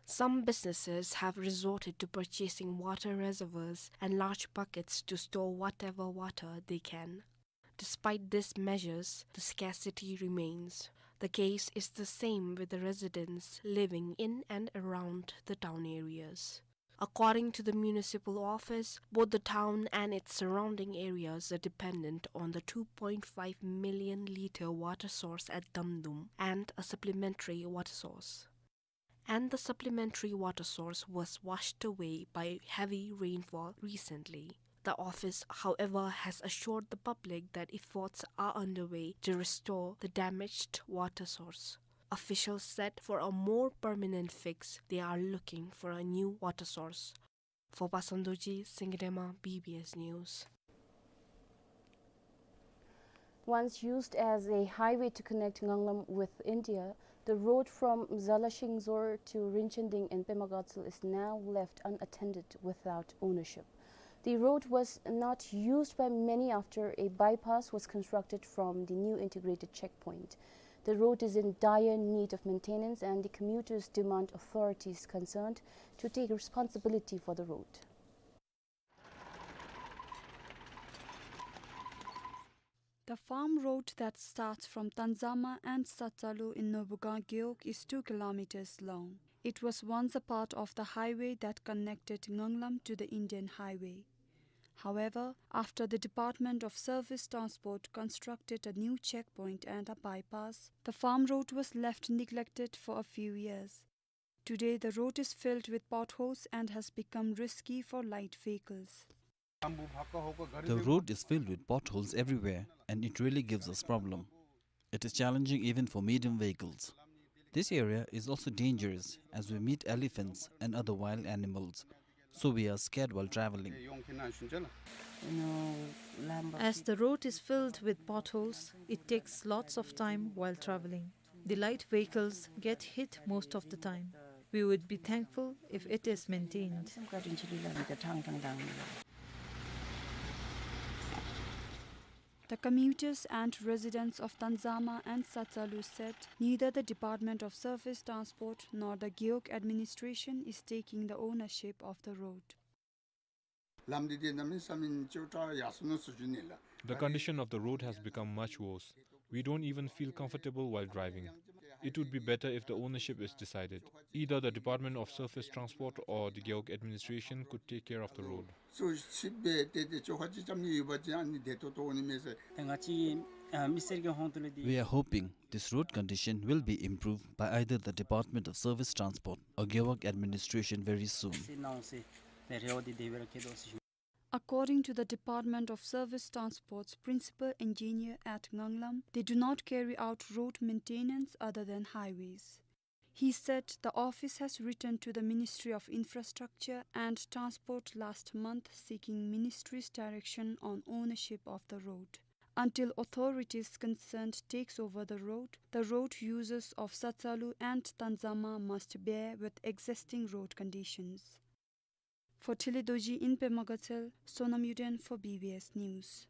Some businesses have resorted to purchasing water reservoirs and large buckets to store whatever water they can. Despite these measures, the scarcity remains. The case is the same with the residents living in and around the town areas. According to the municipal office, both the town and its surrounding areas are dependent on the two point five million litre water source at Damdum and a supplementary water source. And the supplementary water source was washed away by heavy rainfall recently. The office, however, has assured the public that efforts are underway to restore the damaged water source. Officials said for a more permanent fix, they are looking for a new water source. For Pasan Dorji, Singirema, B B S News. Once used as a highway to connect Nganglam with India, the road from Zalashingzor to Rinchending in Pema Gatshel is now left unattended without ownership. The road was not used by many after a bypass was constructed from the new integrated checkpoint. The road is in dire need of maintenance, and the commuters demand authorities concerned to take responsibility for the road. The farm road that starts from Tanzama and Satsalu in Nobugang Gewog is two kilometers long. It was once a part of the highway that connected Nganglam to the Indian highway. However, after the Department of Service Transport constructed a new checkpoint and a bypass, the farm road was left neglected for a few years. Today, the road is filled with potholes and has become risky for light vehicles. The road is filled with potholes everywhere, and it really gives us problem. It is challenging even for medium vehicles. This area is also dangerous as we meet elephants and other wild animals, so we are scared while traveling. As the road is filled with potholes, it takes lots of time while traveling. The light vehicles get hit most of the time. We would be thankful if it is maintained. The commuters and residents of Tanzama and Satsalu said neither the Department of Surface Transport nor the Gewog administration is taking the ownership of the road. ལམ་འདི་དེ་གནམ་མེད་ས་མེད་སྐྱོ་དྲགས་ཡར་སོང་ནུག་ཟེར་ཞུ་ནི་ལགས། The condition of the road has become much worse. We don't even feel comfortable while driving. Either the department of service transport or the Gewog administration could take care of the road. ཚུར་ཕྱིར་སྦེ་ཏེ་ཏེ་བཅོ་ཁ་ཅིག་རྐྱབ་ནི་ཡོད་པ་ཅིན་ཨ་ནི་བདེ་ཏོག་ཏོ་འོང་ནི་མས་ཟེར། ཏེ་ང་བཅས་ཨ་མི་སེར་གྱི་ཧོང་ཏོ་ལས་འདི། We are hoping this road condition will be improved by either the Department of Service Transport or Gewog administration very soon. According to the Department of Service Transport's principal engineer at Nganglam, they do not carry out road maintenance other than highways. He said the office has written to the Ministry of Infrastructure and Transport last month seeking ministry's direction on ownership of the road. Until authorities concerned takes over the road, the road users of Satsalu and Tanzama must bear with existing road conditions. For Thelhe Dorji in Pema Gatshel, Sonam Yuden for B B S News.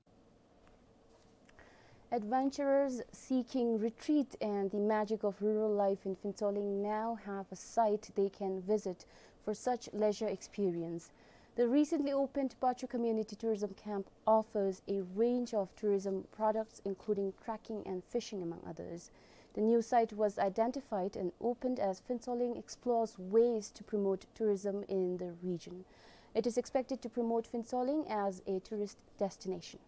Adventurers seeking retreat and the magic of rural life in Phuentsholing now have a site they can visit for such leisure experience. The recently opened Pachu Community Tourism Camp offers a range of tourism products, including trekking and fishing, among others. The new site was identified and opened as Phuentsholing explores ways to promote tourism in the region. It is expected to promote Phuentsholing as a tourist destination.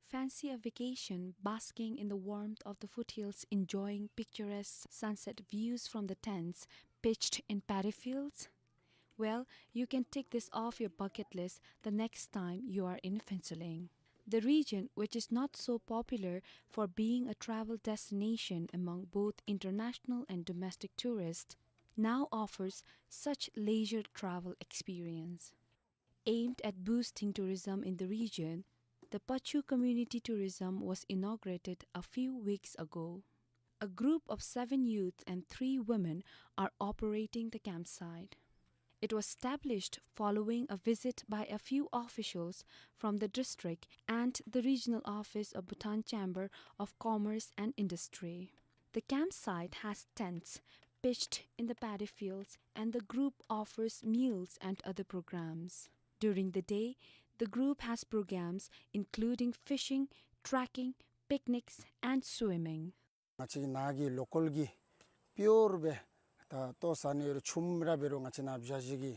Fancy a vacation, basking in the warmth of the foothills, enjoying picturesque sunset views from the tents pitched in paddy fields? Well, you can tick this off your bucket list the next time you are in Phuentsholing. The region, which is not so popular for being a travel destination among both international and domestic tourists, now offers such leisure travel experience. Aimed at boosting tourism in the region, the Pachu Community Tourism was inaugurated a few weeks ago. A group of seven youths and three women are operating the campsite. It was established following a visit by a few officials from the district and the regional office of Bhutan Chamber of Commerce and Industry. The campsite has tents pitched in the paddy fields, and the group offers meals and other programs. During the day, the group has programs including fishing, trekking, picnics, and swimming. ང་བཅས་ནཱ་གི་ལོ་ཀཱལ་གྱི་པིའུར་སྦེ་ད་ལྟོ་ཟ་ནི་ཡོད་རུང་ཆུམ་ར་འབད་རུང་ང་བཅས་ནཱ་བཞག་ཞིནམ་གི།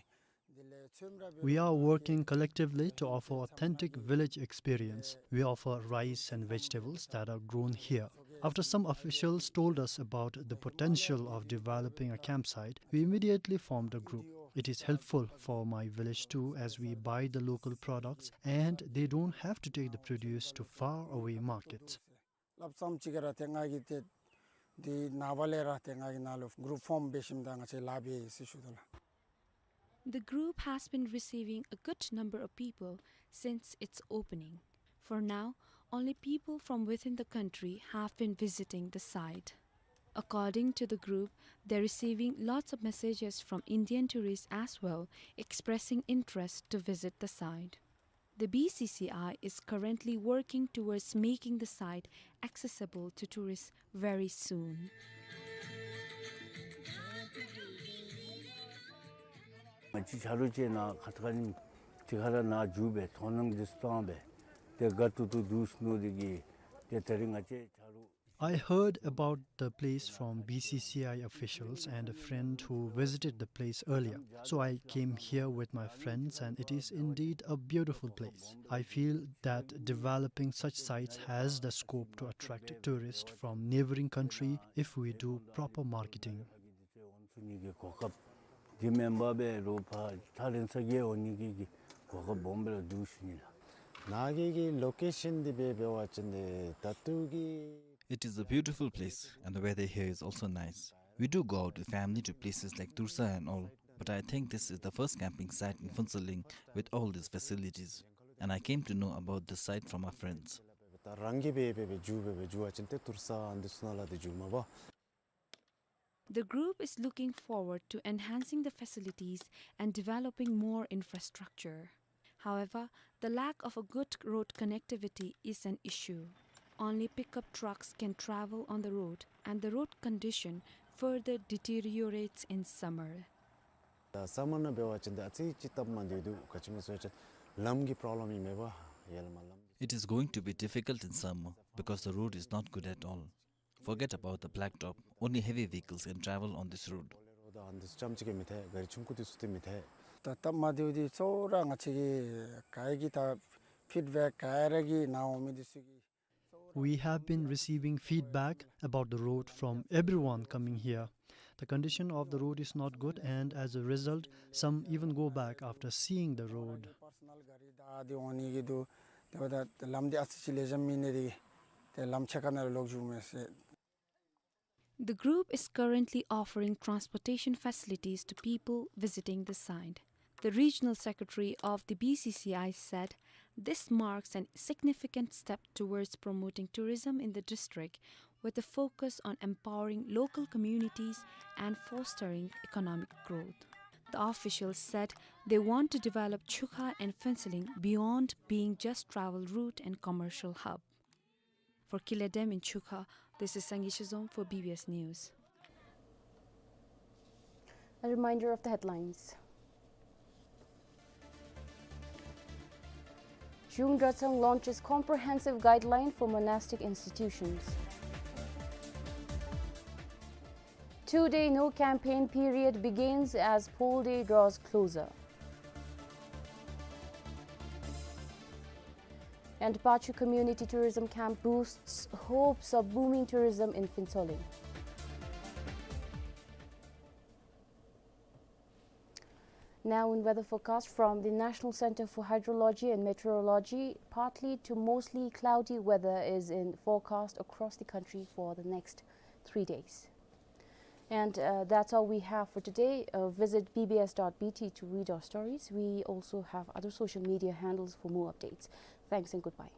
We are working collectively to offer authentic village experience. We offer rice and vegetables that are grown here. After some officials told us about the potential of developing a campsite, we immediately formed a group. It is helpful for my village too, as we buy the local products and they don't have to take the produce to far away markets. སླབ་ཙམ་ཅིག་ག་ར་ཏེ་ང་གིས་ཏེ་འདི་ནངས་པ་ལས་ར་ཏེ་ང་གིས་ནཱ་ལུ་གུ་རུབ་ཕོརམ་འབད་ཞིནམ་ད་ང་བཅས་ལཱ་འབད་ཟེར་ཞུ་དོ་ལགས། The group has been receiving a good number of people since its opening. For now, only people from within the country have been visiting the site. According to the group, they're receiving lots of messages from Indian tourists as well, expressing interest to visit the site. The B C C I is currently working towards making the site accessible to tourists very soon. ང་བཅས་ཆ་རོགས་ཅིག་ནཱ་ཁ་ཐུག་ཁ་ཉིནམ་ཅིག་ཁར་ནཱ་འགྱོ་སྦེ་མཐོང་སྣང་འདི་ཚུ་བཏང་སྦེ་ཏེ་དགའ་ཏོག་ཏོ་འདུག་ཟེར་མནོ་སྟེ་གིས་ཏེ་ད་རིས་ང་བཅས་ཆ་རོགས I heard about the place from B C C I officials and a friend who visited the place earlier. So I came here with my friends and it is indeed a beautiful place. I feel that developing such sites has the scope to attract tourists from neighboring country if we do proper marketing. འོང་ཚུགས་ནི་གི་གོ་སྐབས་འདི་མེན་པར་སྦེ་རོགས་ཕར་ཐག་རིང་ས་གི་འོང་ནི་གི་གོ་སྐབས་སྦོམ་སྦེ་ར་འདུག་ཟེར་ཞུ་ནི་ལགས། ནཱ་གི་གི་ལོ་ཀེ་ཤཱན་འདི་སྦེ་འབད་བ་ཅིན་ཏེ་ད་ལྟོ་གི It is a beautiful place, and the weather here is also nice. We do go out with family to places like Toursa and all, but I think this is the first camping site in Phuentsholing with all these facilities, and I came to know about this site from my friends. ད་རང་གིས་སྦེ་སྦེ་སྦེ་འགྱོ་སྦེ་སྦེ་འགྱོ་བ་ཅིན་ཏེ་ཏུར་ས་ཨ་ནི་འདི་ཚུ་ནང་ལུ་ཏེ་འགྱོ་མ་པ། The group is looking forward to enhancing the facilities and developing more infrastructure. However, the lack of a good road connectivity is an issue. Only pickup trucks can travel on the road, and the road condition further deteriorates in summer. ད་སམ་མར་ནང་འབད་བ་ཅིན་ད་ཨ་ཙི་ཅིག་སྟབས་མ་བདེཝ་འདུག། ག་ཅི་སྨོ་ཟེར་བ་ཅིན་ལམ་གྱི་པོརོབ་ལེམ་ཨིན་མས་པ། ཡར་ལས་མར་ལམ་གྱི། It is going to be difficult in summer because the road is not good at all. Forget about the blacktop. Only heavy vehicles can travel on this road. ཨོ་ལེ་རོ་དང་ཨ་ནི་ཚུ་ཙམ་ཅིག་གིས་མི་ཐལ། གཱ་རི་ཆུང་ཀུ་འདི་ཚུ་འདི་མི་ཐལ། ད་སྟབས་མ་བདེཝ་འདི་གཙོ་བོ་ར་ང་བཅས་ཀྱི་ག་ར་གི་ད་ཕིཌ་བེཀ་ག་ར་གི་ནང་འོང་མི་འདི་ཚུ་གིས། We have been receiving feedback about the road from everyone coming here. The condition of the road is not good, and as a result, some even go back after seeing the road. པར་སོ་ནཱལ་གཱ་རི་དང་འདི་འོང་ནི་གི་འདུག། དེ་འབདཝ་ད་ལམ་འདི་ཨ་ཙི་ཅིག་ལེགས་ཤོམ་མེད་ནི་དེ་གིས་ཏེ་ལམ་ཕྱེད་ཀ་ནང་ལུ་ལོག་འགྱོཝ་མས་ཟེར། The group is currently offering transportation facilities to people visiting the site. The regional secretary of the B C C I said this marks a significant step towards promoting tourism in the district, with a focus on empowering local communities and fostering economic growth. The officials said they want to develop Chukha and Phuentsholing beyond being just travel route and commercial hub. For Kile Dam in Chukha, this is Sangay Shizom for B B S News. A reminder of the headlines. Chüyung Dratshang launches comprehensive guideline for monastic institutions. Two-day no campaign period begins as poll day draws closer. And Pachu Community Tourism Camp boosts hopes of booming tourism in Phuentsholing. Now in weather forecast from the National Center for Hydrology and Meteorology, partly to mostly cloudy weather is in forecast across the country for the next three days. And, uh, that's all we have for today. Uh, visit B B S dot B T to read our stories. We also have other social media handles for more updates. Thanks and goodbye.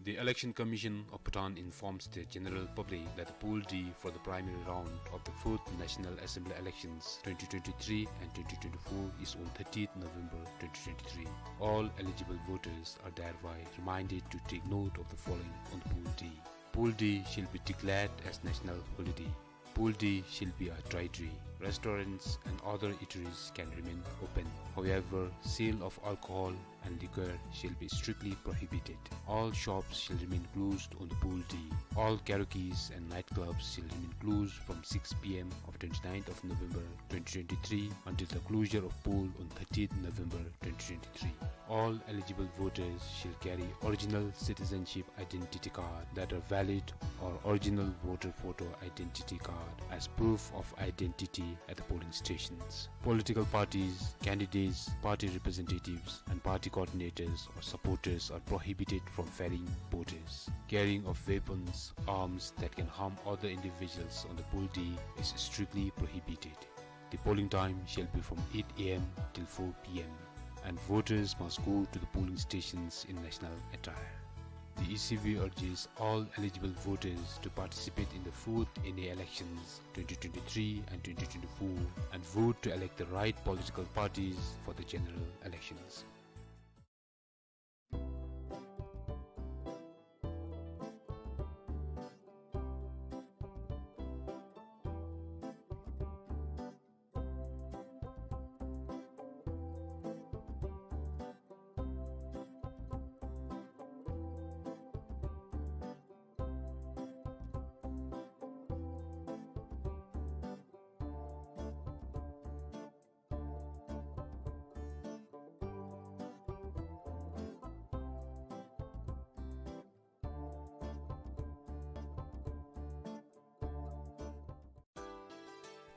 The Election Commission of Bhutan informs the general public that the poll day for the primary round of the fourth National Assembly Elections twenty twenty-three and twenty twenty-four is on thirtieth November twenty twenty-three. All eligible voters are thereby reminded to take note of the following on the poll day. Poll day shall be declared as national holiday. Poll day shall be a dry day. Restaurants and other eateries can remain open. However, sale of alcohol and liquor shall be strictly prohibited. All shops shall remain closed on the poll day. All karaokes and nightclubs shall remain closed from six P M of twenty-ninth of November twenty twenty-three until the closure of poll on thirtieth November twenty twenty-three. All eligible voters shall carry original citizenship identity card that are valid or original voter photo identity card as proof of identity at the polling stations. Political parties, candidates, party representatives, and party coordinators or supporters are prohibited from ferrying voters. Carrying of weapons, arms that can harm other individuals on the poll day is strictly prohibited. The polling time shall be from eight A M till four P M, and voters must go to the polling stations in national attire. The E C V urges all eligible voters to participate in the fourth N A elections twenty twenty-three and twenty twenty-four and vote to elect the right political parties for the general elections.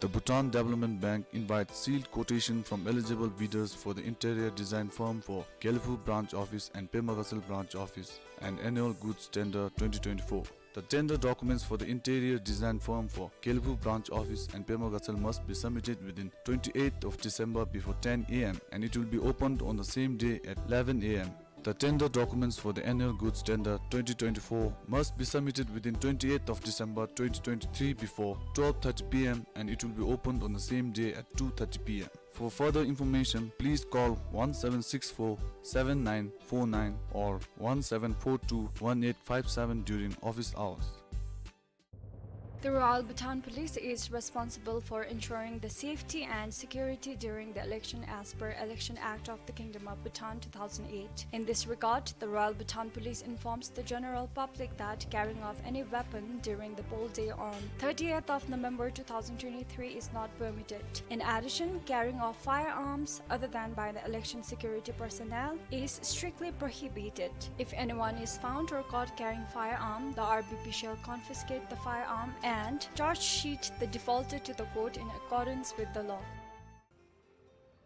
The Bhutan Development Bank invites sealed quotation from eligible bidders for the interior design firm for Gelephu Branch Office and Pema Gatshel Branch Office and Annual Goods Tender twenty twenty-four. The tender documents for the interior design firm for Gelephu Branch Office and Pema Gatshel must be submitted within twenty-eighth of December before ten A M and it will be opened on the same day at eleven A M. The tender documents for the annual goods tender twenty twenty-four must be submitted within twenty-eighth of December twenty twenty-three before twelve thirty P M and it will be opened on the same day at two thirty P M. For further information, please call one seven six four seven nine four nine or one seven four two one eight five seven during office hours. The Royal Bhutan Police is responsible for ensuring the safety and security during the election as per Election Act of the Kingdom of Bhutan two thousand eight. In this regard, the Royal Bhutan Police informs the general public that carrying of any weapon during the poll day on thirtieth of November two thousand twenty-three is not permitted. In addition, carrying of firearms other than by the election security personnel is strictly prohibited. If anyone is found or caught carrying firearm, the R B P shall confiscate the firearm and charge sheet the defaulter to the court in accordance with the law.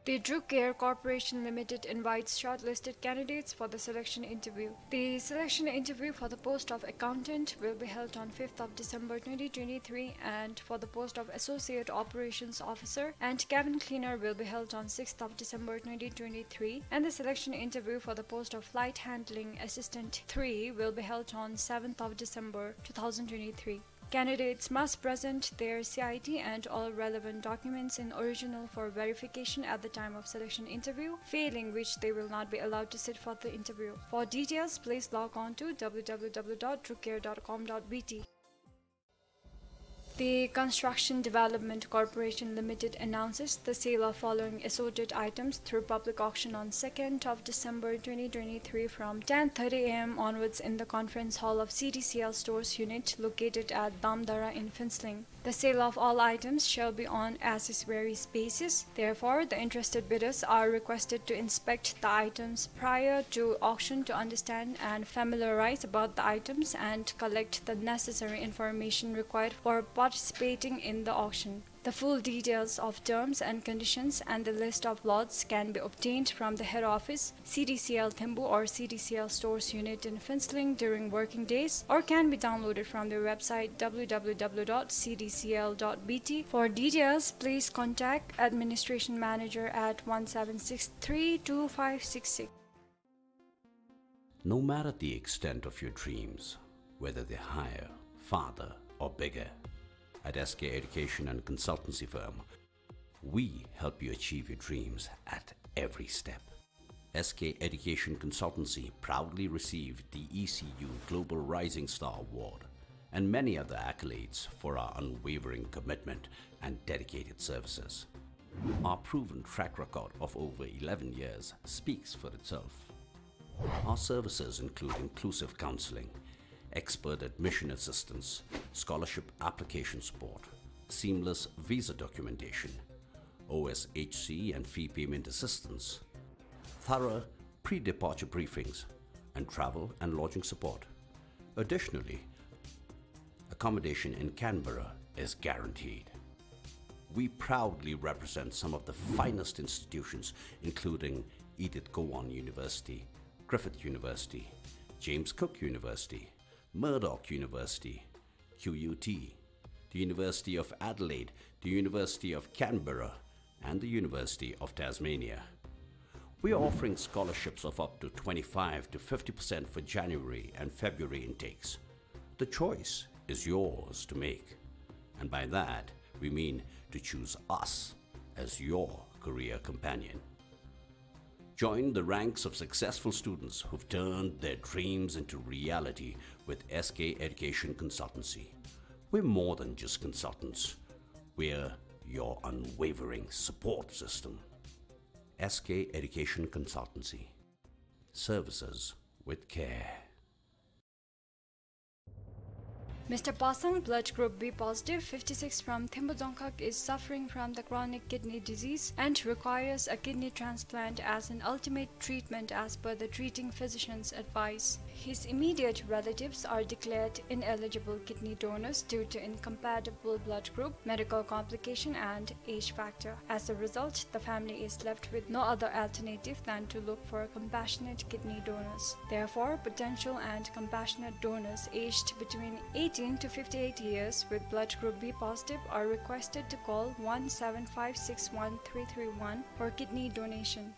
The Druk Air Corporation Limited invites shortlisted candidates for the selection interview. The selection interview for the post of accountant will be held on fifth of December twenty twenty-three, and for the post of associate operations officer and cabin cleaner will be held on sixth of December twenty twenty-three, and the selection interview for the post of flight handling assistant three will be held on seventh of December two thousand twenty-three. Candidates must present their C I D and all relevant documents in original for verification at the time of selection interview, failing which they will not be allowed to sit for the interview. For details, please log on to W W W dot drukair dot com dot B T. The Construction Development Corporation Limited announces the sale of following assorted items through public auction on second of December twenty twenty-three from ten thirty A M onwards in the conference hall of C D C L Stores Unit located at Damdara in Phuentsholing. The sale of all items shall be on as is varies basis. Therefore, the interested bidders are requested to inspect the items prior to auction to understand and familiarize about the items and collect the necessary information required for participating in the auction. The full details of terms and conditions and the list of lots can be obtained from the head office, C D C L Thembu or C D C L Stores Unit in Phuentsholing during working days or can be downloaded from their website W W W dot C D C L dot B T. For details, please contact Administration Manager at one seven six three two five six six. No matter the extent of your dreams, whether they're higher, farther, or bigger, at S K Education and Consultancy Firm, we help you achieve your dreams at every step. S K Education Consultancy proudly received the E C U Global Rising Star Award and many other accolades for our unwavering commitment and dedicated services. Our proven track record of over eleven years speaks for itself. Our services include inclusive counseling, expert admission assistance, scholarship application support, seamless visa documentation, O S H C and fee payment assistance, thorough pre-departure briefings, and travel and lodging support. Additionally, accommodation in Canberra is guaranteed. We proudly represent some of the finest institutions, including Edith Cowan University, Griffith University, James Cook University, Murdoch University, Q U T, the University of Adelaide, the University of Canberra, and the University of Tasmania. We are offering scholarships of up to twenty-five to fifty percent for January and February intakes. The choice is yours to make, and by that, we mean to choose us as your career companion. Join the ranks of successful students who've turned their dreams into reality with S K Education Consultancy. We're more than just consultants. We're your unwavering support system. S K Education Consultancy. Services with care. Mister Pasang, blood group B positive, fifty-six, from Themba Dzongkhag, is suffering from the chronic kidney disease and requires a kidney transplant as an ultimate treatment as per the treating physician's advice. His immediate relatives are declared ineligible kidney donors due to incompatible blood group, medical complication, and age factor. As a result, the family is left with no other alternative than to look for compassionate kidney donors. Therefore, potential and compassionate donors aged between eighteen to fifty-eight years with blood group B positive are requested to call one seven five six one three three one for kidney donation.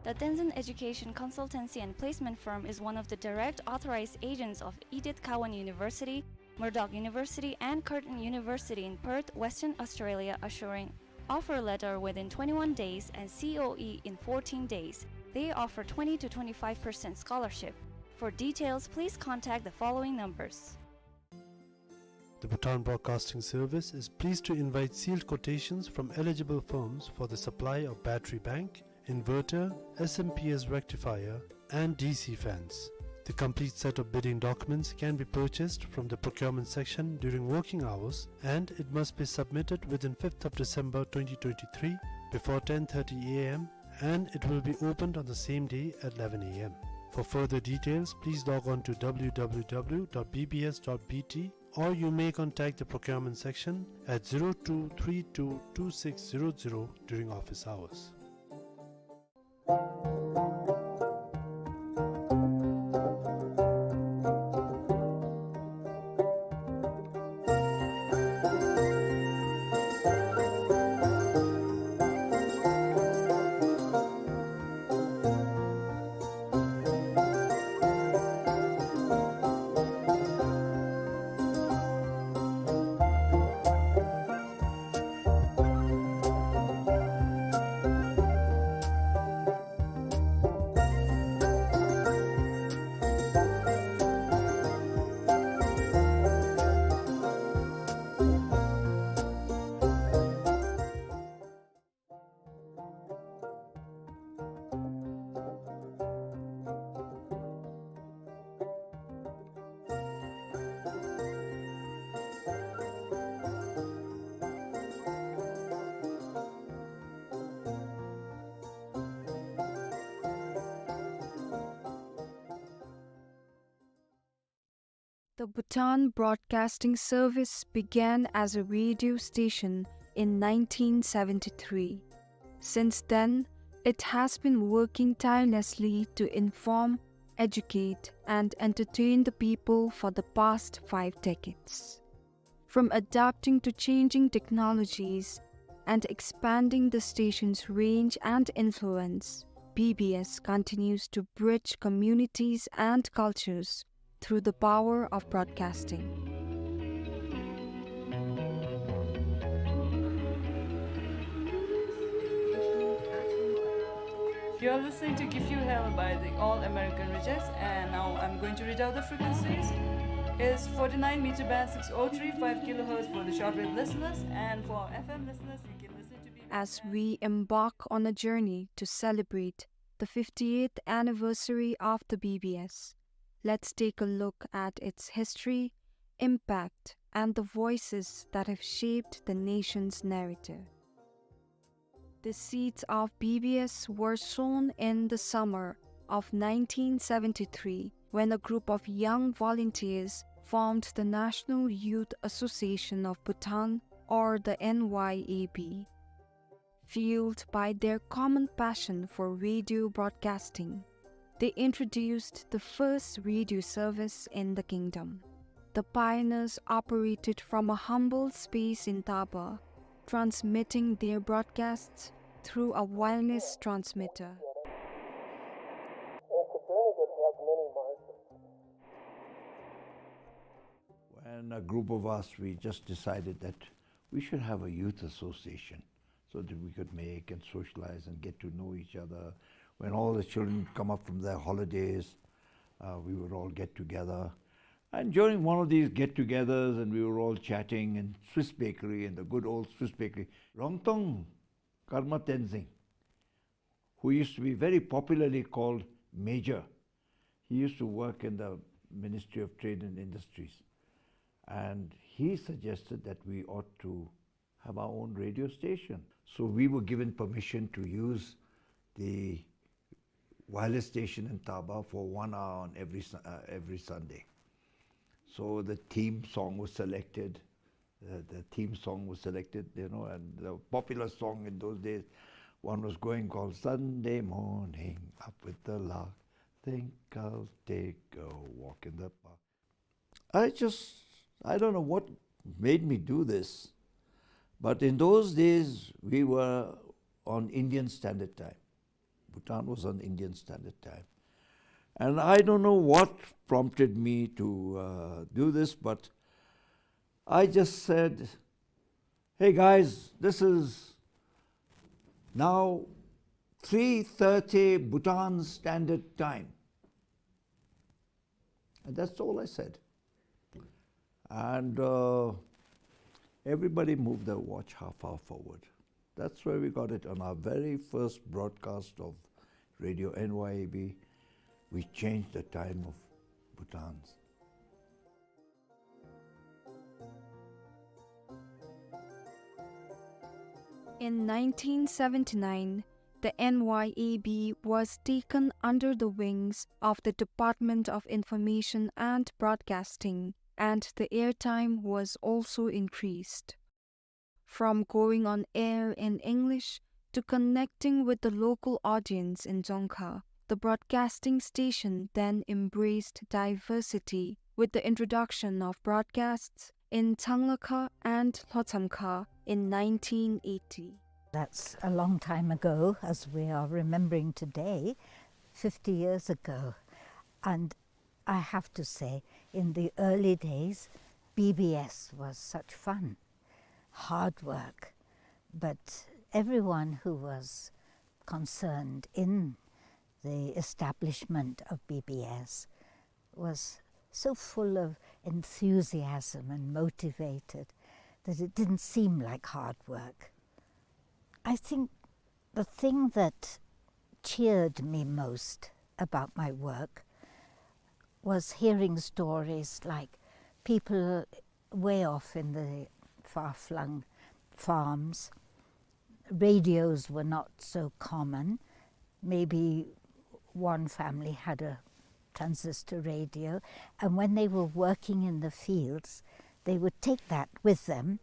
The Tenzin Education Consultancy and Placement Firm is one of the direct authorized agents of Edith Cowan University, Murdoch University, and Curtin University in Perth, Western Australia, assuring offer letter within twenty-one days and C O E in fourteen days. They offer twenty to twenty-five percent scholarship. For details, please contact the following numbers. The Bhutan Broadcasting Service is pleased to invite sealed quotations from eligible firms for the supply of battery bank, inverter, S M P S rectifier, and D C fans. The complete set of bidding documents can be purchased from the procurement section during working hours, and it must be submitted within fifth of December twenty twenty-three before ten thirty A M, and it will be opened on the same day at eleven A M. For further details, please log on to W W W dot B B S dot B T, or you may contact the procurement section at zero two three two two six zero zero during office hours. The Bhutan Broadcasting Service began as a radio station in nineteen seventy-three. Since then, it has been working tirelessly to inform, educate, and entertain the people for the past five decades. From adapting to changing technologies and expanding the station's range and influence, B B S continues to bridge communities and cultures through the power of broadcasting. You're listening to Give You Hell by the All American Rejects, and now I'm going to read out the frequencies. Is forty-nine meter band, six oh three five kilohertz for the shortwave listeners, and for F M listeners, you can listen to B B S. As we embark on a journey to celebrate the fifty-eighth anniversary of the B B S, let's take a look at its history, impact, and the voices that have shaped the nation's narrative. The seeds of B B S were sown in the summer of nineteen seventy-three when a group of young volunteers formed the National Youth Association of Bhutan, or the N Y A B. Fueled by their common passion for radio broadcasting, they introduced the first radio service in the kingdom. The pioneers operated from a humble space in Taba, transmitting their broadcasts through a wireless transmitter. When a group of us, we just decided that we should have a youth association so that we could make and socialize and get to know each other. When all the children come up from their holidays, uh, we would all get together. And during one of these get-togethers, and we were all chatting in Swiss Bakery, in the good old Swiss Bakery, Rongtong Karma Tenzing, who used to be very popularly called Major. He used to work in the Ministry of Trade and Industries. And he suggested that we ought to have our own radio station. So we were given permission to use the wireless station in Taba for one hour on every Su-, uh, every Sunday. So the theme song was selected. Uh, the theme song was selected, you know, and the popular song in those days, one was going called "Sunday Morning, Up with the Lark. Think I'll take a walk in the park." I just, I don't know what made me do this, but in those days we were on Indian Standard Time. Bhutan was on Indian Standard Time. And I don't know what prompted me to, uh, do this, but I just said, "Hey guys, this is now three thirty Bhutan Standard Time." And that's all I said. And, uh, everybody moved their watch half hour forward. That's where we got it. On our very first broadcast of Radio N Y A B, we changed the time of Bhutan's. In nineteen seventy-nine, the N Y A B was taken under the wings of the Department of Information and Broadcasting, and the airtime was also increased. From going on air in English to connecting with the local audience in Dzongkha, the broadcasting station then embraced diversity with the introduction of broadcasts in Changlakha and Lhotshamkha in nineteen eighty. That's a long time ago, as we are remembering today, fifty years ago. And I have to say, in the early days, B B S was such fun, hard work, but everyone who was concerned in the establishment of B B S was so full of enthusiasm and motivated that it didn't seem like hard work. I think the thing that cheered me most about my work was hearing stories like people way off in the far-flung farms. Radios were not so common. Maybe one family had a transistor radio, and when they were working in the fields, they would take that with them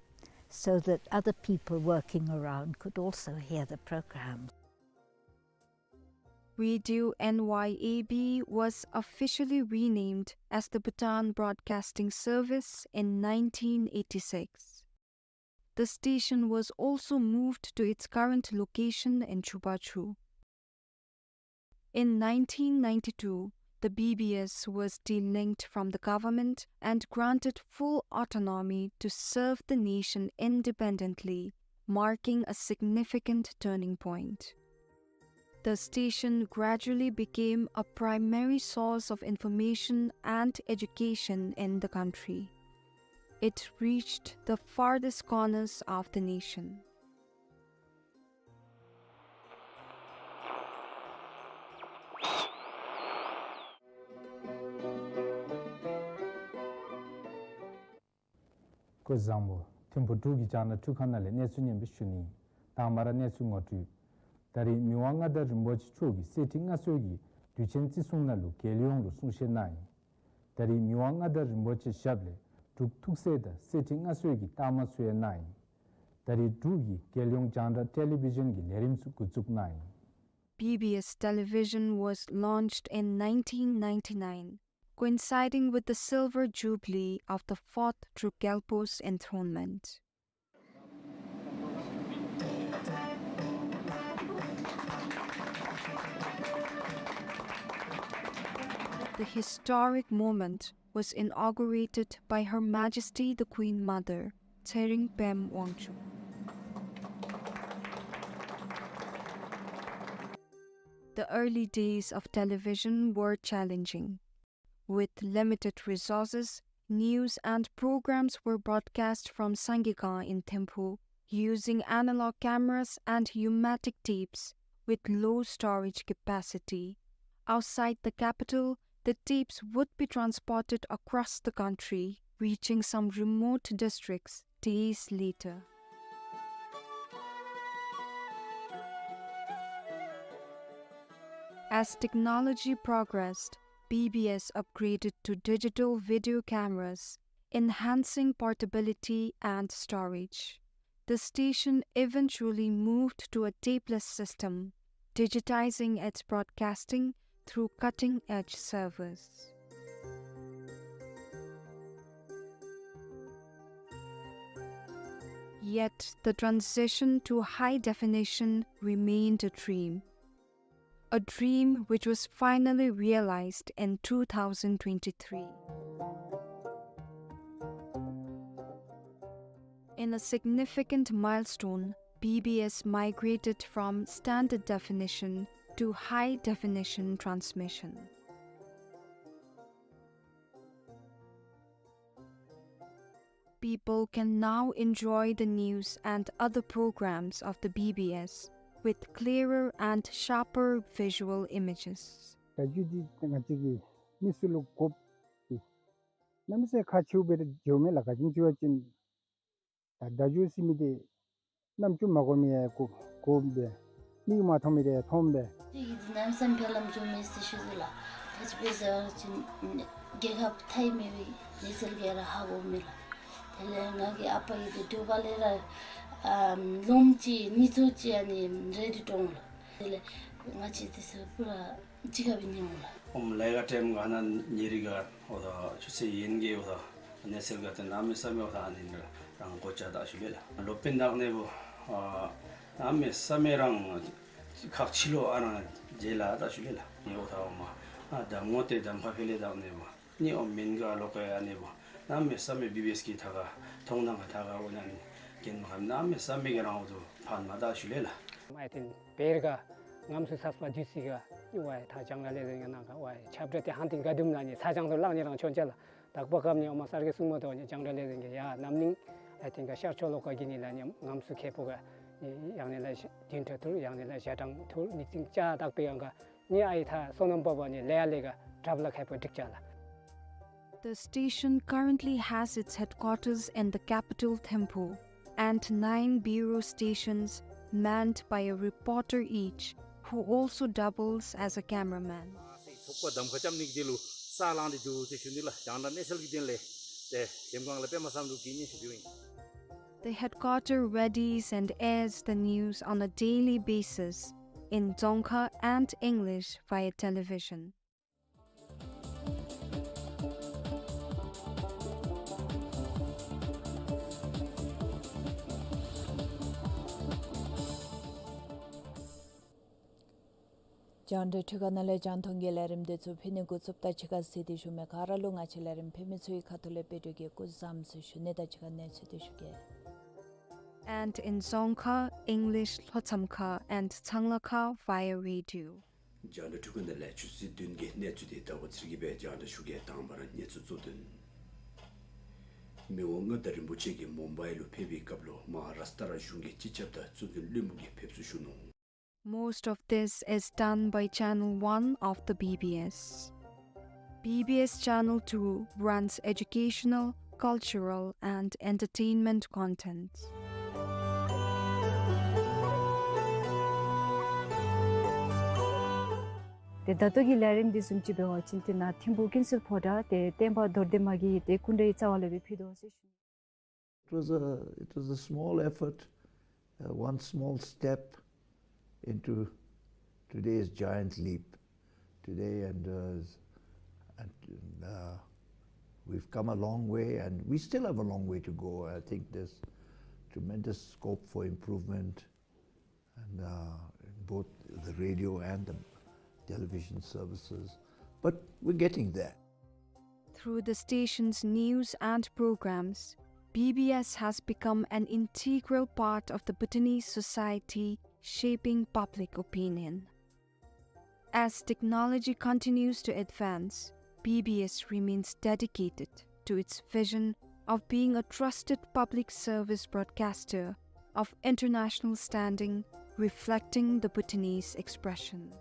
so that other people working around could also hear the program. Radio N Y A B was officially renamed as the Bhutan Broadcasting Service in nineteen eighty-six. The station was also moved to its current location in Chubachu. In nineteen ninety-two, the B B S was delinked from the government and granted full autonomy to serve the nation independently, marking a significant turning point. The station gradually became a primary source of information and education in the country. It reached the farthest corners of the nation. སྐུ་གཟུགས་བཟང་པོ། ཐིམ་ཕུ་འབྲུག་གི་རྒྱང་བསྒྲགས་འཕྲུལ་ཁང་ནང་ལས་གནས་ཚུལ་སྙན་པོ་ཞུ་ནི། དང་པ་ར་གནས་ཚུལ་ངོ་སྤྲོད། ད་རེས་མི་དབང་མངའ་བདག་རིན་པོ་ཆེ་མཆོག་གིས་གསེར་ཁྲི་མངའ་གསོལ་གྱི་དུས་ཆེན་བརྩི་སྲུང་ནང་ལུ་རྒྱལ་ཡོངས་ལུ་གསུང་བཤད་གནང་ཡི། ད་རེས་མི་དབང་མངའ་བདག་རིན་པོ་ཆེ་ཞབས་ལས་འབྲུག་ཐུགས་སྲས་དང་གསེར་ཁྲི་མངའ་གསོལ་གྱི་རྟགས་མ་ཚུ་ཡང་གནང་ཡི། ད་རེས་འབྲུག་གིས་རྒྱལ་ཡོངས་རྒྱང་བསྒྲགས་ཊེ་ལི་བི་ཞཱན་གྱི་ལས་རིམ་ཚུ་འགོ་བཙུགས་གནང་ཡི། B B S television was launched in nineteen ninety-nine, coinciding with the silver jubilee of the fourth Druk Gyalpo's enthronement. The historic moment was inaugurated by Her Majesty the Queen Mother, Tshering Pem Wangchuck. The early days of television were challenging. With limited resources, news and programs were broadcast from Sangekong in Thimphu, using analog cameras and U-matic tapes with low storage capacity. Outside the capital, the tapes would be transported across the country, reaching some remote districts days later. As technology progressed, B B S upgraded to digital video cameras, enhancing portability and storage. The station eventually moved to a tapeless system, digitizing its broadcasting through cutting-edge servers. Yet, the transition to high definition remained a dream, a dream which was finally realized in two thousand twenty-three. In a significant milestone, B B S migrated from standard definition to high definition transmission. People can now enjoy the news and other programs of the B B S with clearer and sharper visual images. བརྡ་བརྒྱུད་འདི་ང་བཅས་ཀྱི་མི་སེར་ལུ་དགོཔ་འདི་གནམ་མེད་ས་མེད་ཁག་ཆེཝ་སྦེ་ར་འགྱོཝ་མས་ལགས། ག་ཅི་སྨོ་ཟེར་བ་ཅིན་ད་བརྡ་བརྒྱུད་ཟེར་མི་འདི་རྣམ་ཅོ་མ་གོ་མི་ཡང་གོ་གོཝ་སྦེ་མིག་མ་མཐོང་མི་འདི་ཡང་མཐོངམ་སྦེ། དེ་གིས་འདི་གནམ་མེད་ས་མེད་ཕར་ལམ་འགྱོ་མི་ཟེར་ཞུ་ཟེར་ལགས། ག་ཅི་སྦེ་ཟེར་བ་ཅིན་རྒྱལ་ཁབ་མཐའ་ཡས་མེད་པའི་གནས་ཚུལ་ག་ར་ཧ་གོཝ་མས་ལགས། དེ་ལས་ང་གི་ཨ་པ་གིས་འདི་འབྲུག་པ་ལས་ར་ཨམ་ལུངམ་ཅིག་ནི་ཚོ་ཅིག་ཨ་ནི་རེ་འདི་དྲོངས་ལགས། དེ་ལས་ང་བཅས་འདི་ཚུ་པུ་ར་གཅིག་ཁར་སྦེ་ཉལཝ་ལགས། ཨོམ་ལས་ཀ་ཊེམ་ག་ནང་ཉེ་རི་ག་འོ་ད་ཆུ་ཚོད་གཉིས་ཀྱི་འོ་ད་གནས་ཚུལ་ག་ཏེ་གནམ་མེད་ས་མེད་འོ་ད་ཨ་ནི་རང་གོ་ཆ་ད་ཞུ་ལེ་ལགས། ལོ་པིན་དག་ནི་བུ་ཨ་གནམ་མེད་ས་མེད་རང་ཁག་ཆེ་ལོ་ཨ་རང་རྗེས་ལ་ད་ཞུ་ལེ་ལགས། ནི་འོ་ད་འོ་མ་ཨ་ད་ངོ་ཏེ་ད་ཕ་ཕི་ལས་དག་ནི་བུ་ནི་ཨོ་མེན་ག་ལོ་ཀ་ཡ་ནི་བུ་གནམ་མེད་ས་མེད་བི་བི་ཨེསི་གི་ཐ་ག་མཐོང་སྣང་ག་ཐ་ག་འོ་ན་ནི་རྒན་མ་གནམ་མེད་ས་མེད་ག་རང་འོ་ད་ཕན་མ་ད་ཞུ་ལེ་ལགས། ཨའི་ཐིང་བེར་ག་ངམ་སུ་ཚགས་པ་འདི་ཚུ་ག་ཨ་ནི་ཝའི་ད་རྒྱང་བསྒྲགས་ལས་འཛིན་གྱི་ནང་ག་ཝའི་ཁྱབ་བསྒྲགས་དེ་ཧང་ཏིང་ག་དུམ་ལ་ནི་ཚ་གྱང་དུ་ལང་ནི་རང་ཆོན་ཆ་ལགས། དག་པ་སྐབས་ནི་ཨོ་མ་གསར་གྱི་སྲུང་མ་དོ་ནི་རྒྱང་བསྒྲགས་ལས་འཛིན་གྱི་ཡ་གནམ་གླིང་ཨའི་ཐིང་ག་ཤར་ཕྱོགས་ལོགས་ཀ་གི་ནི་ལ་ནི་ངམ་སུ་ཁེ་པོ་ག་ནི་ཡང་ནི་ལ་བདུན་ཕྲག་ཐུར་ཡང་ནི་ལ་ཞག་གྲངས་ཐུར་ནི་ཚིང་ཅ་དག་པའི་ཡང་ག་ནི་ཨའི་ཐ་སོ་ནམ་པ་བ་ནི་ལེ་ཡ་ལེ་ག་གྲབ་ལ་ཁེ་པོ་འགྲིག་ཅ་ལགས། The station currently has its headquarters in the capital Thimphu and nine bureau stations manned by a reporter each, who also doubles as a cameraman. ཚོགས་པ་གདམ་ཁ་རྐྱབ་ནི་གི་དོན་ལུ་ས་ལངས་ཏེ་འདུག་ཟེར་ཞུ་ནི་ལགས། རྒྱང་བསྒྲགས་གནས་ཚུལ་གྱི་དོན་ལས་ཏེ་དེམ་སྒང་ལས་པདྨ་བསམ་གྲུབ་ཀྱིས་སྙན་ཞུ་ཕུལཝ་ཨིན། The headquarter readies and airs the news on a daily basis in Dzongkha and English via television. རྒྱང་བསྒྲགས་འཕྲུལ་ཁང་ནང་ལས་རྒྱང་མཐོང་གི་ལས་རིམ་འདི་ཚུ་ཕུལ་ནི་འགོ་བཙུགསཔ་ད་ཕྱི་ཁར་གཟིགས་ཏེ་བཞུགས་མི་ག་ར་ལུ་ང་བཅས་ལས་རིམ་ཕུལ་མི་ཚུ་གི་ཁ་ཐུག་ལས་བཀྲིན་བདེ་ལེགས་སྐུ་གཟུགས་བཟང་ཟེར་ཞུ་ནི། ད་ཕྱི་ཁར་གནས་ཚུལ་འདི་ཞུ་གེ། And in Dzongkha, English, Lhotshamkha and Changlakha via radio. རྒྱང་བསྒྲགས་འཕྲུལ་ཁང་ནང་ལས་ཆུ་ཚོད་བདུན་གྱི་གནས་ཚུལ་དེ་ཟླ་བ་ཚེ་རིང་གིས་སྦེ་རྒྱང་བསྒྲགས་ཞུ་གེ། དང་པ་ར་གནས་ཚུལ་གཙོ་དོན། མི་དབང་མངའ་བདག་རིན་པོ་ཆེ་གིས་མུམ་བའི་ལུ་ཕེབས་པའི་སྐབས་ལུ་མ་ཧཱ་རཱས་ཊ་ར་གཞུང་གི་སྤྱི་ཁྱབ་དང་གཙོ་འཛིན་བློན་པོ་གིས་ཕེབས་བསུ་ཞུ་ནུག། Most of this is done by Channel One of the B B S. B B S Channel Two runs educational, cultural, and entertainment content. ཏེ་ད་ལྟོ་གི་ལས་རིམ་འདི་བཟུམ་ཅིག་འབད་བ་ཅིན་ཏེ་ནཱ་ཐིམ་ཕུ་ཀུན་གསལ་ཕོ་བྲང་ཏེ་བསྟན་པ་རྡོར་གདན་མ་གི་ཏེ་སྐུ་འདྲའི་རྩ་བ་ལས་སྦེ་ཕུལ་དོ་ཟེར་ཞུ། It was a, it was a small effort, uh, one small step into today's giant leap. Today, and, uh, and, uh, we've come a long way, and we still have a long way to go. I think there's tremendous scope for improvement, and, uh, in both the radio and the television services. But we're getting there. Through the station's news and programs, B B S has become an integral part of the Bhutanese society, shaping public opinion. As technology continues to advance, B B S remains dedicated to its vision of being a trusted public service broadcaster of international standing, reflecting the Bhutanese expression.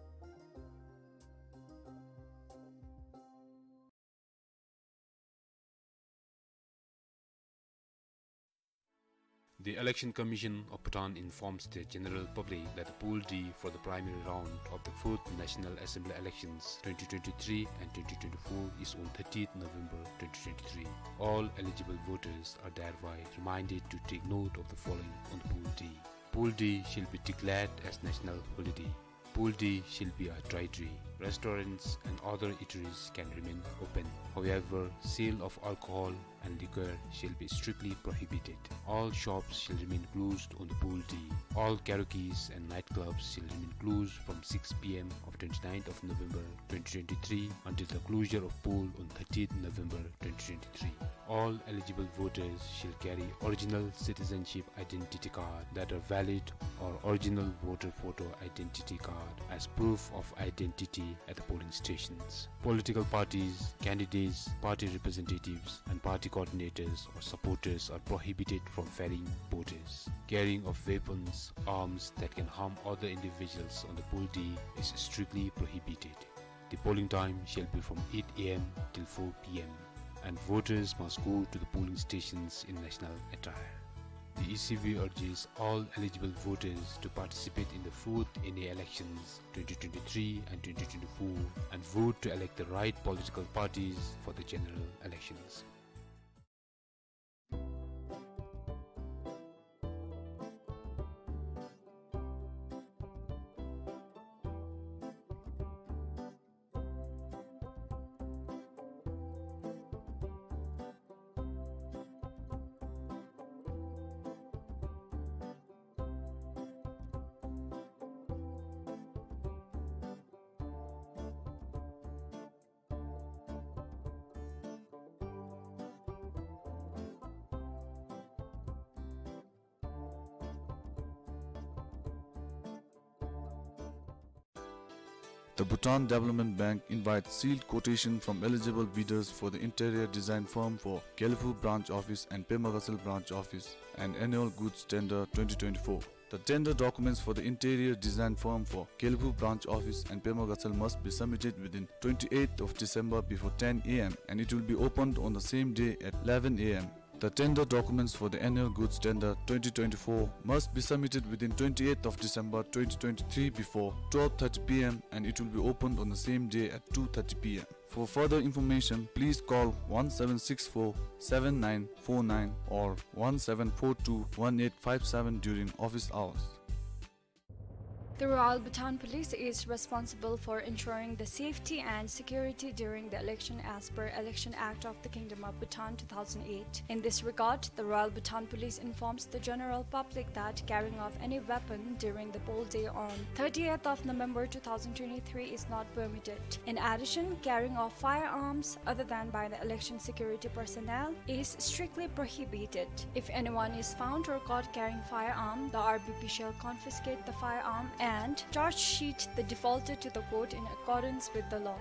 The Election Commission of Bhutan informs the general public that the poll day for the primary round of the fourth National Assembly elections twenty twenty-three and twenty twenty-four is on thirtieth November twenty twenty-three. All eligible voters are thereby reminded to take note of the following on the poll day. Poll day shall be declared as national holiday. Pool day shall be a dry day. Restaurants and other eateries can remain open. However, sale of alcohol and liquor shall be strictly prohibited. All shops shall remain closed on the pool day. All karaokes and nightclubs shall remain closed from six P M of twenty-ninth of November twenty twenty-three until the closure of poll on thirtieth November twenty twenty-three. All eligible voters shall carry original citizenship identity card that are valid or original voter photo identity card as proof of identity at the polling stations. Political parties, candidates, party representatives, and party coordinators or supporters are prohibited from ferrying voters. Carrying of weapons, arms that can harm other individuals on the poll day is strictly prohibited. The polling time shall be from eight A M till four P M, and voters must go to the polling stations in national attire. The E C B urges all eligible voters to participate in the fourth N A elections twenty twenty-three and twenty twenty-four and vote to elect the right political parties for the general elections. The Bhutan Development Bank invites sealed quotation from eligible bidders for the interior design firm for Gelephu Branch Office and Pema Gatshel Branch Office and annual goods tender twenty twenty-four. The tender documents for the interior design firm for Gelephu Branch Office and Pema Gatshel must be submitted within twenty-eighth of December before ten A M and it will be opened on the same day at eleven A M. The tender documents for the annual goods tender twenty twenty-four must be submitted within twenty-eighth of December twenty twenty-three before twelve thirty P M and it will be opened on the same day at two thirty P M. For further information, please call one seven six four seven nine four nine or one seven four two one eight five seven during office hours. The Royal Bhutan Police is responsible for ensuring the safety and security during the election as per Election Act of the Kingdom of Bhutan two thousand eight. In this regard, the Royal Bhutan Police informs the general public that carrying of any weapon during the poll day on thirtieth of November two thousand twenty-three is not permitted. In addition, carrying of firearms other than by the election security personnel is strictly prohibited. If anyone is found or caught carrying firearm, the R B P shall confiscate the firearm and charge sheet the defaulter to the court in accordance with the law.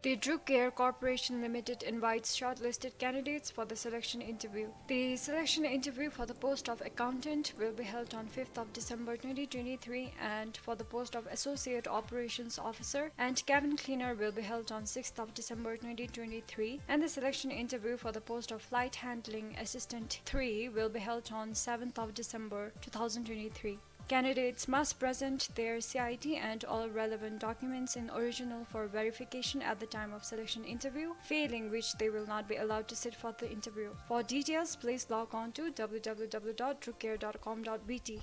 The Druk Air Corporation Limited invites shortlisted candidates for the selection interview. The selection interview for the post of accountant will be held on fifth of December twenty twenty-three, and for the post of associate operations officer and cabin cleaner will be held on sixth of December twenty twenty-three, and the selection interview for the post of flight handling assistant three will be held on seventh of December two thousand twenty-three. Candidates must present their C I D and all relevant documents in original for verification at the time of selection interview, failing which they will not be allowed to sit for the interview. For details, please log on to W W W dot drukair dot com dot B T.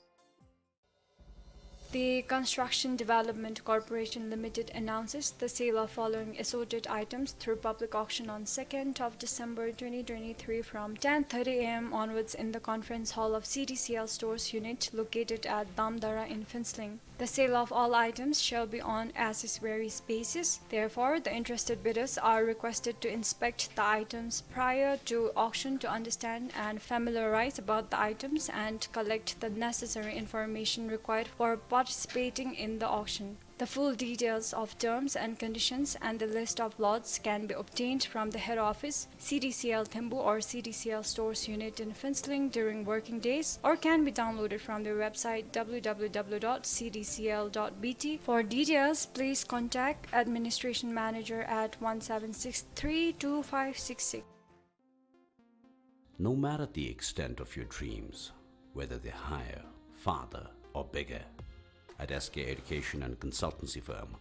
The Construction Development Corporation Limited announces the sale of following assorted items through public auction on second of December twenty twenty-three from ten thirty A M onwards in the conference hall of C D C L Stores Unit located at Damdara in Phuentsholing. The sale of all items shall be on as is varies basis. Therefore, the interested bidders are requested to inspect the items prior to auction to understand and familiarize about the items and collect the necessary information required for participating in the auction. The full details of terms and conditions and the list of lots can be obtained from the head office, C D C L Thembu or C D C L Stores Unit in Phuentsholing during working days, or can be downloaded from their website W W W dot C D C L dot B T. For details, please contact Administration Manager at one seven six three two five six six. No matter the extent of your dreams, whether they're higher, farther, or bigger, at S K Education and Consultancy Firm,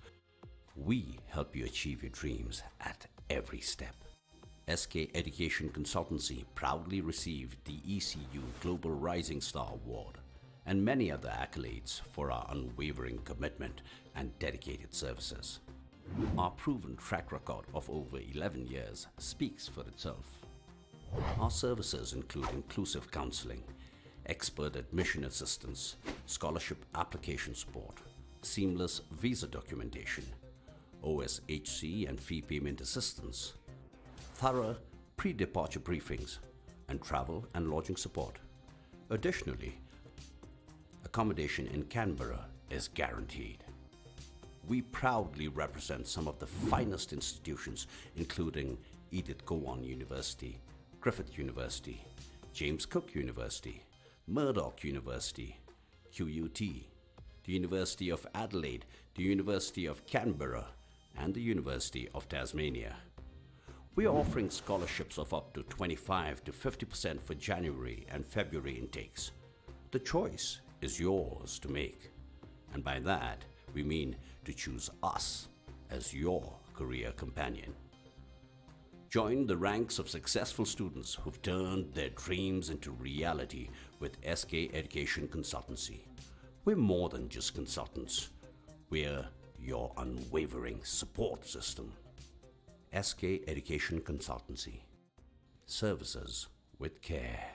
we help you achieve your dreams at every step. S K Education Consultancy proudly received the E C U Global Rising Star Award and many other accolades for our unwavering commitment and dedicated services. Our proven track record of over eleven years speaks for itself. Our services include inclusive counseling, expert admission assistance, scholarship application support, seamless visa documentation, O S H C and fee payment assistance, thorough pre-departure briefings, and travel and lodging support. Additionally, accommodation in Canberra is guaranteed. We proudly represent some of the finest institutions, including Edith Cowan University, Griffith University, James Cook University, Murdoch University, Q U T, the University of Adelaide, the University of Canberra, and the University of Tasmania. We are offering scholarships of up to twenty-five to fifty percent for January and February intakes. The choice is yours to make, and by that, we mean to choose us as your career companion. Join the ranks of successful students who've turned their dreams into reality with S K Education Consultancy. We're more than just consultants. We're your unwavering support system. S K Education Consultancy. Services with care.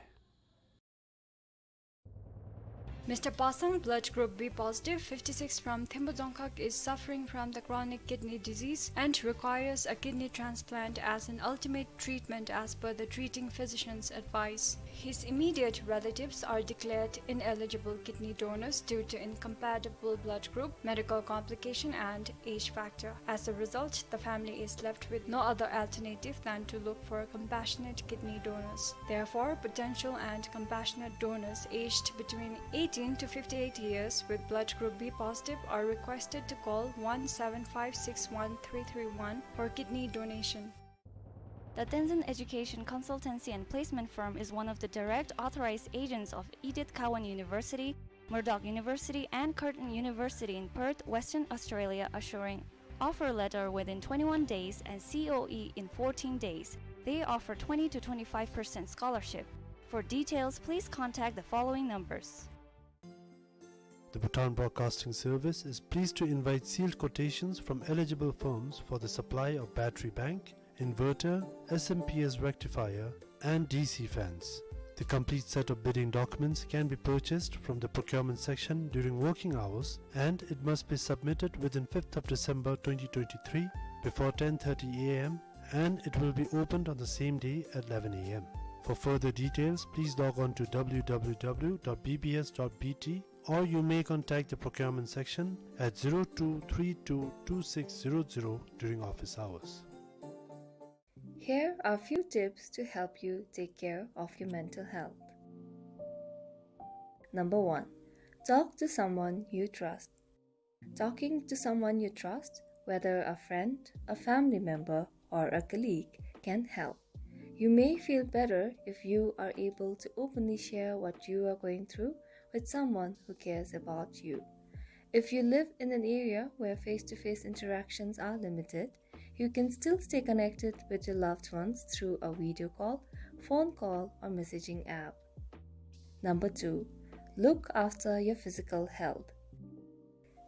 Mister Pasang, blood group B positive, fifty-six, from Themba Dzongkhag, is suffering from the chronic kidney disease and requires a kidney transplant as an ultimate treatment as per the treating physician's advice. His immediate relatives are declared ineligible kidney donors due to incompatible blood group, medical complication, and age factor. As a result, the family is left with no other alternative than to look for compassionate kidney donors. Therefore, potential and compassionate donors aged between eighteen to fifty-eight years with blood group B positive are requested to call one seven five six one three three one for kidney donation. The Tenzin Education Consultancy and Placement Firm is one of the direct authorized agents of Edith Cowan University, Murdoch University, and Curtin University in Perth, Western Australia, assuring offer letter within twenty-one days and C O E in fourteen days. They offer twenty to twenty-five percent scholarship. For details, please contact the following numbers. The Bhutan Broadcasting Service is pleased to invite sealed quotations from eligible firms for the supply of battery bank, inverter, S M P S rectifier, and D C fans. The complete set of bidding documents can be purchased from the procurement section during working hours, and it must be submitted within fifth of December twenty twenty-three before ten thirty A M, and it will be opened on the same day at eleven A M. For further details, please log on to W W W dot B B S dot B T, or you may contact the procurement section at zero two three two two six zero zero during office hours. Here are few tips to help you take care of your mental health. Number one, talk to someone you trust. Talking to someone you trust, whether a friend, a family member, or a colleague, can help. You may feel better if you are able to openly share what you are going through with someone who cares about you. If you live in an area where face-to-face interactions are limited, you can still stay connected with your loved ones through a video call, phone call, or messaging app. Number two, look after your physical health.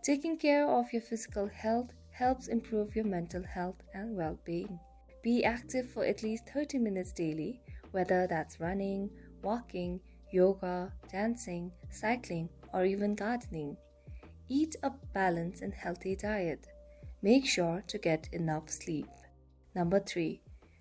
Taking care of your physical health helps improve your mental health and well-being. Be active for at least thirty minutes daily, whether that's running, walking, yoga, dancing, cycling, or even gardening. Eat a balanced and healthy diet. Make sure to get enough sleep. Number three,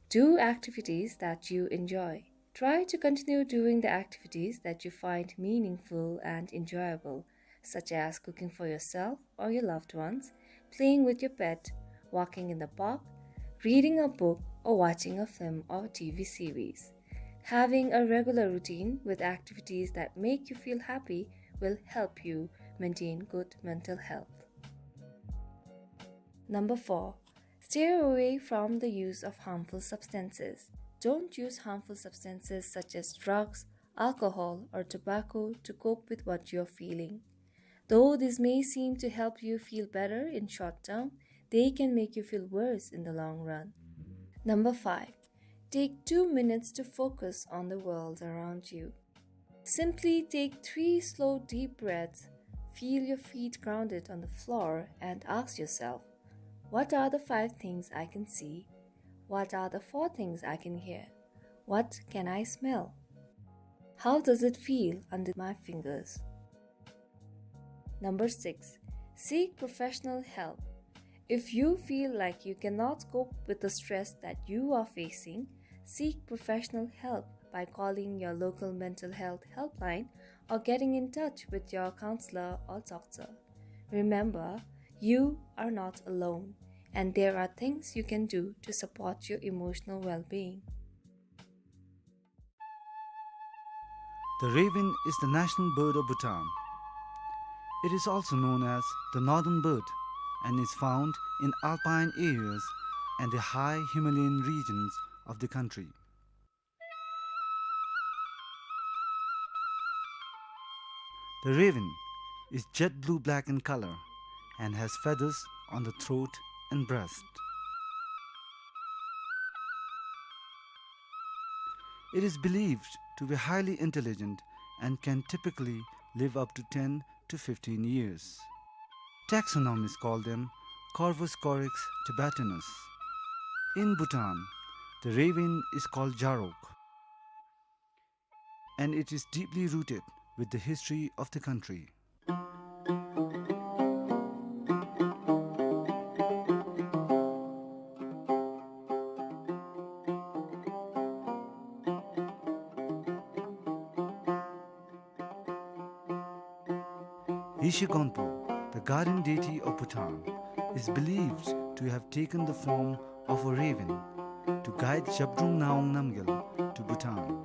do activities that you enjoy. Try to continue doing the activities that you find meaningful and enjoyable, such as cooking for yourself or your loved ones, playing with your pet, walking in the park, reading a book, or watching a film or T V series. Having a regular routine with activities that make you feel happy will help you maintain good mental health. Number four, stay away from the use of harmful substances. Don't use harmful substances such as drugs, alcohol, or tobacco to cope with what you're feeling. Though this may seem to help you feel better in short term, they can make you feel worse in the long run. Number five, take two minutes to focus on the world around you. Simply take three slow, deep breaths, feel your feet grounded on the floor, and ask yourself, "What are the five things I can see? What are the four things I can hear? What can I smell? How does it feel under my fingers?" Number six, seek professional help. If you feel like you cannot cope with the stress that you are facing, seek professional help by calling your local mental health helpline or getting in touch with your counselor or doctor. Remember, you are not alone, and there are things you can do to support your emotional well-being. The raven is the national bird of Bhutan. It is also known as the northern bird and is found in alpine areas and the high Himalayan regions of the country. The raven is jet blue-black in color and has feathers on the throat and breast. It is believed to be highly intelligent and can typically live up to ten to fifteen years. Taxonomists call them Corvus corax tibetanus. In Bhutan, the raven is called Jarok, and it is deeply rooted with the history of the country. Yeshe Gonpo, the guardian deity of Bhutan, is believed to have taken the form of a raven to guide Zhabdrung Ngawang Namgyal to Bhutan.